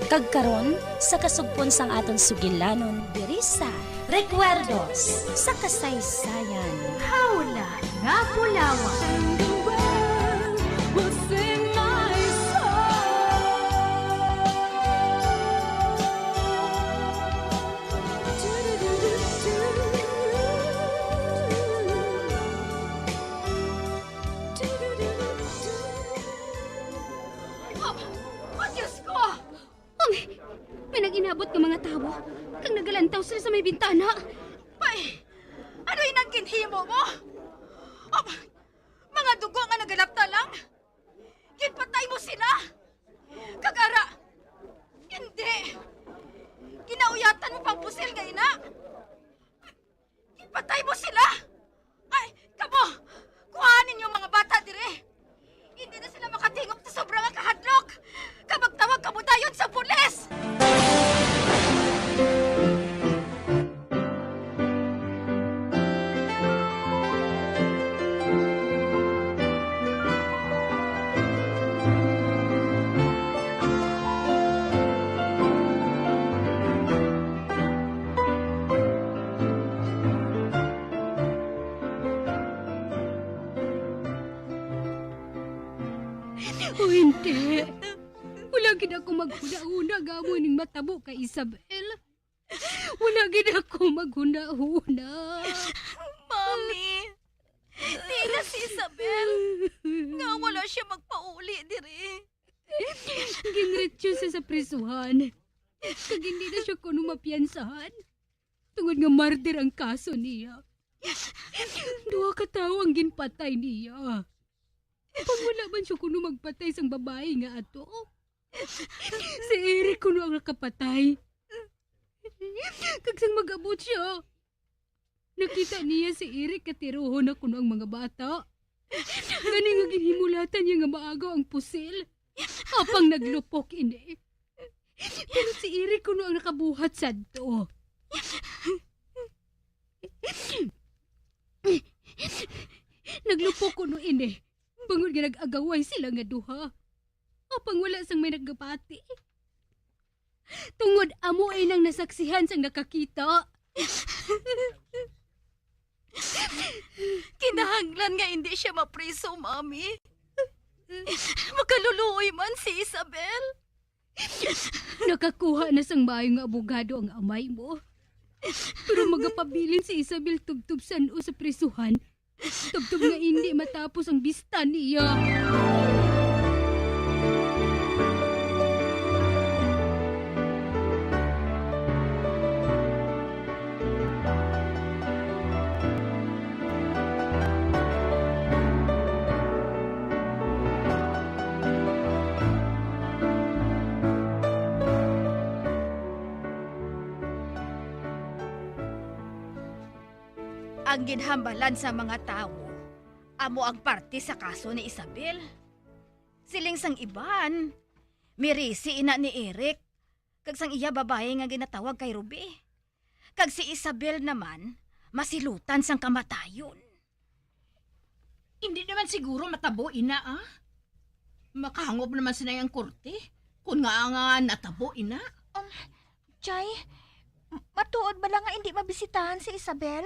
Kag karon, sa kasugpon sang aton sugilanon, diri sa Recuerdos sa Kasaysayan. Hawla nga bulawan. And the world will sing my song. Oh, oh, Diyos ko! Oh, may, may nag-inabot nga mga tawo kag nagalantaw sila sa may bintana. May, ano yung nagginhimo mo? Oh, mga dugo nga nagalapta lang. Ginpatay mo sila. Kag ara, hindi. Ginauyatan mo pang pusil nga ina. Ginpatay mo sila. Ay, kamo! O hindi. Wala gid ako maghunahuna nga amo ning matabo kay Isabel. Wala gid ako maghunahuna. Mami, di na si Isabel. Nga wala siya magpauli diri. Ginretso siya sa prisuhan. Kag hindi na siya kuno mapiyansahan. Tungod nga murder ang kaso niya. Duha ka tawo ang ginpatay niya. Pag wala man siya kuno magpatay sang babayi nga ato. Si Eric kuno ang nakapatay. Kag sang mag-abot siya, nakita niya si Eric katirohon na kuno ang mga bata. Gani nga ginhimulatan niya nga maagaw ang pusil. Apang naglupok ini. Pero si Eric kuno ang nakabuhat sadto. Naglupok kuno ini. Bangod nga nag-agaway sila nga duha. Apang wala sang may nagabati. Tungod amo ay nang nasaksihan sang nakakita. Kinahanglan nga hindi siya mapriso, Mami. Makaluluoy man si Isabel. Nakakuha na sang maayo nga abogado ang amay mo. Pero magapabilin si Isabel tubtob san-o sa prisuhan. Tubtob nga indi matapos ang bista niya. Ang ginhambalan sa mga tawo amo ang parte sa kaso ni Isabel. Siling sang iban, mirisi ina ni Eric kag sang iya babayi nga ginatawag kay Ruby. Kag si Isabel naman masilutan sang kamatayon. Hindi naman siguro matabo ina, ah? Makahangop naman sila ang korte kung nga nga natabo ina. Um, Jay, m- matuod ba lang nga hindi mabisitahan si Isabel?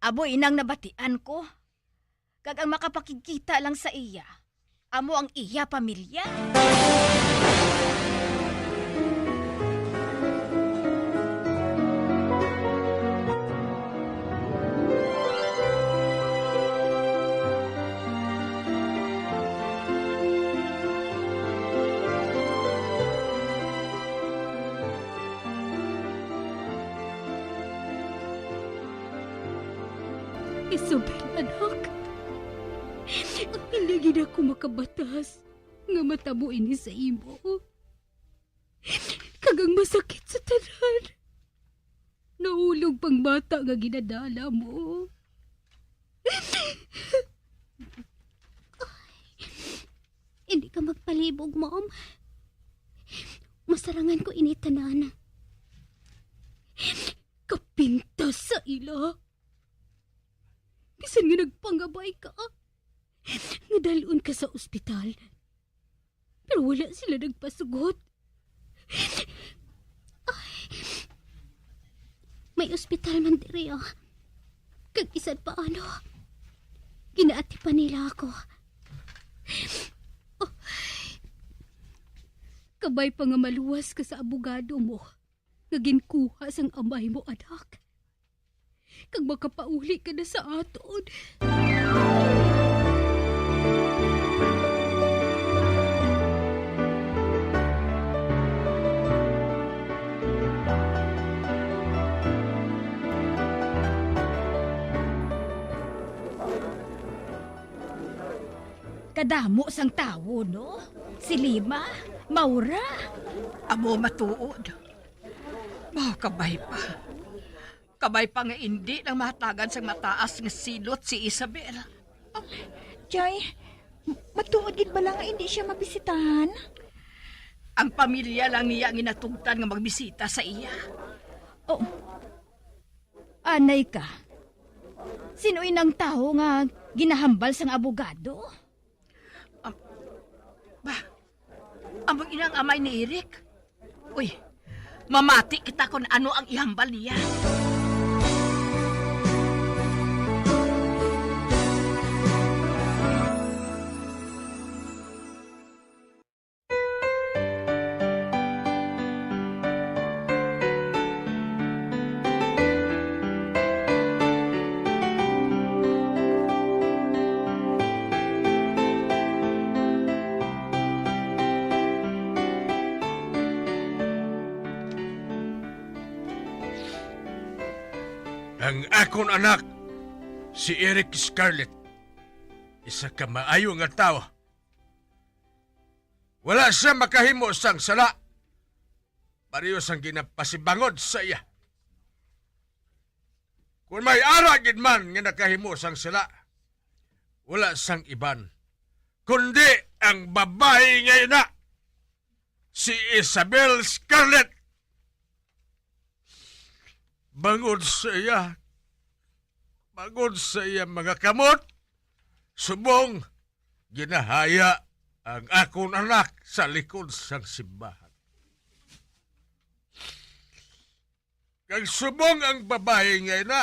Abo inang nabatian ko. Kag ang makapakigkita lang sa iya, amo ang iya pamilya. Isabel, anak, hindi gid ako makabatas nga matabo ini sa imo. Kag ang masakit sa tanan, nahulog pang bata nga ginadala mo. Hindi ka magpalibog, Mom. Masarangan ko ini tanan. Kapintas sa ila. Bisan nga nagpangabay ka nga dalon ka sa ospital, pero wala sila nagpasugot. Ay, may ospital man diri, ah. Kag bisan paano, ginaatipan nila ako. Oh, kabay pa nga maluwas ka sa abogado mo nga ginkuha sang amay mo, anak. Kag makapauli ka na sa aton. Kadamo sang tawo, no? Si Lima, Maura. Amo matuod. Mao kabay pa. Kabay pa nga indi lang mahatagan sang mataas nga silot si Isabel. Jay, matuod gid bala nga indi siya mabisitahan? Ang pamilya lang niya ang ginatugtan nga magbisita sa iya. Oh. Anay ka. Sino inang tawo nga ginahambal sang abogado? Am-, ba, amo inang amay ni Eric? Uy, mamati kita kon ano ang ihambal niya. Ang akon anak, si Eric Scarlett, isa ka maayo nga tawo. Wala siya makahimo sang sala, pareho sang ginapasibangod sa iya. Kung may ara gid man nga nakahimo sang sala, wala sang iban, kundi ang babayi nga ina, si Isabel Scarlett. Bangod sa iya, bangod sa iya mga kamot, subong ginahaya ang akon anak sa likod sang simbahan. Kag subong ang babayi nga ina,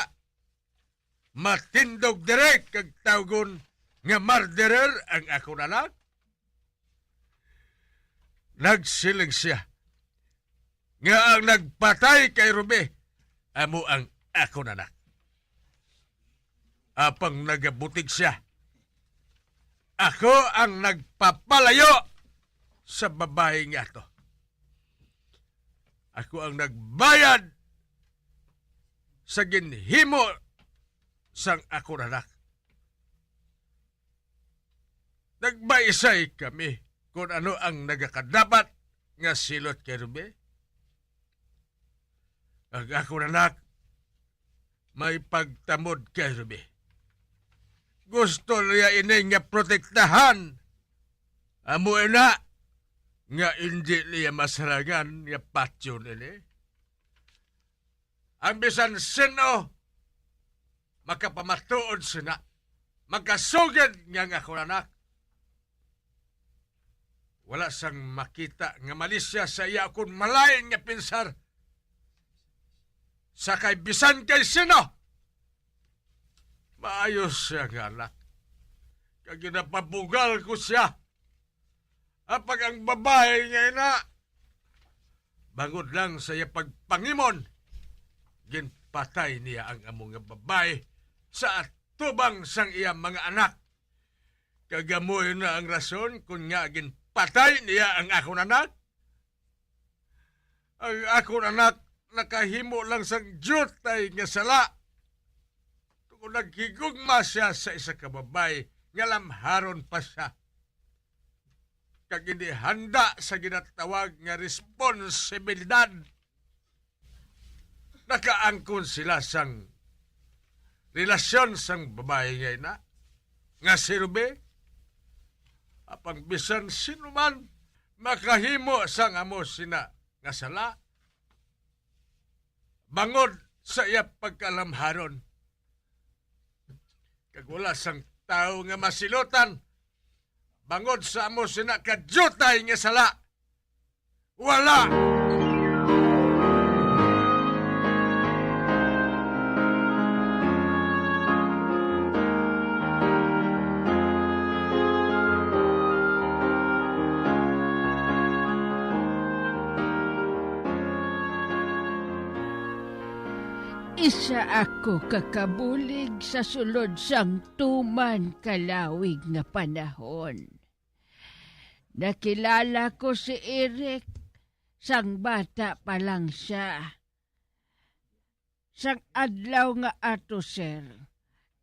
matindog diri kag tawgon nga murderer ang akon anak. Nagsiling siya nga ang nagpatay kay Ruby amo ang akon anak. Apang nagabutig siya, ako ang nagpapalayo sa babayi nga ato. Ako ang nagbayad sa ginhimo sang akon anak. Nagbaisay kami kon ano ang nagakadapat nga silot kay Ruby. Ang akon anak may pagtamod kay Ruby. Gusto niya ini nga protektahan. Amo ina nga indi niya masarangan nga patyon ini. Ang bisan sin-o makapamatuod sina, makasugid nga ang akon anak wala sang makita nga malisya sa iya ukon malain nga pinsar sa kay bisan kay sin-o. Maayo siya nga anak, kag ginapabugal ko siya. Apang ang babayi nga ina, bangod lang sa iya pagpangimon, ginpatay niya ang amo nga babayi sa atubang sang iya mga anak. Kag amo na ang rason kon ngaa ginpatay niya ang akon anak. Ang akon anak nakahimo lang sang diutay nga sala, tungod naghigugma sia sa isa ka babayi nga lamharon pa sia, kag indi handa sa ginatawag nga responsibilidad. Nakaangkon sila sang relasyon sang babayi nga ina, nga si Ruby. Apang bisan sino man makahimo sang amo sina nga sala, bangod sa iya pagkalamharon. Kag wala sang tawo nga masilotan bangod sa amo sina ka diutay nga sala. Wala! Isa ako ka kabulig sa sulod sang tuman ka lawig nga panahon. Nakilala ko si Eric sang bata pa lang sia. Sang adlaw nga ato, sir,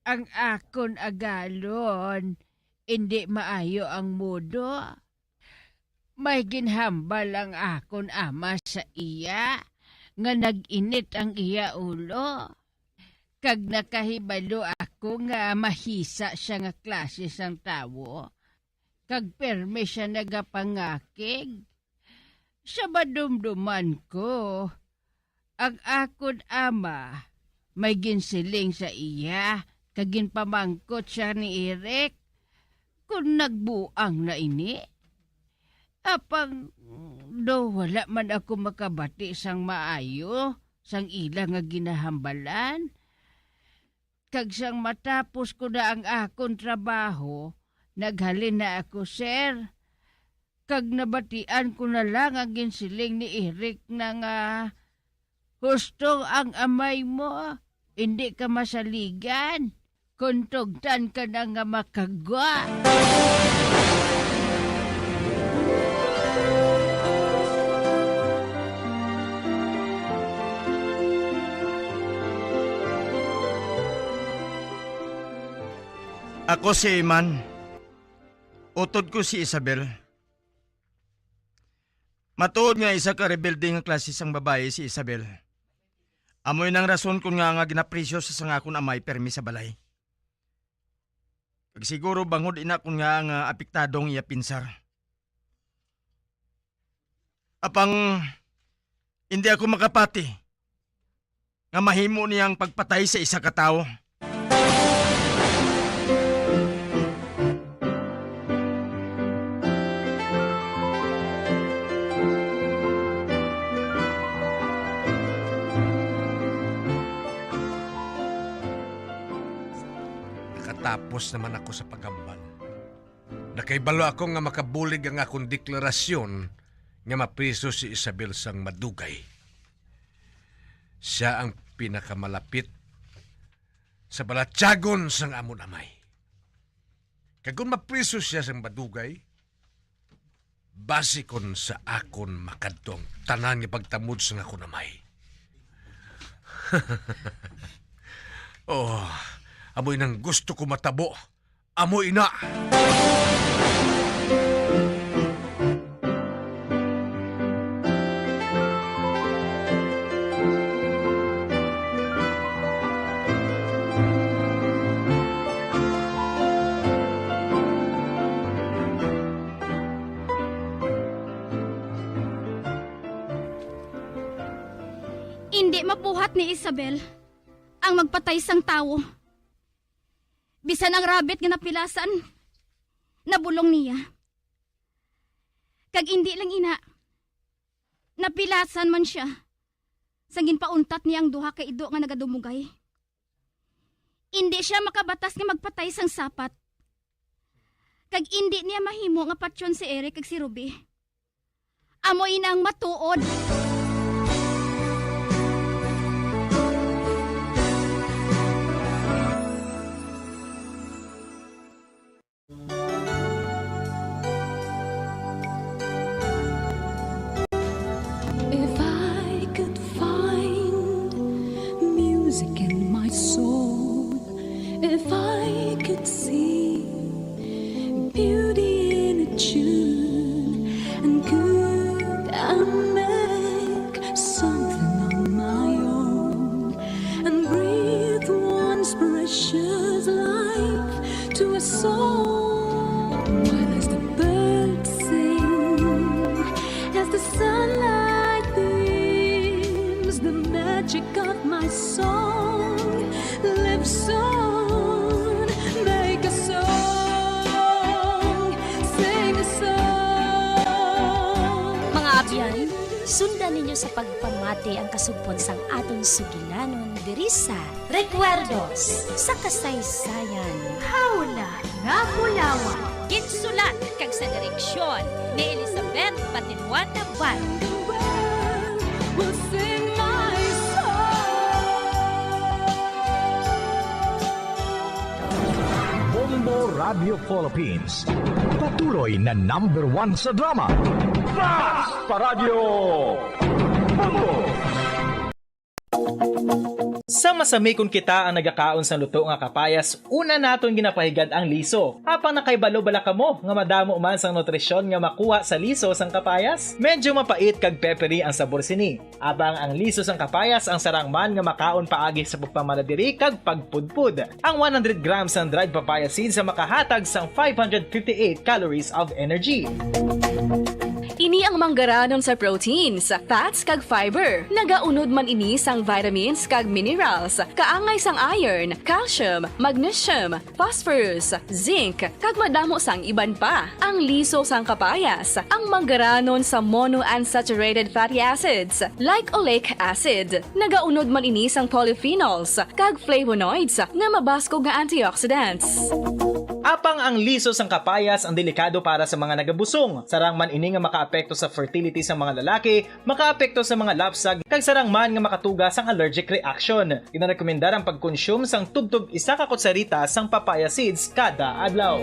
ang akon agalon indi maayo ang mudo. May ginhambal ang akon ama sa iya nga nag-init ang iya ulo. Kag nakahibalo ako nga mahisa sia nga klase sang tawo, kag pirme sia nagapangakig. Sa madumduman ko, ang akon ama may ginsiling sa iya, kag ginpamangkot sia ni Eric kon nagbuang na ini. Apang, daw wala man ako makabati sang maayo sang ila nga ginahambalan. Kag sang matapos ko na ang akon trabaho, naghalin na ako, sir. Kag nabatian ko na lang ang ginsiling ni Eric na nga, "Husto ang amay mo, indi ka masaligan. Kuntugtan ka na nga makagwa." Ako si Iman. Utod ko si Isabel. Matuod nga isa ka rebelde nga klase sang babayi si Isabel. Amo ina ang rason kon ngaa nga ginapresyo sa sang akon amay permi sa balay. Kag siguro bangod ina kon ngaa nga apektado ang iya pinsar. Apang hindi ako makapati nga mahimo niya ang pagpatay sa isa ka tawo. Nakatapos naman ako sa paghambal. Nakahibalo ako nga makabulig ang akon deklarasyon nga mapriso si Isabel sang madugay. Sia ang pinakamalapit sa balatyagon sang amon amay. Kag kon mapriso sia sang madugay, basi kon sa akon makadto ang tanan nga pagtamod sang akon amay. Oh, amo inang gusto ko matabo. Amo ina. Indi mabuhat ni Isabel ang magpatay sang tawo. Bisan ang rabbit nga napilasan, nabulong niya. Kag indi lang ina, napilasan man sia sang ginpauntat niya ang duha ka ido nga nagadumugay. Indi sia makabatas nga magpatay sang sapat. Kag indi niya mahimo nga patyon si Eric kag si Ruby. Amo ina ang matuod. If I could find music in my soul, if I could see beauty in a tune, and could I make something on my own and breathe once precious life to a soul? While as the birds sing, as the sunlight beams, the magic of my song lives on. Make a song, sing a song. Mga abyan, sundan ninyo sa pagpamati ang kasugpon sang aton sugilanon diri sa Recuerdos sa Kasaysayan. Hawla nga Bulawan. Ginsulat kag sa direksyon ni Elizabeth Patinuan Nabal. The world will sing my song. Bombo Radio Philippines, patuloy na number one sa drama. Basta Radyo Bombo! Sa masami kon kita ang nagakaon sang luto nga kapayas, una naton ginapahigad ang liso. Apang nakahibalo bala kamo nga madamo man sang nutrisyon nga makuha sa liso sang kapayas? Medyo mapait kag peppery ang sabor sini. Apang ang liso sang kapayas ang sarang man nga makaon paagi sa pagpamanadiri kag pagpudpod. Ang one hundred grams sang dried papaya seeds ang makahatag sang five hundred fifty-eight calories of energy. Ini ang manggaranon sa proteins, fats, kag fiber. Nagaunod man ini sang vitamins kag minerals, kaangay sang iron, calcium, magnesium, phosphorus, zinc, kag madamo sang iban pa. Ang liso sang kapayas, ang manggaranon sa monounsaturated fatty acids, like oleic acid. Nagaunod man ini sang polyphenols kag flavonoids nga mabaskog nga antioxidants. Apang ang liso sang kapayas ang delikado para sa mga nagabusong. Sarang man ini nga makaapekto sa fertility sa mga lalaki, makaapekto sa mga lapsag, kag sarang man nga makatuga sang allergic reaction. Ginarekomendar ang pagkonsume sang tubtob isa ka kutsarita sang papaya seeds kada adlaw.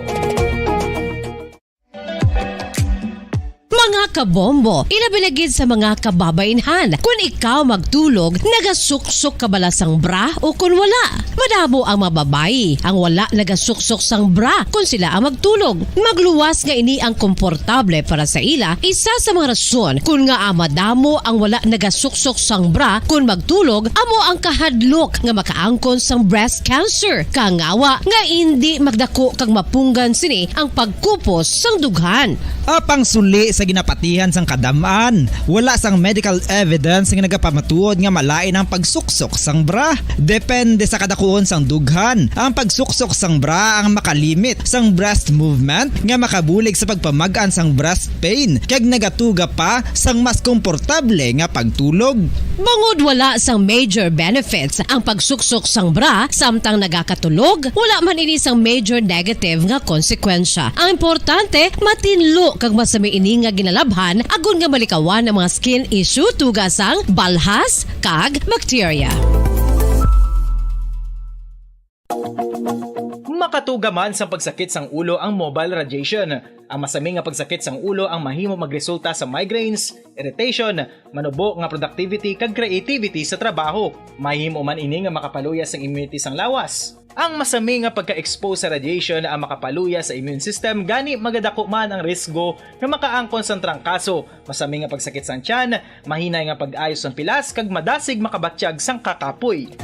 Mga Kabombo, ilabi na gid sa mga kababaynhan. Kun ikaw magtulog, nagasuksok ka bala sang bra o kun wala? Madamo ang mga babayi ang wala nagasuksok sang bra kun sila ang magtulog. Magluwas nga ini ang komportable para sa ila, isa sa mga rason kun ngaa madamo ang wala nagasuksok sang bra kun magtulog, amo ang kahadlok nga makaangkon sang breast cancer. Kangawa nga indi magdako kag mapunggan sini ang pagkupos sang dughan. Apang suli sa ginapatihan sang kadam-an, wala sang medical evidence nga nagapamatuod nga malain ang pagsuksok sang bra. Depende sa kadakuon sang dughan, ang pagsuksok sang bra ang makalimit sang breast movement nga makabulig sa pagpamag-an sang breast pain kag nagatuga pa sang mas komportable nga pagtulog. Bangod wala sang major benefits ang pagsuksok sang bra samtang nagakatulog, wala man ini sang major negative nga konsekwensya. Ang importante, matinlo kag masami ini nga ginalabhan agod nga malikawan ang mga skin issue tuga sang balhas kag bakterya. Makatuga man sang pagsakit sang ulo ang mobile radiation. Ang masami nga pagsakit sang ulo ang mahimo magresulta sa migraines, irritation, manubo nga productivity kag creativity sa trabaho. Mahimo man ini nga makapaluya sang immunity sang lawas. Ang masami nga pagka-expose sa radiation ang makapaluya sa immune system, gani magadako man ang risgo nga makaangkon sang trangkaso, masami nga pagsakit sang tiyan, mahinay nga pag-ayo sang pilas, kag madasig makabatyag sang kakapoy.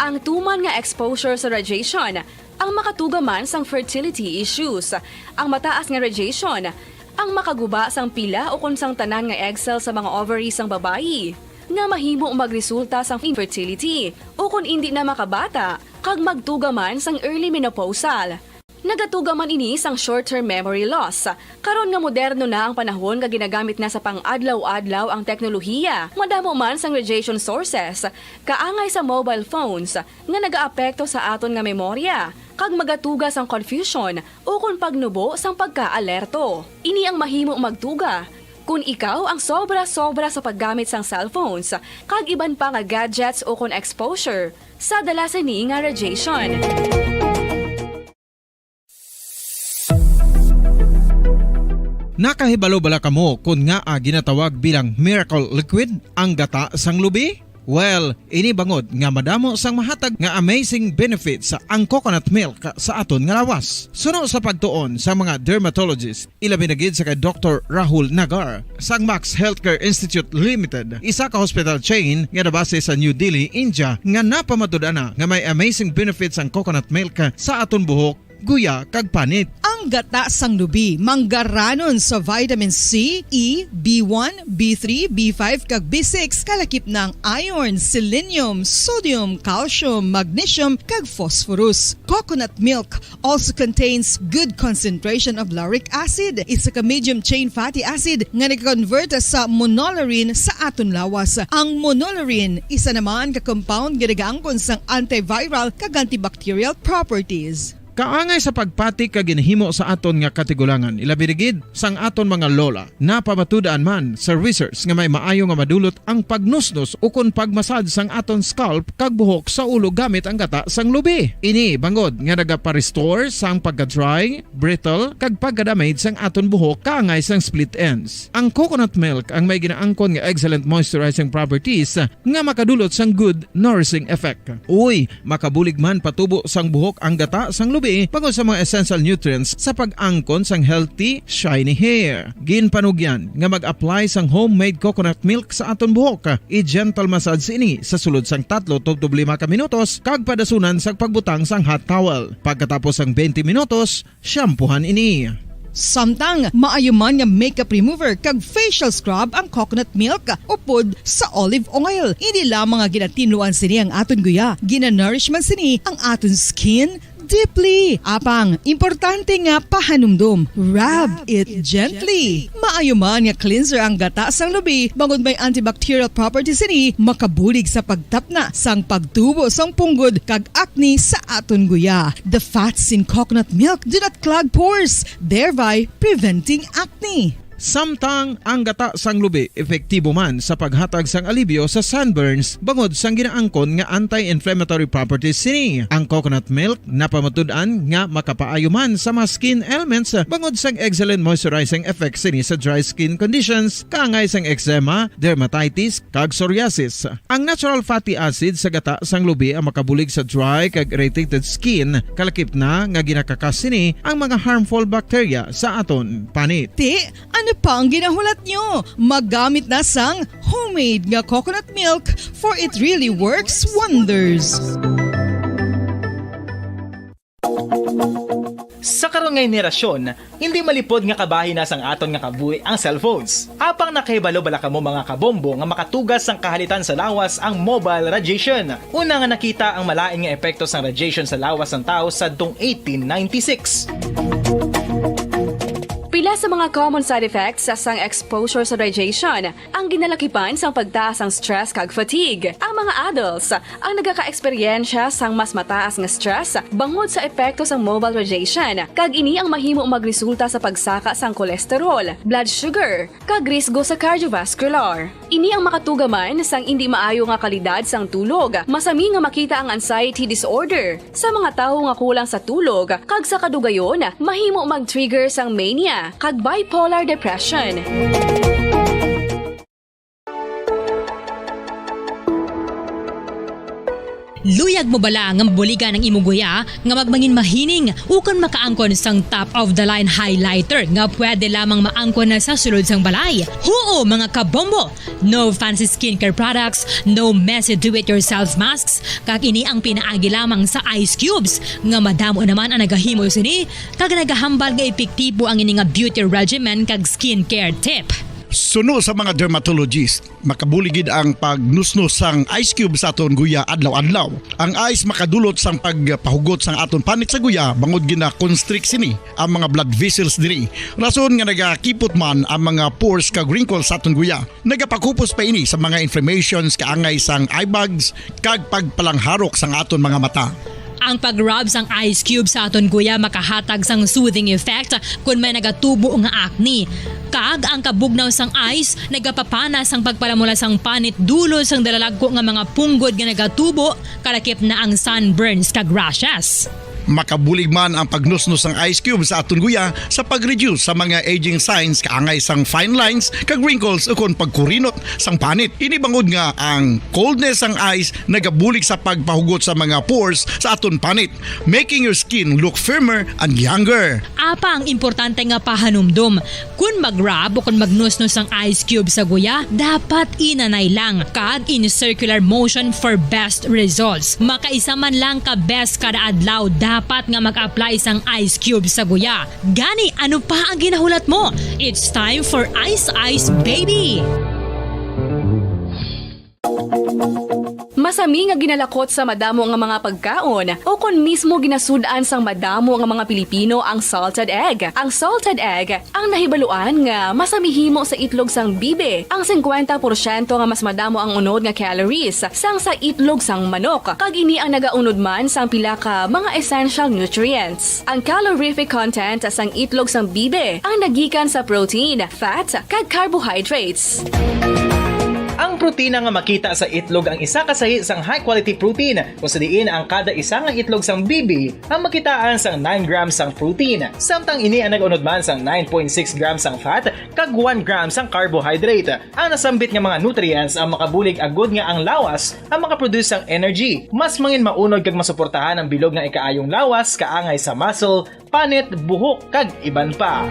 Ang tuman nga exposure sa radiation ang makatuga man sang fertility issues. Ang mataas nga radiation ang makaguba sang pila ukon sang tanan nga egg cell sa mga ovary sang babayi, nga mahimo magresulta sang infertility ukon indi na makabata kag magtuga man sang early menopausal. Nagatuga man ini sang short-term memory loss. Karon nga moderno na ang panahon nga ginagamit na sa pang-adlaw-adlaw ang teknolohiya, madamo man sang radiation sources, kaangay sa mobile phones, nga nagaapekto sa aton nga memorya, kag magatuga sang confusion ukon pagnubo sang pagka-alerto. Ini ang mahimo magtuga kon ikaw ang sobra-sobra sa paggamit sang cellphones kag iban pa nga gadgets ukon exposure sa dala sini nga radiation. Nakahibalo bala kamo kon ngaa ginatawag bilang miracle liquid ang gata sang lubi? Well, ini bangod nga madamo sang mahatag nga amazing benefits ang coconut milk sa aton nga lawas. Suno sa pagtuon sa mga dermatologist, ilabi na gid sa kay Doktor Rahul Nagar sang Max Healthcare Institute Limited, isa ka hospital chain nga nabase sa New Delhi, India, nga napamatud-an na nga may amazing benefits ang coconut milk sa aton buhok, guya, kag panit. Ang gata sang lubi manggaranon sa vitamin C, E, B one, B three, B five, kag B six, kalakip na ang iron, selenium, sodium, calcium, magnesium, kag phosphorus. Coconut milk also contains good concentration of lauric acid, isa ka medium chain fatty acid nga nag-convert sa monolaurin sa aton lawas. Ang monolaurin isa naman ka compound nga nagaangkon sang antiviral kag antibacterial properties. Kaangay sa pagpati kag ginhimo sa aton nga katigulangan, ilabi na gid sang aton mga lola. Napamatud-an man sa research nga may maayo nga madulot ang pagnusnos ukon pagmasad sang aton scalp kag buhok sa ulo gamit ang gata sang lubi. Ini bangod nga nagapa-restore sang pagka-dry, brittle, kag pagka-damage sang aton buhok kaangay sang split ends. Ang coconut milk ang may ginaangkon nga excellent moisturizing properties nga makadulot sang good nourishing effect. Uy, makabulig man patubo sang buhok ang gata sang lubi bangod sa mga essential nutrients sa pag-angkon sang healthy, shiny hair. Ginpanugyan nga mag-apply sang homemade coconut milk sa aton buhok. I-gentle massage ini sa sulod sang tatlo tubtob lima ka minutos kag padasunan sa pagbutang sang hot towel. Pagkatapos sang twenty minutos, shampoohan ini. Samtang maayo man nga makeup remover kag facial scrub ang coconut milk upod sa olive oil. Hindi lamang nga ginatinluan sini ang aton guya, ginanourish man sini ang aton skin deeply. Apang, importante nga pahanumdom, rub it gently. Maayo man nga cleanser ang gata sang lubi, bangod may antibacterial properties sini, makabulig sa pagtapna sang pagtubo sang punggod kag acne sa aton guya. The fats in coconut milk do not clog pores, thereby preventing acne. Samtang ang gata sang lubi epektibo man sa paghatag sang alibyo sa sunburns bangod sang ginaangkon nga anti-inflammatory properties sini. Ang coconut milk napamatud-an nga makapaayo man sa mga skin ailments bangod sang excellent moisturizing effect sini sa dry skin conditions kaangay sang eczema, dermatitis, kag psoriasis. Ang natural fatty acid sa gata sang lubi ang makabulig sa dry kag irritated skin, kalakip na nga ginakakas sini ang mga harmful bacteria sa aton panit. Ti, ano pa ang ginahulat nyo? Maggamit na sang homemade nga coconut milk, for it really works wonders. Sa karon nga henerasyon, hindi malipod nga kabahin na sang aton nga kabuhi ang cellphones. Apang nakahibalo bala kamo, mga kabombo, nga makatugas sang kahalitan sa lawas ang mobile radiation? Una nga nakita ang malain nga epekto sang radiation sa lawas sang tawo sadtong eighteen ninety-six. Pila sa mga common side effects sang exposure sa radiation ang ginalakipan sang pagtaas sang stress kag fatigue. Ang mga adults ang nagakaeksperyensya sang mas mataas nga stress bangod sa epekto sang mobile radiation, kag ini ang mahimo magresulta sa pagsaka sang cholesterol, blood sugar, kag risgo sa cardiovascular. Ini ang makatuga man sang indi maayo nga kalidad sang tulog. Masami nga makita ang anxiety disorder sa mga tawo nga kulang sa tulog, kag sa kadugayon, mahimo mag-trigger sang mania kag bipolar depression. Luyag mo bala nga mabuligan ang imo guya nga magmangin mahining ukon makaangkon sang top of the line highlighter nga pwede lamang maangkon na sa sulod sang balay? Huo, mga kabombo! No fancy skincare products, no messy do-it-yourself masks, kag ini ang pinaagi lamang sa ice cubes nga madamo naman ang nagahimo sini kag nagahambal nga epektibo ang ini nga beauty regimen kag skincare tip. Suno sa mga dermatologist, makabulig gid ang pagnusnos sang ice cube sa aton guya adlaw-adlaw. Ang ice makadulot sang pagpahugot sang aton panit sa guya bangod gina-constrict sini ang mga blood vessels diri. Rason nga nagakipot man ang mga pores kag wrinkles sa aton guya. Nagapakupos pa ini sa mga inflammations kaangay sang eye bags kag pagpalangharok sang aton mga mata. Ang pag-rub sang ice cube sa aton guya makahatag sang soothing effect kon may nagatubo nga acne. Kag ang kabugnaw sang ice nagapapana sang pagpalamula sang panit dulot sang dalalagko nga mga punggod nga nagatubo, kalakip na ang sunburns kag rashes. Makabulig man ang pagnusnos sang ice cube sa aton guya sa pag-reduce sa mga aging signs kaangay sang fine lines kag wrinkles ukon pagkurinot sang panit. Ini bangod nga ang coldness sang ice nagabulig sa pagpahugot sa mga pores sa aton panit, making your skin look firmer and younger. Apang importante nga pahanumdom, kon mag-rub o kon magnusnos ang ice cube sa guya, dapat inanay lang kag in circular motion for best results. Makaisa man lang ka beses kada adlaw dapat nga mag-apply sang ice cube sa guya. Gani, ano pa ang ginahulat mo? It's time for Ice Ice Baby! Masami nga ginalakot sa madamo nga mga pagkaon, o kon mismo ginasud-an sang madamo nga mga Pilipino ang salted egg. Ang salted egg ang nahibaluan nga masami himo sa itlog sang bibi, ang singkwenta porsyento nga mas madamo ang unod nga calories sang sa itlog sang manok, kag ini ang nagaunod man sang pila ka mga essential nutrients. Ang calorific content sang itlog sang bibi ang nagikan sa protein, fat, kag carbohydrates. Ang protina nga makita sa itlog ang isa ka sahi sang high-quality protein, kung sa diin ang kada isa nga itlog sang bibi ang makitaan sang nine grams sang protein, samtang ini ang nag-unod man sang nine point six grams sang fat kag one gram sang carbohydrate. Ang nasambit nga mga nutrients ang makabulig agud nga ang lawas ang makaproduce sang energy, mas mangin maunod kag masuportahan ang bilog nga ikaayong lawas kaangay sa muscle, panit, buhok, kag iban pa.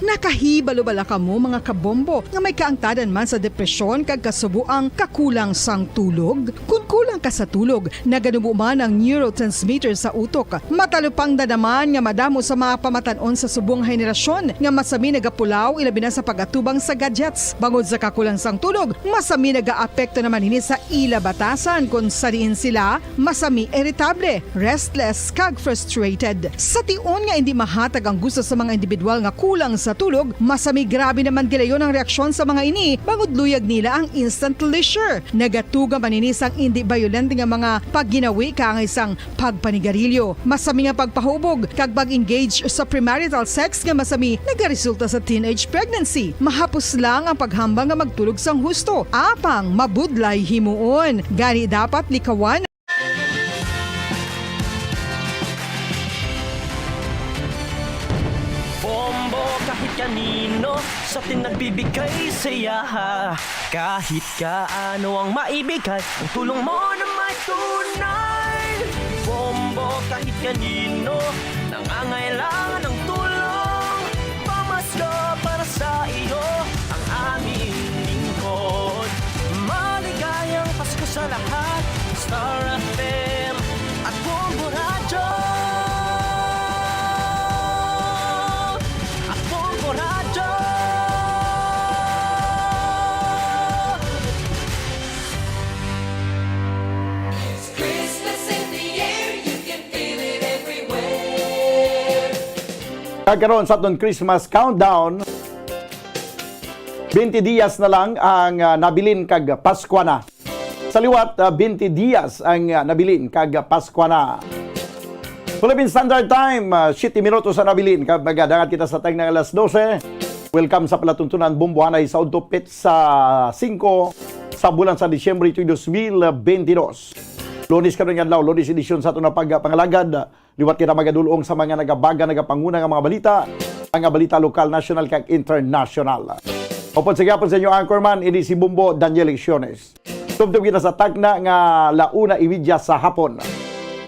Nakahibalo bala kamo, mga kabombo, nga may kaangtadan man sa depresyon kag kasubo ang kakulang sang tulog? Kon kulang ka sa tulog, naganubo man ang neurotransmitter sa utok. Matalupangdan naman nga madamo sa mga pamatan-on sa subong nga henerasyon nga masami nagapulaw, ilabi na sa pag-atubang sa gadgets. Bangod sa kakulang sang tulog, masami nagaapekto naman ini sa ila batasan, kon sa diin sila masami iritable, restless, kag frustrated. Sa tion nga indi mahatag ang gusto sa mga individual nga kulang sa tulog, masami grabe naman gilayon ang reaksyon sa mga ini, bangod luyag nila ang instant leisure. Nagatuga man ini sang indi bayolente nga mga pagginawi kaangay sang pagpanigarilyo. Masami nga pagpahubog kag pag-engage sa premarital sex nga masami nagaresulta sa teenage pregnancy. Mahapos lang ang paghambal nga magtulog sang husto, apang mabudlay himuon. Gani dapat likawan Bombo kahit kanino sa atin nagbibigay saya. Kahit kaano ang maibigay, ang tulong mo na may tunay. Bombo kahit kanino nangangailangan ng tulong. Pamasko para sa iyo ang aming lingkod. Maligayang Pasko sa lahat. Star F M at Bombo Radyo. At Bombo Radyo. It's Christmas in the air, you can feel it everywhere. Kag karon sa aton Christmas countdown, twenty dias na lang ang, ah, nabilin kag Paskwa na. Sa liwat, ah, twenty dias ang, ah, nabilin kag Paskwa na. Philippine Standard Time, ah, siyete minutos ang nabilin kag magadangat kita sa tagna nga alas dose. Welcome sa palatuntunan Bombo Hanay sa udto, petsa singko sa bulan sa Disyembre tuig dos mil benti dos. Lunes karon nga adlaw, Lunes edisyon sa aton nga pagpangalagad. Liwat kita magadulong sa mga nagabaga, nagapanguna nga mga balita, mga balita lokal, nasyonal, kag internasyonal. Upod sa gihapon sa inyo anchorman, ini si Bombo Daniel Lecciones. Tubtob kita sa tagna nga launa imidya sa hapon.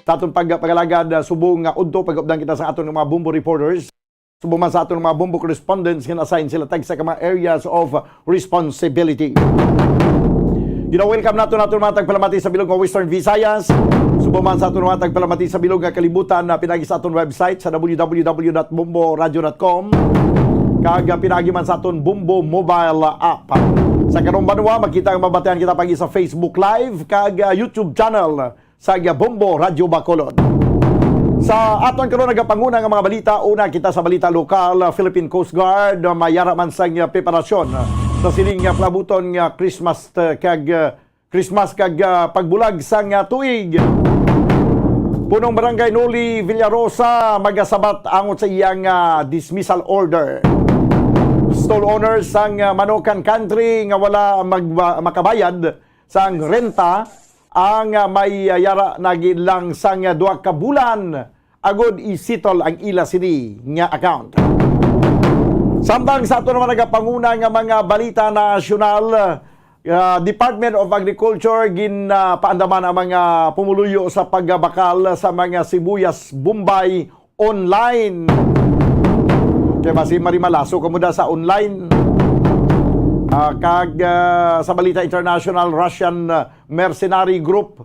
Sa aton pagpangalagad, subong nga udto, pag-updan kita sa aton mga Bombo reporters. Subong man sa aton mga Bombo correspondents nga na-assign sila tagsa ka mga areas of responsibility. Gina-welcome nato naton mga tagpalamati sa bilog nga Western Visayas. Subong man sa aton mga tagpalamati sa bilog nga kalibutan, na pinaagi sa aton website sa w w w dot bombo radio dot com, kag, ah, pinaagi man sa aton Bombo mobile app. Sa karong banwa, makita ang mabatian kita pagi sa Facebook Live kag, ah, YouTube channel sa Bombo Radyo Bacolod. Sa aton karon nagapanguna nga mga balita, una kita sa balita lokal, Philippine Coast Guard, mayara man sang preparasyon sa sining nga palabuton nga Christmas, uh, kag, uh, Christmas kag, uh, pagbulag sang, uh, tuig. Punong Barangay Noli Villarosa magasabat angot sa iyang, uh, dismissal order. Stall owners sang, uh, Manokan Country nga wala magba-, makabayad sang renta ang, ah, may, ah, yara na gid lang sang, ah, duha ka bulan agod i-settle ang ila sini nga account. Samtang sa ato naman nagapanguna nga mga balita nasyonal, ah, Department of Agriculture, gin, ah, paandaman ang mga pumuluyo sa pagbakal sa mga sibuyas Bombay online. Kay basi marimalaso kamo da sa online. Ah, kag, ah, sa balita international, Russian, ah, mercenary group,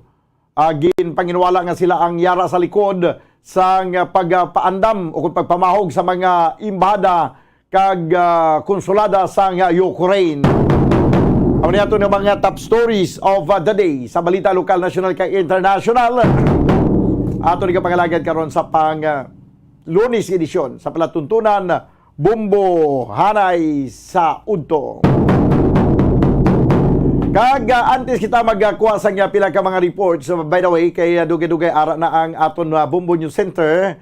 ah, ginpanginwala nga sila ang yara sa likod sang, ah, pagpaandam o kung pagpamahog sa mga embahada kag, ah, konsulada sang, ah, Ukraine. Amo ni ato nga mga top stories of, ah, the day sa balita lokal, national, kag international. Ato ni kapangalagad karon sa pang, ah, Lunes edisyon sa palatuntunan Bombo Hanay sa Udto. Kag, ah, antes kita magkuha sa nga pila ka mga reports, uh, by the way, kay, ah, dugay-dugay ara na ang aton, ah, Bombo News Center.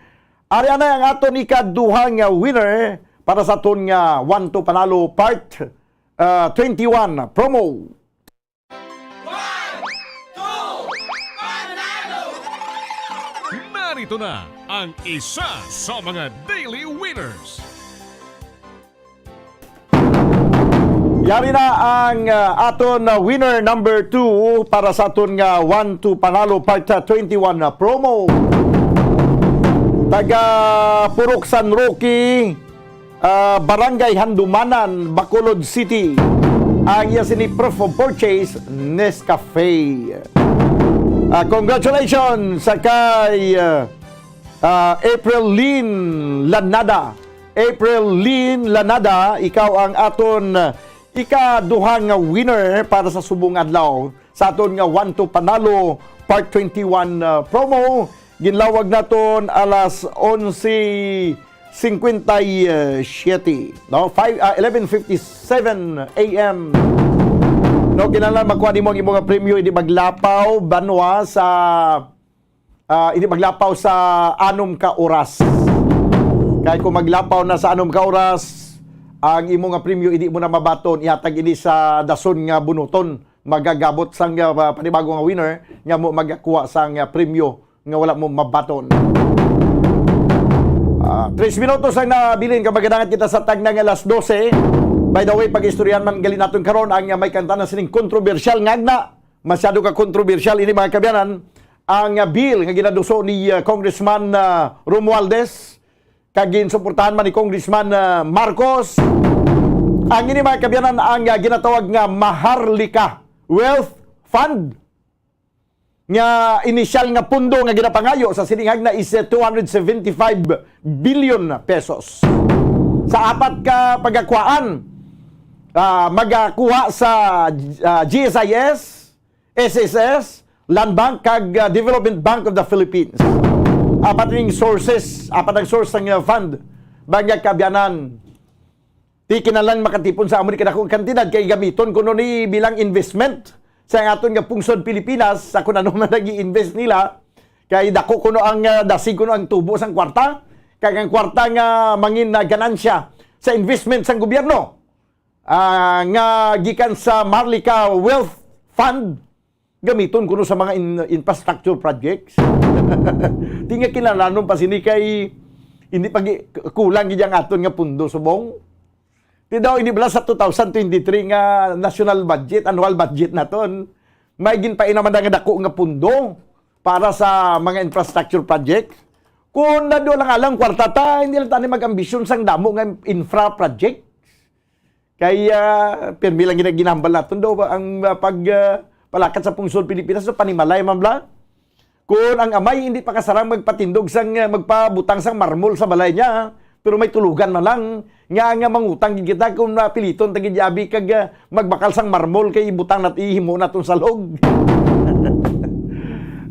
Ari anay ang aton ikaduha nga winner para sa aton nga One to Panalo Part, ah, twenty-one promo. One, two, panalo! Narito na ang isa sa mga daily winners. Yari na ang, uh, aton, uh, winner number two para sa aton nga One to Panalo Part, uh, twenty-one na promo. Taga Purok San Roque, ah, Barangay Handumanan, Bacolod City. Ang iya sini proof of purchase, Nescafe. Ah, congratulations sa kay, ah, ah, April Lynn Lanada. April Lynn Lanada, ikaw ang aton ikaduha nga winner para sa subong adlaw sa aton nga One to Panalo Part twenty-one, uh, promo. Ginlawag naton alas onse cincuenta y siete, no? Five, ah, eleven fifty-seven A M. No, kinahanglan makuha nimo ang imo nga premyo, hindi maglapaw, banwa, sa, ah, hindi maglapaw sa anom ka oras. Kay kung maglapaw na sa anom ka oras, ang imo nga premyo hindi mo na mabaton, ihatag ini sa dason nga bunuton, magagabot sang, ah, panibago nga winner nga mo magakuha sang, ah, premyo nga wala mo mabaton. Ah, tres minutos ang nabilin ka magadangat kita sa tagna nga alas dose. By the way, pag-istoryahan man gali naton karon ang, ah, may kanta na sining kontrobersyal nga agna. Masyado ka kontrobersyal ini, mga kabyanan. Ang, ah, bill nga ginaduso ni, ah, Congressman, ah, Romualdez, kag ginsuportahan man ni Congressman, ah, Marcos. Ang ini, mga kabyanan, ang, ah, ginatawag nga Maharlika Wealth Fund, nga inisyal nga pundo nga ginapangayo sa sining agna is, eh, two hundred seventy-five billion pesos. Sa apat ka pagakuhaan, ah, magakuha sa, ah, G S I S, S S S, Land Bank, kag, ah, Development Bank of the Philippines. Apat ning sources, apat ang source sang, ah, fund. Bangya kabyanan, di kinahanglan makatipon sa amo ni kadako nga kantidad kay gamiton kuno ni bilang investment sa aton nga pungsod Pilipinas, sa kung ano man nag-i-invest nila, kay dako kuno ang, ah, dasig kuno ang tubo sang kwarta, kag ang kwarta nga mangin na ganansya sa investment sang gobyerno, ah, nga gikan sa Maharlika Wealth Fund, gamiton kuno sa mga in-, infrastructure projects. Di nga kinahanglanon pa sini kay hindi pa gi-, kulang gid ang aton nga pundo subong. Di daw, hindi bala sa two thousand twenty-three nga national budget, annual budget naton, may ginpainaman na nga dako nga pundo para sa mga infrastructure project. Kung nadula lang alang kwarta ta, hindi lang tani mag-ambisyon sang damo nga infra project. Kay, ah, pirmi lang gina-, ginahambal naton daw ba ang, ah, pag, ah, palakat sa pungsod Pilipinas, so panimalay man bala. Kung ang amay hindi pa kasarang magpatindog sang, ah, magpabutang sang marmol sa balay niya, pero may tulugan man lang, nga, nga mangutang gid kita kung mapiliton ta gid abi kag, ah, magbakal sang marmol kay ibutang nat-, ihimo naton salog.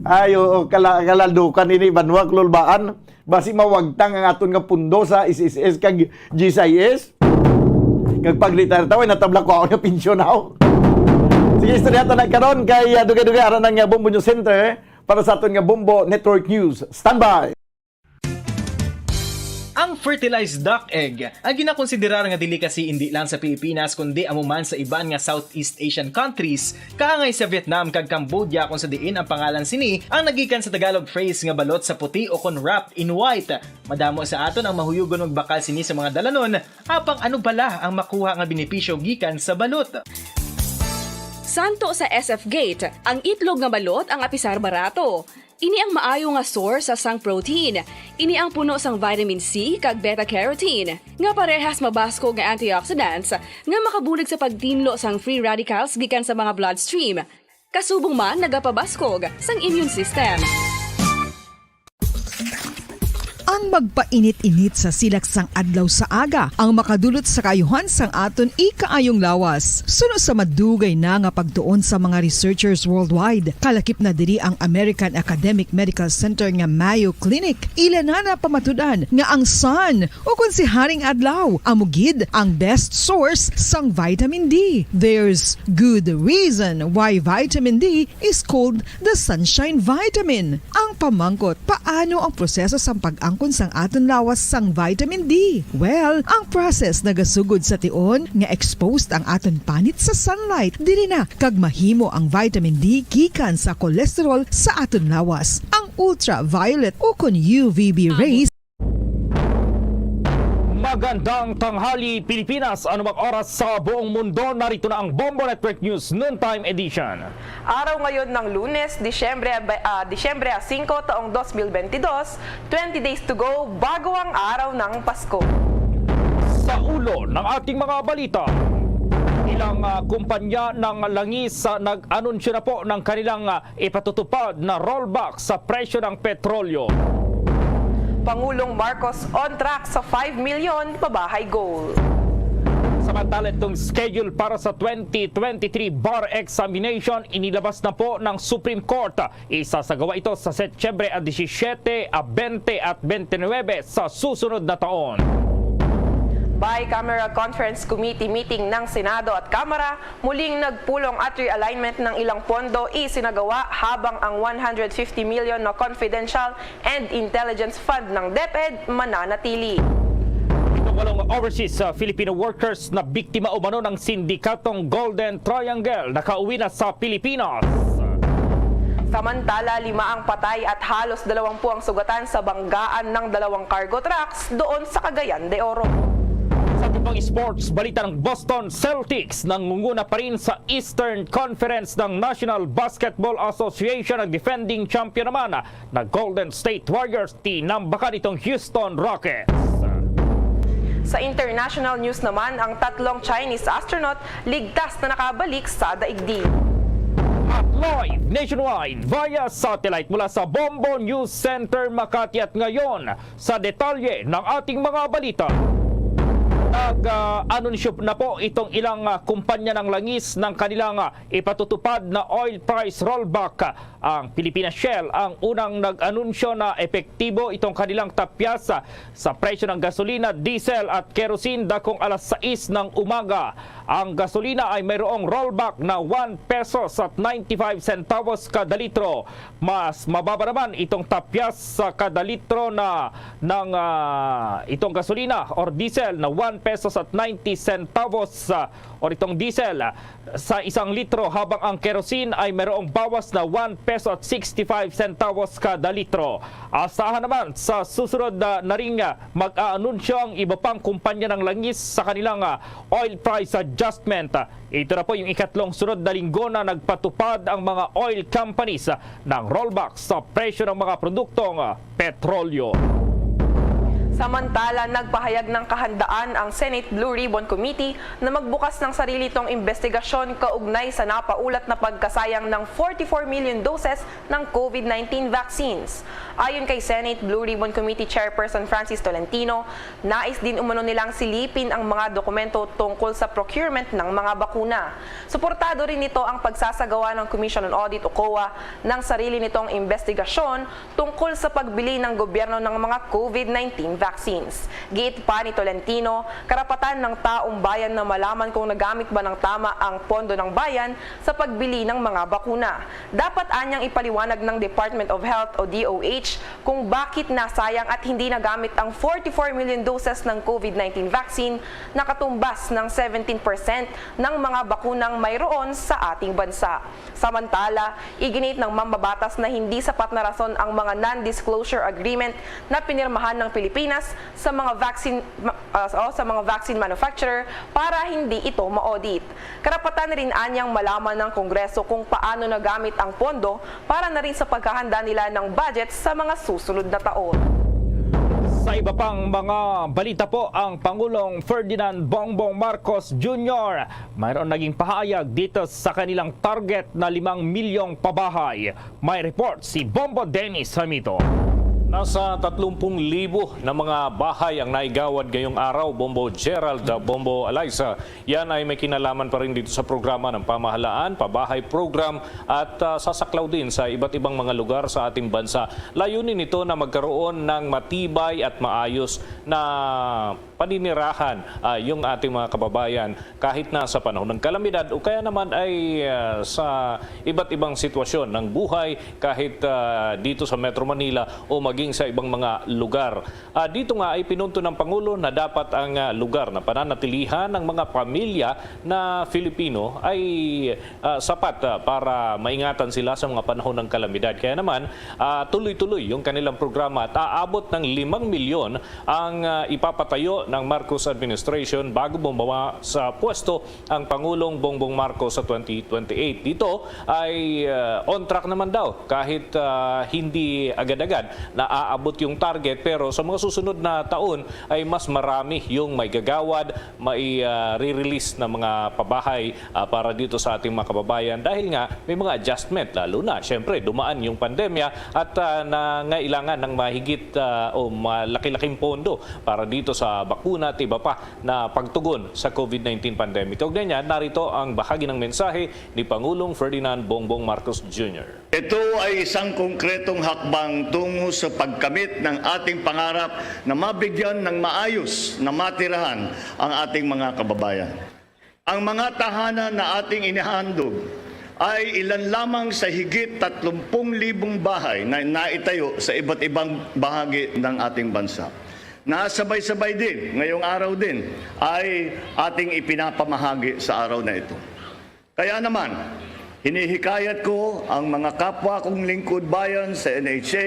Ay, oo, kala-, kalaldukan ini, banwa, kululbaan. Basi mawagtang ang aton nga pundo sa S S S kag G S I S. Kag pag-retire ta, way natabla ko ako nga pensyon ako. Sige, istorya ta na karon kay, ah, dugay-dugay ara nang, ah, Bombo News Center para sa aton nga Bombo Network News. Standby! Ang fertilized duck egg ang ginakonsiderar nga delicacy indi lang sa Pilipinas, kundi amo man sa iban nga Southeast Asian countries, kaangay sa Vietnam kag Cambodia, kung sa diin ang pangalan sini ang nagikan sa Tagalog phrase nga balot sa puti o kon wrapped in white. Madamo sa aton ang mahuyogon magbakal sini sa mga dalanon, apang ano bala ang makuha nga benepisyo gikan sa balot? Santo sa S F Gate, ang itlog nga balot ang apisar barato. Ini ang maayo nga source sang protein. Ini ang puno sang vitamin C kag beta-carotene, nga parehas mabaskog nga antioxidants nga makabulig sa pagtinlo sang free radicals gikan sa mga bloodstream. Kasubong man nagapabaskog sang immune system. Ang magpainit-init sa silak sang adlaw sa aga ang makadulot sa kaayuhan sang aton ikaayong lawas. Suno sa madugay na nga pagtuon sa mga researchers worldwide, kalakip na diri ang American Academic Medical Center nga Mayo Clinic. Ila na napamatud-an nga ang sun, o kon si Haring Adlaw, amo gid ang best source sang vitamin D. There's good reason why vitamin D is called the sunshine vitamin. Ang pamangkot, paano ang proseso sang pag-angkon sang aton lawas sang vitamin D? Well, ang process nagasugod sa tion nga exposed ang aton panit sa sunlight. Diri na kag mahimo ang vitamin D gikan sa cholesterol sa aton lawas. Ang ultraviolet o kon U V B rays Magandang tanghali, Pilipinas. Anumang oras sa buong mundo, narito na ang Bombo Network News Noontime Edition. Araw ngayon ng Lunes, Disyembre, ah, Disyembre singko, taong dos mil bentidós, twenty days to go bago ang araw ng Pasko. Sa ulo ng ating mga balita, ilang, ah, kumpanya ng langis, ah, nag-anunsyo na po ng kanilang, ah, ipatutupad na rollback sa presyo ng petrolyo. Pangulong Marcos on track sa five million pabahay goal. Samantala, itong schedule para sa twenty twenty-three bar examination inilabas na po ng Supreme Court. Isasagawa ito sa Setyembre a disisyete, a bente at bente nuwebe sa susunod na taon. Bicameral Conference Committee meeting ng Senado at Kamara, muling nagpulong at realignment ng ilang pondo isinagawa, habang ang one hundred fifty million na confidential and intelligence fund ng DepEd mananatili. Itong walong overseas, uh, Filipino workers na biktima umano ng sindikatong Golden Triangle nakauwi na sa Pilipinas. Samantala, lima ang patay at halos dalawampu ang sugatan sa banggaan ng dalawang cargo trucks doon sa Cagayan de Oro. Sa ating pang sports balita, ng Boston Celtics nangunguna pa rin sa Eastern Conference ng National Basketball Association. Ang defending champion naman na Golden State Warriors tinambakan itong Houston Rockets. Sa international news naman, ang tatlong Chinese astronaut ligtas na nakabalik sa daigdig. At live nationwide via satellite mula sa Bombo News Center Makati. At ngayon, sa detalye ng ating mga balita. Nag-anunsyo na po itong ilang, ah, kumpanya ng langis ng kanilang, ah, ipatutupad na oil price rollback. Ang Pilipinas Shell ang unang nag-anunsyo na epektibo itong kanilang tapyas, ah, sa presyo ng gasolina, diesel at kerosene dakong alas sais ng umaga. Ang gasolina ay mayroong rollback na one pesos at ninety-five centavos kada litro. Mas mababa naman itong tapyas sa kada litro na ng, ah, itong gasolina or diesel na one pesos at ninety centavos, ah, or itong diesel, ah, sa isang litro, habang ang kerosene ay mayroong bawas na one peso at sixty-five centavos kada litro. Asahan naman sa susunod na, na ring, ah, mag-aanunsyo ang iba pang kumpanya ng langis sa kanilang, ah, oil price adjustment. Ito na po yung ikatlong sunod na linggo na nagpatupad ang mga oil companies ng rollback sa presyo ng mga produktong petrolyo. Samantala, nagpahayag ng kahandaan ang Senate Blue Ribbon Committee na magbukas ng sarili nitong imbestigasyon kaugnay sa napaulat na pagkasayang ng forty-four million doses ng COVID nineteen vaccines. Ayon kay Senate Blue Ribbon Committee Chairperson Francis Tolentino, nais din umano nilang silipin ang mga dokumento tungkol sa procurement ng mga bakuna. Suportado rin nito ang pagsasagawa ng Commission on Audit o COA ng sarili nitong imbestigasyon tungkol sa pagbili ng gobyerno ng mga COVID nineteen vaccines. Giit pa ni Tolentino, karapatan ng taong bayan na malaman kung nagamit ba ng tama ang pondo ng bayan sa pagbili ng mga bakuna. Dapat anyang ipaliwanag ng Department of Health o D O H kung bakit nasayang at hindi nagamit ang forty-four million doses ng COVID nineteen vaccine na katumbas ng seventeen percent ng mga bakunang mayroon sa ating bansa. Samantala, iginiit ng mambabatas na hindi sapat na rason ang mga non-disclosure agreement na pinirmahan ng Pilipinas sa mga vaccine ma- ah, o sa mga vaccine manufacturer para hindi ito ma-audit. Karapatan rin anyang malaman ng Kongreso kung paano nagamit ang pondo para na rin sa paghahanda nila ng budget sa mga susunod na taon. Sa iba pang mga balita po, ang Pangulong Ferdinand Bongbong Marcos Junior mayroon naging pahayag dito sa kanilang target na limang milyong pabahay. May report si Bombo Dennis Hamito. Nasa tatlumpung libo na mga bahay ang naigawad ngayong araw, Bombo Gerald, Bombo Eliza. Yan ay may kinalaman pa rin dito sa programa ng pamahalaan, Pabahay Program, at, ah, sasaklaw din sa iba't ibang mga lugar sa ating bansa. Layunin nito na magkaroon ng matibay at maayos na paninirahan, ah, yung ating mga kababayan kahit na sa panahon ng kalamidad o kaya naman ay, ah, sa iba't ibang sitwasyon ng buhay kahit, ah, dito sa Metro Manila o maging sa ibang mga lugar. Ah, dito nga ay pinunto ng Pangulo na dapat ang, ah, lugar na pananatilihan ng mga pamilya na Filipino ay, ah, sapat, ah, para maingatan sila sa mga panahon ng kalamidad. Kaya naman, ah, tuloy-tuloy yung kanilang programa at aabot ng limang milyon ang, ah, ipapatayo ng Marcos administration bago bumaba sa pwesto ang Pangulong Bongbong Marcos sa twenty twenty-eight. Dito ay, ah, on track naman daw kahit, ah, hindi agad-agad na aabot yung target, pero sa mga susunod na taon ay mas marami yung may gagawad, may, ah, re-release na mga pabahay, ah, para dito sa ating mga kababayan dahil nga may mga adjustment, lalo na, syempre, dumaan yung pandemya at, ah, nangailangan ng mahigit, ah, o malaki-laking pondo para dito sa bakuna at iba pa na pagtugon sa COVID nineteen pandemic. Kaugnay niya, narito ang bahagi ng mensahe ni Pangulong Ferdinand Bongbong Marcos Junior. Ito ay isang konkretong hakbang tungo sa pagkamit ng ating pangarap na mabigyan ng maayos na matirahan ang ating mga kababayan. Ang mga tahanan na ating inihahandog ay ilan lamang sa higit tatlong libong bahay na naitayo sa iba't ibang bahagi ng ating bansa. Nasabay-sabay din, ngayong araw din, ay ating ipinapamahagi sa araw na ito. Kaya naman, hinihikayat ko ang mga kapwa kong lingkod bayan sa N H A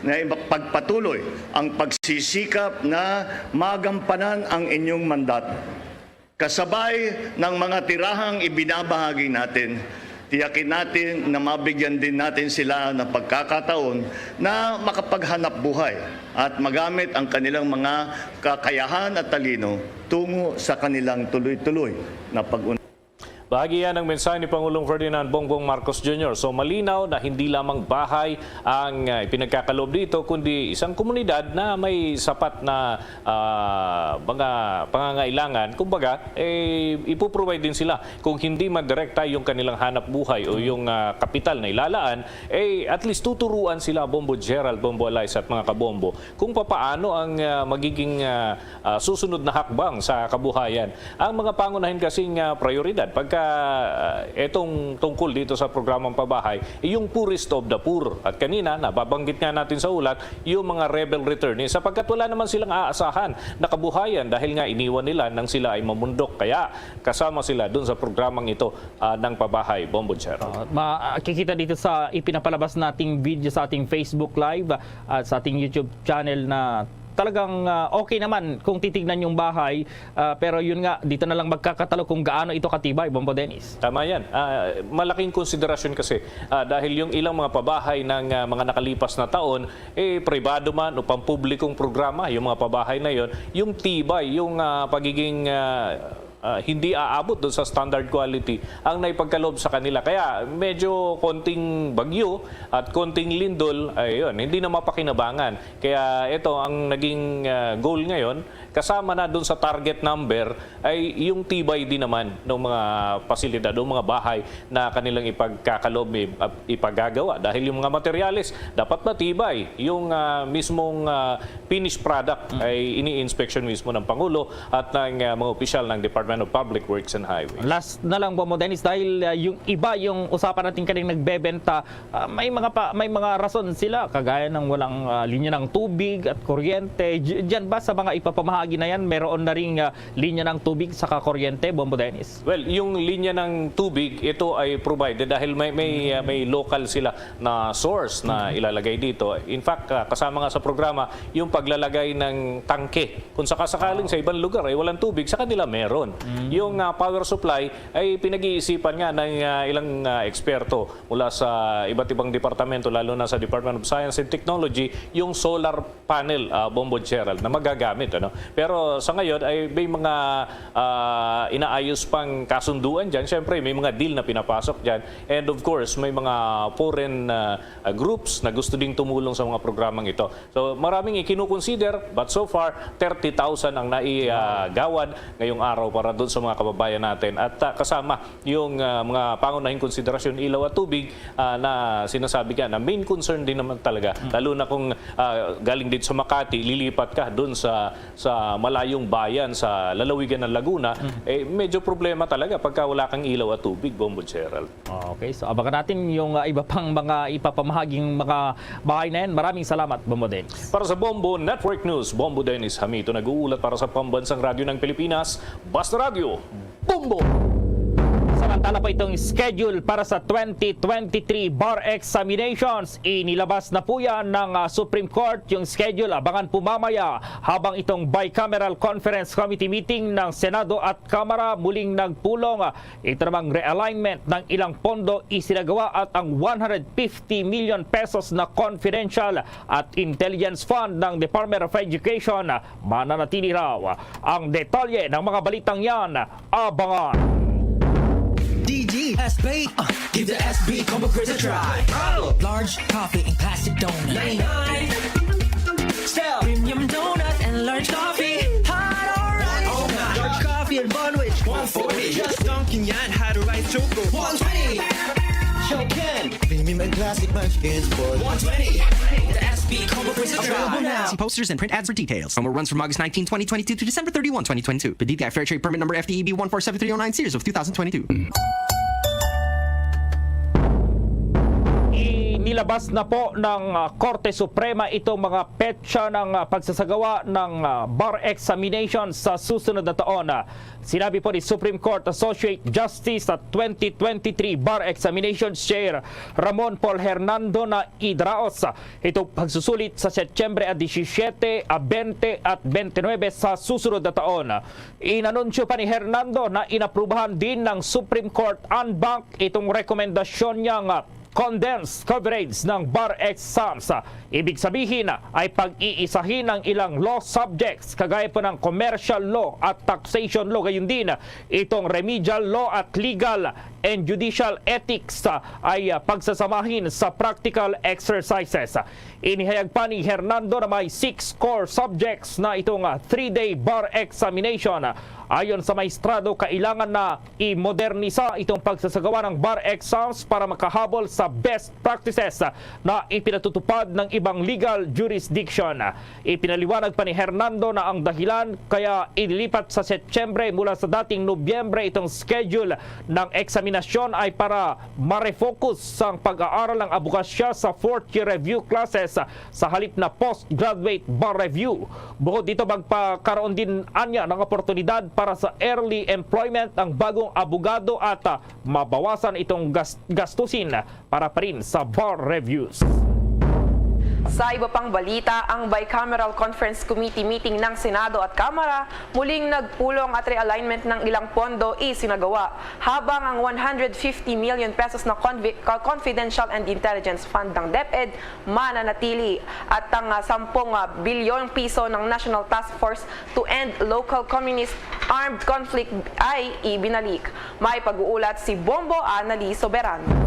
na pagpatuloy ang pagsisikap na magampanan ang inyong mandato. Kasabay ng mga tirahang ibinabahagi natin, tiyakin natin na mabigyan din natin sila ng pagkakataon na makapaghanap buhay at magamit ang kanilang mga kakayahan at talino tungo sa kanilang tuloy-tuloy na pag-unlad. Bahagi yan ng mensahe ni Pangulong Ferdinand Bongbong Marcos Junior. So, malinaw na hindi lamang bahay ang, ah, ipinagkakaloob dito, kundi isang komunidad na may sapat na, ah, mga pangangailangan. Kumbaga, eh, ipuprovide din sila kung hindi man direkta yung kanilang hanap buhay o yung, ah, kapital na ilalaan, eh, at least tuturuan sila, Bombo Gerald, Bombo Eliza at mga kabombo, kung papaano ang, ah, magiging, ah, ah, susunod na hakbang sa kabuhayan. Ang mga pangunahin kasing, ah, prioridad pagka, ah, etong tungkol dito sa programang pabahay, yung poorest of the poor. At kanina, nababanggit nga natin sa ulat, yung mga rebel returnees, sapagkat wala naman silang aasahan na kabuhayan dahil nga iniwan nila nang sila ay mamundok. Kaya kasama sila dun sa programang ito, ah, ng pabahay, Bombo Gerald. Ah, makikita dito sa ipinapalabas nating video sa ating Facebook Live, ah, at sa ating YouTube channel na talagang, ah, okay naman kung titignan yung bahay, ah, pero yun nga, dito na lang magkakatalo kung gaano ito katibay, Bombo Dennis. Tama yan. Ah, malaking konsiderasyon kasi, ah, dahil yung ilang mga pabahay ng, ah, mga nakalipas na taon, eh, pribado man o pampublikong programa, yung mga pabahay na yon, yung tibay, yung, ah, pagiging, ah, ah, hindi aabot doon sa standard quality ang naipagkaloob sa kanila. Kaya medyo konting bagyo at konting lindol, ayun, hindi na mapakinabangan. Kaya ito ang naging, ah, goal ngayon, kasama na doon sa target number, ay yung tibay din naman ng mga pasilidad o mga bahay na kanilang ipagkakaloob, ip-, ipagagawa. Dahil yung mga materyales, dapat matibay. Yung, ah, mismong, ah, finished product ay ini-inspection mismo ng Pangulo at ng, ah, mga opisyal ng Department of Public Works and Highways. Last na lang, Bombo Dennis, dahil, ah, yung iba, yung usapan natin kaning nagbebenta, ah, may mga pa, may mga rason sila, kagaya ng walang, ah, linya ng tubig at kuryente. Di-, diyan ba sa mga ipapamahagi na yan, meron na ring, ah, linya ng tubig saka kuryente, Bombo Dennis? Well, yung linya ng tubig, ito ay provided dahil may, may, ah, may local sila na source na ilalagay dito. In fact, ah, kasama nga sa programa yung paglalagay ng tangke. Kung sakasakaling sa ibang lugar ay walang tubig, sa kanila meron. Yung, ah, power supply ay pinag-iisipan nga ng, ah, ilang, ah, eksperto mula sa iba't ibang departamento, lalo na sa Department of Science and Technology, yung solar panel, ah, Bombo Gerald, na magagamit, ano. Pero sa ngayon ay may mga, ah, inaayos pang kasunduan diyan. Siyempre, may mga deal na pinapasok diyan. And of course, may mga foreign, ah, ah, groups na gusto ding tumulong sa mga programang ito. So, maraming ikinukonsider, but so far, thirty thousand ang naigawad ngayong araw para doon sa mga kababayan natin. At, ah, kasama yung, ah, mga pangunahing konsiderasyon, ilaw at tubig, ah, na sinasabi ka na main concern din naman talaga. Lalo na kung, ah, galing dito sa Makati, lilipat ka doon sa, sa malayong bayan, sa lalawigan ng Laguna, eh, medyo problema talaga pagka wala kang ilaw at tubig, Bombo Gerald. Okay, so abangan natin yung, ah, iba pang mga ipapamahaging mga bahay na yan. Maraming salamat, Bombo Dennis. Para sa Bombo Network News, Bombo Dennis Hamito nag-uulat para sa Pambansang Radyo ng Pilipinas, Basta Radyo, Bombo! Samantala, Ano pa itong schedule para sa twenty twenty-three bar examinations? Inilabas na po yan ng, ah, Supreme Court, yung schedule. Abangan po mamaya habang itong bicameral conference committee meeting ng Senado at Kamara muling nagpulong. Ah, ito namang realignment ng ilang pondo isinagawa at ang one hundred fifty million pesos na confidential at intelligence fund ng Department of Education mananatili raw. Ang detalye ng mga balitang yan, abangan. D G S B. Uh, give the S B combo crisp a try. Large coffee and classic donut. ninety-nine. Style. Premium donut and large coffee. Hot or ice. Large coffee and bun wich. one forty. Just dunking yan. Hot or ice choco. one twenty. Show Ken. Premium and classic munchkins for one twenty. The S B combo crisp a try. Available now. See posters and print ads for details. Promo runs from August nineteen, twenty twenty-two to December thirty-one, twenty twenty-two. Per D T I Fair Trade Permit Number F T E B one four seven three oh nine series of two thousand twenty-two. Inilabas na po ng, ah, Korte Suprema itong mga petsa ng, ah, pagsasagawa ng, ah, bar examination sa susunod na taon. Ah, sinabi po ni Supreme Court Associate Justice sa twenty twenty-three Bar Examinations Chair Ramon Paul Hernando na idraos itong pagsusulit sa Setyembre a disisyete, a bente at bente nuebe sa susunod na taon. Inanunsyo pa ni Hernando na inaprubahan din ng Supreme Court en banc itong rekomendasyon niyang, ah, condensed coverage ng bar exams. Ibig sabihin ay pag-iisahin ang ilang law subjects kagaya po ng commercial law at taxation law, gayon din itong remedial law at legal and judicial ethics, ah, ay, ah, pagsasamahin sa practical exercises. Inihayag pa ni Hernando na may six core subjects na itong, ah, three-day bar examination. Ayon sa maestrado, kailangan na i-modernisa itong pagsasagawa ng bar exams para makahabol sa best practices na ipinatutupad ng ibang legal jurisdiction. Ipinaliwanag pa ni Hernando na ang dahilan kaya inilipat sa Setyembre mula sa dating Nobyembre itong schedule ng eksaminasyon ay para ma-refocus ang pag-aaral ng abogasiya sa fourth year review classes sa halip na postgraduate bar review. Bukod dito, magpakaroon din anya ng oportunidad para sa early employment ang bagong abogado at, ah, mabawasan itong gas- gastusin para pa rin sa bar reviews. Sa iba pang balita, ang Bicameral Conference Committee meeting ng Senado at Kamara muling nagpulong at realignment ng ilang pondo isinagawa, habang ang one hundred fifty million pesos na confi- confidential and intelligence fund ng DepEd mananatili at ang, ah, sampung, ah, bilyong piso ng National Task Force to End Local Communist Armed Conflict ay ibinalik. May pag-uulat si Bombo Anali Soberano.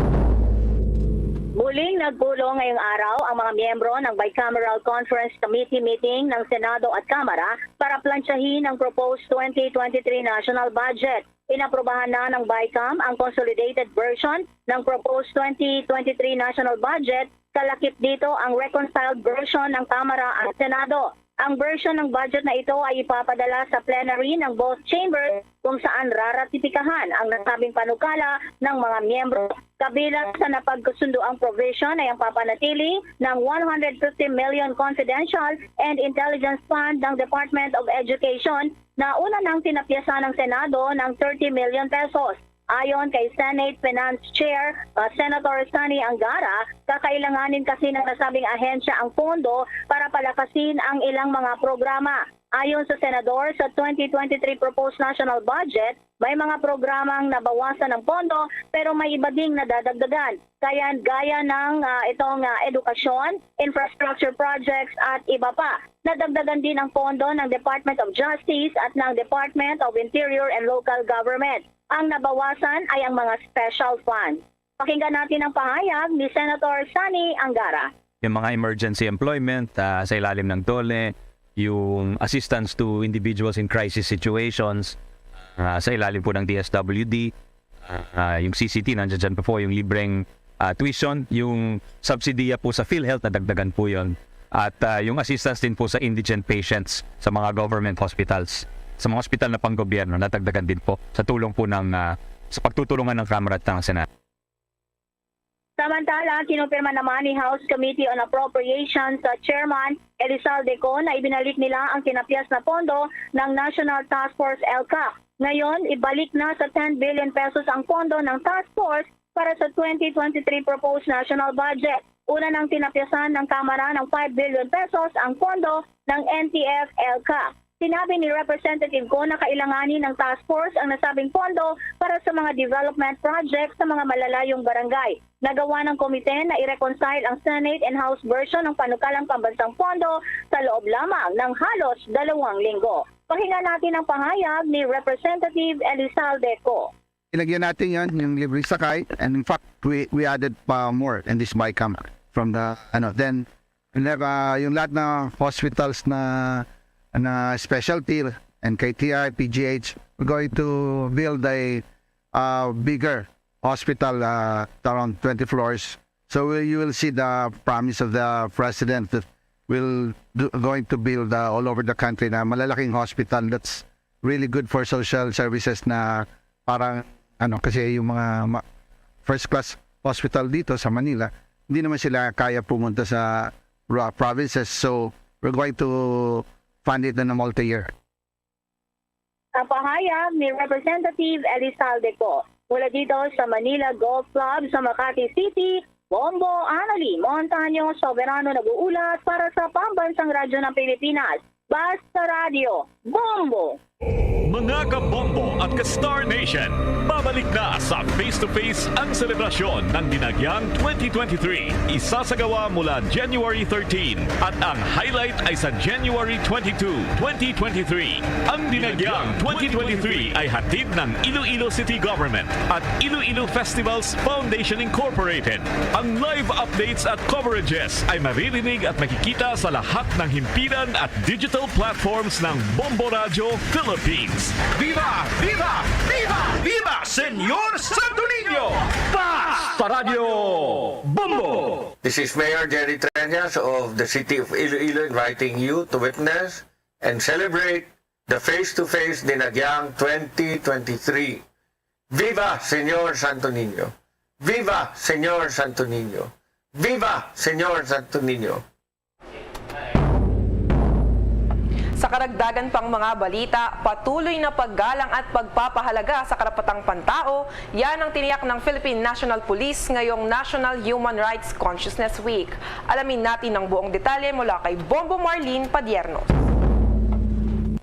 Muling nagpulong ngayong araw ang mga miyembro ng Bicameral Conference Committee meeting ng Senado at Kamara para plansyahin ang proposed twenty twenty-three national budget. Inaprubahan na ng BICAM ang consolidated version ng proposed twenty twenty-three national budget. Kalakip dito ang reconciled version ng Kamara at Senado. Ang version ng budget na ito ay ipapadala sa plenary ng both chambers kung saan raratipikahan ang nasabing panukala ng mga miyembro. Kabilang sa napagkasunduang provision ay ang papanatili ng one hundred fifty million confidential and intelligence fund ng Department of Education na una nang tinapyasan ng Senado ng thirty million pesos. Ayon kay Senate Finance Chair, uh, Senator Sonny Angara, kakailanganin kasi ng nasabing ahensya ang pondo para palakasin ang ilang mga programa. Ayon sa Senador, sa twenty twenty-three proposed national budget, may mga programang nabawasan ng pondo pero may iba ding nadadagdagan. Kaya gaya ng, ah, itong, ah, edukasyon, infrastructure projects at iba pa. Nadagdagan din ang pondo ng Department of Justice at ng Department of Interior and Local Government. Ang nabawasan ay ang mga special fund. Pakinggan natin ang pahayag ni Senator Sonny Angara. Yung mga emergency employment, ah, sa ilalim ng DOLE, yung assistance to individuals in crisis situations, ah, sa ilalim po ng D S W D, ah, yung C C T, nandiyan dyan pa po, yung libreng, ah, tuition, yung subsidiya po sa PhilHealth, nadagdagan po yun. At, ah, yung assistance din po sa indigent patients sa mga government hospitals, sa mga hospital na panggobyerno, nadagdagan din po sa tulong po ng, ah, sa pagtutulungan ng Kamara at ng Senado. Samantala, kinumpirma naman ni House Committee on Appropriations sa Chairman Elizalde Co na ibinalik nila ang tinapyas na pondo ng National Task Force ELCAC. Ngayon, ibalik na sa ten billion pesos ang pondo ng task force para sa twenty twenty-three proposed national budget. Una nang tinapyasan ng Kamara ng five billion pesos ang pondo ng N T F-ELCA. Sinabi ni Representative Go na kailanganin ng task force ang nasabing pondo para sa mga development project sa mga malalayong barangay. Nagawa ng komite na i-reconcile ang Senate and House version ng panukalang pambansang pondo sa loob lamang ng halos dalawang linggo. Pakinggan natin ang pahayag ni Representative Elizalde Co. Nilagyan natin yon, yung libre sakay, and in fact, we we added pa more in this BICAM from the ano. Then, we have, uh, yung lahat na hospitals na na specialty and K T I, P G H, we're going to build a uh, bigger hospital, uh, around twenty floors. So we, you will see the promise of the president that we'll do, going to build, uh, all over the country na malalaking hospital that's really good for social services na parang ano, kasi yung mga ma- first class hospital dito sa Manila, hindi naman sila kaya pumunta sa ra- provinces. So we're going to fund it in a multi-year. Ang pahayag ni Representative Elizalde Co. Mula dito sa Manila Golf Club sa Makati City, Bombo Annalie Montaño Soberano nag-uulat para sa Pambansang Radyo ng Pilipinas, Basta Radyo, Bombo! Mga kabombo at ka-Star Nation, babalik na sa Face to Face ang selebrasyon ng Dinagyang twenty twenty-three. Isasagawa mula January thirteen at ang highlight ay sa January twenty-two, twenty twenty-three. Ang Dinagyang twenty twenty-three ay hatid ng Iloilo City Government at Iloilo Festivals Foundation Incorporated. Ang live updates at coverages ay maririnig at makikita sa lahat ng himpilan at digital platforms ng Bombo Radyo Philippines. Viva! Viva! Viva! Viva! Senyor Santo Niño! Basta Radyo Bombo! This is Mayor Jerry Treñas of the City of Iloilo inviting you to witness and celebrate the Face to Face Dinagyang twenty twenty-three. Viva Senyor Santo Niño! Viva Senyor Santo Niño! Viva Senyor Santo Niño! Sa karagdagan pang mga balita, patuloy na paggalang at pagpapahalaga sa karapatang pantao, yan ang tiniyak ng Philippine National Police ngayong National Human Rights Consciousness Week. Alamin natin ang buong detalye mula kay Bombo Marlene Padierno.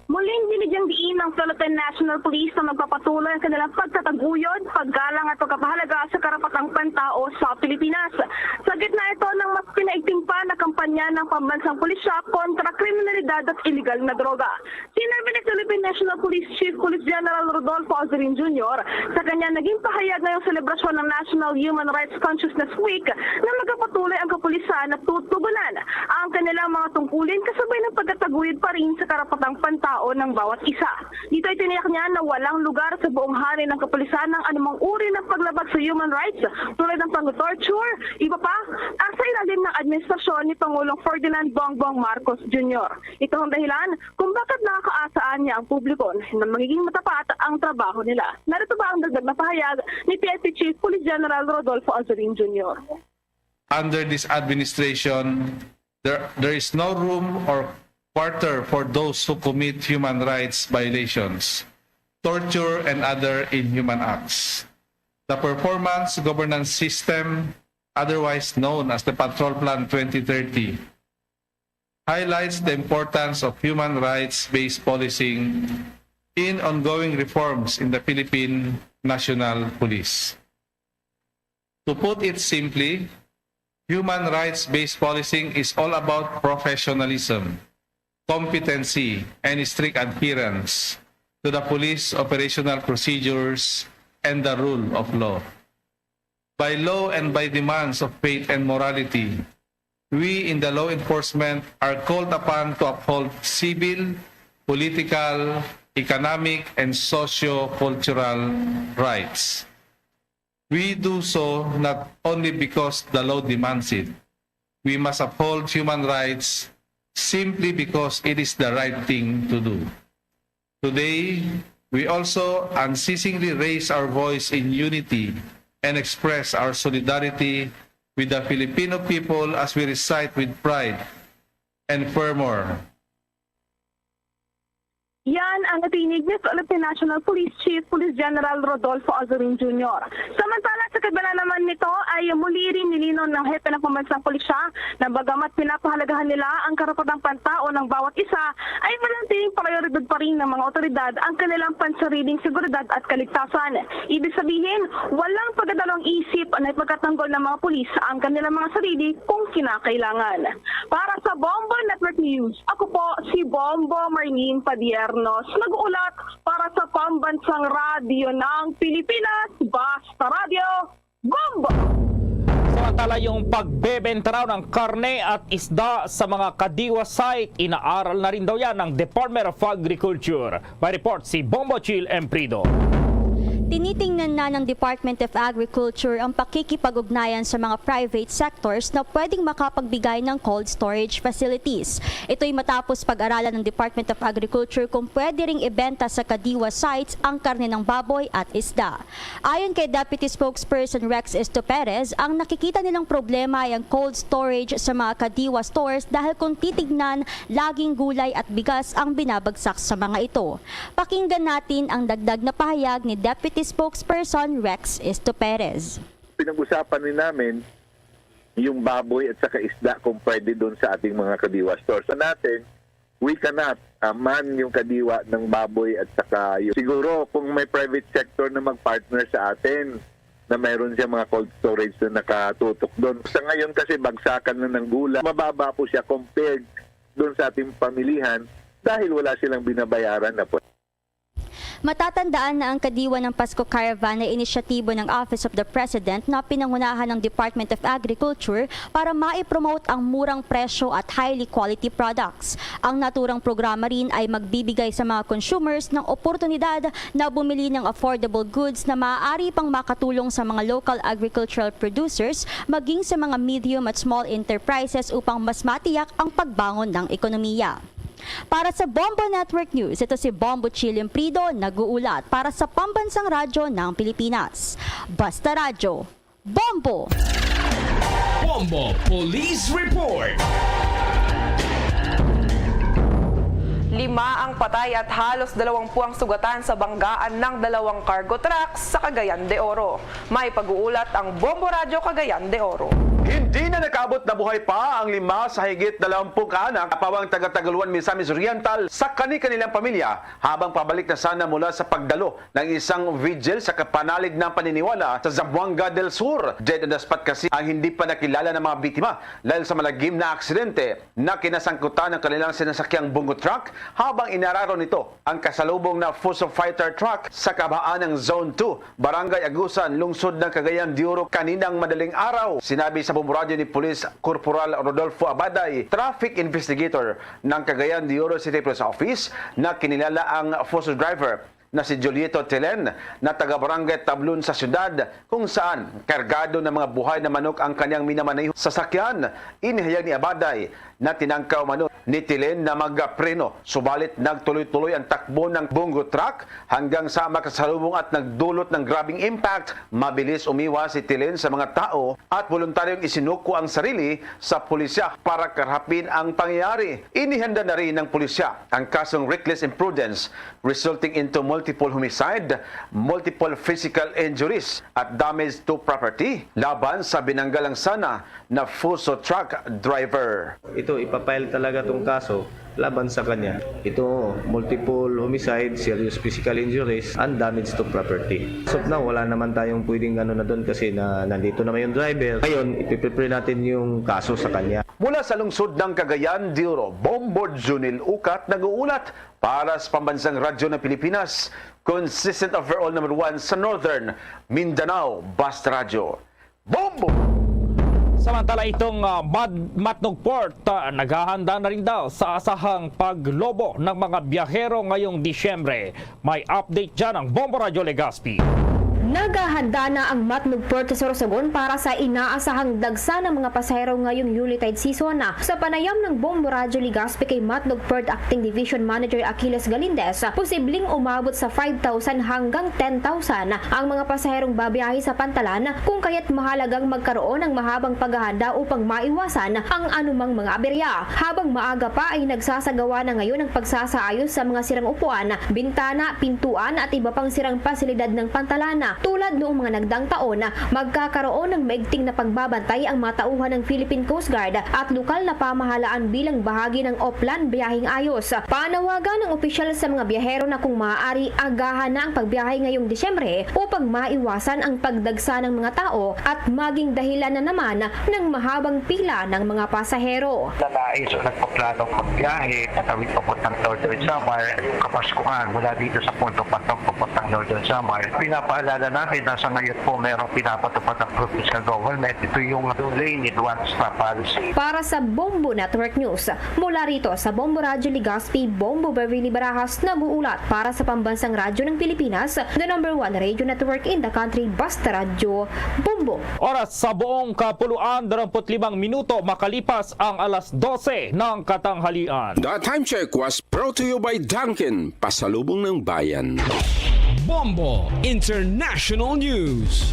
Muling binigyang diin ng Philippine National Police na magpapatuloy ang kanilang pagtataguyod, paggalang at pagpapahalaga sa karapatang pantao sa Pilipinas. Sa gitna ito ng mas pinaigting pa na kampanya ng pambansang pulisya kontra kriminalidad at iligal na droga. Sinabi ni Philippine National Police Chief Police General Rodolfo Azorin Junior sa kanyang naging pahayag ngayong selebrasyon ng National Human Rights Consciousness Week na magpapatuloy ang kapulisan na tutugunan ang kanilang mga tungkulin kasabay ng pagtataguyod pa rin sa karapatang pantao ng bawat isa. Dito itiniyak niya na walang lugar sa buong hari ng kapulisan ang anumang uri ng paglabag sa human rights tulad ng pag-torture, iba pa, at sa ilalim ng administrasyon ni Pangulong Ferdinand Bongbong Marcos Junior. Ito ang dahilan kung bakit nakakaasaan niya ang publiko na magiging matapat ang trabaho nila. Narito ba ang dagdag na pahayag ni P N P Chief Police General Rodolfo Azorin Junior? Under this administration, there, there is no room or quarter for those who commit human rights violations, torture, and other inhuman acts. The performance governance system, otherwise known as the Patrol Plan twenty thirty, highlights the importance of human rights-based policing in ongoing reforms in the Philippine National Police. To put it simply, human rights-based policing is all about professionalism, competency, and strict adherence to the police operational procedures and the rule of law. By law and by demands of faith and morality, we in the law enforcement are called upon to uphold civil, political, economic, and socio-cultural rights. We do so not only because the law demands it. We must uphold human rights simply because it is the right thing to do. Today, we also unceasingly raise our voice in unity and express our solidarity with the Filipino people as we recite with pride and fervor. Yan ang tinig ni Philippine National Police Chief Police General Rodolfo Azurin Junior. Samantala, sa kabila naman nito ay muli rin nilinaw ng hepe ng pambansang pulisya na bagamat pinapahalagahan nila ang karapatang pantao ng bawat isa, ay mananatiling prioridad pa rin ng mga otoridad ang kanilang pansariling seguridad at kaligtasan. Ibig sabihin, walang pagdadalawang isip na ipagtatanggol ng mga pulis ang kanilang mga sarili kung kinakailangan. Para sa Bombo Network News, ako po si Bombo Marlene Padiernos, nag-uulat para sa Pambansang Radyo ng Pilipinas, Basta Radyo, Bombo! Samantala, yung pagbebenta raw ng karne at isda sa mga kadiwa site, inaaral na rin daw yan ng Department of Agriculture. May report si Bombo Chill Emprido. Tinitingnan na ng Department of Agriculture ang pakikipag-ugnayan sa mga private sectors na pwedeng makapagbigay ng cold storage facilities. Ito'y matapos pag-aralan ng Department of Agriculture kung pwede ring ibenta sa kadiwa sites ang karne ng baboy at isda. Ayon kay Deputy Spokesperson Rex Esto Perez, ang nakikita nilang problema ay ang cold storage sa mga kadiwa stores dahil kung titignan, laging gulay at bigas ang binabagsak sa mga ito. Pakinggan natin ang dagdag na pahayag ni Deputy Spokesperson Rex Esto Perez. Pinag-usapan din namin yung baboy at saka isda kung pwede doon sa ating mga kadiwa stores. Sa natin, we cannot, ah, man yung kadiwa ng baboy at saka yung, siguro kung may private sector na mag-partner sa atin na mayroon siya mga cold storage na nakatutok doon. Sa ngayon kasi bagsakan na ng gula, mababa po siya compared doon sa ating pamilihan dahil wala silang binabayaran na po. Matatandaan na ang Kadiwa ng Pasko Caravan ay inisyatibo ng Office of the President na pinangunahan ng Department of Agriculture para maipromote ang murang presyo at highly quality products. Ang naturang programa rin ay magbibigay sa mga consumers ng oportunidad na bumili ng affordable goods na maaari pang makatulong sa mga local agricultural producers maging sa mga medium at small enterprises upang mas matiyak ang pagbangon ng ekonomiya. Para sa Bombo Network News, ito si Bombo Chill Emprido, nag-uulat para sa Pambansang Radyo ng Pilipinas. Basta Radyo, Bombo! Bombo Police Report. Lima ang patay at halos dalawang puwang sugatan sa banggaan ng dalawang cargo truck sa Cagayan de Oro. May pag-uulat ang Bombo Radyo Cagayan de Oro. Hindi na nakaabot na buhay pa ang lima sa higit dalawampung kaanak, kapawang taga Tagaluan, Misamis Oriental, sa kani-kanilang pamilya habang pabalik na sana mula sa pagdalo ng isang vigil sa kapanalig ng paniniwala sa Zamboanga del Sur. Dead on the spot kasi ang hindi pa nakilala ng mga biktima dahil sa malagim na aksidente na kinasangkutan ng kanilang sinasakyang bungo truck habang inararo nito ang kasalubong na Fuso Fighter truck sa kahabaan ng Zone two, Barangay Agusan, Lungsod ng Cagayan de Oro, kaninang madaling araw. Sinabi sa Bombo Radyo ni Police Corporal Rodolfo Abaday, traffic investigator ng Cagayan de Oro City Police Office, na kinilala ang Fuso driver na si Julieto Telen, na taga Barangay Tablon sa siyudad, kung saan kargado ng mga buhay na manok ang kanyang minamaneho sa sakyan. Inihayag ni Abaday na tinangka umano ni Telen na magpreno, subalit nagtuloy-tuloy ang takbo ng bungo truck hanggang sa makasalubong at nagdulot ng grabing impact. Mabilis umiwas si Telen sa mga tao at voluntaryong isinuko ang sarili sa pulisya para kaharapin ang pangyayari. Inihanda na rin ng pulisya ang kasong reckless imprudence resulting into multiple homicide, multiple physical injuries, at damage to property laban sa binangga lang sana na Fuso truck driver. Ito, ipapile talaga tong kaso laban sa kanya. Ito, multiple homicide, serious physical injuries, and damage to property. As of now, wala naman tayong pwedeng ano na doon kasi na, nandito naman yung driver. Ngayon, ipiprepare natin yung kaso sa kanya. Mula sa lungsod ng Cagayan de Oro, Bombo Junil Ukat nag-uulat para sa Pambansang Radyo ng Pilipinas, consistent overall number one sa Northern Mindanao, Basta Radyo. Bombo! Samantala, itong, ah, Mad-, Matnog Port, ah, naghahanda na rin daw sa asahang paglobo ng mga biyahero ngayong Disyembre. May update dyan ang Bombo Radyo Legazpi. Naghahanda na ang Matnog Port sa Sorsogon para sa inaasahang dagsa ng mga pasahero ngayong Yuletide season. Sa panayam ng Bombo Radyo Legazpi kay Matnog Port Acting Division Manager Achilles Galindez, posibleng umabot sa five thousand hanggang ten thousand ang mga pasaherong babiyahe sa pantalan, kung kaya't mahalagang magkaroon ng mahabang paghahanda upang maiwasan ang anumang mga aberya. Habang maaga pa ay nagsasagawa na ngayon ang pagsasaayos sa mga sirang upuan, bintana, pintuan at iba pang sirang pasilidad ng pantalan. Tulad noong mga nagdaang taon, magkakaroon ng maigting na pagbabantay ang mga tauhan ng Philippine Coast Guard at lokal na pamahalaan bilang bahagi ng Oplan Biyaheng Ayos. Panawagan ng opisyal sa mga biyahero na kung maaari, agahan na ang pagbiyahe ngayong Disyembre upang maiwasan ang pagdagsa ng mga tao at maging dahilan na naman ng mahabang pila ng mga pasahero. Nalais o nagpaplano magbiyahe, patawid papuntang Northern Samar, yung kapaskuhan mula dito sa Punto Patong papuntang Northern Samar. Pinapaalala natin na sa ngayon po merong pinapatupad ng provincial government. Ito yung two-lane with one-stop policy. Para sa Bombo Network News, mula rito sa Bombo Radyo Legazpi, Bombo Beverly Barajas nag-uulat para sa Pambansang Radyo ng Pilipinas, the number one radio network in the country, Basta Radyo, Bombo. Oras sa buong kapuluan, dalawampu't limang minuto makalipas ang alas dose ng katanghalian. The time check was brought to you by Dunkin, pasalubong ng bayan. Bombo International News.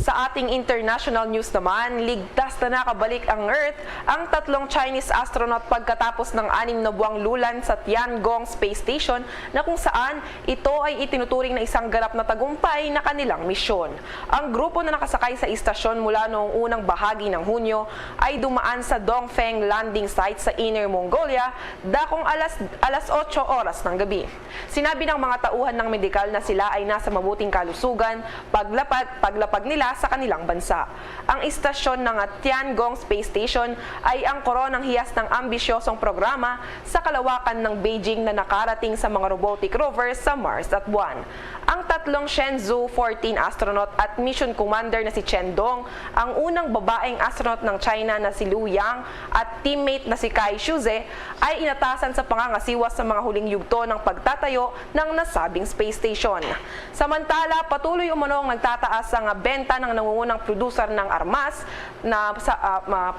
Sa ating international news naman, ligtas na nakabalik ang Earth ang tatlong Chinese astronaut pagkatapos ng anim na buwang lulan sa Tiangong Space Station, na kung saan ito ay itinuturing na isang ganap na tagumpay na kanilang misyon. Ang grupo na nakasakay sa istasyon mula noong unang bahagi ng Hunyo ay dumaan sa Dongfeng landing site sa Inner Mongolia, dakong alas, alas otso oras ng gabi. Sinabi ng mga tauhan ng medikal na sila ay nasa mabuting kalusugan paglapag, paglapag nila sa kanilang bansa. Ang istasyon ng Tiangong Space Station ay ang koronang hiyas ng ambisyosong programa sa kalawakan ng Beijing na nakarating sa mga robotic rovers sa Mars at Buwan. Ang tatlong Shenzhou fourteen astronaut at mission commander na si Chen Dong, ang unang babaeng astronaut ng China na si Liu Yang, at teammate na si Kai Shuze, ay inatasan sa pangangasiwa sa mga huling yugto ng pagtatayo ng nasabing space station. Samantala, patuloy umano ang nagtataas ang benta ng nangungunang producer ng armas na sa, ah, ma-,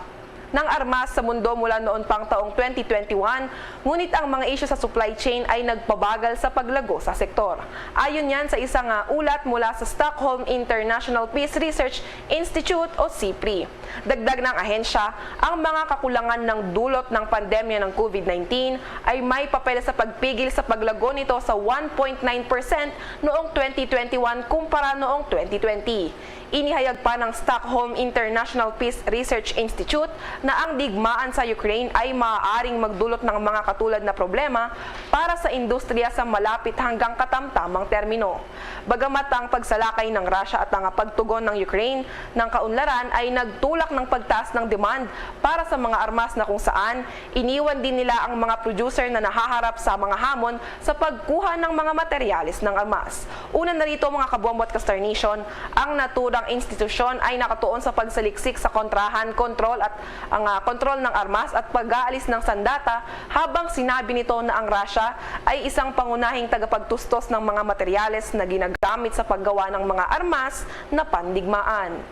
ng armas sa mundo mula noon pang taong twenty twenty-one, ngunit ang mga isyu sa supply chain ay nagpabagal sa paglago sa sektor. Ayon yan sa isang, ah, ulat mula sa Stockholm International Peace Research Institute o SIPRI. Dagdag ng ahensya, ang mga kakulangan ng dulot ng pandemya ng COVID nineteen ay may papel sa pagpigil sa paglago nito sa one point nine percent noong twenty twenty-one kumpara noong twenty twenty. Inihayag pa ng Stockholm International Peace Research Institute na ang digmaan sa Ukraine ay maaaring magdulot ng mga katulad na problema para sa industriya sa malapit hanggang katamtamang termino. Bagamat ang pagsalakay ng Russia at ang pagtugon ng Ukraine ng kaunlaran ay nagtulak ng pagtaas ng demand para sa mga armas na kung saan iniwan din nila ang mga producer na nahaharap sa mga hamon sa pagkuha ng mga materyales ng armas. Una na rito, mga kabombo at ka-Star Nation, ang naturang institusyon ay nakatuon sa pagsaliksik sa kontrahan, kontrol at ang, ah, kontrol ng armas at pag-aalis ng sandata, habang sinabi nito na ang Russia ay isang pangunahing tagapagtustos ng mga materyales na ginagamit sa paggawa ng mga armas na pandigmaan.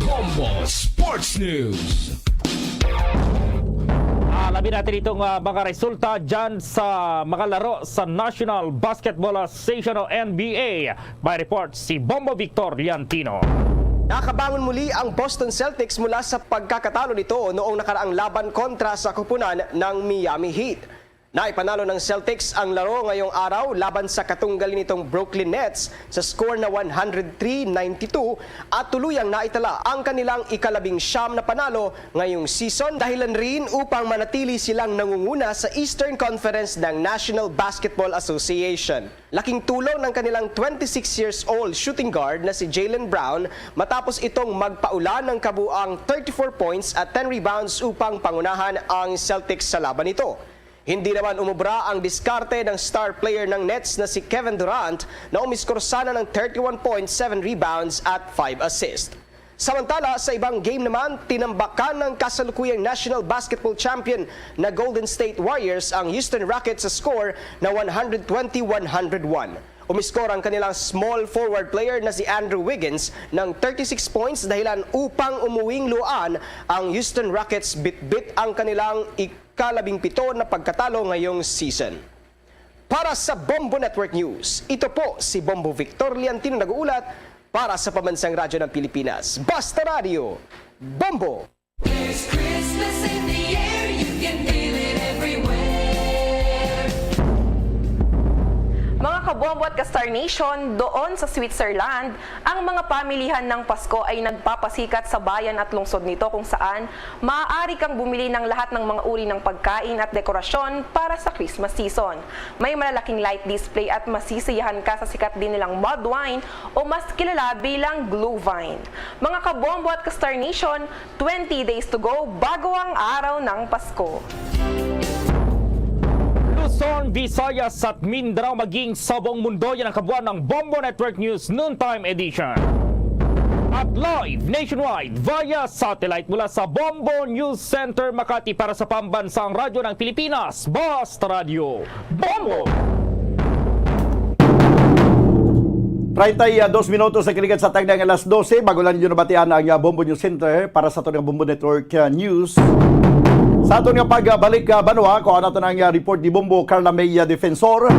Bombo Sports News. Alamin natin itong, ah, mga resulta dyan sa mga laro sa National Basketball Association o N B A. May report si Bombo Victor Liantino. Nakabangon muli ang Boston Celtics mula sa pagkakatalo nito noong nakaraang laban kontra sa kupunan ng Miami Heat. Naipanalo ng Celtics ang laro ngayong araw laban sa katunggali nitong Brooklyn Nets sa score na one hundred three ninety-two at tuluyang naitala ang kanilang ikalabing siyam na panalo ngayong season, dahilan rin upang manatili silang nangunguna sa Eastern Conference ng National Basketball Association. Laking tulong ng kanilang twenty-six years old shooting guard na si Jaylen Brown matapos itong magpaula ng kabuang thirty-four points at ten rebounds upang pangunahan ang Celtics sa laban nito. Hindi naman umubra ang diskarte ng star player ng Nets na si Kevin Durant na umiskor sana ng thirty-one points, seven rebounds at five assists. Samantala, sa ibang game naman, tinambakan ng kasalukuyang national basketball champion na Golden State Warriors ang Houston Rockets sa score na one hundred twenty one hundred one. Umiskor ang kanilang small forward player na si Andrew Wiggins ng thirty-six points, dahilan upang umuwing luhaan ang Houston Rockets bitbit ang kanilang ikalabing pito na pagkatalo ngayong season. Para sa Bombo Network News, ito po si Bombo Victor Liantino nag-uulat para sa Pambansang Radyo ng Pilipinas. Basta Radio, Bombo! There's Christmas in the air, you can feel it everywhere. Mga kabombo at ka-Star Nation, doon sa Switzerland, ang mga pamilihan ng Pasko ay nagpapasikat sa bayan at lungsod nito, kung saan maaari kang bumili ng lahat ng mga uri ng pagkain at dekorasyon para sa Christmas season. May malalaking light display at masisiyahan ka sa sikat din nilang mulled wine o mas kilala bilang Glühwein. Mga kabombo at ka-Star Nation, twenty days to go bago ang araw ng Pasko. Luzon, Visayas at Mindanao, maging sa buong mundo, yan ang kabuuan ng Bombo Network News Noontime Edition. At live nationwide via satellite mula sa Bombo News Center Makati para sa Pambansang Radyo ng Pilipinas, Basta Radio, Bombo! Treinta y dos minutos sa kalikat sa tagdang alas dose. Bago lang yun nabatian ang, ah, Bombo News Center para sa aton nga Bombo Network, ah, News. Sa aton nga pagbalik, ah, banwa, kuha nato na ang, ah, report ni Bombo Carla May, ah, Defensor.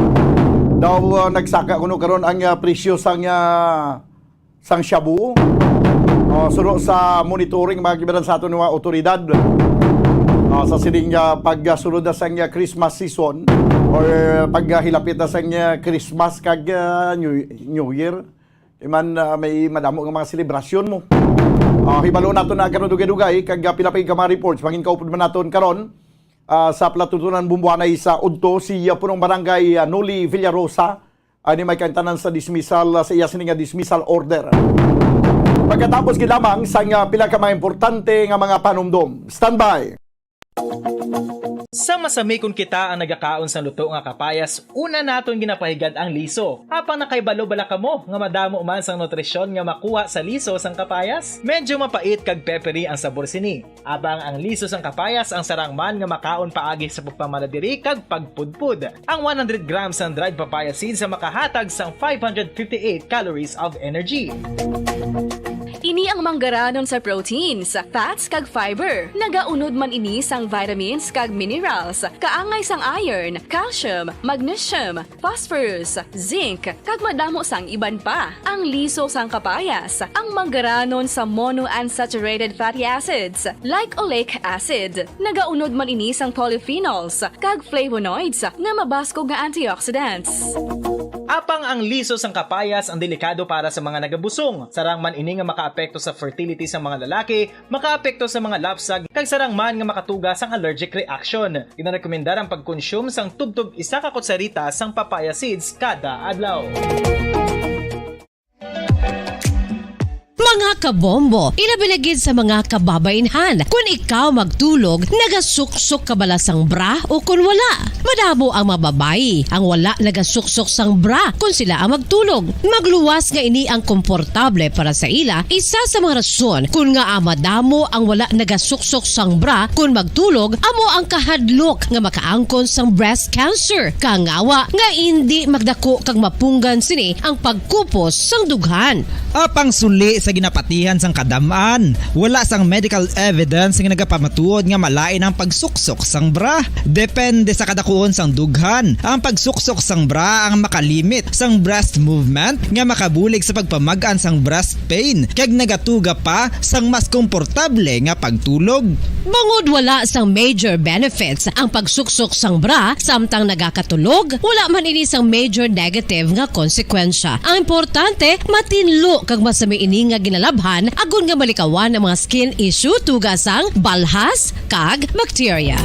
Daw, ah, nagsaka kuno karon ang, ah, presyo sang, ah, sang shabu. Oh, suno sa monitoring, mga kaibigan, sa aton nga mga otoridad. Oh, sa sining, ah, pagsunod na sang, ah, Christmas season or paghilapit na sang, ah, Christmas kag, ah, New, New Year. Di man, ah, may madamo nga mga selebrasyon mo. Ah, hibalo nato na karon dugay-dugay kag, ah, pila pa ka mga reports. Mangin kaupod man naton karon, ah, sa palatuntunan Bumbuanay sa Udto, si, ah, Punong Barangay, ah, Noli Villarosa. Ani may kaintanan sa dismissal, ah, sa iya sini nga dismissal order. Pagkatapos gid lamang sang, ah, pila ka mga importante nga mga panumdom. Standby. Sa masami kon kita ang nagakaon sang luto nga kapayas, una naton ginapahigad ang liso. Apang nakahibalo bala kamo nga madamo man sang nutrisyon nga makuha sa liso sang kapayas? Medyo mapait kag peppery ang sabor sini. Apang ang liso sang kapayas ang sarang man nga makaon paagi sa pagpamaladiri kag pagpudpod. Ang one hundred grams sang dried papaya seeds ang makahatag sang five hundred fifty-eight calories of energy. Ini ang manggaranon sa proteins, fats, kag fiber. Nagaunod man ini sang vitamins kag minerals, kaangay sang iron, calcium, magnesium, phosphorus, zinc, kag madamo sang iban pa. Ang liso sang kapayas, ang manggaranon sa monounsaturated fatty acids, like oleic acid. Nagaunod man ini sang polyphenols kag flavonoids nga mabaskog nga antioxidants. Apang ang liso sang kapayas ang delikado para sa mga nagabusong. Sarang man ini nga makaapekto sa fertility sa mga lalaki, makaapekto sa mga lapsag, kag sarang man nga makatuga sang allergic reaction. Ginarekomendar ang pagkonsume sang tubtob isa ka kutsarita sang papaya seeds kada adlaw. Mga kabombo, ilabi na gid sa mga kababainhan, kun ikaw magtulog, nagasuksok ka bala sang bra o kun wala? Madamo ang mga babayi ang wala nagasuksok sang bra kun sila ang magtulog. Magluwas nga ini ang komportable para sa ila, isa sa mga rason kun ngaa madamo ang wala nagasuksok sang bra kun magtulog amo ang kahadlok nga makaangkon sang breast cancer, kangawa nga indi magdako kag mapunggan sini ang pagkupos sang dughan. Apang suli sa ginapatihan sang kadam-an, wala sang medical evidence nga nagapamatuod nga malain ang pagsuksok sang bra. Depende sa kadakuon sang dughan, ang pagsuksok sang bra ang makalimit sang breast movement nga makabulig sa pagpamag-an sang breast pain kag nagatuga pa sang mas komportable nga pagtulog. Bangod wala sang major benefits ang pagsuksok sang bra samtang nagakatulog, wala man ini sang major negative nga konsekwensya. Ang importante, matinlo kag masami ini nga ginalabhan agod nga malikawan ang mga skin issue tuga sang balhas kag bakterya.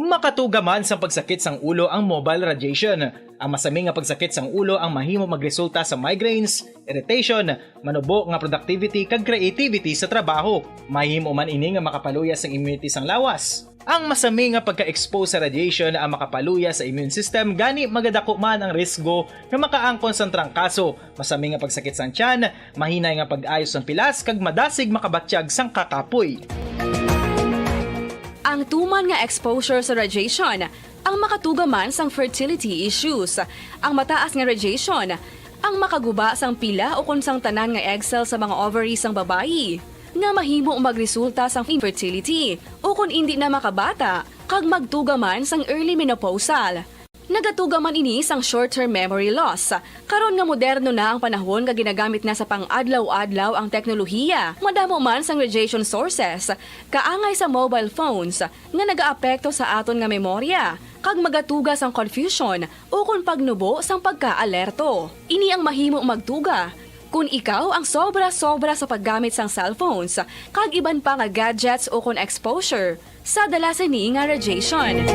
Makatuga man sang pagsakit sang ulo ang mobile radiation. Ang masami nga pagsakit sang ulo ang mahimo magresulta sa migraines, irritation, manubo nga productivity kag creativity sa trabaho. Mahimo man ini nga makapaluya sang immunity sang lawas. Ang masami nga pagka-expose sa radiation ang makapaluya sa immune system, gani magadako man ang risgo nga makaangkon sang trangkaso, masami nga pagsakit sang tiyan, mahinay nga pag-ayo sang pilas, kag madasig makabatyag sang kakapoy. Ang tuman nga exposure sa radiation Ang makatuga man sang fertility issues, ang mataas nga radiation, ang makaguba sang pila ukon sang tanan nga egg cell sa mga ovary sang babayi, nga mahimo magresulta sang infertility, ukon indi na makabata, kag magtuga man sang early menopausal. Nagatuga man ini sang short-term memory loss. Karon nga moderno na ang panahon nga ginagamit na sa pang-adlaw-adlaw ang teknolohiya, madamo man sang radiation sources, kaangay sa mobile phones, nga nagaapekto sa aton nga memorya, kag magatuga sang confusion ukon pagnubo sang pagkaalerto. Ini ang mahimo magtuga kon ikaw ang sobra-sobra sa paggamit sang cellphones kag iban pa nga gadgets ukon exposure sa dala sini nga radiation.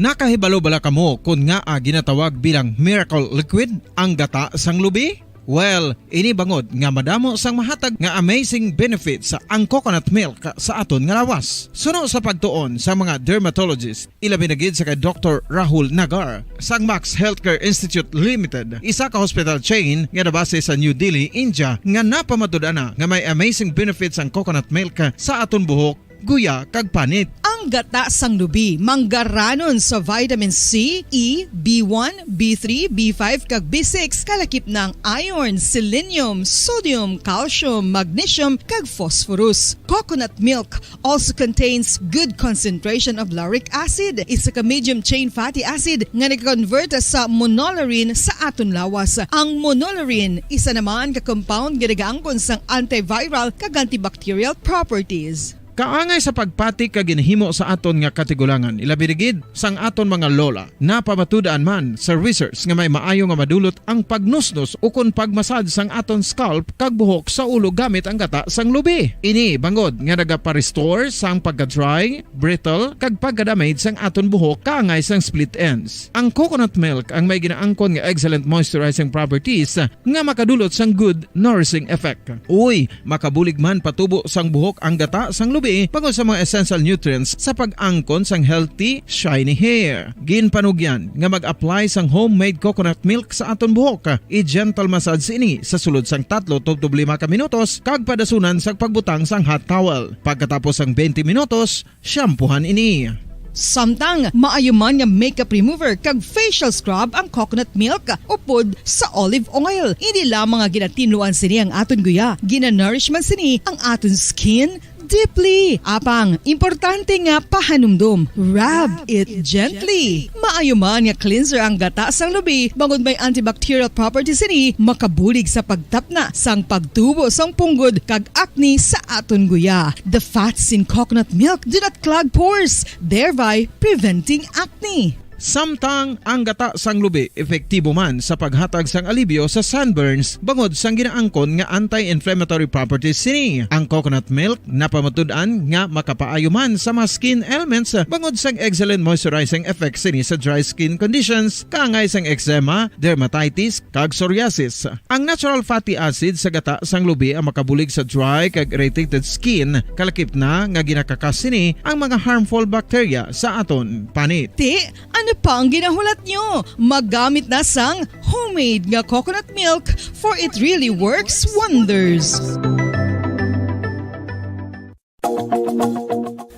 Nakahibalo bala kamo kon ngaa ginatawag bilang miracle liquid ang gata sang lubi? Well, ini bangod nga madamo sang mahatag nga amazing benefits ang coconut milk sa aton nga lawas. Suno sa pagtuon sa mga dermatologist, ilabi na gid sa kay Doktor Rahul Nagar sang Max Healthcare Institute Limited, isa ka hospital chain nga nabase sa New Delhi, India, nga napamatud-an na nga may amazing benefits ang coconut milk sa aton buhok, guya, kag panit. Ang gata sang lubi manggaranon sa vitamin C, E, B one, B three, B five, kag B six, kalakip na ang iron, selenium, sodium, calcium, magnesium, kag phosphorus. Coconut milk also contains good concentration of lauric acid, isa ka medium chain fatty acid nga nag-convert sa monolaurin sa aton lawas. Ang monolaurin isa naman ka compound nga nagaangkon sang antiviral kag antibacterial properties. Kaangay sa pagpati kag ginhimo sa aton nga katigulangan, ilabi na gid sang aton mga lola. Napamatud-an man sa research nga may maayo nga madulot ang pagnusnos ukon pagmasad sang aton scalp kag buhok sa ulo gamit ang gata sang lubi. Ini bangod nga nagapa-restore sang pagka-dry, brittle, kag pagka-damage sang aton buhok kaangay sang split ends. Ang coconut milk ang may ginaangkon nga excellent moisturizing properties nga makadulot sang good nourishing effect. Uy, makabulig man patubo sang buhok ang gata sang lubi bangod sa mga essential nutrients sa pag-angkon sang healthy, shiny hair. Ginpanugyan nga mag-apply sang homemade coconut milk sa aton buhok. I-gentle massage ini sa sulod sang tatlo tubtob lima ka minutos kag padasunan sang pagbutang sang hot towel. Pagkatapos sang twenty minutos, shampoohan ini. Samtang maayo man nga makeup remover kag facial scrub ang coconut milk upod sa olive oil. Hindi lamang nga ginatinluan sini ang aton guya, ginanourish man sini ang aton skin deeply. Apang, importante nga pahanumdom, rub it gently. Maayo man nga cleanser ang gata sang lubi, bangod may antibacterial properties sini, makabulig sa pagtapna sang pagtubo sang punggod kag acne sa aton guya. The fats in coconut milk do not clog pores, thereby preventing acne. Samtang ang gata sang lubi epektibo man sa paghatag sang alibyo sa sunburns bangod sang ginaangkon nga anti-inflammatory properties sini. Ang coconut milk napamatud-an nga makapaayo man sa mga skin ailments bangod sang excellent moisturizing effect sini sa dry skin conditions, kaangay sang eczema, dermatitis, kag psoriasis. Ang natural fatty acid sa gata sang lubi ang makabulig sa dry kag irritated skin, kalakip na nga ginakakas sini ang mga harmful bacteria sa aton panit. Ti, ano pa ang ginahulat nyo? Magamit na sang homemade nga coconut milk, for it really works wonders.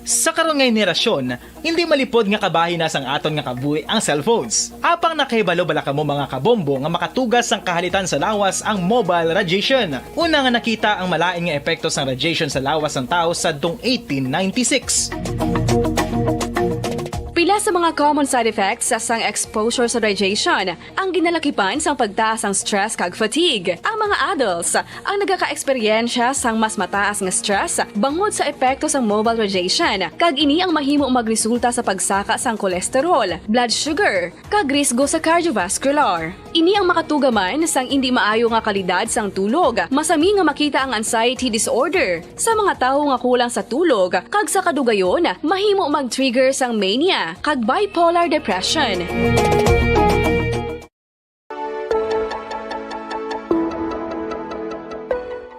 Sa karon nga henerasyon, hindi malipod nga kabahin na sang aton nga kabuhi ang cellphones. Apang nakahibalo bala kamo, mga kabombo, nga makatugas sang kahalitan sa lawas ang mobile radiation? Una nga nakita ang malain nga epekto sang radiation sa lawas sang tawo sadtong eighteen ninety-six. Pila sa mga common side effects sang exposure sa radiation ang ginalakipan sang pagtaas sang stress kag fatigue. Ang mga adults ang nagakaeksperyensya sang mas mataas nga stress bangod sa epekto sang mobile radiation, kag ini ang mahimo magresulta sa pagsaka sang cholesterol, blood sugar, kag risgo sa cardiovascular. Ini ang makatuga man sang indi maayo nga kalidad sang tulog. Masami nga makita ang anxiety disorder sa mga tawo nga kulang sa tulog, kag sa kadugayon, mahimo mag-trigger sang mania kag bipolar depression.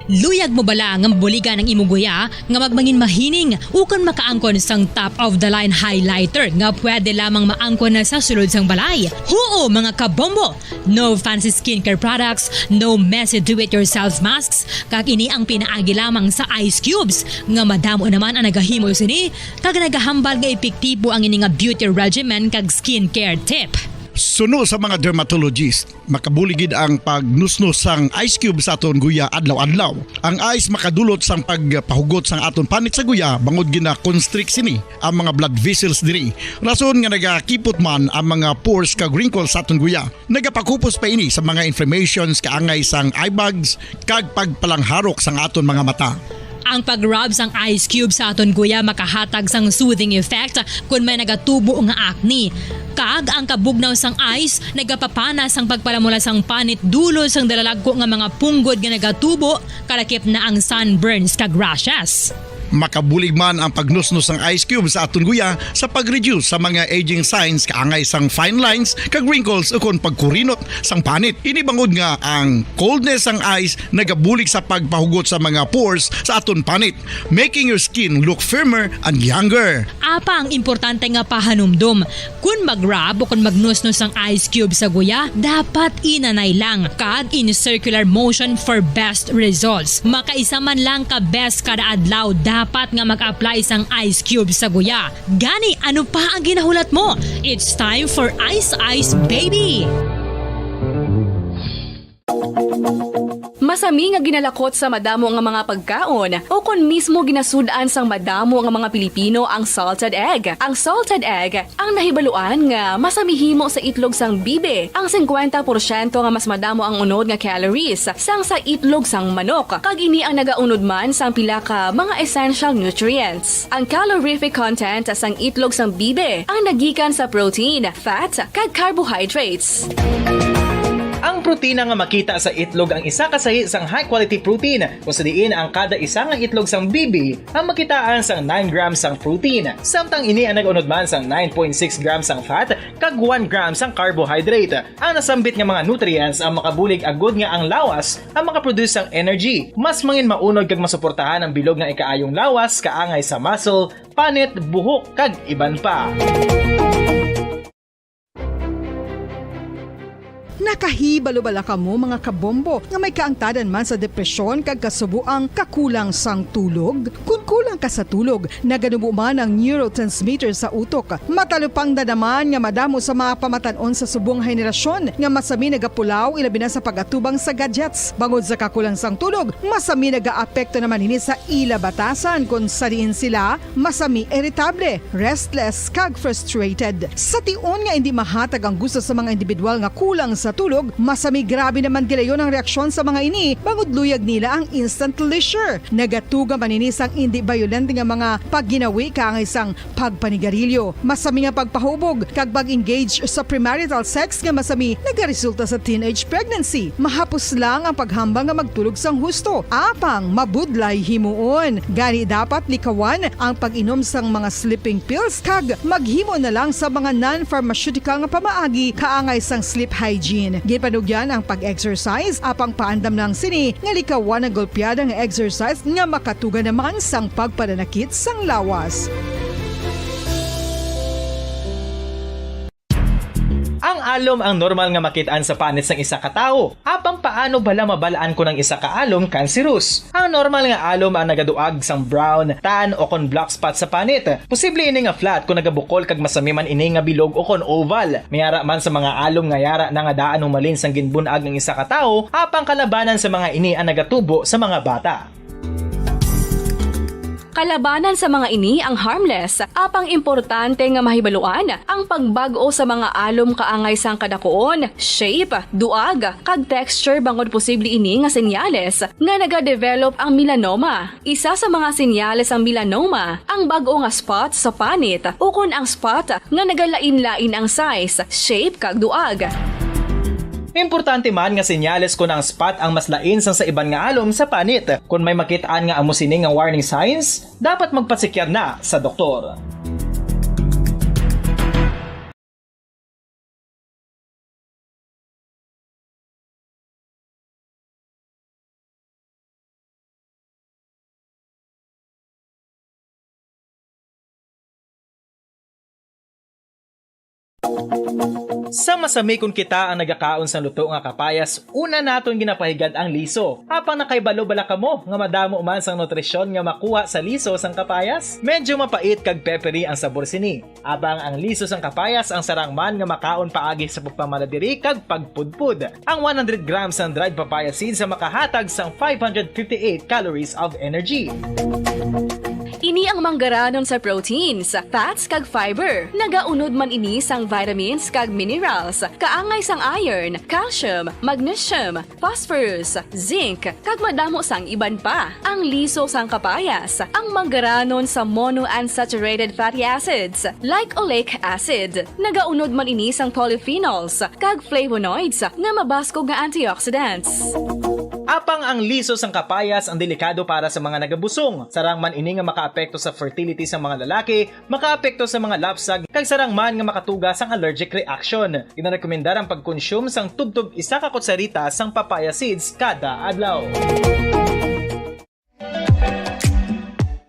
Luyag mo bala nga mabuligan ang imo guya nga magmangin mahining ukon makaangkon sang top of the line highlighter nga pwede lamang maangkon na sa sulod sang balay? Huo, mga kabombo! No fancy skincare products, no messy do-it-yourself masks, kag ini ang pinaagi lamang sa ice cubes nga madamo naman ang nagahimo sini kag nagahambal nga epektibo ang ini nga beauty regimen kag skincare tip. Suno sa mga dermatologist, makabulig gid ang pagnusnos sang ice cube sa aton guya adlaw-adlaw. Ang ice makadulot sang pagpahugot sang aton panit sa guya bangod gina-constrict sini ang mga blood vessels diri. Rason nga nagakipot man ang mga pores kag wrinkles sa aton guya. Nagapakupos pa ini sa mga inflammations kaangay sang eye bags kag pagpalangharok sang aton mga mata. Ang pag-rub sang ice cube sa aton guya makahatag sang soothing effect kon may nagatubo nga acne. Kag ang kabugnaw sang ice nagapapana sang pagpalamula sang panit dulot sang dalalagko nga mga punggod nga nagatubo, kalakip na ang sunburns kag rashes. Makabulig man ang pagnusnos sang ice cube sa aton guya sa pag-reduce sa mga aging signs kaangay sang fine lines kag wrinkles ukon pagkurinot sang panit. Ini bangod nga ang coldness sang ice nagabulig sa pagpahugot sa mga pores sa aton panit, making your skin look firmer and younger. Apang importante nga pahanumdom, kon mag-rub o kon magnusnos ang ice cube sa guya, dapat inanay lang kag in circular motion for best results. Makaisa man lang ka beses kada adlaw dapat nga mag-apply sang ice cube sa guya. Gani, ano pa ang ginahulat mo? It's time for Ice Ice Baby! Masami nga ginalakot sa madamo nga mga pagkaon, o kon mismo ginasud-an sang madamo nga mga Pilipino ang salted egg. Ang salted egg ang nahibaluan nga masami himo sa itlog sang bibi. Ang singkwenta porsyento nga mas madamo ang unod nga calories sang sa itlog sang manok, kag ini ang nagaunod man sang pila ka mga essential nutrients. Ang calorific content sang itlog sang bibi ang nagikan sa protein, fat, kag carbohydrates. Ang protina nga makita sa itlog ang isa ka sahi sang high-quality protein, kung sa diin ang kada isa nga itlog sang bibi ang makitaan sang nine grams sang protein, samtang ini ang nag-unod man sang nine point six grams sang fat kag one gram sang carbohydrate. Ang nasambit nga mga nutrients ang makabulig agud nga ang lawas ang makaproduce sang energy, mas mangin maunod kag masuportahan ang bilog nga ikaayong lawas kaangay sa muscle, panit, buhok, kag iban pa. Nakahibalo bala kamo, mga kabombo, nga may kaangtadan man sa depresyon kag kasubo ang kakulang sang tulog? Kon kulang ka sa tulog, naganubo man ang neurotransmitter sa utok. Matalupangdan naman nga madamo sa mga pamatan-on sa subong nga henerasyon nga masami nagapulaw, ilabi na sa pag-atubang sa gadgets. Bangod sa kakulang sang tulog, masami nagaapekto naman ini sa ila batasan, kon sa diin sila masami iritable, restless, kag frustrated. Sa tion nga indi mahatag ang gusto sa mga individual nga kulang sa tulog, masami grabe naman gilayon ang reaksyon sa mga ini, bangod luyag nila ang instant leisure. Nagatuga man ini sang indi bayolente nga mga pagginawi kaangay sang pagpanigarilyo, masami nga pagpahubog, kag pag-engage sa premarital sex nga masami nagaresulta sa teenage pregnancy. Mahapos lang ang paghambal nga magtulog sang husto, apang mabudlay himuon. Gani, dapat likawan ang pag-inom sang mga sleeping pills kag maghimo na lang sa mga non-pharmaceutical nga pamaagi kaangay sang sleep hygiene. Ginpanugyan ang pag-exercise, apang paandam lang sini nga likawan ang golpeada nga exercise nga makatuga naman sang pagpananakit sang lawas. Ang alom ang normal nga makit-an sa panit sang isa ka tawo. Apang paano bala mabal-an kon ang isa ka alom kanseros? Ang normal nga alom ang nagaduag sang brown, tan, o kon black spot sa panit. Posible ini nga flat kon nagabukol kag masami man ini nga bilog o kon oval. May ara man sa mga alom nga yara na nga daan humalin sang ginbun-ag ang isa ka tawo, apang kalabanan sa mga ini ang nagatubo sa mga bata. Kalabanan sa mga ini ang harmless, apang importante nga mahibaluan ang pagbag-o sa mga alom kaangay sang kadakuon, shape, duag, kag texture, bangod posible ini nga senyales nga nagadevelop ang melanoma. Isa sa mga senyales sang melanoma ang bag-o nga spot sa panit ukon ang spot nga nagalain-lain ang size, shape, kag duag. Importante man nga senyales kon ang spot ang mas lain sang sa iban nga alom sa panit. Kon may makit-an nga amo sini nga warning signs, dapat magpasikyar na sa doktor. Sa masami, kon kita ang nagakaon sang luto nga kapayas, una naton ginapahigad ang liso. Apang nakahibalo bala kamo nga madamo man sang nutrisyon nga makuha sa liso sang kapayas? Medyo mapait kag peppery ang sabor sini. Apang ang liso sang kapayas ang sarang man nga makaon paagi sa pagpamaladiri kag pagpudpod. Ang one hundred grams sang dried papaya seeds ang makahatag sang five hundred fifty-eight calories of energy. Ini ang manggaranon sa proteins, fats, kag fiber. Nagaunod man ini sang vitamins kag minerals, kaangay sang iron, calcium, magnesium, phosphorus, zinc, kag madamo sang iban pa. Ang liso sang kapayas, ang manggaranon sa monounsaturated fatty acids, like oleic acid. Nagaunod man ini sang polyphenols kag flavonoids nga mabaskog nga antioxidants. Apang ang liso sang kapayas ang delikado para sa mga nagabusong. Sarang man ini nga makaapekto sa fertility sa mga lalaki, makaapekto sa mga lapsag, kag sarang man nga makatuga sang allergic reaction. Ginarekomendar ang pagkonsume sang tubtob isa ka kutsarita sang papaya seeds kada adlaw.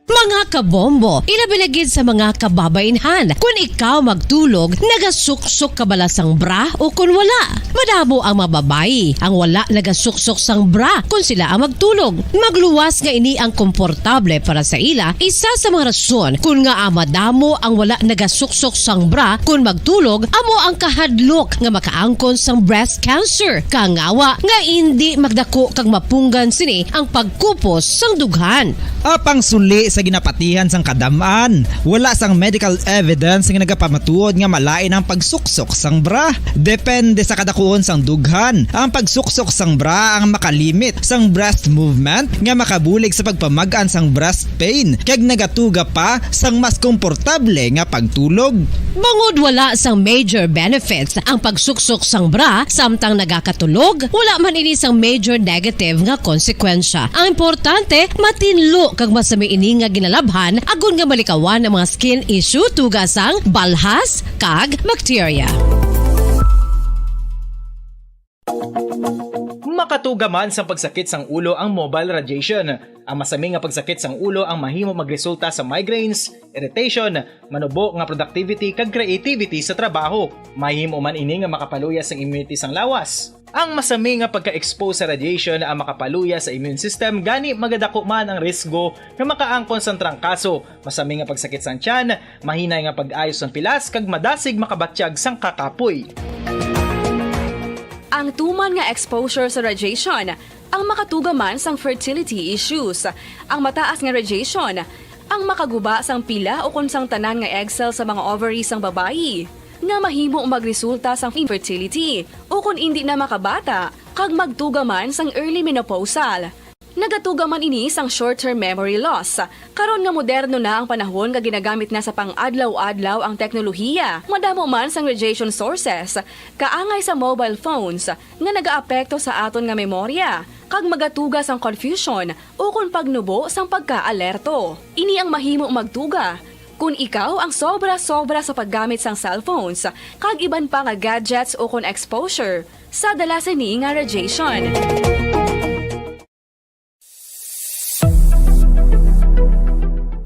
Mga kabombo, ilabi na gid sa mga kababainhan, kun ikaw magtulog, nagasuksok ka bala sang bra o kun wala? Madamo ang mga babayi ang wala nagasuksok sang bra kun sila ang magtulog. Magluwas nga ini ang komportable para sa ila, isa sa mga rason kun ngaa madamo ang wala nagasuksok sang bra kun magtulog amo ang kahadlok nga makaangkon sang breast cancer, kangawa nga indi magdako kag mapunggan sini ang pagkupos sang dughan. Apang suli sa ginapatihan sang kadam-an, wala sang medical evidence nga nagapamatuod nga malain ang pagsuksok sang bra. Depende sa kadakuon sang dughan, ang pagsuksok sang bra ang makalimit sang breast movement nga makabulig sa pagpamag-an sang breast pain kag nagatuga pa sang mas komportable nga pagtulog. Bangod wala sang major benefits ang pagsuksok sang bra samtang nagakatulog, wala man ini sang major negative nga konsekwensya. Ang importante, matinlo kag masami ini nga ginalabhan agod nga malikawan ang mga skin issue tuga sang balhas kag bakterya. Makatuga man sang pagsakit sang ulo ang mobile radiation. Ang masami nga pagsakit sang ulo ang mahimo magresulta sa migraines, irritation, manubo nga productivity kag creativity sa trabaho. Mahimo man ini nga makapaluya sang immunity sang lawas. Ang masami nga pagka-expose sa radiation ang makapaluya sa immune system, gani magadako man ang risgo nga makaangkon sang trangkaso, masami nga pagsakit sang tiyan, mahinay nga pag-ayo sang pilas, kag madasig makabatyag sang kakapoy. Ang tuman nga exposure sa radiation ang makatuga man sang fertility issues. Ang mataas nga radiation ang makaguba sang pila ukon sang tanan nga egg cell sa mga ovary sang babayi, nga mahimo magresulta sang infertility ukon indi na makabata kag magtuga man sang early menopausal. Nagatuga man ini sang short-term memory loss. Karon nga moderno na ang panahon nga ginagamit na sa pang-adlaw-adlaw ang teknolohiya, madamo man sang radiation sources, kaangay sa mobile phones, nga nagaapekto sa aton nga memorya, kag magatuga sang confusion ukon pagnubo sang pagka-alerto. Ini ang mahimo magtuga kon ikaw ang sobra-sobra sa paggamit sang cellphones kag iban pa nga gadgets ukon exposure sa dala sini nga radiation.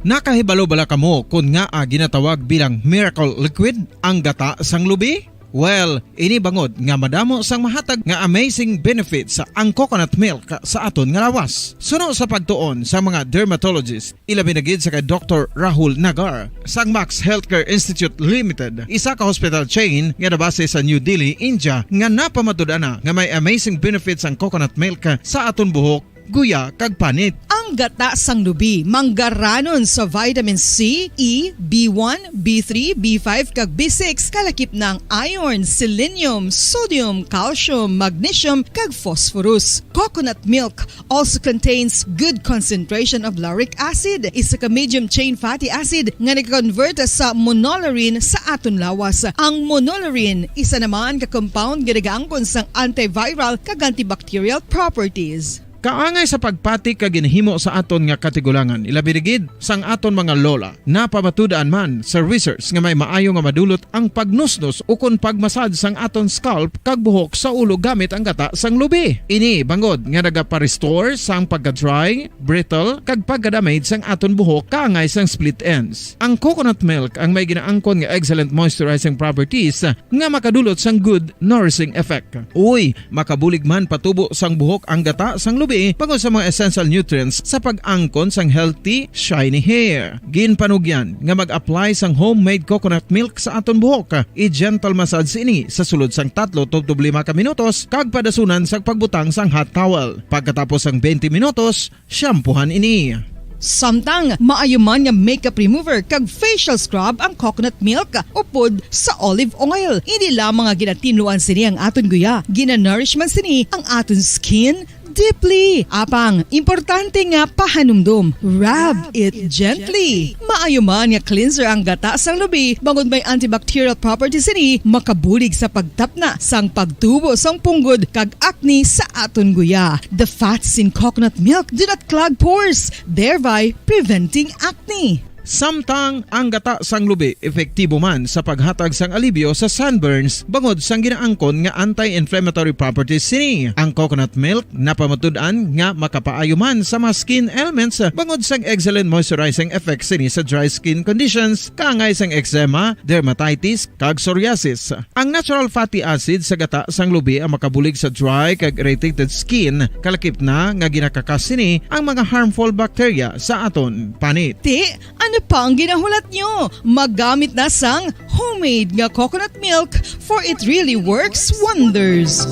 Nakahibalo bala kamo kon ngaa ginatawag bilang miracle liquid ang gata sang lubi? Well, ini bangod nga madamo sang mahatag nga amazing benefits ang coconut milk sa aton nga lawas. Suno sa pagtuon sa mga dermatologist, ilabi na gid sa kay Doktor Rahul Nagar sang Max Healthcare Institute Limited, isa ka hospital chain nga nabase sa New Delhi, India, nga napamatud-an na nga may amazing benefits ang coconut milk sa aton buhok, guya, kag panit. Ang gata sang lubi manggaranon sa vitamin C, E, B one, B three, B five, kag B six, kalakip na ang iron, selenium, sodium, calcium, magnesium, kag phosphorus. Coconut milk also contains good concentration of lauric acid, isa ka medium chain fatty acid nga nag-convert sa monolaurin sa aton lawas. Ang monolaurin isa naman ka compound nga nagaangkon sang antiviral kag antibacterial properties. Kaangay sa pagpati kag ginhimo sa aton nga katigulangan, ilabi na gid sang aton mga lola. Napamatud-an man sa research nga may maayo nga madulot ang pagnusnos ukon pagmasad sang aton scalp kag buhok sa ulo gamit ang gata sang lubi. Ini bangod nga nagapa-restore sang pagka-dry, brittle, kag pagka-damage sang aton buhok kaangay sang split ends. Ang coconut milk ang may ginaangkon nga excellent moisturizing properties nga makadulot sang good nourishing effect. Uy, makabulig man patubo sang buhok ang gata sang lubi bangod sa mga essential nutrients sa pag-angkon sang healthy, shiny hair. Ginpanugyan nga mag-apply sang homemade coconut milk sa aton buhok. I-gentle massage ini sa sulod sang tatlo tubtob lima ka minutos kag padasunan sang pagbutang sang hot towel. Pagkatapos sang twenty minutos, shampoohan ini. Samtang maayo man nga makeup remover kag facial scrub ang coconut milk upod sa olive oil. Hindi lamang nga ginatinluan sini ang aton guya, ginanourish man sini ang aton skin deeply. Apang, importante nga pahanumdom, rub it gently. Maayo man nga cleanser ang gata sang lubi, bangod may antibacterial properties sini, makabulig sa pagtapna sang pagtubo sang punggod kag acne sa aton guya. The fats in coconut milk do not clog pores, thereby preventing acne. Samtang ang gata sang lubi epektibo man sa paghatag sang alibyo sa sunburns bangod sang ginaangkon nga anti-inflammatory properties sini. Ang coconut milk napamatud-an nga makapaayo man sa mga skin ailments bangod sang excellent moisturizing effects sini sa dry skin conditions, kaangay sang eczema, dermatitis, kag psoriasis. Ang natural fatty acid sa gata sang lubi ang makabulig sa dry kag irritated skin, kalakip na nga ginakakas sini ang mga harmful bacteria sa aton panit. Ti, ano pa ang ginahulat nyo? Maggamit na sang homemade nga coconut milk, for it really works wonders.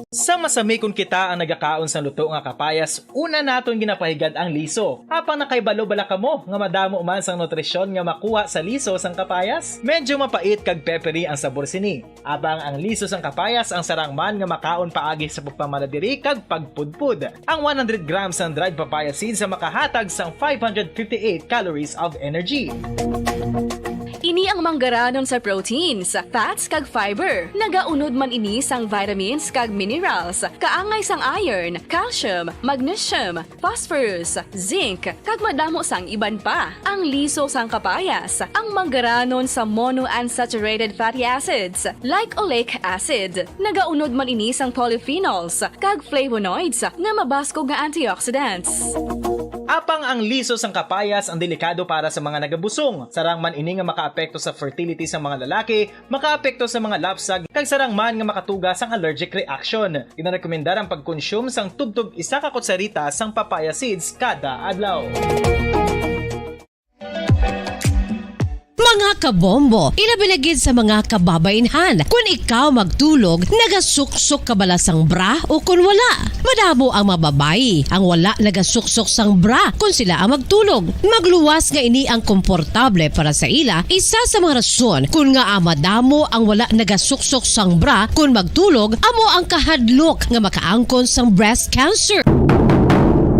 Sa masami kon kita ang nagakaon sang luto nga kapayas, una naton ginapahigad ang liso. Apang nakahibalo bala kamo nga madamo man sang nutrisyon nga makuha sa liso sang kapayas? Medyo mapait kag peppery ang sabor sini. Apang ang liso sang kapayas ang sarang man nga makaon paagi sa pagpamanadiri kag pagpudpod. Ang one hundred grams sang dried papaya seeds ang makahatag sang five hundred fifty-eight calories of energy. Ini ang manggaranon sa proteins, fats, kag fiber. Nagaunod man ini sang vitamins kag minerals, kaangay sang iron, calcium, magnesium, phosphorus, zinc, kag madamo sang iban pa. Ang liso sang kapayas, ang manggaranon sa monounsaturated fatty acids, like oleic acid. Nagaunod man ini sang polyphenols kag flavonoids nga mabaskog nga antioxidants. Apang ang liso sang kapayas ang delikado para sa mga nagabusong. Sarang man ini nga makaapekto sa fertility sang mga lalaki, makaapekto sa mga lapsag, kag sarang man nga makatuga sang allergic reaction. Ginarekomendar ang pagkonsume sang tubtob isa ka kutsarita sang papaya seeds kada adlaw. Mga kabombo, ilabi na gid sa mga kababainhan, kun ikaw magtulog, nagasuksok ka bala sang bra o kun wala? Madamo ang mga babayi ang wala nagasuksok sang bra kun sila ang magtulog. Magluwas nga ini ang komportable para sa ila, isa sa mga rason kun ngaa madamo ang wala nagasuksok sang bra kun magtulog amo ang kahadlok nga makaangkon sang breast cancer.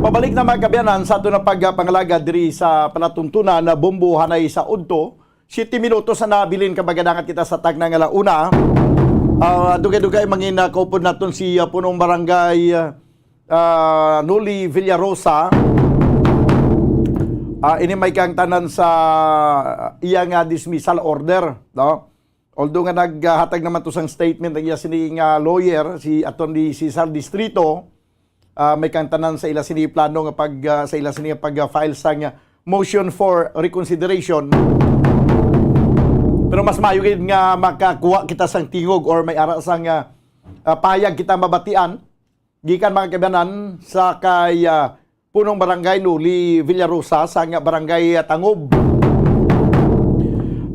Pabalik na, mga kaabyanan, sa aton nga pagpangalaga diri sa palatuntunan na Bombo Hanay sa Udto. Siyete minutos na nabilin ka magadangat kita sa tagna nga la una. Ah, dugay-dugay mangin, ah, kaupod naton si, ah, Punong Barangay, ah, Noli Villarosa. Ah, ini may kaangtanan sa iya nga dismissal order, no? Although nga naghatag naman to sang statement ang iya sini nga lawyer, si Attorney Cesar Distrito, ah, may kaangtanan sa ila sini plano nga pag, ah, sa ila sini nga pag, ah, file sang, ah, motion for reconsideration. Pero mas maayo gid nga makakuha kita sang tingog or may ara sang, ah, ah, payag kita mabatian gikan, mga kaabyanan, sa kay, ah, Punong Barangay Noli Villarosa sang Barangay Tangob.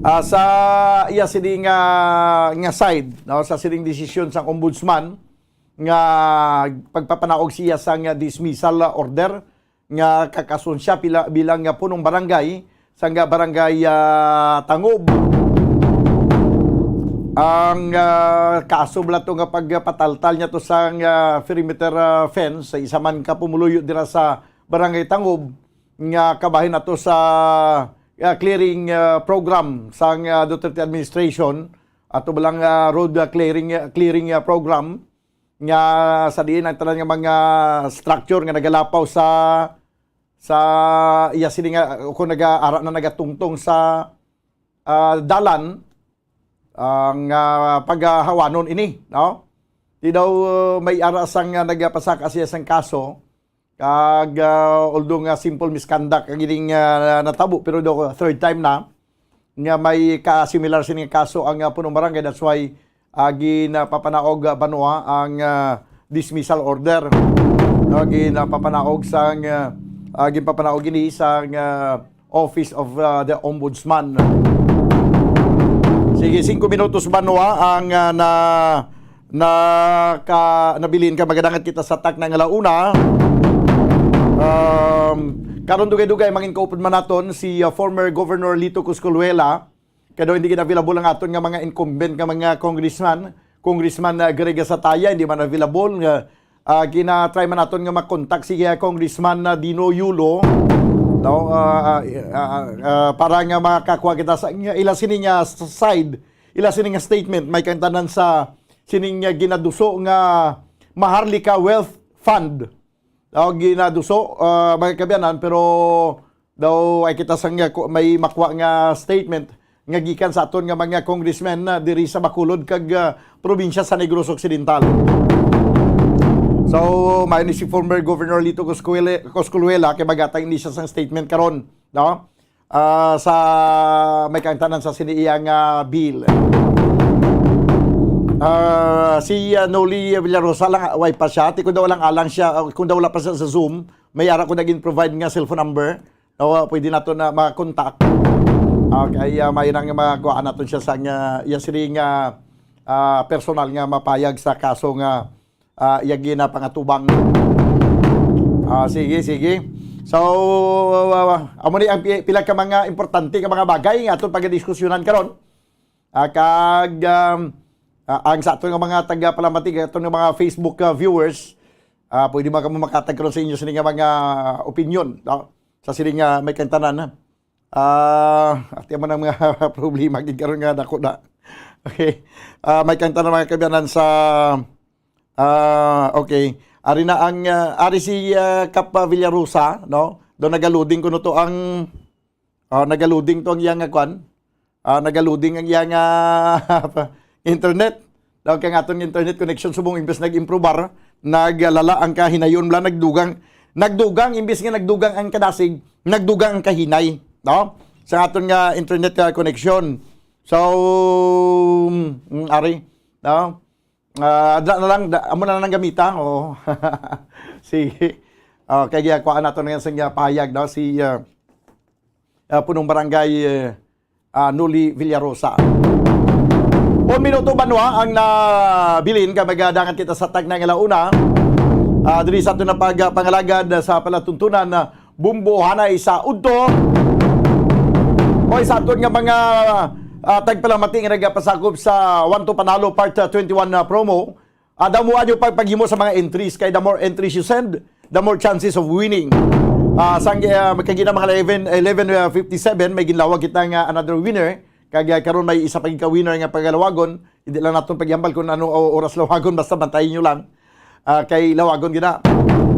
Ah, sa iya sini nga, nga side, no, sa sining desisyon sang ombudsman nga pagpapanaog siya sang dismissal order nga kakason siya pila, bilang nga punong barangay sang Barangay, ah, Tangob. Ang, ah, kaso bala to nga pagpataltal niya to sang, ah, perimeter, ah, fence sa isa man ka pumuluyo dira sa Barangay Tangob nga kabahin ato sa, ah, clearing, ah, program sang, ah, Duterte administration, ato ba lang, ah, road, ah, clearing, ah, clearing, ah, program nga sa diin ang tanan nga mga structure nga nagalapaw sa, sa iya sini nga, o kung naga-, ara na nagatungtong sa, ah, dalan, ang, ah, paghawanon ini, no? Di daw, uh, may ara sang, uh, nagapasaka siya sang kaso, kag, uh, although nga simple misconduct ang ining, uh, natabo, pero daw third time na nga may ka-similar sini nga kaso ang, uh, punong barangay. That's why, uh, ginapapanaog, uh, banwa ang, uh, dismissal order. No, ginapapanaog sang, uh, uh, ginpapanaog ini sang, uh, Office of, uh, the Ombudsman. Sige, singko minutos banwa ang, ah, na, na ka, nabilin ka, magadangat kita sa takna nga launa. Um, karon dugay-dugay, mangin kaupod man naton si, ah, former Governor Lito Cosculuela. Kay daw hindi gid available ang aton nga mga incumbent nga mga congressman. Congressman, ah, Greg Sataya, hindi man available nga, ah, gina-try man naton nga makontak si, ah, Congressman, ah, Dino Yulo, no? Ah, ah, ah, ah, para nga makakuha kita sa, nga ila sini nga s-, side, ila sini nga statement, may kaangtanan sa sining, ah, ginaduso nga Maharlika Wealth Fund. Daw ginaduso, ah, mga kaabyanan, pero daw ay kita sang, ah, ku-, may makuha nga statement nga gikan sa aton nga mga congressmen na diri sa Bacolod kag, ah, probinsya sa Negros Occidental. So, may ni si former Governor Lito Coscuele-, Cosculuela kay magatang ini siya sang statement karon, no? Ah, sa may kaangtanan sa sini iya nga bill. Ah, si, ah, Noli Villarosa lang, way pa siya. Ti kung daw lang alang siya, ah, kung daw wala pa siya sa Zoom, may ara ko naging provide nga cellphone number. O, ah, pwede nato na makontak. Okay, ah, may nang makuhaan nato siya sa nga, iya sini nga, ah, personal nga mapayag sa kaso nga, ah, iya ginapangatubang. Ah, sige, sige. So, ah, amo ni ang pi-, pila ka mga importante nga mga bagay nga aton pagdiskusyonan karon. Ah, kag, um, ah, ang sa aton nga mga tagapalamati, aton nga mga Facebook, ah, viewers, ah, pwede man kamo makatag karon sa inyo sini nga mga opinion, no? Sa sini nga may kantanan, ha? Ah, ati man ang mga problema gid karon nga dako na. Okay. Ah, may kantanan, mga kaabyanan, sa, ah, okay. Ari na ang, ah, ari si, ah, Kap Villarosa, no? Do nagaluding kuno to ang, ah, nagaluding to ang iyang, ah, kwan. Ah, nagaluding ang iyang, ah, internet. Daw kay ang aton internet connection subong imbes nag-improbar, naglala ang kahinayon bla, nagdugang, nagdugang, imbes nga nagdugang ang kadasig, nagdugang ang kahinay, no? Sa aton nga internet, ah, connection. So, mm, ari, no? Ah, adra na lang, da-, amo na lang gamita. Oh. Sige. Oh, kay giyakuan nato na yan sa nga pahayag, no? Si, ah, ah, punong barangay, eh, ah, Noli Villarosa. Un minuto banwa ang nabilin kay magadangat kita sa tagna nga launa. Ah, diri sa aton na pagpangalagad sa palatuntunan, ah, Bumbo Hanay sa Udto. O sa aton nga mga, ah, tagpalamati nga nagapasakop sa One to Panalo Part, ah, twenty-one na promo. Ah, damo ang pagpaghimo sa mga entries, kay the more entries you send, the more chances of winning. Ah, sang, ah, kagina mga eleven, eleven, ah, fifty-seven, may ginlawag kita nga another winner. Kag, ah, karon may isa pa gid ka winner nga pagalawagon. Hindi lang naton paghambal kung ano o oras lawagon, basta bantayin nyo lang. Ah, kay lawagon gina.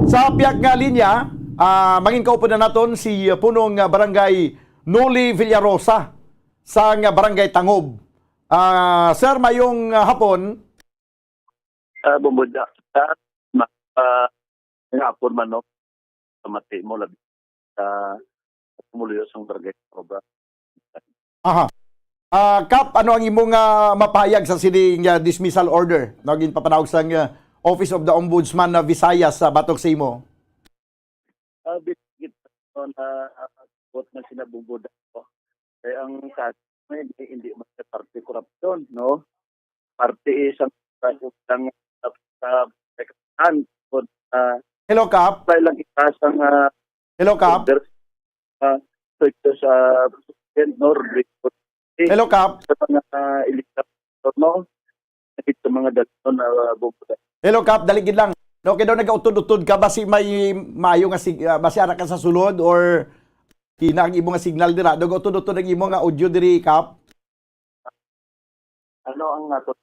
Sa piyak nga linya, ah, mangin kaupod na naton si, ah, punong, ah, barangay Noli Villarosa sa nga barangay Tangob. Ah, sir, mayong, ah, hapon. Ah, Bumbo, da-, da-, ma-, ah, nga hapon man, no? Sa mati mo, labi sa pumuluyo sang barangay Cobra. Aha. Ah, Kap, ano ang imong, ah, mapahayag sa sining, ah, dismissal order na ginpapanawag sang, ah, Office of the Ombudsman na Visayas sa batok sa imo? Ah, bit-, bit-, na, ah, buot na sinabubuda ko. Kaya ang kaso, hindi, hindi man sa parte korupsyon, no? Parte isang, isang, sa, sa, Hello, Kap. Sa ilang itas ang, ah, Hello, Kap. Order, ah, so ito sa President, no? Report. Hello, Kap. Sa mga, ah, ilitas, no? Sa mga dalon na, ah, bubuda. Hello, Kap. Dali gid lang. No, kay daw nagautod-utod ka, basi may maayo nga sig-, ah, basi ara ka sa sulod or Hina ang imo nga signal dira. Daw gautod-utod ang imo nga audio diri, Kap. Ano ang ato?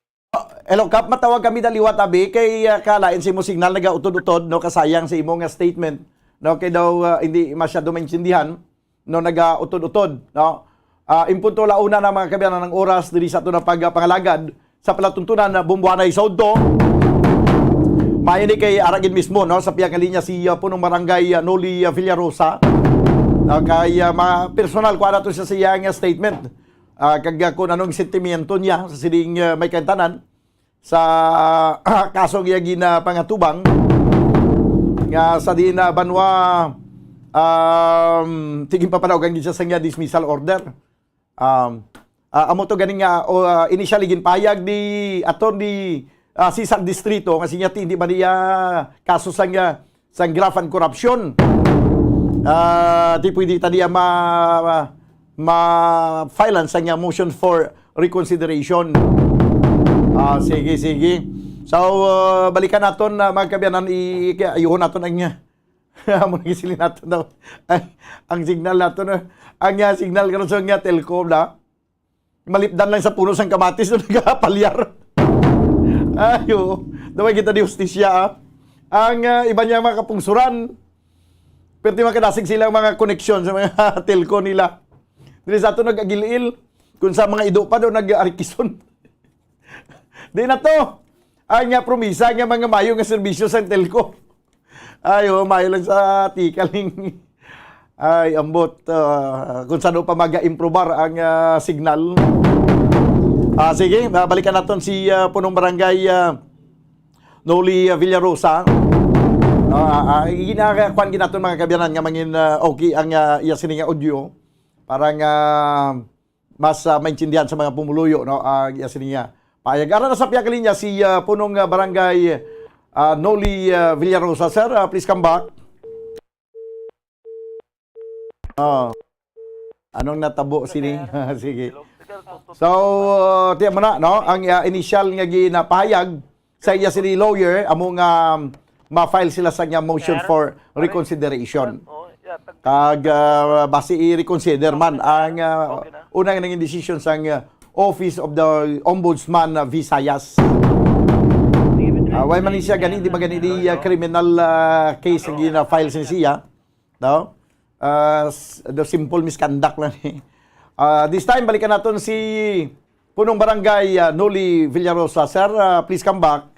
Hello, Kap. Matawag kami na liwat, abi. Kay ah, kalain sa imo signal, nagautod-utod, no? Kasayang sa imo nga statement. No? Kay daw ah, hindi masyado maintindihan, no? Nagautod-utod, no? Ah, in punto, ala una na, mga kaabyanan, ang oras diri sa ato na pagpangalagad sa palatuntunan na Bumbuanay South to. Maayo ni kay ara gid mismo, no, sa pihak nga linya si ah, Punong Barangay ah, Noli ah, Villarosa. Ah, kay ah, ma personal, kuha nato siya sa iya nga statement. Ah, kag ah, kung anong sentimiento niya sa sining ah, may kaintanan sa ah, kaso nga ginapangatubang nga sa diin na banwa, um, tigin papanawagan gid siya sa nga dismissal order. Um, ah, amo to ganing nga o, ah, initially ginpahayag ni Attorney ah, Cesar Distrito nga siya ti hindi man niya kaso sang ah, sang graft and corruption. Ah, di pwede ta niya ma ma file sang ah, motion for reconsideration. Ah, sige, sige. So, ah, balikan naton na mga kaabyanan, i- i- ayuhon naton ang ah, amo na gisili naton daw. Ang, ang signal naton, ah, ang ah, signal karon sa nga telco na malipdan lang sa puno sang kamatis na nagapalyar. Ayo, daway kita di hustisya, ah. Ang ah, iba niya mga kapungsuran, perti makadasig sila ang mga koneksyon sa mga telco nila. Dili sa ato nag-agil-il, kung sa mga ido pa daw nag-arikison. Di na to. Ang nga promisa nga mga mayo nga serbisyo sa telco. Ay, oh, mayo lang sa tikaling. Ay, ambot. Ah, kung saan pa mag-improbar ang ah, signal. Ah, sige, ah, balikan naton si ah, Punong Barangay ah, Noli ah, Villarosa. Ah, ah, ginakakuan ginaton mga kaabyanan nga mangin ah, okay ang ah, iya sini nga audio para nga mas ah, maintindihan sa mga pumuluyo, no, ang iya sini nga pahayag. Ara na sa pihak linya si ah, Punong ah, Barangay ah, Noli ah, Villarosa. Sir, ah, please come back. Oh. Anong natabo sini? Sige. So, uh, tiyan mo na, no? Ang uh, initial nga ginapahayag sa iya sini lawyer, amo nga um, ma-file sila sa nga motion for reconsideration. Kag uh, basi i-reconsider man ang uh, unang nangin decision sa uh, Office of the Ombudsman uh, Visayas. Uh, why man ni siya gani, di ba gani di uh, criminal uh, case ang gina-file sa siya? No? Uh, the simple misconduct lang ni. Uh, this time, balikan naton si Punong Barangay uh, Noli Villarosa. Sir, uh, please come back.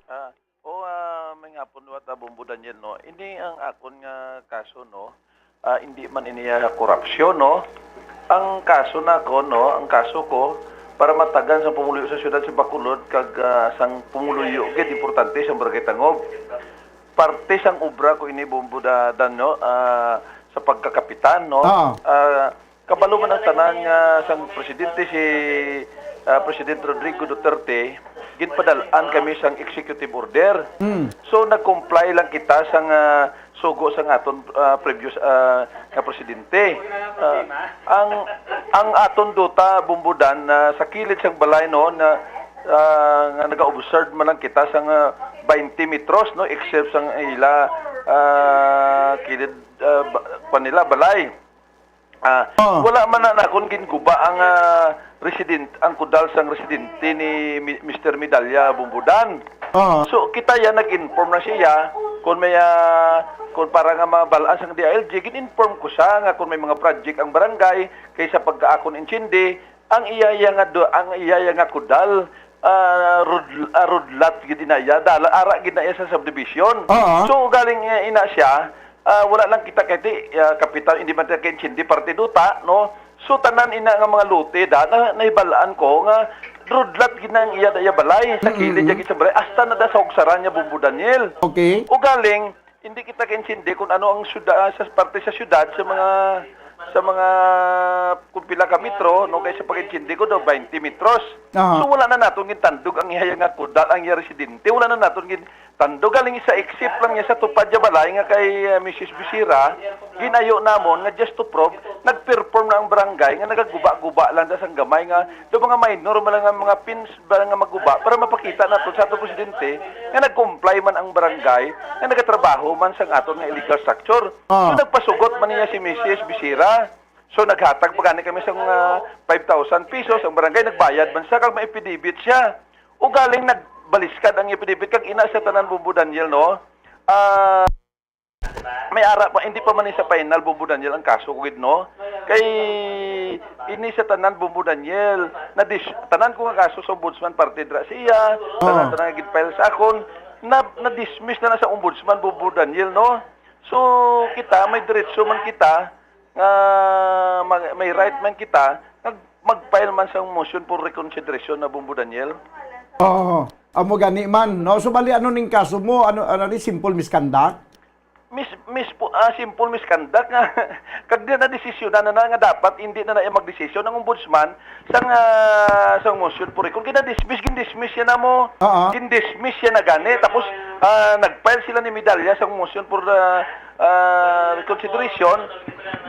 Ah, o ah, may ngapon wa ta Bombo Daniel, no. Ini ang akon nga kaso, no. Ah, hindi man ini ah, korupsyon, no. Ang kaso nako, no, ang kaso ko para matagan sa pumuluyo sa siyudad sa Bacolod kag ah, sang pumuluyo gid importante sa Barangay Tangog. Parte sang obra ko ini Bombo da, Dan, no, ah, sa pagkakapitan, no. Ah. Ah, kabalo man ang tanan nga sang presidente si ah, President Rodrigo Duterte, ginpadal-an kami sang executive order. Mm. So nag-comply lang kita sang ah, sugo sang aton ah, previous ah, nga presidente. Ah, ang ang aton duta Bombo Dan na sa kilid sang balay noon na ah, nga naga-observe man lang kita sang ah, twenty metros, no, except sang ila ah, kilid ah, ba- pa nila balay. Ah, Ah. Wala man na nakon ginguba ang ah, resident, ang kudal sang residente ni Mi- Mister Medalla Bombo Dan. Ah. So kita ya nag-inform na siya kung may ah, kung para nga mabalaan sang D I L G, gin-inform ko siya nga kung may mga project ang barangay kaysa pagkaakon intindi, ang iya ya nga do, ang iya ya nga kudal ah, road, ah, road lot gid ina iya, dala ara gid na iya sa subdivision. Oo. So galing eh, ina siya, ah, wala lang kita kay ti ah, kapital, hindi man ta kay intindi parte duta, no? So tanan ina nga mga lote da na nahibalaan ko nga road lot gid na ang iya, iya balay sa kilid ya gid sa balay, hasta na da sa hugsaran niya Bombo Daniel. Okay. O galing, hindi kita kaintindi kung ano ang syudad, ah, sa parte sa syudad, sa mga sa mga kung pila ka metro, no, kay sa pag-intindi ko daw twenty metros. Aha. So wala na naton gintandog ang iya nga kudal, ang iya residente. Wala na naton gintandog galing sa except lang niya sa tupad ya balay nga kay uh, Missus Bisira, ginayo namon nga just to prove nag-perform na ang barangay nga nagaguba-guba lang da sang gamay nga do mga minor man lang nga mga pins ba nga maguba para mapakita nato sa ato presidente nga nag-comply man ang barangay nga nagatrabaho man sang aton nga illegal structure. Ah. So nagpasugot man niya si Missus Bisira So, naghatag pa gani kami sa mga five thousand pesos. Ang barangay nagbayad man sa kag may affidavit siya. Ugaling nagbaliskad ang affidavit kag ina sa tanan, Bombo Daniel, no? Ah, may ara pa, hindi pa man ni sa final, Bombo Daniel, ang kaso ko gid, no? Kay ini sa tanan, Bombo Daniel, na dis-, tanan ko nga kaso sa ombudsman, parte dira siya, tanan, tanan nga gid-file sa akon, na, na-dismiss na na sa ombudsman, Bombo Daniel, no? So, kita, may diretso man kita, nga mag-, may right man kita, nag-, mag-file man sa motion for reconsideration na, Bombo Daniel. Oo. Amo gani man, no? So, bali, ano ning kaso mo? Ano, ano ni, simple misconduct? Mis, mis po, ah, simple misconduct nga kag di na desisyon na, na, nga dapat hindi na na magdesisyon ang ombudsman sang, ah, sang motion for recon. Kina-dismiss, gin-dismiss siya na mo. Oo. Gin-dismiss siya na gani. Tapos, ah, nag-file sila ni medalya sang motion for, ah, ah, reconsideration.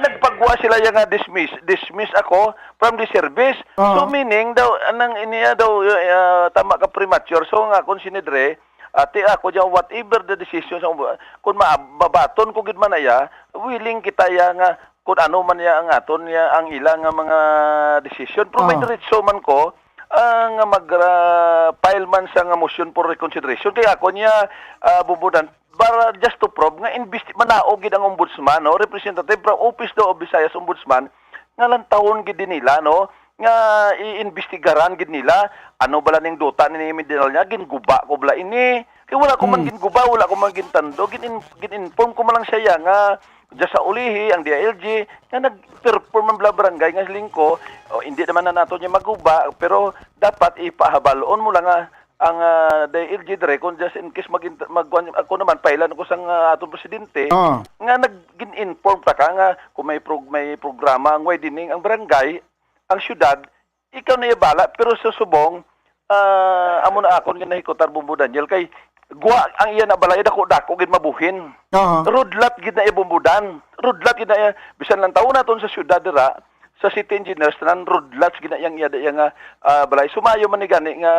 Nagpagwa sila ya nga dismiss. Dismiss ako from the service. Oo. So, meaning daw, anang iniya daw, ah, tama ka, premature. So, nga, kung sinidre, ati ako dyan, whatever the decision sa, kung mababaton ko gid man na iya, willing kita ya nga kung ano man ya ang aton ya ang ila nga mga decision. Pero may Ah. diretso man ko, ah, nga mag, ah, file man sa nga motion for reconsideration. Kaya ako niya, ah, Bombo Dan, para just to prove nga investi-, manaog gid ang ombudsman, no? Representative from Office daw of Visayas Ombudsman, nga lantawon gid din nila, no? Nga iimbestigaran gid nila, ano bala ning duta ni medalya, ginguba ko bala ini? Kay wala ko man Hmm. ginguba, wala ko man gintando, gin-, gin-inform ko man lang siya nga dya sa ulihi ang D I L G nga nag-perform ang bala barangay nga lingko, o, hindi naman na nato niya maguba, pero dapat ipahabalon mo lang nga ang, ah, D I L G dire, kung just in case mag-, mag-, ako naman, pailan ko sang, ah, atong presidente, Ah. nga nag-inform ta ka nga kung may, prog- may programa ang widening ang barangay, ang syudad, ikaw na iya bala, pero sa subong, ah, amo na akon nga nahikutar, Bombo Daniel, kay gwa ang iya na balay, dako-dako gid mabuhin. Aha. Road lot gid na iya, Bombo Dan. Road lot gid na iya. Bisan lang tawo naton sa syudad dira, sa city engineers, tanan road lots gid na iyang iya, iya nga, ah, balay. Sumayo man ni gani nga,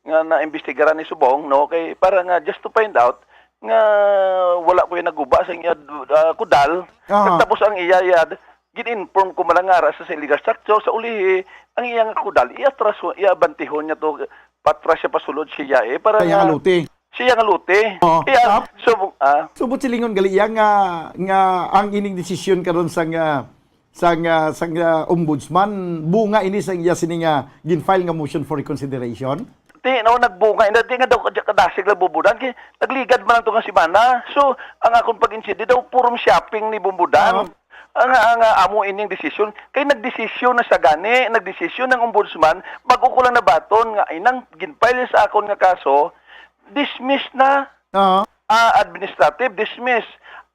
nga naimbestigaran ni subong, no? Kay para nga just to find out nga wala ko yung naguba sa iya, ah, kudal. Aha. Tapos ang iya, iya, gin-inform ko man lang nga ara sa, sa illegal structure, sa ulihi, ang iya nga kudal, iatras, iabantihon niya to, patras siya pasulod siya, eh, para Kaya nga nga luti. siya nga luti. Oo. Kaya, Kap? so, ah, So, buot silingon gali iya nga, nga ang ining desisyon karon sa nga, sa nga, sa nga ombudsman, bunga ini sa iya sini nga gin-file nga motion for reconsideration? Di, no, nagbunga. Hindi, di nga daw kadya-, kadasig lang, Bombo Dan. Kay nagligad man lang to nga semana. So, ang akong pag-insindi daw, purom shopping ni Bombo Dan. Oo. Ang, ang, ah, amo ining desisyon. Kay nagdesisyon na sa gani, nagdesisyon ang ombudsman, bago ko lang nabaton nga inang gin-file sa akon nga kaso, dismiss na. Oo. Ah, administrative, dismiss.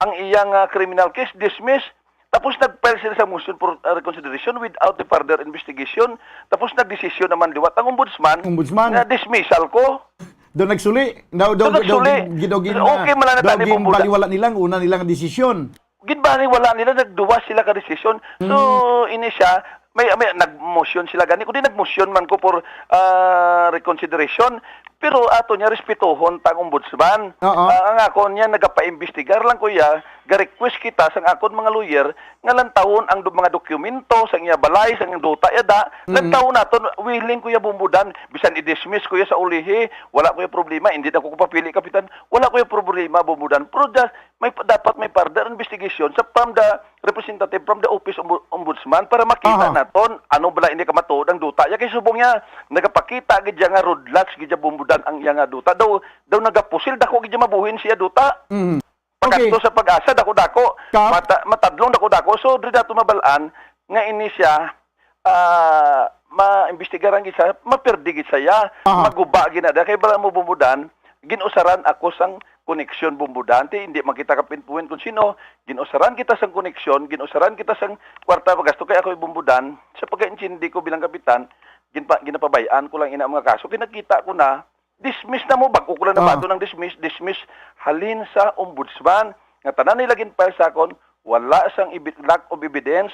Ang iyang, ah, criminal case, dismiss. Tapos nag-file sila sa motion for, ah, reconsideration without the further investigation. Tapos nagdesisyon naman liwat ang ombudsman, Ombudsman. Nga dismissal ko. Do nagsuli, daw daw Do nagsuli. Gidogin Okay man lang na daw tani, Bombo Dan. Baliwala nila una nilang desisyon. Ginbaliwala nila, nagduwa sila ka desisyon. So, Hmm. ini siya, may, may nag-motion sila gani. Kundi nag-motion man ko for, ah, reconsideration. Pero ato niya, respetuhon ta ang ombudsman. Oo. Ah, ang ako niya, nagapaimbestigar lang ko iya, ga-request kita sang akon mga lawyer, nga lantawon ang do-, mga dokumento, sang iya balay, sang iyang duta, yada, Mm. lantawon naton, willing ko iya, Bombo Dan, bisan i-dismiss ko iya sa ulihi, wala ko iya problema, hindi na ko papili, kapitan, wala ko iya problema, Bombo Dan. Pero just, may, dapat may further investigation sa, from the representative, from the office ombu-, ombudsman, para makita Aha. naton ano bala ini kamatuod ang duta. Ya kay subong niya, nagapakita gid siya nga road lots gid siya, Bombo Dan, ang iya nga duta. Daw, daw nagapusil, dako gid siya mabuhin siya duta. Mm. Pagkadto Okay. sa Pag-asa, dako-dako. Ka- Mata-, matadlong, dako-dako. So, diri nato mabalaan nga ini siya, ah, maimbestigaran gid siya, mapirdi gid siya. Aha. Maguba gid na. Kay bala mo, Bombo Dan, gin-usaran ako sang koneksyon, Bombo Dan. Ti, hindi man kita ka-pinpoint kung sino. Gin-usaran kita sang koneksyon, gin-usaran kita sang kwarta pagasto kay ako, Bombo Dan. Sa pagkaintindi ko bilang kapitan, ginpa-, ginapabay-an ko lang ina mga kaso. Kay nakita ko na, dismiss na mo, bago ko lang Ah. nabato ng dismiss, dismiss, halin sa ombudsman. Nga tanan nila gin-file sa akon, wala sang evi-, lack of evidence.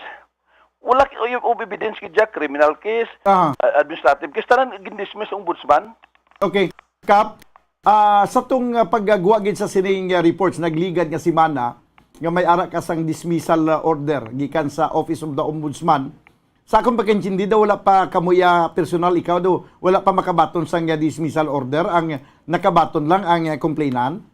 Wala ki-, of evidence gid siya, criminal case, Ah. uh, administrative case, tanan gin-dismiss ang ombudsman. Okay. Kap, ah, sa tong, ah, paggagwa gid sa sining, ah, reports, nagligad nga semana, nga may ara ka sang dismissal, ah, order gikan sa Office of the Ombudsman. Sa akong pagkaintindi daw, wala pa kamo iya personal, ikaw daw, wala pa makabaton sang, ah, dismissal order, ang nakabaton lang ang, ah, complainant?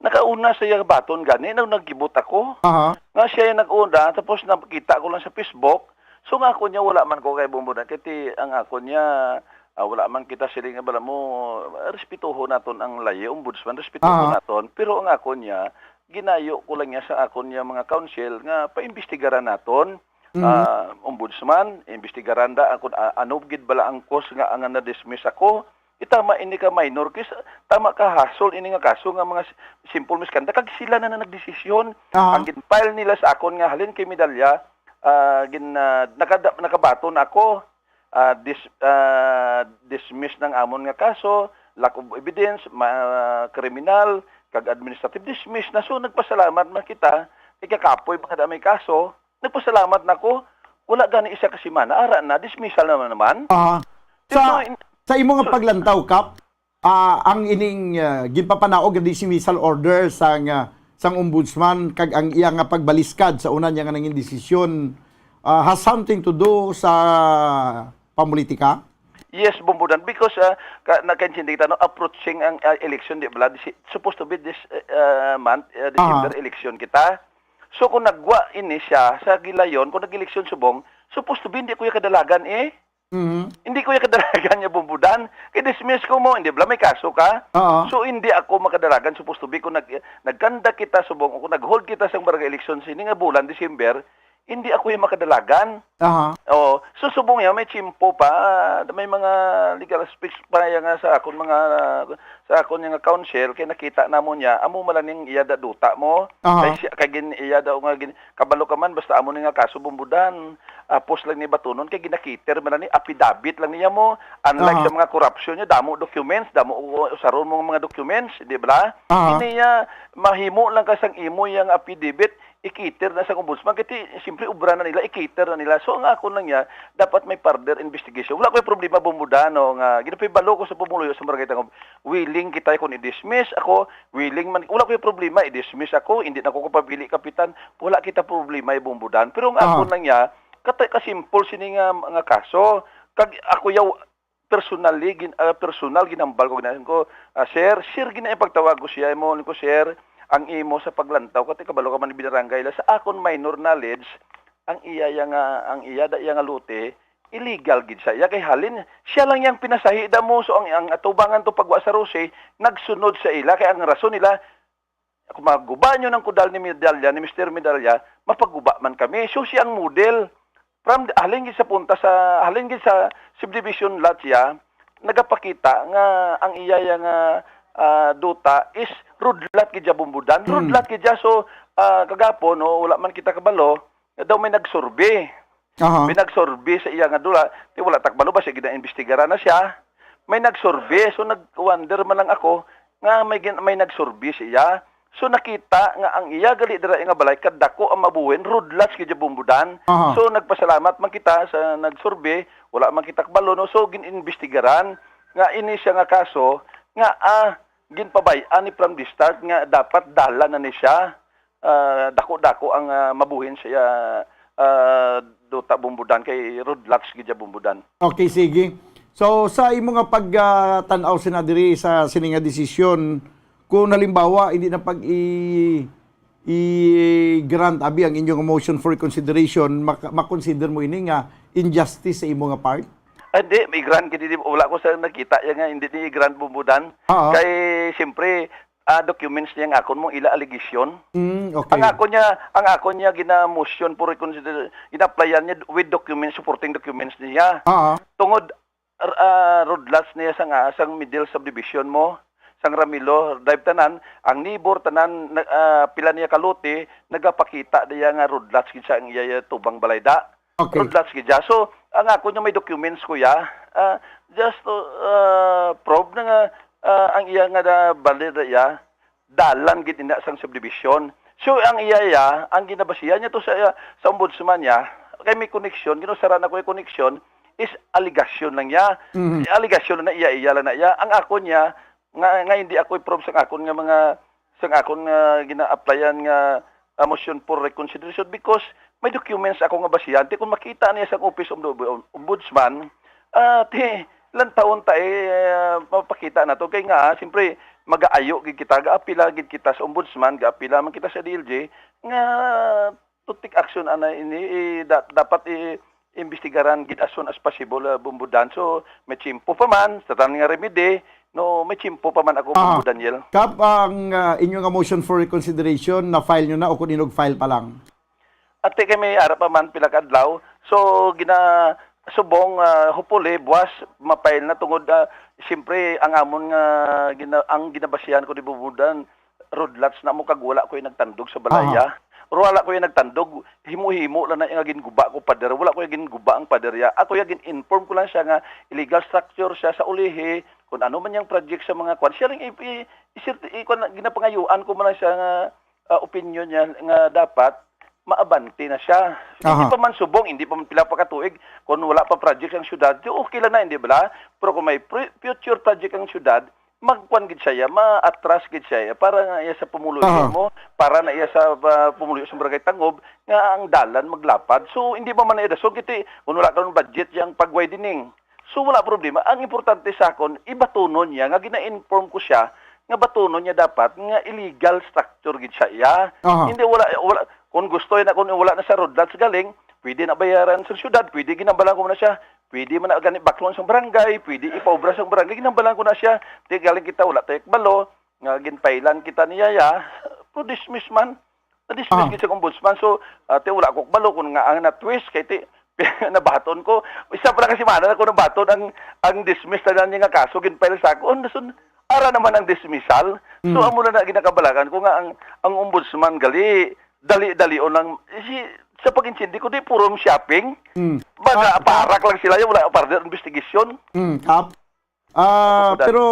Nakauna sa iya baton gani nang nagkibot ako. Aha. Nga siya yung nag-una, tapos nakita ko lang sa Facebook. So nga ako niya, wala man ko kay Bombodan. Kay ti, ang ako niya, ah, wala man kita siling nga bala mo, respetuhon naton ang layi, ombudsman, respetuhon Aha. naton. Pero ang ako niya, ginayo ko lang niya sa ako niya mga counsel nga paimbestigaran naton. Mhm. Ah, ombudsman, imbestigaran da kung, ah, ano gid bala ang cause nga, nga na-dismiss ako. Itama ini ka minor case, tama ka hassle ini nga kaso nga mga s-, simple misconduct. Kag sila na, na nagdesisyon. Aha. Ang gin-file nila sa akon nga halin kay medalya, ah, gin-, ah, nakada-, nakabaton ako, ah, dis-, ah, dismiss ng amon nga kaso, lack of evidence, ma-, kriminal, kag administrative dismiss na. So, nagpasalamat man kita, kay kakapoy mga damay kaso, nagpasalamat na ko. Wala gani isa ka semana, ara na, dismissal naman naman. Aha. Dito Sa, in- sa imo nga So paglantaw, Kap, ah, ang ining, ah, ginpapanaog nga dismissal order sang, ah, sang ombudsman kag ang iya nga pagbaliskad sa una niya nga nangin desisyon, ah, has something to do sa pamulitika? Yes, Bombodan, because, ah, ka, nakaintindi kita, no, approaching ang, ah, election, di ba? Disi-, supposed to be this, uh, month, uh, December Aha. election kita. So, kung nagwa ini siya sa gilayon, kung nag-eleksyon subong, supposed to be, hindi ko yung kadalagan eh. Mhm. Hindi ko yung kadalagan niya, Bombodan. Kay dismiss ko mo, hindi bala may kaso ka. Oo. So, hindi ako makadalagan, supposed to be, kung nag-, nagkanda kita subong, o kung nag-hold kita sa barangay election sini nga bulan, December, hindi ako yung makadalagan. Aha. Oo. So, subong niya, may tsimpo pa, may mga legal aspects pa niya nga sa akon mga, sa akon nga counsel, kay nakita namo niya, amo man lang ning iya da duta mo. Aha. Kay siya, kay gin-, iya daw nga gin-, kabalo ka man, basta amo ni nga kaso, Bombodan, apos lang ni batunon, kay ginakiter man lang ni, affidavit lang niya mo. Unlike Aha. sa mga corruption niya, damo documents, damo u-, usaron mo nga mga documents, di ba? Aha. Ini, ah, mahimo lang ka sang imo yang affidavit, ikiter na sa ombudsman. Kay ti, siyempre, obra na nila, ikiter na nila. So, ang akon lang niya, dapat may further investigation. Wala ko'y problema, Bombodan, no, nga, ginapibalo ko sa pumuluyo sa barangay Tangub. Willing kita kung i-dismiss ako, willing man, wala ko'y problema, i-dismiss ako, hindi na ko kapabili, kapitan. Wala kita problema, Bombodan. Pero ang Ah. akon lang niya, kata-, kasimple sini nga, nga kaso. Kag ako yaw, personally, gin-, ah, personal, ginambal ko, ginahin ko, ah, "Sir, sir," gina-, pagtawag ko siya, mo ko, "Sir, ang imo sa paglantaw, kati kabalo ka man ni barangay la, sa akon minor knowledge, ang iya, iya nga, ang iya, da, iya nga lote, illegal gid sa iya, kay halin, siya lang yang pinasahi da mo, so ang, ang atubangan to pagwa sa Rose, nagsunod sa ila, kay ang rason nila, kung maguba nyo ng kudal ni Medalla, ni Mister Medalla, mapaguba man kami." So, siya ang model. From, halin gid sa punta sa, halin gid sa subdivision lot siya, nagapakita nga ang iya, iya nga, ah, duta is road lot gid siya, Bombodan. Road Mm. lot gid siya. So, ah, kagapon, no, wala man kita kabalo, nga daw may nagsurvey. Aha. May nagsurvey sa iya nga dula. Di wala ta kabalo ba siya, gina-imbestigaran na siya. May nagsurvey. So, nag-wonder man lang ako nga may gin-, may nagsurvey siya. So, nakita nga ang iya gali dira nga balay, kadako ang mabuhin, road lots gid siya, Bombodan. Aha. So, nagpasalamat man kita sa nagsurvey, wala man kita kabalo, no? So, gin-imbestigaran nga ini siya nga kaso nga, ah, ginpabay-an ni from the start nga dapat dalan na ni siya. Ah, dako-dako ang, ah, mabuhin siya, ah, duta, Bombodan, kay road lots gid siya, Bombodan. Okay, sige. So, sa imo nga pag, ah, tan-aw sina diri sa sini nga desisyon, kung halimbawa, hindi na pag i-, i-grant, abi, ang inyong motion for reconsideration, mak-, makonsider mo ini nga injustice sa imo nga part? Ah, hindi, may grant gid, hindi, wala ko sa nakita yan nga, hindi ni grant, Bombodan. Oo. Kay, siyempre, ah, documents niya ang akon mo, ila allegation. Mm, okay. Ang ako niya, ang ako niya gina-motion for reconsider, gina-applyan niya with documents, supporting documents niya. Oo. Tungod, r-, ah, road lots niya sang, ah, sang middle subdivision mo, sang Ramilo, drive tanan, ang neighbor tanan, na, ah, pila niya kalote, nagapakita niya nga road lots gid sa ang iya, iya tubang balay da. Okay. Road lots gid siya. So, ang ako niya may documents, kuya. Ah, just to, ah, prove na nga, ah, ang iya nga na valid na iya, dalan gid ina sang subdivision. So, ang iya, iya, ang ginabasihan niya to sa, sa ombudsman niya, kay may connection, ginusara na ko yung connection, is allegation lang niya. Mhm. Allegation na iya, iya lang na iya. Ang ako niya, nga, nga hindi ako i-prove sa akon nga mga, sa akon nga gina-applyan nga, ah, motion for reconsideration because may documents ako nga basihan. Ti kung makita niya sa Office of the Ombudsman, ah, ti, lantawon ta, eh, ah, mapakita nato. Kay nga, ah, siyempre, magaayo gid kita, gaapila gid kita sa Ombudsman, gaapila man kita sa D L G, nga to take action ana ini, eh, da-, dapat i-imbestigaran gid as soon as possible, ah, Bombo Dan. So, may tiyempo pa man sa tanan nga remedy, no, may tiyempo pa man ako, Ah, Bombo Daniel. Kap, ang, ah, inyo nga motion for reconsideration, na-file nyo na o kung inog file pa lang? Ate, kay may ara pa man pila ka adlaw. So, gina-, subong, ah, hopefully, buwas, ma-file na tungod, ah, siyempre, ang amon nga gina-, ang ginabasihan ko ni Bombo Dan, road lots na mo kag wala ko'y nagtandog sa balaya. Aha. Wala ko'y nagtandog, himo-himo lang na nga ginguba ko pader. Wala ko'y ginguba ang pader ya. Ako ya gin-inform ko lang siya nga illegal structure siya sa ulihi, kung ano man yang project sa mga kwan. Siya lang i-, i-, i-, i-, kwan, ginapangayuan ko man lang siya nga, ah, opinion niya nga dapat maabante na siya. Hindi Aha. pa man subong, hindi pa man pila pa ka tuig, kung wala pa project ang syudad, di okay lang na, hindi bala? Pero kung may pre-, future project ang syudad, magkuan gid siya, maatras gid siya para nga iya sa pumuluyo Aha. mo, para na iya sa, ah, pumuluyo sa Barangay Tangob nga ang dalan maglapad. So, hindi pa man na iya dason kiti kung wala karon budget yang pag-widening. So, wala problema. Ang importante sa akon, ibatunon niya nga gina-inform ko siya nga batunon niya dapat nga illegal structure gid siya iya. Aha. Hindi, wala, wala, kung gusto na, kung wala na sa road lots galing, pwede na bayaran sa syudad, pwede ginambalan ko na siya, pwede man na gani baklon sa barangay, pwede ipaobra sa barangay, ginambalan ko na siya. Ti galing kita, wala tayo kabalo, nga ginpailan kita niya ya, to dismiss man. Na-dismiss Ah. gid sa ombudsman. So, ate, wala ko kabalo kung nga ang na-twist kay ti, nabaton ko. Isa pa lang kasi mana na ko nabaton ang, ang dismiss na niya nga kaso, ginfile sa ako. Ang dason, ara naman ang dismissal. So, Mm. amo na na ginakabalakan ko nga ang, ang ombudsman gali, dali-dali o lang, si, sa pag-intindi ko, di puro shopping. Mm. Baga, Ah, parak lang sila, yung wala further investigation. Mm, Kap. Ah, Opo, Dad. pero,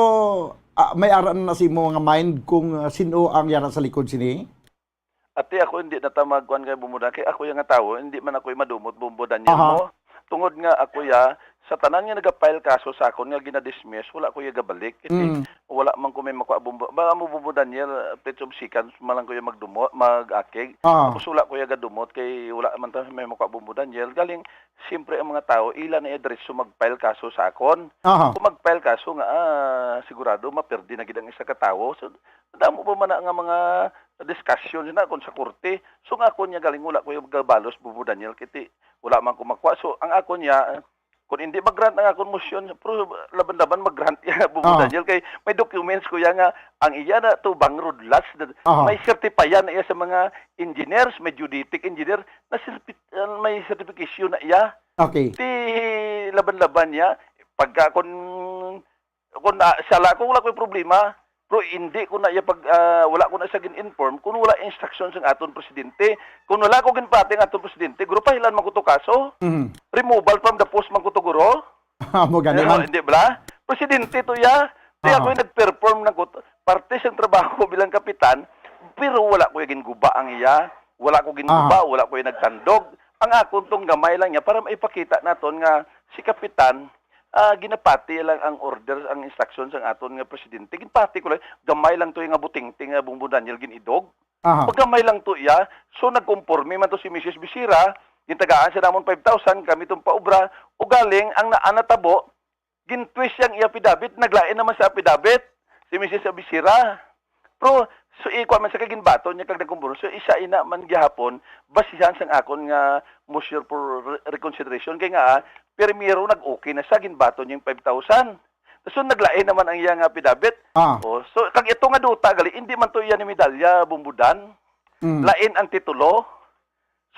ah, may ara na sa imo nga mind kung, ah, sino ang yara sa likod sini? Ate, ako hindi na ta magkuan kay Bombo Dan, kay ako yung nga tawo, hindi man ako yung madumot, Bombo Daniel Aha. mo. Tungod nga ako ya, sa tanan nga nagapile kaso sa akon nga ginadismiss, wala ko yung gabalik. Kasi Mm. wala man ko may makuha, Bombo. Baka mo, Bombo Daniel, uh, pits of seconds, malang ko yung magdumot, mag-akig. Aha. Tapos wala ko yung gadumot, kay wala man ta may makuha, Bombo Daniel. Galing, siyempre ang mga tao, ila na yung diretso mag-file kaso sa akon. Aha. Kung mag-file kaso nga, ah, sigurado, mapirdi na gid ang isa ka tawo. So, damo pa man na nga mga discussion na kung sa korte. So, nga ako niya galing wala ko yung gabalos, Bombo Daniel, kiti wala man ko makuha. So, ang ako niya, kung hindi mag-grant ang akong motion, pero laban-laban mag-grant iya, Bombo Ah. Daniel, kay may documents ko iya nga ang iya na to bang road lots, Aha. may certifyan na iya sa mga engineers, may geodetic engineer, na certi-, uh, may certification na iya. Okay. Ti laban-laban niya, pagka kung kung, ah, siya lang, kung wala ko'y problema, pero hindi ko na iya pag, ah, wala ko na siya gin-inform, kung wala instruction sang aton presidente, kung wala ko ginpati ang aton presidente, grupahilan man ko to kaso. Mhm. Removal from the post man ko to, guro. Amo gani Pero man. hindi bala? Presidente to iya. Kaya Aha. ako yung nag-perform ng kut-, parte sa trabaho ko bilang kapitan, pero wala ko yung ginguba ang iya. Wala ko ginguba, Aha. wala ko yung nagtandog. Ang akon tong gamay lang niya para maipakita naton nga si kapitan, ah, ginapati lang ang order, ang instruction sang aton nga presidente. Ginpati ko lang, gamay lang to yung nga butingting nga Bombo Daniel gin-idog. Aha. Paggamay lang to iya. So, nagkumporme man to si Missus Bisira, gintagaan sa namon five thousand, kami tong paubra. Ugaling, ang naa natabo, gin-twist yang iya affidavit, naglain naman sa affidavit si Missus Bisira. Pero, so, ikuha man sa kaginbaton niya kag nagkumporme. So, isa ina man gihapon, basihan sang akon nga motion for re-, reconsideration. Kay nga, ah, primero nag-okay na sa ginbaton niya yung five thousand. So, naglain naman ang iya nga affidavit. Ah. Oh, so, kag ito nga duta, gali, hindi man to iya ni medalya, Bombo Dan. Mm. Lain ang titulo.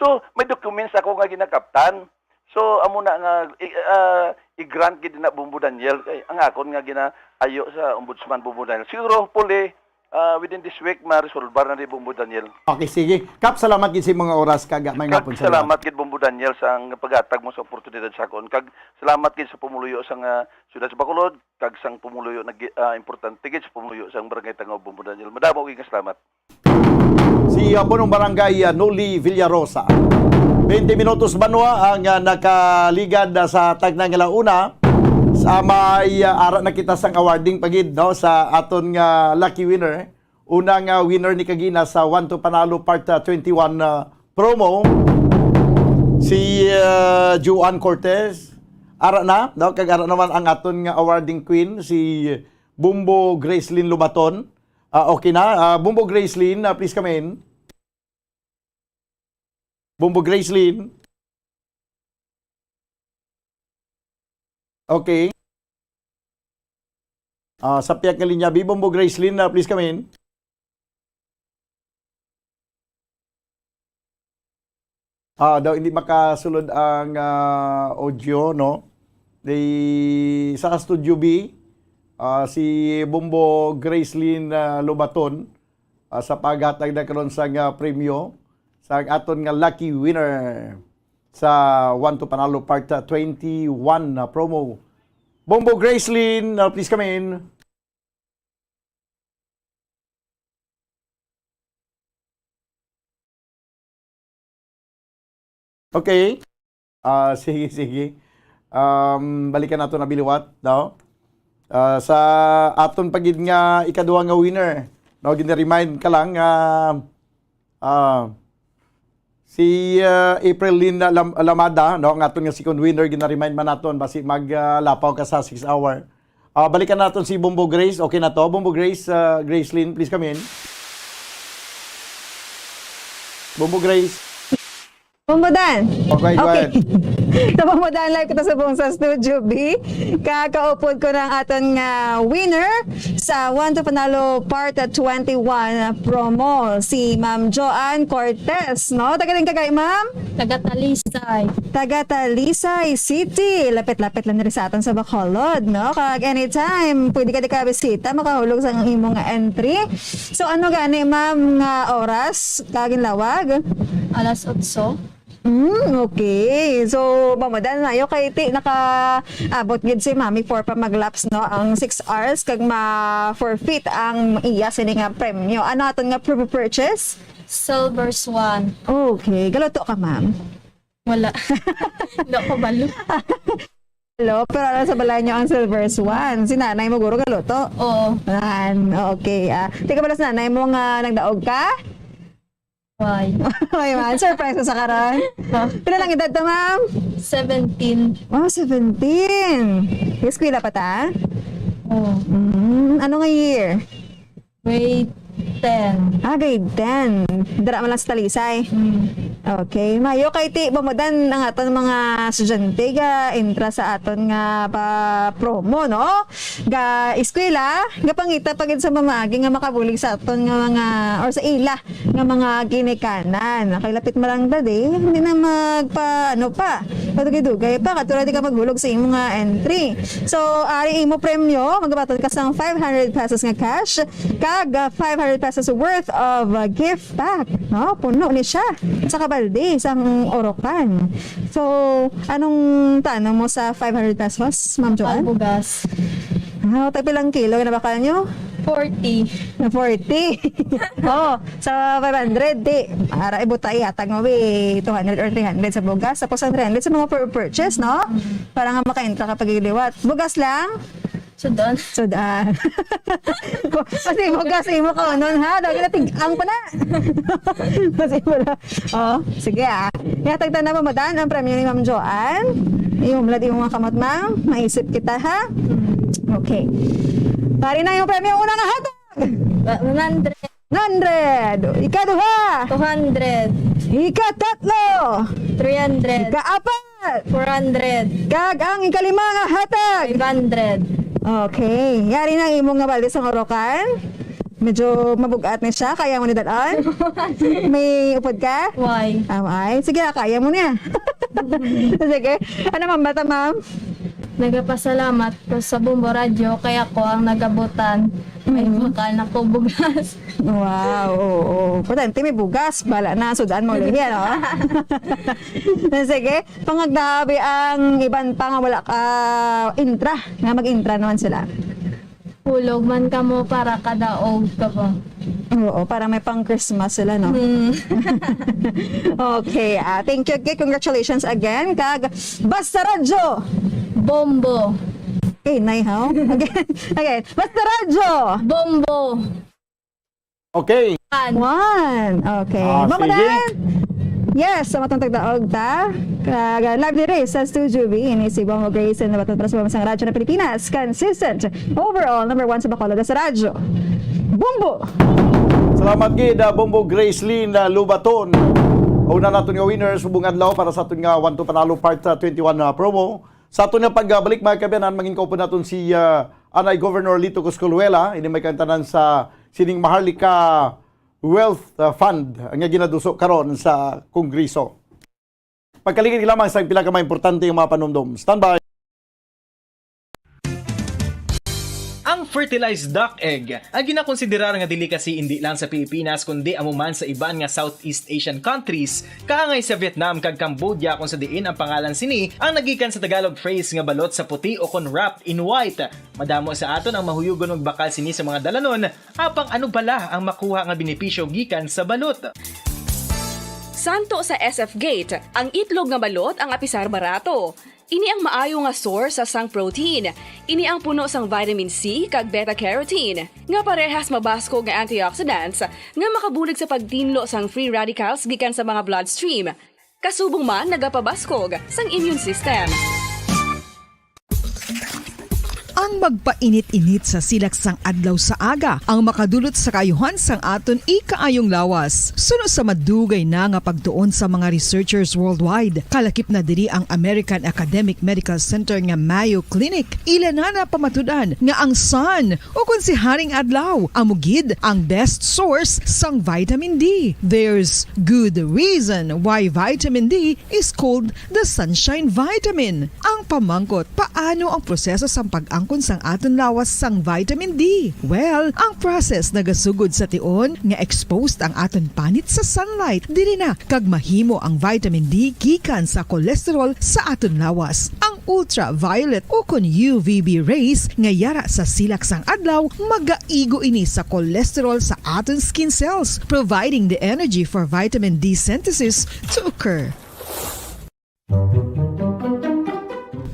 So, may documents ako nga ginakaptan. So, amo na nga, i-, ah, i-grant gid na, Bombo Daniel, kay ang akon nga ginaayo sa Ombudsman, Bombo Daniel. Siguro, hopefully, ah, within this week, ma-resolve na ni, Bombo Daniel. Okay, sige. Kap, salamat gid sa mga oras kag may Kag ngapon sa salamat gid, Bombo Daniel, sa ang paghatag mo sa oportunidad sa akon. Kag salamat gid sa pumuluyo sa nga siyudad sa Bacolod, kag sang pumuluyo na gi-, ah, importante gid sa pumuluyo sa Barangay Tangaw, Bombo Daniel. Madamo gid nga salamat. Si, ah, Punong Barangay, ah, Noli Villarosa. Twenty minutos, banwa, ang, ah, nakaligad, ah, sa tagna nga launa. Sa may, ah, ara na kita sang awarding pa gid, no, sa aton nga lucky winner. Una nga winner ni kagina sa One to Panalo Part, ah, twenty-one, ah, promo, si, ah, Juan Cortez. Ara na, no? Kag ara naman ang aton nga awarding queen, si Bumbo Gracelyn Lubaton. Ah, okay na. Ah, Bumbo Gracelyn, ah, please come in. Bumbo Gracelyn. Okay. Ah, sa pihak nga linya, B, Bumbo Gracelyn, ah, please come in. Ah, daw hindi makasulod ang, ah, audio, no? Di, sa Studio B, ah, si Bumbo Gracelyn, ah, Lobaton, ah, sa paghatag na karon sa nga premyo sa aton nga lucky winner sa One to Panalo Part, ah, twenty-one na promo. Bumbo Gracelyn, ah, please come in. Okay. Ah, sige, sige. Um, balikan nato na biliwat, no? Ah, sa aton pa gid nga ikaduha nga winner, no, gina-remind ka lang nga, ah, si, ah, April Lynn Lam-, Lamada, no, ang aton nga second winner, gina-remind man naton basi mag, ah, lapaw ka sa six hour. Ah, balikan naton si Bombo Grace. Okay na to. Bombo Grace, ah, Grace Lynn, please come in. Bombo Grace. Bombo Dan. Okay, go Okay. ahead. Sa Bombo Dan, live kita sa buong sa Studio B. Kakaupod ko ng aton nga winner sa One to Panalo Part twenty-one promo, si Ma'am Joanne Cortez, no? Taga din ka kay Ma'am? Taga Talisay. Taga Talisay City. Lapit-lapit lang diri sa aton sa Bacolod, no? Kag anytime, pwede ka di ka bisita, makahulog sa imong entry. So, ano gani, ma'am, nga oras ka ginlawag? Alas otso. Mm, okay. So, mamadan na, yo kay ti nakaabot gid si Mami for pa maglaps, no? Ang six hours, kag ma-forfeit ang iya sini nga premyo. Ano aton nga pre-purchase? Silver Swan. Okay. Galuto ka, ma'am? Wala. Hindi ako balo. Hello, pero alam sa balay niyo ang Silver Swan. Si nanay mo, guro, galuto? Oo. Yan. Okay. Ah, di ka bala sa nanay mo nga nagdaog ka? Why? May man. Surprise ko sa karon. Huh? Pila lang edad to, ma'am? Seventeen. Wow, seventeen. Eskwela pa ta? Oo. Mm, ano nga year? Grade ten. Ah, grade ten. Dira man lang sa Talisay. Mm. Okay. Mayo kay ti, mamudan ang aton mga estudyante ga entra sa aton nga pa promo, no? Ga eskwela, ga pangita pa gid sa mamaagi nga makabulig sa aton nga mga, or sa ila nga mga ginikanan. Okay, lapit man lang dad eh. Hindi na magpa, ano pa, padugay-dugay pa. Katulad di ka maghulog sa imo nga entry. So, ari imo premyo, magabaton ka sang five hundred pesos nga cash, kag, ah, five hundred pesos worth of, ah, gift pack, no? Puno ni siya sa kabaldi, sang Orocan. So, anong tano mo sa five hundred pesos, Ma'am Joanne? Ang bugas. Ah, tayo pilang kilo na bakal nyo? Forty. Na forty. Oh, sa five hundred, di. Para ibutay, yata nga, wi, two hundred or three hundred sa bugas. Tapos ang three hundred sa mga pur-, purchase, no? Para nga makaintra ka pagiliwat. Bugas lang? Sudan. Sudan. Kasi bugas, imo ka, unon, ha? Dahil natig-, ang pa na. Kasi wala. Oh, sige, ah. Yatag ta na mamadaan ang premyo ni Ma'am Joanne. Yung mulad yung mga kamot, ma'am. Maisip kita, ha? Okay. Pari na yung premyo. Una nga hatag. One hundred. Hundred. Ikaduha. Two hundred. Ikatatlo. Three hundred. Ikaapat. Four hundred. Kag ang ikalima nga hatag. Five hundred. Okay. Yari na ang imo nga balde sa Orocan. Medyo mabugat na siya. Kaya mo ni dad-on? May upod ka? Why? Amay. Sige, kaya mo niya. Sige. Ano, ma'am? Bata, ma'am? Nagapasalamat ko sa Bombo Radyo, kaya ko ang nagabutan. May Mm. bakal na ko bugas. Wow, oo, oo. Importante, may bugas. Bala na, sudan mo, lihi, ano? Sige, pangagdabi ang iban pa nga wala ka intra, nga mag-intra naman sila. Hulog man kamo para kadaog ka ba? Oo, para may pang Christmas sila, no? Hmm. Okay, ah, thank you, okay, congratulations again. Kag Basta Radyo! Bombo! Okay, nay, how? Again, again. Basta Radyo! Bombo! Okay. One. Okay. Ah, Mama sige. Dan. Yes, sa matong tagdaog ta. Kag, ah, live diri sa Studio B, ini si Bongo Grace, na batong para sa mga radyo na Pilipinas. Consistent. Overall, number one sa Bacolod sa radyo. Bumbo! Salamat gid, ah, Bumbo Grace Lynn, ah, Lubaton. Una naton nga winners, subong adlaw para sa aton nga One to Panalo Part, ah, twenty-one, ah, promo. Sa aton nga pagbalik, mga kaabyanan, mangin kaupod naton si, ah, Anay Governor Lito Cosculuela, ini may kantanan sa sining Maharlika Wealth, ah, Fund nga ginaduso karon sa Kongreso. Pagkaligid lamang sa pila ka mga importante nga mga panumdom. Standby. Ang fertilized duck egg ang ginakonsiderar nga delicacy indi lang sa Pilipinas kundi amo man sa iban nga Southeast Asian countries, kaangay sa Vietnam kag Cambodia, kung sa diin ang pangalan sini ang nagikan sa Tagalog phrase nga balot sa puti o kon wrapped in white. Madamo sa aton ang mahuyugon magbakal sini sa mga dalanon, apang ano bala ang makuha nga benepisyo gikan sa balot? Santo sa S F Gate, ang itlog nga balot ang apisar barato. Ini ang maayo nga source sa sang protein. Ini ang puno sang vitamin C kag beta-carotene, nga parehas mabaskog nga antioxidants nga makabulig sa pagtinlo sang free radicals gikan sa mga bloodstream. Kasubong man nagapabaskog sang immune system. Ang magpainit-init sa silak sang adlaw sa aga ang makadulot sa kaayuhan sang aton ikaayong lawas. Suno sa madugay na nga pagtuon sa mga researchers worldwide, kalakip na diri ang American Academic Medical Center nga Mayo Clinic. Ila na napamatud-an nga ang sun, o kon si Haring Adlaw, amo gid ang best source sang vitamin D. There's good reason why vitamin D is called the sunshine vitamin. Ang pamangkot, paano ang proseso sang pag-angkon sang aton lawas sang vitamin D? Well, ang process nagasugod sa tion nga exposed ang aton panit sa sunlight. Diri na kag mahimo ang vitamin D gikan sa cholesterol sa aton lawas. Ang ultraviolet o kon U V B rays nga yara sa silak sang adlaw magaigo ini sa cholesterol sa aton skin cells, providing the energy for vitamin D synthesis to occur.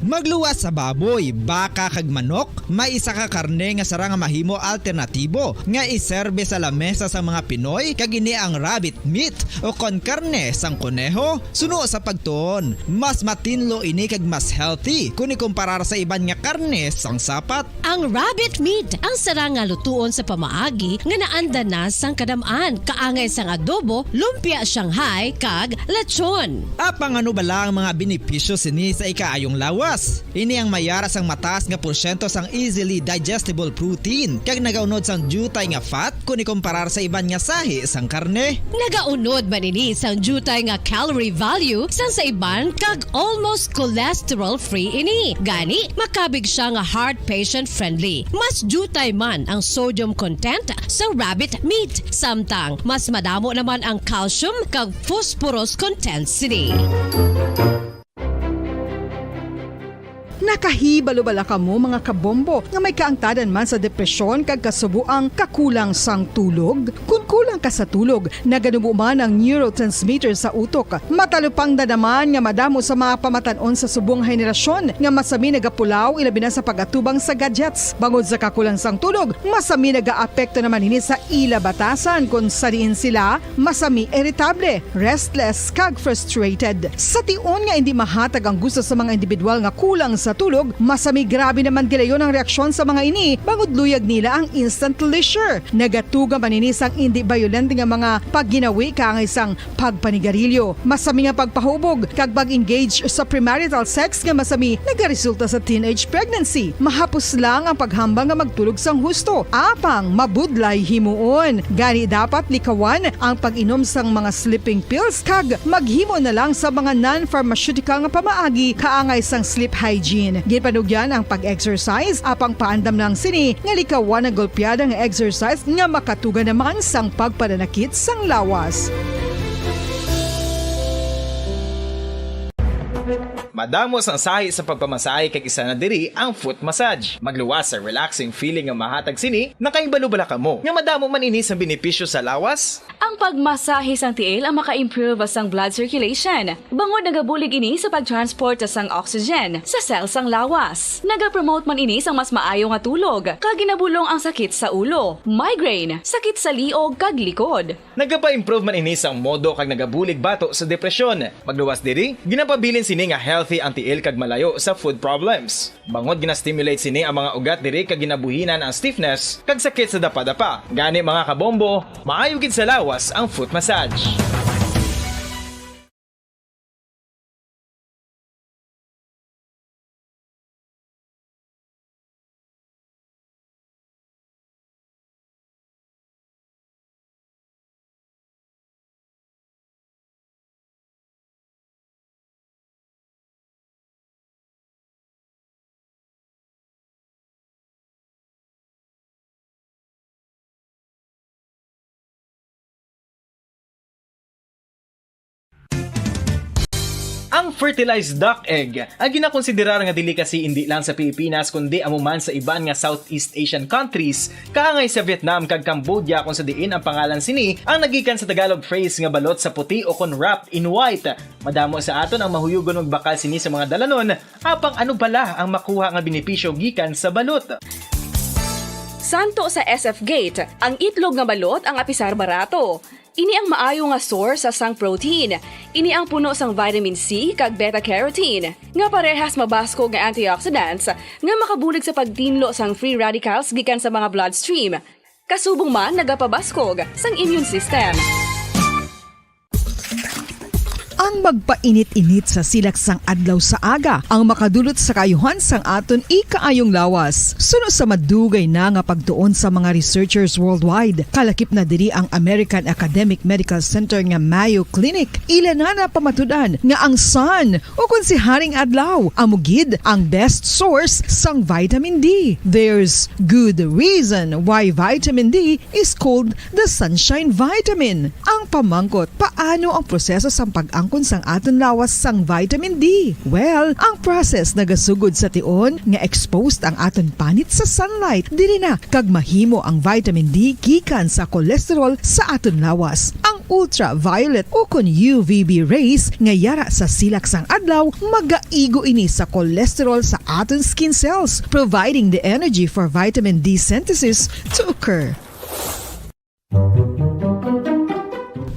Magluwas sa baboy, baka kag manok, may isa ka karne nga sarang nga mahimo alternatibo nga iserbe sa lamesa sang mga Pinoy, kag ini ang rabbit meat o kon karne sang koneho. Suno sa pagtuon, mas matinlo ini kag mas healthy kon ikumparar sa iban nga karne sang sapat. Ang rabbit meat ang sarang nga lutuon sa pamaagi nga naanda na sang kadam-an, kaangay sang adobo, lumpia Shanghai, kag lechon. Apang ano bala ang mga benepisyo sini sa ikaayong lawas? Ini ang mayara sang mataas nga porsyento sang easily digestible protein kag nagaunod sang diutay nga fat kon ikumparar sa iban nga sahi sang karne. Nagaunod man ini sang diutay nga calorie value sang sa iban kag almost cholesterol-free ini. Gani, makabig siya nga heart patient-friendly. Mas diutay man ang sodium content sa rabbit meat, samtang mas madamo naman ang calcium kag phosphorus content sini. Nakahibalo bala kamo, mga kabombo, nga may kaangtadan man sa depresyon kag kasubo ang kakulang sang tulog? Kon kulang ka sa tulog, naganubo man ang neurotransmitter sa utok. Matalupangdan naman nga madamo sa mga pamatan-on sa subong nga henerasyon nga masami nagapulaw, ilabi na sa pag-atubang sa gadgets. Bangod sa kakulang sang tulog, masami nagaapekto naman ini sa ila batasan, kon sa diin sila masami iritable, restless, kag frustrated. Sa tion nga indi mahatag ang gusto sa mga individual nga kulang sa tulog, masami grabe naman gilayon ang reaksyon sa mga ini, bangod luyag nila ang instant leisure. Nagatuga man ini sang indi bayolente nga mga pagginawi, kaangay sang pagpanigarilyo, masami nga pagpahubog, kag pag-engage sa premarital sex nga masami nagaresulta sa teenage pregnancy. Mahapos lang ang paghambal nga magtulog sang husto, apang mabudlay himuon. Gani, dapat likawan ang pag-inom sang mga sleeping pills kag maghimo na lang sa mga non-pharmaceutical nga pamaagi kaangay sang sleep hygiene. Ginpanugyan ang pag-exercise, apang paandam lang sini nga likawan ang golpeada nga exercise nga makatuga naman sang pagpananakit sang lawas. Damo sang sahi sa pagpamasahe kag isa na diri ang foot massage. Magluwas sa relaxing feeling nga mahatag sini, nakahibalo bala kamo nga madamo man ini sang benepisyo sa lawas? Ang pagmasahe sang tiil ang maka-improve sang blood circulation, bangod nagabulig ini sa pag-transport sang oxygen sa cell sang lawas. Nagapromote man ini sang mas maayo nga tulog, kag ginabulong ang sakit sa ulo, migraine, sakit sa liog, kag likod. Nagapa-improve man ini sang modo kag nagabulig bato sa depresyon. Magluwas diri, ginapabilin sini nga healthy ang tiil kag malayo sa foot problems. Bangod gina-stimulate sini ang mga ugat diri kag ginabuhinan ang stiffness kag sakit sa dapadapa. Gani, mga kabombo, maayo gid sa lawas ang foot massage. Ang fertilized duck egg, ang ginakonsiderar nga delicacy indi lang sa Pilipinas, kundi amo man sa iban nga Southeast Asian countries, kaangay sa Vietnam kag Cambodia, kung sa diin ang pangalan sini ang nagikan sa Tagalog phrase nga balot sa puti o kon wrapped in white. Madamo sa aton ang mahuyugon magbakal sini sa mga dalanon, apang ano bala ang makuha nga benepisyo gikan sa balot? Santo sa S F Gate, ang itlog nga balot ang apisar barato. Ini ang maayo nga source sang protein. Ini ang puno sang vitamin C kag beta carotene, nga parehas mabaskog nga antioxidants nga makabulig sa pagtinlo sang free radicals gikan sa mga bloodstream. Kasubong man nagapabaskog sang immune system. Ang magpainit-init sa silak sang adlaw sa aga ang makadulot sa kaayuhan sang aton ikaayong lawas. Suno sa madugay na nga pagtuon sa mga researchers worldwide, kalakip na diri ang American Academic Medical Center nga Mayo Clinic. Ila na napamatud-an nga ang sun, o kon si Haring Adlaw, amo gid ang best source sang vitamin D. There's good reason why vitamin D is called the sunshine vitamin. Ang pamangkot, paano ang proseso sang pag-angkon sang aton lawas sang vitamin D? Well, ang process nagasugod sa tion nga exposed ang aton panit sa sunlight. Diri na kag mahimo ang vitamin D gikan sa cholesterol sa aton lawas. Ang ultraviolet o kon U V B rays nga yara sa silak sang adlaw, magaigo ini sa cholesterol sa aton skin cells, providing the energy for vitamin D synthesis to occur.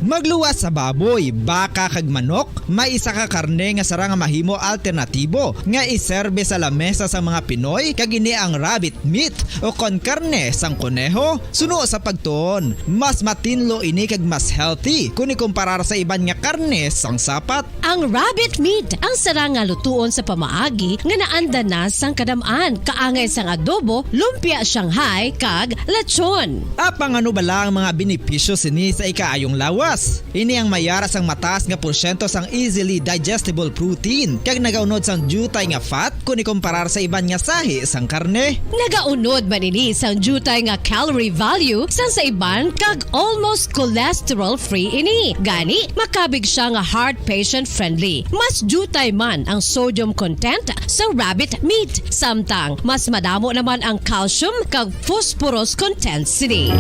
Magluwas sa baboy, baka, kag manok, may isa ka karne nga sarang nga mahimo alternatibo nga iserbe sa lamesa sang mga Pinoy, kag ini ang rabbit meat o kon karne sang koneho. Suno sa pagtuon, mas matinlo ini kag mas healthy kon ikumparar sa iban nga karne sang sapat. Ang rabbit meat ang sarang nga lutuon sa pamaagi nga naanda na sang kadam-an, kaangay sang adobo, lumpia Shanghai, kag lechon. Apang ano bala ang mga benepisyo sini sa ikaayong lawas? Ini ang mayara sang mataas nga porsyento sang easily digestible protein, kag nagaunod sang diutay nga fat kon ikumparar sa iban nga sahi sang karne. Nagaunod man ini sang diutay nga calorie value sang sa iban, kag almost cholesterol-free ini. Gani, makabig sia nga heart patient-friendly. Mas diutay man ang sodium content sa rabbit meat, samtang mas madamo naman ang calcium kag phosphorus content sini.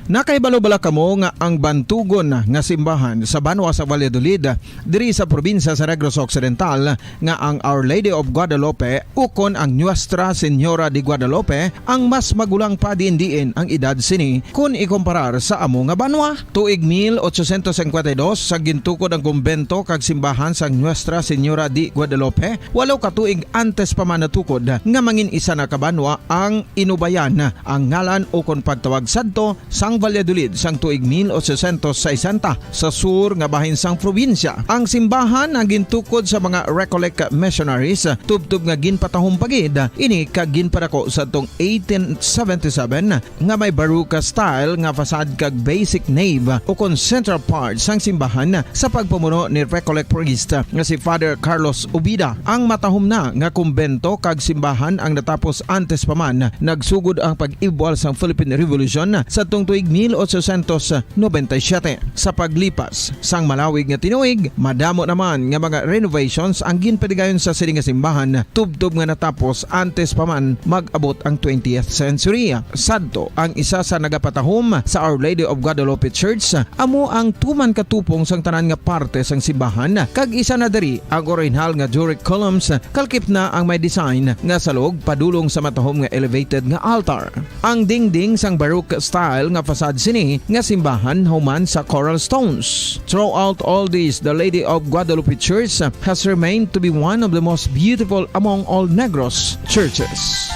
Nakahibalo bala kamo nga ang bantugon nga simbahan sa banwa sa Valladolid, diri sa probinsya sa Negros Occidental, nga ang Our Lady of Guadalupe ukon ang Nuestra Señora de Guadalupe ang mas magulang pa diin-diin ang edad sini kon ikumparar sa amo nga banwa? Tuig mil ochocientos cincuenta y dos, sa gintukod ang kumbento kag simbahan sang Nuestra Señora de Guadalupe, walo ka tuig antes pa man natukod nga mangin isa na ka banwa ang Inubayan, ang ngalan ukon pagtawag sadto sang Valladolid sang tuig mil ochocientos sesenta sa sur nga bahin sang probinsya. Ang simbahan ang gintukod sa mga Recollect missionaries, tubtob nga ginpatahom pa gid ini kag ginpadako sadtong eighteen seventy-seven, nga may Baroque style nga facade kag basic nave ukon central part sang simbahan sa pagpamuno ni Recollect priest nga si Father Carlos Ubida. Ang matahom na nga kumbento kag simbahan ang natapos antes pa man nagsugod ang pag-ibwal sang Philippine Revolution sadtong tuig mil ochocientos noventa y siete. Sa paglipas sang malawig nga tinuig, madamo naman nga mga renovations ang ginpadigayon sa sini nga simbahan, tubtob nga natapos antes pa man mag-abot ang twentieth century. Sadto, ang isa sa nagapatahom sa Our Lady of Guadalupe Church amo ang tuman ka tupong sang tanan nga parte sang simbahan, kag isa na diri ang orihinal nga Doric columns, kalkip na ang may design nga salog padulong sa matahom nga elevated nga altar. Ang dingding sang Baroque style nga facade sini nga simbahan human sa coral stones. Throughout all this, the Lady of Guadalupe Church has remained to be one of the most beautiful among all Negros churches.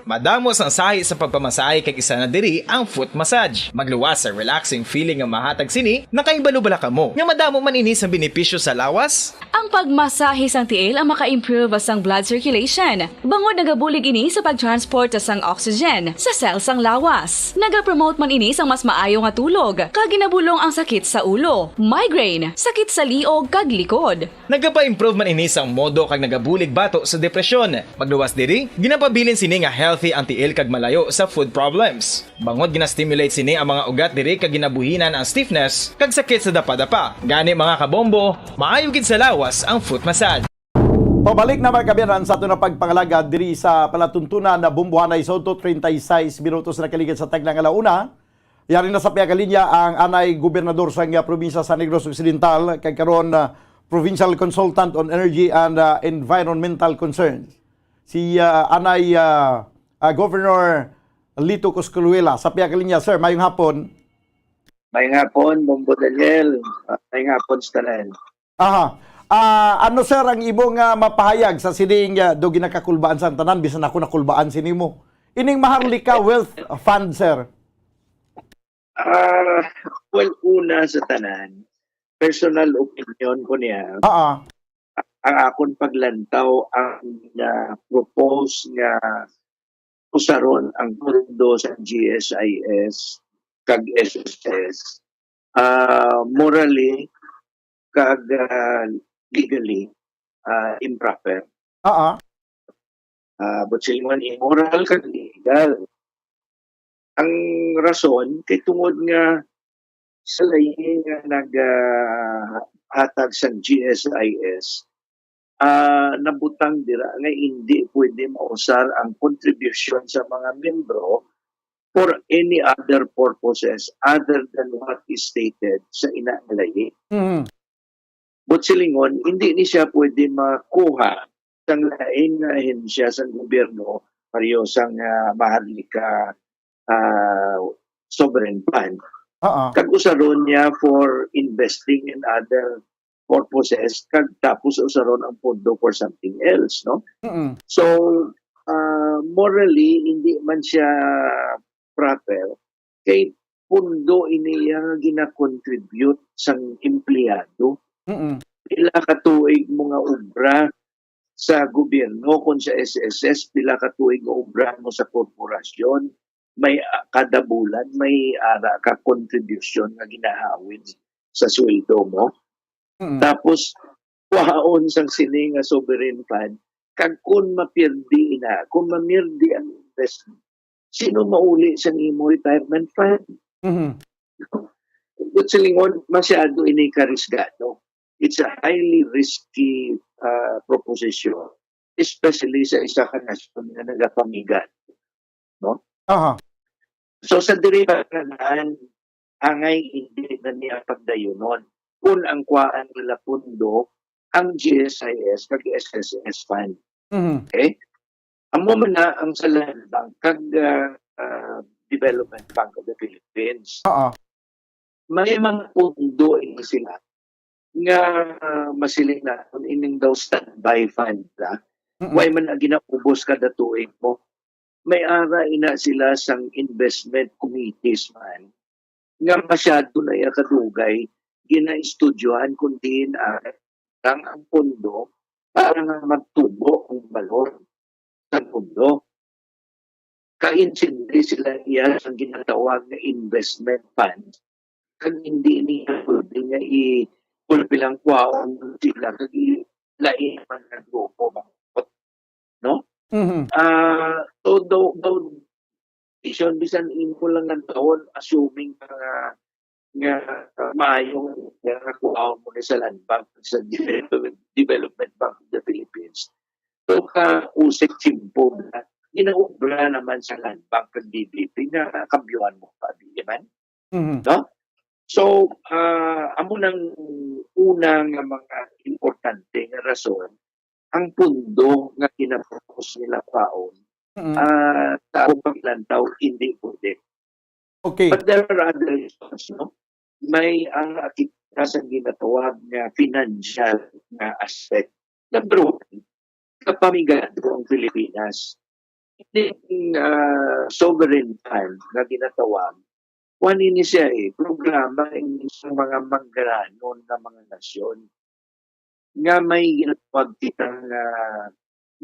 Madamo sang sahi sa pagpamasahe kag isa na diri ang foot massage. Magluwas sa relaxing feeling nga mahatag sini, nakahibalo bala kamo nga madamo man ini sang benepisyo sa lawas? Ang pagmasahe sang tiil ang maka-improve sang blood circulation, bangod nagabulig ini sa pag-transport sang oxygen sa cell sang lawas. Nagapromote man ini sang mas maayo nga tulog, kag ginabulong ang sakit sa ulo, migraine, sakit sa liog, kag likod. Nagapa-improve man ini sang modo kag nagabulig bato sa depresyon. Magluwas diri, ginapabilin sini nga healthy ang tiil kag malayo sa foot problems. Bangod gina-stimulate sini ang mga ugat diri kag ginabuhinan ang stiffness kag sakit sa dapadapa. Gani, mga kabombo, maayo gid sa lawas ang foot massage. Pabalik na, mga kaabyanan, sa aton nga pagpangalagad diri sa palatuntunan na Bombohanay Sodto, treinta y seis minutos na kaligid sa tagna nga ala-una. Yari na sa pihak nga linya ang anay gobernador sang, ah, probinsya sa Negros Occidental, kag karon, ah, provincial consultant on energy and, ah, environmental concerns, si, ah, anay, ah, ah, Governor Lito Cosculuela. Sa pihak nga linya, sir, mayong hapon. Mayong hapon, Bombo Daniel. Ah, mayong hapon sa tanan. Aha. Ah, ano, sir, ang imo nga mapahayag sa sining, ah, do ginakakulbaan sang tanan, bisan ako nakulbaan sini mo? Ining Maharlika Wealth Fund, sir. Ah, well, una sa tanan, personal opinion ko niya, Ah, ah. ang akon paglantaw ang, ah, propose nga usaron ang pondo sa G S I S kag S S S, ah, morally kag, ah, legally, ah, improper. Ah, ah. Ah, but silingon, immoral kag illegal. Ang rason kay tungod nga sa lain nga nag, ah, hatag sang G S I S, ah, nabutang dira nga indi pwede mausar ang contribution sa mga miyembro for any other purposes other than what is stated sa ina nga layi. Mm. But silingon, hindi ni siya pwede makuha sang lain nga ahensya sang gobyerno, pareho sang, ah, Maharlika, ah, Sovereign Fund. Oo. Kag usaron niya for investing in other purposes, kag tapos usaron ang pondo for something else, no? Mm-mm. So, ah, morally, hindi man siya proper, kay pondo ini iya nga gina-contribute sang empleyado. Mm-mm. Pila ka tuig mo nga obra sa gobyerno, kon sa S S S, pila ka tuig nga obra mo sa korporasyon, may, ah, kada bulan may ara ka contribution nga ginahawid sa sweldo mo. Mm. Tapos, kuhaon sang sini nga sovereign fund, kag kung mapirdi ina, kung mamirdi ang investment, sino mauli sang imo retirement fund? Mhm. But silingon, masyado ini karisgado. It's a highly risky, ah, proposition, especially sa isa ka nasyon nga nagapamigat, no? Aha. So, sa diri pa nga daan, angay hindi na niya pagdayunon kung ang kuhaan nila pundo ang G S I S kag S S S fund. Mhm. Okay? Amo man na ang sa Land Bank kag, ah, ah, Development Bank of the Philippines. Oo. May mga pundo ini sila nga, ah, masiling naton ining daw standby fund, ah. Mm-mm. Way man na ginaubos kada tuig mo. May ara ina sila sang investment committees man nga masyado na iya kadugay ginaestudyohan, kundi, ah, lang ang pondo para nga magtubo ang balor sa pondo. Kaintindi sila iya sa ginatawag nga investment fund, kag hindi niya pwede nga i-, pulpilang kwaon sila kag i-, lain man nga grupo, no? Mhm. Ah, so, daw, daw, vision, bisan imo lang ang taon, assuming ka nga, nga, ah, maayo nga, nga kuhaon mo ni sa Land Bank, sa Development, Development Bank of the Philippines. So, ka usik tiyempo na ginaobra naman sa Land Bank kag D B P nga kambyuhan mo pa, di man? Mhm. No? So, ah, amo nang una nga mga importante nga rason, ang pundo nga ginapropose nila kwaon, Mm. ah, sa akong paglantaw, hindi pwede. Okay. But there are other reasons, no? May, ah, kita sa ginatawag nga financial nga aspect. Number one, kapamigado ang Pilipinas. Ining, ah, sovereign fund nga ginatawag, kuwan ini siya, eh, programa ini sa mga manggaranon nga mga nasyon nga may ginatawag kita nga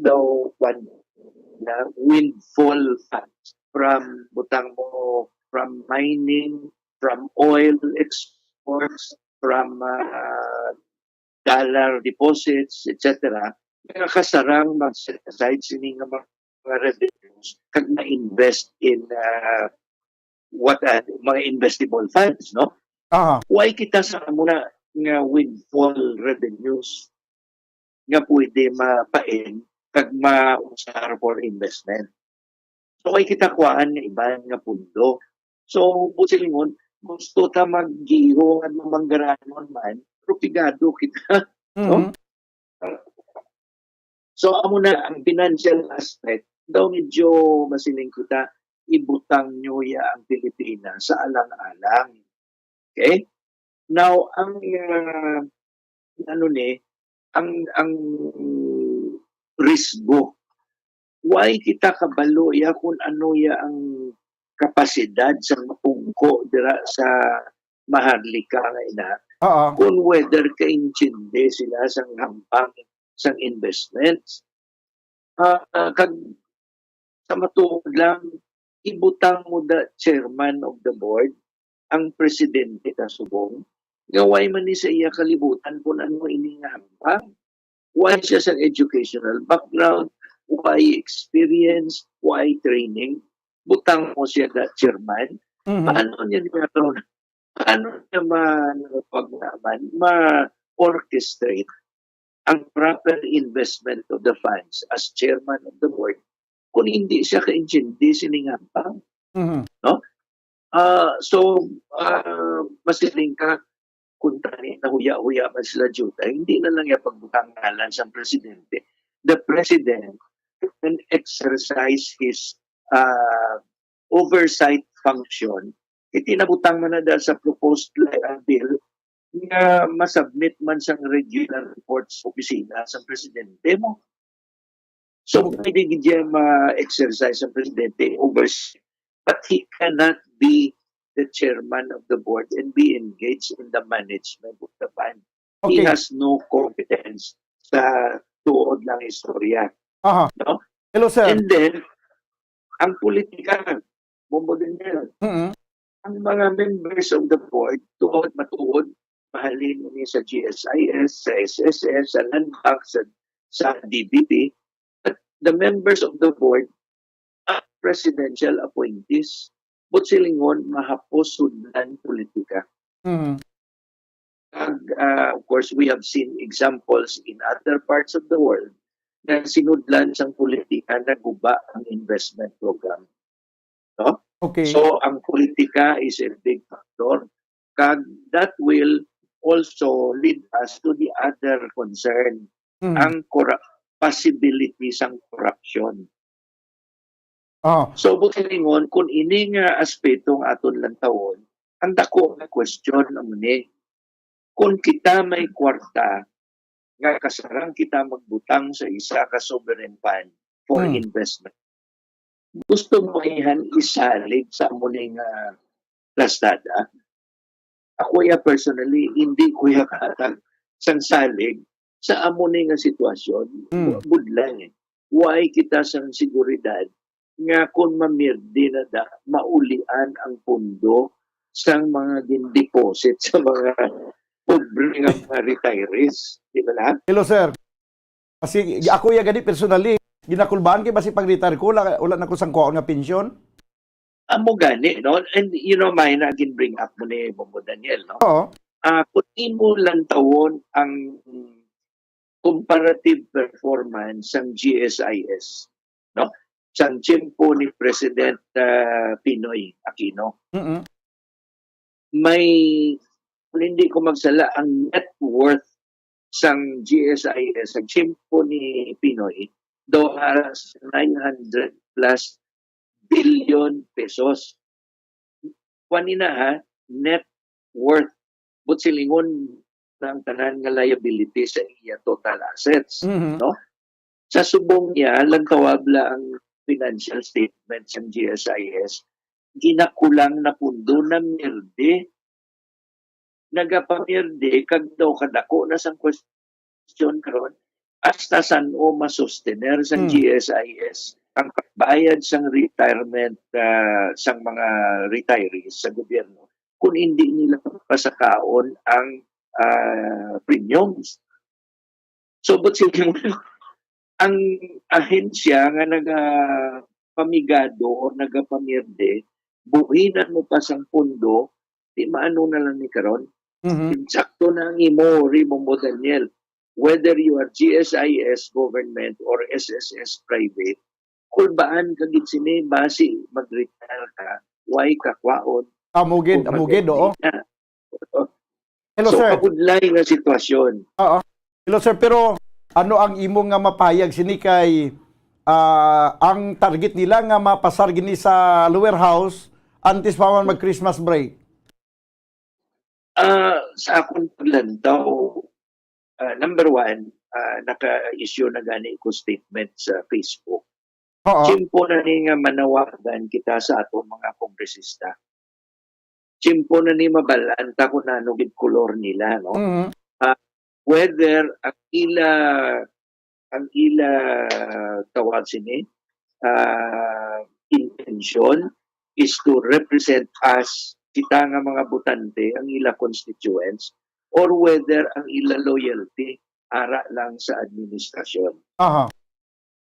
daw, kuwan, na windfall funds from, butang mo, from mining, from oil exports, from, ah, dollar deposits, et cetera, nga kasarang mag-set aside sini nga mga, mga revenues kag ma-invest in, ah, what, ah, mga investable funds, no? Aha. Why kita sa amo na nga windfall revenues nga pwede mapain kag mausar for investment? So, ay kita kuhaan nga iban nga pundo. So, buot silingon, gusto ta mag-giho nga manggaranon man, pero pigado kita, no? Mhm. So, amo na ang financial aspect, daw medyo masiling kita, ibutang nyo ya ang Pilipinas sa alang-alang. Okay? Now, ang, ah, ano ni, ang, ang risgo. Why kita kabalo ya kung ano ya ang kapasidad sa mapungko dira sa Maharlika nga ina? Oo. Kung whether kaintindi sila sang hambang sang investments. Ah, ah, kag sa matuod lang, ibutang mo the chairman of the board, ang presidente ka subong, nga why man ni sa iya kalibutan kung ano ini nga hambang? Why siya sa educational background? Why experience? Why training? Butang mo siya the chairman. Mhm. Paano niya niya karon? Paano niya ma-, pag-, ma-orchestrate ang proper investment of the funds as chairman of the board kung hindi siya kaintindi sining hambang? Mhm. No? Ah, so, ah, masiling ka, kung tani nahuya-huya man sila, Juta, hindi na lang iya pagbutang ngalan sang presidente. The president can exercise his, ah, oversight function. Iti nabutang man na dahil sa proposed, uh, bill nga masubmit man sang regular report sa opisina sang presidente mo. So, pwede gid siya ma-exercise ang presidente over, but he cannot be the chairman of the board and be engaged in the management of the fund. He Okay. has no competence sa tuod lang istorya. Aha. No? Hello, sir. And then, ang politika, Bombo din yan. Mm-mm. Ang mga members of the board, tuod, matuod, mahalin ni sa G S I S, sa S S S, sa Land Bank, sa, sa D B P, but the members of the board are presidential appointees. Buot silingon, mahapos sudlan politika. Mm. Kag, ah, of course, we have seen examples in other parts of the world na sinudlan sang politika naguba ang investment program. No? Okay. So, ang politika is a big factor, kag that will also lead us to the other concern, Mm. ang corru-, possibility sang corruption. Oh. So, buot silingon, kung ini nga aspeto ang aton lantawon, ang dako nga question amo ni, kung kita may kwarta nga kasarang kita magbutang sa isa ka sovereign fund for Mm. investment, gusto mo ihan isalig sa amo ni nga plastada? Ako ya personally, hindi ko ya kahatag sang salig sa amo ni nga sitwasyon. Mm. Bu-, budlay. Why kita sang seguridad nga kung mamirdi na da, maulian ang pondo sang mga gin-deposit sa mga pobre nga mga retirees, di ba na? Hello, sir. Kasi ako ya gani personally, ginakulbaan kay basi pag-retire ko, wala, wala na ko sang kuhaon nga pensyon. Amo gani, no? And you know, may na gin-bring up mo ni Bongo Daniel, no? Oo. Ah, kung imo lantawon ang comparative performance sang G S I S, no? Sang tiyempo ni President, ah, Pinoy Aquino. Mm-mm. May, kung hindi ko magsala, ang net worth sang G S I S, sang tiyempo ni Pinoy, daw haras nine hundred plus billion pesos. Kuwan nina, ha, net worth. But silingon na ang tanan nga liability sa iya total assets, Mhm. no? Sa subong niya, lantawab la ang financial statement sang G S I S, ginakulang na pundo, na mirdi. Nagapamierde kag daw kadako na sang question karon, hasta san-o masustener sang Hmm. G S I S ang pagbayad sang retirement, ah, sang mga retirees sa gobyerno kung hindi nila pasakaon ang, ah, premiums. So, but sige mo, ang ahensya nga nagapamigado o nagapamierde, buhinan mo pa sang pondo, di maano na lang ni karon. Mhm. Insakto na ang imo, Rimo mo, Daniel. Whether you are G S I S government or S S S private, kulbaan ka gid sini, basi mag-retire ka, way kakwaon. Amugid, Kung amugid, oo. mag-, Hello, So, sir. kabudlay nga sitwasyon. Oo. Hello, sir. Pero ano ang imo nga mapahayag sini kay, ah, ang target nila nga mapasar gini sa lower house antes pa man mag-Christmas break? Ah, sa akong paglantaw, ah, number one, ah, naka-issue na gani ko statement sa Facebook. Oo. Tiyempo na ni nga manawagan kita sa atong mga kongresista. Tiyempo na ni mabal-an ta kung ano gid kolor nila, no? Mhm. Ah, whether ang ila, ang ila tawag sini, ah, intention is to represent us, kita nga mga botante, ang ila constituents, or whether ang ila loyalty ara lang sa administrasyon. Aha.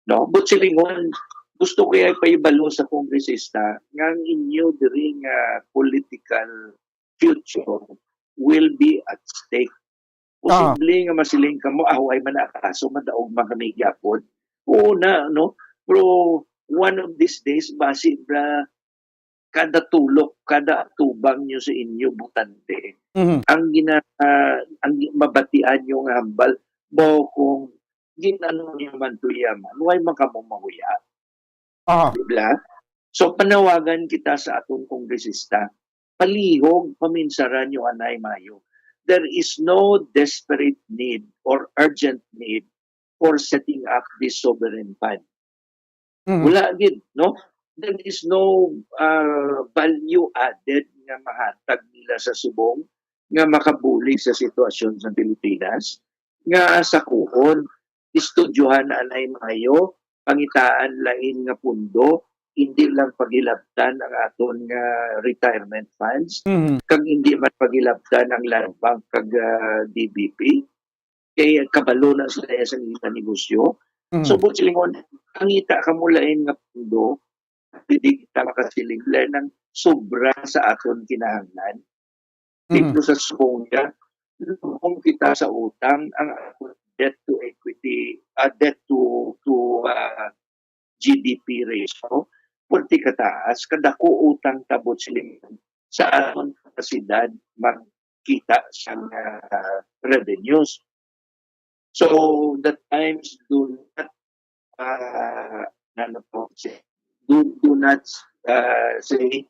No? But silingon, gusto ko ay paibalo sa kongresista nga ang inyo diri nga political future will be at stake. Ah. Posible nga masiling kamo, "Ah, way man na kaso, madaog man kami gyapon." Oo na, no? Pero one of these days, basi, bra, kada tulok, kada atubang nyo sa inyo butante, Mhm. ang gina-, ah, ang gi-, mabatian nyo nga hambal, "Baw kung gin-ano nyo man to iya man, way man kamo mahuya?" Aha. Di ba? So, panawagan kita sa atong kongresista, palihog, paminsaran nyo anay mayo. There is no desperate need or urgent need for setting up this sovereign fund. Mhm. Wala gid, no? There is no, ah, value added nga mahatag nila sa subong nga makabulig sa sitwasyon sa Pilipinas, nga sa kuon, istudyohan anay mayo, pangitaan lain nga pundo, hindi lang paghilabtan ang aton nga retirement funds, Mhm. kag hindi man paghilabtan ang land bank kag, ah, D B P. Kay kabalo na sila sa ila negosyo. Mm. So, buot silingon, pangita kamo lain nga pundo, dili kita makasiling lain ang sobra sa aton kinahanglan. Mm. Dito sa subong niya, lubong kita sa utang, ang aton debt to equity, ah, debt to, to, ah, G D P ratio, purti kataas, kadako utang ta buot silingon sa aton kapasidad magkita sa, ah, revenues. So, the times do not, ah, ano po, do, do not, ah, say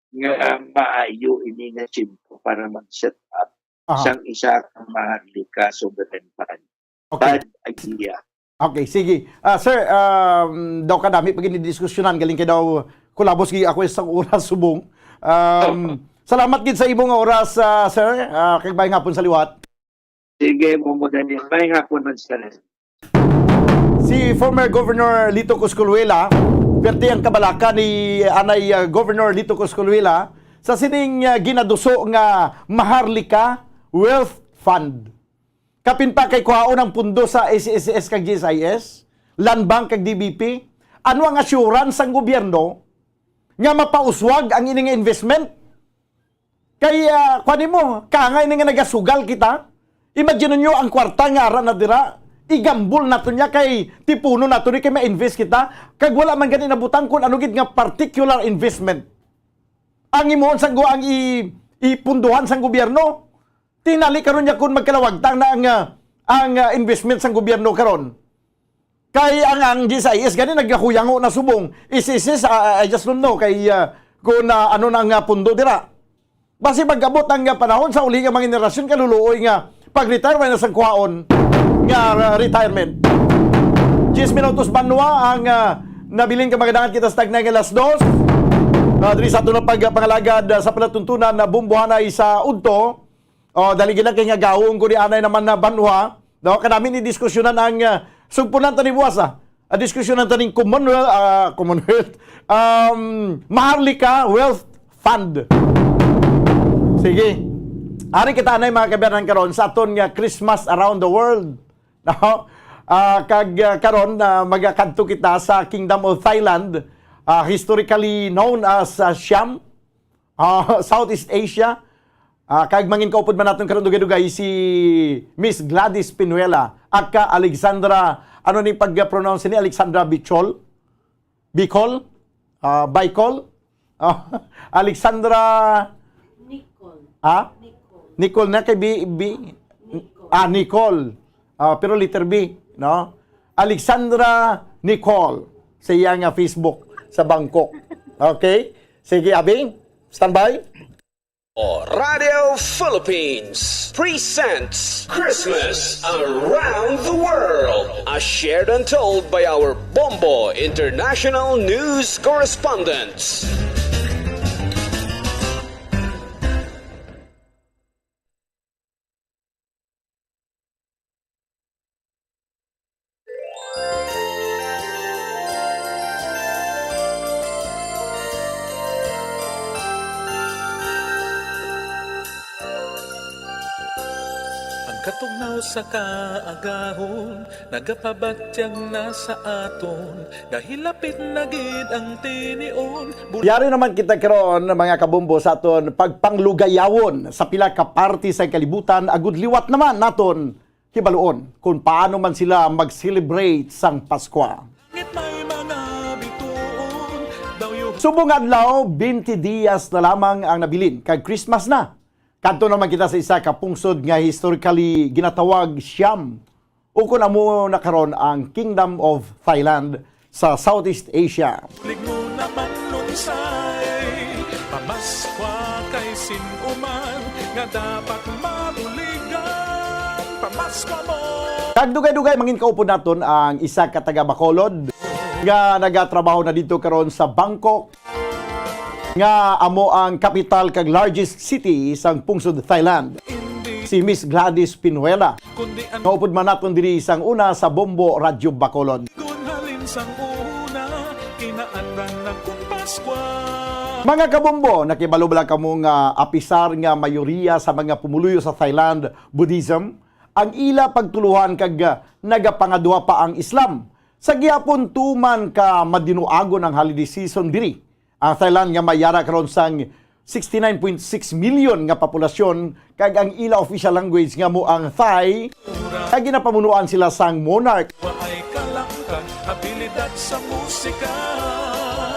nga maayo ini nga tiyempo para mag-set up Aha. sang isa ka Maharlika sovereign fund. Okay. Bad idea. Okay, sige. Ah, sir, um, daw kadami pa gid ni diskusyonan, galing kay daw kulabos gid ako sa oras subong. Um, Opo. salamat gid sa imo nga oras, ah, sir. Ah, kag maayong hapon sa liwat. Sige, Momo Daniel. Maayong hapon man sa tanan. Si former Governor Lito Cosculuela, perti ang kabalaka ni anay, ah, Governor Lito Cosculuela sa sining, ah, ginaduso nga Maharlika Wealth Fund. Kapin pa kay kuhaon ang pundo sa S S S kag G S I S, Land Bank kag D B P. Ano ang assurance sang gobyerno nga mapauswag ang ini nga investment? Kay, ah, kuwan nimo, kaangay ni nga nagasugal kita. Imagine niyo ang kwarta nga ara na dira, igambol nato niya kay tipunon nato ni kay ma-invest kita. Kag wala man gani nabutang kung ano gid nga particular investment ang imuon sang gu-, ang i-, ipunduhan sang gobyerno. Tinali karon niya kung magkalawagtang na ang, ah, ang, ah, investment sang gobyerno karon. Kay ang, ang G S I S gani nagahuyango na subong. Is, is, is, ah, I just don't know kay, ah, kung, ah, ano na nga pundo dira. Basi pag-abot ang, ah, panahon sa uli nga mga generasyon kaluluoy nga pag-retire, wala na sang kuhaon nga, ah, retirement. Diyes minutos banwa ang, ah, nabilin ka, magadangat kita sa tagnay nga alas dos. Ah, diri sa aton nga pagpangalagad, ah, sa palatuntunan na bumbuhanay sa udto. Oh, dali gid lang kay nga gawong ko di anay naman na banwa. No, kanami ni diskusyonan ang, ah, sugpunan ta ni buwas, ah. Ah, diskusyonan ta ning Commonwealth, ah, Commonwealth, um, Maharlika Wealth Fund. Sige. Ari kita anay, mga kabayan, karon sa aton nga Christmas around the world. No? Ah, kag, ah, karon, ah, magakadto kita sa Kingdom of Thailand, ah, historically known as, ah, Siam. Ah, Southeast Asia. Ah, kag mangin kaupod man naton karon dugay-dugay si Miss Gladys Pinuela, aka Alexandra, ano ni pag-pronounce ni Alexandra Bichol? Bicol? Ah, Bicol? Ah, Alexandra Nicole. Ha? Nicole. Nicole na kay Bi-, Bi-, Nicole. Ah, Nicole. Ah, pero letter B, no? Alexandra Nicole sa iya nga Facebook sa Bangkok. Okay? Sige, abi, standby. Radio Philippines presents Christmas Around the World, as shared and told by our Bombo International News Correspondents. Ang katugnaw sa kaagahon nagapabatyag na sa aton, dahil lapit na gid ang tinion. Bul- Yari naman kita karon, mga kabombo, sa aton pagpanglugayawon sa pila ka parte sa kalibutan, agud liwat naman naton hibaluon kung paano man sila mag-celebrate sang Paskwa. Subong adlaw, twenty dias na lamang ang nabilin kag Christmas na. Kadto naman kita sa isa ka pungsod nga historically ginatawag Siam, ukon amo na karon ang Kingdom of Thailand, sa Southeast Asia. Bulig mo na, Manlungsay, pamaskwa kay sin-o man nga dapat mabuligan, pamaskwa mo. Kag dugay-dugay, mangin kaupod naton ang isa ka taga Bacolod nga nagatrabaho na didto karon sa Bangkok, nga amo ang kapital kag largest city sang pungsod Thailand, si Miss Gladys Pinuela. Kundi ang Maupod man naton diri sang una sa Bombo Radyo Bacolod. Kun halin sang una, kinaandan na kung Paskwa. Mga kabombo, nakibalo bala kamo nga apisar nga mayoriya sa mga pumuluyo sa Thailand, Buddhism, ang ila pagtuluhan kag, ah, nagapangaduha pa ang Islam? Sa gihapon, tuman ka madinuagon ang holiday season diri. Ang Thailand nga may yara karon sang sixty-nine point six million nga populasyon, kag ang ila official language nga mo ang Thai, kag ginapamunuan sila sang monarch. Waay kalangkang abilidad sa musika.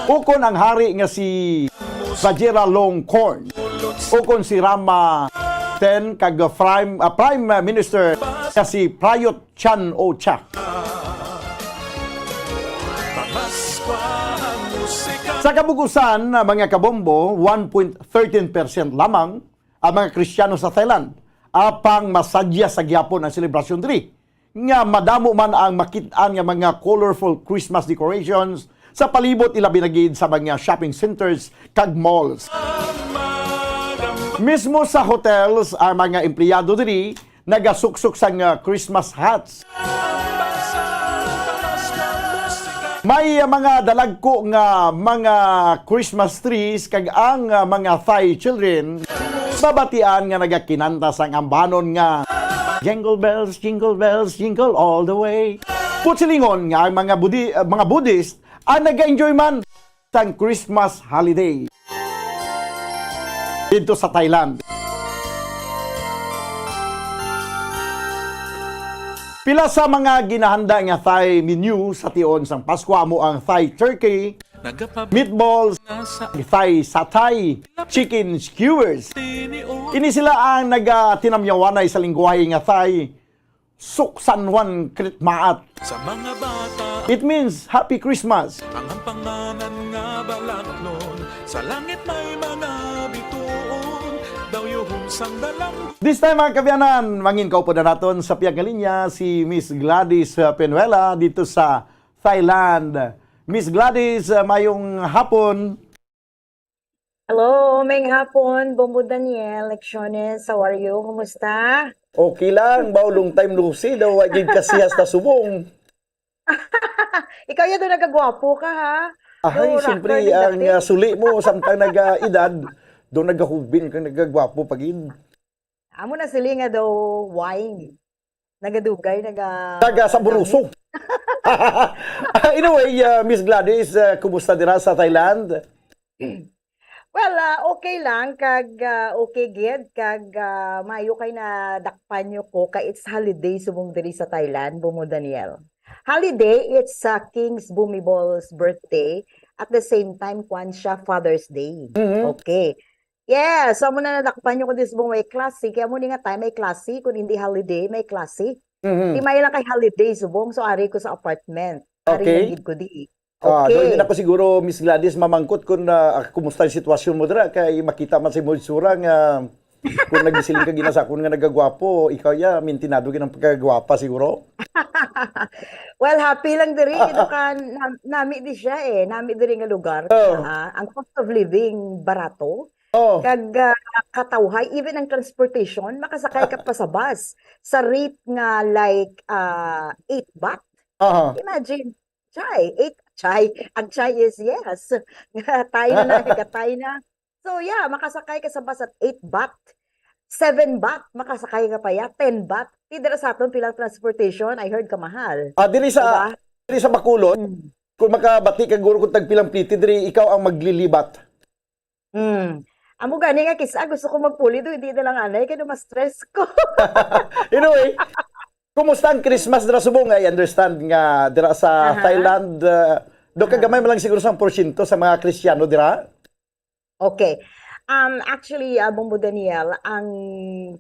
Ukon ang hari nga si Vajiralongkorn, Korn, ukon si Rama Ten, kag Prime, ah, Prime Minister nga si Prayut Chan-o-cha. Sa kabug-usan, mga kabombo, one point thirteen percent lamang ang mga Kristiyano sa Thailand. Apang masadya sa gihapon ang selebrasyon diri, nga madamo man ang makit-an nga mga colorful Christmas decorations sa palibot, ilabi na gid sa mga shopping centers kag malls. Mismo sa hotels, ang mga empleyado diri nagasuksok sang, ah, Christmas hats. May, ah, mga dalagko nga mga Christmas trees, kag ang, ah, mga Thai children mabatian nga nagakinanta sang ambanon nga Jingle bells, jingle bells, jingle all the way. Buot silingon nga ang mga Budi-, uh, mga Buddhist ang nag-enjoy man sang Christmas holiday dito sa Thailand. Pila sa mga ginahanda nga Thai menu sa tion sang Pasko amo ang Thai turkey, meatballs, Thai satay, chicken skewers. Ini sila ang nagatinamyawanay sa lingwahe nga Thai, Suksanwan Kritmaat. Sa mga bata, it means Happy Christmas. Ang ampanganan nga balaklon, sa langit may mga bituon, daw yuhom sang dalang. This time, mga kaabyanan, mangin kaupod na naton sa pihak nga linya si Miss Gladys, uh, Penuela dito sa Thailand. Miss Gladys, uh, mayong hapon. Hello, mayong hapon, Bombo Daniel, Lecciones, how are you? Kumusta? Okay lang, bao, long time no see, daw wa gid kasihas ta subong. Ikaw ya daw nagagwapo ka, ha? Ahay, siyempre, ang uh, suli mo, samtang nag-edad, daw nagahubin kang nagagwapo pa gid. Amo na sila nga daw wine. Nagadugay, naga... Taga Saboroso. Anyway, uh, Miss Gladys, uh, kumusta dira sa Thailand? Well, uh, okay lang, kag uh, okay gid, kag uh, maayo kay nadakpan nyo ko, kay it's holiday subong diri sa Thailand, Bumo Daniel. Holiday, it's uh, King's Bumibol's birthday. At the same time, kwan siya, Father's Day. Mm-hmm. Okay. Yes, so amo na nadakpan nyo ko this subong may klase. Kaya mo ni nga time, may klase. Kung hindi holiday, may klase. Mm-hmm. Di may lang kay holiday, subong. So, ari ko sa apartment. Ari okay. Lang gid ko di. Ah, okay. Doon ako siguro, Miss Gladys, mamangkot kung uh, kumusta ang sitwasyon mo dira. Kay makita man sa imo itsura nga kung nagisiling ka gina sa akon nga nagagwapo, ikaw ya, mintinado gid ang pagkagwapa siguro. Well, happy lang diri. Ito ka, na, nami di siya eh. Nami diri nga lugar. Oh. Uh, ang cost of living, barato. Oh. Kag uh, katawhay, even ang transportation, makasakay ka pa sa bus sa rate nga like uh, eight baht. Uh-huh. Imagine, chai, eight, chai. Ang chai is yes. Thai na na, katay na. So yeah, makasakay ka sa bus at eight baht. Seven baht, makasakay ka pa ya. Ten baht. Ti dira sa aton pilang transportation, I heard kamahal. Ah, diri sa, diba? Diri sa Bacolod, hmm. Kung makabati ka guro kung tagpilang pliti, diri ikaw ang maglilibat. Mm. Amo gani nga kis-a gusto ko magpuli do, hindi na lang anay kay ma-stress ko. Anyway, kumusta ang Christmas dira subong? I understand nga dira sa uh-huh. Thailand, uh, do ka gamay uh-huh. Man lang siguro sa porsyento sa mga Kristiyano dira? Okay. Um, actually, uh, Bombo Daniel, ang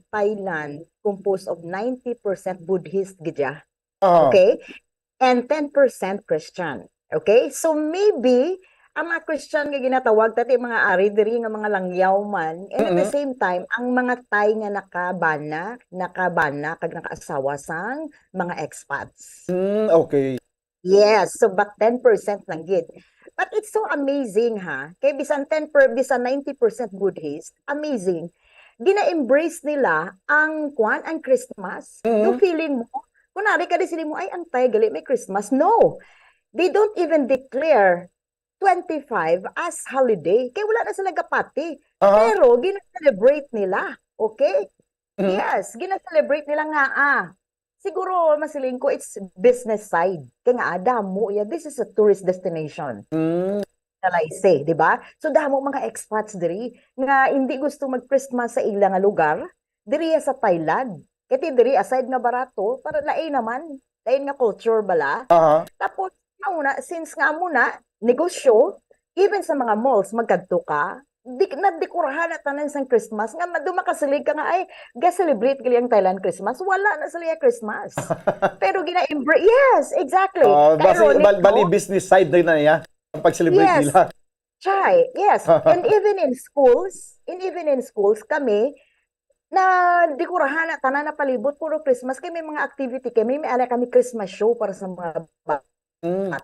Thailand composed of ninety percent Buddhist gid ya. Uh-huh. Okay? And ten percent Christian. Okay? So maybe, ang mga Christian nga ginatawag tati mga ari diri nga mga langyaw man, and at the same time ang mga Thai nga nakabana, nakabana kag nakaasawa sang mga expats. Mm, okay. Yes, so but ten percent lang gid. But it's so amazing ha. Kay bisan ten per bisan ninety percent Buddhist, amazing. Gina-embrace nila ang kwan, ang Christmas. Mm-hmm. Do feeling mo, kunwari ka di sila mo, ay, ang Thai gali may Christmas. No. They don't even declare twenty-five as holiday. Kay wala na sila gapati. Uh-huh. Pero gina-celebrate nila. Okay? Mm-hmm. Yes, gina-celebrate nila nga ah. Siguro masiling ko it's business side. Kay nga ah, damo ya, this is a tourist destination. Mm. Sa Laise, di ba? So damo mga expats diri nga hindi gusto mag-Christmas sa ila nga lugar, diri sa Thailand. Kay diri aside nga barato, para lain naman, lain nga culture bala. Uh-huh. Tapos mauna, since nga amo na negosyo, even sa mga malls magkadto ka, di na dekorahan na tanan sang Christmas nga madu makasilig ka nga ay ga-celebrate gali ang Thailand Christmas, wala na sila Christmas. Pero gina-embrace, yes, exactly. Uh, bali, bali business side na niya ang pag-celebrate yes. Nila. Chai, yes. And even in schools, and even in schools kami na dekorahan na tanan na palibot puro Christmas kay may mga activity kami, may ala kami Christmas show para sa mga bata. Mm.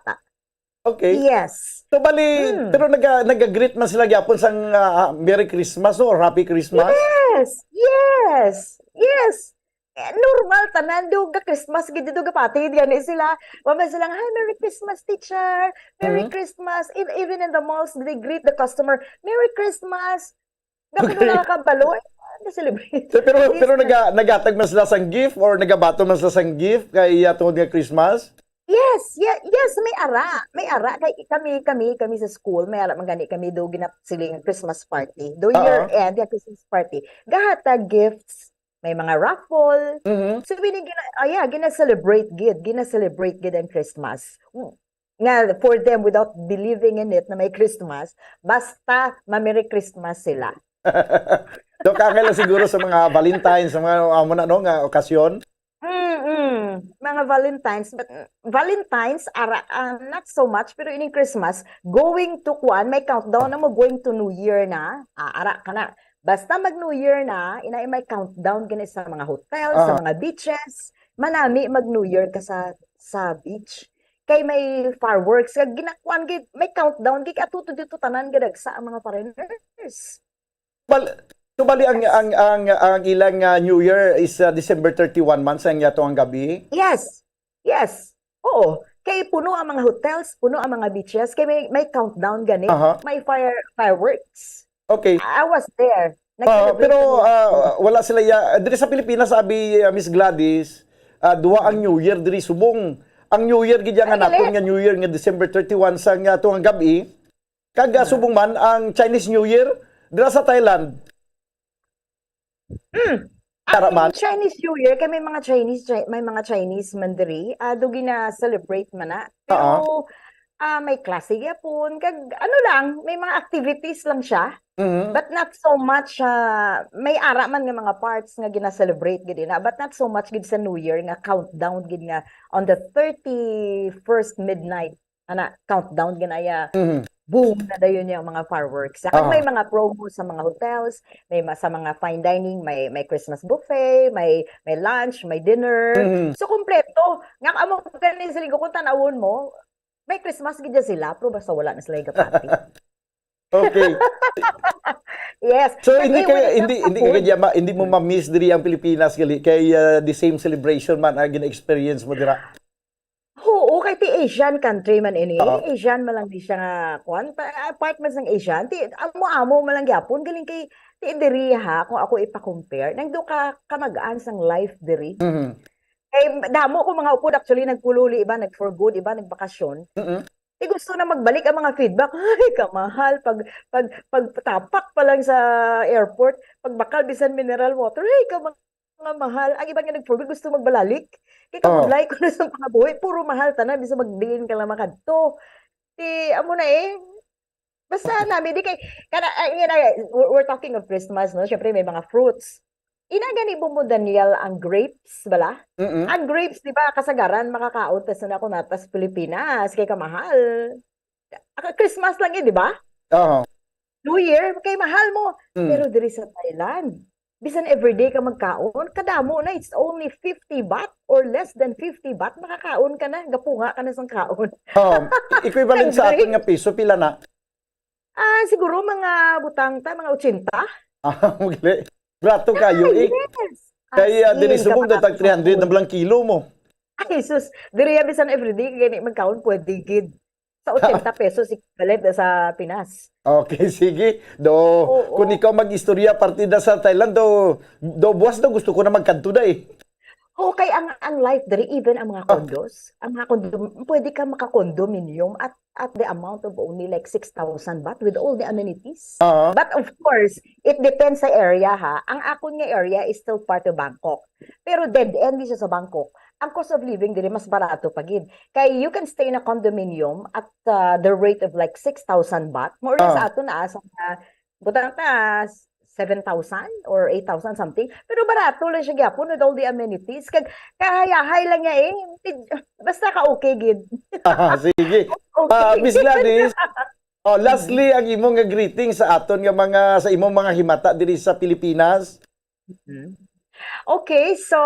Okay. Yes. So bali, hmm. Pero naga nag-greet man sila gyapon sang uh, Merry Christmas or Happy Christmas? Yes. Yes. Yes. Eh, normal tanan do ga Christmas gid do ga pati gani sila. Wa man sila, "Hi, Merry Christmas, teacher. Merry mm-hmm. Christmas." In, even in the malls, they greet the customer, "Merry Christmas." Dako okay. Na nakabalo. na-celebrate. So, pero, This pero time. naga-, nagatag man sila sang gift or nagabaton man sila sang gift kay, ah, tungod nga Christmas? Yes, ye-, yes, may ara. May ara. Kay kami, kami, kami sa school, may ara man gani kami do ginasiling Christmas party. Do Oo. year end, yung Christmas party. Gahatag gifts, may mga raffle. Mhm. So, bini-, gina-, ah, yeah, gina-celebrate gid, gina-celebrate gid ang Christmas. Nga for them, without believing in it na may Christmas, basta ma-Merry Christmas sila. So, kakay lang siguro sa mga Valentines, sa mga, amo na, no, nga okasyon? Mm-mm. Mga Valentines, but, mm, Valentines, ara, ah, not so much, pero ining Christmas, going to kuan, may countdown na mo, going to New Year na. Ah, ara ka na. Basta mag New Year na, inay may countdown gani sa mga hotel, sa Ah. mga beaches. Manami mag New Year ka sa, sa beach. Kay may fireworks, kag ginakuan gid, may countdown gid, ato to dito tanan gadagsa ang mga foreigners. Bal-, so bali ang, Yes. ang, ang, ang ilang, ah, New Year is, ah, December thirty-one man sa nga to ang gabi? Yes. Yes. Oo. Kay puno ang mga hotels, puno ang mga beaches, kay may, may countdown gani, Aha. may fire, fireworks. Okay. I was there. Ah, Nag-celebrate pero, kami. ah, wala sila ya-, diri sa Pilipinas, sabi, ah, Miss Gladys, ah, duha ang New Year diri subong. Ang New Year gid nga Ay, naton dili. nga New Year nga December thirty-one sa nga to ang gabi. Kag, ah, Ah. subong man ang Chinese New Year dira sa Thailand. Mm. Tara Ang man. Chinese New Year, kay may mga Chinese, Chi-, may mga Chinese man diri, ah, do gina-celebrate man na. Pero, Oo. ah, may klase gyapon. Kag, ano lang, may mga activities lang siya. Mhm. But not so much, ah, may ara man nga mga parts nga gina-celebrate gid na, but not so much gid sa New Year nga countdown gid nga on the thirty-first midnight. Ana, countdown ginaya. Mhm. Boom na dayon yung mga fireworks. Kag Aha. may mga promo sa mga hotels, may ma-, sa mga fine dining, may, may Christmas buffet, may, may lunch, may dinner. Mhm. So, kompleto. Nga amo gani sa linggo kung tanawon mo, may Christmas gid dyan sila, pero basta wala na sila yung party. Okay. Yes. So, Kag hindi iwan kaya, na hindi, sa hindi food. kaya ma-, hindi mo ma-miss diri ang Pilipinas, gali? Kay, ah, the same celebration man ang gina-experience mo dira? Oo, kay ti Asian country man ini. Oo. Asian man lang di siya nga, kwan, pa-, ah, part man sang Asian. Ti, amo-amo man lang gyapon. Galing kay, ti diri ha, kung ako ipa-compare, nang do ka kamagaan sang life diri. Mhm. Kay damo ko mga upod actually nagpululi, iba nag for good, iba nagbakasyon. Mm-mm. Ti gusto na magbalik ang mga feedback. Ay, kamahal. Pag, pag, pagtapak pa lang sa airport, pagbakal bisan mineral water, ay, kama-, nga mahal. Ang iban nga nag-for good, gusto magbalalik. Kay Oo. kamudlay ko na sa mga buhi, puro mahal tanan, bisan magdiin ka lang makadto. Ti, amo na eh. Basta nami, di kay, kana, ah, yun na, we're, we're talking of Christmas, no? Siyempre, may mga fruits. Ina gani mo, Daniel, ang grapes, bala? Mm-mm. Ang grapes, di ba, kasagaran, makakaon ta sa nako natas Pilipinas, kay kamahal. Ah, Christmas lang yun, di ba? Oo. New Year, kay mahal mo. Mm. Pero diri sa Thailand, bisan everyday ka magkaon, kadamo na, it's only fifty baht or less than fifty baht, makakaon ka na, gapunga ka na sang kaon. Oh, equivalent Ang sa aton great. nga piso, pila na? Ah, siguro mga butang ta, mga ochenta. Ah, magali. Barato kayo, Ah, eh. yes. Kay, ah, As diri in, subong, kapag datag three hundred na ako lang kilo mo. Ay, sus. Diri, ah, bisan everyday, gani magkaon, pwede gid. Sa ochenta pesos, equivalent na sa Pinas. Okay, sige. Do, Oo. kung ikaw mag-istorya, partida sa Thailand, do, do, buwas do, gusto ko na magkadto da eh. Okay, ang, ang life diri, even ang mga Ah. condos, ang mga condo, pwede ka maka-condominium at, at the amount of only, like, six thousand baht with all the amenities. Ah. But of course, it depends sa area, ha. Ang akon nga area is still part of Bangkok. Pero dead end di siya sa Bangkok. Ang cost of living diri mas barato pa gid. Kay you can stay in a condominium at, uh, the rate of, like, six thousand baht. More or less Ah. ato na sa mga butang ta, seven thousand or eight thousand something. Pero barato lang siya gyapon with all the amenities. Kag kahayahay lang niya eh. Basta ka okay gid. Ah, sige. Okay. Ah, Miss Gladys, oh, lastly, ang imong nga greeting sa aton nga mga, sa imong mga himata diri sa Pilipinas. Mhm. Okay, so,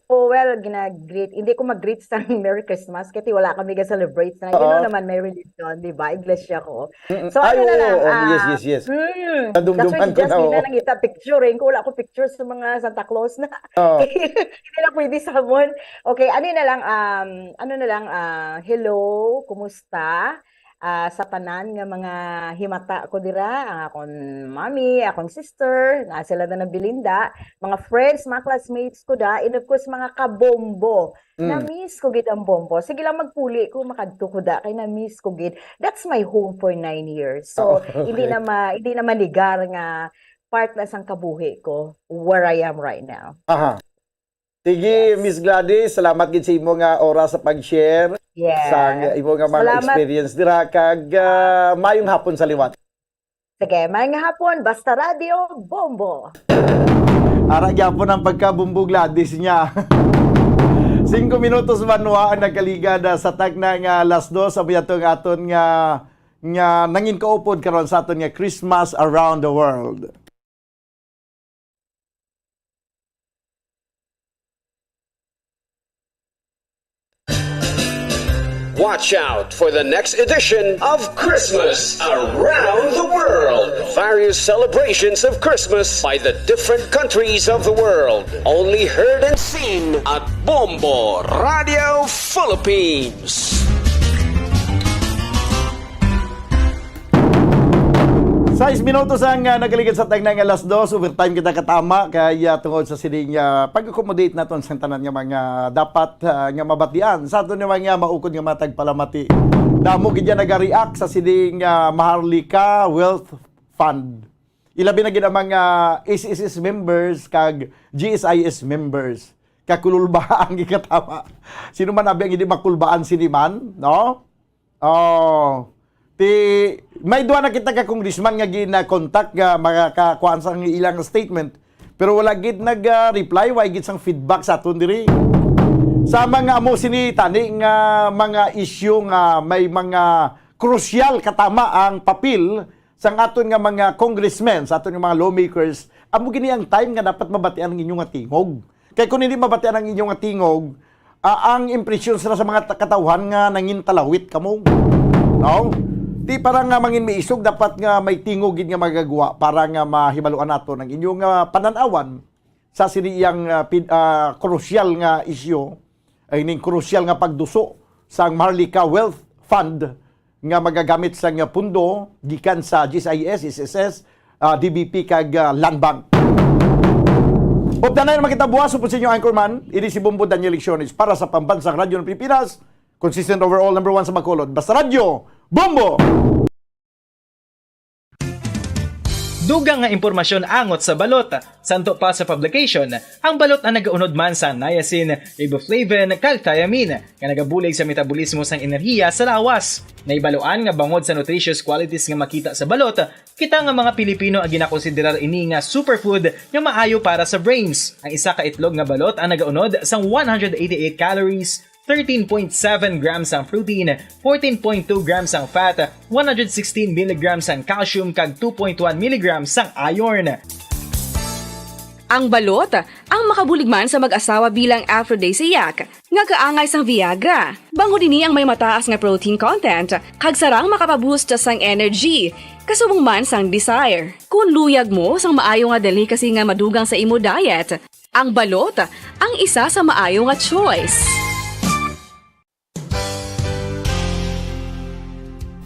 well, gina-greet, hindi ko mag-greet sa Merry Christmas kasi wala kami ga-celebrate na. You know Oo. naman, may religion, di ba? Iglesia ko. Mm-mm. So, Ay, ano na oo, lang, oo. Yes, ah, yes, yes. mm, Nadumduman that's why si ko na, Jasmine oo. na nangita picture, eh. Kung wala ko picture sa mga Santa Claus na. Oo. Hindi na pwede sa amon. Okay, ano na lang, um, ano na lang, ah, hello, kumusta? ah, sa tanan nga mga himata ko dira, ang akon mommy, akon sister, na sila na nabilin da, mga friends, mga classmates ko da, and of course, mga kabombo. Mm. Na-miss ko gid ang Bombo. Sige lang, magpuli ko, makadto ko da, kay na-miss ko gid. That's my home for nine years. So, hindi na ma-, hindi na manigar nga part na sang kabuhi ko, where I am right now. Aha. Sige, Yes. Miss Gladys, salamat gid sa imo nga oras sa pag-share Yes. sa imo nga mga Salamat. experience dira, kag, ah, mayong hapon sa liwat. Sige, mayong hapon, basta Radyo Bombo. Ara gyapon ang pagka-Bombo Gladys niya. Singko minutos banwa ang nagkaligad, ah, sa tagna nga alas dos, sa buyato nga aton nga, nga nangin kaupod karon sa aton nga Christmas Around the World. Watch out for the next edition of Christmas Around the World. Various celebrations of Christmas by the different countries of the world. Only heard and seen at Bombo Radio Philippines. Sais minutos ang, ah, nagaligid sa tagna nga alas dos. Overtime kita katama kay, ah, tungod sa sining, ah, pag-accommodate naton sa tanan nga mga dapat, ah, nga mabatian sa aton nga mga maukod nga mga tagpalamati. Damo gid yan nagareact sa sining, ah, Maharlika Wealth Fund. Ilabi na gid ang mga S S S members kag G S I S members. Kakululbaan ang gikatama. Sino man abi ang hindi makulbaan sini man, no? Oh, ti, may duha na kita ka congressman nga gina-contact nga makakuan sang ilang statement, pero wala gid nag, ah, reply, wala gid sang feedback sa aton diri. Sa mga amo sini tani nga mga issue nga may mga crucial katama ang papel sang aton nga mga congressmen, sa aton nga mga lawmakers, amo gini ang time nga dapat mabatian ang inyo nga tingog. Kay kung hindi mabatian ang inyo nga tingog, ah, ang impresyon sila sa mga ta-, katawhan nga nangin talawit kamo. No? Di para nga mangin miisog, dapat nga may tingog gid nga magagwa para nga mahibaluan nato ang inyong, ah, panan-awan sa sini iyang, ah, pid-, ah, krusyal nga isyu, ay ning krusyal nga pagduso sang Maharlika Wealth Fund nga magagamit sang pundo gikan sa G S I S, S S S, ah, D B P kag, ah, Land Bank. Updanay naman kita buwas, upod sa inyo anchorman, ini si Bombo Daniel Lecciones para sa Pambansang Radyo ng Pilipinas, consistent overall number one sa Bacolod. Basta Radyo, Bombo! Dugang nga impormasyon angot sa balot. Santo pa sa publication, ang balot ang nagaunod man sa niacin, riboflavin, kag thiamine, nga nagabulig sa metabolismo sang enerhiya sa lawas. Naibaluan nga bangod sa nutritious qualities nga makita sa balot, kita nga mga Pilipino ang ginakonsiderar ini nga superfood nga maayo para sa brains. Ang isa ka itlog nga balot ang nagaunod sang one hundred eighty-eight calories, thirteen point seven grams ang protein, fourteen point two grams ang fat, one hundred sixteen milligrams ang calcium, kag two point one milligrams ang iron. Ang balot, ang makabulig man sa mag-asawa bilang aphrodisiac, nga kaangay sang Viagra. Bangod ini ang may mataas nga protein content, kag sarang makapaboost sang energy, kasubong man sang desire. Kung luyag mo sang maayo nga delicacy nga madugang sa imo diet, ang balot ang isa sa maayo nga choice.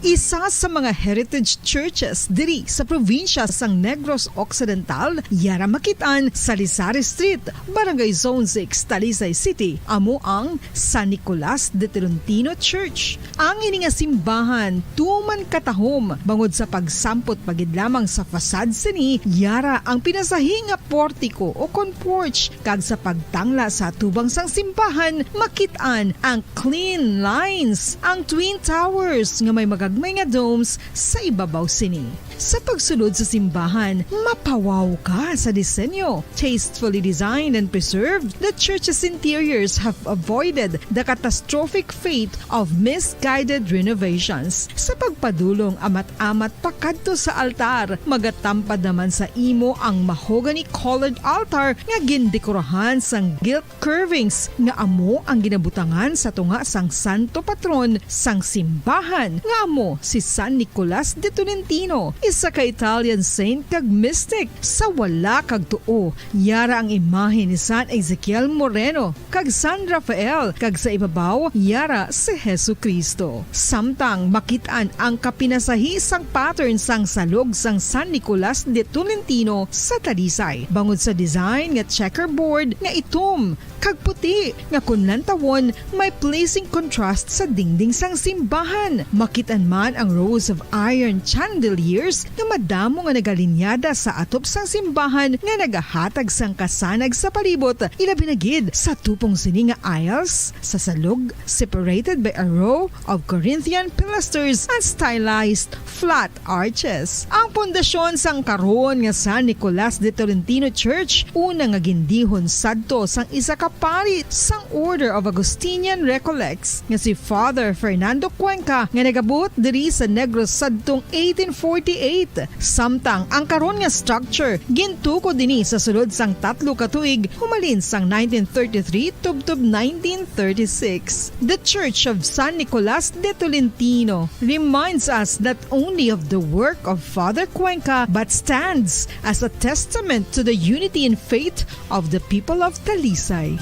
Isa sa mga heritage churches diri sa probinsya sang Negros Occidental, yara makit-an sa Lisari Street, Barangay Zone six, Talisay City, amo ang San Nicolas de Tolentino Church. Ang ini nga simbahan tuman katahom bangod sa pagsampot pa gid lamang sa facade sini, yara ang pinasahi nga portiko o kon porch, kag sa pagtangla sa atubang sang simbahan makit-an ang clean lines, ang twin towers nga may magagmay nga domes sa ibabaw sini. Sa pagsulod sa simbahan, mapawaw ka sa disenyo. Tastefully designed and preserved, the church's interiors have avoided the catastrophic fate of misguided renovations. Sa pagpadulong amat-amat pakadto sa altar, magatampad naman sa imo ang mahogany-colored altar nga gindekorahan sang gilt curvings nga amo ang ginabutangan sa tunga sang santo patron sang simbahan, nga amo si San Nicolas de Tolentino. Sa ka-Italian saint kag mystic, sa wala kag tuo, yara ang imahe ni San Ezekiel Moreno kag San Rafael, kag sa ibabaw, yara si Jesu-Cristo. Samtang makit-an ang kapinasahi sang pattern sang salog sang San Nicolas de Tolentino sa Talisay, bangod sa design nga checkerboard nga itom kag puti, nga kon lantawon, may pleasing contrast sa dingding sang simbahan. Makit-an man ang rows of iron chandeliers nga madamo nga nagalinyada sa atop sang simbahan nga nagahatag sang kasanag sa palibot, ilabi na gid sa tupong sini nga aisles sa salog, separated by a row of Corinthian pilasters and stylized flat arches. Ang pundasyon sang karon nga San Nicolas de Tolentino Church, una nga gindihon sadto sang isa ka pari sang Order of Augustinian Recollects nga si Father Fernando Cuenca, nga nagabot diri sa Negros sadtong eighteen forty-eight. Samtang ang karon nga structure gintukod dinhi sa sulod sang tatlo ka tuig, humalin sang nineteen thirty-three tubtob nineteen thirty-six. The Church of San Nicolas de Tolentino reminds us not only of the work of Father Cuenca, but stands as a testament to the unity in faith of the people of Talisay.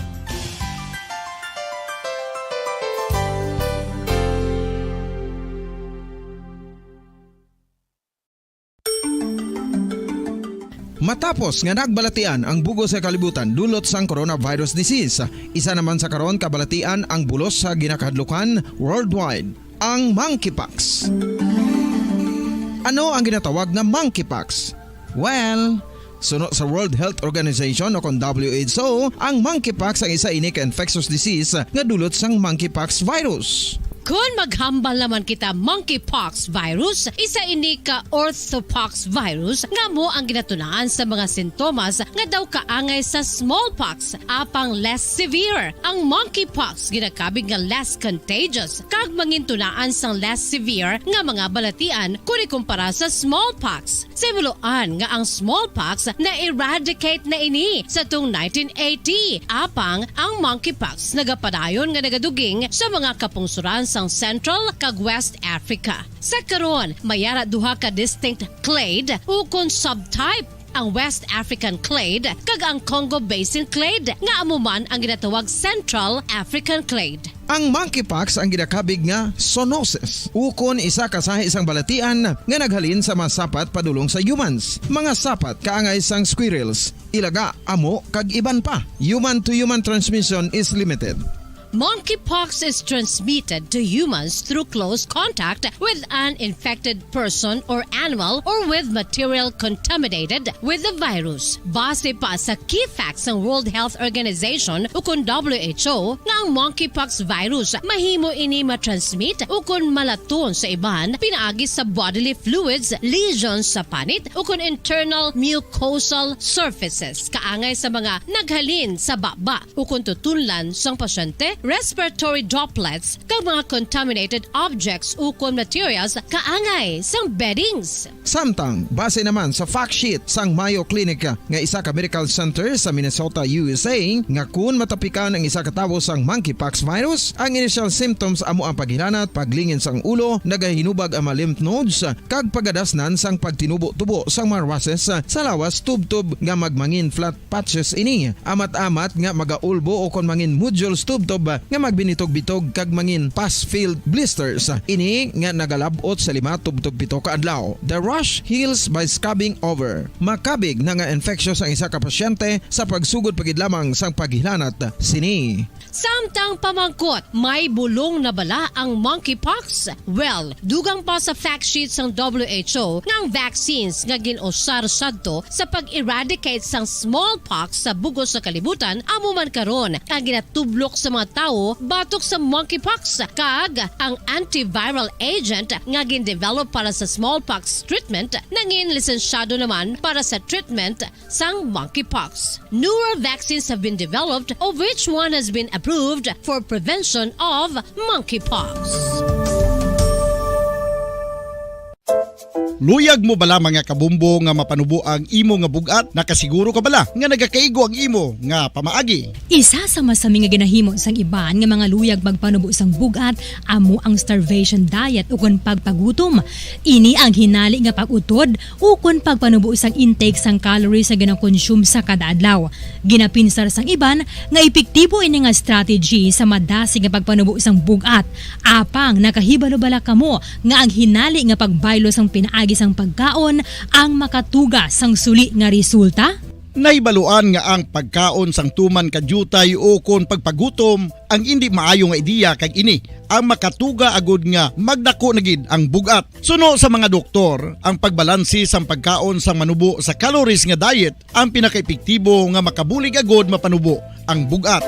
Matapos nga nagbalatian ang bug-os nga kalibutan dulot sang coronavirus disease, isa naman sa karon kabalatian ang bulos sa ginakahadlukan worldwide, ang monkeypox. Ano ang ginatawag nga monkeypox? Well, suno sa World Health Organization o kon W H O, ang monkeypox ang isa ini ka infectious disease nga dulot sang monkeypox virus. Kon maghambal naman kita monkeypox virus, isa ini ka orthopox virus nga amo ang ginatunaan sa mga sintomas nga daw kaangay sa smallpox, apang less severe. Ang monkeypox ginakabig nga less contagious kag mangintunaan sang less severe nga mga balatian kon ikumpara sa smallpox. Sa buloan nga ang smallpox na-eradicate na ini sa tuong nineteen eighty, apang ang monkeypox nagapadayon nga nagaduging sa mga kapungsoran sang Central kag West Africa. Sa karon, may ara duha ka distinct clade ukon subtype, ang West African clade kag ang Congo Basin clade, nga amo man ang ginatawag Central African clade. Ang monkeypox ang ginakabig nga zoonosis, ukon isa ka sahi sang balatian nga naghalin sa mga sapat padulong sa humans, mga sapat kaangay sang squirrels, ilaga, amo, kag iban pa. Human-to-human transmission is limited. Monkeypox is transmitted to humans through close contact with an infected person or animal or with material contaminated with the virus. Base pa sa key facts sang World Health Organization ukon W H O, nga ang monkeypox virus mahimo ini matransmit ukon malaton sa iban pinaagi sa bodily fluids, lesions sa panit, ukon internal mucosal surfaces, kaangay sa mga naghalin sa baba ukon tutunlan sang pasyente, respiratory droplets, kag mga contaminated objects ukon materials kaangay sang beddings. Samtang, base naman sa fact sheet sang Mayo Clinic nga isa ka medical center sa Minnesota, U S A, nga kun matapikan ang isa ka tawo sang monkeypox virus, ang initial symptoms amo ang paghilanat, paglingin sang ulo, nagahinubag ang mga lymph nodes, kag pagadasnan sang pagtinubo-tubo sang mga rushes sa lawas tubtob nga magmangin flat patches ini. Amat-amat nga magaulbo ukon mangin nodules tubtob nga magbinitog-bitog kag mangin pus-filled blisters. Ini nga nagalab-ot sa lima tubtob pito ka adlaw. The rash heals by scabbing over. Makabig na nga infectious ang isa ka pasyente sa pagsugod pa gid lamang sang paghilanat sini. Samtang pamangkot, may bulong na bala ang monkeypox? Well, dugang pa sa fact sheet sang W H O nga ang vaccines nga gin-usar sadto sa pag-eradicate sang smallpox sa bug-os nga kalibutan amo man karon ang ginatublok sa mga tawo batok sa monkeypox, kag ang antiviral agent nga gin-develop para sa smallpox treatment nangin lisensyado naman para sa treatment sang monkeypox. Newer vaccines have been developed, of which one has been approved for prevention of monkeypox. Luyag mo bala, mga kabombo, nga mapanubo ang imo nga bug-at? Nakasiguro ka bala nga nagakaigo ang imo nga pamaagi? Isa sa masami nga ginahimo sang iban nga mga luyag magpanubo sang bug-at amo ang starvation diet ukon pagpagutom. Ini ang hinali nga pag-utod ukon pagpanubo sang intake sang calories nga ginakonsume sa kada adlaw. Ginapinsar sang iban nga epektibo ini nga strategy sa madasig nga pagpanubo sang bug-at. Apang nakahibalo bala kamo nga ang hinali nga pagbaylo sang pinaagi sang pagkaon ang makatuga sang suli nga resulta? Nahibaluan nga ang pagkaon sang tuman ka diutay ukon pagpagutom ang indi maayo nga ideya, kag ini ang makatuga agud nga magdako na gid ang bug-at. Suno sa mga doktor, ang pagbalanse sang pagkaon sang manubo sa calories nga diet ang pinakaepektibo nga makabulig agud mapanubo ang bug-at.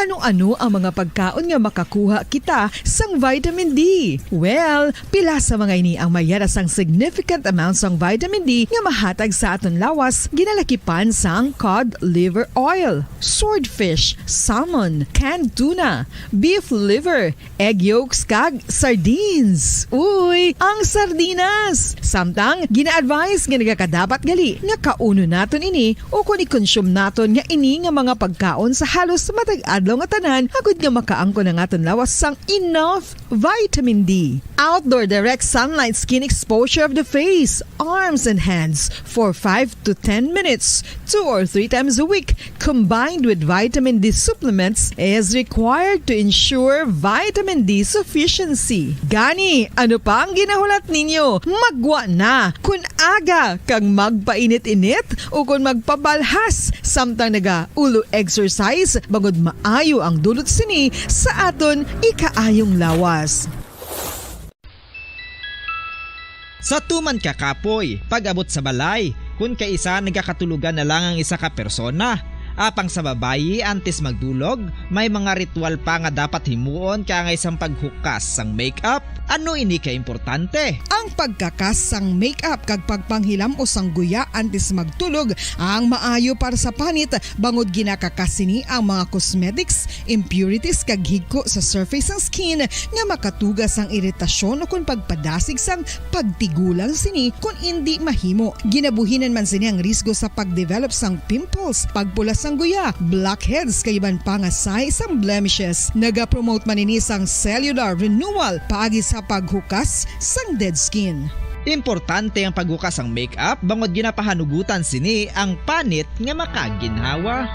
Ano-ano ang mga pagkaon nga makakuha kita sang vitamin D? Well, pila sa mga ini ang may yara sang significant amount sang vitamin D nga mahatag sa aton lawas, ginalakipan sang cod liver oil, swordfish, salmon, canned tuna, beef liver, egg yolks, kag sardines. Uy, ang sardinas! Samtang, gina-advise nga nagakadapat gali nga kaunon naton ini ukon i-consume naton nga ini nga mga pagkaon sa halos matag adlaw nga tanan, agud nga makaangkon ang aton lawas sang enough vitamin D. Outdoor direct sunlight skin exposure of the face, arms, and hands for five to ten minutes, two or three times a week, combined with vitamin D supplements, is required to ensure vitamin D sufficiency. Gani, ano pa ang ginahulat ninyo? Maggwa na! Kun aga kag magpainit-init ukon magpabalhas samtang naga-ulo exercise, bangod maayo ang dulot sini sa aton ikaayong lawas. Sa tuman ka kapoy, pag-abot sa balay, kun kaisa nagakatulogan na lang ang isa ka persona. Apang sa babayi, antes magdulog, may mga ritual pa nga dapat himuon kaangay sang paghukas sang makeup. Ano ini ka importante? Ang pagkakas sang makeup kag pagpanghilam-os sang guya antes magtulog ang maayo para sa panit, bangod ginakakas sini ang mga cosmetics, impurities, kag higko sa surface sang skin nga makatuga sang iritasyon ukon pagpadasig sang pagtigulang sini kon indi mahimo. Ginabuhinan man sini ang risgo sa pagdevelop sang pimples, pagpula sang guya, blackheads, kag iban pa nga sign sang blemishes. Nagapromote man ini sang cellular renewal paagi sa paghukas sang dead skin. Importante ang paghukas sang makeup bangod ginapahanugutan sini ang panit nga makaginhawa.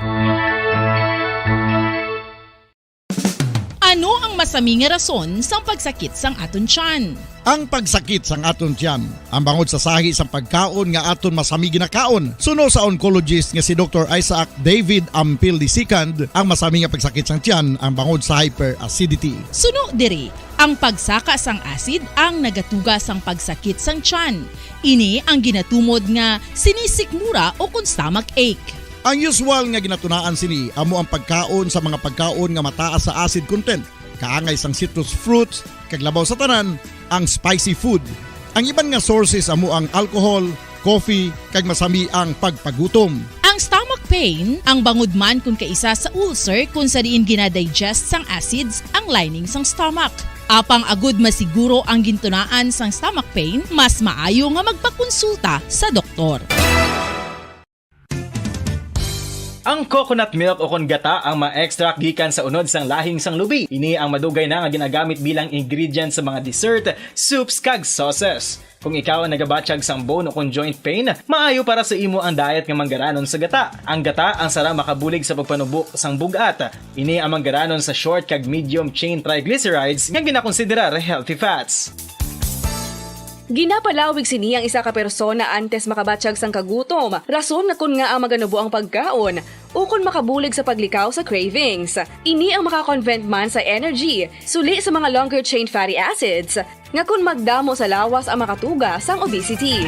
Ano ang masami nga rason sang pagsakit sang aton tiyan? Ang pagsakit sang aton tiyan, ang bangod sa sahi sang pagkaon nga aton masami ginakaon. Suno sa oncologist nga si Doktor Isaac David Ampil the second, ang masami nga pagsakit sang tiyan ang bangod sa hyperacidity. Suno diri, ang pagsaka sang acid ang nagatuga sang pagsakit sang tiyan. Ini ang ginatumod nga sinisikmura ukon stomach ache. Ang usual nga ginatunaan sini amo ang pagkaon sa mga pagkaon nga mataas sa acid content, kaangay sang citrus fruits, kag labaw sa tanan, ang spicy food. Ang iban nga sources amo ang alcohol, coffee, kag masami ang pagpagutom. Ang stomach pain, ang bangod man kon kaisa sa ulcer kon sa diin gina-digest sang acids ang lining sang stomach. Apang agud masiguro ang gintunaan sang stomach pain, mas maayo nga magpakonsulta sa doktor. Ang coconut milk ukon gata ang ma-extract gikan sa unod sang lahing sang lubi. Ini ang madugay na nga ginagamit bilang ingredient sa mga dessert, soups, kag sauces. Kung ikaw ang nagabatyag sang bone ukon joint pain, maayo para sa imo ang diet nga manggaranon sa gata. Ang gata ang sara makabulig sa pagpanubo sang bug-at. Ini ang manggaranon sa short kag medium chain triglycerides nga ginakonsiderar healthy fats. Ginapalawig sini ang isa ka persona antes makabatyag sang kagutom, rason nga kon ngaa maganubo ang pagkaon, ukon makabulig sa paglikaw sa cravings. Ini ang makakonvert man sa energy, suli sa mga longer chain fatty acids, nga kon magdamo sa lawas ang makatuga sang obesity.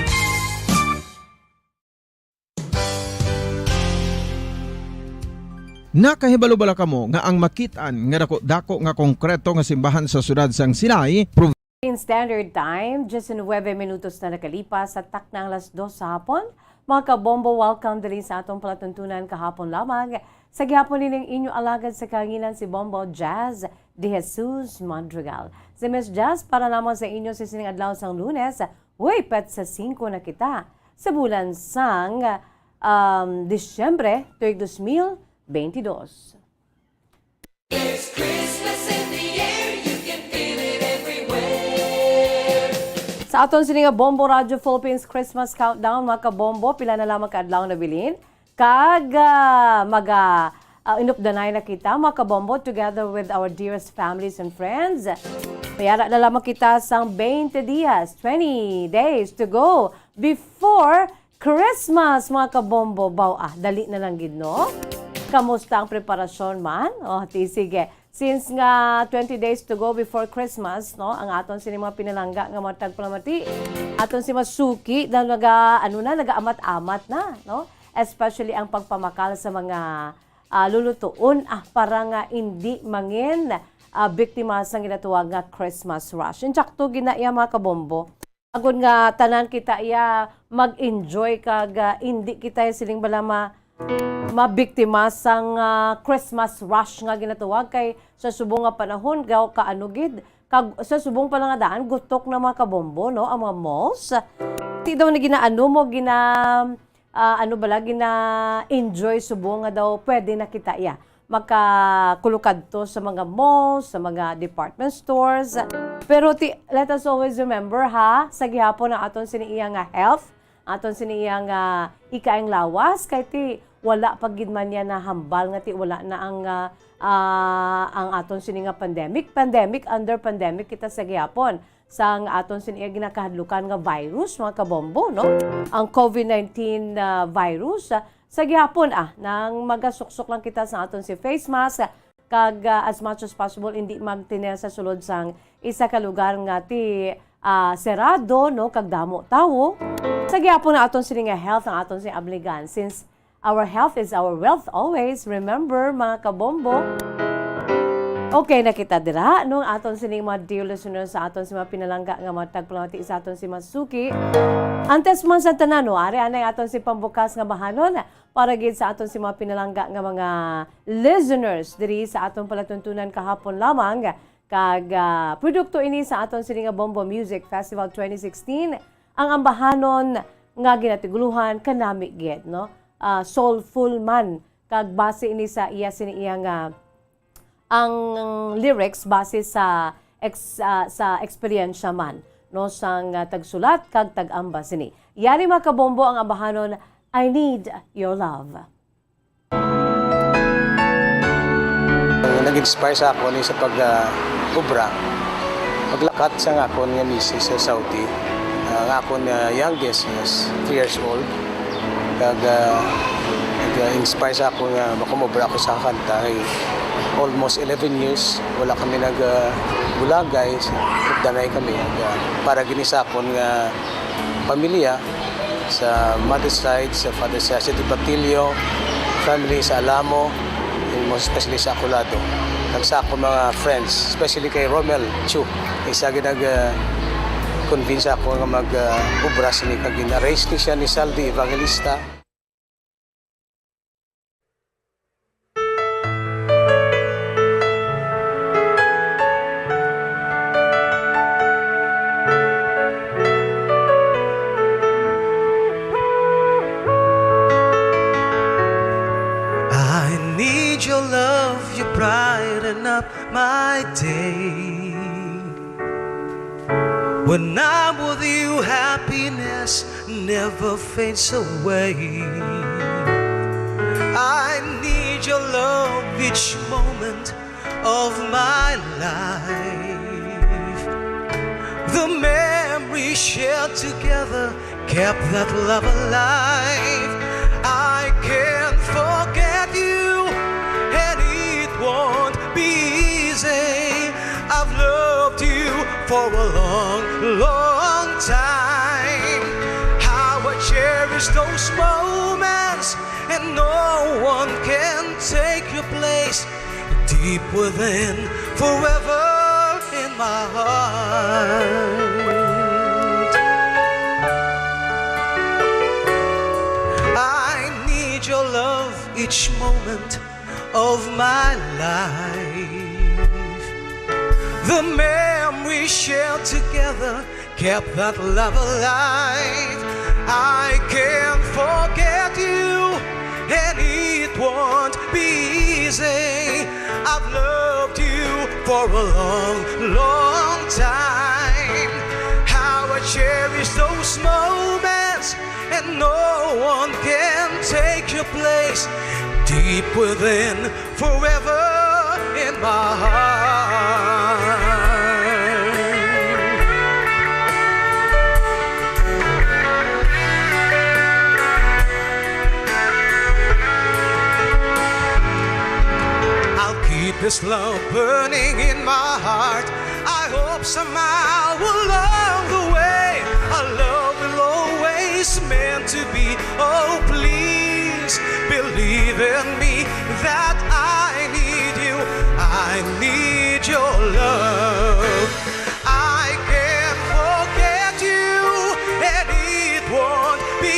Nakahibalo bala kamo nga ang makit-an nga dako-dako nga konkreto nga simbahan sa siyudad sang Sinay, Standard Time, diyes nuwebe minutos na nakalipas sa takna ang alas dos sa hapon. Mga kabombo, welcome diri sa atong palatuntunan kahapon lamang Sa gihapon nining inyo alagad sa kahanginan si Bombo Jazz de Jesus Madrigal. Si Miss Jazz para lamang sa inyo sa sining adlaw sang Lunes, way petsa singko na kita sa bulan sang, um, Disyembre tuig dos mil benti dos. There's Christmas in the air, you can feel it everywhere. Sa aton sini nga Bombo Radyo Philippines Christmas Countdown, mga kabombo, pila na lamang ka adlaw nabilin. Kag, ah, maga, ah, inupdanay na kita, mga kabombo, together with our dearest families and friends. May ara na lamang kita sang twenty dias, twenty days to go before Christmas, mga kabombo. Baw, ah, dali na lang gid, no? Kamusta ang preparasyon man? Oh, ti, sige. Since nga twenty days to go before Christmas, no, ang aton sini mga pinalangga nga mga tagpalamati, aton si masuki na naga, ano na, nagaamat-amat na, no? Especially ang pagpamakal sa mga, ah, lulutuon, ah, para nga indi mangin, ah, biktima sang ginatawag nga Christmas rush. Insakto gina iya, mga kabombo. Agod nga tanan kita iya mag-enjoy kag, ah, indi kita siling bala ma-, mabiktima sang, ah, Christmas rush nga ginatawag kay sa subong nga panahon gaw kaano gid kag sa subong pa lang nga daan gutok na mga kabombo, no, ang mga malls. Ti daw na ginaano mo gina, ah, ano bala, gina-enjoy subong nga daw pwede na kita iya makakulukadto sa mga malls, sa mga department stores. Pero ti, let us always remember, ha, sa gihapon ang aton sini iya nga health, aton sini iya nga ikaayong lawas, kay ti wala pa gid man niya nahambal nga ti wala na ang, ah, ah, ang aton sini nga pandemic. Pandemic under pandemic kita sa gihapon sang aton sini iya ginakahadlukan nga virus, mga kabombo, no? Ang covid nineteen, ah, virus, ah, sa gihapon, ah, nang magasuksok lang kita sa aton si face mask, kag, ah, as much as possible, hindi magtinel sa sulod sang isa ka lugar nga ti, ah, serado, no, kag damo tawo. Sa gihapon ang aton sini nga health ang aton sini abligan, since our health is our wealth always. Remember, mga kabombo. Okay na kita dira, no, aton sining mga dear listeners, sa aton si mga pinalangga nga mga tagpalamati, sa aton si mga suki. Antes man sa tanan, no, ari anay aton si pambukas nga bahanon para gid sa aton si mga pinalangga nga mga listeners diri sa aton palatuntunan kahapon lamang. Kag, ah, produkto ini sa aton sini nga Bombo Music Festival twenty sixteen, ang ambahanon nga ginatiguluhan Kanami Gid, no? Ah, soulful man, kag base ini sa iya sini iya nga, ang lyrics base sa ex-, ah, sa eksperyensya man, no, sang, ah, tagsulat kag tag-amba sini. Yari, mga kabombo, ang ambahanon, I Need Your Love. Ang nag-inspire sa akon ni sa pag, ah, obra, paglakat sang akon nga misis sa Saudi. Ah, ang akon nga youngest is three years old. Kag, ah, nag-inspire sa akon nga makumobra ako sa kanta kay almost eleven years wala kami nag, ah, bulagay, sa danay kami. Kag, ah, para gini sa akon nga pamilya, sa mother's side, sa father's side, sa Di Batilio family, sa Alamo, and most especially sa Acolado. Kag sa akong mga friends, especially kay Romel Chu, isa ginag, ah, convince ako nga mag, ah, obra sini kag gin-arrange ni siya ni Saldi Evangelista. I need your love, you brighten up my day. When I'm with you, happiness never fades away. I need your love each moment of my life. The memories shared together kept that love alive. I can't forget you, and it won't be easy. I've loved you for a long, long time. How I cherish those moments, and no one can take your place. Deep within, forever in my heart. I need your love each moment of my life. The memories shared together kept that love alive. I can't forget you, and it won't be easy. I've loved you for a long, long time. How I cherish those moments, and no one can take your place. Deep within, forever in my heart. I'll keep this love burning in my heart. I hope somehow along the way our love will always meant to be. Oh, please believe in me that I need you. I need your love. I can't forget you, and it won't be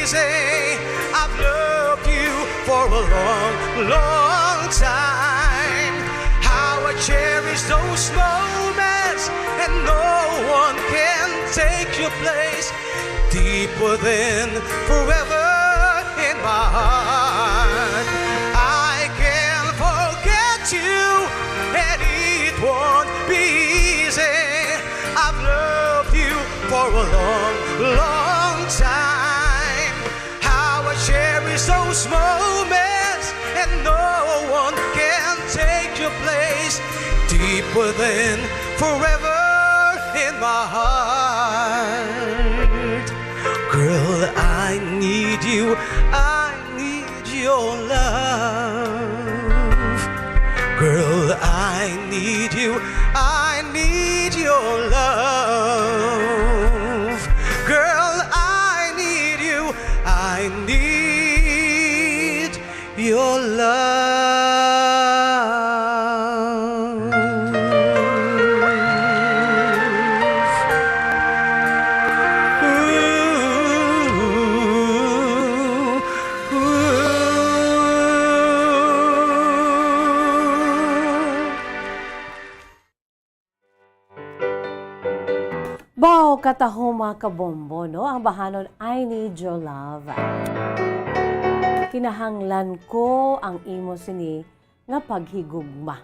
easy. I've loved you for a long, long time. How I cherish those moments, and no one can take your place. Deep within, forever in my heart. I can't forget you, and it won't be easy. I've loved you for a long, long time. How I cherish those moments, and no one can take your place. Deep within, forever in my heart. Girl, I need you. I need your love. Girl, I need you. I need your love. Girl, I need you. I need your love. Baw, kataho, mga kabombo, no? Ang bahanon, "I need your love." Kinahanglan ko ang imo sini nga paghigugma.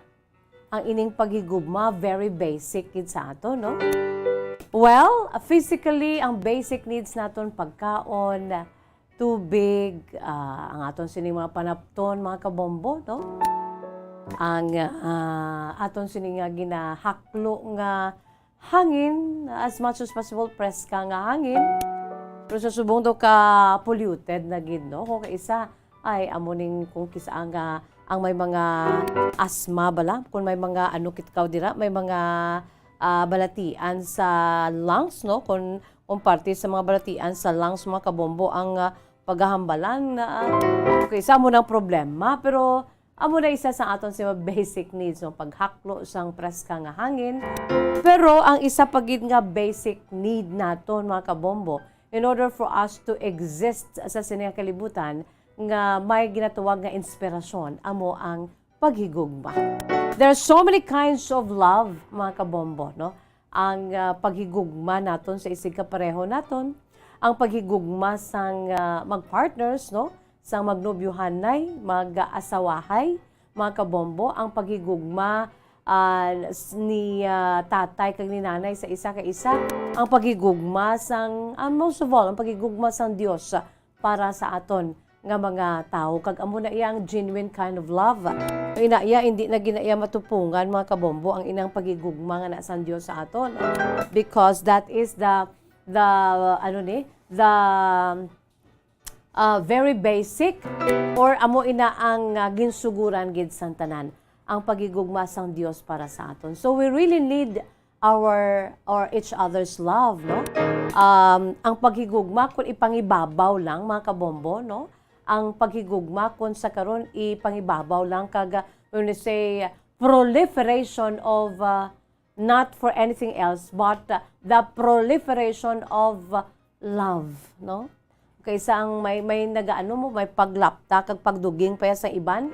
Ang ining paghigugma, very basic gid sa aton, no? Well, physically, ang basic needs naton, pagkaon, tubig, ah, ang aton sining mga panapton, mga kabombo, no? Ang, ah, aton sini nga ginahaklo nga hangin, as much as possible, preska nga hangin. Pero sa subong daw ka polluted na gid, no? Kung kaisa, ay, amo ning kung kisa nga ang may mga asthma bala, kung may mga ano kit kaw dira, may mga, ah, balatian sa lungs, no? Kung, kung parte sa mga balatian sa lungs, mga kabombo, ang, ah, paghahambalan na, ah, okay, sa amo nang problema, pero amo na isa sa aton sa mga basic needs, no? Paghaklo sang preska nga hangin. Pero ang isa pa gid nga basic need naton, mga kabombo, in order for us to exist sa sini nga kalibutan, nga may ginatawag nga inspirasyon, amo ang paghigugma. There are so many kinds of love, mga kabombo, no? Ang, ah, paghigugma naton sa isigkapareho naton, ang paghigugma sang, ah, mag-partners, no? Sang magnobyuhanay, mag-asawahay, mga kabombo, ang paghigugma, ah, s-, ni, ah, tatay kag ni nanay sa isa ka isa, ang paghigugma sang, ah, most of all, ang paghigugma sang Dios, ah, para sa aton nga mga tawo, kag amo na iya ang genuine kind of love. Ina iya, hindi na gina iya matupungan, mga kabombo, ang inang paghigugma nga naa sang Dios sa aton, because that is the, the, ano ni, the, ah, very basic, or amo ina ang, ah, ginsuguran gid sang tanan, ang paghigugma sang Dios para sa aton. So we really need our, or each other's love, no? Um, ang paghigugma, kung ipangibabaw lang, mga kabombo, no? Ang paghigugma, kung sa karon, ipangibabaw lang, kag, uh, when we say proliferation of, uh, not for anything else, but, uh, the proliferation of, uh, love, no? Kaysa ang may, may nagaano mo, may paglapta kag pagduging pa ya sa iban.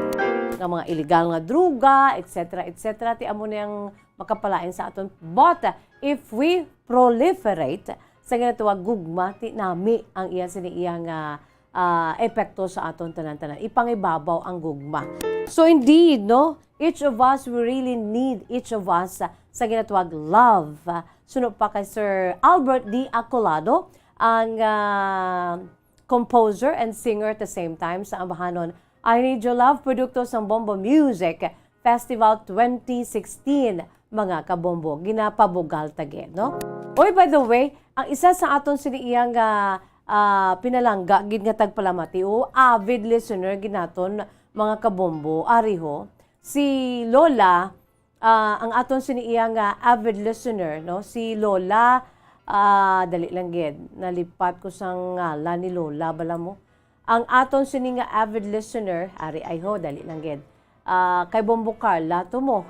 ang mga illegal nga droga, et cetera, et cetera. Ti amo na ang makapalain sa aton. But if we proliferate, sa ginatawag gugma, ti nami ang iya sini iya nga, ah, epekto sa aton tanan-tanan. Ipangibabaw ang gugma. So indeed, no, each of us, we really need each of us, ah, sa ginatawag love. Ah, suno pa kay Sir Albert D. Acolado, ang, ah, composer and singer at the same time sa ambahanon I Need Your Love, produkto sang Bombo Music Festival twenty sixteen, mga kabombo. Ginapabugal ta gid, no? Oy, by the way, ang isa sa aton sini iya nga, ah, pinalangga gid nga tagpalamati, o avid listener gid naton, mga kabombo, ari ho, si Lola, ah, ang aton sini iya nga avid listener, no? Si Lola, ah, dali lang gid, nalipat ko sang ngalan ni Lola, bala mo. Ang aton sini nga avid listener, ari ay ho, dali lang gid. Ah, kay Bombo Carla to mo.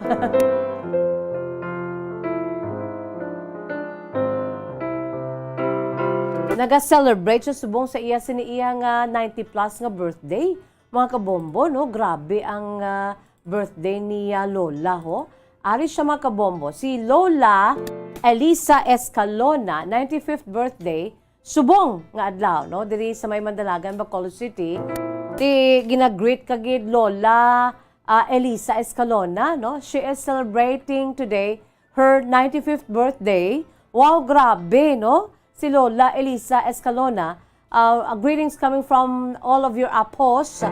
Naga-celebrate siya subong sa iya sini iya nga ninety plus nga birthday. Mga kabombo, no? Grabe ang, ah, birthday ni, ah, Lola, ho. Ari siya, mga kabombo. Si Lola Elisa Escalona, ninety-fifth birthday, subong nga adlaw, no? Diri sa may Mandalagan, Bacolod City. Ti ginagreet ka gid, Lola, ah, Elisa Escalona, no? She is celebrating today her ninety-fifth birthday. Wow, grabe, no? Si Lola Elisa Escalona, uh, greetings coming from all of your apos.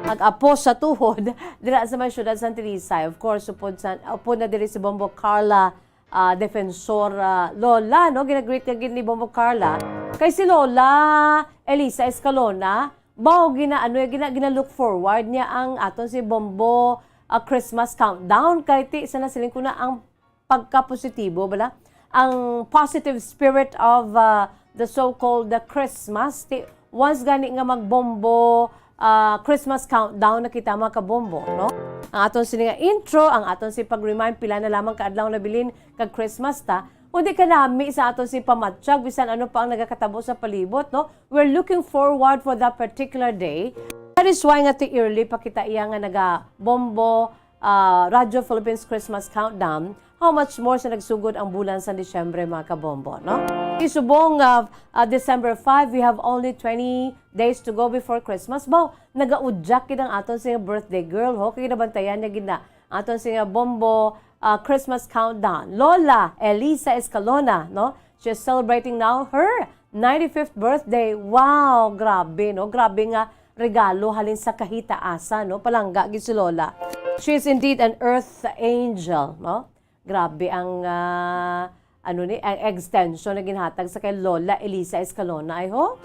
Ag-apos sa tuhod, dira sa may siyudad Santa Elisa. Of course, upod, sa, upod na diri si Bombo Carla, ah, Defensor, ah, Lola, no? Ginagreet ka gid ni Bombo Carla. Kay si Lola Elisa Escalona, bao gina, ano, gina, gina-look forward niya ang aton si Bombo, ah, Christmas countdown. Kay ti, sa nasiling ko na ang pagkapositibo, bala? Ang positive spirit of, uh, the so-called, uh, Christmas. Ti, once gani nga magbombo, uh, Christmas countdown na kita, mga kabombo, no? Ang aton sini nga intro, ang aton si pag-remind pila na lamang ka adlaw nabilin kag Christmas ta. Kundi kanami sa aton si pamatyag, bisan ano pa ang nagakatabo sa palibot, no? We're looking forward for that particular day. That is why nga ti early pa kita iya nga nagabombo, ah, Radyo Philippines Christmas Countdown, how much more sa nagsugod ang bulan sa Disyembre, mga kabombo, no? Isubong, ah, ah, December five, we have only twenty days to go before Christmas. Baw, nagaudyak gid ang aton sini nga birthday girl, ho? Kay nabantayan niya gid na aton sini nga bombo, ah, Christmas countdown. Lola Elisa Escalona, no? She's celebrating now her ninety-fifth birthday. Wow, grabe, no? Grabe nga regalo halin sa kahitaasan, no? Palangga gid si Lola. She is indeed an earth angel, no? Grabe ang, ah, ano ni, ang extension na ginhatag sa kay Lola Elisa Escalona, ay ho?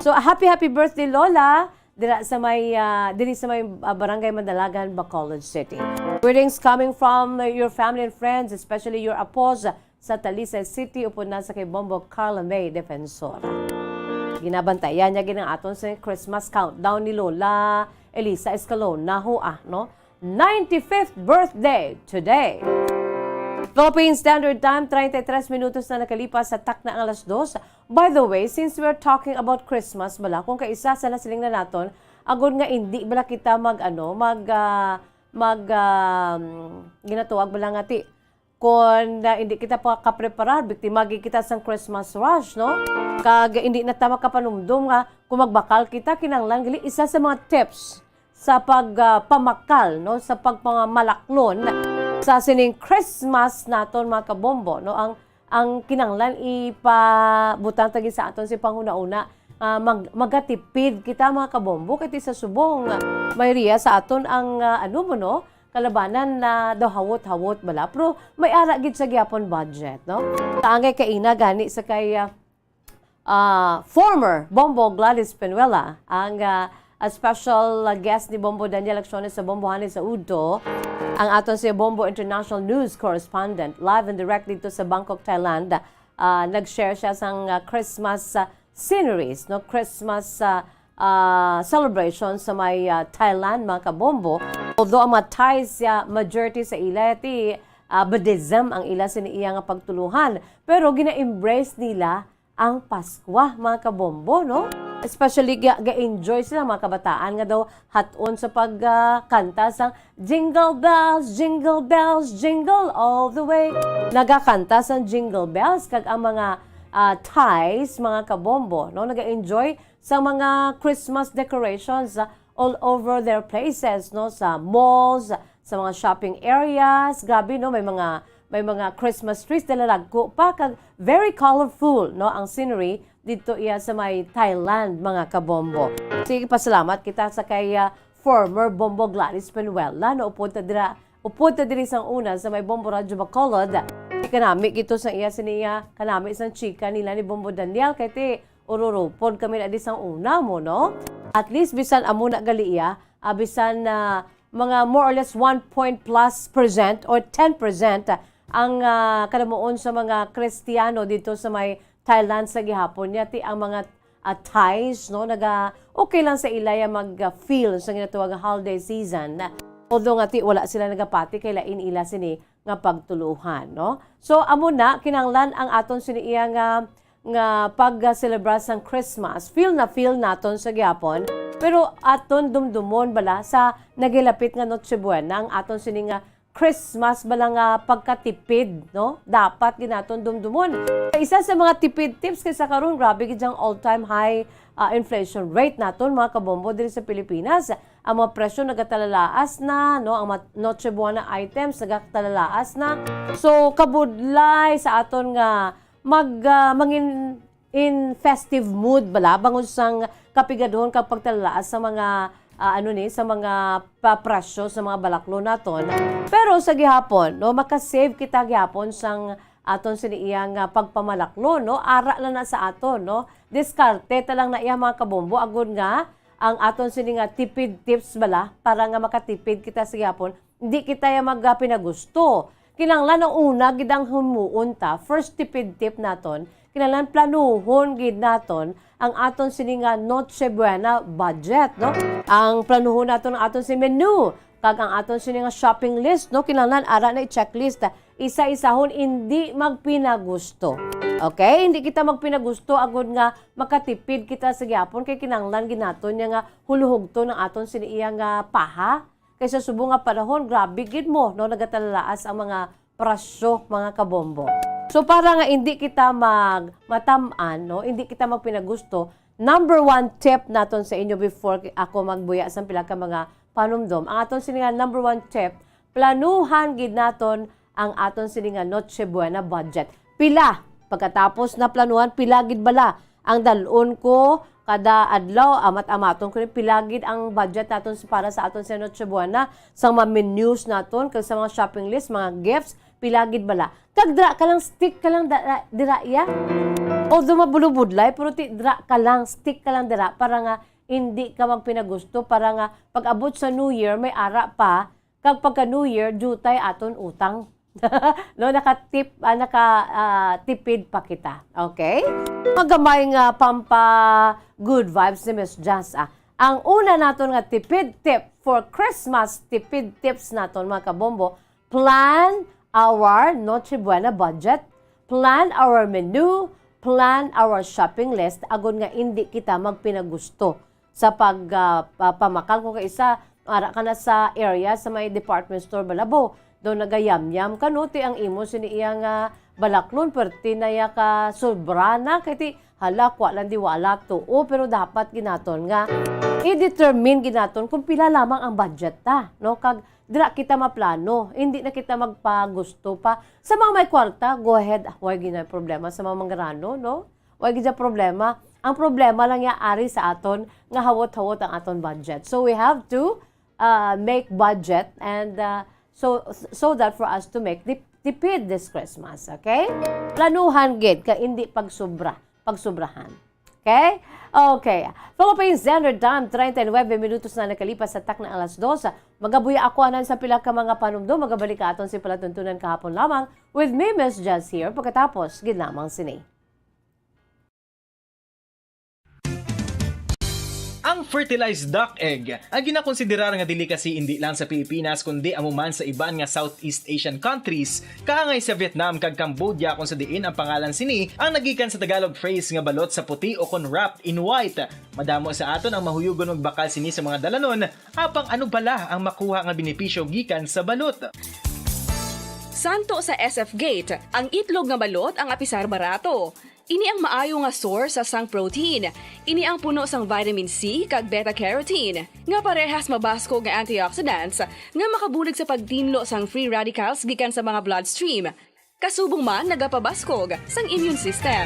So, happy, happy birthday, Lola! Dira sa may, ah, diri sa may, ah, Barangay Mandalagan, Bacolod City. Greetings coming from, uh, your family and friends, especially your apos, sa Talisay City, upod na sa kay Bombo Carla May Defensor. Ginabantayan niya gid ang aton sa Christmas countdown ni Lola Elisa Escalona, ho, ah, no? Ninety-fifth birthday today. Philippine Standard Time, treinta y tres minutos na nakalipas sa takna nga alas dos. By the way, since we're talking about Christmas, bala, kung kaisa sa nasiling na naton, agod nga indi bala kita mag, ano, mag, ah, mag, um, ginatuwag bala nga ti, kung, ah, hindi kita pa kapreparar, biktima gid kita sang Christmas rush, no? Kag hindi na ta makapanumdom nga kung magbakal kita, kinahanglan gali isa sa mga tips sa pag, ah, pamakal, no, sa pagpangamalaklon sa sining Christmas naton, mga kabombo, no, ang, ang kinahanglan ipabutang ta gid sa aton si panghunahuna, ah, mag-, magatipid kita, mga kabombo, kay ti sa subong, ah, mayoriya sa aton ang, ah, ano mo, no, kalabanan na daw hawot-hawot bala, pero may ara gid sa gyapon budget, no? Kaangay kaina gani sa kay, ah, ah, former Bombo Gladys Penuela, ang, ah, a special, ah, guest ni Bombo Daniel Acciones sa Bombohanes sa udto, ang aton si Bombo International News Correspondent, live and direct dito sa Bangkok, Thailand. Ah, nag-share siya sang, ah, Christmas, ah, sceneries, no? Christmas, ah, ah, celebration sa may, ah, Thailand, mga kabombo. Although ang mga Thais, ah, majority sa ila ti, ah, Buddhism ang ila sini iya nga pagtuluhan, pero gina-embrace nila ang Paskwa, mga kabombo, no? Especially ga-, ga-enjoy sila mga kabataan nga daw hat-on sa pagkanta sang Jingle Bells, Jingle Bells, Jingle All the Way. Nagakanta sang Jingle Bells kag ang mga, ah, Thais, mga kabombo, no, naga-enjoy sa mga Christmas decorations, ah, all over their places, no, sa malls, sa mga shopping areas. Grabe, no, may mga, may mga Christmas trees, dalalagko pa, kag very colorful, no, ang scenery dito iya sa may Thailand, mga kabombo. Sige, pasalamat kita sa kay, ah, former Bombo Gladys Penuela, no, upod ta dira, upod ta diri sang una sa may Bombo Radyo Bacolod. Kanami gito sa iya sini iya, kanami sang chika nila ni Bombo Daniel, kay ti ururupod kami na di sang una mo, no? At least, bisan amo na gali iya, ah, bisan na mga more or less one point plus percent or ten percent ang, ah, kalamuon sa mga Kristiyano dito sa may Thailand sa gihapon niya, ti ang mga, ah, Thais, no, naga, okay lang sa ila ya mag, ah, feel sa ginatawag nga holiday season. Although nga ti wala sila nagapati kay lain ila sini nga pagtuluhan, no? So, amo na, kinahanglan ang aton sini iya nga, nga pag-celebra sang Christmas. Feel na feel naton sa gihapon, pero aton dumdumon bala sa nagilapit nga Noche Buena ang aton sini nga Christmas bala nga pagkatipid, no? Dapat gid naton dumdumon. Isa sa mga tipid tips kay sa karon, grabe gid ang all-time high, ah, inflation rate naton, mga kabombo, diri sa Pilipinas. Ang mga presyo nagatalalaas na, no? Ang mga Noche Buena items nagatalalaas na. So, kabudlay sa aton nga mag, ah, mangin in festive mood bala, bangod sang kapigaduhon kag pagtalalaas sa mga, ah, ano ni, sa mga pa-, presyo sa mga balaklo naton. Pero sa gihapon, no, makasave kita gihapon sang aton sini iya nga pagpamalaklo, no? Ara lang na sa aton, no? Diskarte ta lang na iya, mga kabombo, agod nga ang aton sini nga tipid tips bala para nga makatipid kita sa gihapon, hindi kita ya magpinagusto. Kinahanglan ang una gid ang himuon ta, first tipid tip naton, kinahanglan planuhon gid naton ang aton sini nga Noche Buena budget, no? Ang planuhon naton ang aton si menu, kag ang aton sini nga shopping list, no? Kinahanglan ara na i-checklist, isa-isahon, hindi magpinagusto. Okay? Hindi kita magpinagusto agod nga makatipid kita sa gihapon, kay kinahanglan gid naton niya nga huluhugton ang aton sini iya nga paha. Kay sa subong nga panahon, grabe gid mo, no, nagatalaas ang mga presyo, mga kabombo. So, para nga hindi kita mag-, matam-an, no, hindi kita magpinagusto, number one tip naton sa inyo before ki-, ako magbuya sa pila ka mga panumdom, ang aton sini nga number one tip, planuhan gid naton ang aton sini nga Noche Buena budget. Pila? Pagkatapos na planuhan, pila gid bala ang dal-on ko kada adlaw? Amat-amaton ko ni pila gid ang budget naton sa, para sa aton sa Noche Buena, sa mga menus naton, kag sa mga shopping list, mga gifts, pila gid bala? Kag dira ka lang, stick ka lang dira, dira iya. Although mabulubudlay, pero ti, dira ka lang, stick ka lang dira para nga hindi ka magpinagusto, para nga pag-abot sa New Year, may ara pa, kag pagka New Year, dutay aton utang. No, nakatip-, ah, naka, ah, tipid pa kita. Okay? Magamay nga pampa good vibes ni Miss Jazz, ah. Ang una naton nga tipid tip for Christmas, tipid tips naton, mga kabombo, plan our Noche Buena budget, plan our menu, plan our shopping list, agod nga indi kita magpinagusto sa pag, ah, pa-, pamakal. Kung kaisa, ara ka na sa area sa may department store, bala, bo, daw nagayamyam ka, no? Ti ang imo sini iya nga balaklon, perti na ya ka sobra na, kay ti, hala, kwa lang di wala, tuo, pero dapat gid naton nga i-determine gid naton kung pila lamang ang budget ta, no? Kag dira kita maplano, hindi na kita magpagusto pa. Sa mga may kwarta, go ahead, way gid na problema sa mga mangrano, no? Way gid siya problema. Ang problema lang niya ari sa aton nga hawot-hawot ang aton budget. So we have to, uh, make budget and, uh, so, so that for us to make the tipid this Christmas, okay? Planuhan gid ka, hindi pagsubra, pagsubrahan. Okay? Okay. Philippine Standard Time, treinta y nueve minutos na nakalipas sa takna alas dos. Magabuya ako anan sa pila ka mga panumdom. Magabalik ka aton si palatuntunan kahapon lamang with me, Miss Jazz here. Pagkatapos, gid lamang sini. Ang fertilized duck egg, ang ginakonsiderar nga delicacy indi lang sa Pilipinas kundi amo man sa iban nga Southeast Asian countries, kaangay sa Vietnam kag Cambodia, kung sa diin ang pangalan sini ang nagikan sa Tagalog phrase nga balot sa puti o kon wrapped in white. Madamo sa aton ang mahuyugon magbakal sini sa mga dalanon, apang ano bala ang makuha nga benepisyo gikan sa balot? Santo sa S F Gate, ang itlog nga balot ang apisar barato. Ini ang maayo nga source sa sang protein. Ini ang puno sang vitamin C kag beta-carotene, nga parehas mabaskog nga antioxidants nga makabulig sa pagtinlo sang free radicals gikan sa mga bloodstream. Kasubong man nagapabaskog sang immune system.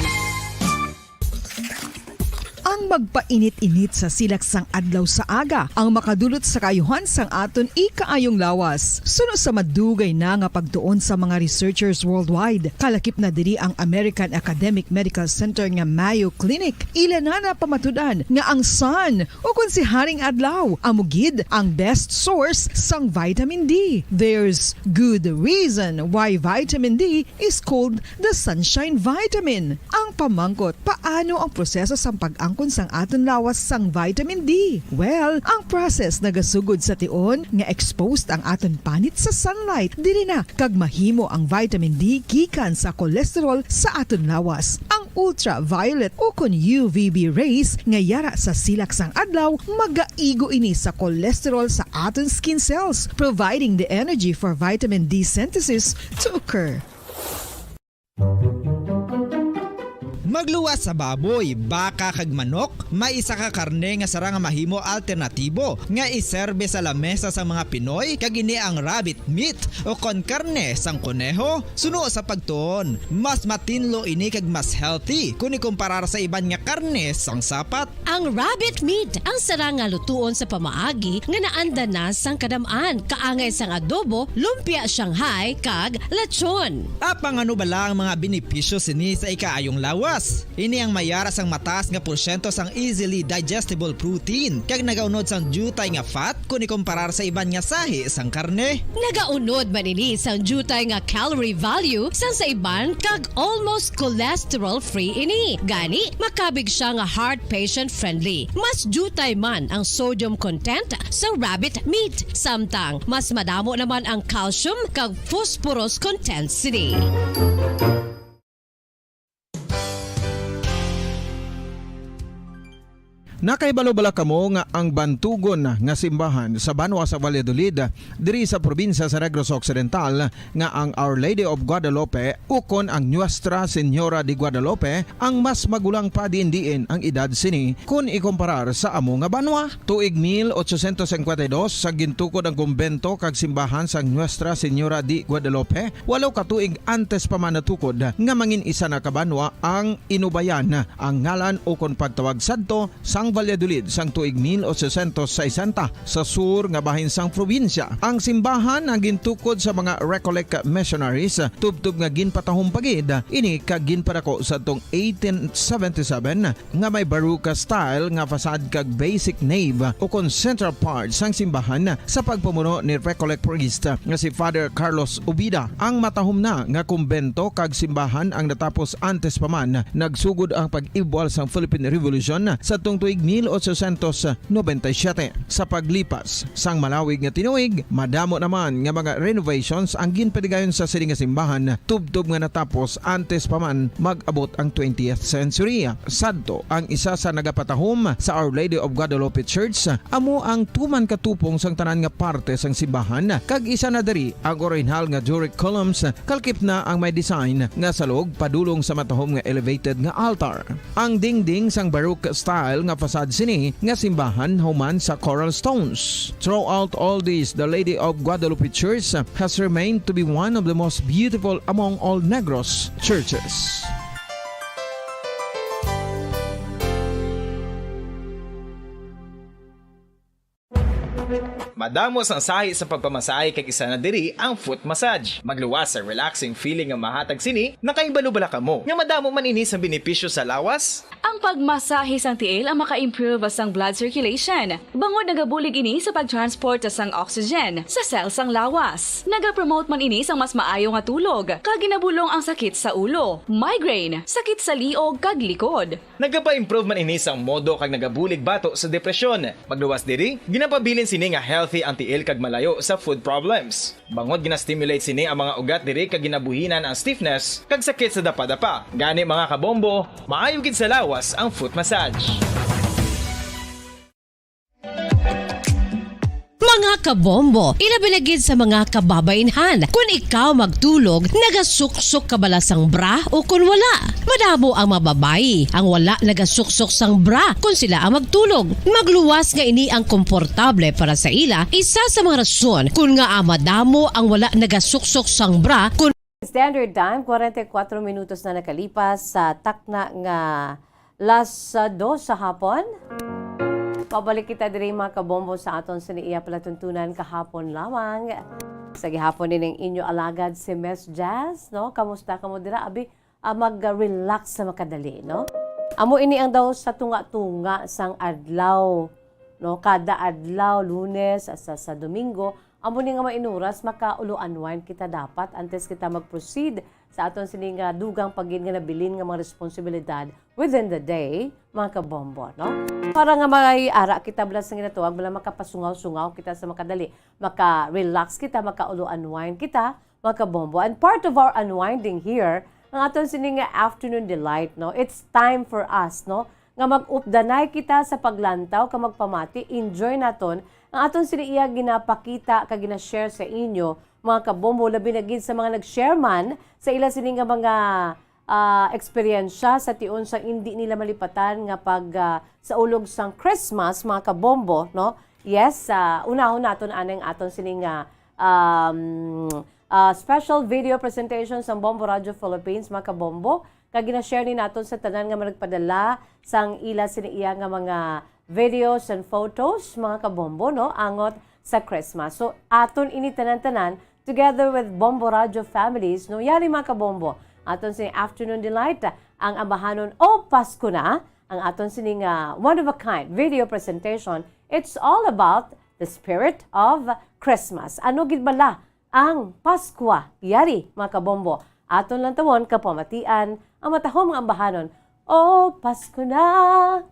Ang magpainit-init sa silak sang adlaw sa aga ang makadulot sa kaayuhan sang aton ikaayong lawas. Suno sa madugay na nga pagtuon sa mga researchers worldwide, kalakip na diri ang American Academic Medical Center nga Mayo Clinic, ila na napamatud-an nga ang sun, o kon si Haring Adlaw, amo gid ang best source sang vitamin D. There's good reason why vitamin D is called the sunshine vitamin. Ang pamangkot, paano ang proseso sang pag-angkon sang aton lawas sang vitamin D? Well, ang process nagasugod sa tion nga exposed ang aton panit sa sunlight, diri na kag mahimo ang vitamin D gikan sa cholesterol sa aton lawas. Ang ultraviolet o kon U V B rays nga yara sa silak sang adlaw magaigo ini sa cholesterol sa aton skin cells, providing the energy for vitamin D synthesis to occur. Magluwas sa baboy, baka kag manok, may isa ka karne nga sarang nga mahimo alternatibo nga iserbe sa lamesa sang mga Pinoy, kag ini ang rabbit meat o kon karne sang koneho. Suno sa pagtuon, mas matinlo ini kag mas healthy kon ikumparar sa iban nga karne sang sapat. Ang rabbit meat ang sarang nga lutuon sa pamaagi nga naanda na sang kadam-an, kaangay sang adobo, lumpia Shanghai, kag lechon. Apang ano bala ang mga benepisyo sini sa ikaayong lawas? Ini ang mayara sang mataas nga porsyento sang easily digestible protein, kag nagaunod sang diutay nga fat kon ikumparar sa iban nga sahi sang karne. Nagaunod man ini sang diutay nga calorie value sang sa iban, kag almost cholesterol-free ini. Gani, makabig siya nga heart patient-friendly. Mas diutay man ang sodium content sa rabbit meat, samtang mas madamo naman ang calcium kag phosphorus content sini. Nakahibalo bala kamo nga ang bantugon nga simbahan sa banwa sa Valladolid, diri sa probinsya sa Negros Occidental, nga ang Our Lady of Guadalupe ukon ang Nuestra Señora de Guadalupe ang mas magulang pa diin-diin ang edad sini kon ikumparar sa amo nga banwa? Tuig mil ochocientos cincuenta y dos, sa gintukod ang kumbento kag simbahan sang Nuestra Señora de Guadalupe, walo ka tuig antes pa man natukod nga mangin isa na ka banwa ang Inubayan, ang ngalan ukon pagtawag sadto sang Valladolid sang tuig mil ochocientos sesenta, sa sur nga bahin sang probinsya. Ang simbahan ang gintukod sa mga Recollect missionaries, tubtob nga ginpatahom pa gid ini kag ginpadako sadtong eighteen seventy-seven, nga may Baroque style nga facade kag basic nave ukon central part sang simbahan sa pagpamuno ni Recollect priest nga si Father Carlos Ubida. Ang matahom na nga kumbento kag simbahan ang natapos antes pa man nagsugod ang pag-ibwal sang Philippine Revolution sadtong tuig mil ochocientos noventa y siete. Sa paglipas sang malawig nga tinuig, madamo naman nga mga renovations ang ginpaligayon sa sini nga simbahan, tubtob nga natapos antes pa man mag-abot ang twentieth century. Sadto, ang isa sa nagapatahom sa Our Lady of Guadalupe Church amo ang tuman ka tupong sang tanan nga parte sang simbahan, kag isa na diri ang orihinal nga Doric columns, kalakip na ang may design nga salog padulong sa matahom nga elevated nga altar. Ang dingding sang Baroque style nga facade sini nga simbahan human sa coral stones. Throughout all this, the Lady of Guadalupe Church has remained to be one of the most beautiful among all Negros churches. Madamo sang sahi sa pagpamasahe, kag isa na diri ang foot massage. Magluwas sa relaxing feeling nga mahatag sini. Nakahibalo bala kamo nga madamo man ini sang benepisyo sa lawas? Ang pagmasahe sang tiil ang maka-improve sang blood circulation, bangod nagabulig ini sa pag-transport sang oxygen sa cell sang lawas. Nagapromote man ini sang mas maayo nga tulog, kag ginabulong ang sakit sa ulo, migraine, sakit sa liog, kag likod. Nagapa-improve man ini sang modo kag nagabulig bato sa depresyon. Magluwas diri, ginapabilin sini nga healthy ang tiil kag malayo sa foot problems. Bangod gina-stimulate sini ang mga ugat diri kag ginabuhinan ang stiffness kag sakit sa dapadapa. Gani, mga kabombo, maayo gid sa lawas ang foot massage. Mga kabombo, ilabi na gid sa mga kababainhan, kun ikaw magtulog, nagasuksok ka bala sang bra o kun wala? Madamo ang mga babayi ang wala nagasuksok sang bra kun sila ang magtulog. Magluwas nga ini ang komportable para sa ila, isa sa mga rason kun ngaa madamo ang wala nagasuksok sang bra kun Standard time, forty-four minutos na nakalipas sa takna nga las, ah, dos sa hapon. Pabalik kita diri, mga kabombo, sa aton sini iya palatuntunan kahapon lamang. Sa gihapon, ining inyo alagad si Miss Jazz, no? Kamusta kamo dira? Abi, ah, mag-relax sa makadali, no? Amo ini ang daw sa tunga-tunga sang adlaw, no? Kada adlaw, Lunes, sa, sa Domingo, amo ni nga mainuras, makaulo unwind kita dapat antes kita mag-proceed sa aton sini nga dugang pa gid nga nabilin nga mga responsibilidad within the day, mga kabombo, no? Para nga may ara kita bala sa ginatuwag, bala makapasungaw-sungaw kita sa makadali, maka-relax kita, makaulo unwind kita, mga kabombo. And part of our unwinding here, ang aton sini nga afternoon delight, no? It's time for us, no, nga mag-updanay kita sa paglantaw kag magpamati, enjoy naton ang aton sini iya ginapakita kag gina-share sa inyo, mga kabombo, labi na gid sa mga nag-share man sa ila sini nga mga, ah, eksperyensya sa tion sa indi nila malipatan nga pag, ah, sa ulog sang Christmas, mga kabombo, no? Yes, ah, unahon naton anay ang aton sini nga, um, ah, special video presentation sang Bombo Radio Philippines, mga kabombo. Kag gina-share ni naton sa tanan nga nagpadala sang ila sini iya nga mga videos and photos, mga kabombo, no, angot sa Christmas. So, aton ini tanan-tanan, together with Bombo Radio families, no, yari, mga kabombo, aton sini afternoon delight, ang ambahanon, O Pasko Na, ang aton sini nga one of a kind video presentation. It's all about the spirit of Christmas. Ano gid bala ang Paskwa? Yari, mga kabombo, aton lantawon kag pamatian ang matahom nga ambahanon, O Pasko Na.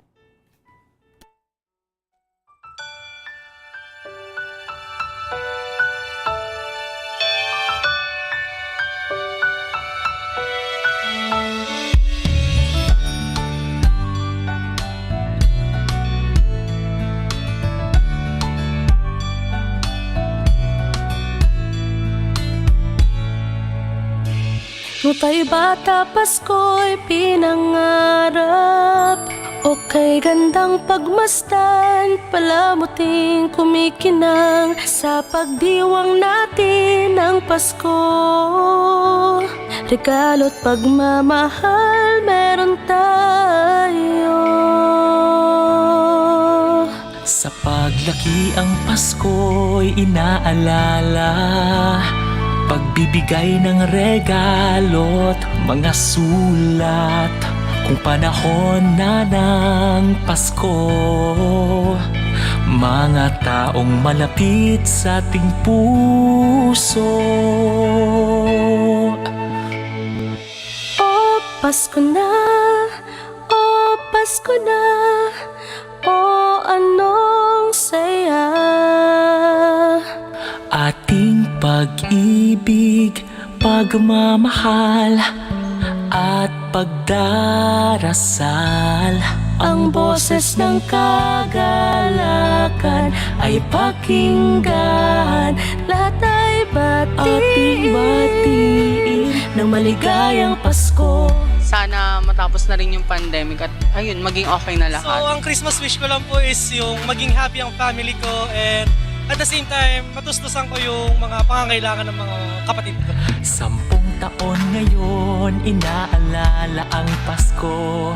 Nung tayo bata, Pasko'y pinangarap. O kay gandang pagmasdan, palamuting kumikinang sa pagdiwang natin ng Pasko. Regalo't pagmamahal meron tayo. Sa paglaki ang Pasko'y inaalala, pagbibigay ng regalo't mga sulat. Kung panahon na ng Pasko, mga taong malapit sa ating puso. O Pasko na, o Pasko na, o anong saya. Ating pag-ibig, pagmamahal, at pagdarasal. Ang boses ng kagalakan ay pakinggan. Lahat ay batiin. Ating batiin ng maligayang Pasko. Sana matapos na rin yung pandemic at, ayun, maging okay na lahat. So, ang Christmas wish ko lang po is yung maging happy ang family ko and at the same time, matustusan ko yung mga pangangailangan ng mga kapatid ko. Sampung taon ngayon, inaalala ang Pasko.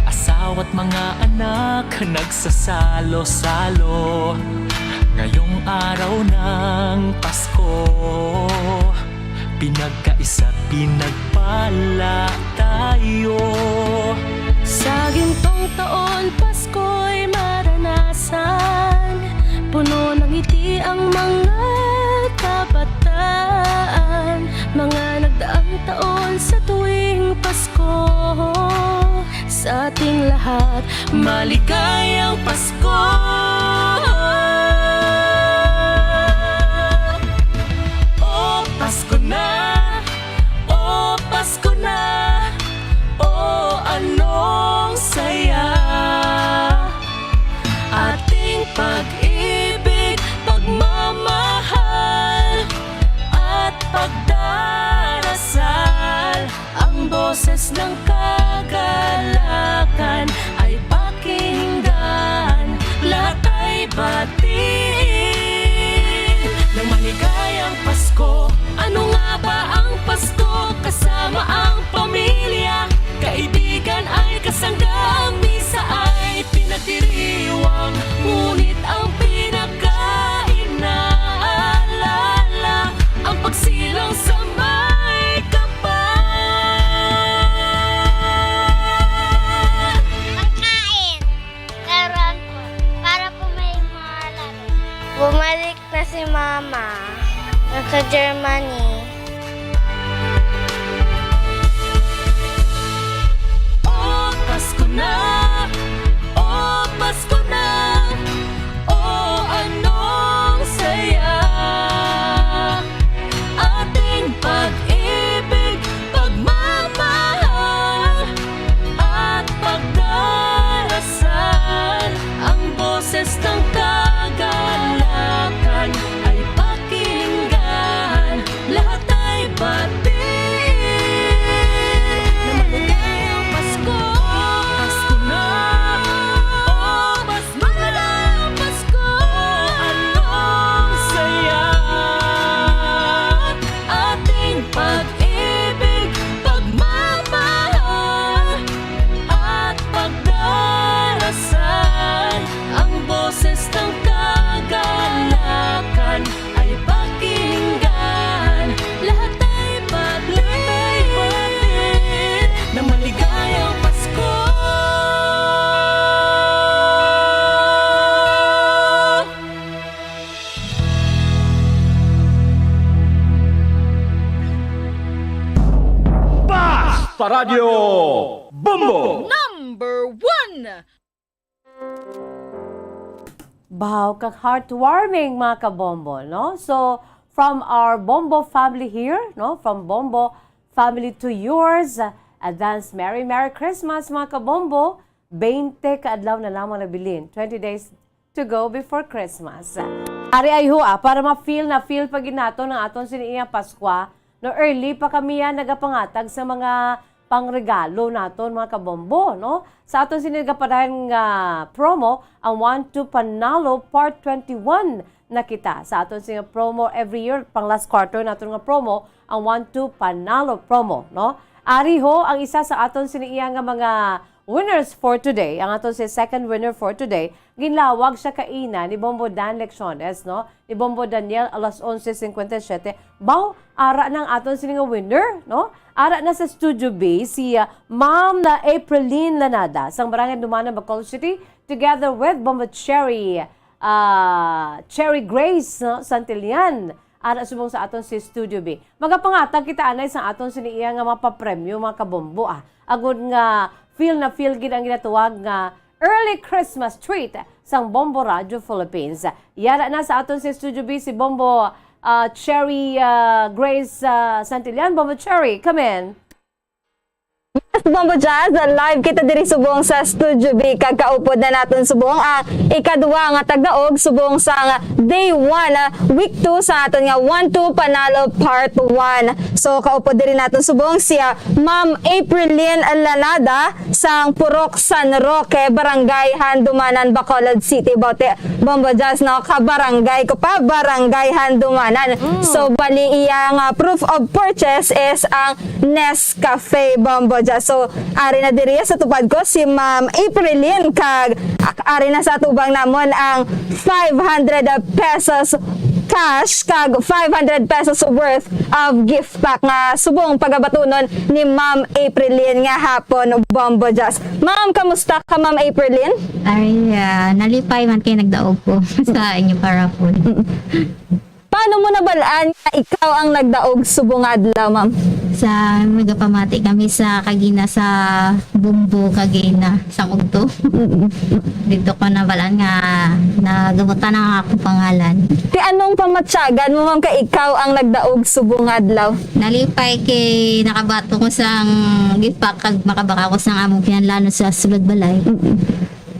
Asawa't mga anak, nagsasalo-salo. Ngayon, Pasko, pinagkaisa, pinagpala tayo. Sa gintong taon, Pasko'y maranasan. Puno ng ngiti ang mga kabataan. Mga nagdaang taon sa tuwing Pasko. Sa ating lahat, maligayang Pasko. O Pasko na, o Pasko na, o anong saya. Ating pag-ibig, pagmamahal, at pagdarasal. Ang boses ng kagalakan ay pakinggan, lahat ay batiin ng maligayang Pasko. Ano nga ba ang Pasko? Kasama ang pamilya, kaibigan ay kasangga. Ang misa ay pinagdiriwang, ngunit ang pinaka-inaalala ang pagsilang sa may kapal. Ang kain, laruan po, para po may mga laro. Bumalik na si Mama, nasa Germany. O Pasko na, o Pasko na, o anong saya. Ating pag-ibig, pagmamahal, at pagdarasal. Ang boses ng kagalakan ay pakinggan, lahat ay batiin. Na maligayang Pasko, Pasko na. O Pasko na, Pasko. O anong saya. Ating pag-ibig, pagmamahal, at pagdarasal. Ang boses ng kagalakan ay pakinggan, lahat ay batiin ng maligayang Pasko. Basta Radyo Bombo! Number one! Wow, ka-heartwarming, mga kabombo, no? So, from our Bombo family here, no? From Bombo family to yours, uh, advance Merry, Merry Christmas, mga kabombo. Twenty ka adlaw na lamang nabilin, twenty days to go before Christmas. Ari ay ho, ah, para ma-feel na feel pa gid naton ang aton sini iya Paskwa, no, early pa kami yan nagapangatag sa mga pangregalo naton, mga kabombo, no? Sa aton sini nagapadayon nga promo, ang One Two Panalo Part twenty-one na kita. Sa aton sini nga promo every year, pang last quarter naton nga promo, ang One Two Panalo promo, no? Ari ho ang isa sa aton sini iya nga mga winners for today, ang aton si second winner for today, ginlawag siya kaina ni Bombo Dan Lecciones, no? Ni Bombo Daniel, alas onse cincuenta y siete. Baw, ara na ang aton sini nga winner, no? Ara na sa Studio B si, ah, Ma'am na Aprilyn Lanada, sang Barangay Dumanan, Bacolod City, together with Bombo Cherry, ah, Cherry Grace, no? Santillan. Ara subong sa aton si Studio B. Magapangatag kita anay sa aton sini iya nga mapapremyo, mga kabombo, ah. Agod nga feel na feel gid ang ginatawag nga early Christmas treat sang Bombo Radio Philippines. Yara na sa aton si Studio B si Bombo, ah, Cherry, ah, Grace, ah, Santillan. Bombo Cherry, come in. Yes, Bombo Jazz, live kita diri subong sa Studio B, kag kaupod na naton subong ang ikadua nga tagdaog subong sang day one, ah, week two sa aton nga One Two Panalo Part one. So, kaupod diri naton subong si, ah, Ma'am Aprilyn Lanada sang Purok San Roque, Barangay Handumanan, Bacolod City. Baw ti, Bombo Jazz, no? Kabarangay ko pa, Barangay Handumanan. Mm. So, bali iya nga proof of purchase is ang Nescafe, Bombo Jazz. So, ari na diri sa tupad ko si Ma'am Aprilyn, kag ak-, ari na sa atubang namon ang five hundred pesos cash kag five hundred pesos worth of gift pack nga subong pagabatunon ni Ma'am Aprilyn nga hapon, Bombo Jazz. Ma'am, kamusta ka, Ma'am Aprilyn? Ay, ah, nalipay man kay nagdaog ko sa inyo parapon. Paano mo nabalaan nga ikaw ang nagdaog subong nga adlaw, ma'am? Sa nagapamati kami sa kagina sa Bombo kagina sa Ugto. Dito ko nabalaan nga nagabutan ang akong pangalan. Ti anong pamatyagan mo, ma'am, kay ikaw ang nagdaog subong nga adlaw? Nalipay kay nakabato ko sang gift pack kag makabaka ko sang among kinahanglanon sa sulod balay.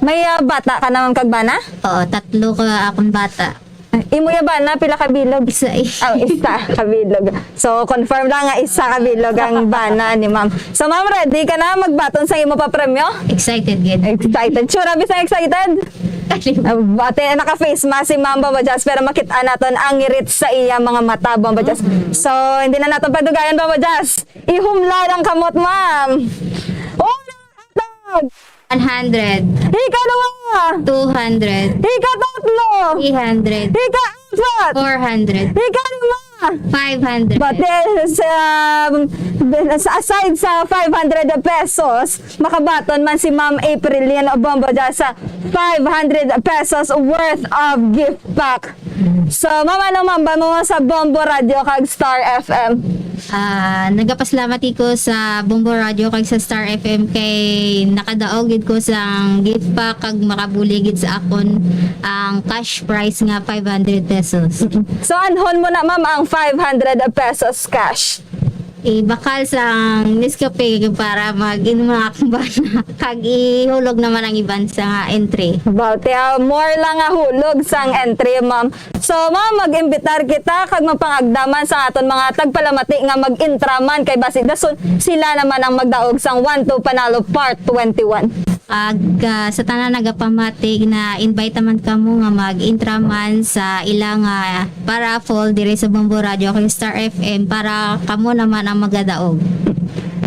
May ah, bata ka na, ma'am, kag bana? Oo, tatlo ka akong bata. Imo ya bana, pila ka bilog? Isa eh. Oh, isa ka bilog. So, confirm lang nga isa ka bilog ang bana ni ma'am. So, ma'am, ready ka na magbaton sa imo pa premyo? Excited gid. Excited. Sure, abi sa excited? Ah, bate, naka-face mask si Ma'am, Bombo Jazz, pero makita naton ang ngirit sa iya mga mata, Bombo Jazz. So, hindi na naton pagdugayan, Bombo Jazz. Ihumla ang kamot, ma'am. Oh, hatag! One hundred. Ikaduha! Two hundred. Ikatatlo! Three hundred. Ikaapat! Four hundred. Ikalima! Five hundred. But there's, um, aside sa five hundred pesos, makabaton man si Ma'am Aprilyn Bombo Jazz sa five hundred pesos worth of gift pack. So, ma'am, ano, ma'am, ba mo sa Bombo Radio kag Star F M? Ah, nagapasalamat ko sa Bombo Radio kag sa Star F M kay nakadaog gid ko sang gift pack kag makabuli gid sa akon ang cash prize nga five hundred pesos. So, anhon mo na, ma'am, ang five hundred pesos cash? Ibakal sang Nescafe para mag-inom ang akong bana kag ihulog naman ang iban sa nga entry. About, ah, more lang nga hulog sang entry, ma'am. So, ma'am, mag-imbitar kita kag magpangagdaman sa aton mga tagpalamati nga mag-intraman kay basi dason sila naman ang magdaog sang One to Panalo Part twenty-one. Ag ah, sa tanan nagapamati, na-invite naman kamo nga mag-intraman sa ila nga paraffle diri sa Bombo Radio kag Star F M para kamo naman ang magadaog.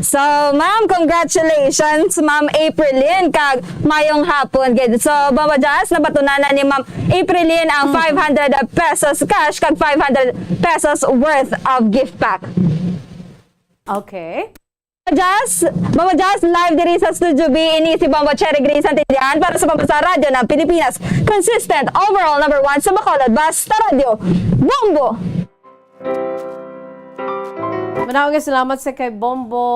So, ma'am, congratulations, Ma'am Aprilyn, kag mayong hapon gid. So, Bombo Jazz, nabatunan na ni Ma'am Aprilyn ang five hundred pesos cash kag five hundred pesos worth of gift pack. Okay. Jazz, Bombo Jazz, live diri sa Studio B, ini si Bombo Cherry Green Santillan para sa Pambansa Radyo ng Pilipinas. Consistent, overall number one sa Bacolod, basta radyo, Bombo! Manaw nga salamat sa kay Bombo,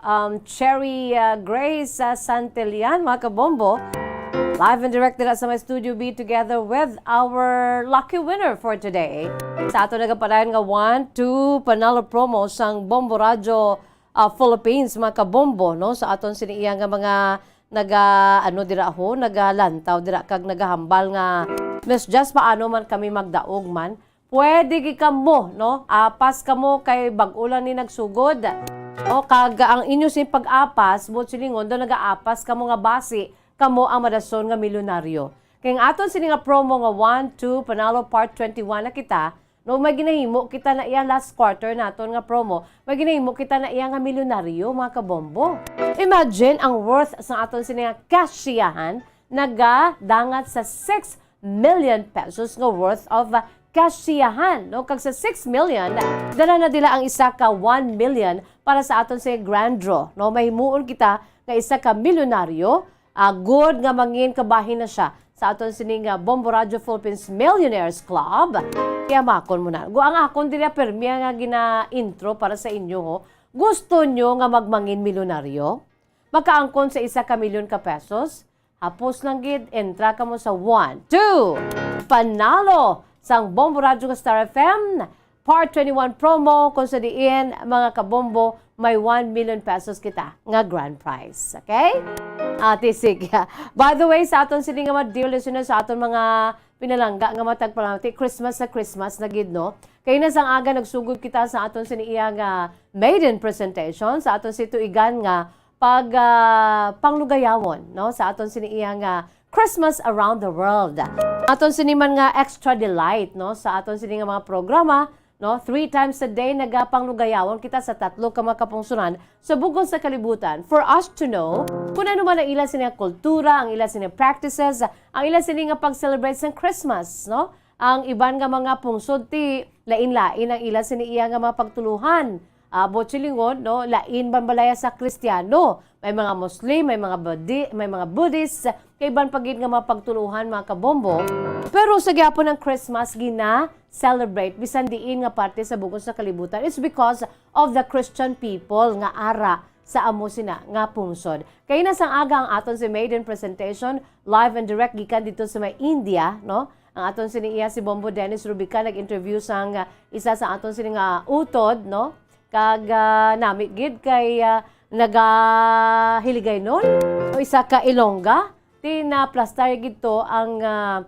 um, Cherry, uh, Grace, uh, Santillan, mga kabombo. Live and direct dira sa may Studio B together with our lucky winner for today. Sa ato nagapadayon nga one, two, Panalo promo sang Bombo Radyo, uh, Philippines, mga kabombo, no? Sa aton sini iya nga mga naga, ano, dira ho, nagalantaw dira kag nagahambal nga, Miss Jazz, paano man kami magdaog man? Pwede gid kamo, no? Apas kamo kay bag-o lang ni nagsugod. O, kag ang inyo sing pag-apas, buot silingon, daw nagaapas kamo nga basi kamo ang madason nga milyonaryo. Kay ang aton sini nga promo nga one, two, Panalo Part twenty-one na kita, no, may ginahimo kita na iya last quarter naton nga promo, may ginahimo kita na iya nga milyonaryo, mga kabombo. Imagine ang worth sa aton sini nga kasyahan nagadangat sa six million pesos nga worth of, uh, kasyahan, no? Kag sa six million, dala na dila ang isa ka one million para sa aton sa grand draw, no? Mahimuon kita nga isa ka milyonaryo, agod nga mangin kabahin na siya sa aton sini nga Bombo Radio Philippines Millionaires Club. Kaya makon mo na. Go ang akon diri permi nga gina-intro para sa inyo, ho. Gusto nyo nga magmangin milyonaryo? Makaangkon sa isa ka milyon ka pesos? Hapos lang gid, entra kamo sa one, two, Panalo sang Bombo Radyo nga Star F M, Part twenty-one promo, kung sa diin, mga kabombo, may one million pesos kita nga grand prize. Okay? Ate, sige. By the way, sa aton sini nga mga dear listeners, sa aton mga pinalangga nga mga tagpalamati, Christmas sa Christmas na gid, no? Kay na sang aga nagsugod kita sa aton sini iya nga maiden presentation, sa aton si tuigan nga pag, ah, panglugayawon, no, sa aton sini iya nga Christmas Around the World. Aton sini man nga extra delight, no, sa aton sini nga mga programa, no, three times a day nagapanglugayawon kita sa tatlo ka mga kapungsoran sa bug-os nga kalibutan for us to know kung ano man ang ila sini nga kultura, ang ila sini nga practices, ang ila sini nga pag-celebrate sa Christmas, no? Ang iban nga mga pungsod ti lain-lain ang ila sini iya nga mga pagtuluhan. Ah, buot silingon, no, lain man balaya sa Kristiyano. May mga Muslim, may mga Budi-, may mga Buddhist, kay iban pa gid nga mga pagtuluhan, mga kabombo. Pero sa gihapon ang Christmas gina-celebrate bisan diin nga parte sa bug-os nga kalibutan. It's because of the Christian people nga ara sa amo sina nga pungsod. Kay na sang aga ang aton si maiden presentation, live and direct gikan dito sa may India, no? Ang aton sini iya si Bombo Dennis Rubica nag-interview sang, ah, isa sa aton sini nga utod, no? Kag, ah, nami gid kay, ah, nagahiligaynon o isa ka Ilongga, ti naplastar gid to ang, ah,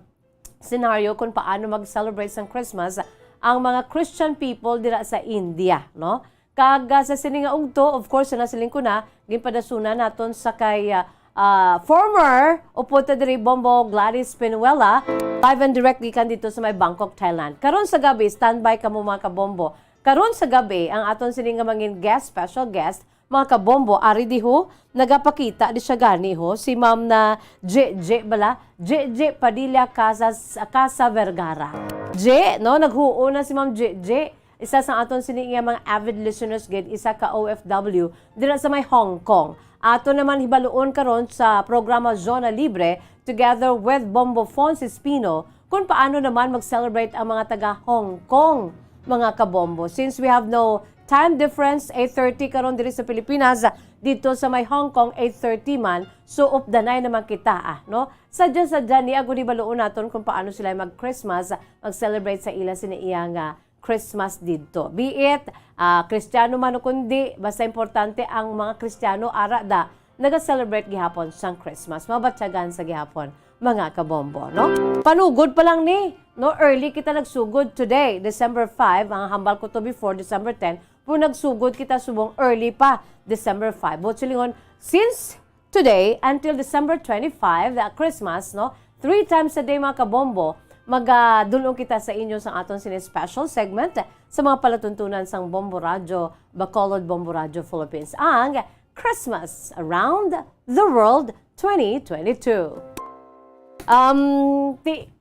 senaryo kung paano mag-celebrate sang Christmas ang mga Christian people dira sa India, no? Kag, ah, sa sini nga ugto, of course, nasiling ko na, ginpadasunan naton sa kay, ah, ah, former upod ta diri, Bombo Gladys Pinuela, live and direct gikan dito sa may Bangkok, Thailand. Karon sa gabi, standby kamo, mga kabombo. Karon sa gabi, ang aton sini nga mangin guest, special guest, mga kabombo, ari di ho, nagapakita di siya gani ho, si Ma'am na Jeje bala, Jeje Padilla Casas, Casa Vergara. Je, no, naghuo na si Ma'am Jeje. Isa sa aton sini iya mga avid listeners gid, isa ka O F W dira sa may Hong Kong. Ato naman hibaluon karon sa programa Zona Libre together with Bombo Fons Espino kung paano naman mag-celebrate ang mga taga Hong Kong, mga kabombo. Since we have no time difference, eight thirty karon diri sa Pilipinas, dito sa may Hong Kong, eight thirty man, so updanay naman kita, ah, no? Sadya-sadya ni, agud hibaluon naton kung paano sila mag-Christmas, mag-celebrate sa ila sini iya nga Christmas didto. Be it, ah, Kristiyano man o kundi, basta importante ang mga Kristiyano ara da naga-celebrate gihapon sang Christmas. Mabatyagan sa gihapon, mga kabombo, no? Panugod pa lang ni, no? Early kita nagsugod today, December five, ang hambal ko to before, December ten, pero nagsugod kita subong early pa, December five. Buot silingon, since today until December twenty-five, the Christmas, no? Three times a day, mga kabombo, magadulong kita sa inyo sa aton sini special segment sa mga palatuntunan sang Bombo Radyo Bacolod, Bombo Radyo Philippines, ang Christmas Around the World twenty twenty-two. Um, ti-,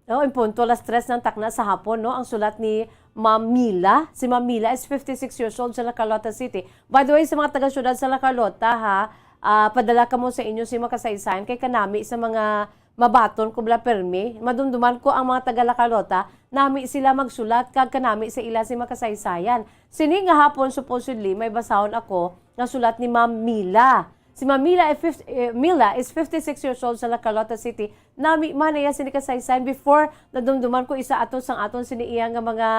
Oh, in punto, alas tres ng takna sa hapon, no? Ang sulat ni Ma'am Mila. Si Ma'am Mila is fifty-six years old sa La Carlota City. By the way, sa mga taga-syudad sa La Carlota, ha, ah, padala kamo sa inyo si makasaysayan kay kanami sa mga mabaton ko bala permi. Madumduman ko ang mga taga La Carlota, nami sila magsulat kag kanami sa ila si makasaysayan. Sini nga hapon, supposedly, may basahon ako nga sulat ni Ma'am Mila. Si Ma'am Mila, eh, fif-, eh, Mila is fifty-six years old sa La Carlota City. Nami man niya sini kasaysayan before nadumduman ko isa ato sang aton sini iya nga mga,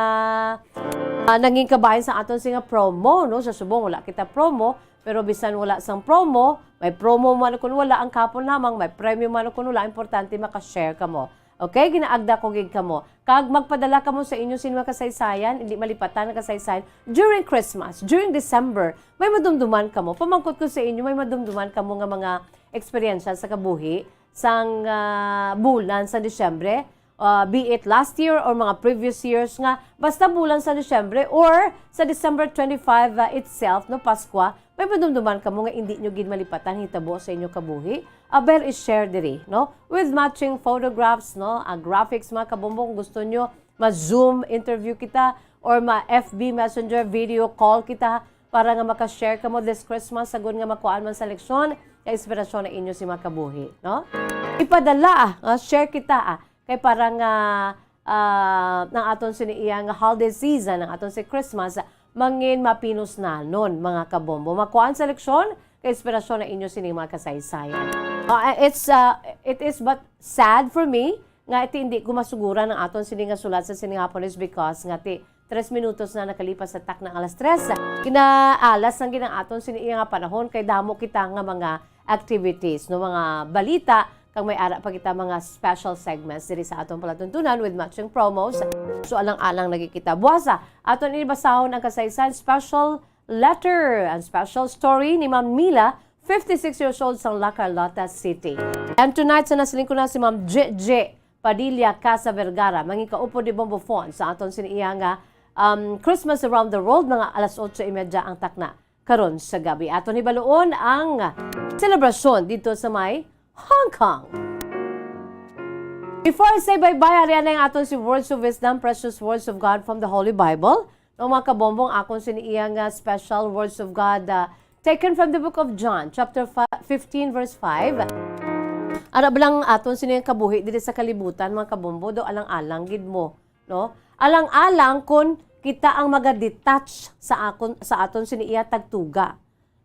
ah, nangin kabahin sa aton sini nga promo, no? Sa subong, wala kita promo, pero bisan wala sang promo, may promo man o kun wala, ang kapon lamang, may premyo man o kun wala, importante maka-share kamo. Okay, ginaagda ko gid kamo. Kag magpadala kamo sa inyo sini mga kasaysayan, hindi malipatan nga kasaysayan during Christmas, during December. May madumduman kamo. Pamangkot ko sa inyo, may madumduman kamo nga mga eksperyensya sa kabuhi sang, ah, bulan sa Disyembre, ah, be it last year or mga previous years nga basta bulan sa Disyembre or sa December twenty-five, ah, itself, no, Paskwa, may madumduman kamo nga indi nyo gid malipatan hitabo sa inyo kabuhi? Aber, i-share diri, no? With matching photographs, no? Ah, graphics, mga kabombo, kung gusto nyo, ma-Zoom interview kita or ma-F B Messenger video call kita para nga maka-share kamo this Christmas, sagod nga makuhaan man sa leksyon, kay inspirasyon na inyo si mga kabuhi, no? Ipadala, ah, share kita, ah, kay para nga, ah, ang aton sini iya nga holiday season, ang aton si Christmas, mangin mapinusnanon, mga kabombo. Makuhaan sa leksyon, kay inspirasyon na inyo sini mga kasaysayan. Ah, it's, ah, it is but sad for me nga iti hindi ko masuguran ang aton sini nga sulat sa sini nga hapon is because nga ti tres minutos na nakalipas sa takna alas tres. Ginaalas ang ginang aton sini iya nga panahon kay damo kita nga mga activities, no, mga balita, kag may ara pa kita mga special segments diri sa aton palatuntunan with matching promos. So, alang-alang lagi kita. Buwasa, aton ini basahon ang kasaysayan, special letter, ang special story ni Ma'am Mila, fifty-six years old, sang La Carlota City. And tonight, sa nasiling ko na si Ma'am J J Padilla Casa Vergara, mangin kaupod ni Bombo Fon sa aton sini iya nga, um, Christmas Around the World, mga alas otso y media ang takna karon sa gabi. Aton hibaluon ang selebrasyon dito sa may Hong Kong. Before I say bye-bye, ari na ang aton si Words of Wisdom, Precious Words of God from the Holy Bible. No, mga kabombo, ang akon sini iya nga special Words of God, ah, taken from the book of John, chapter fi-, fifteen, verse five. Ara ba lang aton sini ang kabuhi diri sa kalibutan, mga kabombo, do alang-alang gid mo, no? Alang-alang kun kita ang maga-detach sa akon, sa aton sini iya tagtuga.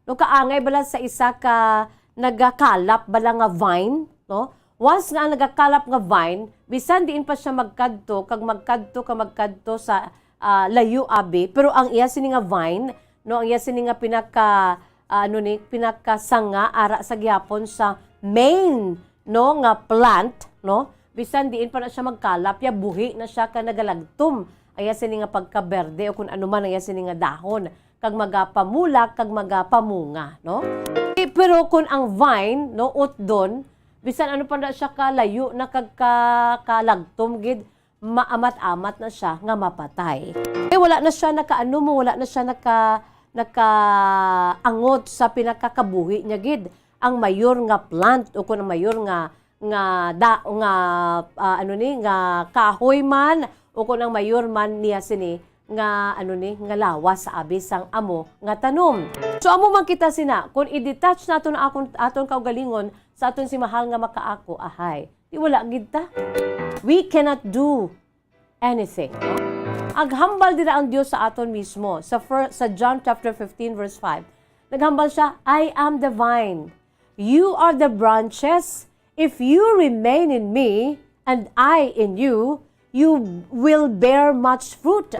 No, kaangay bala sa isa ka nagakalap bala nga vine, no? Once nga ang nagakalap nga vine, bisan diin pa siya magkadto, kag magkadto, kag magkadto sa, ah, layo abi, pero ang iya sini nga vine, no, ang iya sini nga pinaka, ah, ano ni, pinakasanga ara sa gihapon sa main, no, nga plant, no? Bisan diin pa na siya magkalap, ya buhi na siya ka nagalagtom. Ang iya sini nga pagkaberde o kun ano man ang iya sini nga dahon, kag magapamulak, kag magapamunga, no? Eh, pero kun ang vine, no, utdon, bisan ano pa na siya kalayo na kag ka-, kalagtom gid, maamat-amat na siya nga mapatay. Eh, wala na siya nakaano mo, wala na siya naka-, nakaangot sa pinakakabuhi niya gid. Ang mayor nga plant o kun ang mayor nga, nga da-, nga, ah, ano ni, nga kahoy man o kun ang mayor man niya sini nga, ano ni, nga lawas sa abi sang amo nga tanom. So, amo man kita sina, kun i-detach naton ang akon, aton kaugalingon sa aton si mahal nga makaako, ahay, di wala gid ta. We cannot do anything, no? Aghambal dira ang Dios sa aton mismo. Sa fir-, sa John chapter fifteen, verse five, naghambal siya, "I am the vine, you are the branches. If you remain in me, and I in you, you will bear much fruit.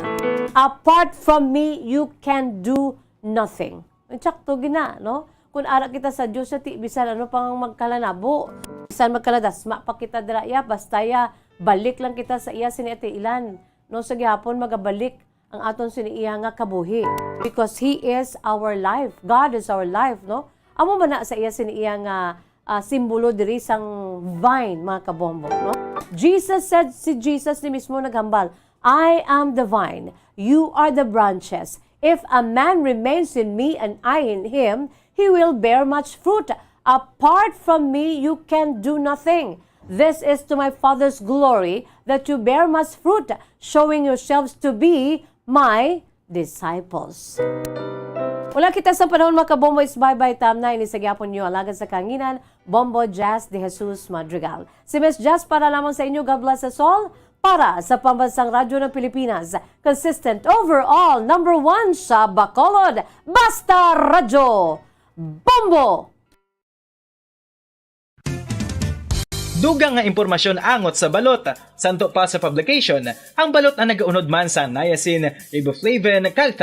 Apart from me, you can do nothing." Sakto gina, no? Kung ara kita sa Dios, ti bisan ano pang magkalanabo, bisan magkaladasma pa kita dira, ya, basta ya, balik lang kita sa iya sini ati ilan, no? Sa gihapon magabalik ang aton sini iya nga kabuhi, because He is our life. God is our life, no? Amo man na sa iya sini iya nga, ah, simbolo diri sang vine, mga kabombo, no? Jesus said, si Jesus ni mismo naghambal, "I am the vine, you are the branches. If a man remains in me and I in him, he will bear much fruit. Apart from me, you can do nothing. This is to my Father's glory, that you bear much fruit, showing yourselves to be my disciples." Wala kita sa panahon, mga kabombo, is bye-bye time na. Ini sa gyapon niyo, alagad sa kanginan, Bombo Jazz de Jesus Madrigal. Si Miss Jazz para lamang sa inyo. God bless us all. Para sa Pambansang Radyo ng Pilipinas, consistent overall, number one sa Bacolod. Basta Radyo, Bombo! Dugang nga impormasyon angot sa balot. Santo pa sa publication, ang balot ang nagaunod man sa niacin, riboflavin, kag